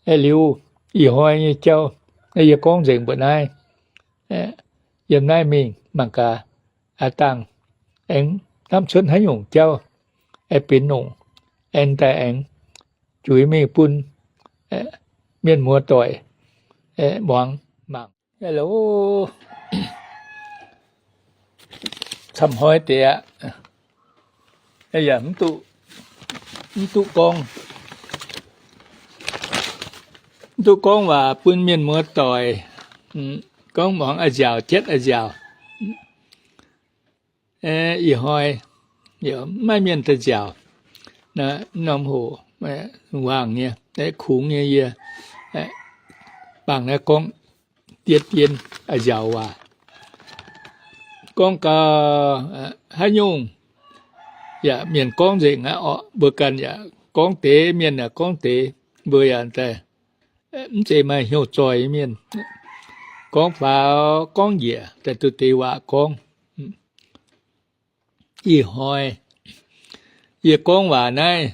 Liuz ih hnoi nyei jauv, yie gorngv nzengc mbuoqc naaiv. Yiem naaiv mingh mangc gaax, aav dangh aengx hnamv cuotv haaix nyungc jauv aengx benx longc, aengx daaih aengx juix mingh bun mienh muoz doic muangx mangc. Hello, camv hnoi deix aqv, yaac mv duqv gorngv, mv duqv gorngv waac bun mienh muoz doic gorngv muangx a'nziaauc jatv a'nziaauc. Ih hnoi maiv mienh daaih nziaauc, norm hoc wangh nyei, kungx nyei yie bangh naaiv gorngv diev dien a'nziaauc waac. Gorngv gau, haaix nyungc yaac mienh gorngv nzengc aqv orqc. Mbuo ganh yaac gorngv deix, mienh yaac gorngv deix, mbuo yaac daaih mv zeiz maaih hnyouv zoih mienh. Gorngv faaux gorngv njiec daaih duqv deix waac gorngv. Ih hnoi yie gorngv waac naaiv,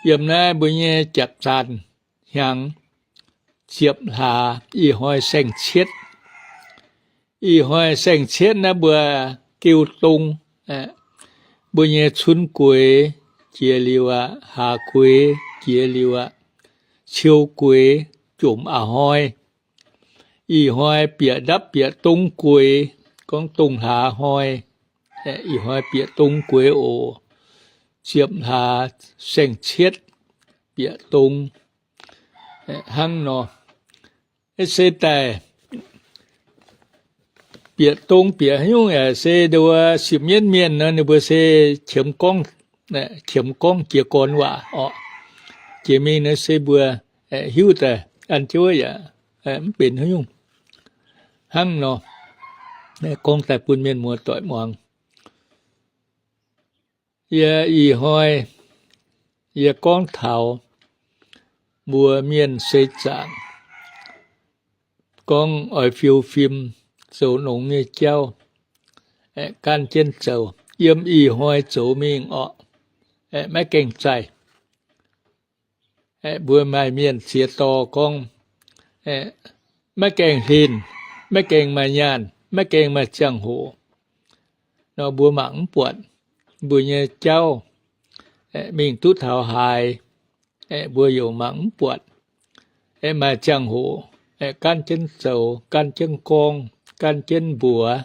yiem naaiv mbuo nyei jatc zaanc hnyangx ziepc hlaax, ih hnoi saeng-cietv. Ih hnoi saeng-cietv naaiv mbuo geu dong, mbuo nyei cunv gueix jiex liuz aqv, hlaax gueix jiex liuz aqv, ciou gueix jomc a'hnoi. Ih hnoi bieqc ndapv bieqc dong gueix, gorngv dongh hlaax hnoi. Ih hnoi bieqc dong gueix oc. Ziepc hlaax saeng-cietv bieqc dong hnangv nor. Se daaih bieqc dong bieqc haaix nyungc yaac se nduov sipv mienv mienh nor, ninh mbuo se qiemx gorngv, qiemx gorngv jiez gorn waac orqc. Jiex mingh nor se mbuo hiuv daaih an jienv wuov yaac mv benx haaix nyungc hnangv nor. Gorngv daaih bun mienh muoz-doic muangx. Yie ih hnoi yie gorngv taux mbuo mienh seix zaangc gorngv oix fiou fim zoux nongx nyei jauv, gan jienv zoux yiem ih hnoi zoux mingh orqc, maiv gaengh zaih. Mbuo maaih mienh ziex dorh gorngv, maiv gaengh hlen, maiv gaengh maaih nyaanh, maiv gaengh maaih ziangh hoc nor, mbuo mangc mv buatc mbuo nyei jauv mingh duqv taux haaix, mbuo yaac mangc mv buatc. Maaih ziangh hoc gan jienv zoux, gan jienv gorngv, gan jienv mbuox.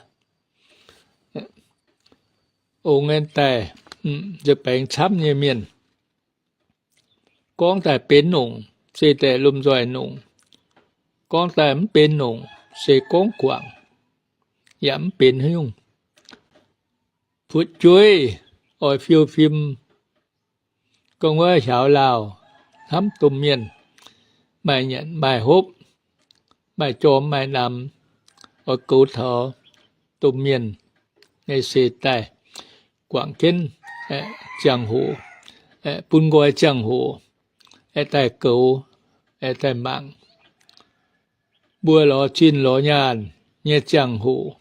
Ong daaih nza'baengx camv nyei mienh, gorngv daaih benx nongc se daaih lomh nzoih nongc, gorngv daaih mv benx nongc se gorngv guangc, yaac mv benx haaix nyungc. Fu'jueiv oix fiou fim, gorngv wuov hiaaux laauh hnamv domh mienh, maaih nyanc maaih hopv, maaih jorm maaih namx, oix goux taux domh mienh nyei se daaih guangc jienv ziangh hoc, bun nqoi ziangh hoc daaih goux, daaih mangc. Mbuo lorz zinh lorz nyaanh nyei ziangh hoc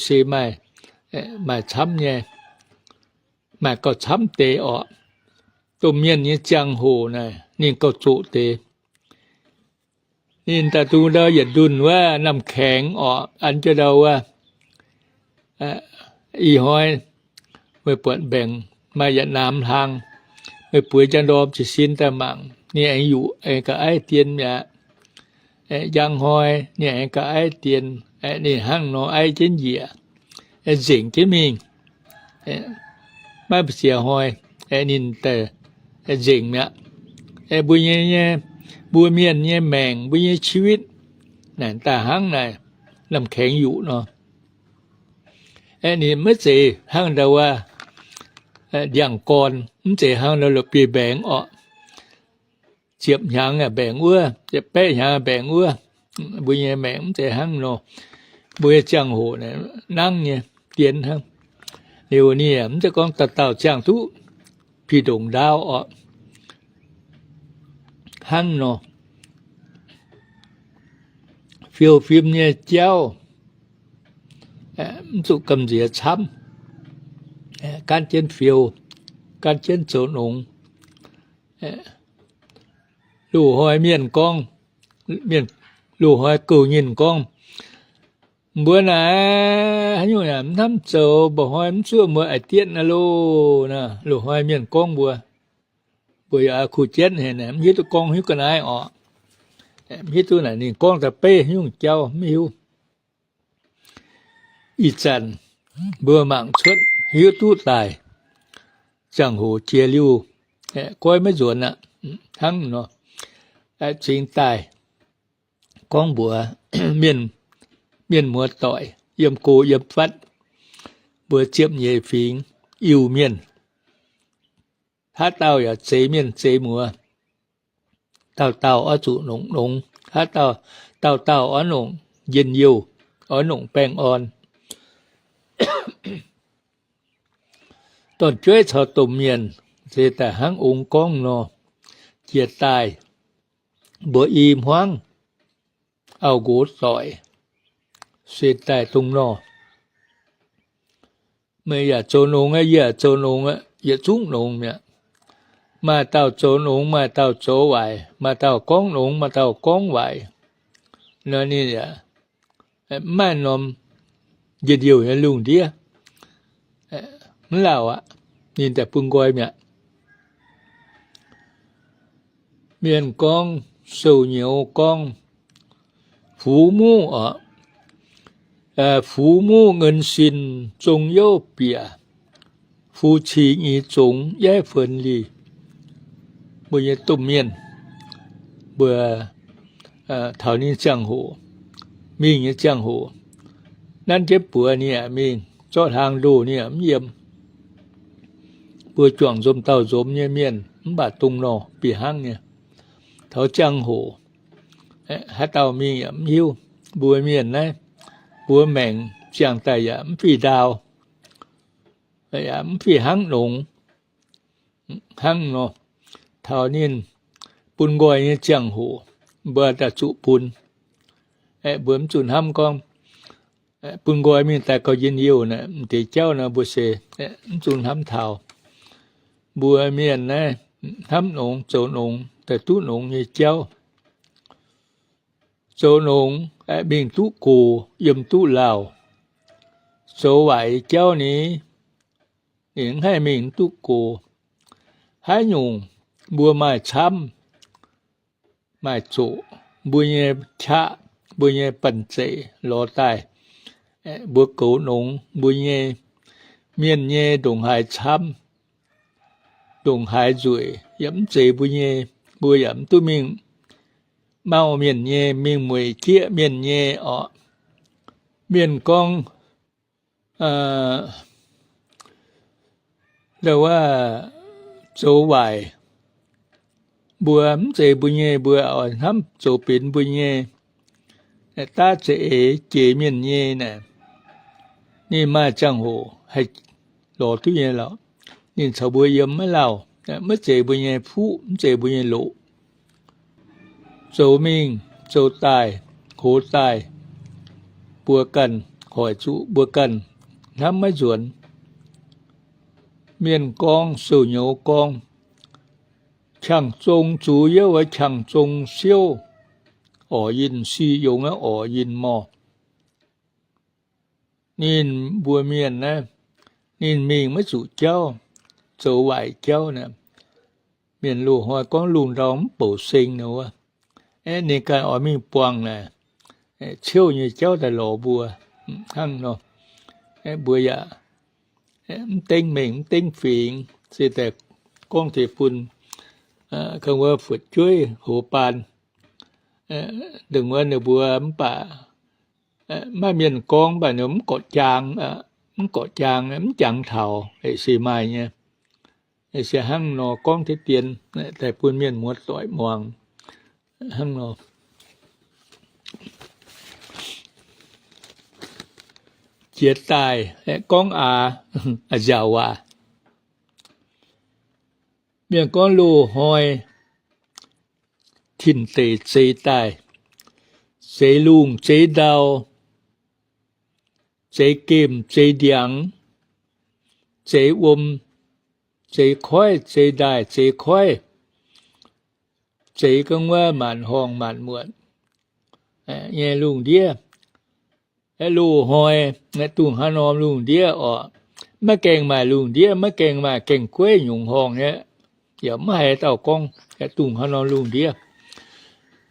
se maaih, maaih camv nyei, maaih gauh camv deix orqc. Domh mienh nyei ziangh hoc naaic ninh gauh zoqc deix. Ninh daaih dungx ndau yietc ndunh wuov Namh-Kaengx orqc, an jienv ndau wuov. Ih hnoi meih buatc mbaengc maaih yietc namx hlang, meih bueix njang ndorm jiez sin daaih mangc, ninh aengx yuqc aengx ga'aiv dien mi'aqv. Njang hnoi ninh aengx ga'aiv dien, ninh hnangv nor aiv jienv njiec, nzengc jienv mingh. Maiv ba'ziex hnoi ninh daaih nzengc mi'aqv. Mbuo nyei, mbuo mienh nyei maengc, mbuo nyei ชีวิต naaic daaih hnangv naaic, Namh Kaengx yuqc nor. Ninh maiv zeiz hnangv ndau wuov ndiangx-gorn, mv zeiz hnangv ndau la'bieiv-mbaengx orqc. Ziepc hnyangx mbaengx wuov, ziepc baeqv hnyangx mbaengx wuov. Mbuo nyei maengc mv zeiz hnangv nor. Mbuo nyei ziangh hoc nangv nyei dien hnangv. Liuz ninh mv zeiz gorngv dauh dauh ziangh duqv ผิดดวงดาว orqc. Hnangv nor, fiou fim nyei jauv mv zuqc gamh nziex camv. Gaanv jienv fiou, gaanv jienv zoux nongx. Loz-hnoi mienh gorngv, mienh, loz-hnoi gouv nyinh gorngv, mbuo naaic haaix nyungc yaac mv hnamv zoux, mba'hnoi mv zuoqv muoz a'dietv naaiv loh. Loz-hnoi mienh gorngv mbuo, mbuo yaac kuh jienv haic naaic, mv hiuv duqv gorngv hiuv ga'naaiv orqc. Mv hiuv duqv naaic ninh gorngv da'beiv haaix nyungc jauv mv hiuv. Ih zanc mbuo mangc cuotv hiuv duqv daaih, ziangh hoc jiex liuz, goiv maiv nzuonx aqv. Hnangv nor, cingx daaih gorngv mbuox mienh, mienh muoz-doic yiem go yiem fatv, mbuo ziepc nyeic fingx Iu-Mienh, haaix dauh yaac zeix mienh zeix muoz, dauh dauh oix zuqc nongc nongx, haaix dauh, dauh dauh oix nongc njien-youh, oix nongc baengh orn. Dorn-jueiv caux domh mienh se daaih hnangv ong gorngv nor, jiex daaih mbuo i hmuangv, auv-nqox doic, se daaih dongh nor. Meih yaac zoux nongx aqv, yie yaac zoux nongx aqv, yietc zungv nongx mi'aqv. Maaih dauh zoux nongx, maaih dauh zoux waaic, maaih dauh gorngv nongx, maaih dauh gorngv waaic. Nor ninh yaac mv maaih norm njien-youh nyei lungh ndiev, mv lauh aqv. Ninh daaih bun nqoi mi'aqv. Mienh gorngv, sou-nyouz gorngv, 父母 oc, 父母恩信終有別, 父親義終有分離. Mbuo nyei domh mienh, mbuo taux ninh ziangh hoc, mingh nyei ziangh hoc, nanv jienv buoz ninh yaac mingh, zorqv hlaang ndoh ninh yaac mv yiem. Mbuo juangc nzomz dauh nzomz nyei mienh mv baac dongh nor bieqc hnangv nyei. Taux ziangh hoc, haaix dauh mingh yaac mv hiuv. Mbuo mienh naaiv, mbuo maengc ziangh daaih yaac mv fih ndaauh, yaac mv fih hnangv nongx. Hnangv nor, taux ninh bun nqoi nyei ziangh hoc, mbuo daaih zuqc bun. Mbuo mv zuqc hnamv gorngv, bun nqoi mingh daaih gauh njien-youh naaic, m'deix jauv nor mbuo se mv zuqc hnamv taux. Mbuo mienh naaiv hnamv nongx, zoux nongx, daaih duqv nongx nyei jauv. Zoux nongx mingh duqv gox, yiem duqv lauh. Zoux waaic nyei jauv ni, ninh mv haih mingh duqv gox. Haaix nyungc mbuo maaih camv, maaih zoqc, mbuo nyei qaqv, mbuo nyei banh zeic lorz daaih, mbuo goux nongx mbuo nyei, mienh nyei ndongc haaix camv, ndongc haaix nzueic yaac mv zeiz mbuo nyei. Mbuo yaac mv duqv mingh mauh mienh nyei, mingh mueic jieqv mienh nyei orqc. Mienh gorngv, ndau wuov, zoux waaic, mbuo mv zeiz mbuo nyei, mbuo oix hnamv zoux benx mbuo nyei. Daav za'eix jiex mienh nyei naaic, ninh maaih ziangh hoc haih lorz duqv nyei lorqc. Ninh caux mbuo yiem maiv lauh, maiv zeiz mbuo nyei fuqv, mv zeiz mbuo nyei loqc. Zoux mingh zoux daaih, hoz daaih, mbuo ganh hoic zuqc mbuo ganh hnamv maiv nzuonx. Mienh gorngv, sou-nyouz gorngv, qangx zong zuiz youv, qangx zong siouv, orc yinh si yongx, orc yinh morh. Ninh mbuo mienh naaiv, ninh mingh maiv zuqc jauv, zoux waaic jauv naaic. Mienh loz-hnoi gorngv lungh ndorm mv bouc seng nor wuov. Aeqv, ninh ganh oix mingh buangh naaic, ciouv nyei jauv daaih lorz mbuo hnangv nor. Aeqv, mbuo yaac mv dengv mengh mv dengv fingx, se daaih gorngv deix bun ga'naaiv wuov fu'jueiv hoz baan. Dongh wuov ninh mbuo mv baac maaih mienh gorngv, mv baac ninh mv gorqv jaang, mv gorqv jaang, mv jangx taux, se maaih nyei. Se hnangv nor gorngv deix dien daaih bun mienh muoz-doic muangx hnangv nor. Jiex daaih gorngv aax, nziaauc waac. Mienh gorngv loz-hnoi tin-deic zeix daaih, zeix lungh zeix ndau, zeix gemh zeix ndiangx, zeix wuom, zeix koiv, zeix ndaaih zeix koiv, zeix gorngv wuov maanc horngh maanc muotc nyei lungh ndiev. Loz-hnoi dongh haaix norm lungh ndiev orqc, maiv gaengh maaih lungh ndiev, maiv gaengh maaih gaengh gueiv nyungc horngh aqv. Yaac maiv haiz dauh gorngv dongh haaix norm lungh ndiev.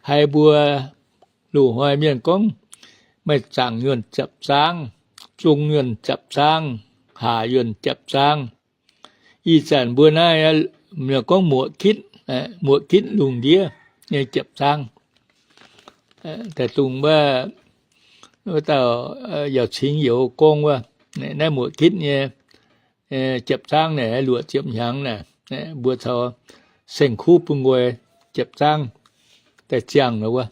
Haiz mbuo loz-hnoi mienh gorngv maaih zaangc yuonh japc zaangv, zong yuonh japc zaangv, haac yuonh japc zaangv. Ih zanc mbuo naaiv gorngv muoqc kitv, muoqc kitv lungh ndiev nyei japc zaangv. Daaih dongh wuov, wuov dauh yauh cingx youz gorngv wuov, naaiv muoqc kitv nyei japc zaangv naaic luoqc ziepc hnyangx naaic, mbuo caux saeng-kuv bun nqoi japc zaangv daaih ziangh nor wuov.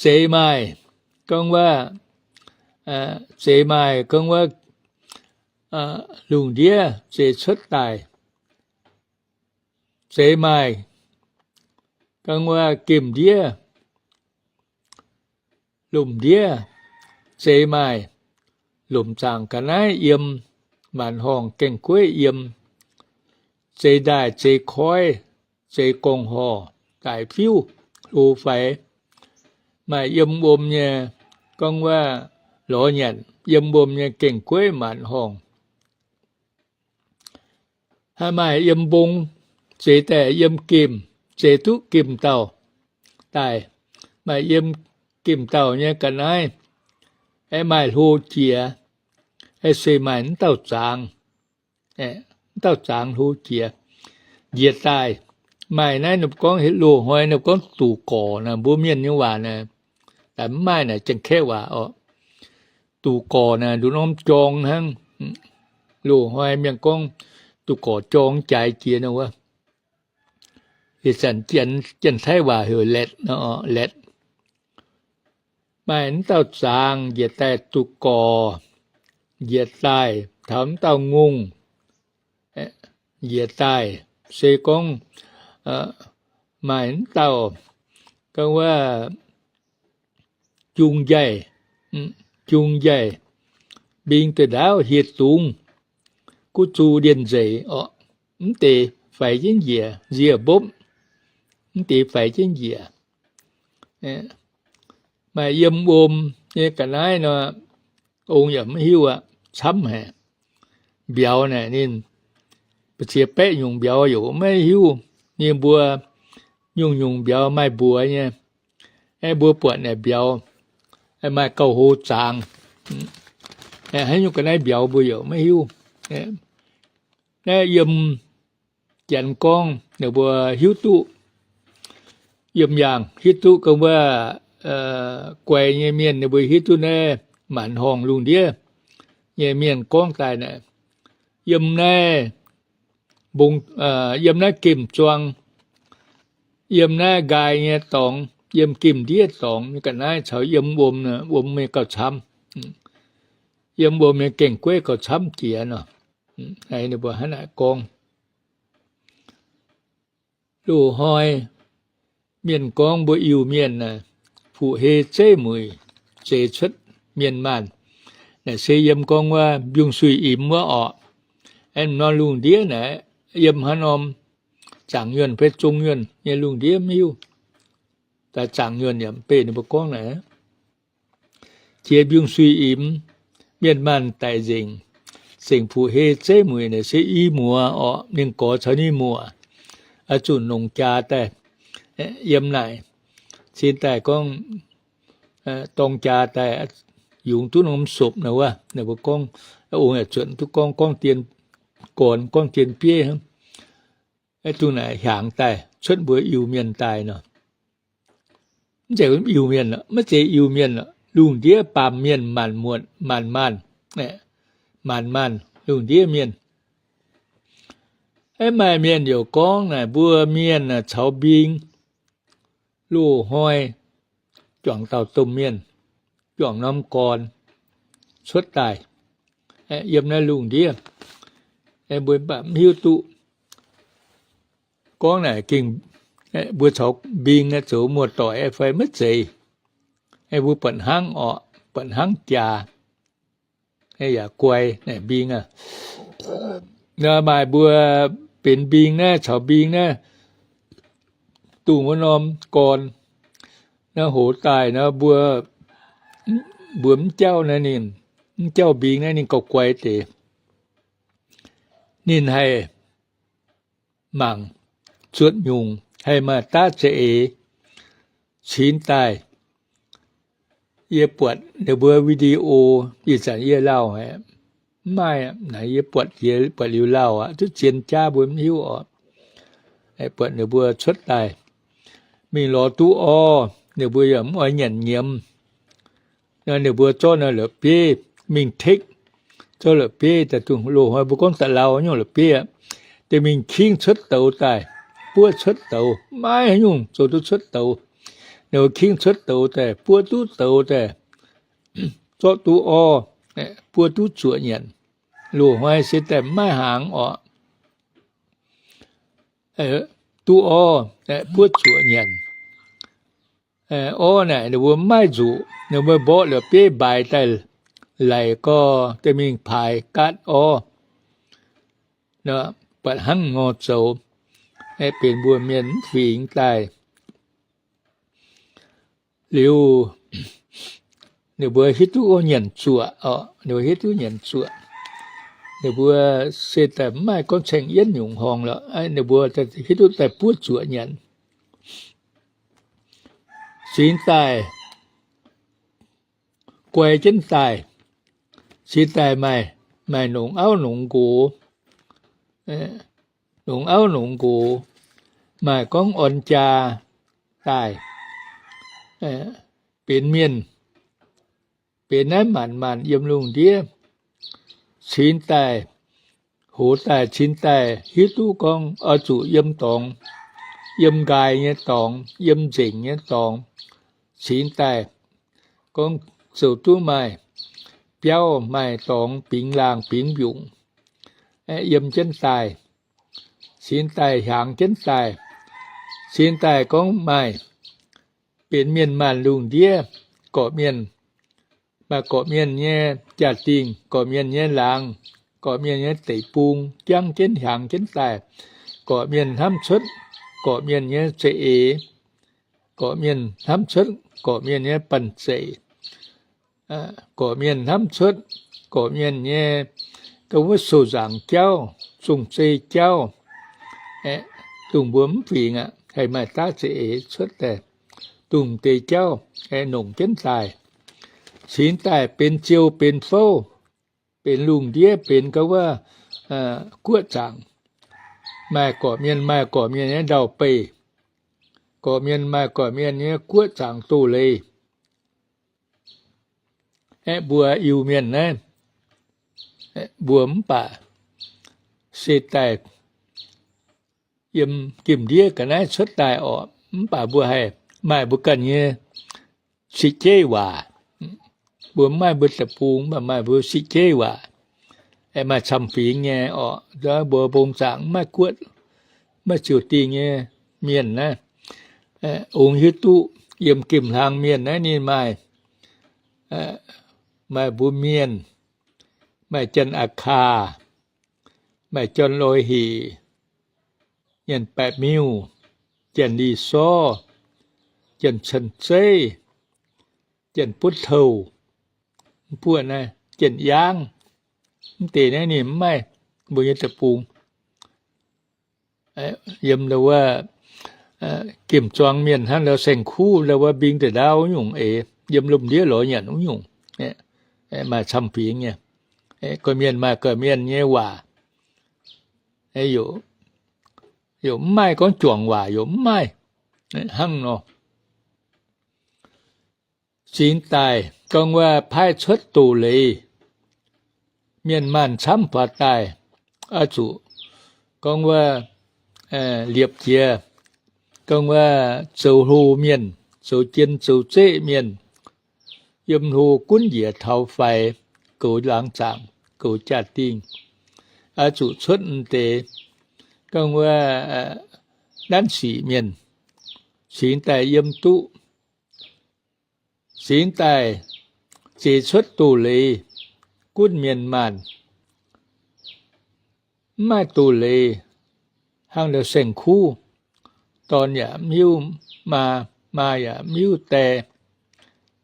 Zeix maaih gorngv wuov, zeix maaih gorngv wuov, lungh ndiev zeix cuotv daaih. Zeix maaih Ga'naaiv gemh ndiev, lomc ndiev, zeix maaih lomc zaangc ga'naaiv yiem, maanc horngh gaeng-gueiv yiem, zeix ndaaih zeix koiv, zeix gorngv-horc, daic fiuv, hlo faix. Maaih yiem wuom nyei, gorngv wuov lorz nyanc, yiem wuom nyei gaeng-gueiv maanc horngh. Haih maaih yiem mbong, zeix daaih yiem gemh, zeix duqv gemh dauh daaih. Maaih yiem gemh dauh nyei ga'naaiv, aeqv, maaih hlo jiex, aeqv, se maaih mv dauh zaangc, mv dauh zaangc hlo jiex, njiec daaih. Maaih naaiv ninh gorngv loz-hnoi ninh gorngv duqv gorx naaic, mbuo mienh nyei waac naaic, mv maaih naaic Janx-Kaeqv waac oc. Duqv gorx naaic nduqc norm jorng hnangv. Loz-hnoi mienh gorngv duqv gorx jorng jaaix jiex nor wuov. Ih zanc Janx-Taiv waac heuc letv, letv. Maaih mv dauh zaangc njiec daaih duqv gorx, njiec daaih taux mv dauh ngongh, njiec daaih se gorngv maaih mv dauh, gorngv wuov jung njaih, jung njaih, mbing deix ndaauv hieh dungz, guv zu ndienh nzeic oc, mv deix faix jienv njiec, nzie mbopv, mv deix faix jienv njiec. Maaih yiem wuom nyei ga'naaiv nor, ong yaac maiv hiuv aqv, camv haic. Mbiauz naaic ninh mbu'ziex baeqv nyungc mbiauz yaac maiv hiuv. Ninh mbuo nyungc-nyungc mbiauz maaih mbuox nyei. Aeqv, mbuo buatc naaic mbiauz maaih gauh hlo zaangc. Haaix nyungc ga'naaiv mbiauz mbuo yaac maiv hiuv. Naaiv yiem Janx gorngv ninh mbuo hiuv duqv, yiem yaangh hiuv duqv, gorngv wuov guai nyei mienh ninh mbuo hiuv duqv naaiv maanc horngh lungh ndiev nyei mienh gorngv daaih naaic, yiem naaiv mbong, yiem naaiv gemh zuang, yiem naaiv nqaai nyei dorngx, yiem gemh ndiev dorngx nyei ga'naaiv caux yiem wuom, wuom nyei gauh camv. Yiem wuom nyei gaeng-gueiv gauh camv jiex nor. Ninh mbuo hnangv naaic gorngv. Loz-hnoi mienh gorngv mbuo Iu-Mienh naaic, fuqv-hei zeiv mueic zeix cuotv mienh maanh. Naaic se yiem gorngv wuov mbiungc-suiv-imx wuov orqc. Aeqv, norm lungh ndiev naaic, yiem haaix norm zaangc nyuonh fai zong nyuonh nyei lungh ndiev maiv hiuv. Daaih zaangc nyuonh yaac mv bei ninh mbuo gorngv naaic. Jiex mbiungc-suiv-imx, mienh maanh daic nzengc, zengc fuqv-hei zeiv mueic naaic se i muoz orqc, ninh gorx caux ninh muoc, zuqc nongc jaax daaih, yiem naaic, cin daaih gorngv, dorng jaax daaih, yungz duqv norm sopc naaic wuov, ninh mbuo gorngv, ong yaac zuotc duqv gorngv, gorngv dien gorn, gorngv dien bieiv hnangv. Dongh naaic hiaangx daaih cuotv mbuo Iu-Mienh daaih nor. Mv zeiz Iu-Mienh, maiv zeiz Iu-Mienh, lungh ndiev baamh mienh, maanc muotc, maanc maanh, maanc maanh lungh ndiev mienh. Aeqv, maaih mienh yaac gorngv naaic, mbuo mienh caux mbing loz-hnoi juangc dauh domh mienh, juangc norm gorn cuotv daaih yiem naaiv lungh ndiev. Mbuo mv baac mv hiuv duqv gorngv naaic gengh mbuo caux mbing naaiv zoux muoz-doic fai maiv zeiz. Mbuo buatc hnangv orqc, buatc hnangv jaax, yaac guai naaic mbing aac. Maaih mbuo benx mbing naaiv caux mbing naaiv dongh wuov norm gorn naaiv hoz daaih nor, mbuo, mbuo mv jauv naaiv ninh, mv jauv mbing naaiv ninh gauh guai deix. Ninh haih mangc zuotc nyungc, haih maaih daav za'eix cingx daaih. Yie buatc ninh mbuo video, ih zanc yie lauh haic, mv maaih naaic, yie buatc, yie buatc liuz lauh aqv, duqv zien jaav mbuo mv hiuv orqc. Buatc ninh mbuo cuotv daaih mingh lorz duqv orv, ninh mbuo yaac mv oix nyanc nyiemz. Ninh mbuo zorqv naaiv la'bieiv mingh tekv, zorqv la'bieiv daaih dongh loz-hnoi mbuo gorngv da'lau nyungc la'bieiv aqv, deix mingh kingv cuotv douz daaih, buov cuotv douz, maiv haaix nyungc zoux duqv cuotv douz. Ninh mbuo kingv cuotv douz daaih, buov duqv douz daaih, zorqv duqv orv, buov duqv zuoqc nyanc. Loz-hnoi se daaih maiv hnaangx orqc. duqv orv, buov zuoqc nyanc. Orv naaic ninh mbuo mv maaih nzuqc, ninh mbuo mborqv la'bieiv mbaaix daaih laic gorx, daaih mingh paaix gaatv orv, buatc hnangv nor zoux, benx mbuo mienh mv fingx daaih. Liuz, ninh mbuo hiuv duqv nyanc zuoqc, ninh mbuo hiuv duqv nyanc zuoqc. Ninh mbuo se daaih mv maaih gorngv caeng yienv nyungc horngh lorqc, ninh mbuo hiuv duqv daaih buov zuoqc nyanc. Cingx daaih guai jienv daaih, cingx daaih maaih, maaih nongx auv nongx nqox, nongx auv nongx nqox, maaih gorngv orn jaa daaih, benx mienh, benx naaiv maanc maanc yiem lungh ndiev, cingx daaih, hoz daaih cingx daaih hiuv duqv gorngv oix zuqc yiem dorngx, yiem nqaai nyei dorngx, yiem nzengc nyei dorngx, cingx daaih gorngv zoux duqv maaih biauv maaih dorngx bingx laangh bingx mbiungc, yiem jienv daaih, cingx daaih hiaangx jienv daaih, cingx daaih gorngv maaih benx mienh maanh lungh ndiev, gorqv-mienh, maaih gorqv-mienh nyei jaa-dingh, gorqv-mienh nyei laangz, gorqv-mienh nyei deic-bung, jangv jienv hiaangx jienv daaih, gorqv-mienh hnamv cuotv gorqv-mienh nyei za'eix, gorqv-mienh hnamv cuotv gorqv-mienh nyei banh zeic, gorqv-mienh hnamv cuotv gorqv-mienh nyei, gorngv wuov sou-nzaangc jauv, zong-zei jauv, dongh mbuo mv fingx aqv, haih maaih daav za'eix cuotv daaih, dongh deix jauv, nongc jienv daaih. Cingx daaih benx ziou benx fouv, benx lungh ndiev, benx gorngv wuov guoqv zaangc, maaih gorqv-mienh maaih gorqv-mienh nyei ndau-beih, gorqv-mienh maaih gorqv-mienh nyei guoqv zaangc doz-leiz. Aeqv, mbuo Iu-Mienh naaiv, mbuo mv baac se daaih yiem gemh ndiev ga'naaiv cuotv daaih orqc, mv baac mbuo haih maaih mbuo ganh nyei siqv jeiv waac. Mbuo mv maaih mbuo deic-bung, mv baac maaih mbuo siqv jeiv waac. Aeqv, maaih camv-fingx nyei orqc, mbuo mbong zaangc mv maaih guoqv, mv maaih ziouc dingh nyei mienh naaiv, ong hiuv duqv yiem gemh hlang mienh naaiv ninh maaih, maaih mbuo mienh, maaih Janx-Aa^kaa, maaih Janx-Loi-Hec, Nyanc-Baeqc-Miuh, Janx-Li-Sorv, Janx-Cen-Zeiv, Janx-Butv-Touh, mv buoqv naaiv Janx-Yaangv. Mv deix naaiv ninh mv maaih mbuo nyei deic-bung. Yiem wuov gemh zuangx mienh hnangv ndau saeng-kuv, ndau wuov mbing da'ndaauv wuov nyungc eix, yiem lomh ndiev lorz nyanc wuov nyungc, maaih camv-fingx nyei. Gorqv-mienh maaih gorqv-mienh nyei waac, yaac mv maaih gorngv juangc waac, yaac mv maaih hnangv nor. Cingx daaih gorngv wuov paaiv cuotv doz-leiz, mienh maanh camv faaux daaih, oix zuqc gorngv wuov liepc jiez, gorngv wuov zoux hlo mienh, zoux jien zoux zeqv mienh, yiem hlo gunv njiec taux faix, goux laangz zaangc, goux jaa-dingh, oix zuqc cuotv m'deix gorngv wuov nanv sic mienh, cingx daaih yiem duqv, cingx daaih zeix cuotv doz-leiz gunv mienh maanh. Mv maaih doz-leiz hnangv ndau saeng-kuv, dorn yaac mv hiuv maa, maa yaac mv hiuv die,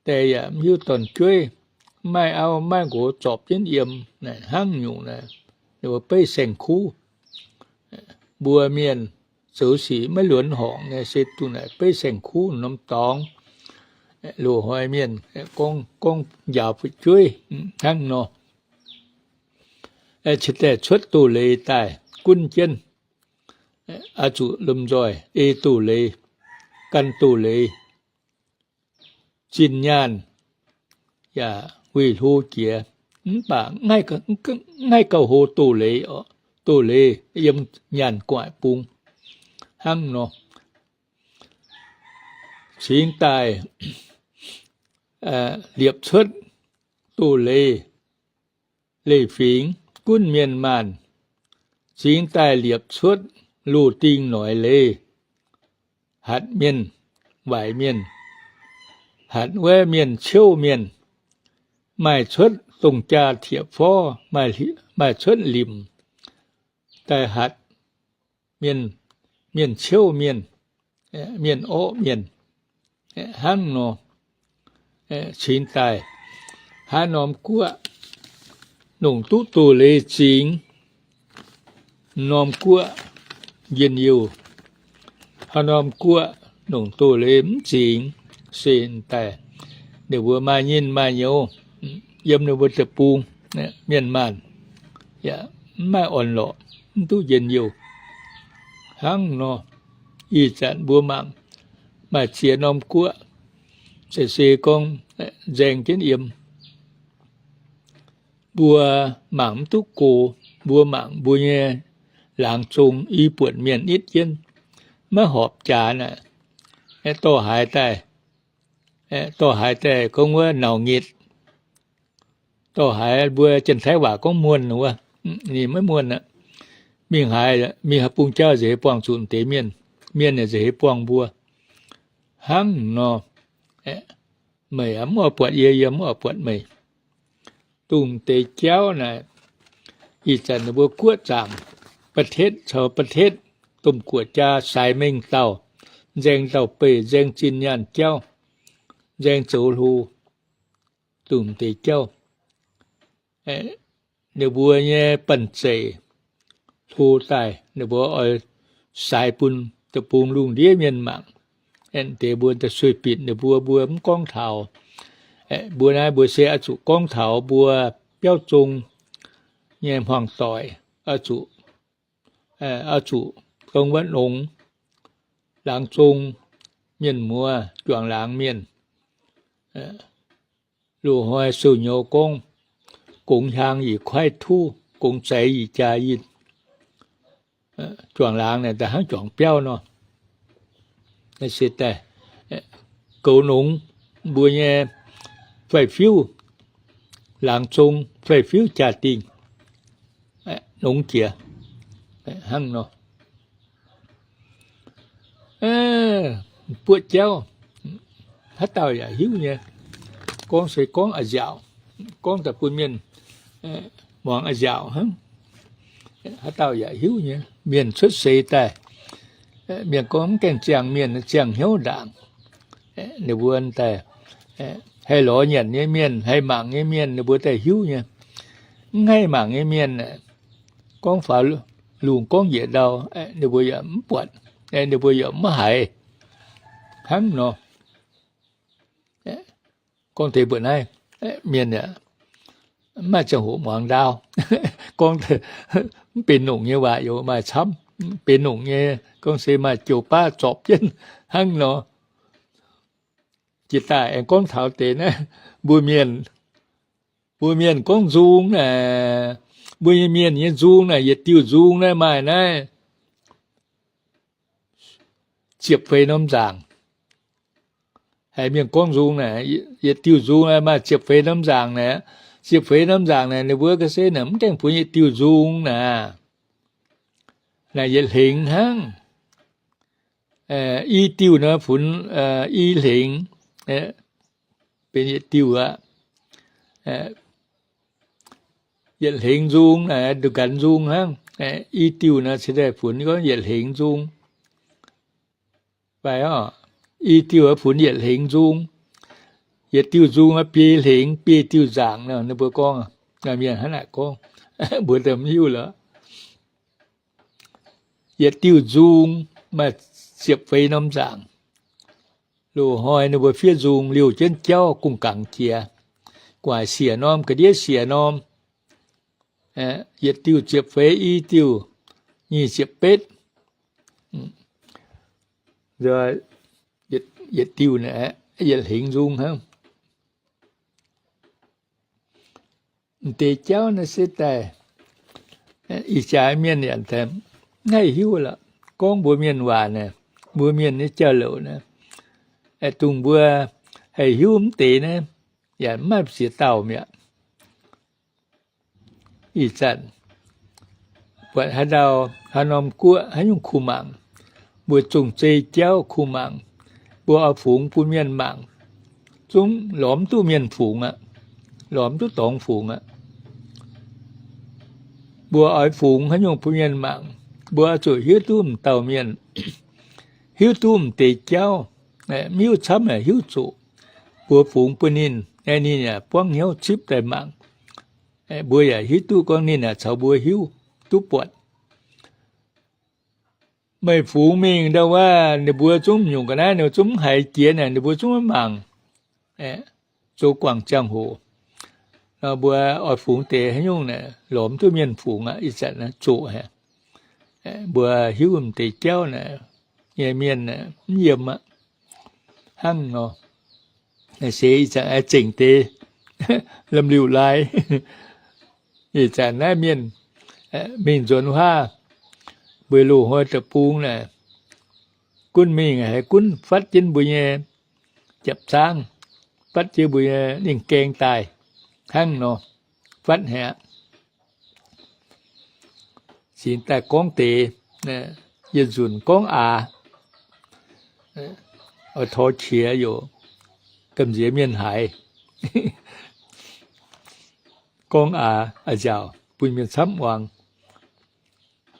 die yaac mv hiuv dorn-jueiv, mv maaih auv mv maaih nqox zorpc jienv yiem, naaic hnangv nyungc naaic, ninh mbuo beiv saeng-kuv. Mbuo mienh zoux sic maiv luonx horngc nyei se dongh naaic beiv saeng-kuv norm dorngx. Loz-hnoi mienh gorngv, gorngv njaaux fu'jueiv hnangv nor. Cingx daaih cuotv doz-leiz daaih gunv jienv, oix zuqc lomh nzoih ei doz-leiz, gan doz-leiz, zinh nyaanh yaac wuic hlo jiex, mv baac mv haih gauh hlo doz-leiz, doz-leiz yiem nyaanh gu'nguaaic bung hnangv nor. Cingx daaih liepc cuotv doz-leiz leiz-fingx gunv mienh maanh. Cingx daaih liepc cuotv loz-dingh noiz leiz hatc mienh, waaic mienh, hatc wuov mienh ciouv mienh, maaih cuotv dongh jaa-tieqc forv, maaih, maaih cuotv limc daaih hatc mienh, mienh ciouv mienh, mienh orqv mienh, hnangv nor cingx daaih. Haaix norm guoqv longc duqv doz-leiz zingx, norm guoqv njien-youh. Haaix norm guoqv longc doz-leiz mv zingx, se daaih ninh mbuo maaih nyinh maaih nyouz yiem ninh mbuo deic-bung, mienh maanh yaac mv maaih orn-lorqc, mv duqv njien-youh. Hnangv nor, ih zanc mbuo mangc maaih ziex norm guoqv, se se gorngv nzaeng jienv yiem. Mbuo mangc mv duqv go, mbuo mangc mbuo nyei laangz zong i buonc mienh nitv jienv, maiv horpc jaax naaic, dorh haaix daaih, dorh haaix daaih gorngv wuov nauc nyitc, dorh haaix mbuo Janx-Taiv waac gorngv muonh wuov, ninh maiv muonh aqv. Mingh haaix, mingh haaix bung jauv nzengc heix buangh zuqc deix mienh, mienh yaac nzengc heix buangh mbuo. Hnangv nor, meih mv oix buatc yie, yie mv oix buatc meih. Dongh deix jauv naaic, ih zanc ninh mbuo guoqv zaangc ประเทศ caux ประเทศ domh guoqv jaa saaix mengh dauh, nzaeng dauh beih, nzaeng zinh nyaanh jauv, nzaeng zoux hlo, dongh deix jauv. Ninh mbuo nyei banh zeic hlo daaih, ninh mbuo oix saaix bun deic-bung lungh ndiev mienh mangc. Aeqv, deix mbuo daaih sueih bitc ninh mbuo, mbuo mv gorngv taux. Aeqv, mbuo naaiv mbuo se oix zuqc gorngv taux mbuo biauv zong nyei hmuangv doic, oix zuqc, oix zuqc gorngv wuov nongx, laangz zong mienh muoz, juangc laangz mienh. Loz-hnoi sou-nyouz gorngv, gongx hiaang yaac kuaaiv tuv, gongx zaix yaac jaa yinh. Juangc laangz naaic daaih hnangv juangc biauv nor. Naaiv se daaih goux nongx mbuo nyei faix-fiuv, laangz zong faix-fiuv jaa-dingh, nongx jiex hnangv nor. Buoqv jauv, haaix dauh yaac hiuv nyei. Gorngv se gorngv a'nziaauc, gorngv daaih bun mienh muangx a'nziaauc hnangv. Haaix dauh yaac hiuv nyei. Mienh cuotv seix daaih, mienh gorngv mv gaengh ziangh mienh, ziangh hnyouv ndaangc. Ninh mbuo daaih, haih lorz nyanc nyei mienh, haih mangc nyei mienh, ninh mbuo daaih hiuv nyei. Mv haih mangc nyei mienh, gorngv faaux lungh gorngv njiec ndau, ninh mbuo yaac mv buatc, ninh mbuo yaac mv haiz. Hnangv nor, gorngv deix mbuo naaiv mienh yaac mv maaih ziangh hoc muangx ndaau. Gorngv mv benx nongc nyei waac yaac maaih camv, benx nongc nyei gorngv se maaih joux baav zorpc jienv hnangv nor. Jiex daaih aengx gorngv taux deix naaiv, mbuo mienh, mbuo mienh gorngv nzung naaic, mbuo nyei mienh nyei nzung naaic, yietc diuh nzung naaiv maaih naaiv ziepc feix norm nzaangc. Haiz mienh gorngv nzung naaic, yietc diuh nzung naaiv maaih ziepc feix norm nzaangc naaic. Ziepc feix norm nzaangc naaic, ninh mbuo ga'sie naaic mv gaengh funx yietc diuh nzung naaic, naaic yietc hlengx hnangv. I diuh nor funx i hlengx, benx yietc diuh aqv. Yietc hlengx nzung naaic, nduqc ganx nzung hnangv. I diuh naaic cingx daaih funx gorngv yietc hlengx nzung. Fai i diuh funx yietc hlengx nzung. Yietc diuh nzung biei hlengx, biei diuh nzaangc nor, ninh mbuo gorngv, mienh hnangv naaic gorngv, mbuo daaih mv hiuv lorqc. Yietc diuh nzung maaih ziepc feix norm nzaangc. Loz-hnoi ninh mbuo fiev nzung liouh jienv jauv gong-gaangc jiex, gu'nguaaic siec norm, ga'ndiev siec norm. Yietc diuh ziepc feix, i diuh nyic ziepc betv. Yietc diuh naaic, yietc hlengx nzung hnangv. M'deix jauv naaiv se daaih, ih jaax mienh yaac mv haih hiuv lorqc. Gorngv mbuo mienh waac naaic, mbuo mienh nyei jauv-louc naaiv, dongh mbuo haih hiuv mv deix naaiv, yaac mv maaih ziex dauh mi'aqv. Ih zanc buatc haaix ndau, haaix norm guoqv, haaix nyungc kuh mangc, mbuo zungh zei jauv kuh mangc, mbuo oix fungx bun mienh mangc, zungv lorz mv duqv mienh fungx aqv, lorz mv duqv dorngx fungx aqv. Mbuo oix fungx haaix nyungc bun mienh mangc, mbuo oix zuqc hiuv duqv m'dauh mienh, hiuv duqv m'deix jauv, mv hiuv camv aeqv, hiuv zuqc. Mbuo fungx bun ninh, ninh yaac buangv hnyouv zipv daaih mangc. Mbuo yaac hiuv duqv gorngv ninh yaac caux mbuo hiuv duqv buatc. Meih fungx mingh ndau wuov, ninh mbuo zungv nyungc ga'naaiv ninh zungv mv haiz jiex naaic, ninh mbuo zungv mv mangc, zoux guangc ziangh hoc. Mbuo oix fungx deix haaix nyungc naaic, lorz mv duqv mienh fungx aqv. Ih zanc naaiv zoqc haic. Mbuo hiuv m'deix jauv naaic, nyei mienh mv yiem aqv. Hnangv nor, se ih zanc zengc deix lamh liuc lai. Ih zanc naaiv mienh mingh nzuonx huaav, mbuo loz-hnoi deic-bung naaic, gunv mingh haiz gunv fatv jienv mbuo nyei japc zaangv, fatv jienv mbuo nyei ninh gaeng daaih hnangv nor, fatv haic. Cingx daaih gorngv deix, yie nzunc gorngv aax, oix tor qiex youc gamh nziex mienh haiz. Gorngv aax, a'nziaauc bun mienh camv muangx.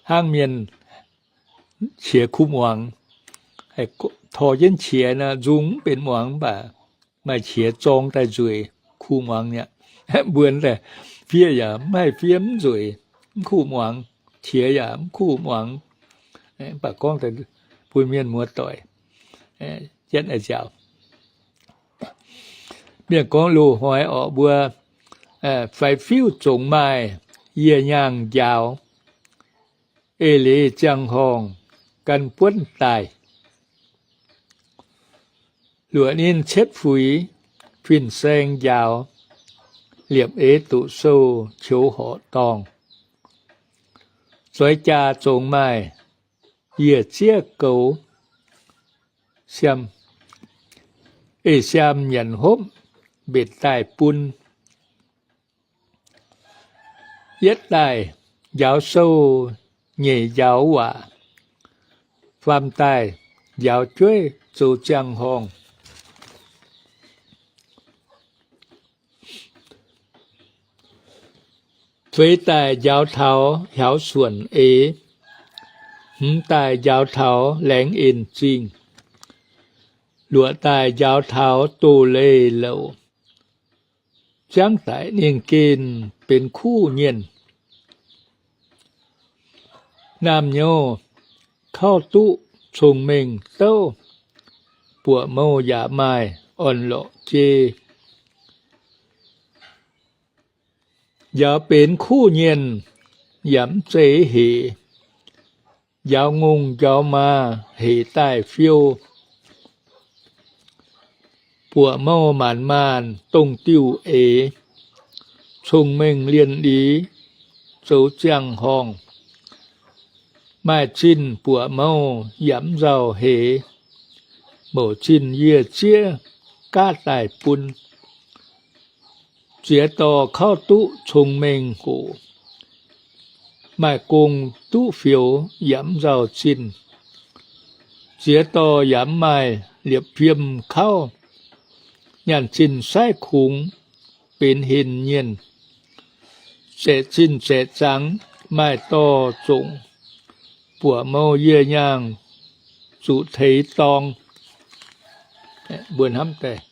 Hnangv mienh qiex kuh muangx, tor jienv qiex nor nzung mv benx muangx mv baac maaih qiex zorng daaih nzueic kuh muangx mi'aqv. Mbuo daaih fiev yaac mv haih fiev mv nzueic, mv kuh muangx, qiex yaac mv kuh muangx. Mv baac gorngv daaih bun mienh muoz-doic jienv a'nziaauc. Mienh gorngv loz-hnoi orqc, mbuo faix-fiuv zongx maaih, yie nyaangh njaaux, eix leiz ziangh horngh gan buonv daaih. Luoqc ninh cietv fuix fin-saeng njaaux, liepc eix doqc sou qiux horqc dorngh. Zoix jaa zongx maaih, yie zieqv goux, siam, eix siam nyanc hopv mbenc daaih bun. Yietv daaih njaaux sou, nyeic njaaux waac, faam daaih njaaux jueiv zoux ziangh horngh. Feix daaih njaaux taux hiaaux suonc eix, hmz daaih njaaux taux laengz en zingh, luoqc daaih njaaux taux doz leiz louc, ziangv daic ninh ginh benx kuv nyienh. Naamh nyouz kauv duqv cong-mengh douv, buoqc mouh yaac maaih orn-lorqc jei. Njaaux benx kuv nyienh yaac mv zeiz hec, njaaux ngongh njaaux maa hec daaih fiou. Buoqc mouh maanc maanh dongh diuh eix, cong-mengh lienh liz zoux ziangh horngh. Maaih zinh buoqc mouh yaac mv nzauh heix, mouc zinh yie zieqv gaav daaih bun. Ziex dorh kauv duqv cong-mengh hoc, maaih gong duqv fioux yaac mv nzauh zinh. Ziex dorh yaac mv maaih liepc fiem kauv, nyaanh zinh saaiv kungx benx henh nyienh. Zaeqc zinh zaeqc zangx maaih dorh zongc, buoqc mouh yie nyaangh zuqc teix dorng. Mbuo hnamv daaih,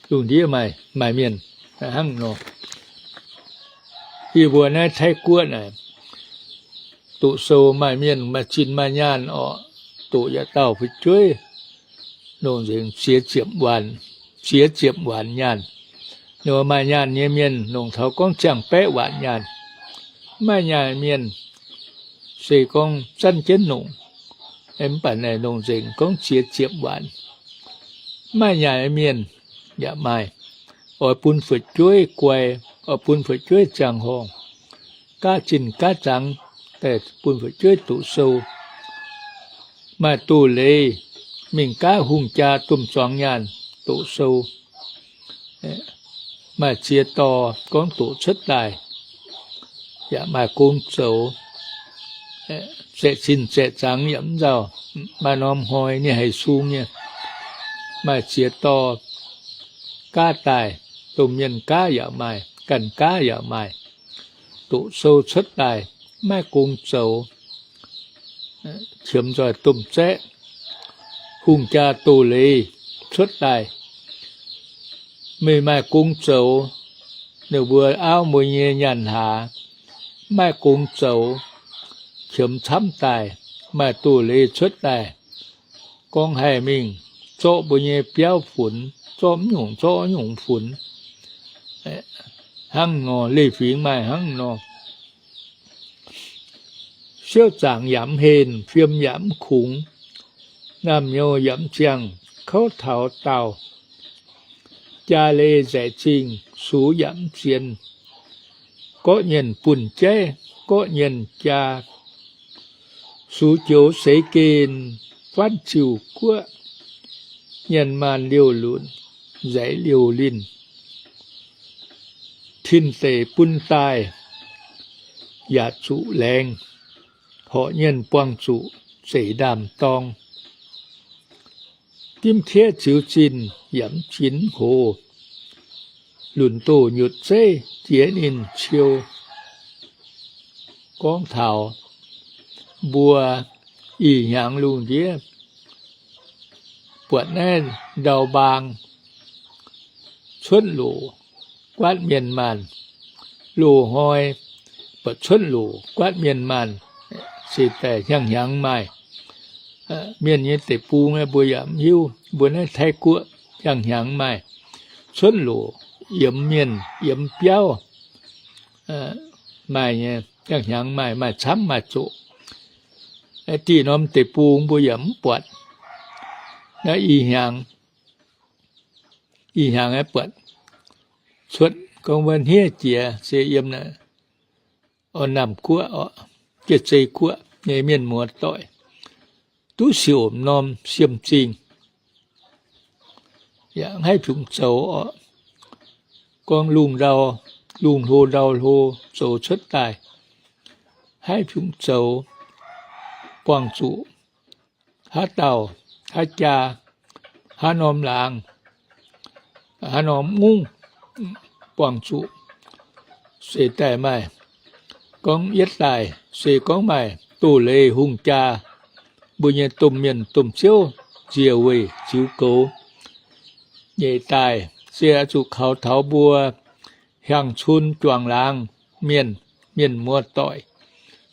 lungh ndiev maaih, maaih mienh hnangv nor. Yie mbuo naaiv Taiv Guoqv naaic, doqc sou maaih mienh maaih zinh maaih nyaanh orqc, doqc yietc dauh fu'jueiv, longc nzengc ziex ziepc waanc, ziex ziepc waanc nyaanh. Ninh maaih nyaanh nyei mienh longc taux gorngv ziangh baeqv waanc nyaanh. Maaih nyaanh mienh se gorngv zanv jienv longc, mv baac naaic longc nzengc gorngv ziex ziepc waanc. Maaih nyaanh mienh yaac maaih, oix bun fu'jueiv guai, oix bun fu'jueiv ziangh horngh, gaav zinh gaav zangx daaih bun fu'jueiv doqc sou. Maaih doz-leiz mingh gaav hungh jaa domh zuangx nyaanh doqc sou. Maaih ziex dorh gorngv doqc cuotv daaih, yaac maaih gong zoux. zaeqc zinh zaeqc zangx yaac mv nzauh. Maaih norm hnoi ninh haih sung nyei, maaih ziex dorh gaav daaih, domh mienh gaav yaac maaih, ganh gaav yaac maaih, doqc sou cuotv daaih, maiv gong zoux, qiemx nzoih domh zaeqv, hungh jaa doz-leiz cuotv daaih. Meih maaih gong zoux, ninh mbuo auv mbuo nyei nyaanh hlaax, maiv gong zoux, qiemx camv daaih, maaih doz-leiz cuotv daaih, gorngv haih mingh zorqv mbuo nyei biauv funx, zorqv mv nyungc, zorqv nyungc funx. Hnangv nor, leiz-fingx maaih hnangv nor. Siouv zaangc yaac mv henh, fiem yaac mv kungx, naamh nyouz yaac mv ziangh, kouv taux daauh, jaa leih nzaeqc zingh, sux yaac mv zien. Gorqv nyienh bunh jaiv, gorqv nyienh jaa, sux joux seix gen, faanv ziuc guoqv, nyienh maanh liouh lunc, nzaix liouh linh. Tin deic bun daaih yaac zuqc laengz, horqc nyienh buangh zuqc zeic ndaamv-dorng. Dimv kieqv ziux zinh yaac mv jinx hoz, lunc doh nyutc zeiv jiex ninh ciou. Gorngv taux mbuo ih hnyangx lungh ndiev buatc naaiv ndau mbaang cuotv loc guaatv mienh maanh, loz-hnoi buatc cuotv loc guaatv mienh maanh, se daaih hnyangx-hnyangx maaih. Mienh nyei deic-bung mbuo yaac mv hiuv, mbuo naaiv Taiv-Guoqv hnyangx-hnyangx maaih cuotv loc yiemx mienh yiemx biauv. Maaih nyei, hnyangx-hnyangx maaih, maaih camv maaih zoqc. Diuh norm deic-bung mbuo yaac mv buatc. Naaiv ih hnyangx, ih hnyangx aeqv, buatc cuotv gorngv wuov hniev jiex se yiem naaiv Orn-Namh Guoqv orqc, Jiex Zei Guoqv nyei mienh muoz-doic duqv siouc norm siem zingh, yaac haiv fiungc zoux orqc. Gorngv lungh ndau, lungh hlo ndau hlo zoux cuotv daaih, haiv fiungc zoux, buangh zuqc haaix dauh, haaix jaa, haaix norm laangz, haaix norm mungv, buangh zuqc se daaih maaih. Gorngv yietv daaih se gorngv maaih doz-leiz hungh jaa, mbuo nyei domh mienh domh ziouv nzie weih ziux goux. Nyeic daaih se oix zuqc kaux taux mbuo hiaang cun juangc laangz mienh, mienh muoz-doic,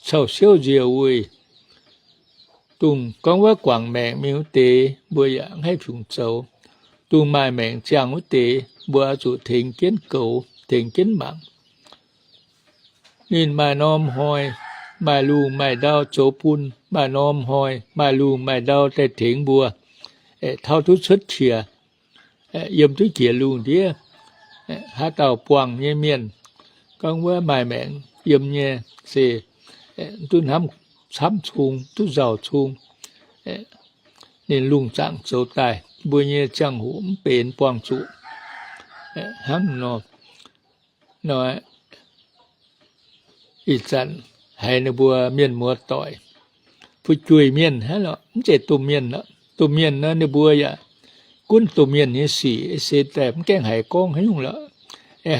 cau siouv nzie weih. Dongh gorngv wuov guangc maengc mingh wuov deix, mbuo yaac haiv fiungc zoux. Dongh maaih maengc ziangh wuov deix, mbuo oix zuqc tengx jienv goux, tengx jienv mangc. Ninh maaih norm hnoi, maaih lungh maaih ndau zoux bun, maaih norm hnoi, maaih lungh maaih ndau daaih tengx mbuo, tauv duqv cuotv qiex, yiem duqv jiex lungh ndiev. Haaix dauh buangh nyei mienh, gorngv wuov maaih maengc yiem nyei se duqv hnamv camv cung, duqv nzauh cung. Ninh lungh zaangc zoux daaih, mbuo nyei ziangh hoc mv benx buangh zuqc. Hnangv nor, nor, ih zanc haiz ninh mbuo mienh muoz-doic, fu'jueiv mienh hnangv lorqc, mv zeiz domh mienh lorqc. Domh mienh nor ninh mbuo yaac gunv domh mienh nyei sic se daaih mv gaengh haiz gorngv haaix nyungc lorqc.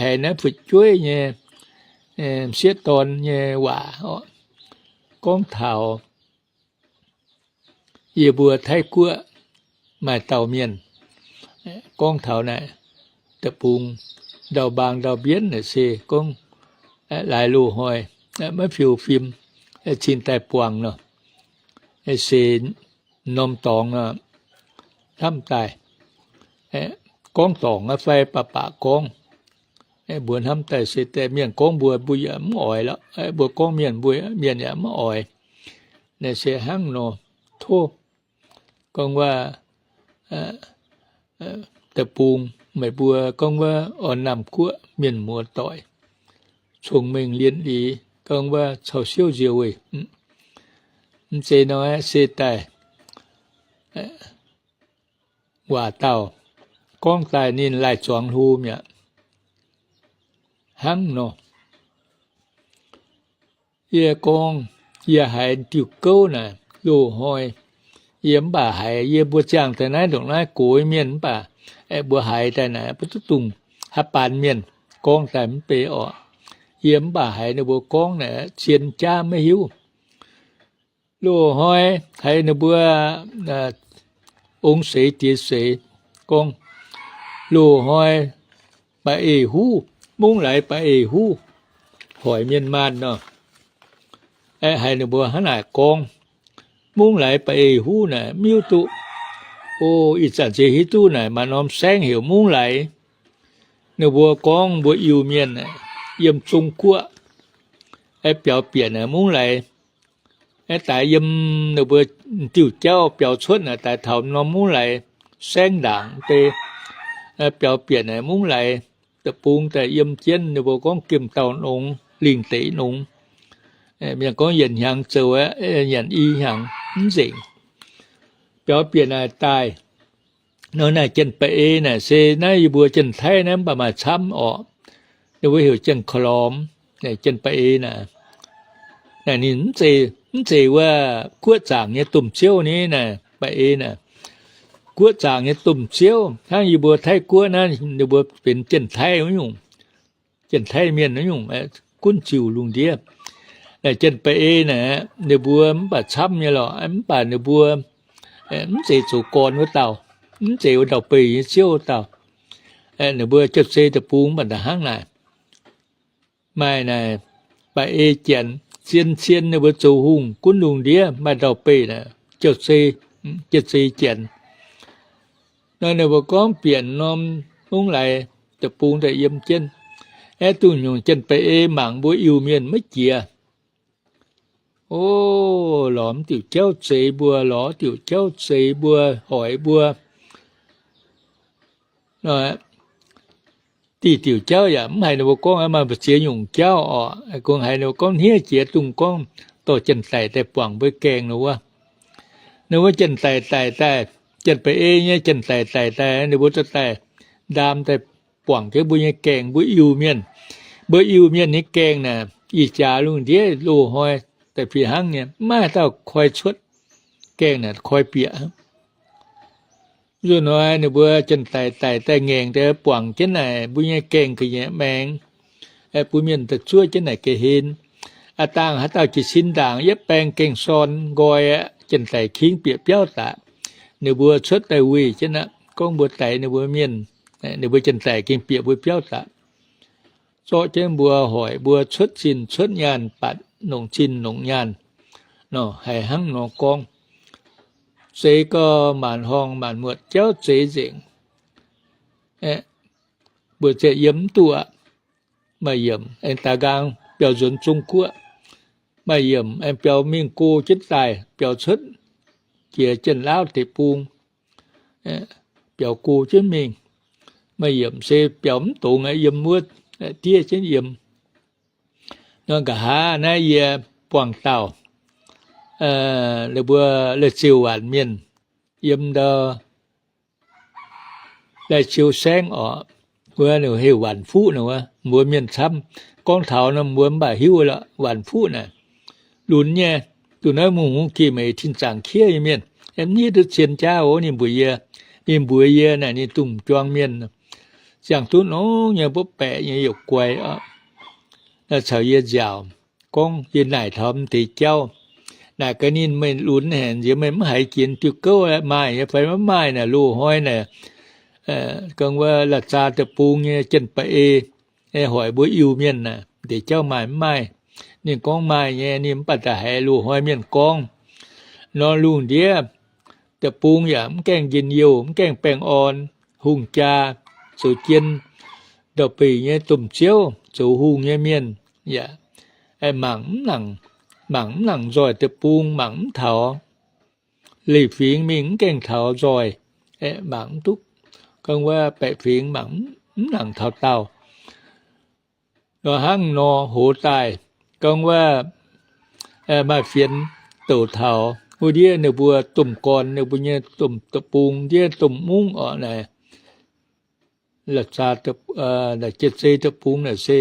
Haiz naaiv fu'jueiv nyei, m'sieqv dorn nyei waac orqc. Gorngv taux yie mbuo Taiv-Guoqv maaih dauh mienh, gorngv taux naaic deic-bung ndau-mbaang ndau-mbienv naaic se gorngv laaix loz-hnoi maiv fiou fim, cingx daaih buangh nor, se norm dorngx hnamv daaih, gorngv dorngc fai baac baac gorngv, mbuo hnamv daaih se daaih mienh gorngv mbuo, mbuo yaac mv oix lorqc. Mbuo gorngv mienh, mbuo mienh yaac mv oix. Naaiv se hnangv nor, tov gorngv wuov deic-bung, meih mbuo gorngv wuov Orn-Namh Guoqv mienh muoz-doic, cong-mengh lienh liz, gorngv wuov cau siouv nzie weih. Mv zeiz nor, se daaih waac dauh gorngv daaih ninh laih zuangx hlo mi'aqv. Hnangv nor, yie gorngv Yie haiz diuh gouv naaic loz-hnoi, yie mv baac haiz yie mbuo ziangh daaih naaiv ndongc naaiv gox mienh mv baac aengx mbuo haiz daaih naaic mbuo duqv dungh haaix baanc mienh gorngv daaih mv bei orqc. Yie mv baac haiz ninh mbuo gorngv naaic zien jaav maiv hiuv. Loz-hnoi haiz ninh mbuo ong seix diex seix gorngv, loz-hnoi ba'eiv huv, mungv laaix ba'eiv huv, hoic mienh maanh nor. Aeqv, haiz ninh mbuo hnangv naaic gorngv, mungv laaix ba'eiv huv naaic mv hiuv duqv. O, ih zanc se hiuv duqv naaic maaih norm saengv heuc mungv laaix. Ninh mbuo gorngv mbuo Iu-Mienh yiem Zong Guoqv, aeqv, biaux bieqc naaic mungv laaix, aeqv, daaih yiem ninh mbuo diuh jauv biaux cuotv naaic daaih taux norm mungv laaix saengv ndaangc deix, biaux bieqc naaic mungv laaix deic-bung daaih yiem jienv ninh mbuo gorngv gemh dauh nongx, lingh deic nongx. Mienh gorngv yietc hnyangx zoux aqv, yietc i hnyangx mv nzengc. Biaux bieqc naaic daaih, nor naaic Janx-Ba'ei naaic se naaiv yie mbuo Janx-Taiv naaiv mv baac maaih camv orqc. Ninh mbuo heuc Janx-Korv-Lormx, Janx-Ba'ei naaic. Naaic ninh mv zeiz, mv zeiz wuov guoqv zaangc nyei domh ziouv ni naaic, Ba'ei naaic. Guoqv zaangc nyei domh ziouv hnangv yie mbuo Taiv Guoqv naaiv, ninh mbuo benx Janx-Taiv wuov nyungc, Janx-Taiv mienh wuov nyungc, gunv ziuc lungh ndiev. Naaic Janx-Ba'ei naaic ninh mbuo mv baac camv nyei lorqc, mv baac ninh mbuo mv zeiz zoux gorn wuov dauh, mv zeiz wuov ndau-beih nyei ziouv wuov dauh. Ninh mbuo Jauv-Zei deic-bung mv baac ndaaih hnangv naaic. Maaih naaic Ba'ei Janx, zien-zien ninh mbuo zoux hungh gunv lungh ndiev, maaih ndau-beih naaic Jauv-Zei, Jauv-Zei Janx. Nor ninh mbuo gorngv bieqc norm mungv laaix deic-bung daaih yiem jienv, aeqv, dungx nyungc Janx-Ba'ei mangc mbuo Iu-Mienh maiv jiex. O, lorz mv diuc jauv zeix mbuo, lorz diuc jauv zeix mbuo, hoic mbuo. Diuh diuc jauv yaac mv haiz ninh mbuo gorngv, maaih mbu'ziex nyungc jauv orqc. Kungx haiz ninh mbuo gorngv hniev jiex dungx gorngv dorh Janx-Daic daaih buangc mbuo gaengh nor wuov. Ninh mbuo Janx-Daic daic daaih, Janx-Ba'ei nyei Janx-Daic daic daaih, ninh mbuo dorh daaih ndaam daaih buangc jienv mbuo nyei gaengh, mbuo Iu-Mienh. Mbuo Iu-Mienh nyei gaengh naaic, ih jaax lungh ndiev loz-hnoi daaih fih hnangv nyei, mv maaih dauh koi cuotv gaengh naaic koi bieqc. Nzunc hnoi ninh mbuo Janx-Daic daic daaih ngaengc daaih buangc jienv naaic mbuo nyei gaengh ga'nyiec maengx, bun mienh daaih zuov jienv naaic ga'hlen. Aav dangh haaix dauh jiez sin ndaangc yietv baeng gaengh sorn nqoi aqv, Janx-Daic king bieqc biauv daaih. Ninh mbuo cuotv daaih wuic jienv aqv, gorngv mbuo daix ninh mbuo mienh, ninh mbuo Janx-Daic gengh bieqc mbuo biauv daaih. Zorqv jienv mbuo, hoic mbuo cuotv zinh cuotv nyaanh, batc nongc zinh nongc nyaanh nor, haiz hnangv nor gorngv. Zeix gau, maanc horngh maanc muotc jauv zeix nzengc. Mbuo ziouc yiem mv duqv aqv. Maaih yiemc aengx daaux nqaang biaux nzuonx Zong Guoqv. Maaih yiemc aengx biaux mingh go jienv daaih, biaux cuotv jiex Janx-Laauv deic-bung, biaux go jienv mingh. Maaih yiemc se biaux mv dongz aqv, yiem wuov diev jienv yiem. Nor nqa'haav naaiv yie buangh dauh, ninh mbuo Lai Ziuh Waanc Mienh, yiem ndau Lai Ziuh Saengv orqc. Wuov ninh heuc Waanc Fuqv nor wuov, mbuo mienh camv gorngv taux nor mbuo mv baac hiuv lorqc, Waanc Fuqv naaic. Lunx nyei, dongh naaiv mungh hungh geh meix tin zaangc kiev nyei mienh, mv hiuv duqv zien jaav oc. Ninh mbuox yie, ninh mbuox yie naaic ninh dongh juang mienh, ziangh duqv nongx nyei, mbopv baeqc nyei, youc guai orqc. Naaiv caux yie nziaauc gorngv, yie naaic taux m'deix jauv, naaic gaax ninh, meih lunx haic nziex, meih mv haiz jiex diuh gouv maaih nyei fai maiv maaih naaic, loz-hnoi naaic, ga'naaiv wuov La'zaa Deic-Bung nyei Janx-Ba'ei hoic mbuo Iu-Mienh naaic, m'deix jauv maaih mv maaih. Ninh gorngv maaih nyei, ninh mv baac da'haiz loz-hnoi mienh gorngv. Nor lungh ndiev deic-bung yaac mv gaengh njien-youh, mv gaengh baengh orn, hungh jaa zoux jien, ndau-beih nyei domh ziouv, zoux hungh nyei mienh yaac mangc mv nangc, mangc mv nangc nzoih deic-bung, mangc mv taux. Leiz-fingx mingh mv gaengh taux nzoih, mangc mv duqv. Ga'naaiv wuov baeqc fingx mangc mv nangc taux daauh. Nor hnangv nor hoz daaih, ga'naaiv wuov maaih fienx douc taux wuov ndiev ninh mbuo domh gorn, ninh mbuo nyei domh deic-bung, ndiev domh mungv orqc naaic. La'zaa, Janx-Zei Deic-Bung naaic se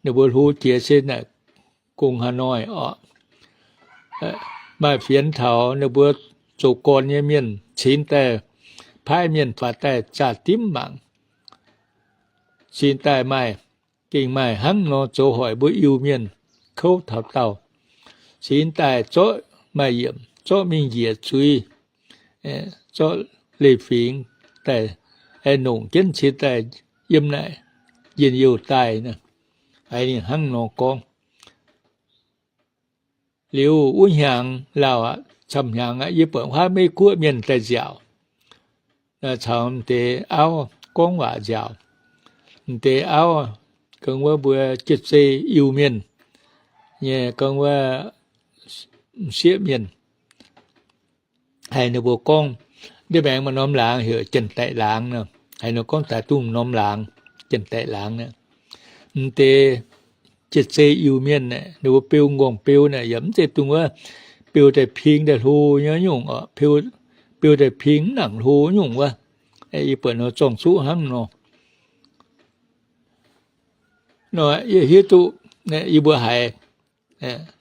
ninh mbuo hlo jiex se naaic gong Hà Nội orqc. maaih fienx taux ninh mbuo zoux gorn nyei mienh cingx daaih paaiv mienh faaux daaih zaah dimv mangc. Cingx daaih maaih, gengh maaih hnangv nor zoux hoic mbuo Iu-Mienh kouv taux daauh. Cingx daaih zorqv maaih yiemc, zorqv mingh njiec zuiz, zorqv leiz-fingx daaih, nongc jienv cingx daaih yiem naaic njien-youh daaih. Haiz ninh hnangv nor gorngv. Liuz wuov hnyangx lauh aqv, camv hnyangx aqv, yie buatc wuov Meiv Guoqv mienh daaih nziaauc, caux m'deix auv gorngv waac nziaauc. M'deix auv gorngv wuov mbuo Jietc Zei Iu-Mienh nyei, gorngv wuov m'sieqv mienh. Haiz ninh mbuo gorngv, ndiev maengx maaih norm laangz heuc Janx-Daic Laangz nor. Haiz ninh gorngv daaih dongh norm laangz, Janx-Daic Laangz naaic. M'deix Jietc Zei Iu-Mienh naaic, ninh mbuo beu m'nqorngv beu naaic yaac mv zeiz dongh wuov beu daaih ping daaih hlo nyei nyungc oc, beu daaih ping mv nangc hlo nyungc wuov. Yie buatc nor zorng-zuqv hnangv nor. Nor yie hiuv duqv yie mbuo haiz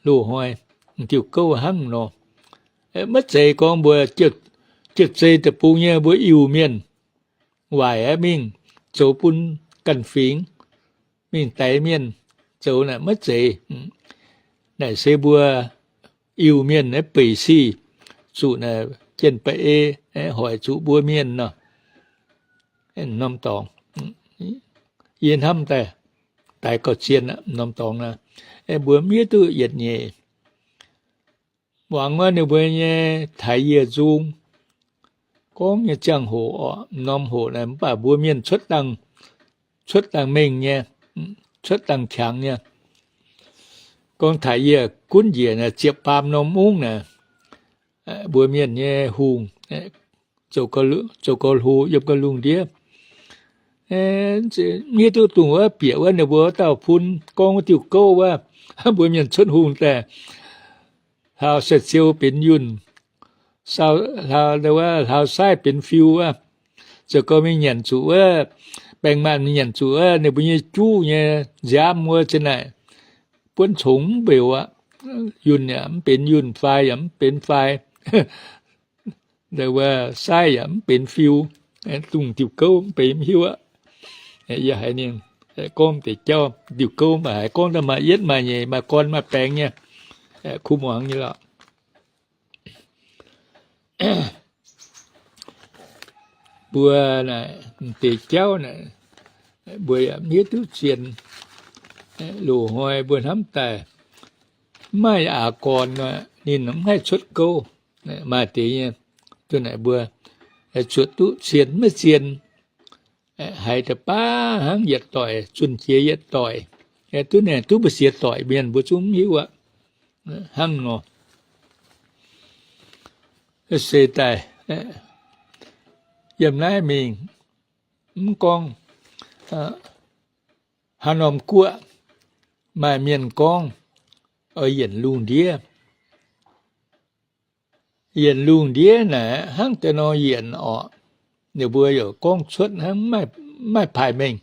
loz-hnoi diuh gouv hnangv nor. Maiv zeiz gorngv mbuo Jietc Zei deic-bung nyei mbuo Iu-Mienh waaic aqv mingh zoux bun ganh fingx, mingh daix mienh zoux naaic maiv zeiz. Naaic se mbuo Iu-Mienh naaiv beic sic zuqc naaic jien ba'ei hoic zuqc mbuo mienh nor. Norm dorngx, yie hnamv daaih, daaih gauh zien aqv. Norm dorngx naaic, mbuo mv hiuv duqv yietc nyeic. Muangx wuov ninh mbuo nyei taaix-yieh nzung gorngv nyei ziangh hoc oc, norm hoc naaic mv baac mbuo mienh cuotv dangh, cuotv dangh mengh nyei, cuotv dangh qangx nyei. Gorngv taaix-yieh gunv njiec naaic ziepc baamh norm mungv naaic, mbuo mienh nyei hungh zoux gauh hlo yiem gauh lungh ndiev. Mv hiuv duqv dongh wuov bieqc wuov ninh mbuo wuov dauh fun gorngv wuov diuh gouv wuov, mbuo mienh cuotv hungh daaih, hlaau se ziou benx yunh, hlaau, hlaau saaiv benx fiu wuov. Zoux gau mingh nyanc zuqc wuov, baeng maanh mingh nyanc zuqc wuov ninh mbuo nyei juv nyei nziaamv wuov zin naaic, buonv congx mv mbeux aqv. Yunh yaac mv benx yunh, faix yaac mv benx faix, wuov saaiv yaac mv benx fiu. Dongh diuh gouv mv benx mv hiuv aqv. Yie haiz ninh gorngv deix jauv diuh gouv maaih haiz gorngv daaih maaih yietv maaih nyeic maaih gorn maaih baengx nyei, kuv muangx nyei lorqc. Mbuo naaic deix jauv naaic, mbuo yaac mv hiuv duqv zien. Loz-hnoi mbuo hnamv daaih, mv maaih aax gorn nor ninh mv haih cuotv gouv. Maaih deix nyei, duqv naaic mbuo zuotc duqv zien maiv zien, haiz deix baav hnangv yietc doic zunh jiex yietc doic. Duqv naaic duqv mbu'ziex doic mienh mbuo zungv mv hiuv aqv. Hnangv nor se daaih yiem naaiv mingh, mv gorngv haaix norm guoqv, maaih mienh gorngv oix yienc lungh ndiev. Yienc lungh ndiev naaic hnangv deix nor yienc orqc. Ninh mbuo yaac gorngv cuotv hnangv maiv maaih paaix mengh.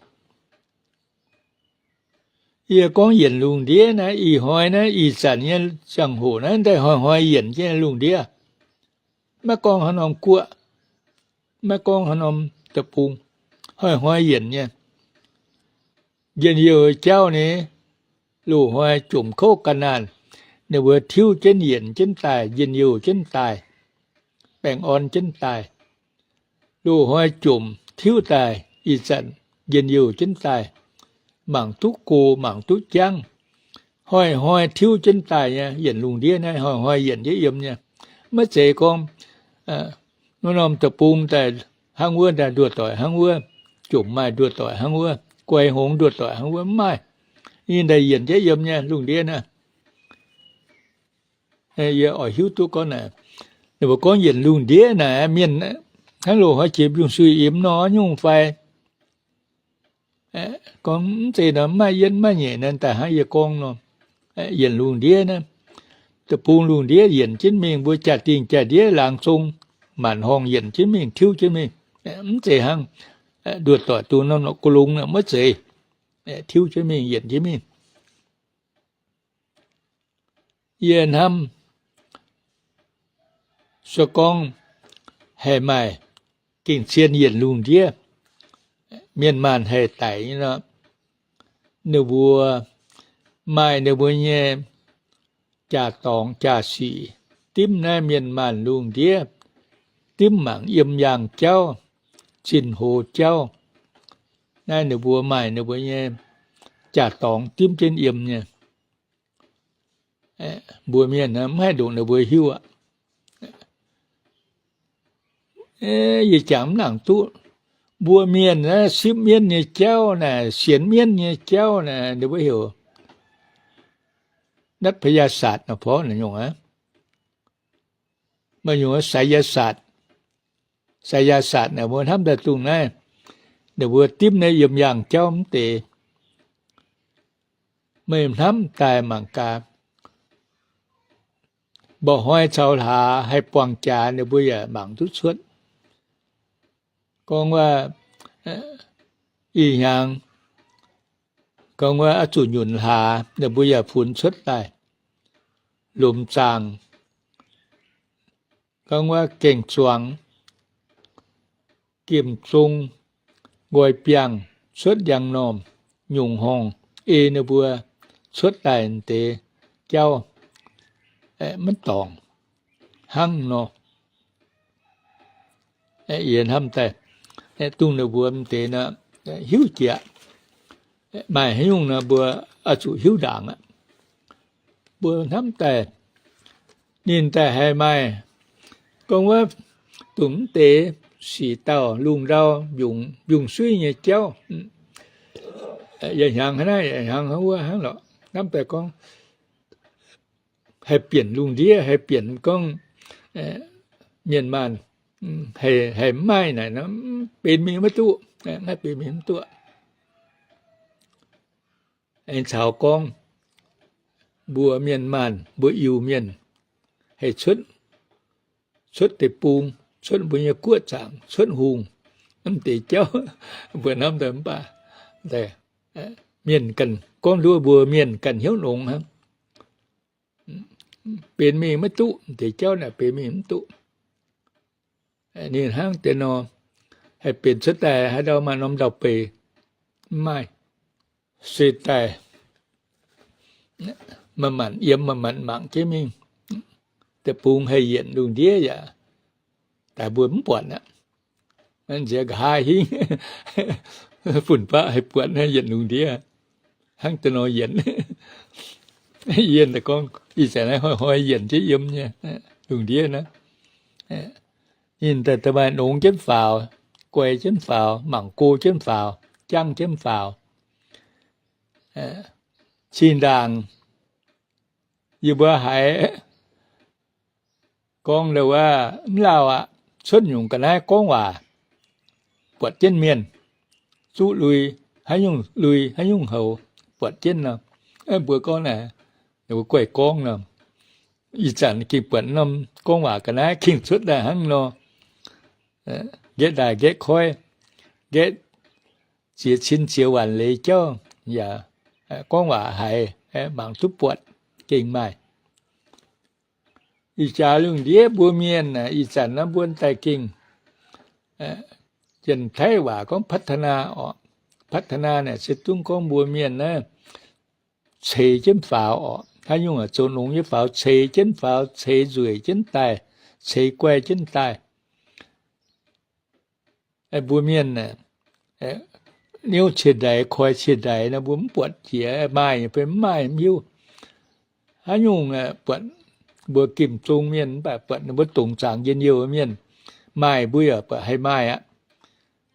Yie gorngv yienc lungh ndiev naaiv, ih hnoi naaiv ih zanc nyei ziangh hoc naaiv daaih hnoi-hnoi yienc jienv lungh ndiev. Maiv gorngv haaix norm guoqv, maiv gorngv haaix norm deic-bung, hnoi-hnoi yienc nyei. Njien-youh jauv ni, loz-hnoi jomc kouv ga'naanh, ninh mbuo tiuv jienv yienc jienv daaih, njien-youh jienv daaih, baengh orn jienv daaih. Loz-hnoi jomc tiuv daaih, ih zanc njien-youh jienv daaih, mangc duqv go, mangc duqv jangv. Hnoi-hnoi tiuv jienv daaih nyei, yienc lungh ndiev naaiv hnoi-hnoi yienc jienv yiem nyei. Maiv zeiz gorngv norm deic-bung daaih hnangv wuov, daaih nduoh doic hnangv wuov, jomc maaih nduoh doic hnangv wuov, guai hngongx nduoh doic hnangv wuov, mv maaih. Ninh daaih yienc jienv yiem nyei lungh ndiev naaiv. Yie oix hiuv duqv gorngv naaic, ninh mbuo gorngv yienc lungh ndiev naaic, mienh hnangv loz-hnoi jiex mbiungc-suiv imx nor nyungc fai? Gorngv mv zeiz nor, mv maaih yietv mv maaih nyeic naaiv daaih hnangv yie gorngv nor, yienc lungh ndiev naaiv, deic-bung lungh ndiev yienc jienv mingh, mbuo jaa-dingh jaa-ndiev laangz zong maanc horngh yienc jienv mingh, tiuv jienv mingh. Mv zeiz hnangv nduoh doic dongh norm la'gulong naaic, maiv zeiz. Tiuv jienv mingh, yienc jienv mingh. Yie hnamv Se gorngv haih maaih gengh zien yienc lungh ndiev, mienh maanh haih daic nyei nor, ninh mbuo maaih ninh mbuo nyei jaa-dorngx jaa-sic dimv naaiv mienh maanh lungh ndiev, dimv mangc yiem yaangh jauv, zinh hoz jauv. Naaiv ninh mbuo maaih ninh mbuo nyei jaa-dorngx dimv jienv yiem nyei. Mbuo mienh mv haih ndongc ninh mbuo hiuv aqv. Yie jangx mv nangc duqv. Mbuo mienh naaiv sipv mienv nyei jauv naaic, sienx mienv nyei jauv naaic, ninh mbuo heucนัทพยาศาสตร์ naaic, porv naaic nyungc aqv. Maaih nyungc ไสยศาสตร์, ไสยศาสตร์ naaic mbuo hnamv daaih dongh naaiv, ninh mbuo dimv naaiv yiem yaangh jauv mv deix. Meih hnamv daaih mangc gaax, mba'hnoi caux hlaax haih buangh jaax ninh mbuo yaac mangc duqv cuotv. Gorngv wuov ih hnyangx, gorngv wuov oix zuqc nyunc hlaax ninh mbuo yaac funx cuotv daaih. Lomc zaangc, gorngv wuov gaeng-zuangx, gemh zong, nqoi biangh, cuotv njang normh, nyungc horngh, ei ninh mbuo cuotv daaih deix jauv maiv dorngc hnangv nor. Yie hnamv daaih, dongh ninh mbuo m'deix nor, hiuv jiex. Maaih haaix nyungc nor mbuo oix zuqc hiuv ndaangc aqv. Mbuo hnamv daaih, ninh daaih haiz maaih gorngv wuov dongh m'deix sic dauh lungh ndau mbiungc, mbiungc-suiv nyei jauv, yaac hnyangx hnangv naaiv, yaac hnyangx hnangv wuov hnangv lorqc. Hnamv daaih gorngv haih bienh lungh ndiev, haih bienh gorngv mienh maanh haih mv maaih naaic, benx mingh maiv duqv, maiv benx mingh maiv duqv. Aengx caux gorngv mbuo mienh maanh, mbuo Iu-Mienh haih cuotv, cuotv deic-bung, cuotv mbuo nyei guoqv zaangc, cuotv hungh, m'deix jauv mbuo hnamv daaih mv baac mienh ganh gorngv nduov mbuo mienh ganh hnyouv longx hnangv. Benx mingh maiv duqv, m'deix jauv naaic benx mingh mv duqv. Ninh hnangv deix nor, haih benx cuotv daaih haaix ndau maaih norm ndau-beic mv maaih, se daaih manc-manc yiem, manc-manc mangc jienv mingh. Deic-bung haih yienc lungh ndiev yaac daaih mbuo mv buatc aqv. Nziex nqa'haav hingv fun-faqv haih buatc naaiv yienc lungh ndiev hnangv deix nor yienc. Yie daaih gorngv ih zanc naaiv hnoi-hnoi yienc jienv yiem nyei lungh ndiev naaiv. Ninh daaih maaih nongx jienv faaux, guai jienv faaux, mangc go jienv faaux, jangv jienv faaux. Zinh ndaangc yie mbuo haiz gorngv ndau wuov mv lauh aqv, cuotv nyungc ga'naaiv gorngv waac, buatc jienv mienh, zuqv lui, haaix nyungc lui haaix nyungc houx, buatc jienv nor. Mbuo gorngv naaic, mbuo guaih gorngv nor, ih zanc gengh buatc norm gorngv waac ga'naaiv gengh cuotv daaih hnangv nor. Nqaeqv ndaaih nqaeqv koiv, nqaeqv ziex cin ziex waanc leiz jauv yaac gorngv waac haiz, mangc duqv buatc gengh maaih. Ih jaax lungh ndiev mbuo mienh ih zanc naaiv mbuo daaih gengh, Janx-Taiv waac gorngv พัฒนา oc. พัฒนา naaic se dungv gorngv mbuo mienh naaiv ceix jienv faaux oc. Haaix nyungc zoux nongx nyei faaux, ceix jienv faaux, ceix nzueic jienv daaih, ceix guai jienv daaih. Mbuo mienh niouv ciex ndaix, koi ciex ndaix nor, mbuo mv buatc jiex, maaih fai mv maaih mv hiuv. Haaix nyungc buatc mbuo gemh zong mienh mv baac buatc ninh mbuo dongc zaangc njien-youh mienh maaih, mbuo yaac buatc haih maaih aqv.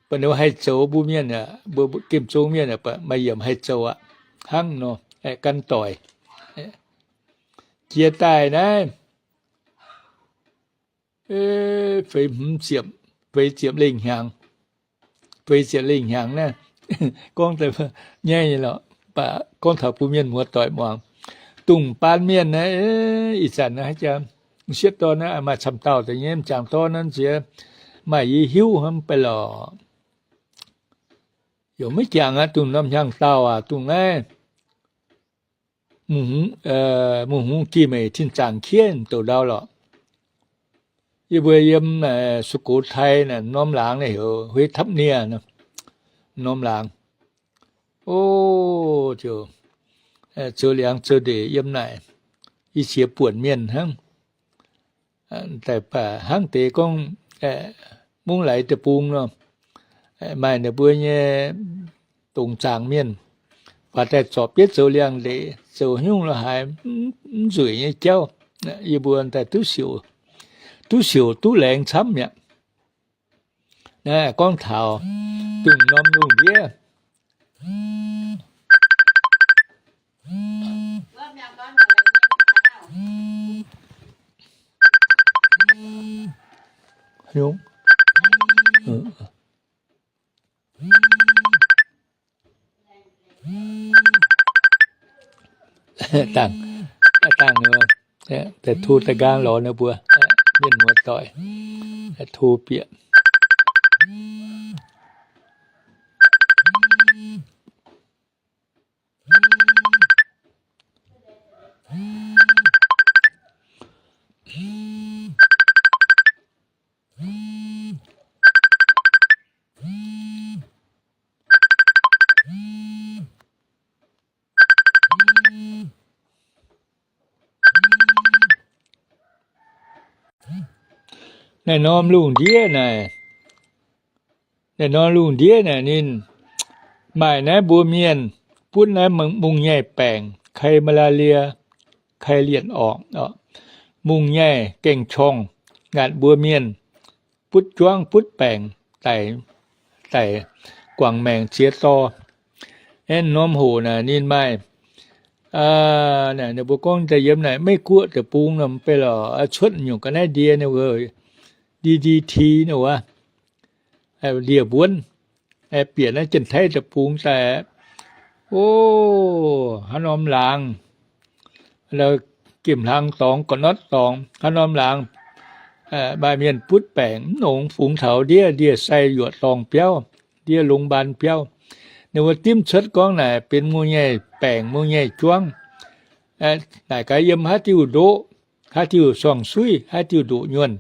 Buatc ninh mbuo haih zoux mbuo mienh, mbuo gemh zong mienh buatc maaih yiemc haih zoux aqv. Hnangv nor, gan doic. Jiex daaih naaiv feix hmz ziepc, feix ziepc lengh hnyangx, feix ziepc lengh hnyangx naaiv, gorngv daaih nyaiv nyei lorqc, mv baac gorngv taux bun mienh muoz-doic muangx. Dongh baan mienh naaiv, ih zanc naaiv haaix jaax, m'sieqv dorn naaiv maaih camv dauh deix nyei, m'jangc dorn naaiv nziex maaih yie hiuv hnangv mv baac lorqc. Yaac maiv jangx aqv, dongh norm hnyangx-daauh aac, dongh naaiv Mungh hungx jih meic tin zaangc kiev douc ndau lorqc. Yie mbuo yiem Sugotei naaic, norm laangz naaiv heuc Huei Tapv Nie, norm laangz. O, ziouc zoux liangx zoux ndeic yiem naaic, i ziex buonc mienh hnangv. Daaih baac hnangv deix gorngv Mungv Laaix deic-bung nor, maaih ninh mbuo nyei dongc zaangc mienh, baac daaih zorpc bieiv zoux liangx ndeic, zoux nyungc lo haaix mv nzueic nyei jauv, yie mbuo daaih duqv siouc, duqv siouc duqv laengz camv mi'aqv. Naaiv gorngv taux dongh norm lungh ndiev. Dangh, dangh, deix tu daaih nqaang lorz ninh mbuo, mienh muoz doic, tu bieqc. Naaiv norm lungh ndiev naaic, naaiv norm lungh ndiev naaic ninh maaih naaiv mbuo mienh butv naaiv mungv-nyaiv baengc, kai malaria, kai lienh orqc, mungv-nyaiv gaeng-qorngh, ngaatc mbuo mienh butv juangv butv baengc daic, daic guangc maengc ziex dorh. Aeqv, norm hoc naaic ninh maaih, ninh mbuo gorngv daaih yiem naaic Meiv Guoqv deic-bung nor, mv bei lorqc, cuotv nyungc ga'naaiv ndie, ninh mbuo D D T nor wuov, ndie-mbuonv, bieqc naaiv Janx-Taiv deic-bung daaih. O, haaix norm laangz, gemh hlang dorngx, ga'notv dorngx, haaix norm laangz maaih mienh butv baengc mv nongx, fungx taux ndiev ndie-sai yuoqc dorngh biauv, ndiev longx mbaan biauv. Ninh mbuo dimv cuotv gorngv naaic benx mungv-nyaiv baengc, mungv-nyaiv juangv. Naaic gaax yiem haaix diuh ndoqv, haaix diuh suangx suiv, haaix diuh ndoqv nyuonh,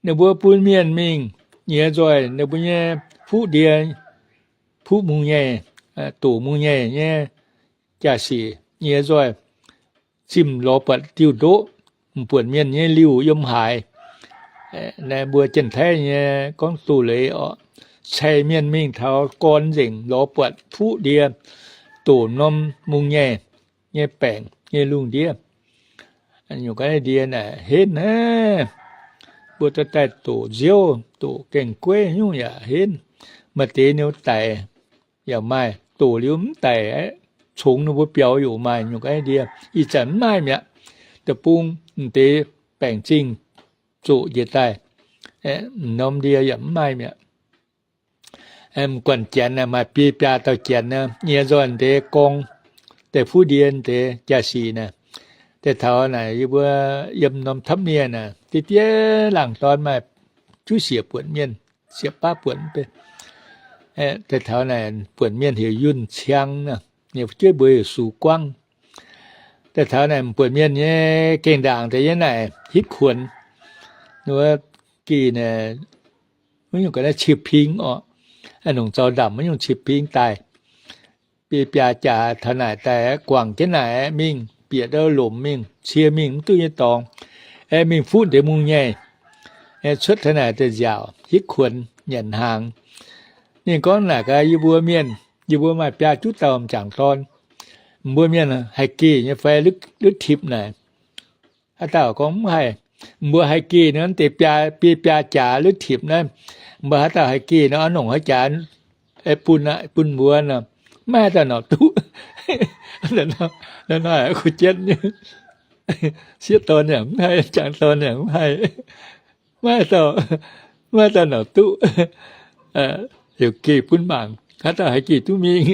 ninh mbuo bun mienh mingh nyiex nzoih ninh mbuo nyei fuqv ndie, fuqv mungv-nyaiv, doqc mungv-nyaiv nyei jaa-sic nyiex nzoih, zimh lorz buatc diuh ndoqv, m'buonc mienh nyei liuh yiem haaix. Naaiv mbuo Janx-Taiv nyei gorngv doz-leiz oc, cai mienh mingh taux gorn nzengc lorz buatc fuqv ndie, doqc norm mungv-nyaiv nyei baengc nyei lungh ndiev. Nyungc ga'naaiv ndie naaic henv naaiv, mbuo daaih doqc nziouv, doqc gaeng-gueiv nyungc yaac henv. Maaih deix ninh daic yaac maaih, doqc liuz mv daic, congx ninh mbuo biaux yaac maaih nyungc ga'naaiv ndie. Ih zanc mv maaih mi'aqv. Deic-bung m'deix baengc zingh zoqc njiec daaih, norm ndie yaac mv maaih mi'aqv. M'guanc Janx naaic maaih biei biaa dauh Janx naaic nyiex nzoih deix gorngv deix fuqv ndie deix jaa-sic naaic. Deix taux naaic yie mbuo yiem norm Tapv Nie naaic, deix diev laangz dorn maaih juov siec buonc mienh, siec baav buonc. Deix taux naaic buonc mienh heuc Yunh Ciang naaic, ninh fu'jueiv mbuox heuc Sux Guangv. Deix taux naaic m'buonc mienh nyei gengh ndaangc deix nyei naaic hitv kuonx. Wuov gih naaic, wuov nyungc ga'naaiv cie ping orqc, nongc zaux ndamc wuov nyungc cie ping daaih. Biei biaa jaax taux naaic daaih guangc jienv naaic mingh bieqc ndau lomc mingh cie mingh mv duqv nyei dorngx, aeqv, mingh fuqv deix mungh nyaiv, aeqv, cuotv taux naaic daaih nziaauc hitv kuonx nyanc hnaangx. Ninh gorngv naaic gaax yie mbuo mienh, yie mbuo maaih biaa juqv dauh m'jangc dorn. Mbuo mienh haih geh nyei fai lutv tipc naaic? Haaix dauh gorngv mv haih. Mbuo haih geh nor, deix biaa, biei biaa jaax lutv tipc naaiv, mbuo haaix dauh haih geh nor, oix nongc haaix jaax bun, bun mbuo nor, maiv haaix dauh norqc duqv. Naaiv kuv jienv nyei. Sieqv dorn yaac mv haih, jangc dorn yaac mv haih. Maiv haaix dauh, maiv haaix dauh norqc duqv. Heuc geh bun mangc, haaix dauh haih geh duqv mingh,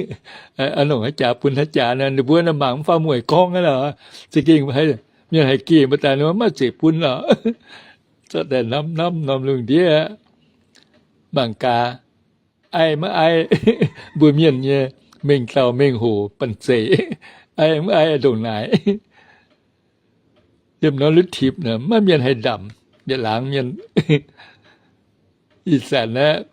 oix nongc haaix jaax bun haaix jaax nor, ninh mbuo nor mangc mv faaux mueic gorngv aqv lorqc. Za'gengh mienh haih geh mbuo daaih nor maiv zeiz bun lorqc. Zorqv daaih hnamv hnamv norm lungh ndiev aqv. Mangc gaax, aiv maiv aiv, mbuo mienh nyei mengh dauh mengh hoc banh zeic, aiv maiv aiv ndongc naaic. Liemh norm lutv tipc naaic maiv mienh haih ndamc. yietc laangz mienh. Ih zanc aeqv,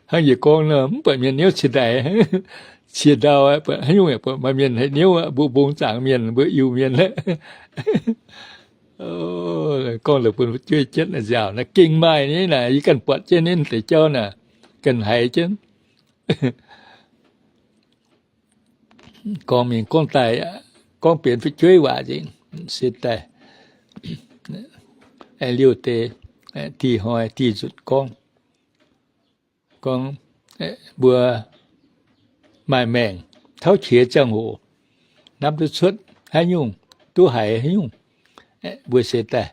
hnangv yie gorngv nor, mv buatc mienh niouv ciex daaih, ciex ndau, haaix nyungc yaac buatc maaih mienh haih niouv aqv, mbuo mbong zaangc mienh, mbuo Iu-Mienh. Gorngv la'bun fu'jueiv jienv nziaauc naaiv gengh maaih nyei naaic, yie ganh buatc jienv ninh deix jauv naaic, ganh haiz jienv. Gorngv mingh gorngv daaih, gorngv benx fu'jueiv waac nzengc, se daaih liouh deix, dih hnoi dih nzunc gorngv, gorngv mbuo maaih maengc tauv qiex ziangh hoc, hnamv duqv cuotv haaix nyungc, duqv haiz haaix nyungc, mbuo se daaih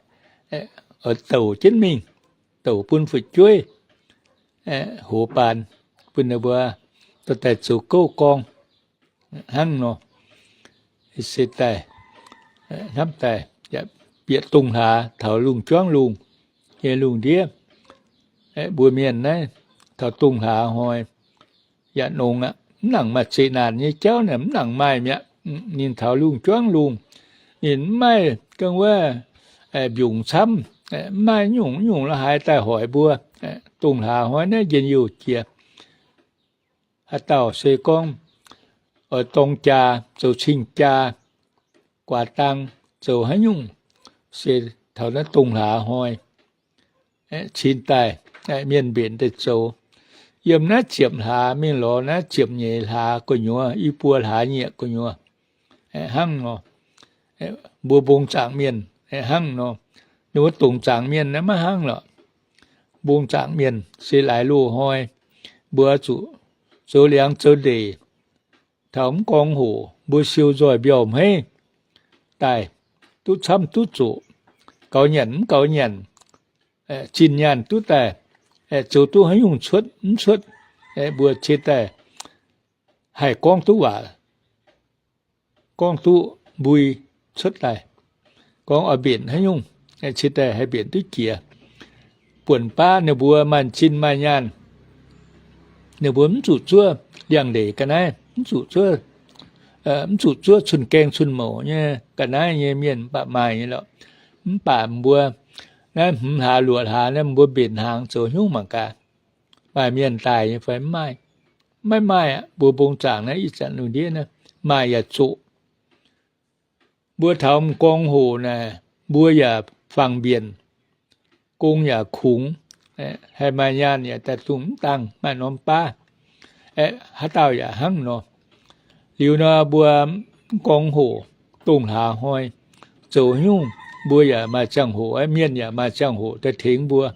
oix douc jienv mingh, douc bun fu'jueiv hoz baan, bun ninh mbuo dorh daaih zoux gouv gorngv hnangv nor. Se daaih hnamv daaih yaac bieqc dongh hlaax taux lungh juangv lungh nyei lungh ndiev. Mbuo mienh naaiv taux dongh hlaax hnoi yaac nongx aqv. Mv nangc maaih zeqc naanc nyei jauv naaic, mv nangc maaih mi'aqv. Ninh taux lungh juangv lungh, ninh mv maaih ga'naaiv wuov mbiungc camv, mv maaih nyungc nyungc la'haaix daaih hoic mbuo. Dongh hlaax hnoi naaiv njien-youh jiex. Haaix dauh se gorngv oix dorng jaa, zoux cing-jaa, guaax dang, zoux haaix nyungc, se taux naaiv dongh hlaax hnoi cin daaih, mienh mbenc daaih zoux. Yiem naaiv ziepc hlaax mingh lorz naaiv ziepc nyeic hlaax gu'nyuoz, i buo hlaax nyieqc gu'nyuoz, hnangv nor. Mbuo mbong zaangc mienh hnangv nor. Ninh mbuo dongc zaangc mienh naaiv maiv hnangv lorqc. Mbong zaangc mienh se laaix loz-hnoi mbuo zuqc zoux liangx zoux ndeic. Taux mv gorngv hoc mbuo siou nzoih mbiauh hmeiv daaih, duqv camv duqv zoqc, gaux nyanc mv gaux nyanc, zinh nyaanh duqv daaih, zoux duqv haaix nyungc cuotv mv cuotv, mbuo ciex daaih haih gorngv duqv waac, gorngv duqv mbui cuotv daaih, gorngv oix mbenc haaix nyungc, ciex daaih haih mbenc duqv jiex. Buonc baav ninh mbuo maaih zinh maaih nyaanh, ninh mbuo mv zuqc zuov liangx-ndeic ga'naaiv, mv zuqc zuov, mv zuqc zuov cun-gaeng cun-mouc nyei ga'naaiv nyei mienh mv baac maaih nyei lorqc. Mv baac mbuo naaiv hmz hlaax luoqc hlaax naaiv mbuo mbenc hnaangx zoux hnyouv mangc gaax, maaih mienh daaih nyei fai mv maaih? Maiv maaih aqv. Mbuo mbong zaangc naaiv ih zanc lungh ndiev naaiv maaih yaac zoqc. Mbuo taux m'nqorngv hoc naaic, mbuo yaac fangx mbienc, gong yaac kungx, haih maaih nyaanh yaac daaih dungx mv dangh maaih norm baav. Haaix dauh yaac hnangv nor. Liuz nor mbuo m'nqorngv hoc dongh hlaax hnoi zoux haaix nyungc, mbuo yaac maaih ziangh hoc, mienh yaac maaih ziangh hoc daaih tengx mbuo,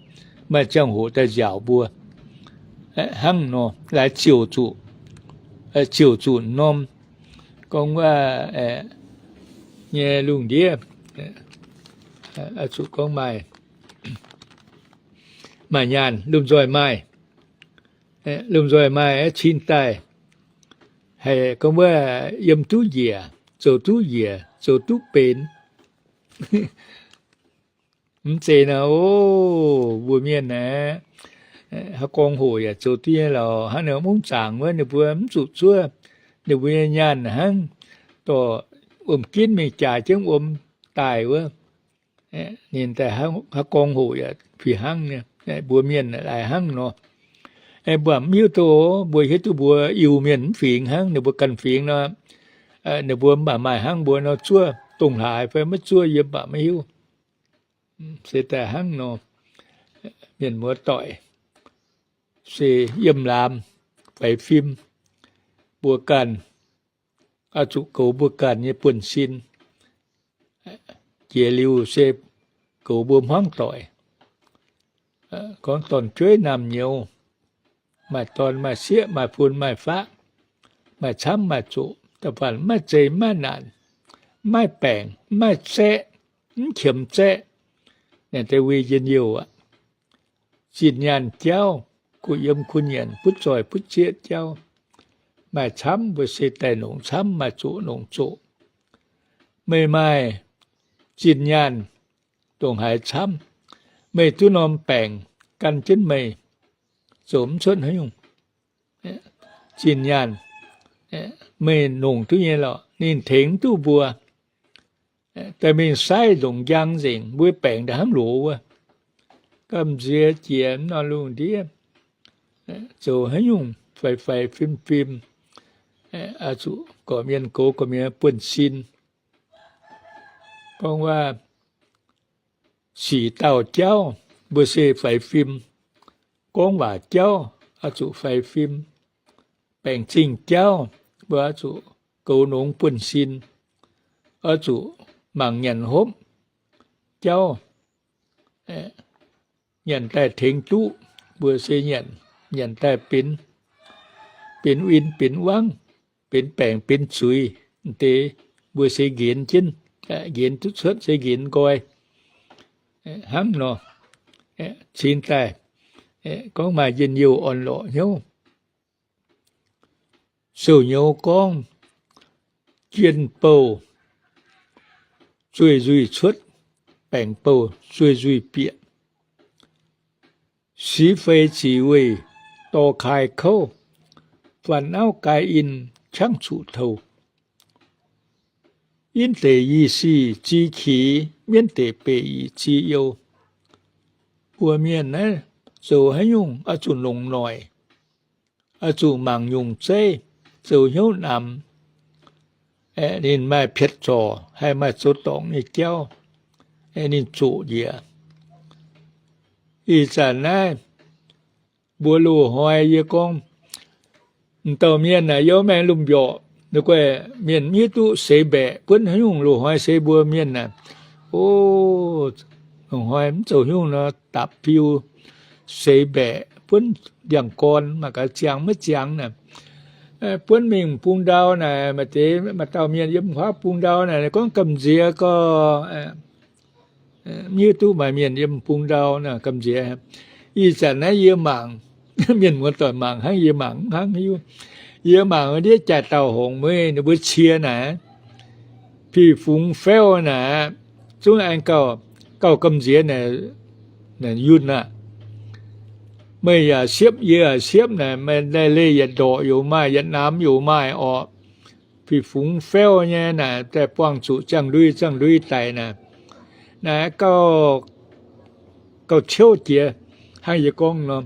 maaih ziangh hoc daaih nziaauc mbuo. Hnangv nor laaix ziouc zuqc, ziouc zuqc norm, gorngv wuov nyei lungh ndiev, zuqc gorngv maaih, maaih nyaanh lomh nzoih maaih, lomh nzoih maaih cin daaih, haih gorngv wuov yiem duqv njiec, zoux duqv njiec, zoux duqv benx. Mv zeiz nor, o, mbuo mienh aeqv, haaix gorngv hoc yaac zoux duqv nyei lorqc. Hnangv naaic mungv zaangc wuov ninh mbuo mv zuqc zuov ninh mbuo nyei nyaanh hnangv, dorh wuom-ginv mingh jaaix jienv wuom daaih wuov. Ninh daaih haaix gorngv hoc yaac fih hnangv nyei. Mbuo mienh laaix hnangv nor. Mbuo mv hiuv duqv, mbuo hiuv duqv mbuo Iu-Mienh mv fingx hnangv ninh mbuo ganh fingx nor. Ninh mbuo mv baac maaih hnangv mbuo nor zuov dongh hlaax fai maiv zuov yie mv baac maiv hiuv. Se daaih hnangv nor, mienh muoz doic, se yiem laamz faix fim, mbuo ganh oix zuqc goux mbuo ganh nyei buonv-sin. Jiex liuz se goux mbuo hmuangv doic. Gorngv dorn-jueiv naamh nyouz, maaih dorn maaih sieqv, maaih fun maaih faqv, maaih camv maaih zoqc, da'faanh maiv zeiz maiv naanc, maiv baengc, maiv zaeqv, mv qiemx zaeqv, naaic deix wuic njien-youh aqv. Zinh nyaanh jauv, kuh yiem kuh nyanc, butv zoih butv zieqv jauv. Maaih camv mbuo se daaih nongc camv, maaih zoqc nongc zoqc. Meih maaih zinh nyaanh ndongc haaix camv, meih duqv norm baengc gan jienv meih, zoux mv cuotv haaix nyungc. Zinh nyaanh meih nongc duqv nyei lorqc, ninh tengx duqv mbuo. Daaih mingh saiv ndongc njang nzengc, mbuo baengc daaih hnangv loz wuov. Gamh nziex jiex norm lungh ndiev, zoux haaix nyungc faix-faix fim-fim, oix zuqc gorqv-mienh goux, gorqv-mienh buonv-sin. Gorngv waac sic dauh jauv, mbuo se faix fim. Gorngv waac jauv, oix zuqc faix fim. Baengc zingh jauv, mbuo oix zuqc goux nongx buonv-sin, oix zuqc mangc nyanc hopv jauv, nyanc daaih tengx duqv, mbuo se nyanc, nyanc daaih benx, benx win benx wangv, benx baengc benx zuiz deix, mbuo se nqenx jienv, nqenx duqv cuotv se nqenx nqoi. Hnangv nor, cingx daaih gorngv maaih njien-youh orn-lorqc hnyouv. Sou-nyouz gorngv, jien-bouh zueih nzuih cuotv, baengc-bouh zueih nzuih bieqc. Six fei zic weih dorh kaaix kouv, faan auv gaai in qangv cuqv-touh. Yinv deic yie sic zi qiex, mienv deic beic yie zi you. Mbuo mienh naaiv zoux haaix nyungc oix zuqc longc noic, oix zuqc mangc nyungc zeiv, zoux hnyouv namx. Ninh maaih pietv zorc, haih maaih zoux dorngc nyei jauv, ninh zoqc njiec. Ih zanc naaiv mbuo loz-hnoi yie gorngv, m'dauh mienh naaic yiem maengx lomh mbiorqc, guai mienh mv hiuv duqv seix mbaeqc buonv haaix nyungc. Loz-hnoi se mbuo mienh naaic, o, loz-hnoi mv zoux haaix nyungc nor, dapc fiu seix mbaeqc buonv ndiangx-gorn, maaih gaax ziangx maiv ziangx naaic, buonv mingh bung ndau naaic, maaih deix maaih dauh mienh yiem huaav bung ndau naaic gorngv gamh nziex gorx. Mv hiuv duqv maaih mienh yiem bung ndau naaic gamh nziex. Ih zanc naaiv yie mangc, mienh muoz doic mangc hnangv yie mangc mv hnangv hiuv. Yie mangc ndiev jaaix dauh horngc mueiz ninh mbuo cie naaic, pih fungx feuv naaic, zungv aengx gauh, gauh gamh nziex naaic, yunh aqv. Meih yaac siepv, yie yaac siepv naaic, meih leih yietc ndorqc youc maaih, yietc namx youc maaih orqc. Pih fungx feuv nyei naaic, daaih buangh zuqc ziangh ndui ziangh ndui daic naaic, naaiv gauh, gauh ciouv jiex. Hnangv yie gorngv nor,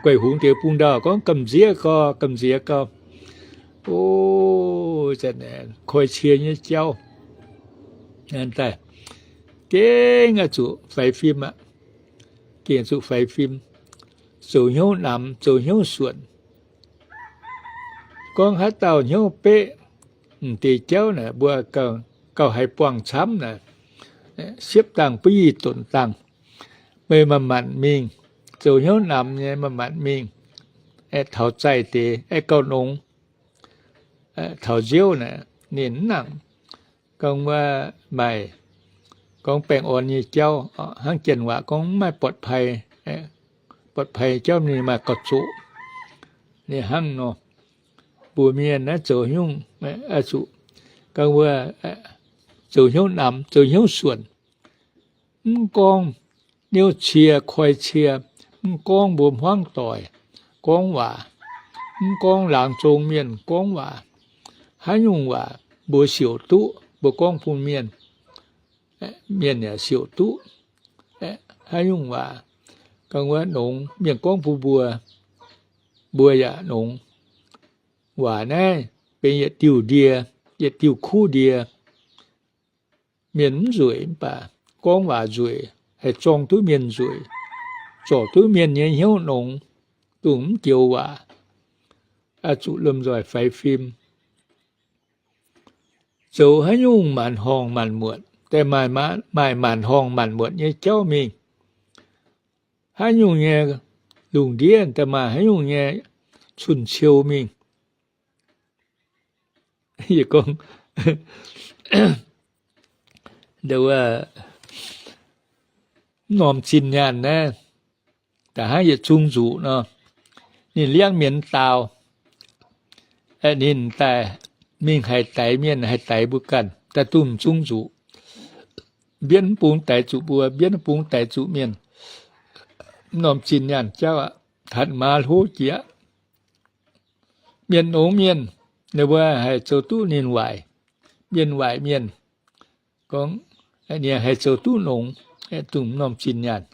gueic hungx deix bung ndau gorngv gamh nziex gorx, gamh nziex gorx. O, koi cie nyei jauv daaih, gengh oix zuqc faix fim aqv. Gengh zuqc faix fim, zoux hnyouv namx, zoux hnyouv suonc. Gorngv haaix dauh hnyouv beqv, m'deix jauv naaic mbuo gauh haih buangh camv naaic, siepv dangh buov yie donx dangh. Meih manc-manc mingh, zoux hnyouv namx nyei manc-manc mingh, aeqv, taux zaih deix aeqv, gauh nongx, taux nziouv naaic ninh mv nangc. Gorngv wuov maaih gorngv baengh orn nyei jauv, hnangv janx waac gorngv mv maaih ปลอดภัย, ปลอดภัย jauv ninh maaih gauh zoqc. Ninh hnangv nor, mbuo mienh naaiv zoux hnyouv zuqc, gorngv wuov, zoux hnyouv namx, zoux hnyouv suonc. Mv gorngv niouv cie koi cie, mv gorngv mbuo hmuangv doic gorngv waac, mv gorngv laangz zong mienh gorngv waac, haaix nyungc waac mbuo siouc duqv mbuo gorngv bun mienh, mienh yaac siouc duqv. Haaix nyungc waac, gorngv wuov nongx mienh gorngv bun mbuo, mbuo yaac nongx. Waac naaiv benx yietc diuh ndie, yietc diuh kuv ndie. Mienh mv nzueic mv baac gorngv waac nzueic, haih zorng duqv mienh nzueic, zorc duqv mienh nyei hnyouv nongx, dongh mv joux waac. Oix zuqc lomh nzoih faix fim. Zoux haaix nyungc maanc horngh maanc muotc, daaih maaih maanc horngh maanc muotc nyei jauv mingh. Haaix nyungc nyei lungh ndiev daaih maaih haaix nyungc nyei cun-ciou mingh. Yie gorngv, wuov, mv norm zinh nyaanh naaiv, da'hnangv yietc zungv nzuqc nor, ninh liangv mienh daaux, ninh daaih mingh haiz daix mienh, haiz daix mbuo ganh, daaih dungh zungv nzuqc. Mbienv mv bung daix zuqc mbuo, mbienv mv bung daix zuqc mienh. Mv norm zinh nyaanh jauv aqv, hatc maaz hlo jiex. Mienh nongx mienh, ninh mbuo haih zoux duqv ninh waaic, mienh waaic mienh. Gorngv, ninh haih zoux duqv nongx, dongh norm zinh nyaanh.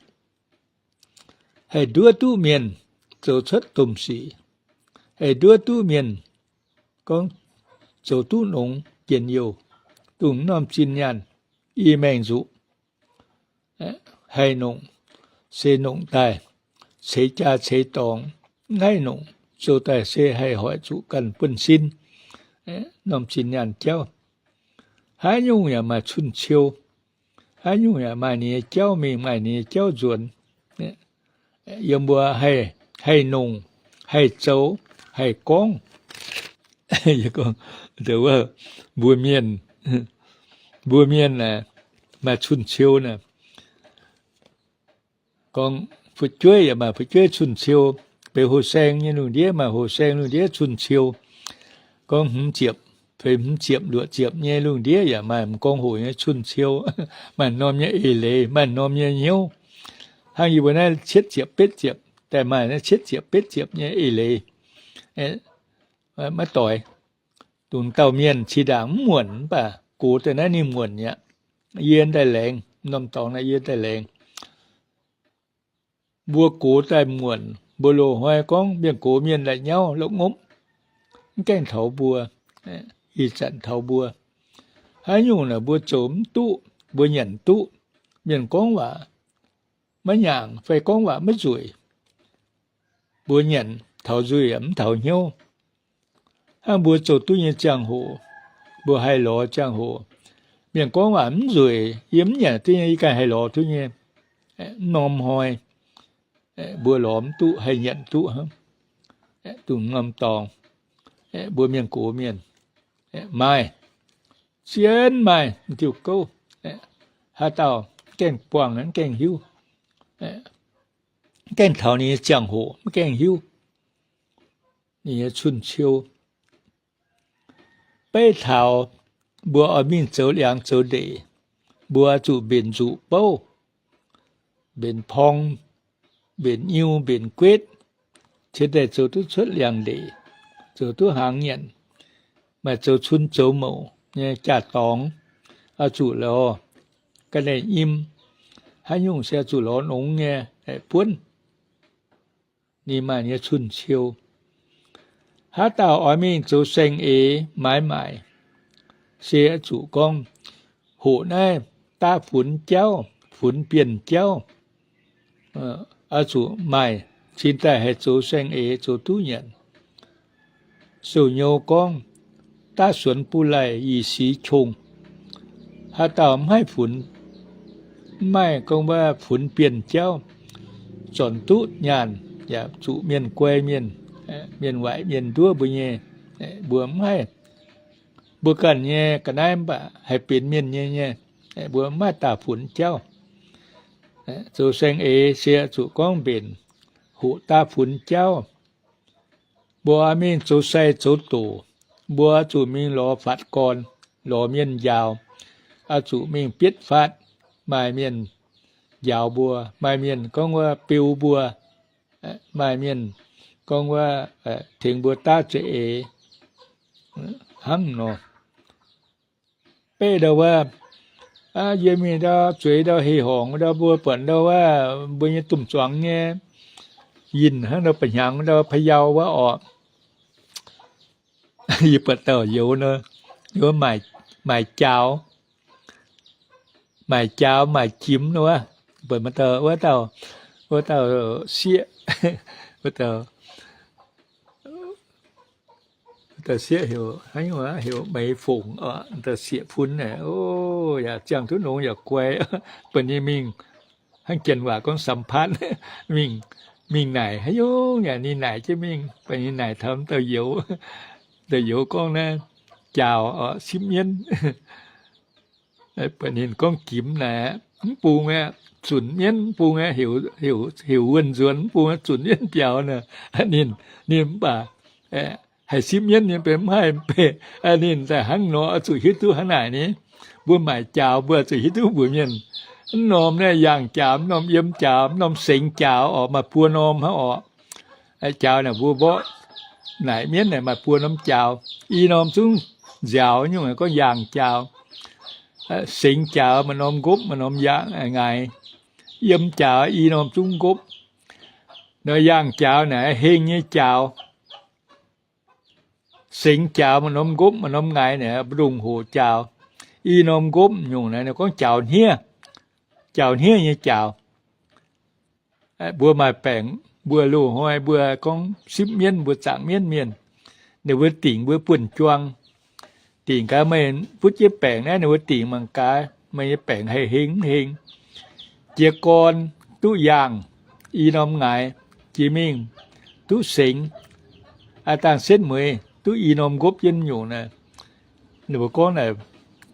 Haih nduov duqv mienh zoux cuotv domh sic. Haih nduov duqv mienh gorngv zoux duqv nongx njien-youh, dongh norm zinh nyaanh, i maengc nzuqc. Haih nongc, se nongc daaih ceix jaa ceix dorngx, mv haih nongc, zoux daaih se haih hoic zuqc ganh buonv-sin. Norm zinh nyaanh jauv, haaix nyungc yaac maaih cun-ciou. Haaix nyungc yaac maaih ninh nyei jauv mingh, maaih ninh nyei jauv nzuonx. Yiem mbuo haih, haih nongc, haih zoux, haih gorngv. Mbuo mienh, mbuo mienh maaih cun-ciou naaic. Gorngv fu'jueiv yaac maaih fu'jueiv cun-ciou. Beix hoh saeng nyei lungh ndiev maaih hoh saeng lungh ndiev cun-ciou. Gorngv hmz ziepc, feix hmz ziepc, luoqc ziepc nyei lungh ndiev yaac maaih m'nqorngv hoc nyei cun-ciou. Maaih norm nyei eix leiz, maaih norm nyei hnyouv. Hnangv yie mbuo naaiv cietv ziepc betv ziepc, daaih maaih naaiv cietv ziepc betv ziepc nyei eix leiz. Maiv doix. Dongh dauh mienh zinh ndaangc mv muonc mv baac gox daaih naaiv ninh muonc mi'aqv. Yie daaih laengz, norm dorngx naaiv yie daaih laengz. Mbuo gox daaih muonc, mbuo loz-hnoi gorngv mienh gox mienh la'nyauv la'ngopv, mv gaengh taux mbuo, ih zanc taux mbuo. Haaix nyungc naaic mbuo zoux mv duqv, mbuo nyanc duqv. Mienh gorngv waac maiv nyaangc fai gorngv waac maiv nzueic, mbuo nyanc taux nzuih mv taux hnyouv. Hnangv mbuo zoux duqv nyei ziangh hoc, mbuo haih lorz ziangh hoc, mienh gorngv waac mv nzueic, yie mv nyanc duqv nyei, yie ganh haih lorz duqv nyei. Mv norm hnoi, mbuo lorz mv duqv, haih nyanc duqv hnangv. Dongh norm dorngx, mbuo mienh gox mienh maaih, zien maaih diuh gouv. Haaix dauh gaengh buangh, gaengh hiuv, gaengh taux ninh nyei ziangh hoc mv gaengh hiuv. Ninh nyei cun-ciou. Beiv taux mbuo oix mingh zoux liangx zoux ndeic, mbuo zuqc mbenc nzuqc bouv, mbenc porng, mbenc nyiu, mbenc guetv, cingx daaih zoux duqv cuotv liangx ndeic, zoux duqv hnaangx nyanc. Maaih zoux cun zoux mouc nyei jaa-dorngx, oix zuqc lorz ga'naaiv nyim, haaix nyungc se oix zuqc lorz nongx nyei buonv. Ninh maaih nyei cun-ciou. Haaix dauh oix mingh zoux saeng-eix maaiz maaic, se oix zuqc gorngv hoqc naaiv daav funx jauv, funx bienh jauv. Oix zuqc maaih cingx daaih haih zoux saeng-eix zoux duqv nyanc. Sou-nyouz gorngv, daav suonx buv laih ih sic qongh. Haaix dauh mv haih funx, mv maaih gorngv wuov funx bienh jauv, zornc duqv nyaanh yaac zuqc mienh guai mienh, mienh waaic mienh nduov mbuo nyei, mbuo mv haih. Mbuo ganh nyei ga'naaiv mv baac haih benx mienh nyei nyei, mbuo mv maaih daaih funx jauv. Zoux saeng-eix se zuqc gorngv mbenc, hoqc daav funx jauv. Mbuo mingh zoux sai zoux doc, mbuo zuqc mingh lorz fatv gorn, lorz mienh njaaux, oix zuqc mingh bietv fatv, maaih mienh njaaux mbuo, maaih mienh gorngv wuov beu mbuo, maaih mienh gorngv wuov tengx mbuo daav za'eix hnangv nor. Beiv ndau wuov, yie mingh ndau zueiz ndau heh horngc ndau mbuo buatc ndau wuov mbuo nyei domh zuangx nyei yinh hnangv ndau ba'hnyangx ndau พะเยา wuov orqc. Yie buatc dauh youz nor, youz maaic jaaux, maaic jaaux maaic jimx nor wuov, buatc maaih dauh, wuov dauh, wuov dauh sieqv, wuov dauh dauh sieqv heuc, heuc Meiz Fongc, dauh sieqv fun naaic, o, yaac ziangh duqv longx yaac guai, buatc ninh mingh, hnangv janx waac gorngv สัมภาษณ์, mingh, mingh naaic haaix nyungc yaac ninh naaic jienv mingh, buatc ninh naaic taux dauh youz, dauh youz gorngv naaiv jaaux sipv mienv. Buatc ninh gorngv jimx naaic, mv bung aqv, zunc mienv mv bung aqv, heuc wuonh nzuonx mv bung aqv, zunc mienv biaux naaic, ninh, ninh mv baac haih sipv mienv nyei, benx mv haih, ninh daaih hnangv nor oix zuqc hiuv duqv hnangv naaic ni. Mbuo maaic jaaux mbuo zuqc hiuv duqv mbuox mienh, mv norm naaiv yaangh jaaux, mv norm yiem jaaux, mv norm sengx jaaux orqc, maaih buo norm hnangv orqc. Jaaux naaic mbuo mborqv naaic mienv naaic maaih buo norm jaaux, i norm zungv nziaaux nyungc gorngv yaangh jaaux. Sengx jaaux maaih norm nqopv, maaih norm yangh, ngaix. Yiem jaaux i norm zungv nqopv. Nor yangh jaaux naaic heng nyei jaaux. Sengx jaaux maaih norm nqopv, maaih norm ngaix naaic, mbu'ndongx hoqc jaaux. I norm nqopv nyungc naaic, gorngv jaaux hniev, jaaux hniev nyei jaaux. Mbuo maaih baengc, mbuo loz-hnoi mbuo gorngv sipv mienv, mbuo zaangc mienv mienh, ninh mbuo dingc mbuo buonv-juang. Dingc gaax meih butv jienv baengc naaiv, ninh mbuo dingc mangc gaax meih nyei baengc haih heng mv heng. Jiez gorn duqv yaangh, i norm ngaix, jiex mingh duqv sengx, aa dangh setv mueiz duqv i norm nqopv jienv nyungc naaic. Ninh mbuo gorngv naaic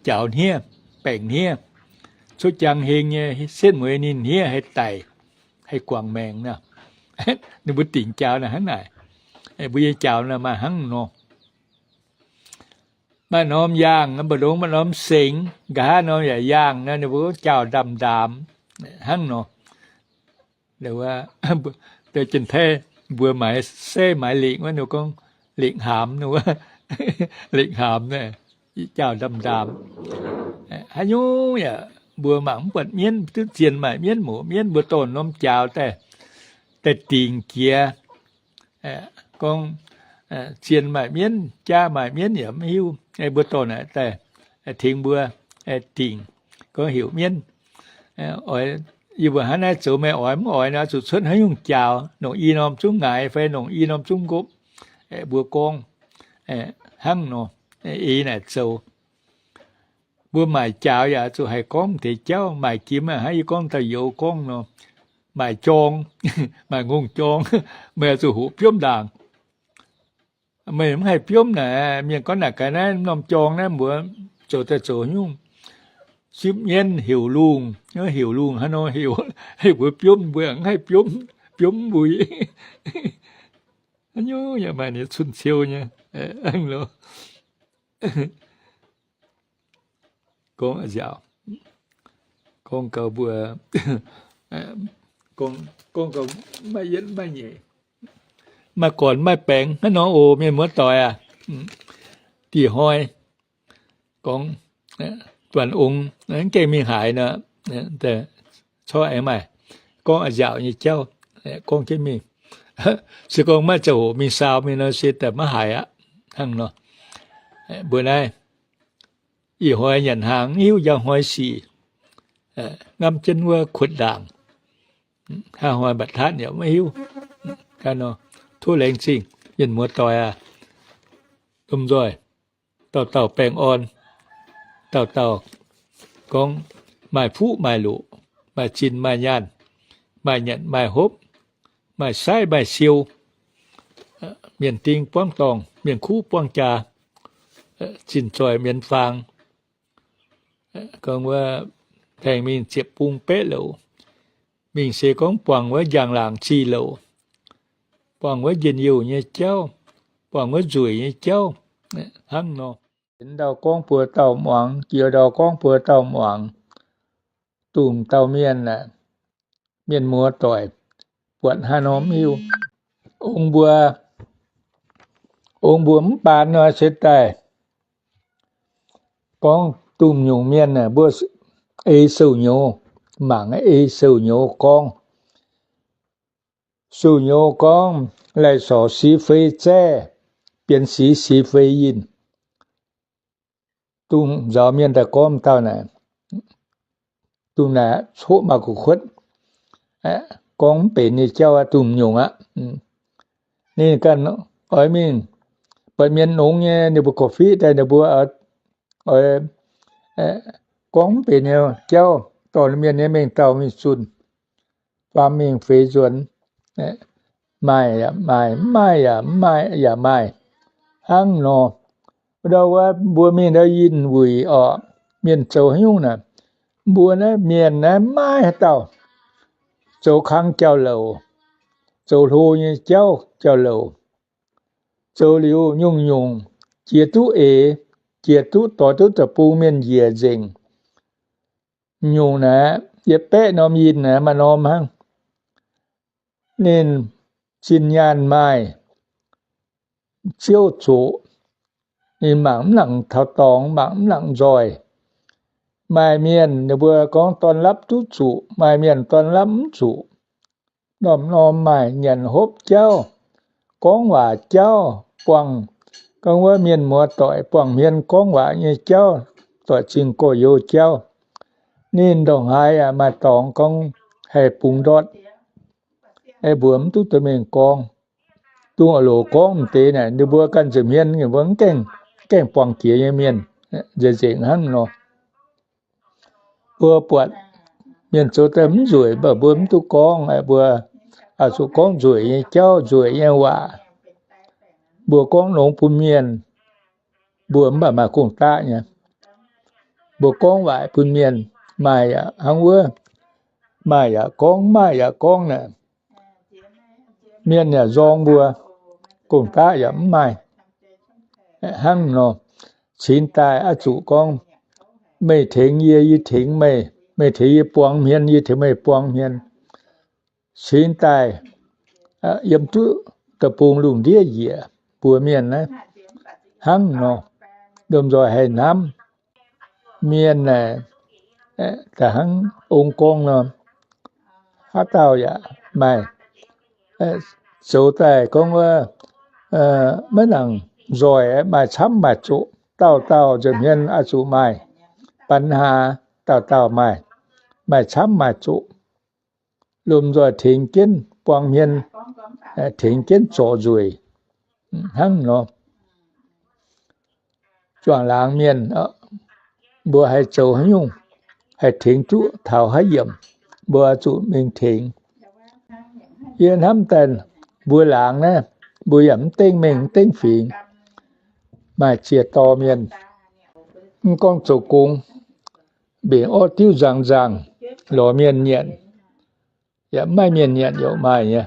jaaux hniev, baengc hniev, cuotv jangx heng nyei setv mueiz ninh hniev haih daic, haih guangc maengc nor. Ninh mbuo dingc jaaux naaic hnangv naaic. Mbuo nyei jaaux naaic maaih hnangv nor. Maaih norm yaangh, mbu'ndongx maaih norm sengx, nqa'haav norm yaac yaangh nor, ninh mbuo gorngv jaaux ndaamv-ndaamv hnangv nor. Janx-taiv mbuo maaiz se maaiz lengc wuov, ninh mbuo gorngv lengc haamx, ninh mbuo lengc haamx naaic, jaaux ndaamv-ndaamv. Haaix nyungc yaac mbuo mangc mv buatc mienv, duqv zienh maaih mienv, mouz mienv, mbuo dorh norm jaaux daaih, daaih dingc jiex. Gorngv zienh maaih mienv, jaav maaih mienv yaac mv hiuv. Mbuo dorh naaic daaih tengx mbuo dingc, gorngv heuc mienv. Oix, yie mbuo hnangv naaiv zoux meih oix mv oix nor, zuqc cuotv haaix nyungc jaaux, nongc i norm zungv ngaix fai nongc i norm zungv nqopv. Mbuo gorngv hnangv nor, eix naaic zoux. Mbuo maaic jaaux yaac zuqc haih gorngv deix jauv. Maaic jimv hnangv yie gorngv dauh youz gorngv nor, maaic jorng, maaic ngongh jorng, meih zuqc hoqc biomv ndaangc. Meih mv haih biomv naaic, mienh gorngv naaic gaax naaiv norm jorng naaiv mbuox zoux daaih zoux nyungc, sipv mienv heuc lungh, heuc lungh hnangv nor heuc, mbuo biomv mbuo mv haih biomv, biomv mbuo. Haaix nyungc yaac maaih ninh cun-ciou nyei. Gorngv nziaauc, gorngv gaux mbuo, gorngv gaux maaih yietv maaih nyeic, maaih gorn maaih baengx hnangv nor oc, mienh muoz doic aac. Dih hnoi gorngv Duanh Ong mv gaengh mingh haaix nor, corc aengx maaih gorngv a'nziaauc nyei jauv, gorngv jienv mingh. Se gorngv maiv ziangh hoc mingh saau mingh nor se daaih maiv haiz aqv. Hnangv nor, mbuo naaiv ih hnoi nyanc hnaangx mv hiuv njang hnoi sic, ngamv jienv wuov kuotv ndaangc, hnangv hnoi mbatc hlaatv yaac maiv hiuv. Tov laengz zingh mienh muoz doic aac, lomh nzoih dauh dauh baengh orn, dauh dauh gorngv maaih fuqv maaih loqc, maaih zinh maaih nyaanh, maaih nyanc maaih hopv, maaih saiv maaih siou, mienh ding buangv dorngh, mienh kuv buangv jaa, zinh zoih mienx faang. Gorngv wuov tengx mingh ziepc bung beqv louc, mingh se gorngv buangh wuov njang-laangc zih louc, buangh wuov njien-youh nyei jauv, buangh wuov nzueic nyei jauv hnangv nor. Yienx ndau gorngv buo dauh muangx, jiex ndau gorngv buo dauh muangx. Dongh dauh mienh aeqv, mienh muoz doic, buatc haaix norm hiuv, ong mbuo, ong mbuo mv baan nor se daaih gorngv dongh nyungc mienh aeqv, mbuo ei sou-nyouz, mangc ei sou-nyouz gorngv. Sou-nyouz gorngv, lai-sorc si fei zaeqv, bienx si si fei yinh. Dongh nzaaux mienh daaih gorngv dauh naaic, dongh naaic coqv maaih gu'kuotv, gorngv mv benx nyei jauv aqv, dongh nyungc aqv. Ninh ganh oix mingh, buatc mienh nongx nyei, ninh mbuo korv-fiqv daaih, ninh mbuo oix gorngv mv benx nyei jauv, dorh mienh nyei mengh dauh mingh zunh, faam mingh feix nzuonx, maaih yaac maaih, mv maaih yaac, mv maaih yaac maaih, hnangv nor. Ndau wuov mbuo mingh ndau yinh wuic orqc, mienh zoux haaix nyungc naaic, mbuo naaiv mienh naaiv maiv maaih haaix dauh zoux kang jauv-louc, zoux hlo nyei jauv jauv-louc. Zoux liuz nyungc-nyungc jiex duqv eix, jiex duqv doix duqv deic-bung mienh njiec nzengc. Nyungc naaic, yietc baeqv norm yinh naaic maaih norm hnangv. Ninh zinh nyaanh maaih, ziouv zoqc, ninh mangc mv nangc taux dorngx, mangc mv nangc nzoih. Maaih mienh ninh mbuo gorngv ต้อนรับ duqv zuqc, maaih mienh ต้อนรับ mv zuqc. Norm-norm maaih nyanc hopv jauv, gorngv waac jauv, buangh, gorngv wuov mienh muoz-doic buangh hmien gorngv waac nyei jauv, doic zingh gorx-youz jauv. Ninh ndongc haaix yaac maaih dorngx gorngv haih bungx ndortv, mbuox mv duqv dorh mingh gorngv. Dongh loz gorngv m'deix naaic, ninh mbuo ganh nza'hmien ninh mbuo mv gaengh, gaengh buangh jiex nyei mienh, nzengc hnangv nor. Mbuo buatc mienh zoux daaih mv nzueic, mv baac mbuo mv duqv gorngv. Mbuo zuqc gorngv nzueic nyei jauv, nzueic nyei waac. Mbuo gorngv longx bun mienh, mbuo mv baac maaih gong-daqv nyei. Mbuo gorngv waaic bun mienh, maaih yaac hnangv wuov, maaih yaac gorngv, maaih yaac gorngv naaic, mienh yaac nzorng mbuo, gong-daqv yaac mv maaih. Hnangv nor, cingx daaih oix zuqc gorngv, meih tengx yie, yie tengx meih, meih tengx yie buangh hmien, yie tengx meih buangh hmien. Cingx daaih yiem duqv deic-bung lungh ndiev njiec mbuox mienh naaiv hnangv nor, lomh nzoih haih hnamv. Mienh naaic, da'hnangv ong gorngv nor, haaix dauh yaac maaih, zoux daaih gorngv wuov, maiv nangc nzoih, maaih camv maaih zoqc, dauh dauh nza'hmien oix zuqc maaih ปัญหา, dauh dauh maaih, maaih camv maaih zoqc. Lomh nzoih tengx jienv buang hmien, tengx jienv zorc nzueic hnangv nor. Juangc laangz mienh, mbuo haih zoux haaix nyungc, haih tengx duqv taux haaix yiemc, mbuo zuqc mingh tengx. Yie hnamv daaih mbuo laangz naaiv, mbuo yaac mv dengv mengh mv dengv fingx. Maaih ziex dorh mienh, mv gorngv zoux gong, mbenc orqv diuv nzangc nzangc, lorz mienh nyanc, yaac mv maaih mienh nyanc yaac maaih nyei.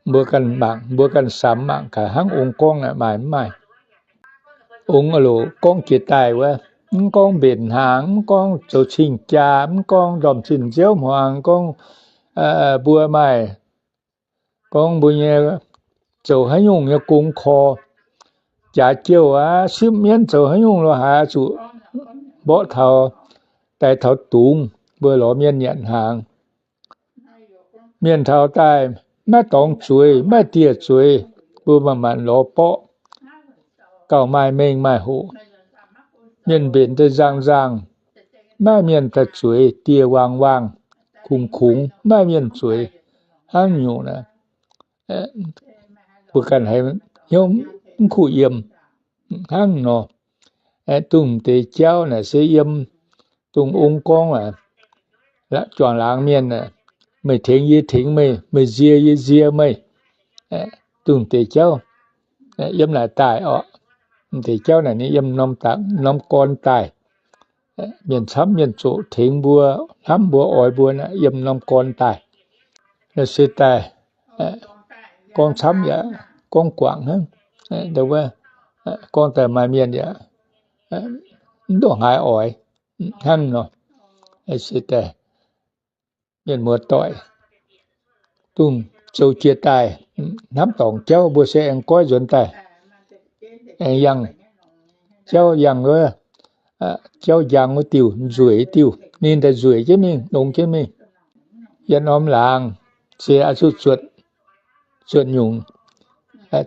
Mbuo ganh mangc, mbuo ganh samx mangc gaax hnangv ong gorngv naaic maaih mv maaih. Ong loc gorngv jiex daaih wuov, mv gorngv mbenc hnaangx, mv gorngv zoux cing-jaa, mv gorngv ndorm zinh nziouv hmuangx, gorngv, mbuo maaih, gorngv mbuo nyei zoux haaix nyungc nyei gong korv, jaax jouh aqv, sipv mienv zoux haaix nyungc lo haaix zuqc mborqv taux, daix taux dungz, mbuo lorz mienh nyanc hnaangx. Mienh taux daaih maiv dorngx zueiz, maiv dieh zueiz, mbuo manc manc lorz borqv, gauh maaih mengh maaih hoqc. Mienh mbenc daaih nzangc nzangc, maiv mienh daaih zueiz, dieh waangc waangc, kungx kungx, maiv mienh zueiz. Hnangv nyungc naaic, mbuo ganh haiz hnyouv mv kuh yiem hnangv nor. Dongh deix jauv naaic se yiem dongh ong gorngv aac, juangc laangz mienh, meih tengx yie tengx meih, meih nzie yie nzie meih. Dongh deix jauv yiem naaic daaih orqc. Deix jauv naaic ninh yiem norm gorn daaih. Mienh camv mienh zoqc tengx mbuo, hnamv mbuo, oix mbuo naaic yiem norm gorn daaih. Se daaih gorngv camv yaac gorngv guangc hnangv. Gorngv daaih maaih mienh yaac mv ndongc haaix oix hnangv nor. Se daaih mienh muoz-doic, dongh zoux jiex daaih hnamv dorngc jauv mbuo se aengx goiv nzuonx daaih, aengx yangh jauv, yangh wuov, jauv njang wuov diuh, nzueic diuh, ninh daaih nzueic jienv mingh, longx jienv mingh. Yietc norm laangz se oix zuqc zuotc, zuotc nyungc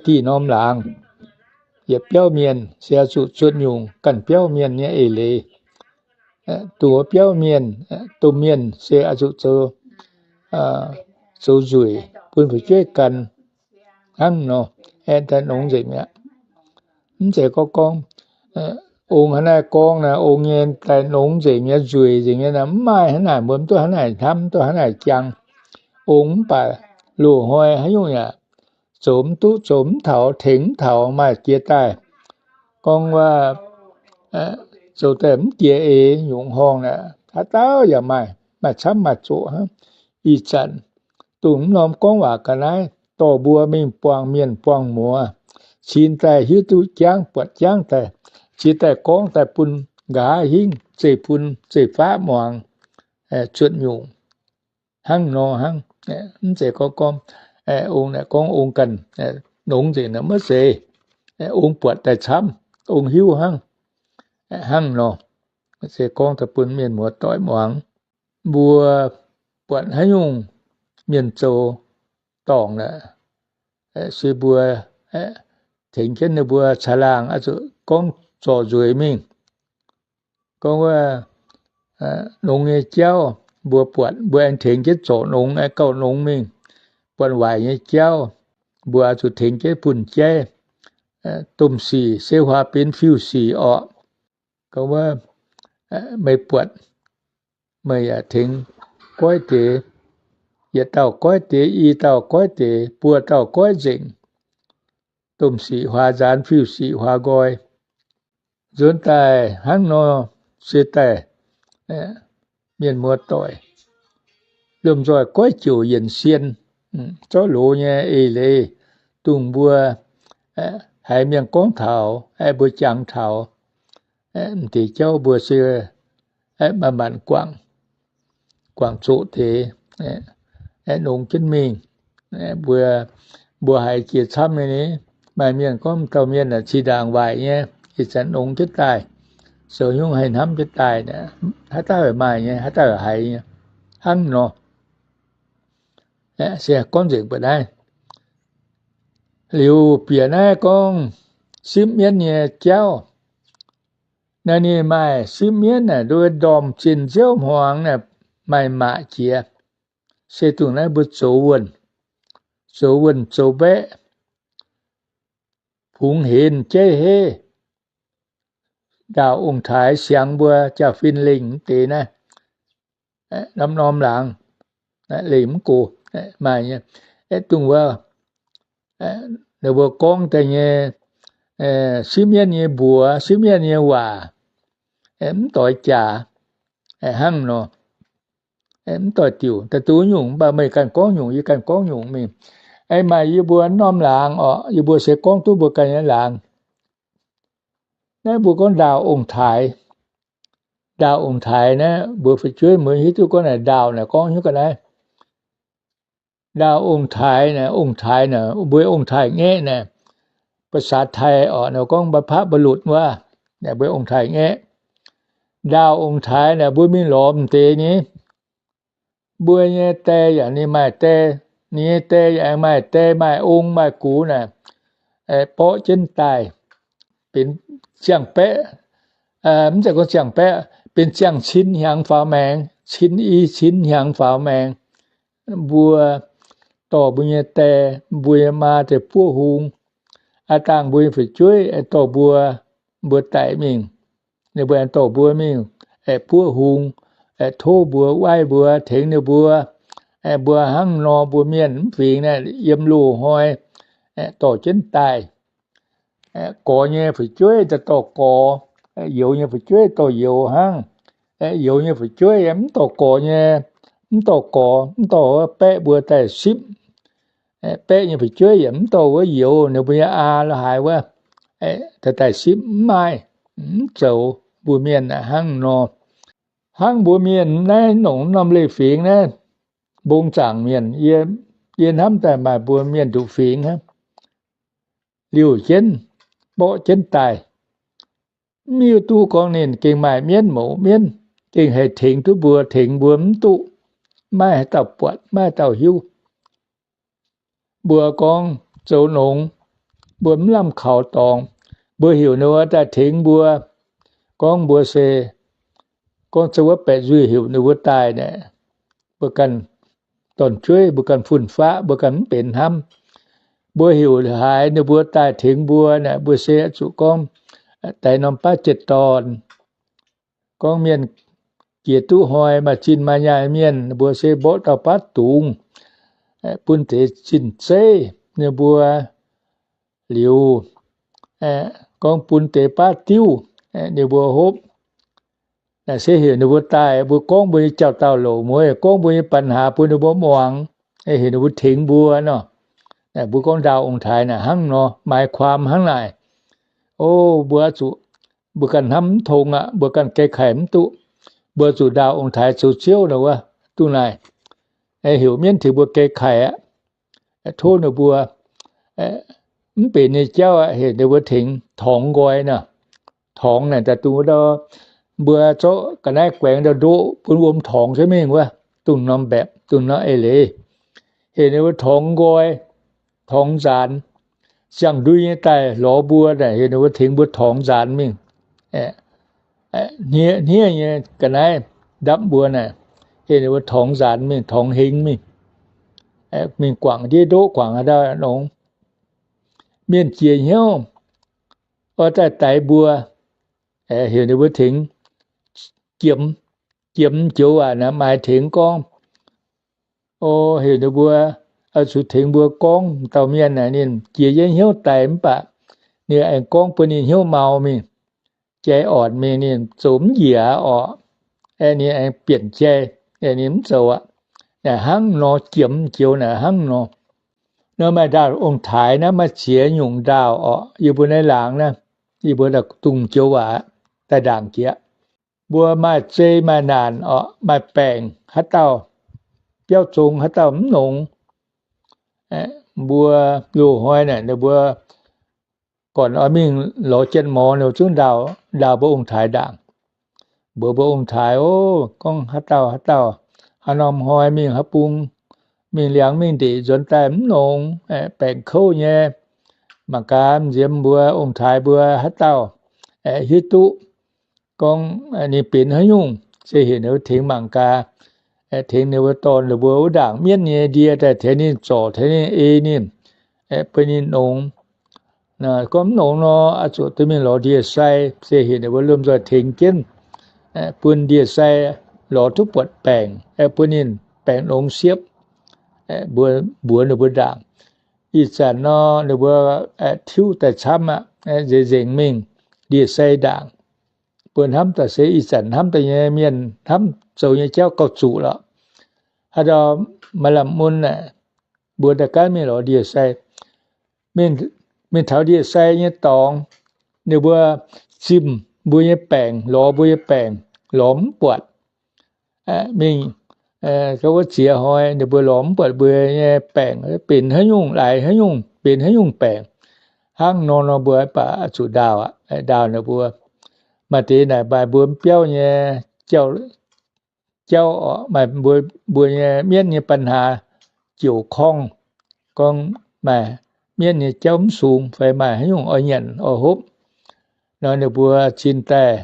diuh norm laangz. Yietc biauv mienh se oix zuqc zuotc nyungc ganh biauv mienh nyei eix leiz. Dongh wuov biauv mienh, domh mienh se oix zuqc zoux, zoux nzueic bun fu'jueiv gan hnangv nor, aengx daaih nongx nzengc mi'aqv. Mv zeiz gorngv gorngv, ong hnangv naaiv gorngv naaic, ong nyei daaih nongx nzengc nyei, nzueic nzengc nyei naaic, mv maaih hnangv naaic, mbuo mv duqv hnangv naaic hnamv, mv duqv hnangv naaic jangx. Ong mv baac loz-hnoi haaix nyungc yaac zoux mv duqv, zoux mv taux, tengx mv taux, maaih jiex daaih gorngv wuov, zoux daaih mv jiex eix nyungc horngh naaic, haaix dauh yaac maaih, maaih camv maaih zoqc hnangv. Ih zanc dongh mv norm gorngv waac ga'naaiv dorh mbuo mingh buangh mienh buangh muoz, cingx daaih hiuv duqv jangv buatc jangv daaih, cingx daaih gorngv daaih bun nqa'haav hingv zeiv-fun zeiv-faqv muangx, zuotc nyungc hnangv nor hnangv. Mv zeiz gorngv gorngv, ong naaic gorngv ong ganh nongx nzengc naaic, maiv zeiz. Ong buatc daaih camv, ong hiuv hnangv, hnangv nor. se gorngv daaih bun mienh muoz-doic muangx. Mbuo buatc haaix nyungc mienh zoux dorngc lorqc, se mbuo tengx jienv ninh mbuo caangh laangh oix zuqc gorngv zorc nzueic mingh. Gorngv wuov nongx nyei jauv mbuo buatc, mbuo aengx tengx jienv zorc nongx, aengx gauh nongx mingh. Buatc waaic nyei jauv mbuo oix zuqc tengx jienv bun jaiv. Domh sic se huaax benx fiuv-sic orqc. Gorngv wuov, meih buatc, meih yaac tengx goiv deix, yietc dauh goiv deix, i dauh goiv deix, buo dauh goiv nzengc. Domh sic huaax nzaanx, fiuv-sic huaax nqoi. Nzuonx daaih hnangv nor, se daaih mienh muoz-doic lomh nzoih goiv jouc yienc sien, zorqv loz nyei eix leiz dongh mbuo haiz mienh gorngv taux, mbuo jangx taux, m'deix jauv mbuo se manc-manc guangc, guangc zoqc deix, nongx jienv mingh. Mbuo, mbuo haiz jiex camv nyei ni, maaih mienh gorngv dauh mienh zinh ndaangc waaic nyei, ih zanc nongx jienv daaih, zoux nyungc haih hnamv jienv daaih, haaix dauh maaih nyei, haaix dauh haiz nyei, hnangv nor. Se gorngv nzengc mbuo naaiv. Liuz bieqc naaiv gorngv sipv mienv nyei jauv. Naaiv ninh maaih sipv mienv naaic, nduov ndorm zinh nziouv hmuangx naaic, maaih maac jiex. Se dongh naaiv mbuo zoux wuonh, zoux wuonh zoux mbaeqv, fungx henv jeiv heiv, ndaauh ong-taaix siangx mbuo jaa-fin lengh mv deix naaiv, norm-norm laangz, lengh mv gox, maaih nyei. Dongh wuov, ninh mbuo gorngv daaih nyei, sipv mienv nyei mbuox, sipv mienv nyei waac, mv doix jaax, hnangv nor, mv doix diuc. Daaih duqv nyungc, mv baac meih ganh gorngv nyungc, yie ganh gorngv nyungc mingh. Maaih yie mbuo norm laangz orqc, yie mbuo se gorngv duqv mbuo ganh nyei laangz. Naaiv mbuo gorngv ndaauh ong-taaix. Ndaauh ong-taaix naaiv mbuo fu'jueiv mbuo hiuv duqv gorngv naaic ndaauh naaic gorngv hnyouv ga'naaiv. Ndaauh ong-taaix naaic, ong-taaix naaic, mbuo ong-taaix-ngaeqv naaic, ภาษาไทย orqc, naaiv gorngv บรรพบุรุษ wuov, naaic mbuo ong-taaix-ngaeqv. Ndaauh ong-taaix naaic mbuo mingh lorz m'deix nyei. Mbuo nyei die yaac ninh maaih die, ninh nyei die yaac maaih die, maaih ong maaih gux naaic, borqv jienv daaih benx ziangh baeqv, mv zeiz gorngv ziangh baeqv, benx ziangh cin hnyangx faaux maengx, cin i cin hnyangx faaux maengx. Mbuo dorh mbuo nyei die, mbuo nyei maa deix buov hung, aa dangh mbuo nyei fu'jueiv dorh mbuo, mbuo daic mingh, ninh mbuo aengx dorh mbuo mingh buov hung, tov mbuo, waaiv mbuo, tengx ninh mbuo. Mbuo hnangv nor mbuo mienh mv fingx naaiv yiem loz-hnoi dorh jienv daaih. Gorx nyei fu'jueiv daaih dorh gorx, youz nyei fu'jueiv dorh youz hnangv. Youz nyei fu'jueiv mv dorh gorx nyei, mv dorh gorx, mv dorh wuov baeqv mbuo daaih sipv. Baeqv nyei fu'jueiv yaac mv dorh wuov youz, ninh mbuo nyei aa la'haaix wuov, daaih daaih sipv, mv maaih, mv zoux. Mbuo mienh hnangv nor. Hnangv mbuo mienh naaiv nongc norm leiz-fingx naaiv, mbong zaangc mienh, yie, yie hnamv daaih maaih mbuo mienh nduqc fingx hnangv, liouh jienv, mborqv jienv daaih. Mv hiuv duqv gorngv ninh gengh maaih mienv mouz mienv, gengh haih tengx duqv mbuo, tengx mbuo mv duqv. Maiv haaix dauh buatc, maiv haaix dauh hiuv. Mbuo gorngv zoux nongx, mbuo mv lamh kaux dorngx, mbuo heuc ninh mbuo daaih tengx mbuo. Gorngv mbuo se, gorngv zoux wuov baeqc nzuih heuc ninh mbuo daaih naaic, mbuo ganh dorn-jueiv, mbuo ganh fun-faqv, mbuo ganh mv benx hnamv. Mbuo heuc haaix ninh mbuo daaih tengx mbuo naaic, mbuo se zuqc gorngv daix norm baav jiez dorn. Gorngv mienh jiex duqv hnoi maaih zinh maaih nyaanh mienh, mbuo se mborqv dauh baav dungz bun deix zinh zeiv ninh mbuo liuz, gorngv bun deix baav diuv ninh mbuo hopv. Naaic se heuc ninh mbuo daaih, mbuo gorngv mbuo nyei jauv-dauh louc mueiz, gorngv mbuo nyei ปัญหา bun ninh mbuo muangx, heuc ninh mbuo tengx mbuo nor. Mbuo gorngv ndaauh ong-taaix naaic hnangv nor, หมายความ hnangv naaic. O, mbuo zuqc, mbuo ganh hnamv mv tong aqv, mbuo ganh geh kaic mv duqv. Mbuo zuqc ndaauh ong-taaix zoux ziouv nor wuov, duqv naaic. Heuc mienv tengx mbuo geh kaic aqv. Tov ninh mbuo mv benx nyei jauv aqv, heuc ninh mbuo tengx torngx nqoi nor. Torngx naaic daaih dongh wuov ndau Mbuo zorqv ga'naaiv guaengx ndau ndoqv bun wuom torngx cuotv mingh wuov, dongh norm mbaeqc, dongh norm eix leiz, heuc ninh mbuo torngx nqoi, torngx nzaanx. Ziangh ndui nyei daaih lorz mbuo naaic, heuc ninh mbuo tengx mbuo torngx nzaanx mingh. Hniev, hniev nyei ga'naaiv ndapv mbuo naaic, heuc ninh mbuo torngx nzaanx mingh, torngx hengx mingh, mingh guangc ndiev ndoqv, guangc haaix dauh nongx. Mienh jiex hnyouv oix daaih daix mbuo, heuc ninh mbuo tengx jiemx, jiemx joux waac naaic, maaih tengx gorngv. O, heuc ninh mbuo oix zuqc tengx mbuo gorngv, dauh mienh naaic ninh jiex jienv hnyouv daaih mv baac ninh aengx gorngv bun ninh hnyouv mau mingh, jai ornc mingh, ninh zoux mv njiec aqv orqc. Ninh aengx bienc jai, ninh mv zoux aqv. Naaic hnangv nor, jiemx joux naaic hnangv nor. Nor maaih ndaauh ong-taaix naaiv, maaih ziex nyungc ndaauh orqc, yie mbuo naaiv laangz naaiv, yie mbuo daaih dungx joux waac daaih ndaangc jiex. Mbuo maaih zei maaih naanc orqc, maaih baengc haaix dauh, biauv zong haaix dauh mv longx, mbuo loz-hnoi naaic ninh mbuo gornc oix mingh lorz jien morz, ninh mbuo zungv ndaauh, ndaauh mbuo ong-taaix ndaangc. Mbuox mbuo ong-taaix, o, gorngv haaix dauh haaix dauh, haaix norm hnoi mingh haaix bung, mingh liangx mingh ndeic nzuonx daaih mv longx, baengc kouv nyei. Mangc gaax nziex mbuo ong-taaix mbuo haaix dauh hiuv duqv gorngv ninh benx haaix nyungc, se heuc ninh mbuo tengx mangc gaax, tengx ninh mbuo dorh ninh mbuo wuov ndaangc mienv nyei ndie daaih tengx ninh zorc, tengx ninh ei ninh, bun ninh nongx. Gorngv mv nongx nor, oix zuqc duqv mingh lorz ndie-sai, se heuc ninh mbuo lomh nzoih tengx jienv, bun ndie-sai lorz duqv buatc baengc, bun ninh baengc longx siepv. Mbuox ninh mbuo ndaangc. Ih zanc nor, ninh mbuo tiuv daaih camv aqv, nzengc nzengc mingh ndie-sai ndaangc. Mbuo hnamv daaih se ih zanc hnamv daaih nyei mienh hnamv zoux nyei jauv gauh zuqc lorqc. Haaix dauh maaih lamh mun aeqv, mbuo daaih gaanv mingh lorz ndie-sai. Mingh taux ndie-sai nyei dorngx, ninh mbuo zimh mbuo nyei baengc, lorz mbuo nyei baengc, lorz mv buatc. Mingh gauh wuov ziex hnoi ninh mbuo lorz mv buatc mbuo nyei baengc benx haaix nyungc, laaix haaix nyungc, benx haaix nyungc baengc. Hnangv nor nor mbuo baac zuqc ndaauh aqv, ndaauh ninh mbuo. Maaih deix naaic maaih mbuo mv biauv nyei jauv, jauv orqc, maaih mbuo, mbuo nyei mienv nyei ปัญหา jiouc korngh, gorngv maaih mienv nyei jauv mv sung fai maaih haaix nyungc oix nyanc oix hopv nor, ninh mbuo cin daaih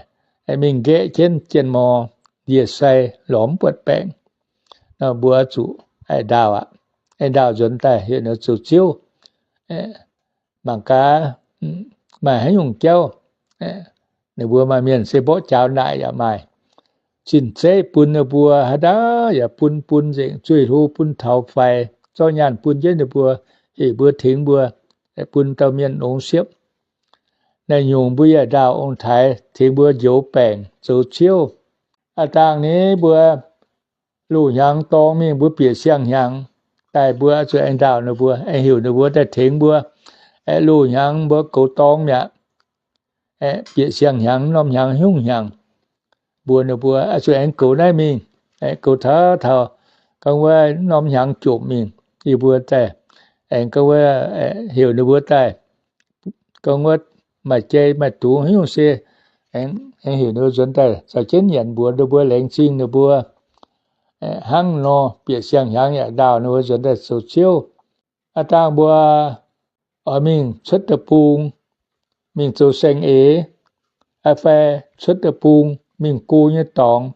mingh nqaeqv jienv jien morz ndie-sai lorz mv buatc baengc. Nor mbuo zuqc ndaauh aqv. Ndaauh nzuonx daaih heuc ninh zoux ziouv. Mangc gaax maaih haaix nyungc jauv. Ninh mbuo maaih mienh se mborqv jaaux naaic yaac maaih. Cin-zeiv bun ninh mbuo haaix dauh yaac bun, bun nzengc, zuih hlo bun taux faix, zorqv nyaanh bun jienv ninh mbuo, heuc mbuo tengx mbuo, bun dauh mienh longx siepv. Naaiv nyungc mbuo yaac ndaauh ong-taaix tengx mbuo njoux baengc zoux ziouv. Aav dangh ni mbuo loz-hnyangx dorng mingh mbuo bieqc siang-hnyangx daaih mbuo zuqc aengx ndaauh ninh mbuo, aengx heuc ninh mbuo daaih tengx mbuo. Loz-hnyangx mbuo goux dorng mi'aqv. Bieqc siang-hnyangx norm hnyangx hnyungv hnyangx, mbuox ninh mbuo zuqc aengx goux naaiv mingh, goux taux taux, gorngv wuov norm hnyangx jomc mingh, yie mbuo daaih aengx gorngv wuov heuc ninh mbuo daaih, gorngv wuov maaih jai maaih dungz haaix nyungc se aengx heuc ninh mbuo nzuonx daaih caux jienv nyanc, mbuox ninh mbuo laengz zingh ninh mbuo. Hnangv nor bieqc siang-hnyangx yaac ndaauh ninh mbuo nzuonx daaih zoux ziouv. Aav dangh mbuo oix mingh cuotv deic-bung, mingh zoux saeng-eix, fai cuotv deic-bung mingh go nyei dorngx,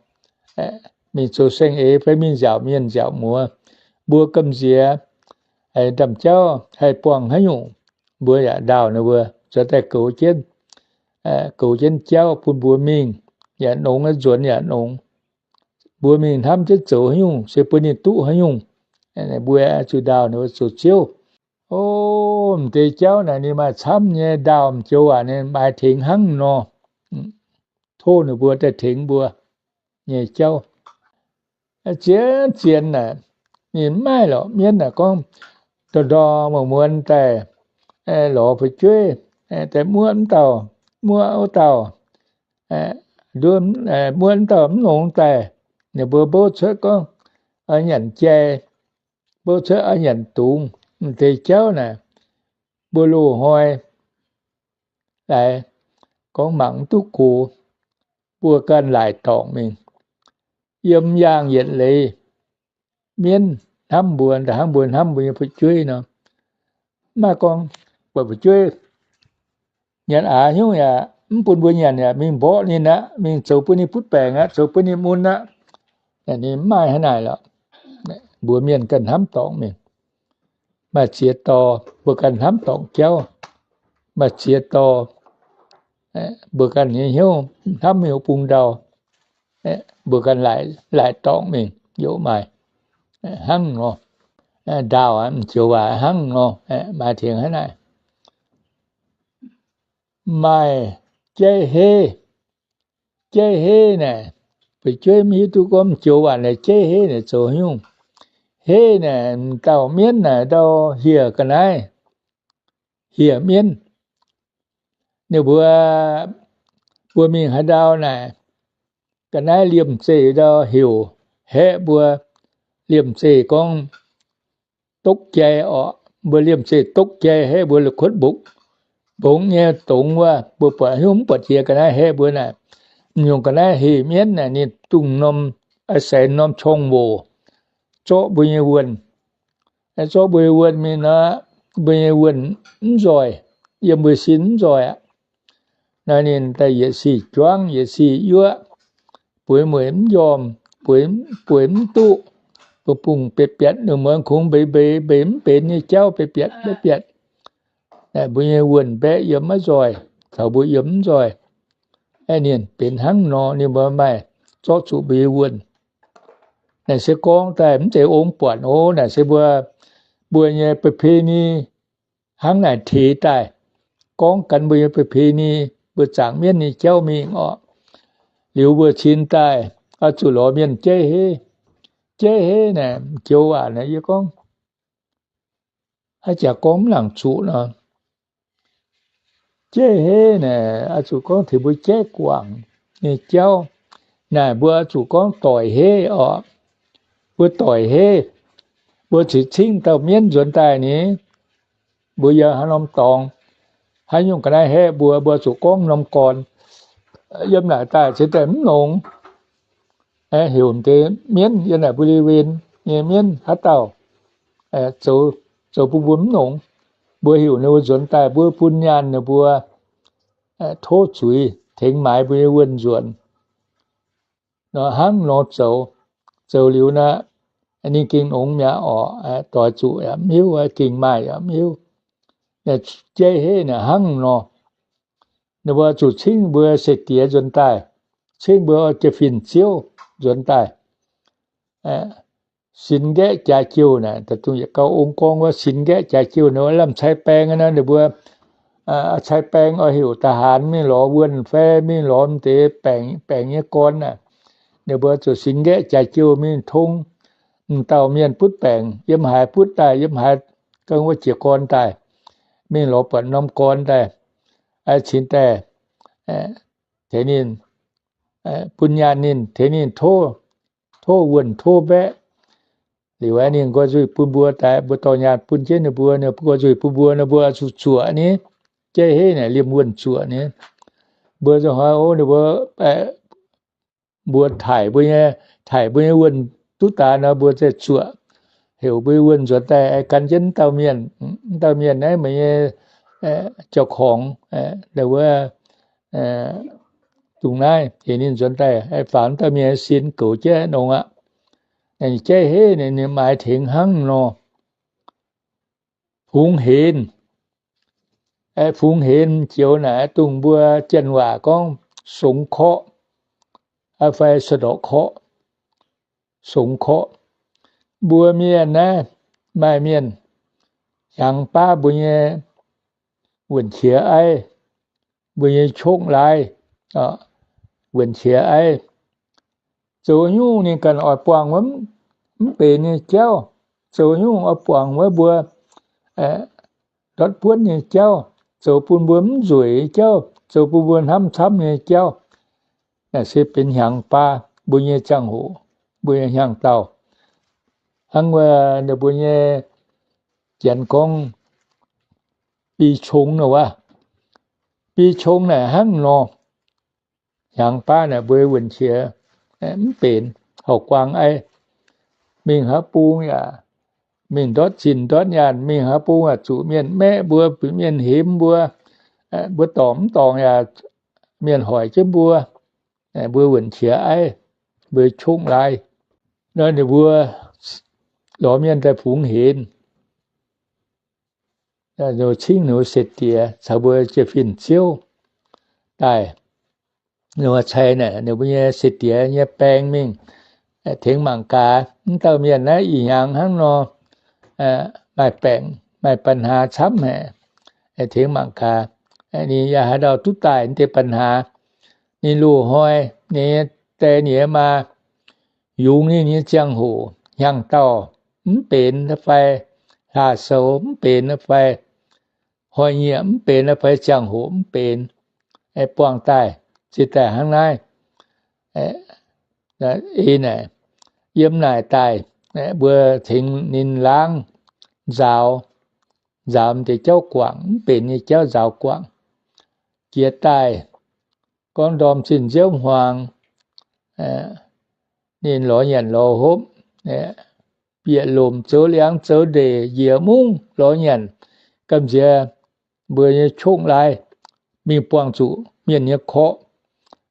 mingh zoux saeng-eix fai mingh nziaauc mienh nziaauc muoz, mbuo gamh nziex ndaamv-jauv haih buangh haaix nyungc, mbuo yaac ndaauh ninh mbuo nzuonx daaih goux jienv, goux jienv jauv bun mbuo mingh, yaac nongx, nzuonx yaac nongx. Mbuo mingh hnamv jienv zoux haaix nyungc se bun ninh duqv haaix nyungc. Mbuo zuqc ndaauh ninh mbuo zoux ziouv. O, m'deix jauv naaic ninh maaih camv nyei, ndaauh m'joux waac ninh maaih tengx hnangv nor. Tov ninh mbuo daaih tengx mbuo nyei jauv. Zien zien naaic, ninh mv maaih lorqc. Mienv naaic gorngv ndorm ndorm muonz muonz daaih lorz fu'jueiv, daaih muoqv mv dauh, muoqv wuov dauh, muoqv mv dauh mv longx daaih, ninh mbuo mbouv cuotv gorngv oix nyanc jai, mbouv cuotv oix nyanc dungz. M'deix jauv naaic, mbuo loz-hnoi laaix gorngv mangc mv duqv gox. mbuo ganh laaic dorngc mingh. Yiem yaangh yietc leiz, mienv hnamv mbuo, hnangv mbuo hnamv mbuo nyei fu'jueiv nor. Maiv gorngv buatc fu'jueiv nyanc aax hnyouv yaac mv bun mbuo nyanc yaac mingh mborqv ninh aqv, mingh zoux bun ninh butv baengc aqv, zoux bun ninh mun aqv. Ninh mv maaih hnangv naaic lorqc. Mbuo mienh ganh hnamv dorngc mingh. Maaih ziex dorh mbuo ganh hnamv dorngc jauv. Maaih ziex dorh mbuo ganh nyei hnyouv hnamv heuc bung ndau. Mbuo ganh laaic dorngc mingh yaac maaih hnangv nor. Ndaauh, m'joux waac hnangv nor, maaih tengx hnangv naaic. Maaih jaiv heiv. Jaiv heiv naaic, fu'jueiv mv hiuv duqv gorngv m'joux waac naaic jaiv heiv naaic zoux haaix nyungc. Heiv naaic, dauh mienv naaic ndau hieh ga'naaiv, hieh mienv. Ninh mbuo, mbuo mingh haaix ndau naaic, ga'naaiv liemh zeih ndau heuc haeqv mbuo. Liemh zeih gorngv dopv jai orqc, mbuo liemh zeih dopv jai haeqv mbuo la'kuotv mbungx, mbungx nyei dongz wuov, mbuo buatc hnyouv mv buatc jiex ga'naaiv haeqv mbuo naaic. M'nyungc ga'naaiv heh mienv naaic ninh dungh norm, a'seix norm qorng-woc zorqv mbuo nyei wuonh, zorqv mbuo nyei wuonh mingh nor, mbuo nyei wuonh mv nzoih, yiem mbuo sin mv nzoih aqv. Naaiv ninh daaih yietc sic juangv yietc sic yuoqv, bueix mueic mv njormh, bueix mv duqv, bungx-bungx biatc-biatc, ninh muonz kungx mbeix mbeix, mbeix mv benx nyei jauv biatc-biatc, biatc-biatc. Mbuo nyei wuonh mbaeqv yiem maiv nzoih, caux mbuo yiem mv nzoih. Aeqv, ninh benx hnangv nor, ninh mbuo maaih zorqv zuqc mbuo nyei wuonh. Naaic se gorngv daaih mv zeiz ong buatc oc. Naaic se mbuo, mbuo nyei ประเพณี hnangv naaic teix daaih, gorngv gan mbuo nyei ประเพณี, mbuo zaangc mienv nyei jauv mingh orqc. Liuz mbuo cin daaih oix zuqc lorz mienh jaiv heiv. Jaiv heiv naaic, m'joux waac naaic yie gorngv, haaix jaax gorngv mv nangc zuqc nor. Jaiv heiv naaic oix zuqc gorngv tengx mbuo jaiv guangc nyei jauv. Naaic mbuo oix zuqc gorngv doic heiv orqc. Mbuo doic heiv, mbuo cingx cingv dauh mienv nzuonx daaih ni, mbuo yiem haaix norm dorngx, haaix nyungc ga'naaiv haeqv mbuo, mbuo zuqc gorngv norm gorn. Yiem naaic daaih cingx daaih mv longx. Heuc deix mienv yiem naaic บริเวณ nyei mienv haaix dauh zoux, zoux bun mbuo mv longx. Mbuo heuc ninh mbuo nzuonx daaih, mbuo bun nyaanh ninh mbuo tov zuiz tengx maaiz mbuo nyei wuonh nzuonx. Nor hnangv nor zoux, zoux liuz naaic, ninh gengh longx mi'aqv orqc. Doix zuqc yaac mv hiuv, gengh maaih yaac mv hiuv. Jaiv heiv naaic hnangv nor, ninh mbuo zuqc cingv mbuo se diex nzuonx daaih, cingv mbuo jiex fin-ziouv nzuonx daaih. Sinx nqaeqv jaax jouh naaic, da'dungx yietc gauh ong gorngv wuov sinx nqaeqv jaax jouh naaic, lamh cai baeng naaic, ninh mbuo cai baeng oix heuc ทหาร mingh lorz wuonh fai mingh lorz m'deix baengc, baengc nyei gorn naaic, ninh mbuo zuqc sinx nqaeqv jaax jouh mingh tong m'dauh mienh butv baengc, yiem haaix butv daaih, yiem haaix ganh wuov jiez gorn daaih, mingh lorz buatc norm gorn daaih, cingx daaih tengx ninh, bun nyaanh ninh, tengx ninh tov, tov wuonh tov mbaeqv. Liuz aeqv, ninh nqoi nzuih bun mbuo daaih, mbuo dorh nyaanh bun jienv ninh mbuo, ninh nqoi nzuih bun mbuo, ninh mbuo zuqc zuoqc ni. Jaiv heiv naaic liemh wuonh zuoqc ni. Mbuo zungv hnoi ov, ninh mbuo, mbuo taaih mbuo nyei, taaih mbuo nyei wuonh duqv daaih nor, mbuo zaih zuoqc, heuc mbuo nyei wuonh nzuonx daaih gan jienv dauh mienh, dauh mienh naaiv meih nyei jauv-korngx, wuov, dungx naaiv heuc ninh nzuonx daaih faaux dauh mienh sin goux jienv nongx aqv. Jaiv heiv ninh maaih tengx hnangv nor. Fungx henv, fungx henv joux naaic dongh mbuo janx waac gorngv songx korqv fai สะเดาะเคราะห์, songx korqv. Mbuo mienh naaiv maaih mienh hnyangx baav mbuo nyei wuonh qiex aiv, mbuo nyei qongv laai, wuonh qiex aiv. Zoux nyungc ninh ganh oix buangh wuov mv benx nyei jauv, zoux nyungc oix buangh wuov mbuo ndortv buonv nyei jauv, zoux bun mbuo mv nzueic nyei jauv, zoux bun mbuo hnamv camv nyei jauv. Naaiv se benx hnyangx baav mbuo nyei ziangh hoc, mbuo nyei hnyangx-daauh. Hnangv wuov ninh mbuo nyei janx gorngv bi cong nor wuov. Bi cong naaic hnangv nor. hnyangx baav naaic mbuo wuonc qiex mv benx, hauv-guaang aiv, mingh haaix bung yaac mingh ndortv zinh ndortv nyaanh, mingh haaix bung yaac zuqc mienh maeqv mbuo, mienh hemx mbuo, mbuo dorngc mv dorngc yaac mienh hoic jienv mbuo, mbuo wuonc qiex aiv, mbuo qongv laaih. Nor ninh mbuo lorz mienh daaih fungx henx, cingv ninh mbuo se diex caux mbuo jiex fin-ziouv daaih, ninh mbuo cai naaic ninh mbuo nyei se diex nyei baeng mingh, tengx mangc gaax mv dauh mienh naaiv ih hnyangx hnangv nor, maaih baengc maaih ปัญหา camv haic, tengx mangc gaax. Ninh yaac haaix ndau duqv daaih deix ปัญหา. Ninh loz-hnoi ninh nyei die ninh nyei maa yungz ninh nyei ziangh hoc hnyangx-daauh mv benx fai, hlaax-soux mv benx fai, hnoi-nyieqc mv benx fai, ziangh hoc mv benx, buangh daaih, ziex daaih hnangv naaiv. Ei naaic, yiem naaic daaih, mbuo tengx ninh laangz nzaaux, nzaaux m'deix jauv guangc, mv benx nyei jauv nzaaux guangc. Jiex daaih, gorngv ndorm zinh nziouv hmuangx, ninh lorz nyanc lorz hopv, bieqc lomc zoux liangx zoux ndeic njiec mungv lorz nyanc, gamh nziex mbuo nyei qongv laaih mingh buangh zuqc mienh nyei korqv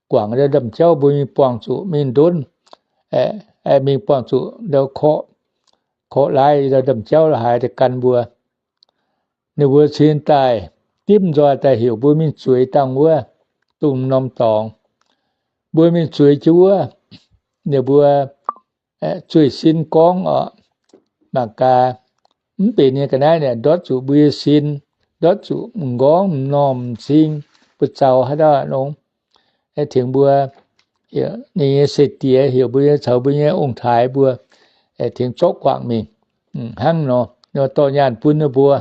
guangc ndau-ndamv jauv, mbuo mingh buangh zuqc mingh ndonv, mingh buangh zuqc ndau korqv, korqv laaih ndau-ndamv jauv haaix daaih gan mbuo. Ninh mbuo cingx daaih dimv nzoih daaih heuc mbuo mingh zueiz dangh wuov, dongh norm dorngx. Mbuo mingh zueiz jienv wuov, ninh mbuo zueih sin gorngv oc, mangc gaax, mv benx nyei ga'naaiv naaic ndortv zuqc mbuo nyei sin, ndortv zuqc m'nqorngv m'normh m'zing, buoz-zaux haaix dauh longx, tengx mbuo, ninh nyei se diex heuc mbuo nyei caux mbuo nyei ong-taaix mbuo tengx zorqv guangc mingh. Hnangv nor, ninh dorh nyaanh bun ninh mbuo,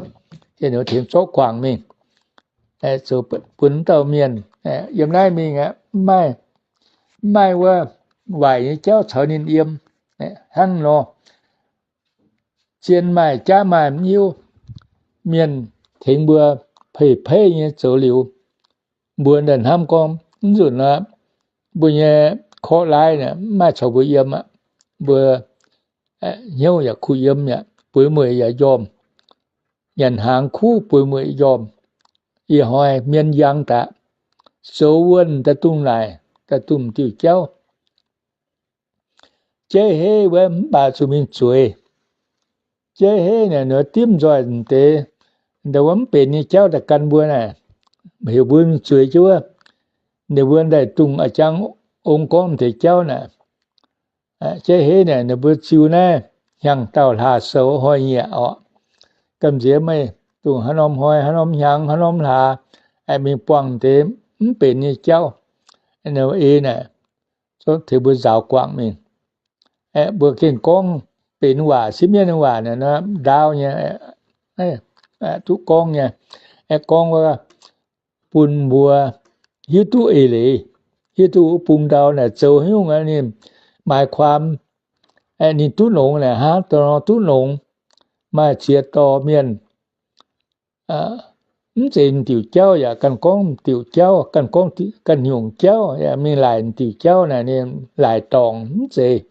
ninh tengx zorqv guangc mingh, zoux bun dauh mienh yiem naaiv mingh aqv, mv maaih, mv maaih wuov waaic nyei jauv caux ninh yiem. Hnangv nor, zien maaih jaav maaih mv hiuv, mienh tengx mbuo pei-peiv nyei zoux liuz, mbuo ndaaih hnamv gorngv, mv nzunc aqv, mbuo nyei korqv laaih naaic mv maaih caux mbuo yiem aqv. Mbuo hnyouv yaac kuh yiem yaac bueix mueic yaac njormh, nyanc hnaangx kuv bueix mueic njormh. Ih hnoi mienh yangh daaih, zoux wuonh daaih dungh naaic, daaih dungh diuh jauv. Jaiv heiv wuov mv baac zuqc mingh zueiz. Jaiv heiv naaic ninh dimv nzoih deix, ndau wuov mv benx nyei jauv daaih gan mbuo naaic, heuc mbuo mingh zueiz jienv wuov, ninh mbuo ndaaih dungh a'jang ong gorngv deix jauv naaic. Jaiv heiv naaic ninh mbuo ziux naaiv hnyangx-daauh hlaax-soux hnoi-nyieqc orqc, gamh nziex meih dungh haaix norm hnoi, haaix norm hnyangx, haaix norm hlaax, mingh buangh deix mv benx nyei jauv. Eix naaic, tengx mbuo nzaaux guangc mingh. Mbuo gengh gorngv benx waac, sieqv mienv waac naaic, ndaauv nyei, duqv gorngv nyei. Gorngv wuov, bun mbuo hiuv duqv eix leiz, hiuv duqv bung ndau naaic zoux haaix nyungc, ninh หมายความ ninh duqv longx naaic, hnangv dorh duqv longx. Maaih ziex dorh mienh mv zeiz diuc jauv yaac ganh gorngv diuc jauv, ganh gorngv ganh nyungc jauv, yaac mingh laaic diuc jauv naaic, ninh laaic dorngc mv zeiz.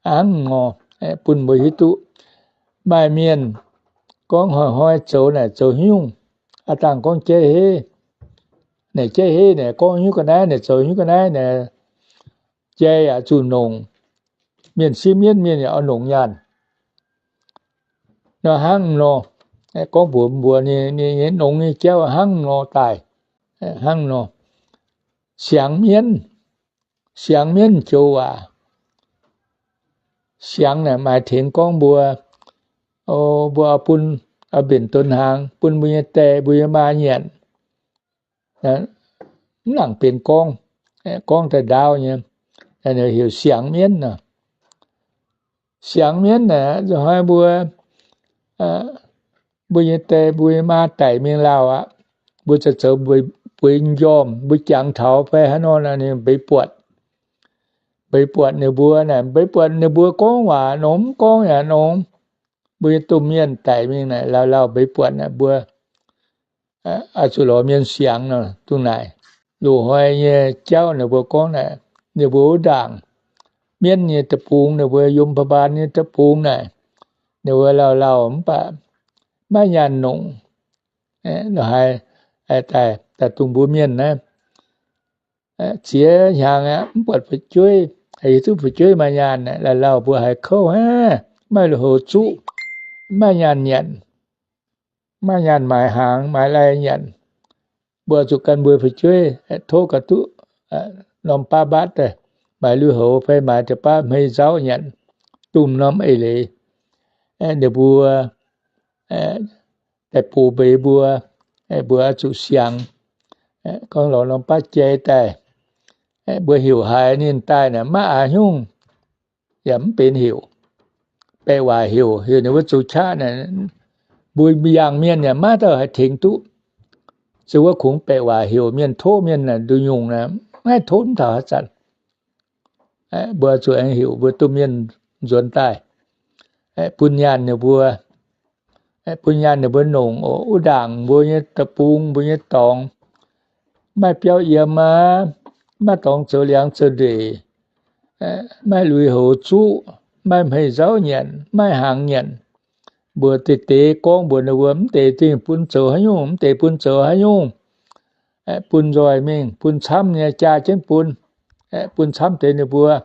Hnangv nor, bun mbuo hiuv duqv. Maaih mienh gorngv hnoi-hnoi zoux naaic zoux haaix nyungc, aav dangh gorngv jaiv heiv. Naaic jaiv heiv naaic gorngv haaix nyungc ga'naaiv, naaic zoux haaix nyungc ga'naaiv naaic, jai yaac zuqc nongc. Mienh sieqv mienv mienh yaac oix nongc nyaanh. Nor hnangv nor, gorngv mbuox mbuo ninh nyei nongx nyei jauv hnangv nor daaih. Hnangv nor, siangx mienv, siangx mienv joux waac. Siangx naaic maaih tengx gorngv mbuo, mbuo oix bun, oix mbenc donx hnaangx bun mbuo nyei die mbuo nyei maa nyanc. Mv nangc benx gorngv, gorngv daaih ndaauv nyei, heuc siangx mienv nor. Siangx mienv naaic, nzunc hnoi mbuo, mbuo nyei die mbuo nyei maa daic mingh lauh aqv, mbuo zoux bueix njormh, mbuo jangx taux fai haaix nor, ninh mbeix buatc. Mbeix buatc ninh mbuo naaic, mbeix buatc ninh mbuo gorngv waac nongx, mv gorngv yaac nongx. Mbuo nyei domh mienh daic mingh naaic, lauh lauh mbeix buatc naaic, mbuo oix zuqc lorz mienh siangx nor dongh naaic. loz-hnoi nyei jauv ninh mbuo gorngv naaic, ninh mbuo wuov ndaangc mienv nyei deic-bung, ninh mbuo yiem baan baan nyei deic-bung naaic, ninh mbuo lauh lauh mv baac maiv nyaanh nongc. Lo haaix daaih dongh mbuo mienh naaiv, ziex hnyangx aqv mv buatc fu'jueiv, hiuv duqv fu'jueiv maaih nyaanh, lauh lauh mbuo haiz kouv aqv, maiv lui-houx zuqv, maiv nyaanh nyanc, maiv nyaanh maaiz hnaangx maaiz lai nyanc. Mbuo zuqc gan mbuo fu'jueiv tov gaax duqv norm baav mbatv daaih, maaiz lui-houx fai maaiz deix baav hmei nzauv nyanc, dongh norm eix leiz. Ninh mbuo daaih box mbeix mbuo, mbuo oix zuqc siangx. Gorngv lorz norm baav jai daaih, mbuo heuc haiz ninh daaih naaic maiv aax hnyungv, yaac mv benx heuc, baeqc waac heuc, heuc ninh mbuo zoux qaqv naaic, mbuo yangh mienh yaac maiv dauh haih tengx duqv. Se wuov kungx baeqc waac heuc mienh, tov mienh nduqc nyungc naaic, maiv tov mv taux haaix zanc. Mbuo zuqc aengx heuc mbuo domh mienh nzuonx daaih, bun nyaanh ninh mbuo, bun nyaanh ninh mbuo nongc oc. Wuov ndaangc mbuo nyei deic-bung, mbuo nyei dorngx, maiv biauv yiem aqv, maiv dorngx zoux liangx zoux ndeic, maiv lui-houx zuqv, maiv hmei nzauv nyanc, maiv hnaangx nyanc. Mbuo deix deix gorngv mbuox ninh mbuo, mv deix dingh bun zoux haaix nyungc, mv deix bun zoux haaix nyungc, bun nzoih mingh, bun camv nyei jaa jienv bun, bun camv deix ninh mbuo,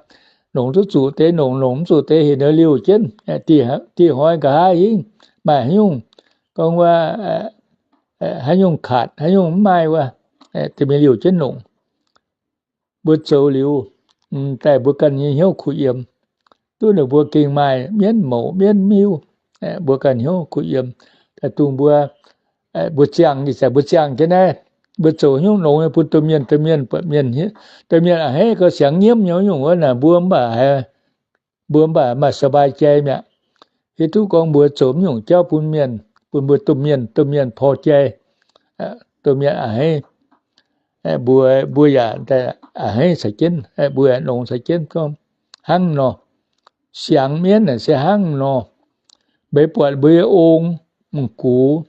nongc duqv zuqc deix nongc, nongc mv zuqc deix heuc ninh liouh jienv. Dieh hnoi nqa'haav hingv maaih haaix nyungc gorngv wuov, haaix nyungc katc, haaix nyungc mv maaih wuov, deix mienh liouh jienv nongc. Mbuo zoux liuz, daaih mbuo ganh nyei hnyouv kuh yiem, duqv ninh mbuo gengh maaih mienv mouc mienv miuv, mbuo ganh hnyouv kuh yiem. Daaih dongh mbuo, mbuo ziangh, ih zanc mbuo ziangh jienv naaiv, mbuo zoux nyungc longx nyei bun domh mienh, domh mienh buatc mienh, domh mienh a'hneiv gauh siangx nyiemv nyei nyungc wuov naaic, mbuo mv baac, mbuo mv baac maaih สบายใจ mi'aqv. Hiuv duqv gorngv mbuo zoux mv nyungc jauv bun mienh, bun mbuo domh mienh, domh mienh พอใจ, domh mienh a'hneiv, mbuo, mbuo yaac a'hneiv caux jienv, mbuo yaac longx caux jienv gorngv hnangv nor. Siangx mienv naaic se hnangv nor. Mbeix buatc mbuo nyei ong, m'gux,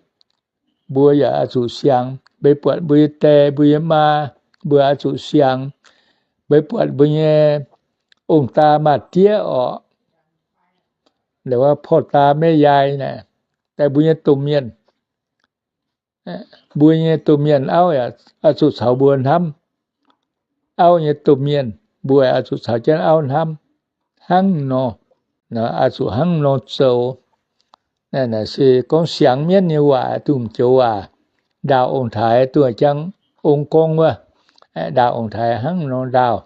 mbuo yaac oix zuqc siangx. Mbeix buatc mbuo nyei die, mbuo nyei maa, mbuo oix zuqc siangx. Mbeix buatc mbuo nyei ong-daa maa-diev orqc, porv-daa meiv-yaaih naaic, daaih mbuo nyei domh mienh, mbuo nyei domh mienh auv yaac oix zuqc caux mbuo hnamv. Auv nyei domh mienh, mbuo oix zuqc caux jienv auv hnamv. Hnangv nor, oix zuqc hnangv nor zoux. Naaiv se gorngv siangx mienv nyei waac, dongh joux waac, ndaauh ong-taaix, dongh jangx ong gorngv wuov, ndaauh ong-taaix hnangv nor ndaauh.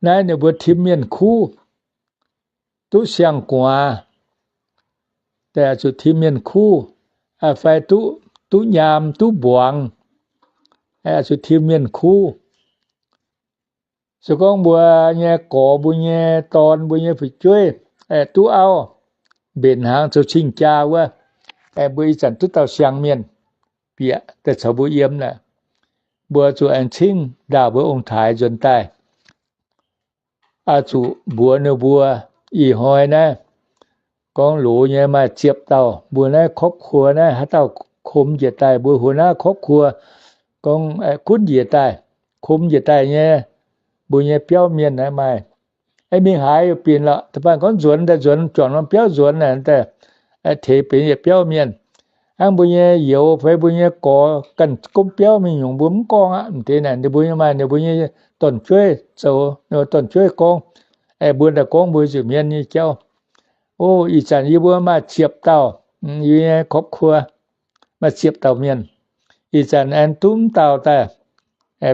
Naaiv ninh mbuo tim mienh kuv, duqv siang-guaax, daaih oix zuqc tim mienh kuv, fai duqv, duqv nyaam duqv mbuangz, oix zuqc tim mienh kuv. Se gorngv mbuo nyei gorx, mbuo nyei dorn, mbuo nyei fu'jueiv duqv auv, mbenc hnaangx zoux cing-jaa wuov, mbuo ih zanc duqv dauh siang mienh bieqc daaih caux mbuo yiem naaic, mbuo zuqc aengx cingv ndaauh mbuo ong-taaix nzuonx daaih. Oix zuqc mbuox ninh mbuo, ih hnoi naaiv gorngv loz nyei maaih ziepc dauh, mbuo naaiv ครอบครัว naaiv haaix dauh kom njiec daaih, mbuo หัวหน้าครอบครัว gorngv gunv njiec daaih, kom njiec daaih nyei, mbuo nyei biauv mienh naaiv maaih. Mingh haaix binc lorqc, da'faanh gorngv nzuonx daaih, nzuonx juangc norm biauv nzuonx naaic, daaih teix benx yietc biauv mienh. Hnangv mbuo nyei youz fai mbuo nyei gorx ganh gomv biauv mingh nyungc, mbuo mv gorngv aqv. M'deix naaic ninh mbuo nyei maaih ninh mbuo nyei dorn-jueiv zoux, dorn-jueiv gorngv, mbuo daaih gorngv mbuo nza'hmien nyei jauv. O, ih zanc yie mbuo maaih ziepc dauh, yie nyei ครอบครัว maaih ziepc dauh mienh. Ih zanc aengx duqv mv dauh daaih,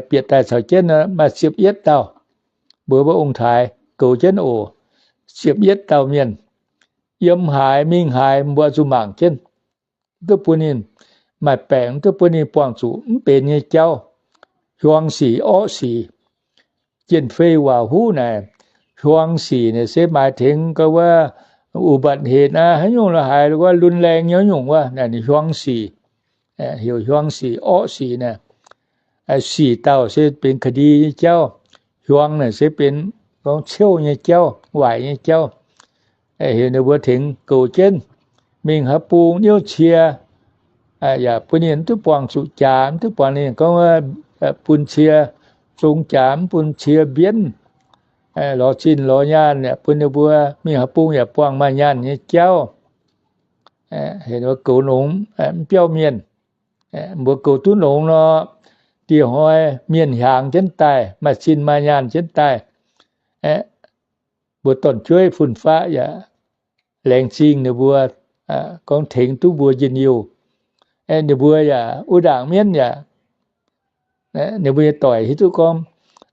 bieqc daaih caux jienv maaih ziepc yietv dauh. Mbuo mbuo ong-taaix goux jienv oc. Ziepc yietv dauh mienh, yiem haaix mingh haaix mbuo zuqc mangc jienv, duqv bun ninh maaih baengc, duqv bun ninh buangh zuqc mv benx nyei jauv, hiuang sic, orqv sic. Jien-fei waac huv naaic, hiuang sic naaic se maaih tengx ga'wuov อุบัติเหตุ aqv, haaix nyungc lo haaix lo wuov รุนแรง nyei nyungc wuov naaic ninh hiuang sic. Heuc hiuang sic, orqv sic naaic. Sic dauh se benx คดี nyei jauv, hiuang naaic se benx gorngv ciouv nyei jauv, waaic nyei jauv. Heuc ninh mbuo tengx goux jienv mingh haaix bung niouv cie, yaac bun ninh mv duqv buangh zuqc jaax, mv duqv buangh ninh gorngv bun cie zong jaax, mv bun cie mbienv, lorz zinh lorz nyaanh, bun ninh mbuo mingh haaix bung yaac buangh maaih nyaanh nyei jauv. Heuc ninh mbuo goux nongx, mv biauv mienh. Mbuo goux duqv nongx nor, dieh hnoi mienh hiaangx jienv daaih, maaih zinh maaih nyaanh jienv daaih. Mbuo dorn-jueiv fun-faqv yaac laengz zingh ninh mbuo, gorngv tengx duqv mbuo njien-youh. Ninh mbuo yaac wuov ndaangc mienv yaac, ninh mbuo nyei doic hiuv duqv gorngv,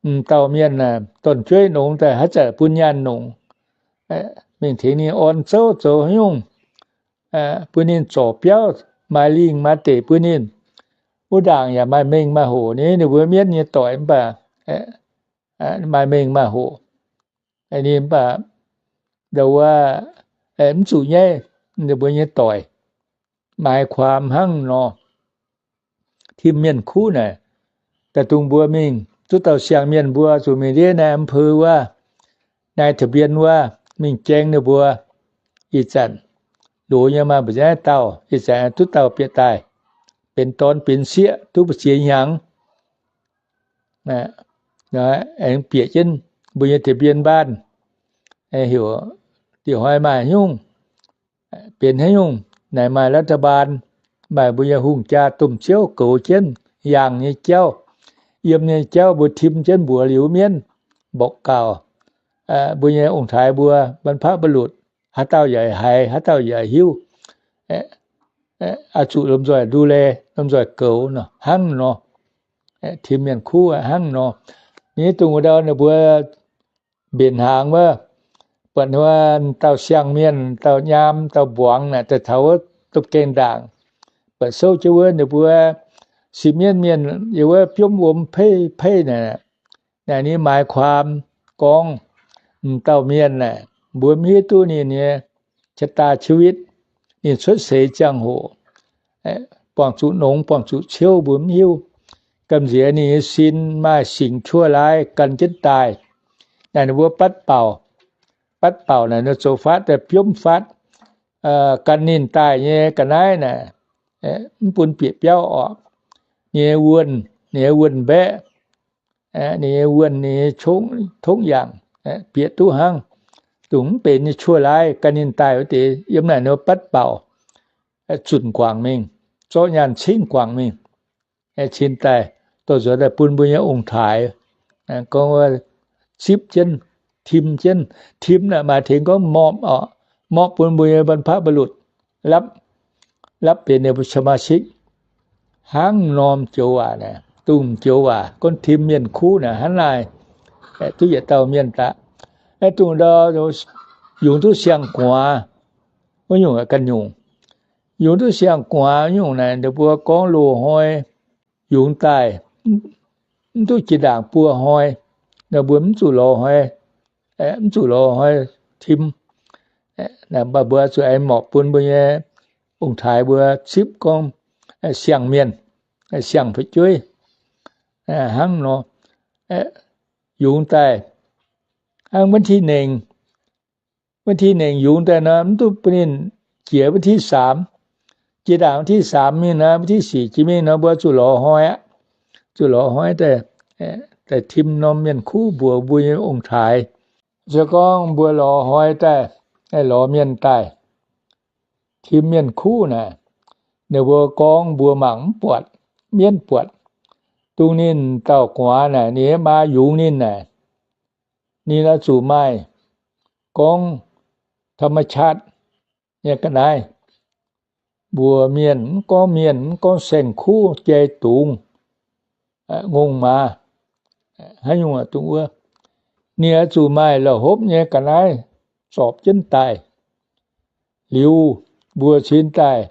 m'dauh mienh dorn-jueiv nongx daaih haaix zanc bun nyaanh nongc, mingh tengx ninh orn zouv zoux haaix nyungc, bun ninh zorc biauv, maaiz lingh maaiz deic bun ninh. Wuov ndaangc yaac maaih mengh maaih hoc nyei, ninh mbuo mienv nyei doic mv baac maaih mengh maaih hoc. Ninh mv baac ndau wuov mv zuqc nyaiv ninh mbuo nyei doic. Maaiz kuaam hnangv nor. Tim mienh kuv naaic, daaih dungx mbuo mingh duqv dauh siang-mienh mbuo zuqc mingh ndiev naaiv อำเภอ wuov, naaiv ทะเบียน wuov, mingh jaeng ninh mbuo. Ih zanc loz nyei maaih mbu'ziex dauh, ih zanc duqv dauh bieqc daaih, benx dorn benx sieqv duqv mbu'ziex hnyangx. Aengx bieqc jienv mbuo nyei ทะเบียนบ้าน, heuc dieh hnoi maaih haaix nyungc, benx haaix nyungc, naaic maaih รัฐบาล, maaih mbuo nyei hungh jaa domh ziouv goux jienv yangh nyei jauv, yiem nyei jauv mbuo tim jienv mbuox liuz mienv, mborqv gaux mbuo nyei ong-taaix mbuo, บรรพบุรุษ, haaix dauh yaac haiz, haaix dauh yaac hiuv. Oix zuqc lomh nzoih ดูแล, lomh nzoih goux nor, hnangv nor. Tim mienh kuv hnangv nor. Nyei dongh wuov ndau ninh mbuo mbenc hnaangx wuov, buatc wuov dauh siang-mienh, dauh nyaam, dauh mbuangz naaic daaih taux wuov domh gaengh ndaangc, buatc souv jienv wuov ninh mbuo sipv mienv mienh yiem wuov biomv wuom peiv peiv naaic, naaic ninh maaiz kuaam gorngv, m'dauh mienh naaic, mbuo mv hiuv duqv ninh nyei ชะตาชีวิต, ninh cuotv seix ziangh hoc buangh zuqc nongx buangh zuqc ciouv mbuo mv hiuv. Gamh nziex ninh nyei sin maaih singx ชั่วร้าย gan jienv daaih. Naaic ninh mbuo ปัดเป่า, ปัดเป่า naaic ninh zoux faatv daaih biomv faatv gan ninh daaih nyei ga'naaiv naaic, mv bun bieqc biauv orqc. Ninh nyei wuonh, ninh nyei wuonh mbaeqv, ninh nyei wuonh, ninh nyei tongv yangc bieqc duqv hnangv, dongh mv benx nyei ชั่วร้าย gan ninh daaih wuov deix. Yiem naaic ninh ปัดเป่า, zunc guangc mingh, zorqv nyaanh cingv guangc mingh, cin daaih dorh nzuonx daaih bun mbuo nyei ong-taaix. Gorngv zipv jienv, tim jienv. Tim naaic maaih tengx gorngv morpc orqc, morpc bun mbuo nyei บรรพบุรุษ lapv, lapv benx ninh mbuo สมาชิก hnangv norm joux waac naaic, dongh joux waac gorngv tim mienh kuv naaic hnangv naaic, duqv yietc dauh mienh daqv. Dongh ndau yungz duqv siang-guaax wuov nyungc ganh nyungc. Yungz duqv siang-guaax wuov nyungc naaic, ninh mbuo gorngv loz-hnoi yungz daaih mv duqv jiex ndaangc buo hnoi, ninh mbuo mv zuqc lorz hnoi, mv zuqc lorz hnoi tim. Mv baac mbuo zuqc aengx morpc bun mbuo nyei ong-taaix mbuo zipv gorngv siang-mienh, siang-fu'jueiv hnangv nor. Yungz daaih hnangv วันที่หนึ่ง, วันที่หนึ่ง yungz daaih nor, mv duqv bun ninh jiex วันที่สาม. Jiex ndaangc วันที่สาม mingh nor, วันที่สี่ jiex mingh nor, mbuo zuqc lorz hnoi aqv. Zuqc lorz hnoi daaih, daaih tim norm mienh kuv mbuox mbuo nyei ong-taaix. Se gorngv mbuo lorz hnoi daaih, lorz mienh daaih, tim mienh kuv naaic, ninh mbuo gorngv mbuo mangc mv buatc, mienv buatc. Dongh ninh dauh gu'nguaaz naaic, ninh nyei maa yungz ninh naaic, ninh oix zuqc maaih gorngv ธรรมชาติ nyei ga'naaiv. Mbuox mienh, mv gorngv mienh, mv gorngv saeng-kuv, jai dungz, ngongh maaz, haaix nyungc dongh wuov, ninh oix zuqc maaih la'hopv nyei ga'naaiv zorpc jienv daaih. Liuz mbuo cingx daaih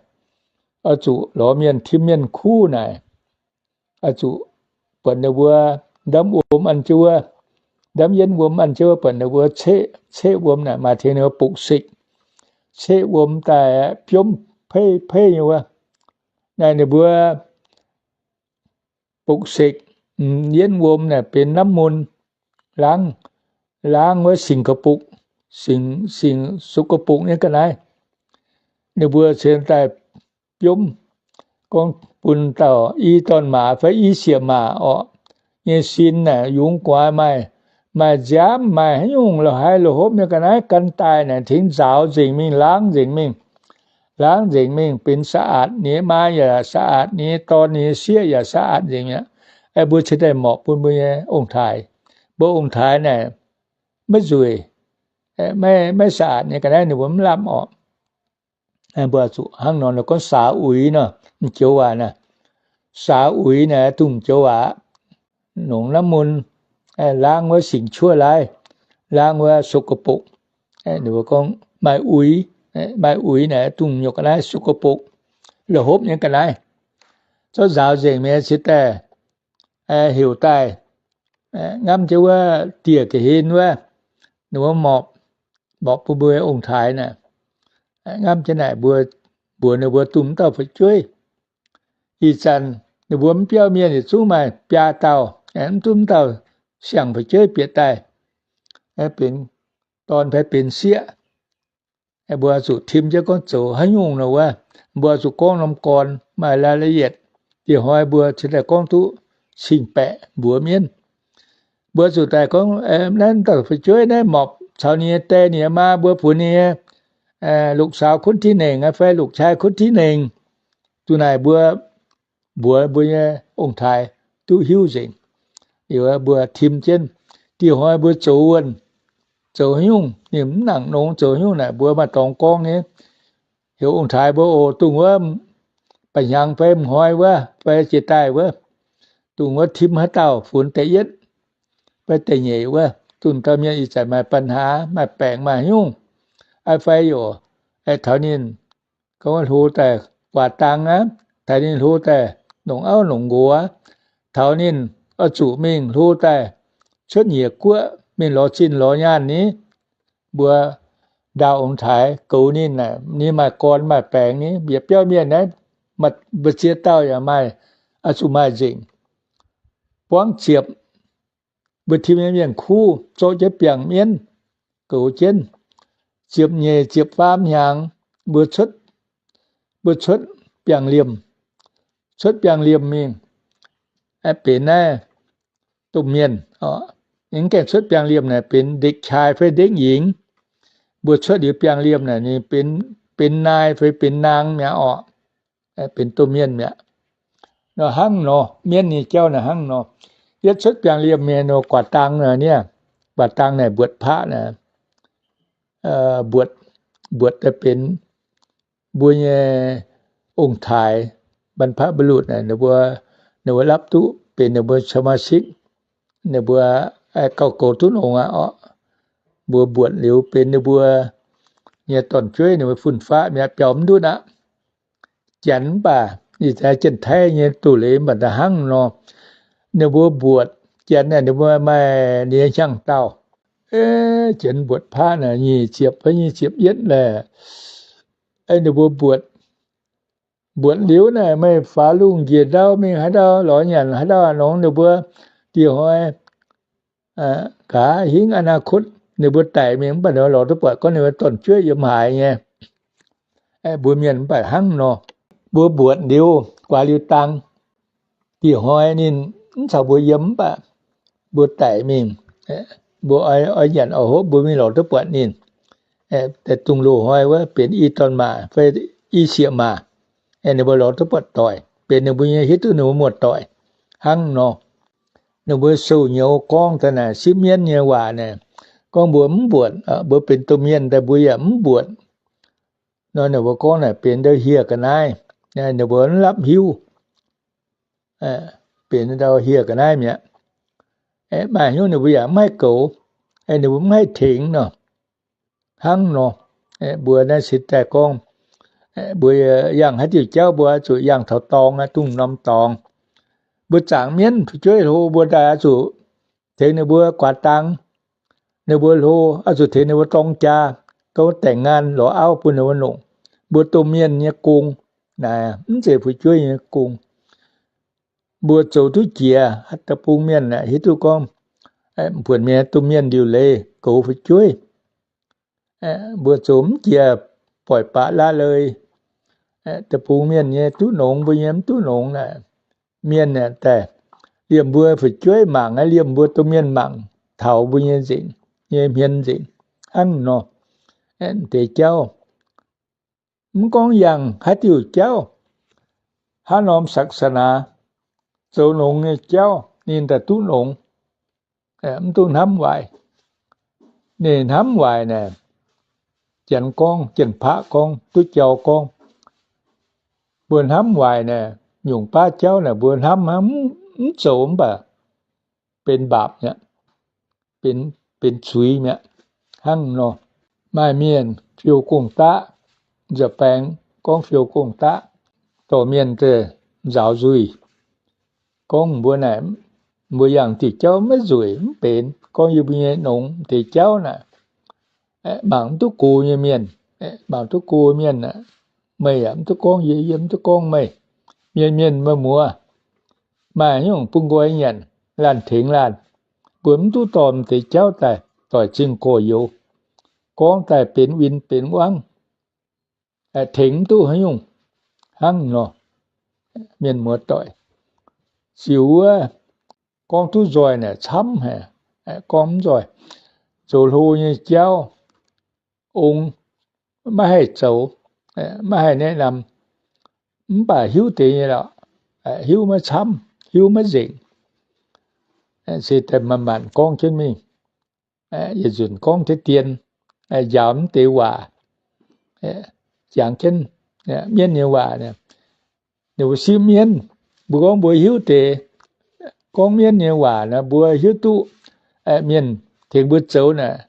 oix zuqc lorz mienh tim mienh kuv naaic, oix zuqc buatc ninh mbuo ndamv wuom an jienv wuov, ndamv yienv wuom an jienv wuov, buatc ninh mbuo ceqv, ceqv wuom naaic maaih tengx ninh mbuo ปลุกเสก, ceqv wuom daaih biomv peiv peiv nyei wuov. Naaic ninh mbuo ปลุกเสก yienv wuom naaic benx น้ำมนต์ laangv, laangv wuov singx ga'bukc, singx, singx สกปรก nyei ga'naaiv. Ninh mbuo cingx daaih biomv, bun dauh i dorn-maac fai i sieqv-maac orqc, nyei sin naaic yungz gu'nguaaic maaih, maaih nziaamv, maaih haaix nyungc la'haiz la'hopv nyei ga'naaiv gan daaih naaic tengx nzaaux nzengc mingh, laangz nzengc mingh, laangz nzengc mingh, benx sa'aatc, ninh nyei maa yaac sa'aatc, ninh nyei dorn, ninh nyei sieqv yaac sa'aatc nzengc mi'aqv. Mbuo cingx daaih morqc bun mbuo nyei ong-taaix. Mbuo ong-taaix naaic maiv nzueic, maiv sa'aatc nyei ga'naaiv ninh mbuo mv lamh orqc. Mbuo zuqc hnangv nor, gorngv saax uix nor, m'joux waac naaic, saax uix naaic dongh m'joux waac, nongc naaiv mun laangz wuov singx-cuoqv laaih, laangz wuov สกปรก. Ninh mbuo gorngv maaih uix, maaih uix naaic dongh nyungc ga'naaiv สกปรก, la'hopv nyei ga'naaiv. Zorqv nzaaux nzengc mi'aqv, cingx daaih heuc daaih, ngamv jienv wuov dieh ga'hlen wuov, ninh mbuo morpc, morpc bun mbuo ong-taaix naaic. Ngamv jienv naaic mbuo mbuox ninh mbuo dongh mv dauh fu'jueiv. Ih zanc ninh mbuo mv biauv mienh yietc zungv maaih biaa dauh, mv duqv mv dauh siang-fu'jueiv bieqc daaih, benx dorn fai benx sieqv. Mbuo zuqc tim jienv gorngv zoux haaix nyungc nor wuov, mbuo zuqc gorngv norm gorn maaih รายละเอียด. Dieh hnoi mbuo cingx daaih gorngv duqv cing-baeqc mbuox mienv. Mbuo zuqc daaih gorngv, naaiv dauh fu'jueiv naaiv morpc caux ninh nyei die ninh nyei maa mbuo funx ninh nyei ลูกสาวคนที่หนึ่ง fai ลูกชายคนที่หนึ่ง. Duqv naaic mbuo mbuox mbuo nyei ong-taaix duqv hiuv nzengc. Liuz mbuo tim jienv, dieh hnoi mbuo zoux wuonh, zoux haaix nyungc ninh mv nangc nongx, zoux haaix nyungc naaic mbuo maaih dorngx gorngv nyei. Heuc ong-taaix mbuo oc, dongh wuov ba'hnyangx fai m'hnoi wuov fai jiex daaih wuov, dongh wuov tim haaix dauh funx da'yietv fai da'nyeic wuov, dongh dauh mienh ih zanc maaih ปัญหา, maaih baengc maaih haaix nyungc, fai yaac taux ninh gorngv hlo daaih guaax dang aqv, taux ninh hlo daaih longc auv longc nqox aqv, taux ninh oix zuqc mingh hlo daaih cuotv nyiec guoqv mingh lorz zinh lorz nyaanh ni. Mbuo ndaauh ong-taaix goux ninh, ninh maaih gorn maaih baengc ni, yietc biauv mienh naaiv, mbu'ziex dauh yaac maaih, oix zuqc maaih nzengc. Buangv ziepc, mbuo tim nyei mienh kuv zorqv jienv biangh mienv goux jienv. Ziepc nyeic ziepc faam hnyangx, mbuo cuotv, mbuo cuotv biangh liemh, cuotv biangh liemh mingh, benx naaiv domh mienh. Mv gaengh cuotv biangh liemh naaic benx เด็กชาย fai เด็กหญิง. Mbuo cuotv liuz biangh liemh naaic ninh benx, benx naai fai benx naang mi'aqv orqc. Benx domh mienh mi'aqv. Nor hnangv nor, mienv nyei jauv naaic hnangv nor. Yietv cuotv biangh liemh nyei nor guaax dang naaic, guaax dang naaic mbuoqc พระ naaic, mbuoqc, mbuoqc daaih benx mbuo nyei ong-taaix บรรพบุรุษ naaic, ninh mbuo, ninh mbuo lapv duqv benx ninh mbuo สมาชิก, ninh mbuo gauh goux duqv longx aqv orqc. Mbuo mbuoqc liuz benx ninh mbuo nyei dorn-jueiv, ninh mbuo fun-faqv mi'aqv, biaux mv ndutv aqv. Janx mv baac, ih zanc Janx-Taiv nyei doz-leiz mv baac da'hnangv nor, ninh mbuo mbuoqc Janx naaic ninh mbuo maaih ninh nyei hnyangx-daauh. Janx mbuoqc พระ naaic nyic ziepc fai nyic ziepc yietv laeh. Ninh mbuo mbuoqc, mbuoqc liuz naaic maaih faaux lungh njiec ndau mingh haaix ndau lorz nyanc haaix ndau nongx ninh mbuo dieh hnoi nqa'haav hingv อนาคต ninh mbuo daic mingh mv baac ninh mbuo lorz duqv buatc gorngv ninh mbuo dorn-jueiv yiem haaix nyei. Mbuo mienh mv baac hnangv nor, mbuo mbuoqc liuz guaax liuz dang, dieh hnoi ninh mv caux mbuo yiem mv baac mbuo daic mingh, mbuo oix nyanc oix hopv mbuo mingh lorz duqv buatc ninh. Dongh loz-hnoi wuov benx i dorn-maac fai i sieqv-maac, ninh mbuo lorz duqv buatc doic, benx ninh mbuo nyei hiuv duqv ninh mbuo muoz-doic hnangv nor. Ninh mbuo sou-nyouz gorngv daaih naaic sipv mienv nyei waac naaic, gorngv mbuo mv mbuoqc, mbuo benx domh mienh daaih mbuo yaac mv mbuoqc nor, ninh mbuo gorngv naaic benx ndau hieh ga'naaiv. Ninh mbuo mv lapv hiuv, benx ndau hieh ga'naaiv mi'aqv. Maaih hnyouv ninh mbuo yaac mv haih goux, ninh mbuo mv haih tengx nor. Hnangv nor, mbuo naaiv cingx daaih gorngv, mbuo yangh haaix diuh jauv mbuo zuqc yangh taux dorngx, dongh norm dorngx. Mbuo zaangc mienv fu'jueiv hlo mbuo daaih oix zuqc tengx ninh mbuo guaax dang. Ninh mbuo hlo oix zuqc tengx ninh mbuo dorng jaa, gorngv แต่งงาน lorz auv bun ninh mbuo longc. Mbuo domh mienh nyei gong naaic, mv zeiz fu'jueiv nyei gong. Mbuo zoux duqv jiex da'bung mienh aeqv, hiuv duqv gorngv buonc mienh domh mienh liuc leiz goux fu'jueiv. Mbuo zoux mv jiex ปล่อยปละละเลย, Deic-bung mienh nyei duqv nongx, mbuo nyei mv duqv nongx naaic, mienh daaih liemh mbuo fu'jueiv mangc, liemh mbuo domh mienh mangc taux mbuo nyei nzengc, nyei hmien nzengc hnangv nor. Deix jauv, mv gorngv yangh haaix diuh jauv, haaix norm ศาสนา, zoux nongx nyei jauv ninh daaih duqv nongx, mv duqv hnamv waaic. Ninh hnamv waaic naaic, Janx gorngv, Janx-paqv gorngv, duqv jauv gorngv, mbuo hnamv waaic naaic, nyungc baav jauv naaic mbuo hnamv hnangv mv zoux mv baac benx mbaapc mi'aqv, benx zuiz mi'aqv hnangv nor. Maaih mienh fiou gong-daqv, nza'baengx gorngv fiou gong-daqv, dorh mienh nzaaux nzuih, gorngv mbuo naaic, mbuo yangh diuh jauv maiv nzueic mv benx, gorngv yie mbuo nyei nongx deix jauv naaic, mangc mv duqv go nyei mienh, mangc duqv go mienh aeqv, meih yaac mv duqv gorngv yie, yie mv duqv gorngv meih. Mienh mienh muoz muoz, maaih nyungc bun nqoi nyanc, laanh tengx laanh, mbuo mv duqv dorh deix jauv daaih doic zingh gorx-youz, gorngv daaih benx win benx wangv, tengx mv duqv haaix nyungc hnangv nor. Mienh muoz doic, ziux wuov gorngv duqv nzoih naaic camv haic, gorngv mv nzoih. Zoux hlo nyei jauv ong maiv haih zoux, maiv haih แนะนำ, mv baac hiuv deix nyei lorqc, hiuv maiv camv, hiuv maiv nzengc. Se daaih manc-manc gorngv jienv mingh, yietc nzunc gorngv deix dien, njaaux mv deix waac, jangx jienv mienv nyei waac. Ninh mbuo sipv mienv, mbuo gorngv mbuo hiuv deix, gorngv mienv nyei waac naaic mbuo hiuv duqv, mienh tengx mbuo zoux naaic,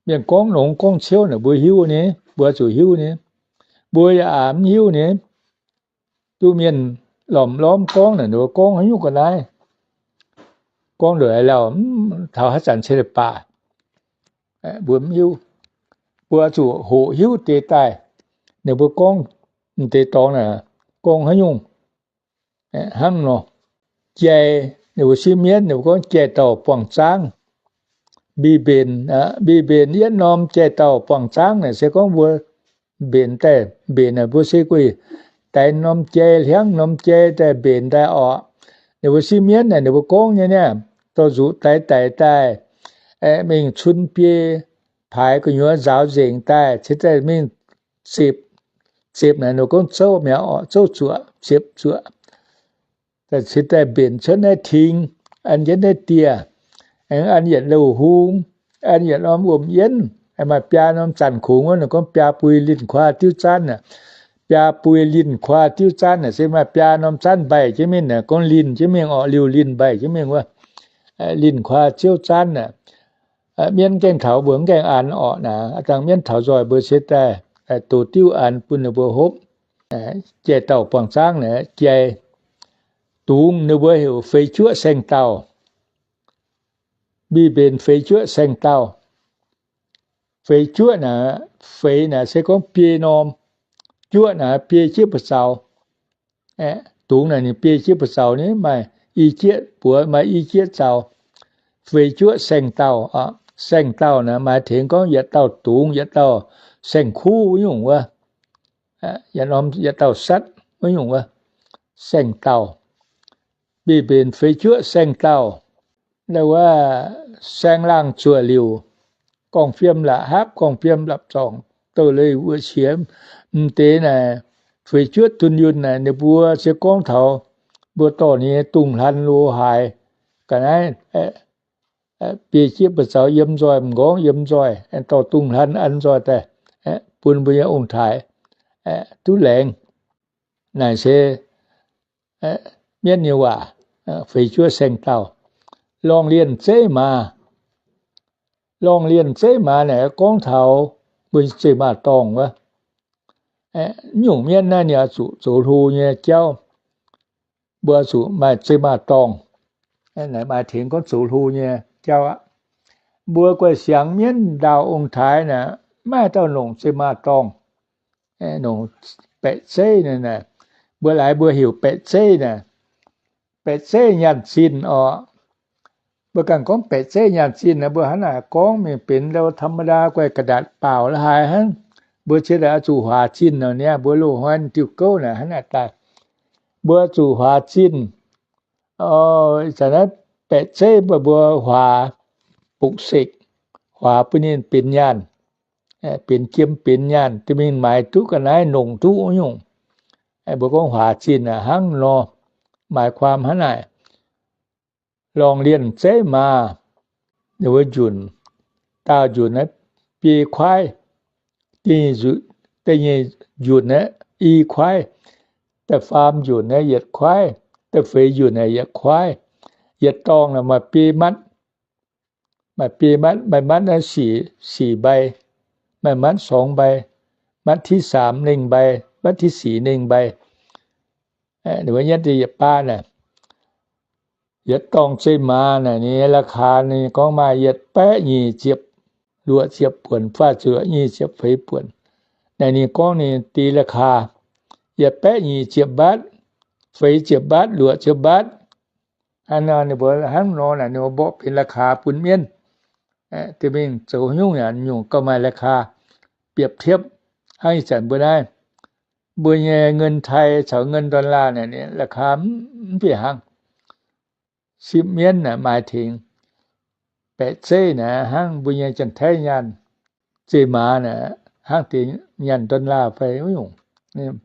mienh gorngv longx gorngv ciouv naaic mbuo hiuv nyei, mbuo zuqc hiuv nyei. Mbuo yaac aax mv hiuv nyei. Duqv mienh lormh lormh gorngv naaic, ninh mbuo gorngv haaix nyungc ga'naaiv, gorngv nduqc haaix lauh, taux haaix zanc se leiz-baac, mbuo mv hiuv. Mbuo zuqc hoqc hiuv deix daaih, ninh mbuo gorngv deix dorngx naaic gorngv haaix nyungc hnangv nor. Jai, ninh mbuo sipv mienv ninh mbuo gorngv jai-dauh buangh zaangv. Mbi mbenc, mbi mbenc yietv norm jai-dauh buangh zaangv naaic se gorngv mbuo mbenc daaih, mbenc naaic mbuo se guei daix norm jai, hliangv norm jai daaih mbenc daaih orqc. Ninh mbuo sipv mienv naaic ninh mbuo gorngv nyei naaiv, dorh nzuqc daix daic daaih, mingh cun biei, paaix gu'nyuoz nzaaux nzengc daaih cingx daaih mingh zepc. Zepc naaic ninh gorngv zouv mi'aqv orqc, zouv zuoqc, zepc zuoqc. Cingx daaih mbenc cuotv naaiv ting, an jienv naaiv dieh, aengx an yietc louh hung, an yietc norm wuom-yienv, maaih biaa norm zanc kungx wuov, ninh gorngv biaa bui linh kua diuv zanv aac. Biaa bui linh kua diuv zanv aac, se maaih biaa norm zanv mbaih jienv mingh aac, gorngv linh jienv mingh orqc, liuh linh mbaih jienv mingh wuov, linh kua diuv zanv aac. Mienv gaengh taux mbuo mv gaengh an orqc naaic. Aa dangh mienv taux nzoih mbuo se daaih dox diuv an bun ninh mbuo hopv. Jai-dauh buangh zaangv naaic jai. Dungz ninh mbuo heuc feix juoqv saeng-dauh. Mbi mbenc feix juoqv saeng-dauh. Feix juoqv naaic, feix naaic se gorngv biei norm, juoqv naaic biei jieqv buoz zaux. Dungz naaic ninh biei jieqv buoz zaux ni, maaih i jieqv buoz, maaih i jieqv zaux. Feix juoqv saeng-dauh. Saeng-dauh naaic maaih tengx gorngv yietc dauh dungz, yietc dauh saeng-kuv wuov nyungc wuov, yietc dauh satv wuov nyungc wuov, saeng-dauh. Mbi mbenc feix juoqv saeng-dauh. Wuov saeng-laangh zuoqc liuc, gorngv-fiem la'hapv, gorngv-fiem la'zorngc, douh leiz wuoqc qiex, m'deix naaic, feix juoqv dunh yunh naaic, ninh mbuo se gorngv taux mbuo dorh ninh nyei dungz hlan lo haaix ga'naaiv, biei jieqv buoz zaux yiem nzoih, m'nqorngv yiem nzoih, dorh dungz hlan an nzoih daaih, bun mbuo nyei ong-taaix duqv laengz. Naaic se mienv nyei waac, feix juoqv saeng-dauh. Lorngh lienh zeiv maaz. Lorngh lienh zeiv maaz naaic gorngv taux mbuo nyei zeiv-maaih dorngh wuov. Mv nyungc mienv naaiv ninh oix zuqc zoux hlo nyei jauv. Mbuo zuqc maaih zeiv-maaih dorngh. Naaic maaih tengx gorngv zoux hlo nyei jauv aqv. Mbuo guai siangx mienv ndaauh ong-taaix naaic, maaih dauh longc zeiv-maaih dorngh, longc baeqc zeiv naaic. Mbuo laaix mbuo heuc baeqc zeiv naaic. Baeqc zeiv nyaanh zinh orqc. Mbuo ganh gorngv baeqc zeiv nyaanh zinh naaic, mbuo hnangv naaic gorngv mingh benx ธรรมดา guai กระดาษเปล่า la'haaix hnangv. Mbuo ciex daaih oix zuqc huaax zinh nor niaa, mbuo loz-hnoi diuh gouv naaic hnangv naaic daaih. Mbuo zuqc huaax zinh, zanc naaiv baeqc zeiv mbuo, mbuo huaax bukv sekv, huaax bun ninh benx nyaanh, benx jiem benx nyaanh, dorh mingh maaiz duqv ga'naaiv, nongc duqv nyungc. Mbuo gorngv huaax zinh hnangv nor, maaih kuaam hnangv naaic. Lorngh lienh zeiv maaz, ninh mbuo njunc, daauh njunc naaiv biei kuaaiv, da'nyeic njunc naaiv i kuaaiv, da'faam njunc naaiv yietc kuaaiv, da'feix njunc naaiv yietc kuaaiv. Yietc dorngh naaic maaih biei matv, maaih biei matv, maaih matv naaiv sic, sic mbai, maaih matv sorngx mbai, matv ที่สาม ninh mbai, matv ที่สี่ ninh mbai. Ninh mbuo nyetv deix yietc baav naaic, yietc dorngh zeiv maaz naaic ninh ราคา ninh gorngv maaih yietc baeqv nyic ziepc luoqc ziepc buonc fai zuqc nyic ziepc feix buonc. Naaic ninh gorngv ninh deix ราคา yietc baeqv nyic ziepc mbatv, feix ziepc mbatv, luoqc ziepc mbatv. Hnangv nor ninh mbuo hnangv nor naaic ninh mbuo mborqv benx ราคา bun mienv. Dorh mingh zoux nyungc yaac nyungc gauh maaih ราคา biepc tiepv. Hnangv ih zanc mbuo naaiv, mbuo nyei เงินไทย caux เงินดอลลาร์ naaic ราคา mv fih hnangv. Sipv mienv naaic maaih tengx baeqc zeiv naaic hnangv mbuo nyei Janx-Taiv nyaanh, zeiv maaz naaic hnangv deix nyaanh ดอลลาร์ fai nyungc,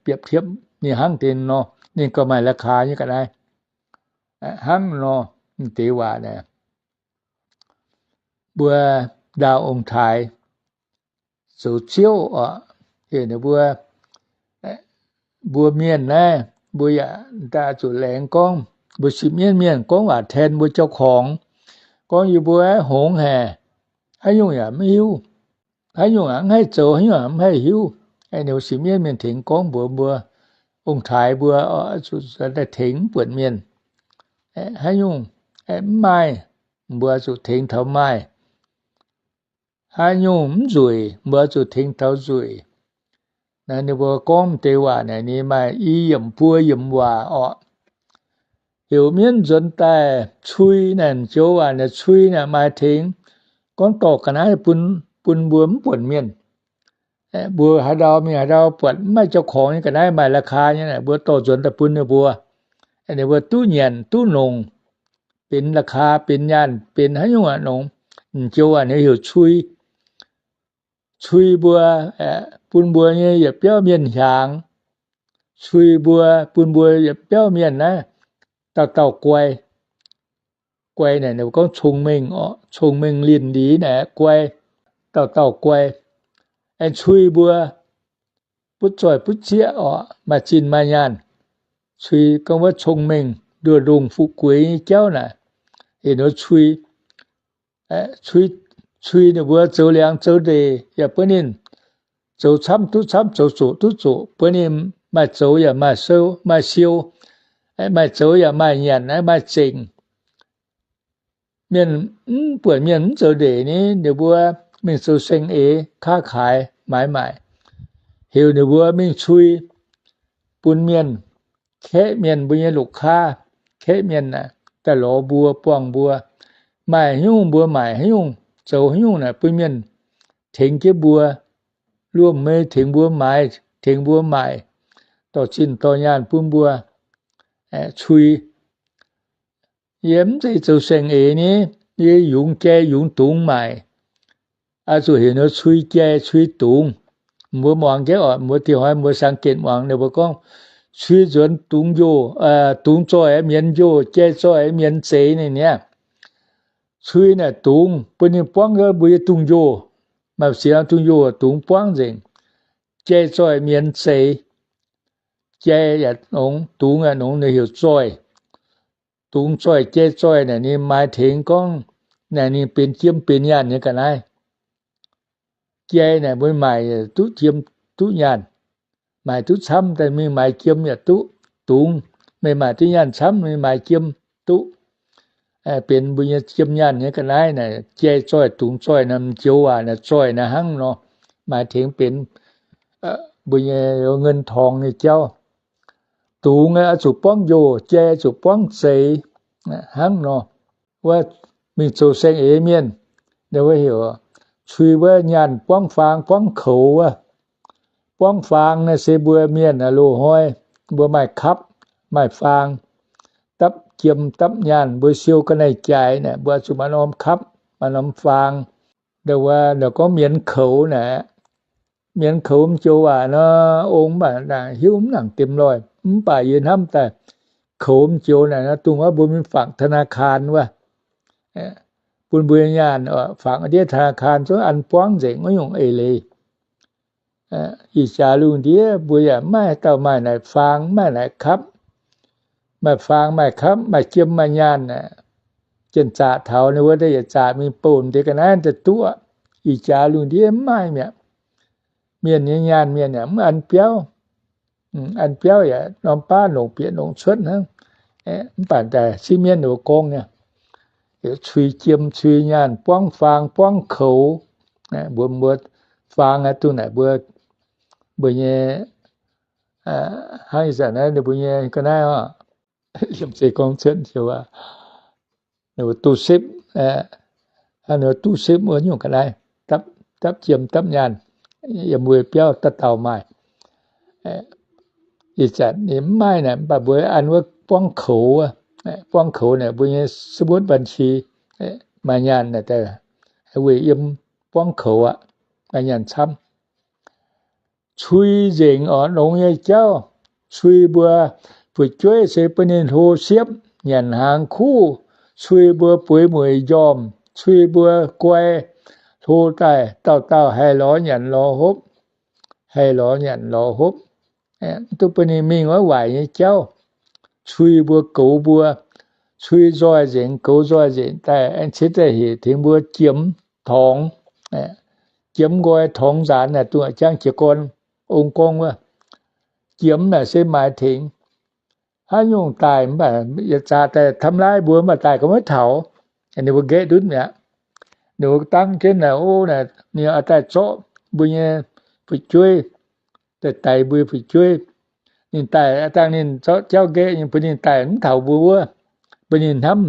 biepc tiepv ninh hnangv deix nor, ninh gauh maaih ราคา nyei ga'naaiv. Hnangv nor, deix waac naaic, mbuo ndaauh ong-taaix zoux ziouv oc, heuc ninh mbuo, mbuo mienh naaiv mbuo yaac daaih zuqc laengz gorngv, mbuo sipv mienv mienh gorngv waac แทน mbuo เจ้าของ, gorngv yie mbuo aeqv, hngongx haic, haaix nyungc yaac mv hiuv, haaix nyungc yaac mv haih zoux, haaix nyungc yaac mv haih hiuv. Ninh mbuo sipv mienv mienh tengx gorngv mbuox mbuo, ong-taaix mbuo daaih tengx mv buonc mienh. Haaix nyungc mv maaih, mbuo zuqc tengx taux maaih. Haaix nyungc mv nzueic, mbuo zuqc tengx taux nzueic. Naaiv ninh mbuo gorngv deix waac naaic ninh maaih i yiemc buo yiemc waac orqc. Heuc mienv nzuonx daaih cui naaic, joux waac naaic cui naaic maaih tengx gorngv dorh ga'naaiv bun, bun mbuo mv buonc mienh. Mbuo haaix ndau mingh haaix ndau buatc mv maaih เจ้าของ nyei ga'naaiv, maaih ราคา nyei naaic, mbuo dorh nzuonx daaih bun ninh mbuo. Ninh mbuo duqv nyanc duqv nongc, benx ราคา, benx nyaanh, benx haaix nyungc aqv nongx, joux waac naaic heuc cui. Cui mbuo, bun mbuo nyei yietc biauv mienh hiaangx. Cui mbuo, bun mbuo yietc biauv mienh naaiv dauh dauh guai. Guai naaic ninh mbuo gorngv cong-mengh orqc, cong-mengh linh lý naaic guai, dauh dauh guai. Aengx cui mbuo butv zoih butv zieqv orqc, maaih zinh maaih nyaanh. Cui gorngv wuov cong-mengh nduoh ndongh fuqv gueix nyei jauv naaic, heuc ninh cui. Cui, cui ninh mbuo zoux liangx zoux ndeic yaac bun ninh zoux camv duqv camv, zoux zoqc duqv zoqc, bun ninh maaih zoux yaac maaih siou, maaih siou, maaih zoux yaac maaih nyanc, maaih zengc. Mienh mv buonc mienh mv zoux ndeic ni, ninh mbuo mingh zoux saeng-eix ค้าขาย maaiz maaic, heuc ninh mbuo mingh cui bun mienh, kaeqv mienh mbuo nyei ลูกค้า, kaeqv mienh aah, daaih lorz mbuo, buangh mbuo, maaih haaix nyungc mbuo maaic haaix nyungc, zoux haaix nyungc naaic bun mienh tengx jienv mbuo, luomh meix tengx mbuo maaiz, tengx mbuo maaic, dorh zinh dorh nyaanh bun mbuo cui. Yie mv zeiz zoux saeng-eix ni, yie yungz jai yungz dungz maaic. Oix zuqc heuc ninh cui jai cui dungz. Mbuo muangx jienv oc, mbuo diuh hnoi mbuo สังเกต muangx ninh mbuo gorngv, cui nzuonx dungz njoh, dungz zoih mienz njoh, jai zoih mienz zeix ninh niaa. Cui naaic dungz bun ninh buangv mbuo nyei dungz njoh. Maaih ziex dungz njoh dungz buangv nzengc. Jai zoih mienz zeix. Jai yaac nongx, dungz yaac nongx, ninh heuc zoih. Dungz zoih, jai zoih naaic ninh maaih tengx gorngv naaic ninh benx jiem benx nyaanh nyei ga'naaiv. Jai naaic mbuo maaic duqv jiem duqv nyaanh, maaic duqv camv daaih mingh maaiz jiem yaac duqv. Dungz, meih maaic duqv nyaanh camv, meih maaiz jiem duqv, benx mbuo nyei jiem nyaanh nyei ga'naaiv naaic. Jai zoih, dungz zoih naaic, m'joux waac naaic zoih naaic hnangv nor, maaih tengx benx mbuo nyei เงินทอง nyei jauv. Dungz oix zuqc buangv njoh, jai zuqc buangv zeix hnangv nor. Wuov mingh zoux saeng-eix mienh, ninh wuov heuc cui wuov nyaanh buangv faang buangv koux wuov. Buangv faang naaiv se mbuo mienh loz-hnoi mbuo maaih kapv, maaih faang, dapv jiem dapv nyaanh, mbuo siou ga'naaiv-jaaix naaic, mbuo zuqc maaih norm kapv, maaih norm faang. Ndau wuov gorngv mienx koux naaic, mienx koux m'joux waac nor, ong mv baac hiuv mv nangc dem loih, mv baac yie hnamv daaih koux m'joux naaic nor, dongh wuov mbuo mingh fangx ธนาคาร wuov, bun mbuo nyaanh fangx ndiev ธนาคาร zungv an buangv nzengc wuov nyungc eix leiz. Ih jaax lungh ndiev mbuo yaac mv maaih dauh maaih naaic faang, mv maaih naaic kapv, maaih faang maaih kapv, maaih jiem maaih nyaanh aeqv, janx-zaqc taux ninh wuov deix yietc zaqc mingh bouh deix ga'naaiv daaih duqv. Ih jaax lungh ndiev mv maaih mi'aqv. Mienh nyei nyaanh mienh yaac mv an biauv. An biauv yaac norm baav longc bieqc longc cuotv hnangv. Mv baac daaih sieqv mienv ninh mbuo gorngv nyei, cui jiem cui nyaanh buangv faang buangv koux. Mbuo, mbuo faang aqv, duqv naaic mbuo, mbuo nyei, hnangv ih zanc naaiv ninh mbuo nyei ga'naaiv oc, liemh zeih gorngv cuotv, duqv sepv, duqv sepv wuov nyungc ga'naaiv, dapv jiem dapv nyaanh, yiem weic biauv daaih dauh maaih. Ih zanc ninh mv maaih naaic, mv baac mbuo an wuov buangv koux, buangv koux naaic mbuo nyei สมุดบัญชี maaih nyaanh naaic, weic yiem buangv koux aqv, maaih nyaanh camv. Cui nzengc orqc, longx nyei jauv. Cui mbuo fu'jueiv se bun ninh hlo siepv, nyanc hnaangx kuv. Cui mbuo bueix mueiz njormh. Cui mbuo guai hlo daaih dauh dauh haih lorz nyanc lorz hopv, haih lorz nyanc lorz hopv. Mv duqv bun ninh mingh wuov waaic nyei jauv. Cui mbuo goux mbuo, cui nzoih nzengc, goux nzoih nzengc daaih aengx cingx daaih heuc tengx mbuo jiemx torngx, jiemx nqoi torngx nzaanx naaic, dongh jangx jiez gorn ong gorngv wuov. Jiemx naaic se maaiz tengx haaix nyungc daaih mv baac yietc zaqc daaih ทำร้าย mbuo, mv baac daaih gauh maiv taux. Ninh mbuo nqaeqv ndutv mi'aqv. Ninh mbuo dangv jienv naaic, o, naaic ninh daaih zorqv mbuo nyei fu'jueiv, daaih daix mbuo nyei fu'jueiv. Ninh daaih dangh ninh zorqv jauv nqaeqv nyei bun ninh daaih mv taux mbuo wuov, bun ninh hnamv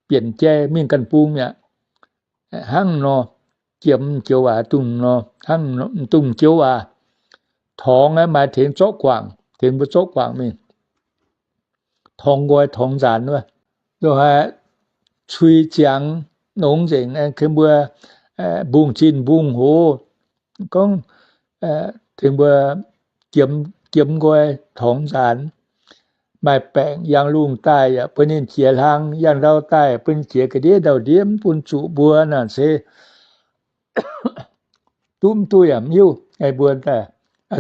bienc jai mingh ganh bung mi'aqv. Hnangv nor, jiemx joux waac dongh nor, hnangv dongh joux waac, torngx aeqv, maaih tengx zorqv guangc, tengx mbuo zorqv guangc mingh, torngx nqoi torngx nzaanx wuov. Loz-hnoi cui ziangx nongx nzengc, tengx mbuo mbungh zinh mbungh hoz, gorngv tengx mbuo jiemx nqoi torngx nzaanx. Maaih baengc yangh lungh daaih yaac bun ninh jiex hlang, yangh ndau daaih bun ninh jiex ga'ndiev ndau-ndiev, mv bun zuqc mbuo naaic se duqv mv duqv yaac mv hiuv. Mbuo daaih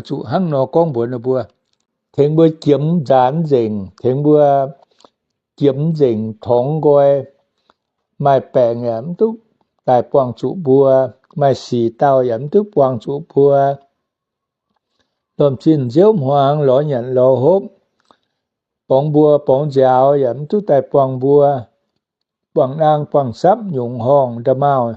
zuqc hnangv nor gorngv mbuox ninh mbuo, tengx mbuo jiemx nzaanx nzengc, tengx mbuo jiemx nzengc torngx nqoi. Maaih baengc yaac mv duqv daaih buangh zuqc mbuo, maaih sic dauh yaac mv duqv buangh zuqc mbuo. Lomh zinh nziouv hmuangx lorz nyanc lorz hopv, borngz mbuo borngz nziaaux yaac mv duqv daaih buangh mbuo. Buangh naang buangh sapv nyungc horngh nda'maauh,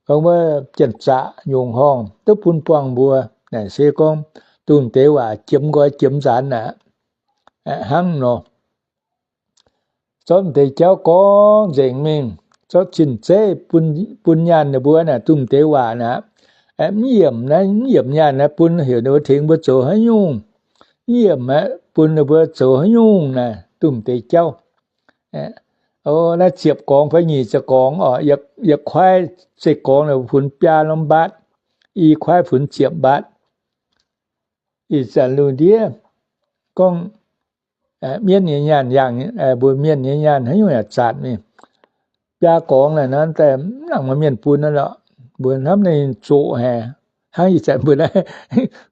gorngv wuov janx-zaqc nyungc horngh duqv bun buangh mbuo. Naaic se gorngv dongh deix waac jiemx nqoi jiemx nzaanx aqv. Hnangv nor, zorqv deix jauv gorngv nzengc mingh, zorqv zinh zeiv bun nyaanh ninh mbuo naaic, dongh deix waac naaic, mv yiemc naaiv, mv yiemc nyaanh naaiv bun heuc ninh mbuo tengx mbuo zoux haaix nyungc, mv yiemc aeqv, bun ninh mbuo zoux haaix nyungc naaic, dongh deix jauv. O, naaiv ziepc gorngv fai nyic ziepc gorngv oc, yietc kuaaiv se gorngv funx biaa norm mbaatv, i kuaaiv funx ziepc mbaatv. Ih zanc lungh ndiev gorngv mienv nyei nyaanh yangh, mbuo mienh nyei nyaanh haaix nyungc yaac zaatc mingh. Biaa gorngv naaic nor daaih mv nangc maaih mienh bun naaiv lorqc. Mbuo hnamv ninh zoqc haic, hnangv ih zanc mbuo naaiv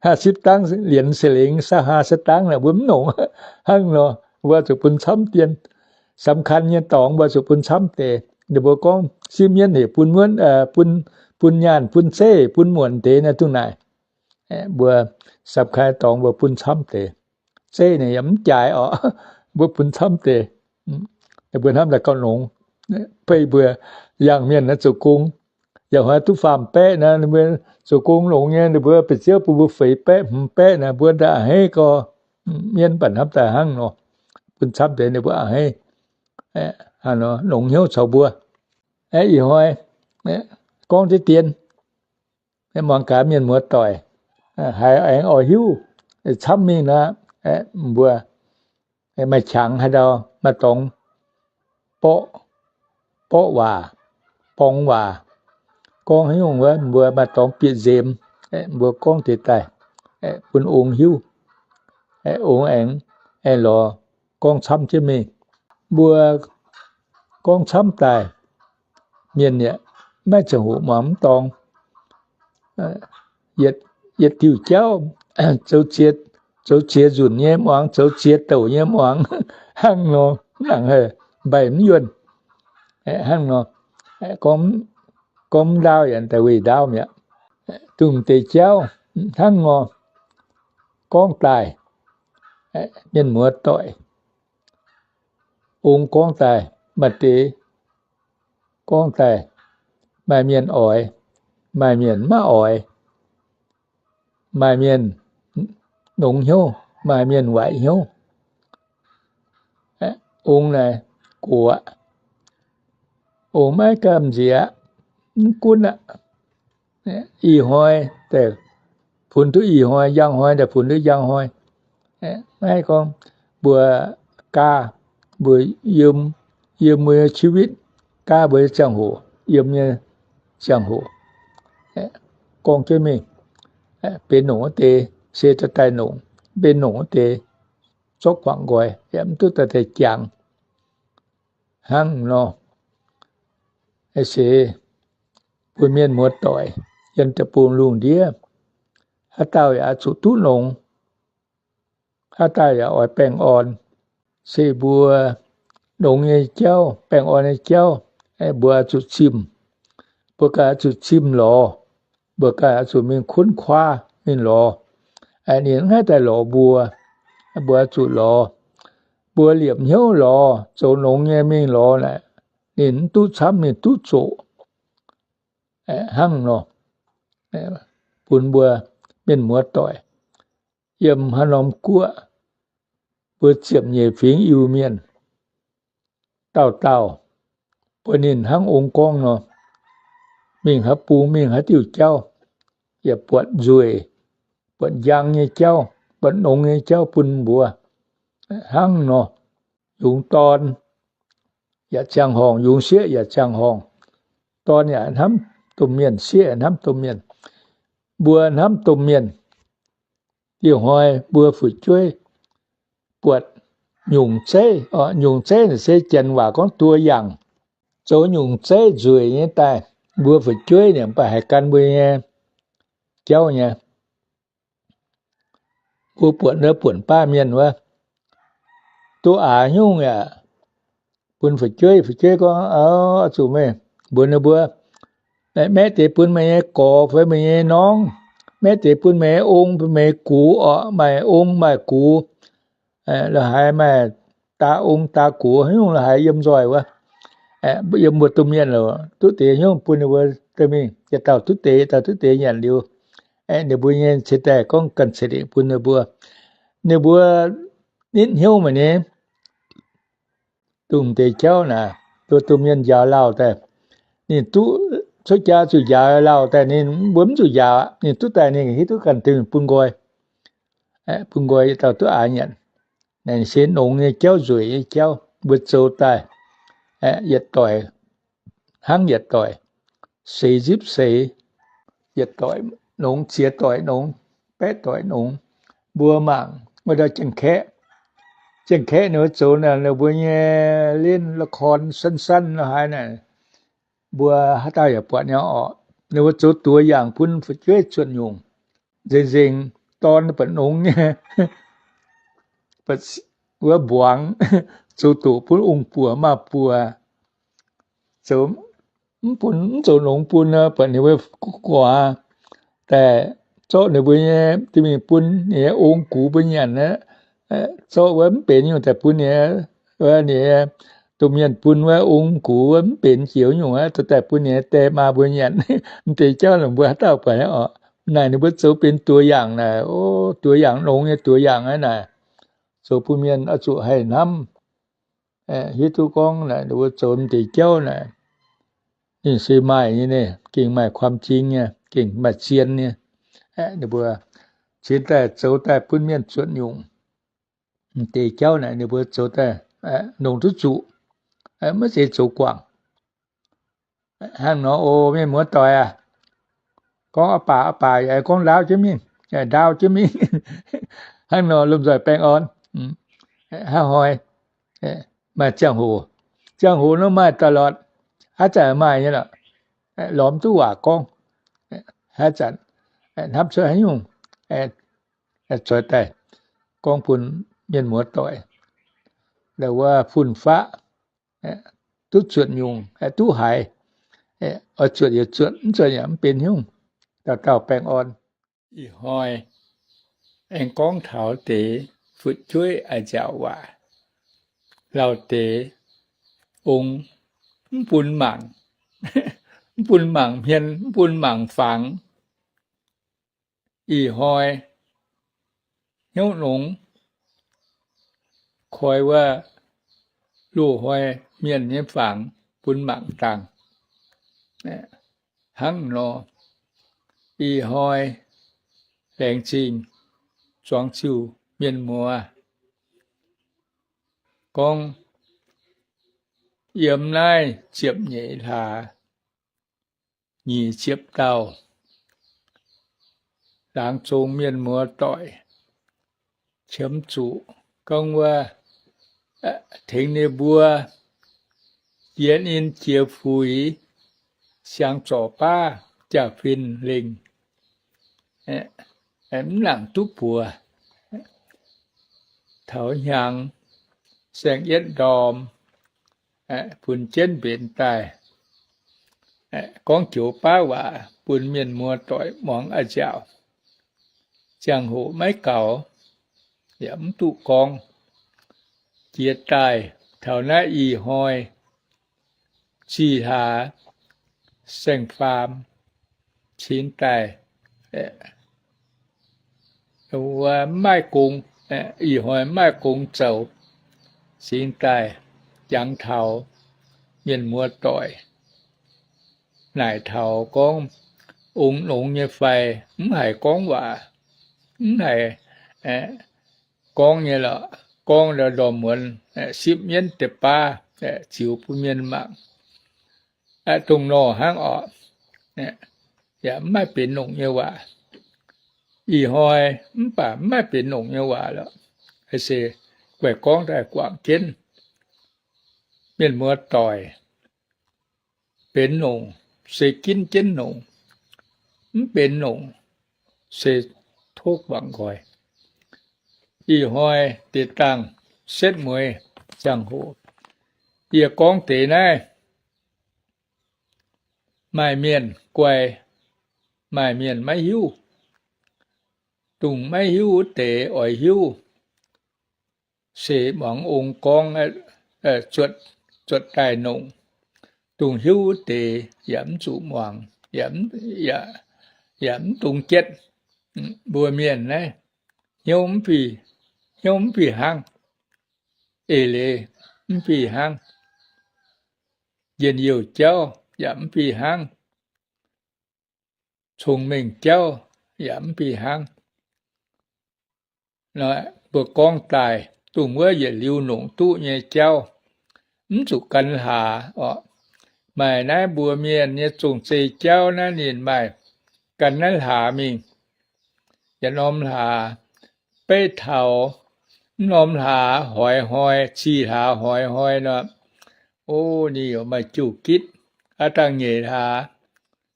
ห้าสิบ dangv, lienx se lengx ห้าสิบ dangv naaic mbuo mv nongc. Hnangv nor, mbuo zuqc bun camv dien. สำคัญ nyei dorngx mbuo zuqc bun camv deix. Ninh mbuo gorngv sieqv mienv heuc bun muonv, bun nyaanh, bun zeiv, bun muonc deix naaiv dongh naaic. Mbuo สำคัญ dorngx mbuo bun camv deix. Zeiv ninh yaac mv jaaix orqc, mbuo bun camv deix. Mbuo hnamv daaih gauh longx. Beiv mbuo yangh mienh naaiv zoux gong, yaac hnoi duqv faam-baeqv naaiv, ninh mbuo zoux gong longx nyei, ninh mbuo ba'ziouv bun mbuo feix baeqv hmz baeqv naaic, mbuo daaih a'hneiv gau. Mienv mv baac hnamv daaih hnangv nor, bun camv deix ninh mbuo a'hneiv, longx hnyouv caux mbuo. Ih hnoi gorngv deix dien, muangx gaax mienh muoz-doic. Haiz aengx oix hiuv camv mingh nor, mbuo maaih qangx haaix ndau, maaih dorngx borqv, borqv waac, borngz waac, gorngv haaix nyungc wuov, mbuo maaih dorngx bieqc nzemx, mbuo gorngv deix daaih bun ong hiuv. Ong aengx, aengx lorz gorngv camv jienv mingh. Mbuo gorngv camv daaih, mienh yaac maiv ziangh hoc muangx mv dorngx. Yietc diuh jauv, zoux ziex nzunc nyei muangx, zoux ziex douc nyei muangx, hnangv nor, mv nangc haih mbaih mv yuonh. Hnangv nor, gorngv mv ndaauv yaac daaih weih ndaauv mi'aqv. Dongh deix jauv hnangv nor gorngv daaih, mienh muoz doic, ong gorngv daaih, maaih deix gorngv daaih, maaih mienh oix, maaih mienh maiv oix, maaih mienh nongx hnyouv, maaih mienh waaic hnyouv. Ong naaic gox, ong maiv gamh nziex, mv gunv aqv. Ih hnoi daaih funx duqv ih hnoi, njang hnoi daaih funx duqv njang hnoi. Maiv gorngv mbuo gaav, mbuo yiem, yiem mbuo nyei ชีวิต, gaav mbuo nyei ziangh hoc, yiem nyei ziangh hoc, gorngv jienv mingh, benx nongc wuov deix se daaih daaih nongc, benx nongc wuov deix zorqv guangc nqoi, yaac mv duqv daaih daaih jangx. Hnangv nor, se bun mienh muoz doic yiem deic-bung lungh ndiev, haaix dauh yaac oix zuqc duqv longx, haaix dauh yaac oix baengh orn. Se mbuo longx nyei jauv, baengh orn nyei jauv, mbuo oix zuqc zimh, mbuo ganh oix zuqc zimh lorz, mbuo ganh oix zuqc mingh ค้นคว้า mingh lorz. Ninh mv haih daaih lorz mbuo, mbuo oix zuqc lorz. Mbuo liepc hnyouv lorz, zoux longx nyei mingh lorz naaic, ninh mv duqv camv, ninh duqv zoqc. Hnangv nor, bun mbuo mienh muoz doic yiem haaix norm guoqv, mbuo ziepc nyeic fingx Iu-Mienh, dauh dauh bun ninh hnangv ong gorngv nor, mingh haaix bung, mingh haaix diuh jauv, yaac buatc nzueic, buatc njang nyei jauv, buatc nongx nyei jauv bun mbuo. Hnangv nor, yungz dorn yaac ziangh horngh, yungz sieqv yaac ziangh horngh. Dorn yaac hnamv domh mienh, sieqv yaac hnamv domh mienh. Mbuo hnamv domh mienh, dieh hnoi mbuo fu'jueiv buatc nyungc zeiv, nyungc zeiv naaic se janx waac gorngv ตัวอย่าง, zoux nyungc zeiv nzueic nyei daaih, mbuo fu'jueiv ninh mv baac haih gan mbuo nyei jauv nyei. Mbuo buonc, buonc baav mienh wuov, duqv aax nyungc yaac bun fu'jueiv, fu'jueiv gorngv, oix zuqc meih mbuox ninh mbuo, maeqv deix bun meih nyei gorx fai meih nyei norngv, maeqv deix bun meih nyei ong fai meih nyei gux orqc, maaih ong maaih gux, la'haaix maaih daa ong daa gux haaix nyungc la'haaix yiem nzoih wuov, yiem mbuo domh mienh lorqc, duqv deix nyungc bun ninh mbuo dorh mingh, yietc dauh duqv deix, yietc dauh duqv deix nyanc liuz, ninh mbuo nyei ceix daaih gorngv ganh ceix lingc bun ninh mbuo. Ninh mbuo nitv hnyouv meih nyei, dongh deix jauv naaic, duqv domh mienh njaaux lauh daaih, ninh duqv cuotv jaa zuqc njaaux lauh daaih, ninh mbuo mv zuqc njaaux aqv, ninh duqv daaih ninh hiuv duqv ganh dingh bun nqoi, bun nqoi yietc dauh duqv aax nyanc. Naaic se nongx nyei jauv, nzueic nyei jauv, mbuo zoux daaih, yietc doic hnangv yietc doic, seix nzipv seix, yietc doic nongx, ziex doic nongx, baeqv doic nongx. Mbuo mangc wuov ndau Janx-Kaeqv, Janx-Kaeqv ninh mbuo zoux naaic, ninh mbuo nyei เล่นละครสั้นๆ la'haaix naaic, mbuo haaix dauh yaac buatc nyei orqc. Ninh mbuo zoux ตัวอย่าง bun fu'jueiv zuotc nyungc. Nzengc-nzengc dorn buatc nongx nyei, wuov mbuangz, zoux doqc bun ong buoz maaz-buoz, zoux mv bun, mv zoux nongx bun, buatc ninh mbuo gu'nguaaz daaih, zorqv ninh mbuo nyei dorh mingh bun ninh nyei ong gux mbuo nyanc aqv. Zorqv wuov mv benx nyungc daaih bun ninh, ninh domh mienh bun wuov ong gux wuov mv benx jiex nyungc aqv, daaih bun ninh nyei die maa mbuo nyanc. M'deix jauv longc mbuo haaix dauh buatc nyei orqc. Naaic ninh mbuo zoux benx ตัวอย่าง naaic, o, ตัวอย่าง nongx nyei ตัวอย่าง aqv naaic. Zoux bun mienh oix zuqc haih hnamv, hiuv duqv gorngv naaic ninh mbuo zoux m'deix jauv naaic, ninh se maaih nyei, gengh maaih ความจริง nyei, gengh maaih zien nyei. Ninh mbuo cingx daaih zoux daaih bun mienh zuotc nyungc. Deix jauv naaic ninh mbuo zoux daaih longc duqv zuqc, maiv zeiz zoux guangc. Hnangv nor, o mienh muoz-doic aac, gorngv a'baac a'baac yaac gorngv ndaauv jienv mingh, ndaauv jienv mingh. Hnangv nor lomh nzoih baengh orn. Hnangv hnoi, maaih ziangh hoc, ziangh hoc nor maaih da'lorqc, haaix zanc maaih nyei lorqc, lorz mv duqv waac gorngv, haaix zanc hnamv cuotv haaix nyungc, zoux daaih gorngv bun mienh muoz-doic, wuov fun-faqv duqv zuotc nyungc, duqv haiz, oix zuotc yaac zuotc, mv zuotc yaac mv benx hnyungv, dauh dauh baengh orn. Ih hnoi aengx gorngv taux deix fu'jueiv a'nziaauc waac. Lauh deix ong mv bun mangc, mv bun mangc hmien, mv bun mangc fangx. Ih hnoi hnyouv nongx koi wuov loz-hnoi mienh nyei fangx bun mangc dangh. Hnangv nor, ih hnoi laengz zingh zuangx ziuh mienh muoz gorngv yiem naaiv ziepc nyeic hlaax nyic ziepc dauh laangz zong mienh muoz-doic qiemx zuqc gorngv wuov tengx ninh mbuo jiex ninh jiex fuix, siang zorc baav jaa-fin lengh, mv nangc duqv buoz. Taux hnyangx saeng-yietv ndorm, funx jienv mbenc daaih, gorngv joux baav waac bun mienh muoz-doic muangx a'nziaauc. Ziangh hoc maiv gaux, yaac mv duqv gorngv. Jiex daaih taux naaiv ih hnoi zih hlaax saeng-faam cingx daaih, wuov maaih gong, ih hnoi maaih gong zoux, cingx daaih jangx taux mienh muoz-doic, naaic taux gorngv ong nongx nyei fai, mv haiz gorngv waac, mv haiz gorngv nyei lorqc. Gorngv ndorm muonz sipv mienv deix baav ziux bun mienh mangc, dongh nor hnangv orqc. Yaac mv maaih benx nongc nyei waac. Ih hnoi mv baac mv maaih benx nongc nyei waac lorqc. Se guaih gorngv daaih guangc jienv, mienh muoz-doic, benx nongc se ginv jienv nongc, mv benx nongc se tov guangc nqoi. Ih hnoi deix dangh setv mueiz ziangh hoc, yie gorngv deix naaiv, maaih mienh guai, maaih mienh maiv hiuv. Dongh maiv hiuv wuov deix oix hiuv, se muangx ong gorngv, zuotc daaih nongc. Dongh hiuv wuov deix yaac mv zuqc muangx, yaac mv dungx jietv. Mbuo mienh naaiv, hnyouv mv fih, hnyouv mv fih hnangv, eix leiz mv fih hnangv, njien-youh jauv yaac mv fih hnangv, cong-mengh jauv yaac mv fih hnangv. Mbuo gorngv daaih dongh wuov yietc liuz nongc duqv nyei jauv, mv zuqc gan hlaax orqc. Maaih naaiv mbuo mienh nyei zong-zei jauv naaiv ninh maaih gan naaiv hlaax mingh. Yietc norm hlaax beiv taux, mv norm hlaax hoix hnoi, zih hlaax hoix hnoi nor, o, ninh yaac maaih jiu gitv. Aav dangh nyeic hlaax,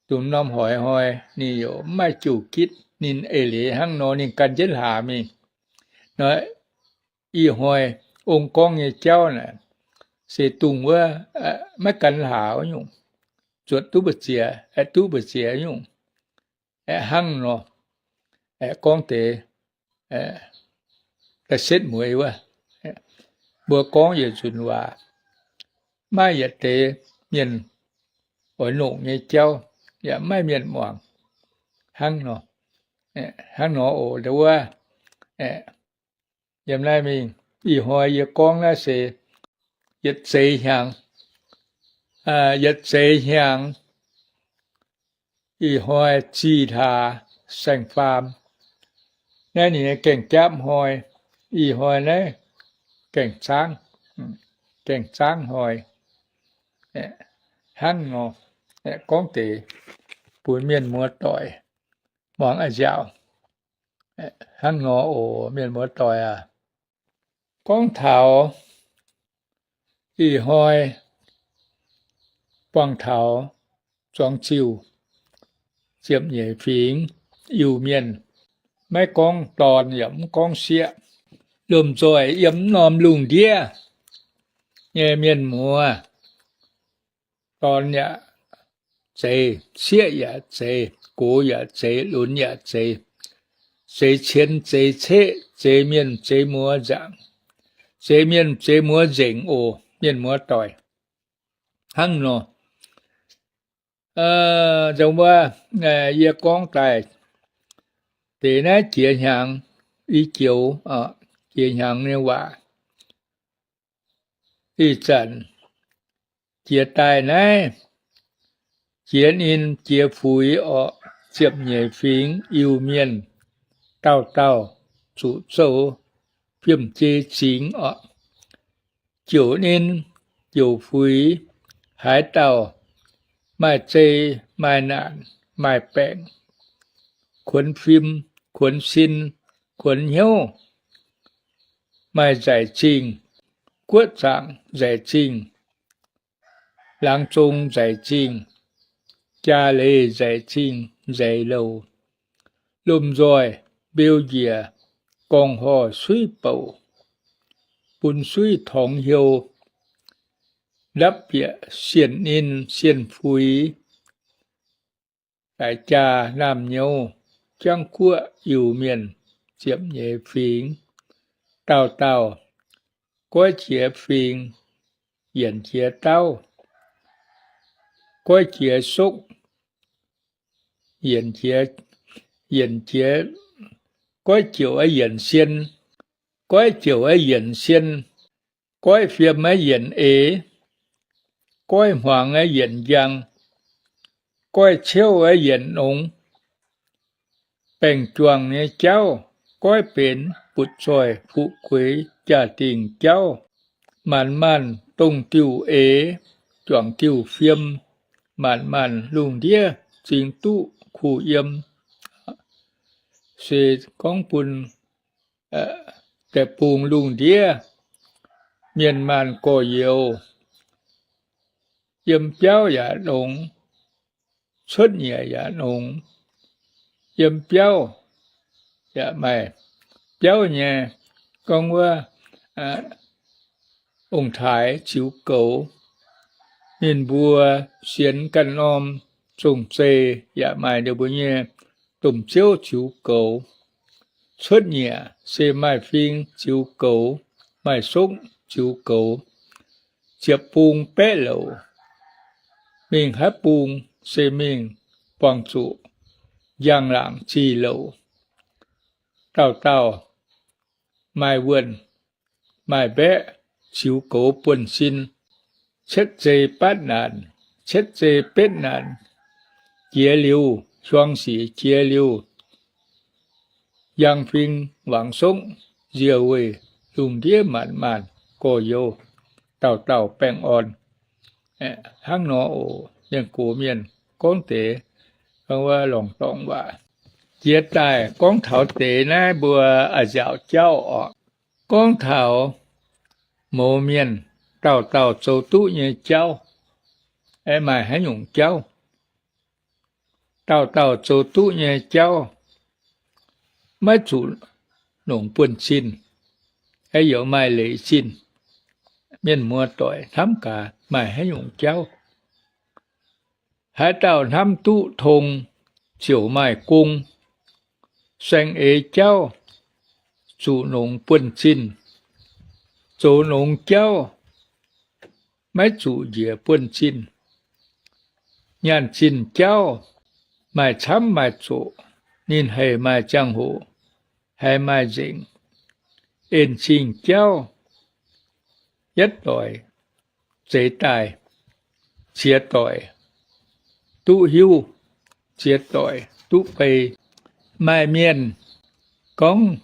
dongh norm hoix hnoi ninh yaac mv maaih jiu gitv. Ninh eix leiz hnangv nor ninh gan jienv hlaax mingh. Nor, ih hnoi ong gorngv nyei jauv naaic, se dongh wuov maiv gan hlaax wuov nyungc, zuotc duqv mbu'ziex, duqv mbu'ziex nyungc. Aeqv, hnangv nor, aeqv, gorngv deix da'setv mueiz wuov, mbuo gorngv yietc nzunc waac, maaih yietc deix mienh oix nongc nyei jauv, yaac maaih mienh muangx. Hnangv nor, hnangv nor oc. Wuov, yiem naaiv mingh, ih hnoi yie gorngv naaiv se yietc zeiz hnyangx, yietc zeiz hnyangx, ih hnoi zih hlaax saeng-faam, Naaiv ninh nyei gaeng-japv hnoi, ih hnoi naaiv gaeng-zaangv, gaeng-zaangv hnoi. Hnangv nor, gorngv deix bun mienh muoz-doic muangx a'nziaauc. Hnangv nor oc, mienh muoz-doic aac. Gorngv taux ih hnoi buangh taux zuangx ziuh ziepc nyeic fingx Iu-Mienh, maiv gorngv dorn yaac mv gorngv sieqv, lomh nzoih yiem mv norm lungh ndiev nyei mienh muoz, dorn yaac zeiz, sieqv yaac zeiz, gox yaac zeiz, lunx yaac zeiz, zeiz cien, zeiz ceqv, zeiz mienh, zeiz muoz nzaangc, zeiz mienh, zeiz muoz nzengc oc, mienh muoz-doic. Hnangv nor, nzunc wuov, yie gorngv daaih deix naaiv jiex hnyangx, i joux, jiex hnyangx nyei waac. Ih zanc jiex daaih naaiv, jiex ninh jiex fuix orqc, ziepc nyeic fingx Iu-Mienh, dauh dauh zuqc zouv fiem-jei zingx orqc. Jouc ninh, jouc fuix, haaix dauh maaih zei, maaih naanc, maaih baengc, kuonx fim, kuonx sin, kuonx hnyouv, maaih nzaic zingh, guoqv zaangc nzaic zingh, laangz zong nzaic zingh, jaa leiz nzaic zingh nzaic louc, lomh nzoih mbeu njiec, gorngv horh suiv bouc, bun suiv torngx heuc, ndapv bieqc sienh ninh sienh fuix, daic jaa naamh nyouz, jangv guoqv Iu-Mienh, ziepc nyeic fingx, dauh dauh goiv jiex fingx, yienc jiex dauh, goiv jiex sokv, yienc jiex, yienc jiex, goiv jouc aqv yienc sien, goiv jouc aqv yienc sien, goiv fiem aqv yienc eix, goiv hmuangx aqv yienc njang, goiv ciouv aqv yienc nongx. Baengh juangc nyei jauv goiv benx butv-zoih fuqv gueix jaa-dingh jauv. Maanc maanc dongh diuh eix, juangc diuh fiem, maanc maanc lungh ndiev zingx duqv kuh yiem. Se gorngv bun deic-bung lungh ndiev mienh maanh gorx-youz, yiem biauv yaac longx, cuotv nyieqc yaac longx. Yiem biauv yaac maaih biauv nyei, gorngv wuov ong-taaix ziux goux, ninh mbuo sienx ganh norm zong-zei yaac maaih ninh mbuo nyei domh ziouv ziux goux. Cuotv nyieqc se maaih fing ziux goux, maaih sokv ziux goux. Ziepc bung baeqv louc, mingh haaix bung se mingh buangh zuqc njang-laangc zih louc. Dauh dauh maaih wuonh maaih mbaeqv ziux goux buonv-sin, cietv zei batv naanc, cietv zei betv naanc, jiex liuz, hiuang sic jiex liuz, njang fing wangc sokv, nzie weih lungh ndiev maanc maanc gorx-youz, dauh dauh baengh orn. Hnangv nor oc, mienh gox mienh gorngv deix, gorngv wuov longc dorngc waac. Jiex daaih gorngv taux deix naaiv mbuo a'nziaauc jauv orqc. Gorngv taux mouz mienh dauh dauh zoux duqv nyei jauv, aeqv, maaih haaix nyungc jauv? Dauh dauh zoux duqv nyei jauv maiv zuqc nongc buonv-zinh, aeqv, yaac maaih leiz zinh. Mienh muoz-doic hnamv gaax maaih haaix nyungc jauv. Haaix dauh hnamv duqv tong ziouc maaih gong. Saeng-eix jauv zuqc nongc buonv-zinh. Zoux nongx jauv maiv zuqc njiec buonv-zinh. Nyaanh zinh jauv maaih camv maaih zoqc, ninh haiz maaih ziangh hoc, haiz maaih nzengc. En zingh jauv yietv doic zeix daaih, ziex doic duqv hiuv, ziex doic duqv bei. Maaih mienh gorngv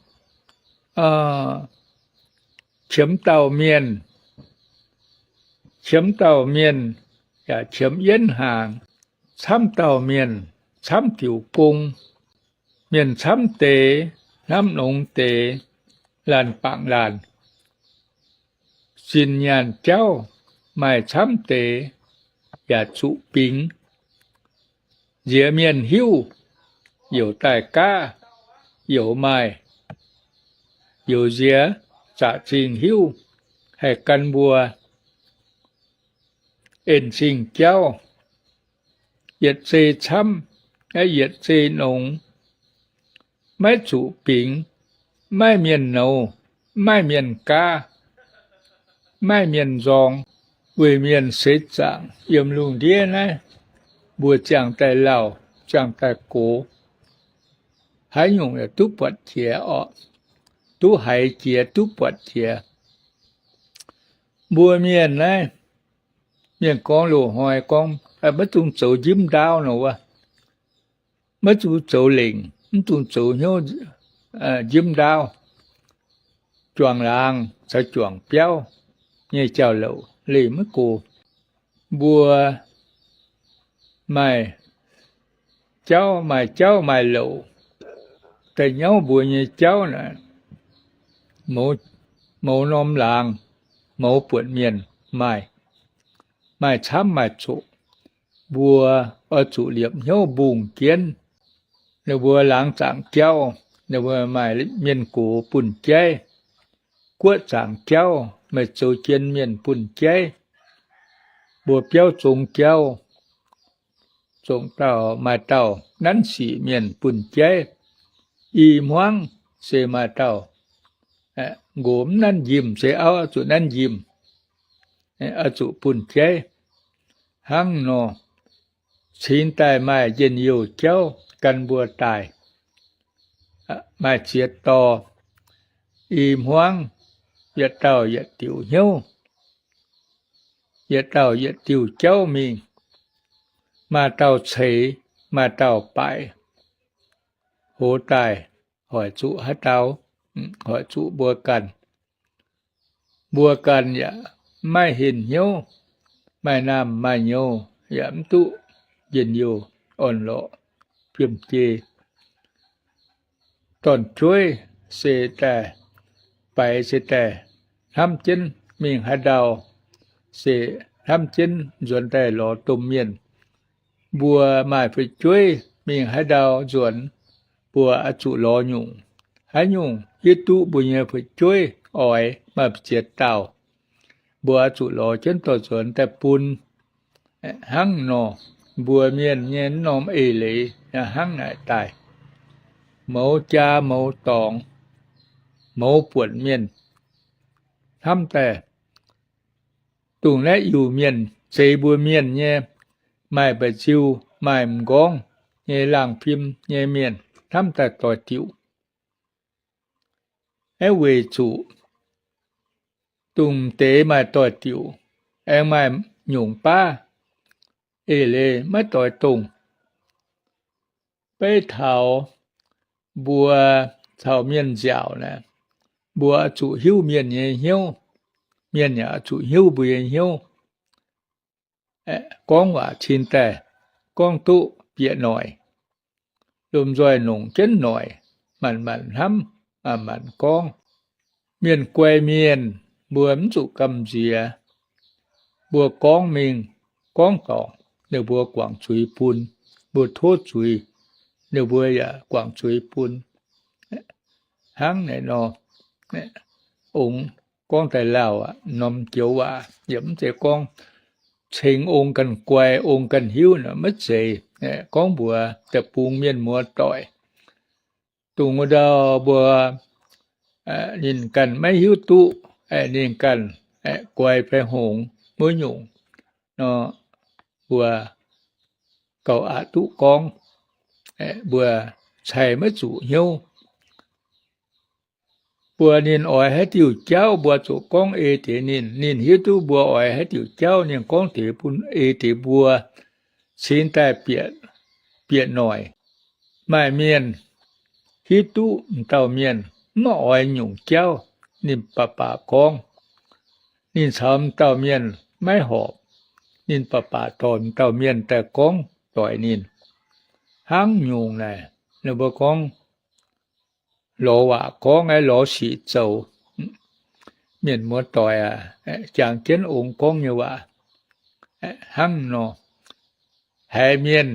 qiemx dauh mienh, qiemx dauh mienh yaac qiemx yienv hnaangx, camv dauh mienh camv diuc gong, mienh camv deix hnamv longx deix, laanh bangc laanh. Zinh nyaanh jauv maaih camv deix yaac zuqc bingx. Nziex mienh hiuv, youc daaih gaav, youc maaih, youc nziex zaqc zingh hiuv haih gan mbuo en zingh jauv. Yietc zei camv, yietc zei nongx, maiv zuqc bingx, maiv mienh nouz, maiv mienh gaav, maiv mienh nzorng. Weic mienh seix zaangc yiem lungh ndiev naaiv, mbuo ziangh daaih lauh, ziangh daaih gox, haaix nyungc yaac duqv buatc jiex orqc, duqv haiz jiex, duqv buatc jiex. Mbuo mienh naaiv, mienh gorngv loz-hnoi gorngv, maiv dungx zoux njimv ndaauv nor wuov. Maiv dungx zoux lengc, mv dungx zoux hnyouv njimv ndaauv. Juangc laangz caux juangc biauv nyei jauv-louc leih maiv go. Mbuo maaih jauv, maaih jauv maaih louc daaih nyauv mbuo nyei jauv naaic, mouz norm laangz, mouz buonc mienh maaih, maaih camv maaih zoqc. Mbuo oix zuqc liepc hnyouv mbungh jienv. Ninh mbuo laangz zaangc jauv, ninh mbuo maaih mienh gox bunh jaiv. Guoqv zaangc jauv maaih zoux jien mienh bunh jaiv. Mbuo biauv zong jauv, zong dauh maaih dauh nanv sic mienh bunh jaiv. I hmuangv se maaih dauh nqox mv nanv njimh, se auv oix zuqc nanv njimh, oix zuqc bunh jaiv. Hnangv nor, cingx daaih maaih njien-youh jauv gan mbuo daaih. Maaih ziex dorh, i hmuangv yietc dauh yietc diuc hnyouv, yietc dauh yietc diuh jauv mingh. Maaih dauh ceix, maaih dauh baaic. Hoz daaih hoic zuqc haaix dauh, hoic zuqc mbuo ganh. Mbuo ganh yaac maiv henv hnyouv, maaih naamh maaih nyouz yaac mv duqv njien-youh orn-lorqc, fiem-jei. Dorn-jueiv se daaih, baix se daaih hnamv jienv mingh haaix ndau, se hnamv jienv nzuonx daaih lorz domh mienh. Mbuo maaih fu'jueiv mingh haaix ndau nzuonx, mbuo oix zuqc lorz nyungc. Haaix nyungc hiuv duqv mbuo nyei fu'jueiv oix maaih ziex dauh, mbuo oix zuqc lorz jienv dorh nzuonx daaih bun. Hnangv nor, mbuo mienh nyei norm eix leiz hnangv naaic daaih. Mouz jaa mouz dorngx, mouz buonc mienh hnamv daaih, dongh naaiv Iu-Mienh zeix mbuo mienh nyei, maaih mba'nziu maaih m'nqorngv nyei laangh fim nyei mienh hnamv daaih doix diuc. Aeqv, weic zuqc dongh m'deix maaih doix diuc, aengx maaih nyungc baav eix leiz maiv doix dongh. Beiv taux mbuo caux mienh nziaauc naaic, mbuo oix zuqc hiuv mienh nyei hnyouv, mienh yaac oix zuqc hiuv mbuo nyei hnyouv. Gorngv waac cingx daaih gorngv duqv bieqc noic, lomh nzoih longc jienv noic, manc manc hnamv, manc manc gorngv. Mienh guai mienh, mbuo mv zuqc gamh nziex. Mbuo gorngv mingh, gorngv dorngc, ninh mbuo guangc zuiz bun. Mbuo tov zuiz, ninh mbuo yaac guangc zuiz bun. Hnangv naaic nor, ong gorngv daaih lauh aqv, norm joux waac yaac mv zeiz gorngv ceng ong ganh guai, ong ganh hiuv nor maiv zeiz. Gorngv mbuox deic-bung mienh muoz-doic, dongh wuov ndau mbuo ninh ganh maiv hiuv duqv, ninh ganh guai fai hngongx wuov nyungc nor, mbuo gauh aqc duqv gorngv, mbuo cai maiv zuqc hnyouv. Mbuo ninh oix haaix diuh jauv mbuo zuqc gorngv ei deix ninh. Ninh hiuv duqv mbuo oix haaix diuh jauv, ninh gorngv deix bun ei deix mbuo cingx daaih bieqc noic. Maaih mienh hiuv duqv m'dauh mienh maiv oix nyungc jauv, ninh baac baac gorngv. Ninh caux m'dauh mienh maiv horpc, ninh baac baac dorh m'dauh mienh daaih gorngv doix ninh. Hnangv nyungc naaic, ninh mbuo gorngv lorz waac gorngv aeqv, lorz sic zoux. Mienh muoz-doic aac, jangx jienv ong gorngv nyei waac hnangv nor. Haiz mienh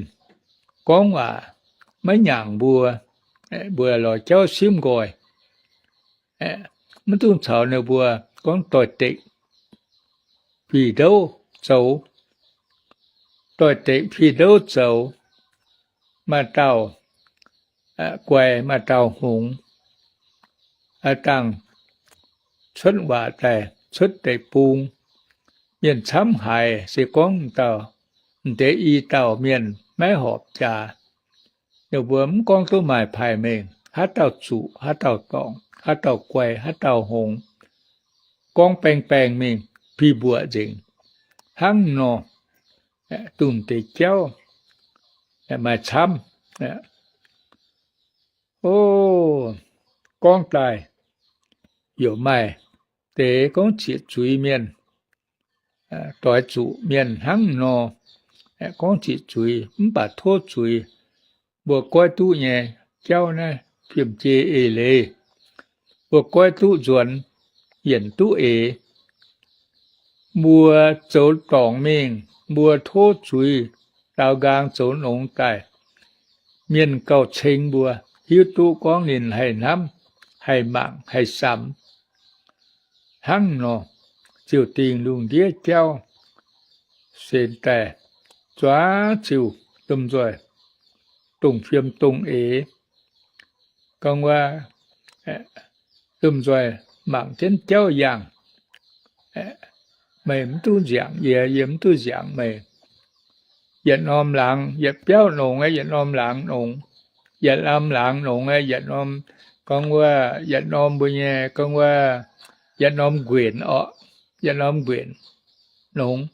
gorngv waac maiv nyaangc mbuo, mbuo lorz jauv simv nqoi. Maiv dungx caux ninh mbuo gorngv doix-dekc fih ndouv zoux. Doix-dekc fih ndouv zoux, maaih dauh guai, maaih dauh hngongx. Aav dangh cuotv waac daaih cuotv deic-bung, mienh camv haiz se gorngv dauh, m'deix i dauh mienh maiv horpc jaax. Ninh mbuo mv gorngv duqv maaih paaiv mengh, haaix dauh zuqc, haaix dauh dorngc, haaix dauh guai, haaix dauh hngongx, gorngv baeng-baengh mingh, fih mbuoqc nzengc. Hnangv nor, dongh deix jauv maaih camv. O, gorngv daaih yaac maaih deix gorngv ziec zuiz mienh, doix zuqc mienh hnangv nor, gorngv ziec zuiz mv baac tov zuiz. Mbuo goiv duqv nyei jauv naaiv fiem-jei eix leiz, mbuo goiv duqv nzuonx, yienc duqv eix. Mbuo zoux dorngc mingh, mbuo tov zuiz, daaux nqaang zoux nongx daaih, mienh gauh ceng mbuo, hiuv duqv gorngv ninh haih hnamv, haih mangc, haih samx. Hnangv nor, ziouc dingh lungh ndiev jauv se daaih zuov ziouc lomh nzoih dongh fiem dongh eix. Gorngv wuov, lomh nzoih mangc jienv jauv yangh. Meih mv duqv nziangc yie, yie mv duqv nziangc meih. Yietc norm laangz yietc biauv nongx, yietc norm laangz nongx, yietc norm laangz nongx, yietc norm, gorngv wuov, yietc norm mbuo nyei, gorngv wuov, yietc norm nquenc orqc, yietc norm nquenc nongx.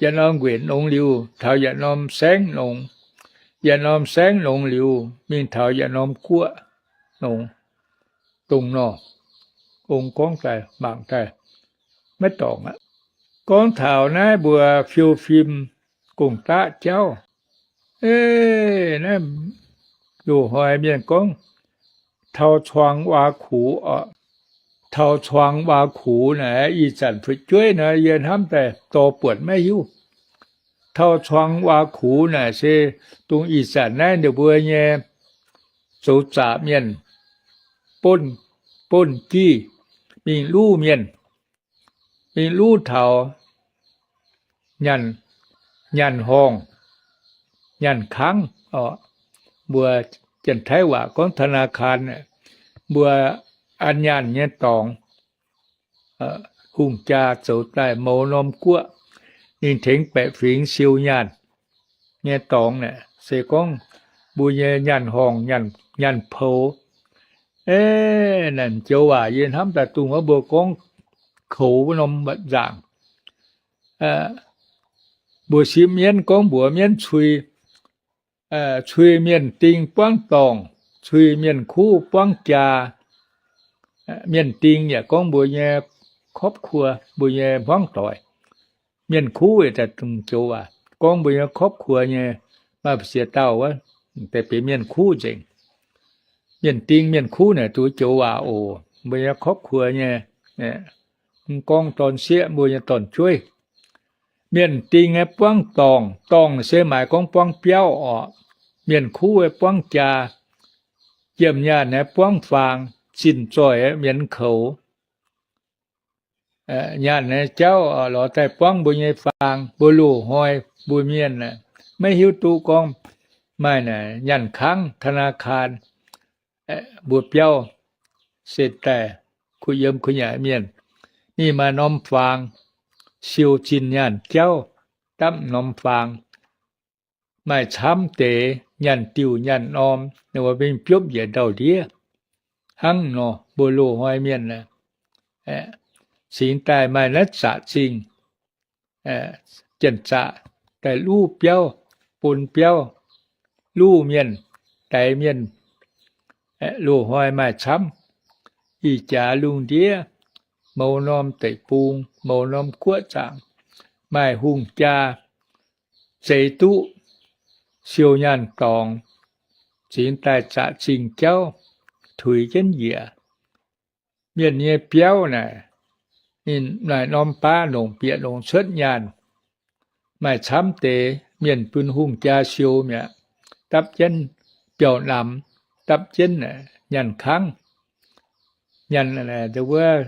Yietc norm nquenc nongx liuz, taux yietc norm saengv nongx. Yietc norm saengv nongx liuz, mingh taux yietc norm guoqv nongx. Dongh nor, ong gorngv daaih mangc daaih maiv dorngc aqv. Gorngv taux naaiv mbuo fiou fim gong-daqv jauv, e, naaiv loz-hnoi mienh gorngv taux cuangx waac kuv oc. Taux cuangx waac kuv naaic, ih zanc fu'jueiv naaiv yie hnamv daaih dorh buonc maiv hiuv. Taux cuangx waac kuv naaic se dongh ih zanc naaiv ninh mbuo nyei zoux zaqc mienh, bun, bun jiv mingh luv mienh, mingh luv taux nyaanh, nyaanh horngh, nyaanh kangv oc. Mbuo Janx-Taiv waac gorngv ธนาคาร, mbuo an nyaanh nyei dorngx. Hungh jaa zoux daaih mouz norm guoqv, ninh tengx baeqc fingx siou nyaanh nyei dorngx naaic, se gorngv mbuo nyei nyaanh horngh, nyaanh poux. E, naaic joux waac yie hnamv daaih dongh wuov mbuo gorngv koux norm nzaangc. Mbuo sipv mienv gorngv mbuox mienv cui, cui mienh ding buangv dorngh, cui mienh kuv buangv jaa. Mienh ding yaac gorngv mbuo nyei ครอบครัว, mbuo nyei hmuangv doic. Mienh kuv yaac daaih dongh joux waac gorngv mbuo nyei ครอบครัว nyei. Maaih ziex dauh wuov, deix benx mienh kuv nzengc. Mienh ding mienh kuv naaic duqv joux waac oc, mbuo nyei ครอบครัว nyei. Mv gorngv dorn-sieqv, mbuo nyei dorn-jueiv. Mienh ding nyei buangv dorngh, dorngh se maaiz gorngv buangv biauv oc. Mienh kuv nyei buangv jaa, jiem nyaanh nyei buangv faang, zinh zoih mienx koux. Nyaanh nyei jauv lorz daaih buangv mbuo nyei faang, mbuo loz-hnoi mbuo mienh maiv hiuv duqv gorngv maaih naaic nyaanh kangv ธนาคาร. Mbuo biauv se daaih kuh yiem kuh nyaaic mienh, ninh maaih norm faang siou zinh nyaanh jauv, dapv norm faang. Maaih camv deix nyaanh diuh nyaanh norm, ninh mbuo mingh biopv njiec ndau-ndiev. Hnangv nor mbuo loz-hnoi mienh cingx daaih maaih naaiv zaqc zingh, janx-zaqc daaih luv biauv, bun biauv, luv mienh, daix mienh, Loz-hnoi maaih camv. Ih jaax lungh ndiev, mouz norm deic-bung, mouz norm guoqv zaangc, maaih hungh jaa zeix duqv siou nyaanh dorngx, cingx daaih zaqc zingh jauv, tuix jienv njiec. Mienh nyei biauv naaic, ninh maaih norm baav longc bieqc longc cuotv nyaanh. Maaih camv deix mienh bun hungh jaa siou mi'aqv, dapv jienv biauv-namx, dapv jienv nyaanh kangv. Nyaanh, wuov,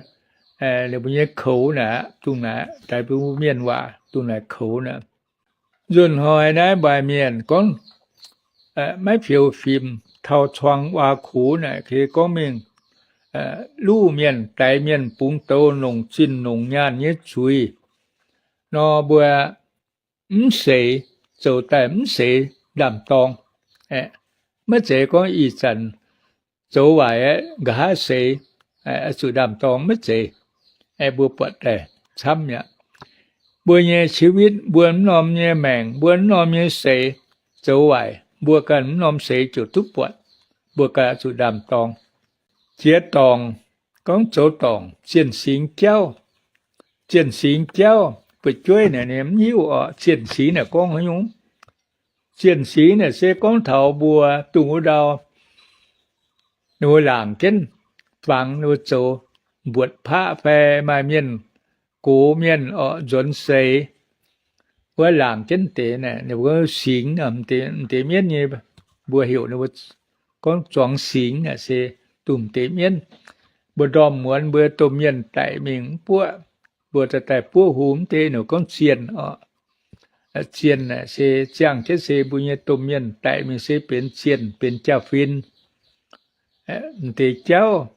mbuo nyei koux naaic, dongh naaic, daaih mbuo mienh waac dongh naaic koux naaic. Nzunc hnoi naaiv mbaih mienh gorngv maiv fioux fim, taux cuangx waac kuv naaic, gorngv mingh luv mienh, daix mienh, bungx douz, longc zinh longc nyaanh nyei zuiz nor, mbuo mv seix, zoux daaih mv seix ndaam-dorng. Maiv zeiz gorngv ih zanc zoux waaic aqv, nqa'haav seix zuqc ndaam-dorng, maiv zeiz. Mbuo buatc daaih camv mi'aqv. Mbuo nyei ชีวิต, mbuo mv norm nyei maengc, mbuo mv norm nyei seix, zoux waaic mbuo ganh mv norm seix ziouc duqv buatc, mbuo ganh zuqc ndaam-dorng. Jiex dorngc, gorngv zoux dorngc, zienh singx jauv. Zienh singx jauv, fu'jueiv naaic ninh mv hiuv orqc, zienh singx naaic gorngv haaix nyungc. Zienh singx naaic se gorngv taux mbuo dongh wuov ndau, ninh mbuo laangc jienv fangx, ninh mbuo zoux mbuotc paqv fai maaih mienh gox mienh orqc, nzuonx seix wuov laangc jienv deix naaic, ninh mbuo singx, m'deix mienv nyei, mbuo heuc ninh mbuo gorngv zuangx singx naaic se dongh m'deix mienv. Mbuo ndorm muonz mbuo domh mienh daic mingh mv buoqv, mbuo daaih daaih buov hung mv deix, ninh gorngv zienh orqc. Zienh naaic se ziangh jienv se mbuo nyei domh mienh daic mingh se benx zienh, benx jaa-fin. M'deix jauv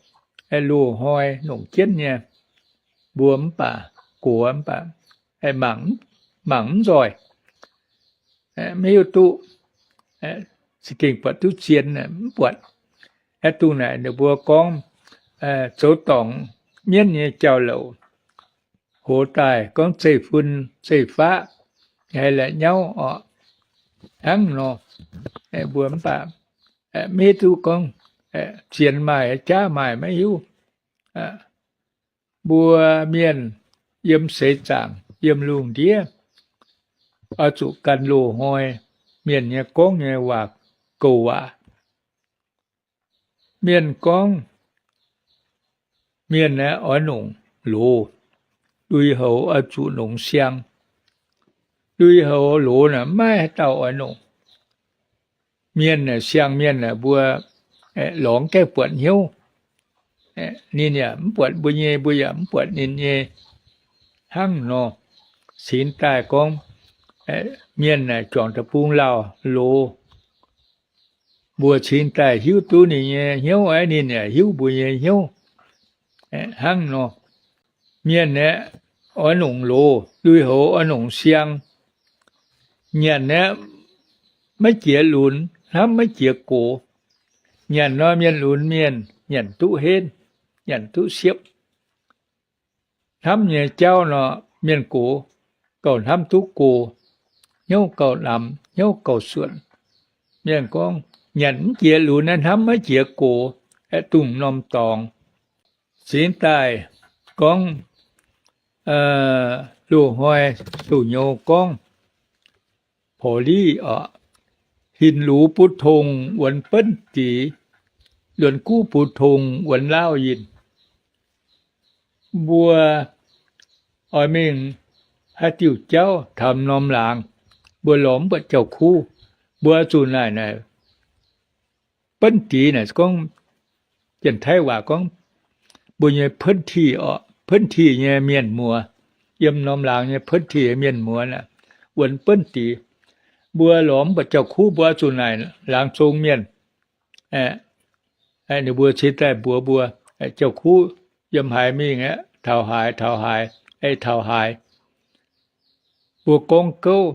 loz-hnoi longc jienv nyei, mbuo mv baac gox mv baac mangc mv nzoih, mv hiuv duqv, za'gengh buatc duqv zien mv buatc. Dongh naaic ninh mbuo gorngv zoux dorngc mienv nyei jauv-louc, hoz daaih gorngv zeiv-fun zeiv-faqv, haiz la'nyauv orqc, hnangv nor. Mbuo mv baac mv hiuv duqv gorngv zien maaih jaav maaih maiv hiuv. Mbuo mienh yiem seix zaangc yiem lungh ndiev oix zuqc gan loz-hnoi mienh nyei gorngv nyei waac, gouv waac. Mienh gorngv, mienh aeqv, oix nongc loz, lui-houx oix zuqc nongc siang. Lui-houx loz naaic maiv haaix dauh oix nongc. Mienh aeqv, siang-mienh aeqv, mbuo lorz gaengh buatc hnyouv. Ninh yaac mv buatc mbuo nyei, mbuo yaac mv buatc ninh nyei. Hnangv nor, cingx daaih gorngv mienh aeqv, juangc deic-bung lauh loz, mbuo cingx daaih hiuv duqv ninh nyei hnyouv, aeqv, ninh yaac hiuv mbuo nyei hnyouv. Hnangv nor, mienh aeqv, oix nongc loz, lui-houx oix nongc siang. Nyanc aeqv, maiv jiex lunx, hnamv maiv jiex gox. Nyanc nor mienh lunx mienh nyanc duqv henv, nyanc duqv siepv. Hnamv nyei jauv nor, mienh gox gauh hnamv duqv go, hnyouv gauh namx, hnyouv gauh suonc. Mienh gorngv, nyanc mv jiex lunx naaiv hnamv maiv jiex gox, aeqv, dongh norm dorngx. Cingx daaih gorngv loz-hnoi douz-nyouz gorngv พอดี orqc, hinc lux butv tong wuonx benv dix, luonx guv butv tong wuonx lauv yinh. Mbuo oix mingh haaix diuh jauv taux norm laangz, mbuo lorz mv buatc jauv-kuv, mbuo zuqc naaic naaic benv dix naaic gorngv, Janx-Taiv waac gorngv mbuo nyei พื้นที่ orqc, พื้นที่ nyei mienh muoz, yiem norm laangz nyei พื้นที่ mienh muoz naaic, wuonx benv dix. Mbuo lorz mv buatc jauv-kuv, mbuo zuqc naaic laangz zong mienh. Ninh mbuo cingx daaih mbuox mbuo, jauv-kuv yiem haaix mingh aeqv, taux haaix, taux haaix, aeqv, taux haaix. Mbuo gorngv gouv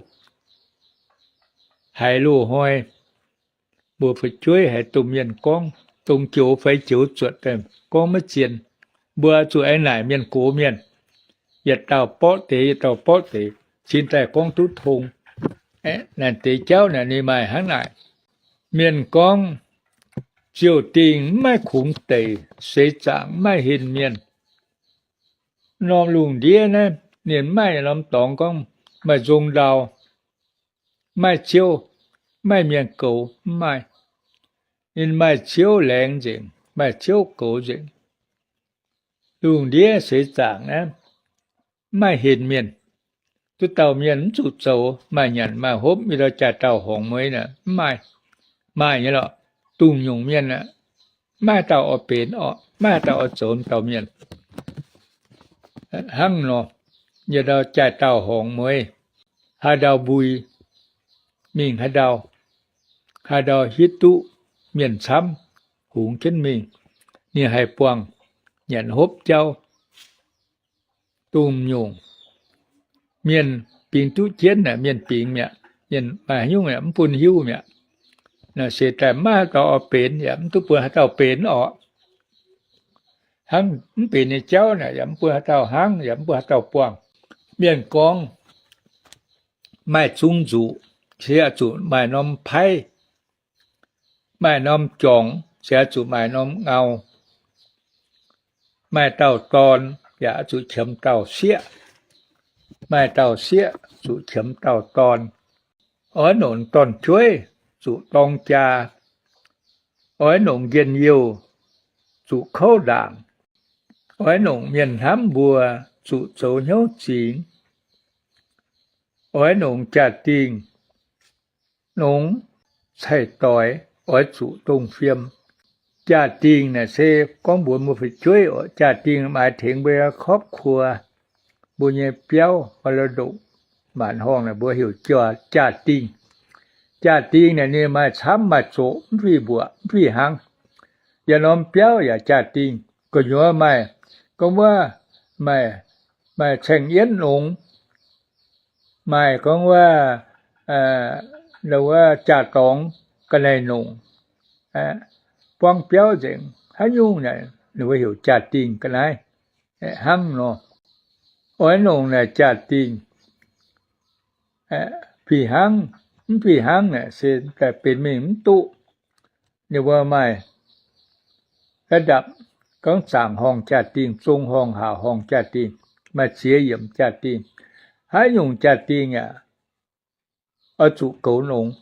haiz loz-hnoi, mbuo fu'jueiv haiz domh mienh gorngv, dongh joux fai joux zuotc daaih gorngv maiv zien. Mbuo zuqc aengx naaic mienh gox mienh, yietc dauh borqv deix, yietc dauh borqv deix, cingx daaih gorngv duqv tong. Naaic deix jauv naaic ninh maaih hnangv naaic. Mienh gorngv, ziouc dingh mv maaih kungx deic, seix zaangc mv maaih henh mienh. Norm lungh ndiev naaiv ninh mv maaih norm dorngx gorngv maaih nzong ndau, maaih ciouv, maaih mienh goux, mv maaih. Ninh maaih ciouv laengz nzengc, maaih ciouv goux nzengc. Lungh ndiev seix zaangc naaiv mv maaih henh mienh. Duqv dauh mienh mv zuqc zoux, maaih nyanc maaih hopv, mv ndau jaaix dauh horngc mueiz naaic mv maaih. Maaih nyei lorqc, dungh nyungc mienh aqv, mv maaih dauh oix benx orqc, mv maaih dauh oix zoux dauh mienh. Hnangv nor, yie ndau jaaix dauh horngc mueiz, haaix ndau mbui mingh haaix ndau, haaix ndau hitv duqv mienh camv, hungx jienv mingh, ninh haih buangh nyanc hopv jauv. Dungh nyungc mienh bingx duqv jienv naaic, mienh bingx mi'aqv. Mienh maaih haaix nyungc yaac mv bun hiuv mi'aqv. Naaic se daaih mv maaih haaix dauh oix benx, yaac mv duqv bun haaix dauh benx orqc. Hnangv mv benx nyei jauv naaic yaac mv bun haaix dauh hnangv, yaac mv bun haaix dauh buangh. Mienh gorngv maaih zungv nzuqc, se oix zuqc maaih norm paiv, maaih norm jorngx, se oix zuqc maaih norm ngau. Maaih dauh dorn, yaac oix zuqc qiemx dauh sieqv. Maaih dauh sieqv zuqc qiemx dauh dorn. Oix nongc dorn-jueiv zuqc dorng jaa. Oix nongc njien-youh zuqc kouv ndaangc. Oix nongc mienh hnamv mbuo zuqc zoux hnyouv zingx. Oix nongc jaa-dingh nongx cai-doix oix zuqc dongh fiem. Jaa-dingh naaic se gorngv mbuox mbuo fu'jueiv oc. Jaa-dingh maaih tengx mbuo ครอบครัว, mbuo nyei biauv มรดก, maanc horngh naaic mbuo heuc jaa-dingh. Jaa-dingh naaic ninh maaih camv maaih zoqc, mv fih mbuoqc mv fih hnangv. Yaac norm biauv yaac jaa-dingh. Gu'nyuoz maaih gorngv wuov, maaih, maaih caeng-yienv nongx, maaih gorngv wuov, wuov jaa-dorngx ga'naaiv nongc, buangv biauv nzengc haaix nyungc naaic, ninh mbuo heuc jaa-dingh ga'naaiv. Hnangv nor, oix nongc naaic jaa-dingh fih hnangv, mv fih hnangv naaic se daaih benx mingh mv duqv. Ninh mbuo maaih ระดับ, gorngv zaangc horngh jaa-dingh, zong horngh, haac horngh jaa-dingh, maaih ziex yiemc jaa-dingh. Haaix nyungc jaa-dingh yaac oix zuqc goux nongx,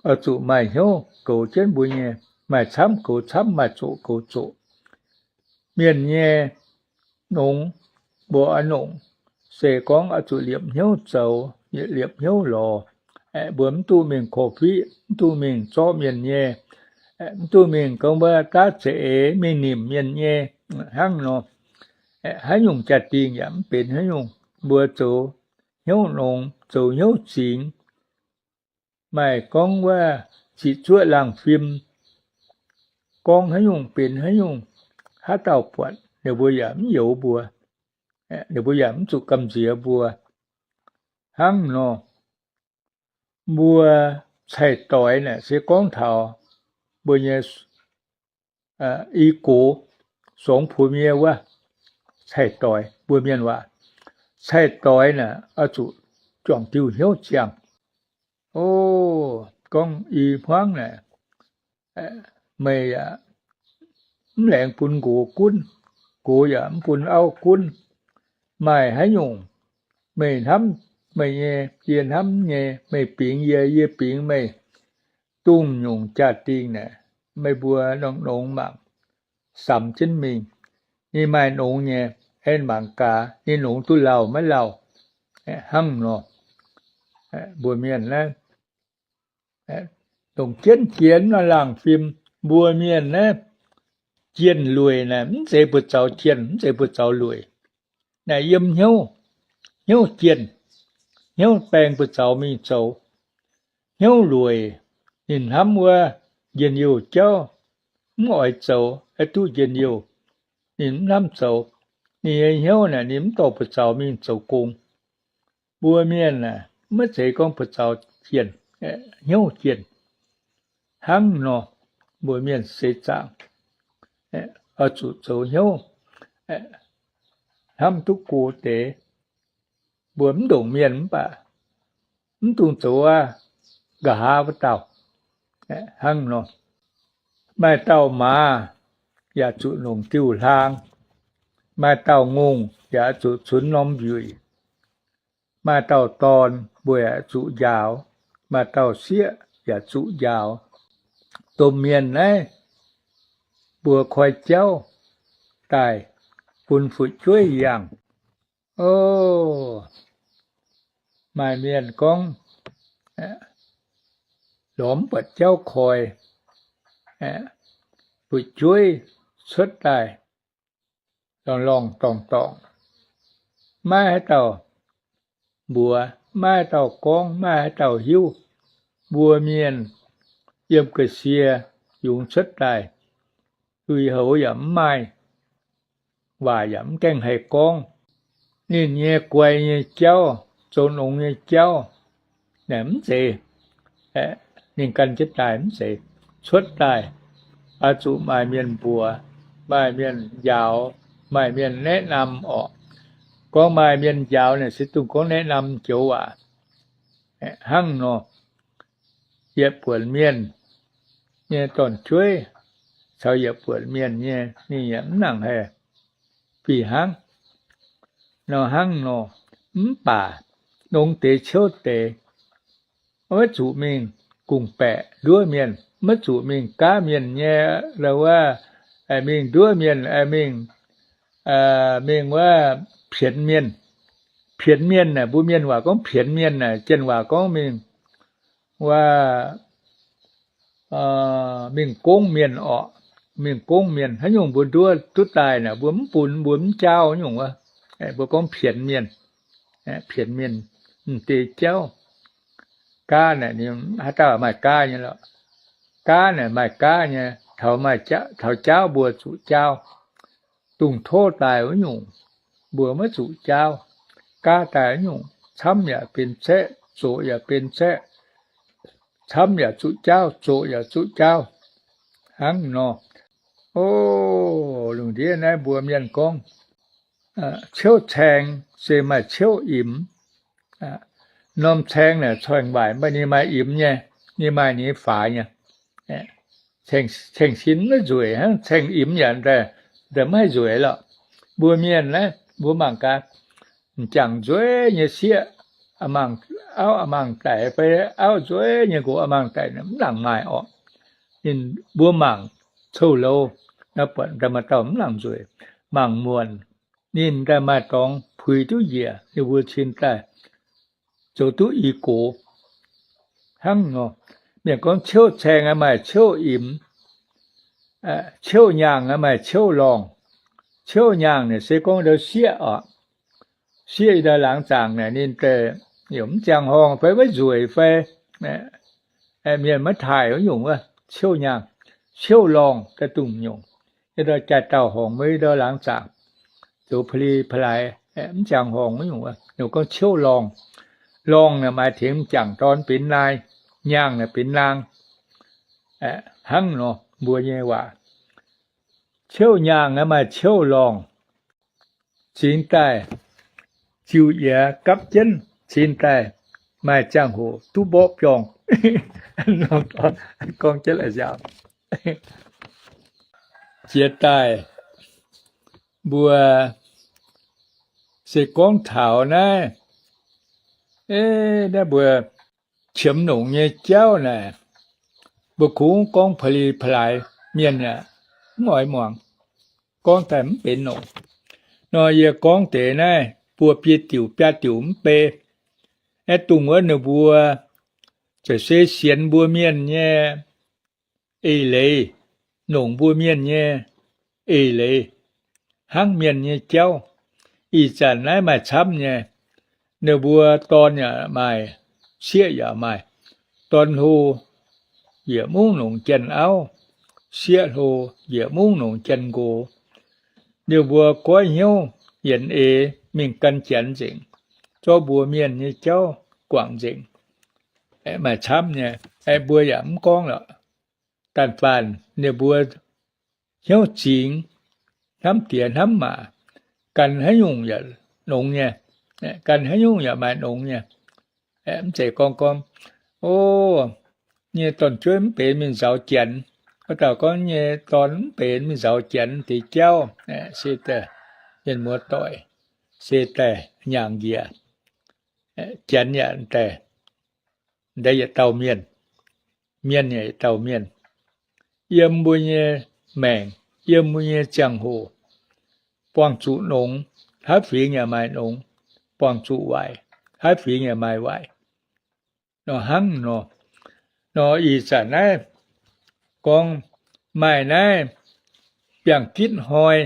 oix zuqc maaih hnyouv goux jienv mbuo nyei, maaih camv goux camv, maaih zoqc goux zoqc. Mienh nyei nongx mbuo oix nongc, se gorngv oix zuqc liepc hnyouv zoux, liepc hnyouv lorz. Mbuo mv duqv mingh korv-fiqv, mv duqv mingh zorqv mienh nyei, mv duqv mingh gorngv wuov daav za'eix mingh nimc mienh nyei. Hnangv nor, haaix nyungc jaa-dingh yaac mv benx haaix nyungc. Mbuo zoux hnyouv nongx, zoux hnyouv zingx, maaih gorngv wuov ziqc zuoqv laangh fim, gorngv haaix nyungc benx haaix nyungc. Haaix dauh buatc ninh mbuo yaac mv youx mbuo, ninh mbuo yaac mv zuqc gamh nziex mbuo. Hnangv nor, mbuo cai-doix naaic se gorngv taux mbuo nyei i gox, songx puix mienh wuov, cai-doix, mbuo mienh waac. Cai-doix naaic oix zuqc juangc diuh hnyouv ziangh. O, gorngv i hmuangv naaic, meih yaac mv laengz bun nqox gunv, nqox yaac mv bun auv gunv. Maaih haaix nyungc meih hnamv meih nyei, yie hnamv nyei, meih bingx yie, yie bingx meih, dongh nyungc jaa-dingh naaic, meih mbuo nongx nongx mangc, samx jienv mingh. Ninh maaih nongx nyei, aengx mangc gaax ninh nongx duqv lauh maiv lauh. Hnangv nor, mbuo mienh naaiv, dongh jienv jiex nor laangh fim, mbuo mienh naaiv, jienh lueic naaic mv zeiz buoz-zaux jienh, mv zeiz buoz-zaux lueic. Naaic yiem hnyouv, hnyouv jienh, hnyouv baeng buoz-zaux mingh zoux. Hnyouv lueic, ninh hnamv wuov njien-youh jauv, mv oix zoux, oix duqv njien-youh, ninh mv hnamv zoux. Ninh nyei hnyouv naaic ninh mv dorh buoz-zaux mingh zoux gong. Mbuo mienh naaic maiv zeiz gorngv buoz-zaux jienh, hnyouv jienh. Hnangv nor, mbuo mienh seix zaangc oix zuqc zoux hnyouv, hnamv duqv go deix. Mbuo mv ndongc mienh mv baac mv dungx zoux aqv, nqa'haav wuov dauh. Hnangv nor, Maaih dauh maaz yaac zuqc longc diuh hlaang, maaih dauh ngongh yaac zuqc cunx norm mbiuic, maaih dauh dorn mbuo yaac zuqc njaaux, maaih dauh sieqv yaac zuqc njaaux. Domh mienh naaiv mbuo koi jauv daaih bun fu'jueiv yangh. O, maaih mienh gorngv lorz mv buatc jauv koi, fu'jueiv cuotv daaih lorngh lorngh dorngc dorngc. Maiv haaix dauh mbuox, maiv haaix dauh gorngv, maiv haaix dauh hiuv. Mbuo mienh yiem ga'sie yungz cuotv daaih, lui-houx yaac mv maaih, waac yaac mv gaengh haih gorngv. Ninh nyei guai nyei jauv, zoux nongx nyei jauv, naaic mv zeiz ninh ganh jienv daaih, mv zeiz cuotv daaih. Oix zuqc maaih mienh mbuox, maaih mienh njaaux, maaih mienh แนะนำ orqc. Gorngv maaih mienh njaaux naaic se dongh gorngv แนะนำ joux waac. Hnangv nor, yietc buonc mienh nyei dorn-jueiv caux yietc buonc mienh nyei, ninh yaac mv nangc haih fih hnangv. Nor hnangv nor, mv baac nongx deix ciouv deix, maiv zuqc mingh gong-baeqc nduov mienh, maiv zuqc mingh gaav mienh nyei, wuov, mingh nduov mienh, mingh, mingh wuov pienx mienh. Pienx mienh naaic, mbuo mienh waac gorngv pienx mienh naaic, jien waac gorngv mingh wuov, mingh gongv mienh orqc. Mingh gongv mienh, haaix nyungc mbuo nduov duqv daaih naaic, mbuo mv bun, mbuo mv jaauv nyungc wuov. Mbuo gorngv pienx mienh, pienx mienh m'deix jauv. Gaav naaic, haaix dauh maaih gaav nyei lorqc. Gaav naaic maaih gaav nyei, taux jaauv mbuo zuqc jaauv. Dungh tov daaih wuov nyungc, mbuo maiv zuqc jaauv. Gaav daaih wuov nyungc, camv yaac benx caeqv, zoqc yaac benx caeqv. Camv yaac zuqc jaauv, zoqc yaac zuqc jaauv. Hnangv nor, o, lungh ndiev naaiv mbuo mienh gorngv, ciouv caeng se maaih ciouv imx. Norm caeng naaic coingx waaic, mv baac ninh maaih imx nyei, ninh maaih ninh faix nyei. Caeng sin maiv nzueic hnangv, caeng imx yaac mv haih nzueic lorqc. Mbuo mienh naaiv mbuo mangc gaax, m'jangc nzueic nyei sieqv, mangc auv a'mangc daic fai auv nzueic nyei nqox a'mangc daic, mv nangc maaih orqc. Ninh mbuo mangc coux-louz, naaiv buatc maaih dauh mv nangc nzueic, mangc muonc, ninh daaih maaih dorngx puix duqv njiec, ninh mbuo cin daaih zoux duqv i gox. Hnangv nor, mienh gorngv ciouv caeng aqv maaih ciouv imx, ciouv nyaangh aqv maaih ciouv lorngh. Ciouv nyaangh naaic se gorngv ndau sieqv orqc. Sieqv i ndau laangz zaangc naaic ninh daaih yaac mv ziangh horngh fai maiv nzueic fai, mienh maiv taaih wuov nyungc wuov ciouv nyaangh. Ciouv lorngh daaih dungh nyungc. Yie ndau jaaix dauh horngc maiv ndau laangz zaangc, zoux pa'li pa'laaix, mv ziangh horngh wuov nyungc wuov, ninh gorngv ciouv lorngh. Lorngh naaic maaih tengx m'jangc dorn benx naai, nyaangh naaic benx naang. Hnangv nor mbuo nyei waac, ciouv nyaangh aqv maaih ciouv lorngh. Cingx daaih ziux yiez gapv jienv, cingx daaih maaih ziangh hoc duqv mborqv biorngh. Gorngv jienv la'nziaauc. Jiex daaih mbuo se gorngv taux naaiv, naaiv mbuo qiemx longc nyei jauv naaic, mbuo kungx gorngv pa'li pa'laaix, mienh yaac mv oix muangx, gorngv daaih mv benx longc. Nor yie gorngv deix naaiv buo biei diuc biaa diuc mv bei, aeqv, dongh wuov ninh mbuo ziouc se sienx mbuo mienh nyei eix leiz, longc mbuo mienh nyei eix leiz, hnangv mienh nyei jauv. Ih zanc naaiv maaih camv nyei, ninh mbuo dorn yaac maaih, sieqv yaac maaih. Dorn hlo yietc mungv longc janx auv, sieqv hlo yietc mungv longc janx nqox. Ninh mbuo goiv hnyouv yienx eix mingh gan janx nzengc, zorqv mbuo mienh nyei jauv guangc nzengc. Maaih camv nyei, mbuo yaac mv gorngv lorqc. Daanh faanh ninh mbuo hnyouv zingx, hnamv diex hnamv maac, gan haaix nyungc yaac longx nyei, gan haaix nyungc yaac maaih longx nyei. Mv zeiz gorngv gorngv, o, nyei dorn-jueiv mv benx mingh nzauz janx, Wuov dauh gorngv nyei dorn mv benx mingh nzauz Janx deix jauv, se daaih mienh muoz doic, se daaih nyaangc njiec, Janx yaac daaih, daaih yietc dauh mienh, mienh yaac yietc dauh mienh. Yiem mbuo nyei maengc, yiem mbuo nyei ziangh hoc, buangh zuqc nongx, haaix fingx yaac maaih nongx, buangh zuqc waaic, haaix fingx yaac maaih waaic. Nor hnangv nor, nor ih zanc naaiv gorngv maaih naaiv biangh gitv hnoi,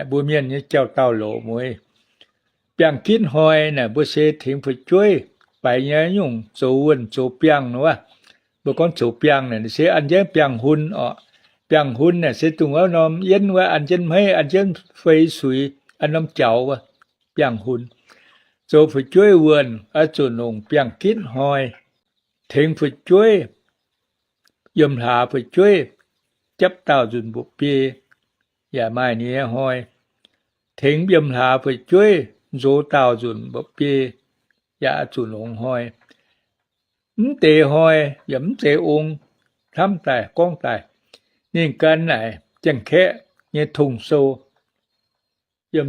mbuo mienh nyei jauv-daauh loz-mueiz. Biangh gitv hnoi naaic mbuo se tengx fu'jueiv, faix nyei nyungc zoux wuonh zoux biangh nor wuov. Mbuo gorngv zoux biangh naaic se an jienv biangh hun orqc. Biangh hun naaic se dongh wuov norm yienv wuov an jienv hmeiv, an jienv fei suix, an norm jaux wuov, biangh hun. Zoux fu'jueiv wuonh oix zuqc longc biangh gitv hnoi, tengx fu'jueiv, yiem hlaax fu'jueiv, japv daauh nzunc mba'biei yaac maaih nyei hnoi. Tengx yiem hlaax fu'jueiv nzox daauh nzunc mba'biei yaac zuqc longx hnoi. Mv deix hnoi yaac mv zeiz ong hnamv daaih gorngv daaih. Ninh gan naaic Janx-Kaeqv nyei tong-sou, yiem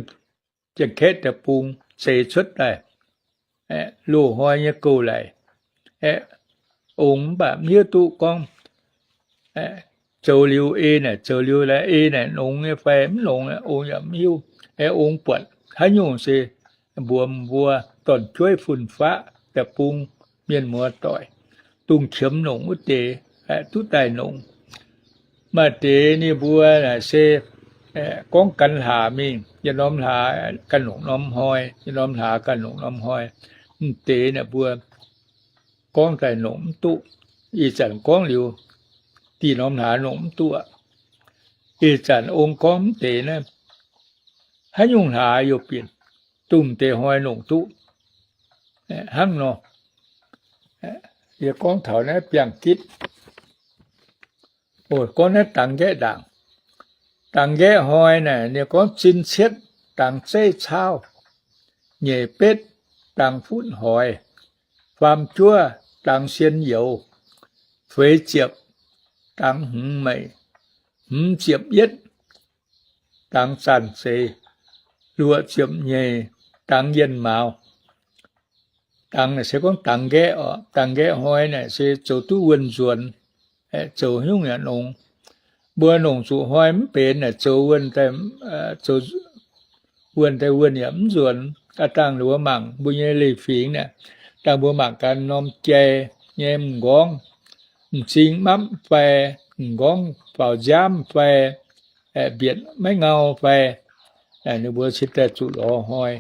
Janx-Kaeqv deic-bung zeix cuotv daaih, loz-hnoi nyei gouv laic, aeqv, ong mv baac mv hiuv duqv gorngv zoux liuz ei naaic, zoux liuz laaix ei naaic nongx nyei fai mv nongx, ong yaac mv hiuv. Aeqv, ong buatc haaix nyungc se mbuox mbuo dorn-jueiv fun-faqv deic-bung, mienh muoz doic, dongh qiemx nongc wuov deix duqv daaih nongc. Maaih deix ninh mbuo naaic se gorngv gan hlaax mingh, yietc norm hlaax ganh longc norm hnoi, yietc norm hlaax ganh longc norm hnoi. Mv deix naaic mbuo gorngv daaih longc mv duqv. Ih zanc gorngv liuz, dih norm hlaax longc mv duqv aqv. Ih zanc ong gorngv mv deix naaiv, haaix nyungc hlaax youh binc, dongh deix hnoi longc duqv. Hnangv nor, yie gorngv taux naaiv biangh gitv. Gorngv naaiv dangx nqaeqv ndaangc. Dangx nqaeqv hnoi naaic, ninh gorngv zinh cietv dangx zeiv caauv, nyeic betv dangx futv hoix, faam juov dangx sien youz, feix ziepc dangx hmz meic, hmz ziepc yietv dangx zanc zeiz, luoqc ziepc nyeic dangx yienh mauz. Dangx naaic se gorngv dangx nqaeqv oc. Dangx nqaeqv hnoi naaic se zoux duqv wuonh nzuonx, zoux haaix nyungc yaac longx. Mbuo longc zuqc hnoi mv benx naaic zoux wuonh daaih, zoux wuonh daaih wuonh yaac mv nzuonx. Aa dangh mbuo mangc mbuo nyei leiz-fingx naaic, dangh mbuo mangc ganh norm jai nyei m'nqorngv, m'zing mapv fai, m'nqorngv faaux nziaamv fai, mbietc maiv ngau fai, ninh mbuo cingx daaih zuqc lorz hnoi.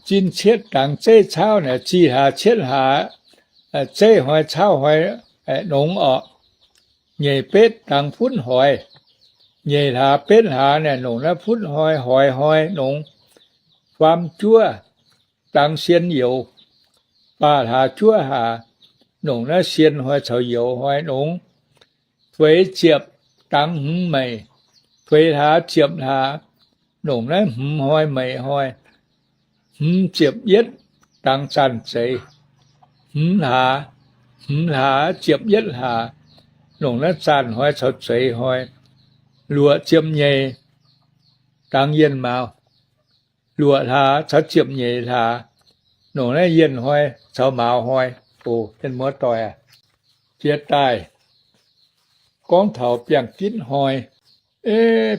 Zinh cietv dangx zeiv caauv naaic, zih hlaax cietv hlaax, zeiv hnoi caauv hnoi, nongx orqc. Nyeic betv dangx futv hoix. Nyeic hlaax betv hlaax naaic longc naaiv futv hnoi hoix hnoi nongx. Faam juov dangx sien youz. Faah hlaax juov hlaax longc naaiv sien hnoi caux youz hnoi nongx. Feix ziepc dangx hmz meic. Feix hlaax ziepc hlaax longc naaiv hmz hnoi meic hnoi. Hmz ziepc yietv dangx zanc zeiz. Hmz hlaax, hmz hlaax ziepc yietv hlaax longc naaiv zanc hnoi caux zeiz hnoi. Luoqc ziepc nyeic dangx yienh mauz. Luoqc hlaax caux ziepc nyeic hlaax longc naaiv yienh hnoi caux mauz hnoi. Oc, mienh muoz doic aac, jiex daaih gorngv taux biangh gitv hnoi.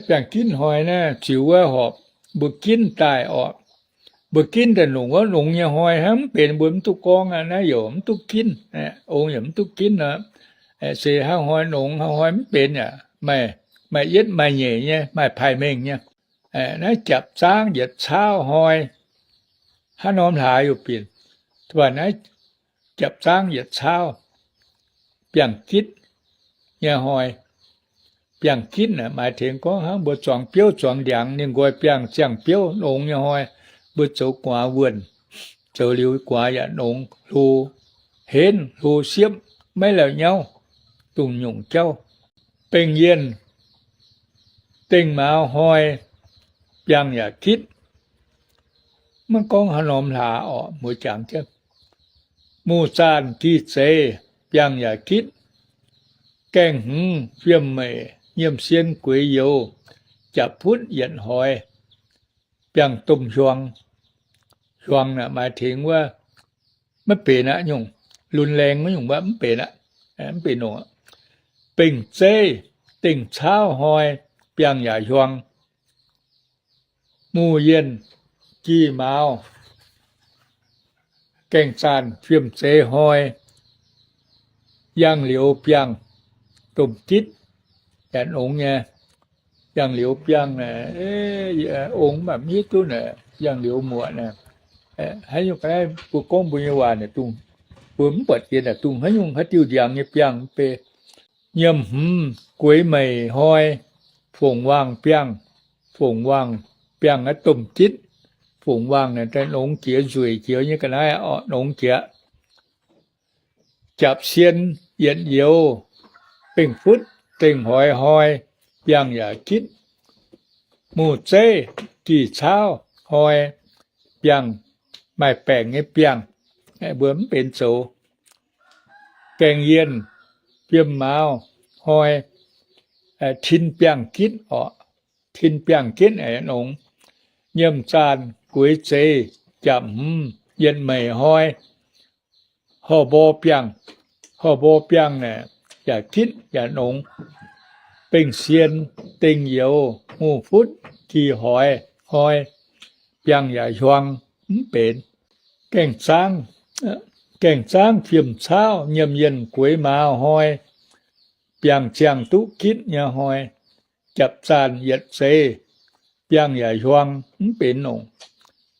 Biangh gitv hnoi naaiv ziux wuov horpc mbuo ginv daaih orqc. Mbuo ginv daaih longc wuov longx nyei hnoi hnangv, mv benx mbuo mv duqv gorngv aqv. Naaiv youc mv duqv ginv, ong yaac mv duqv ginv nor. Se hnangv hnoi longx, hnangv hnoi mv benx yaac maaih, maaih yietv maaih nyeic nyei, maaih paaix mengh nyei. Naaiv japc zaangv yietc caauv hnoi, haaix norm hlaax youh binc, mv baac naaiv japc zaangv yietc caauv, biangh gitv nyei hnoi. Biangh gitv naaic maaih tengx gorngv hnangv mbuo zuangx biouv zuangx ndiangx, ninh nqoi biangh ziangh biouv longx nyei hnoi, mbuo zoux gu'nguaaz wuonh, zoux liuz gu'nguaaz yaac longx, hlo henv hlo siepv, maiv lau nyauv, dongh nyungc jauv. Bengh yienh, dengh mauz hnoi, biangh yaac gitv. Maiv gorngv haaix norm hlaax orqc, mbuo jangx jienv. Muz zaanh gih zeiz, biangh yaac gitv. Gaengh hmz fiem meic nyiemc sien gueix youz, japc futv yietc hoix, biangh domh hiuang. Hiuang naaic maaih tengx wuov maiv benx aqv nyungc, รุนแรง wuov nyungc wuov mv benx aqv, mv benx nongc. Bengh zeiv dengh caauv hnoi, biangh yaac hiuang. Muh yienh gih mauz, gaengh zaanh fiem zeiz hnoi, yangh liuz biangh domh gitv yaac nongx nyei. Yangh liuz biangh naaic, ong mv baac mv hiuv duqv naaic, yangh liuz muoqc naaic, haaix nyungc ga'naaiv mbuo gorngv mbuo nyei waac naaic dungx, mbuo mv buatc jiex naaic dungx haaix nyungc haaix diuh ndiangx nyei biangh mv bei. Nyiemc hmz gueix meic hnoi, fongc waangh biangh, fongc waangh biangh naaiv domh gitv, fongc waangh naaic daaih nongx jiex, nzueic jiex nyei ga'naaiv orqc, nongx jiex. Japc sien yietc youz, bengh futv dengh hoix hnoi, biangh yaac gitv. Muh zeiv gih caauv hnoi, biangh maaih baengc nyei biangh, mbuo mv benx zoux. Gaengh yienh fiem mauz hnoi, tin biangh gitv orqc, tin biangh gitv nongx. Nyiemc zaanh gueix zeiz japc hmz yietc meic hnoi, horh mborh biangh, horh mborh biangh naaic yaac gitv yaac nongx. Bengh sien dengh youz, muh futv gih hoix hnoi, biangh yaac hiuang mv benx. Gaengh zaangv, gaengh zaangv fiem caauv nyiemc yienh gueix mauz hnoi, biangh ziangh duqv gitv nyei hnoi, japc zaanh yietc zeiz, biangh yaac hiuang mv benx nongc.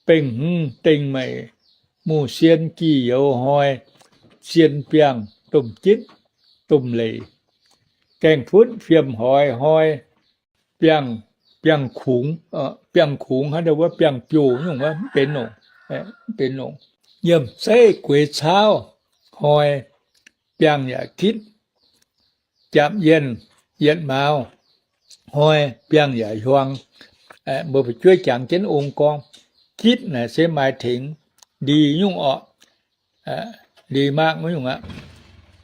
Bengh hmz dengh meic, muh sien gih youz hnoi, sien biangh domh gitv, domh leic. Gaengh futv fiem hoix hnoi, biangh, biangh kungx, biangh kungx hnangv wuov biangh biouh nyungc wuov mv benx nongc, mv benx nongc. Nyiemc zeiv gueix caauv hnoi, biangh yaac gitv. Japc yienh yietc mauz hnoi, biangh yaac hiuang. Mbuo fu'jueiv jangx jienv ong gorngv, gitv naaic se maaih tengx ndie nyungc orqc, ndie mangv nyungc aqv.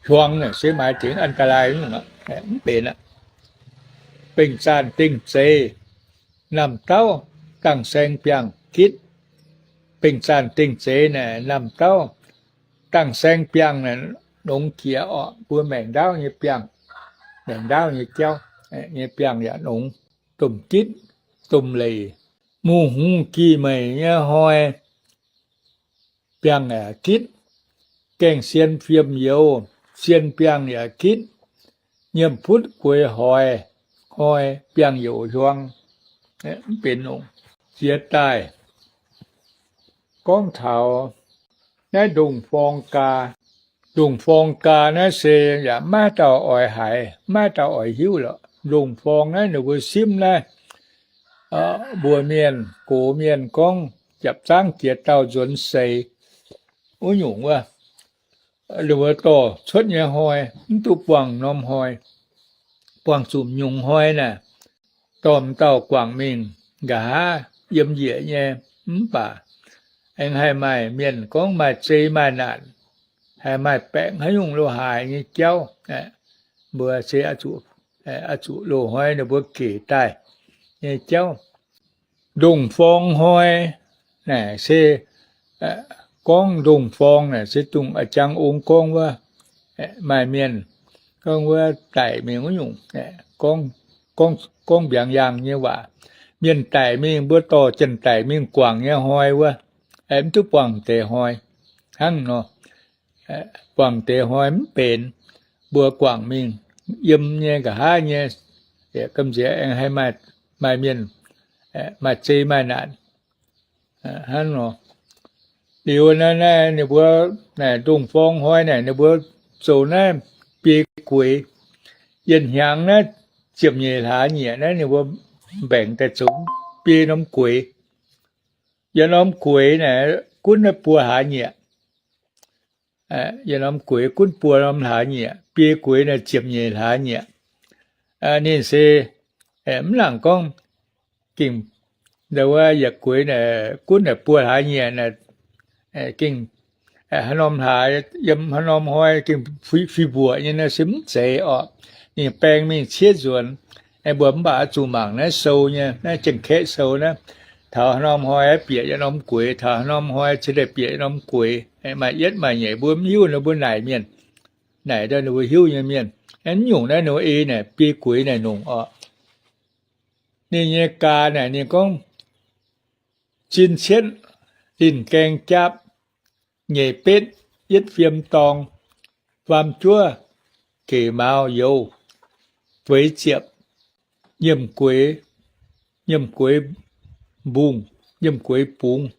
Hiuang naaic se maaih tengx อันตราย nyungc aqv, mv benx aqv. Bengh zaanh dengh zeiz, namh dauh dangh saeng biangh gitv. Bengh zaanh dengh zeiz naaic namh dauh dangh saeng biangh naaic nongx jiex orqc, mbuo maengc ndaauv nyei biangh, maengc ndaauv nyei jauv, nyei biangh yaac nongx, domh gitv, domh leic. Muh hungh gih meic nyei hnoi, biangh yaac gitv. Gaengh sien fiem youz, sien biangh yaac gitv. Nyiemc futv gueix hoix hnoi, biangh youc hiuang. Mv benx nongc. Jiex daaih gorngv taux naaiv ndongh forng gaa. Ndongh forng gaa naaiv se yaac maiv dauh oix haiz, maiv dauh oix hiuv lorqc. Ndongh forng naaiv ninh mbuo simv naaiv, mbuox mienh, gox mienh gorngv japc zaangv jiex dauh nzuonx seix wuov nyungc wuov, ninh mbuo dorh cuotv nyei hnoi mv duqv buangh norm hnoi, buangh zuqc nyungc hnoi naaic, dorh m'dauh guangc mingh nqa'haav yiem njiec nyei. Mv baac aengx haih maaih mienh gorngv maaih zei maaih naanc, haih maaih baengc haaix nyungc loz-haaix nyei jauv, mbuo se oix zuqc loz-hnoi ninh mbuo gec daaih nyei jauv. Ndongh forng hnoi naaic se gorngv ndongh forng naaic se dongh a'jang ong gorngv wuov, maaih mienh gorngv wuov daic mingh wuov nyungc, gorngv mbiaangx yaangh nyei waac. Mienh daic mingh, mbuo dorh janx-daic mingh guangc nyei hnoi wuov, mv duqv buangh deix hnoi hnangv nor. Buangh deix hnoi mv benx, mbuo guangc mingh yiem nyei nqa'haav nyei, gamh nziex aengx haih maaih mienh maaih zei maaih naanc hnangv nor. Liuz naaiv, naaiv ninh mbuo naaic ndongh forng hnoi naaic ninh mbuo zoux naaiv biei gueix. Yienh hnyangx naaiv ziepc nyeic hlaax nyieqc naaiv ninh mbuo mbaengc daaih zoux biei norm gueix. Yiem norm gueix naaic gunv naaiv buo hlaax nyieqc. Yiem norm gueix gunv buo norm hlaax nyieqc, biei gueix naaic ziepc nyeic hlaax nyieqc. Ninh se mv nangc gorngv gengh, wuov yietc gueix naaic gunv naaic buo hlaax nyieqc, gengh haaix norm hlaax, yiem haaix norm hnoi gengh fih mbuoqc nyei naaiv se mv zeiz orqc. Ninh baeng mingh ciev nzuonx. Mbuo mv baac oix zuqc mangc naaiv sou nyei, naaiv Janx-Kaeqv sou naaiv. Taux haaix norm hnoi bieqc yietc norm gueix, taux haaix norm hnoi cingx daaih bieqc yietc norm gueix. Maaih yietv maaih nyeic mbuo mv hiuv, ninh mbuo naaic mienh, naaic ndau ninh mbuo hiuv nyei mienh. Mv nyungc naaiv ninh mbuo ei naaic biei gueix naaic nongc orqc. Ninh nyei gaa naaic ninh gorngv, zinh cietv linh gaeng jaapv, nyeic betv yietv fiem dorng, faam juov gec mauz youz, feix ziepc nyiemc gueix, nyiemc gueix mbungh, nyiemc gueix bungx,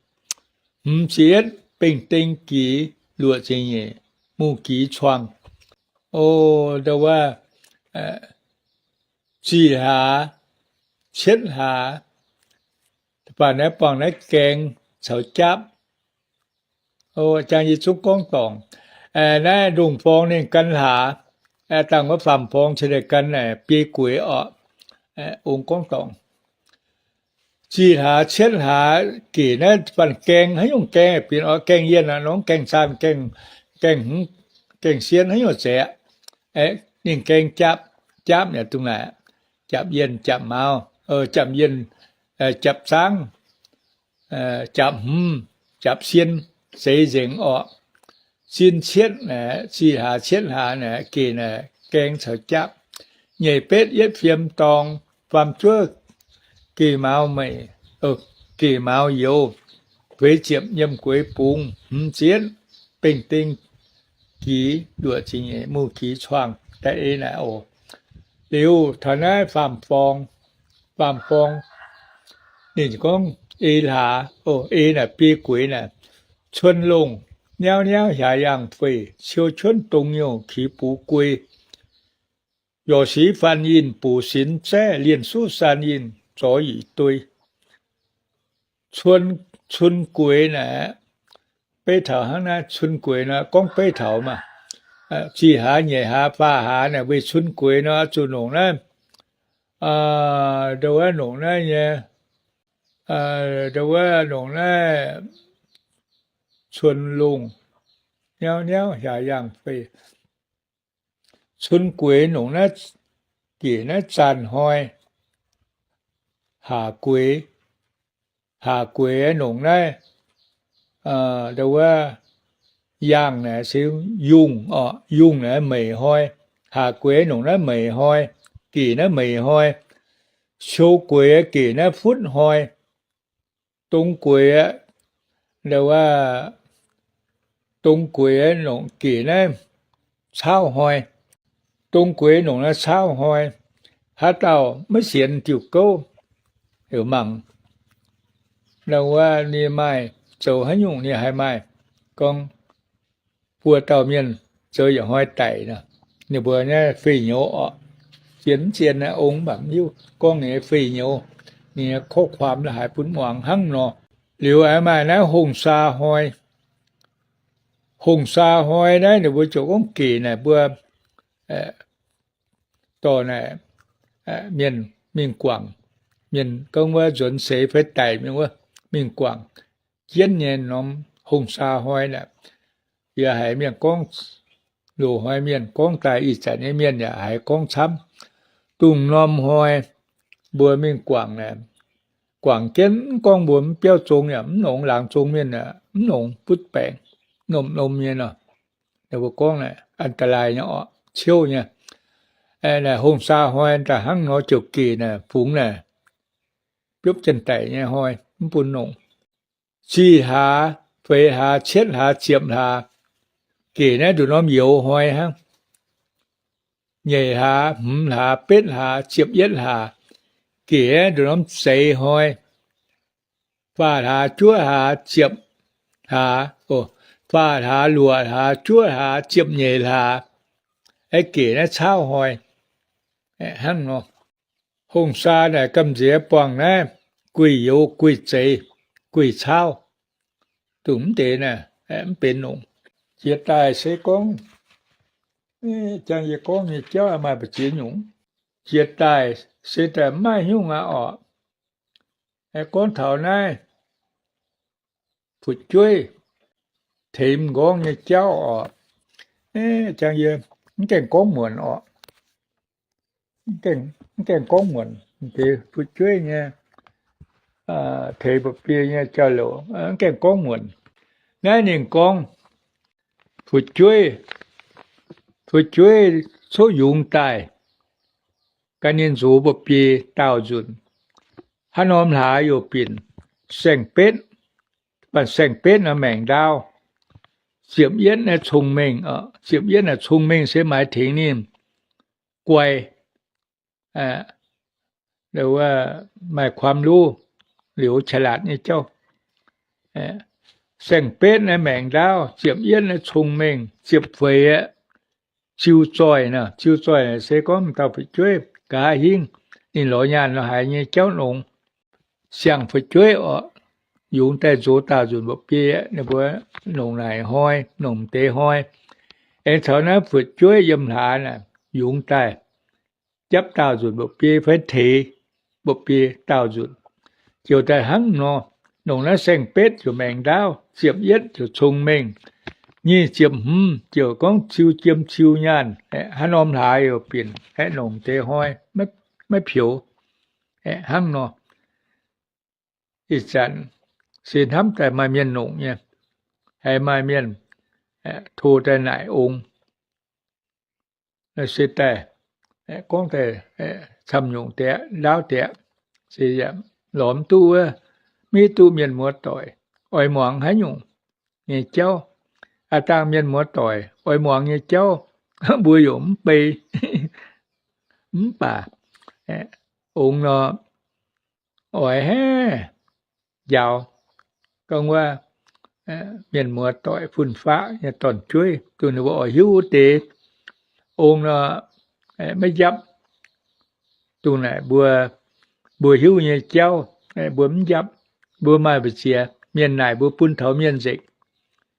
hmz ziepc yietv bengh deng gix, luoqc ziepc nyeic mungh gix cuangh. O, ndau wuov, ziqc hlaax, cietv hlaax, baac naaiv buangh naaiv gaeng caux jaapv. O, jang yie zungv gorngv dorngc. Naaiv ndongh forng ninh gan hlaax, dangh wuov faam forng cingx daaih gan biei gueix orqc. Ong gorngv dorngc. Ziqc hlaax cietv hlaax gec naaiv faanh gaeng, haaix nyungc gaeng, binc oix gaeng yienh aqv, nor gaeng zaanh, gaeng, gaeng hmz, gaeng sien, haaix nyungc zeiz aqv. Ninh gaeng jaapv, jaapv yaac dongh naaic, jaapv yienh, jaapv mauz, jaapv yienh, jaapv zaangv, jaapv hmz, jaapv sien, zeiz nzengc orqc. Zinh cietv naaic, ziqc hlaax cietv hlaax naaic gec naaic gaeng caux jaapv, nyeic betv yietv fiem dorng, faam juov gec mauz meic, gec mauz youz, feix ziepc nyiemc gueix bungx, hmz ziepc bengh ding gix, luoqc ziepc nyeic mungh gix cuangh, da'eiv naaic oc. Liuz taux naaiv faam forng, faam forng, ninh gorngv eix hlaax, eix naaic biei gueix naaic, cuon longh niauv niauv hiaax yangh feix, ciou cuonv dongh nyouh qix bux guei. Yorc six faan yinh buc sinx zaeqv, lienh suqv saan yinh zorx yic dui. Cun, cun gueix naaic, beiv taux hnangv naaiv cun gueix nor, gorngv beiv taux maah. Ziqc hlaax, nyeic hlaax, faah hlaax naaic weih cun gueix nor, zuqc nongc naaiv, ndau wuov nongc naaiv nyei, ndau wuov nongc naaiv cun longh niauv niauv hiaax yangh feix. Cun gueix nongc naaiv gec naaiv zaanh hnoi. Haac gueix, haac gueix nongc naaiv, ndau wuov yangh naaic se yungh orqc, yungh naaiv meic hnoi. Haac gueix nongc naaiv meic hnoi, gec naaiv meic hnoi. Siou gueix gec naaiv futv hnoi. Dong gueix, ndau wuov, dong gueix nongc gec naaiv caauv hnoi. Dong gueix nongc naaiv caauv hnoi. Haaix dauh maiv sienx diuh gouv, heuc mangc, ndau wuov ninh maaih zoux haaix nyungc ninh haih maaih. Gorngv buo dauh mienh zoux yietc hnoi daic nor, ninh mbuo naaiv fei nyouz orqc. Zien mv zien naaiv ong mv baac mv hiuv, gorngv ninh nyei fei nyouz, ninh nyei ข้อความ la'haaix bun muangx hnangv nor. Liuz aengx maaih naaiv hongh saa hnoi. Hongh saa hnoi naaiv ninh mbuo ziouc gorngv gec naaic mbuo dorh naaic mienh mingh guangc, mienh gorngv wuov nzuonx seix fai daic mingh wuov, mingh guangc jienv nyei norm hongh saa hnoi naaic. Yaac haiz mienh gorngv, loz-hnoi mienh gorngv daaih, ih zanc nyei mienh yaac haiz gorngv camv. Dongh norm hnoi mbuo mingh guangc naaic, guangc jienv mv gorngv mbuo mv biauv zong yaac mv nongx, laangz zong mienh yaac mv nongx butv baengc, norm-norm nyei nor. Ninh mbuo gorngv naaic อันตราย nyei orqc, ciouv nyei. Naaic hongh saa hnoi daaih hnangv nor ziouc gec naaic fungx naaic biopv janx-daic nyei hnoi mv bun nongc. Ziqc hlaax, feix hlaax, cietv hlaax, ziepc hlaax, gec naaiv nduqc norm youz hnoi hnangv. Nyeic hlaax, hmz hlaax, betv hlaax, ziepc yietv hlaax, gec naaiv nduqc norm zeix hnoi. Faah hlaax, juov hlaax, ziepc hlaax, faah hlaax, luoqc hlaax, juov hlaax, ziepc nyeic hlaax, aeqv, gec naaiv caauv hnoi. Hnangv nor, hongh saa naaic gamh nziex buangh naaiv gueih youz, gueih zeix, gueih caauv, dongh mv deix naaic mv benx nongc. Jiex daaih se gorngv, jang yie gorngv nyei jauv maaih mbu'ziex nyungc. Jiex daaih se daaih mv maaih nyungc aqv orqc. Gorngv taux naaiv fu'jueiv teix m'nqorngv nyei jauv orqc, jang yie mv gaengh gorngv muonc orqc. Mv gaengh gorngv muonc, deix fu'jueiv nyei, teix mba'biei nyei jauv-louc, mv gaengh gorngv muonc. Naaiv ninh gorngv, fu'jueiv, fu'jueiv cuotv yungz daaih, gan ninh nzox mba'biei daauh nzunc, haaix norm hlaax youh binc saeng-betv, banh saeng-betv nor maengc ndaauv. Ziepc yietv naaiv cong-mengh, ziepc yietv naaiv cong-mengh se maaih tengx ninh guai, maaih ความรู้ liuz ฉลาด nyei jauv. Saeng-betv naaiv maengc ndaauv, ziepc yietv naaiv cong-mengh, ziepc feix aeqv, ziux zoih nor. Ziux zoih se gorngv m'dauh fu'jueiv nqa'haav hingv ninh lorz nyaanh lorz haaix nyei jauv nongx, siang fu'jueiv oc, yungz daaih nzox daauh nzunc mba'biei, ninh mbuo nongc naaic hnoi, nongc m'deix hnoi. Aengx caux naaiv fu'jueiv yiem hlaax naaic yungz daaih, japv daauh nzunc mba'biei fai teix mba'biei daauh nzunc, ziouc daaih hnangv nor. Nongc naaiv saeng-betv ziouc maengc ndaauv, ziepc yietv ziouc cong-mengh, nyic ziepc hmz ziouc gorngv ziux jiem ziux nyaanh, haaix norm hlaax youh binc, aeqv, nongc deix hnoi, maiv peux, aeqv, hnangv nor. Ih zanc se hnamv daaih maaih mienh nongc nyei, haiz maaih mienh tov daaih naaic ong, se daaih gorngv daaih camv-nyungc dieqc, ndaauv dieqc, se lorz mv duqv wuov, mv hiuv duqv mienh muoz-doic oix muangx haaix nyungc nyei jauv. Aav dangh mienh muoz-doic oix muangx nyei jauv, mbuo yaac mv bei. Mv baac ong nor, oix haeqv njaaux gorngv wuov mienh muoz-doic fun-faqv nyei dorn-jueiv, dongh ninh mbuo oix hiuv wuov deix. Ong nor, maiv njapv dongh naaic mbuo, mbuo hiuv nyei jauv, mbuo mv njapv. Mbuo maaih mbu'ziex mienh naaic mbuo bun taux mienh nzengc.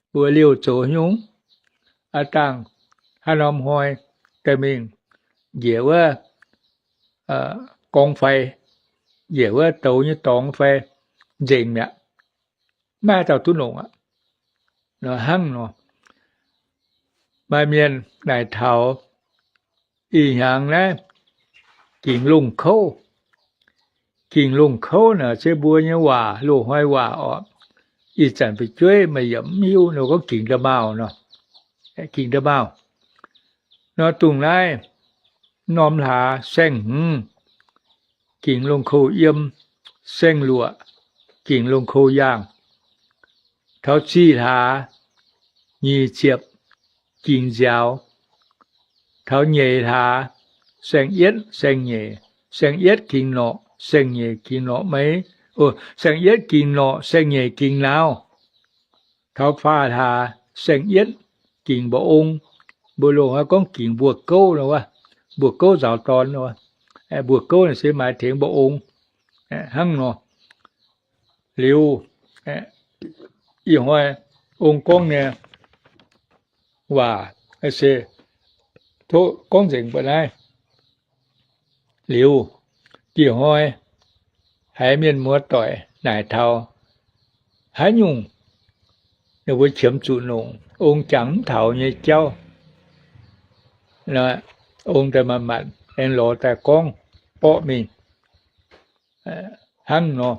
Mbuo liouh zoux nyungc, aav dangh haaix norm hnoi daaih mingh njiec wuov gorngv fai, njiec wuov douz nyei dorngx fai, nzengc mi'aqv. Maiv maaih dauh duqv longc aqv. Nor hnangv nor, maaih mienh naaic taux ih hnyangx naaiv gingx longh kouv. Gingx longh kouv naaic se mbuo nyei waac, loz-hnoi waac oc. Ih zanc fu'jueiv meih yaac mv hiuv nor, gorngv gingx nda'maauh nor, gingx nda'maauh. Nor dongh naaiv norm hlaax saeng-hmz gingx longh kouv yiem, saeng-luoqc gingx longh kouv yaangh. Taux zih hlaax nyic ziepc gingx nziaaux. Taux nyeic hlaax, saeng-yietv, saeng-nyeic, saeng-yietv gingx norqc, saeng-nyeic gingx norqc meix, saeng-yietv gingx norqc, saeng-nyeic gingx naauv. Taux faah hlaax, saeng-yietv gingx mba'ong. Mbuo loz-hnoi gorngv gingx mbuo gouv nor wuov, mbuo gouv nzaaux dorn nor wuov. Mbuo gouv naaic se maaih tengx mba'ong hnangv nor. Liuz, ih hnoi ong gorngv nyei waac se tov gorngv nzengc mbuo naaiv. Liuz, ih hnoi haiz mienh muoz-doic naaic taux haaix nyungc ninh mbuo qiemx zuqc longc ong jangx mv taux nyei jauv, ong daaih manc-manc aengx lorz daaih gorngv borqv mingh hnangv nor.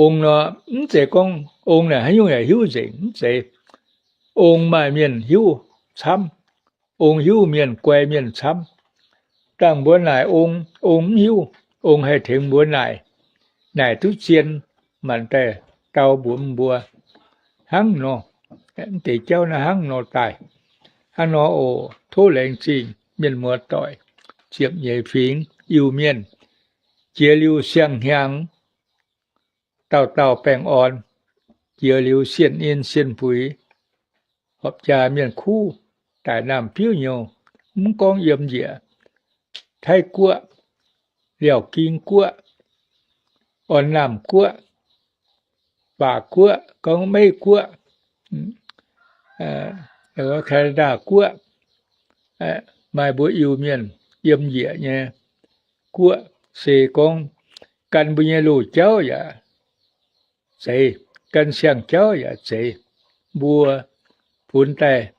Ong nor, mv zeiz gorngv ong naaic haaix nyungc yaac hiuv nzengc, mv zeiz. Ong maaih mienh hiuv camv. Ong hiuv mienh, guai mienh camv. Dangh mbuo naaic ong, ong mv hiuv. Ong haih tengx mbuo naaic, naaic duqv zien, manc daaih dau mbuox mbuo hnangv nor. Mv deix jauv naaiv hnangv nor daaih. Hnangv nor oc. Tov laengz zingh mienh muoz-doic, ziepc nyeic fingx Iu-Mienh, jiex liuz siang-hnyangx, dauh dauh baengh orn, jiex liuz sienh in sienh fuix, horpc jaa mienh kuv, daic naamh biuv nyouz, mv gorngv yiem njiec Taiv Guoqv, Liaauc Ging Guoqv, Orn Naamh Guoqv, Waac Guoqv, gorngv Meiv Guoqv, Kaa^naa^daa Guoqv, maaih mbuo Iu-Mienh yiem njiec nyei guoqv, se gorngv gan mbuo nyei loz-jauv yaac zeiz, gan siang-jauv yaac zeiz. Mbuo funx daaih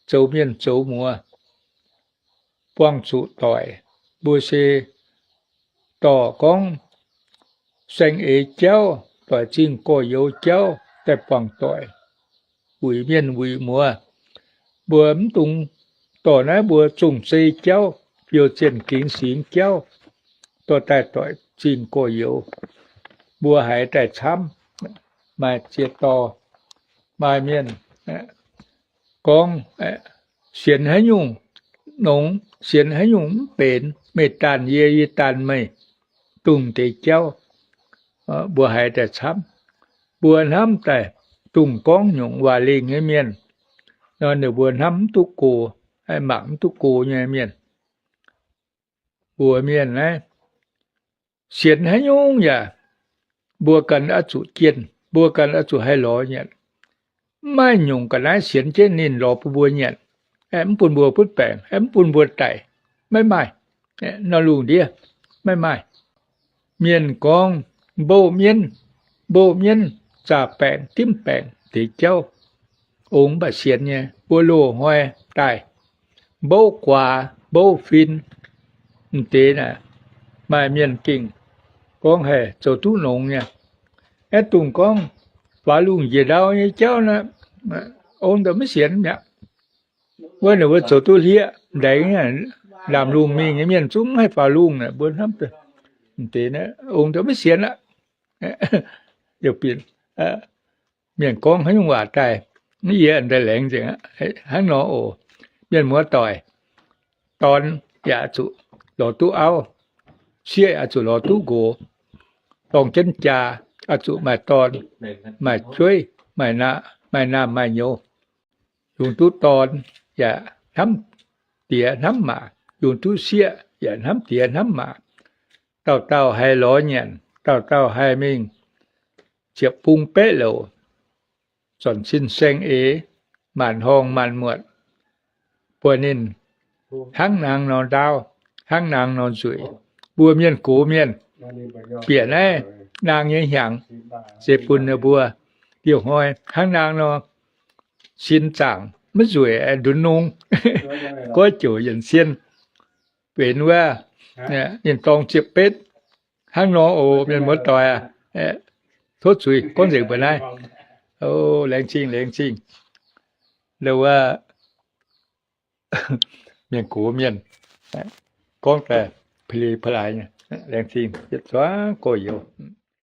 zoux mienh zoux muoz, buangh zuqc doic, Mbuo se dorh gorngv saeng-eix jauv, doic zingh gorx-youz jauv daaih buangh doic, wuic mienh wuic muoz. Mbuo mv dungx dorh naaiv mbuo zong-zei jauv, fiou zienh gingx singx jauv dorh daaih doic zingh gorx-youz. Mbuo haiz daaih camv, maaih ziex dorh, maaih mienh gorngv, sienx haaix nyungc nongx, sienx haaix nyungc mv benx, meih daanh yie, yie daanh meih, dongh deix jauv. Mbuo haiz daaih camv. Mbuo hnamv daaih dongh gorngv nyungc waac lengh nyei mienh nor, ninh mbuo hnamv mv duqv gox, mangc mv duqv gox nyei mienh. Mbuo mienh naaiv sienx haaix nyungc yaac mbuo ganh oix zuqc jienh, mbuo ganh oix zuqc haih lorz nyanc. Mv maaih nyungc ga'naaiv sienx jienv ninh lorz bun mbuo nyanc, mv bun mbuo butv baengc, mv bun mbuo daic. Maiv maaih. Nor lungh ndiev maiv maaih. Mienh gorngv mboqv mienv, mboqv mienv, zaah baengc, dimv baengc deix jauv, ong mv baac sienx nyei. Mbuo loz-hnoi daaih mboqv guaax, mboqv fin, m'deix naaic, maaih mienh gengh gorngv haih zoux duqv nongx nyei. Aeqv, dongh gorngv faaux lungh njiec ndau nyei jauv naaic, ong daaih maiv sienx mi'aqv. Wuov ninh mbuo zoux duqv hlieqv ndaix, laamh lungh mingh nyei mienh zungv haih faaux lungh naaic, mbuo hnamv deix, ong daaih maiv sienx aqv. Mienh gorngv haaix nyungc waac daaih, yie daaih laengz nzengc aqv. Hnangv nor oc, mienh muoz doic, dorn yaac zuqc lorz duqv auv, sieqv yaac zuqc lorz duqv nqox, dorng jienv jaa oix zuqc maaih dorn, maaih jueiv, maaih naamh, maaih naamh maaih nyouz. Yungz duqv dorn yaac hnamv diex hnamv maac, yungz duqv sieqv yaac hnamv diex hnamv maac. Dauh dauh haih lorz nyanc, dauh dauh haih mingh ziepc bung beqv louc, zornc sin saeng-eix, maanc horngh maanc muotc, buatc ninh hnangv naang nor ndaauv, hnangv naang nor nzueic. Mbuo mienh gox mienh bieqc naaiv naang nyei hnyangx se bun ninh mbuo liouh hnoi hnangv naang nor sin zaangc maiv nzueic, ndunx nungx, goiv ziouc yienc sien benx wuov, ninh dorng ziepc betv. Hnangv nor oc, mienh muoz doic aac, tov zuiz gorngv nzengc mbuo naaiv. Laengz zingh, laengz zingh. Louh wuov, mienh gox mienh gorngv daaih pa'li pa'laaix nyei. Laengz zingh yietc zungv gorx-youz.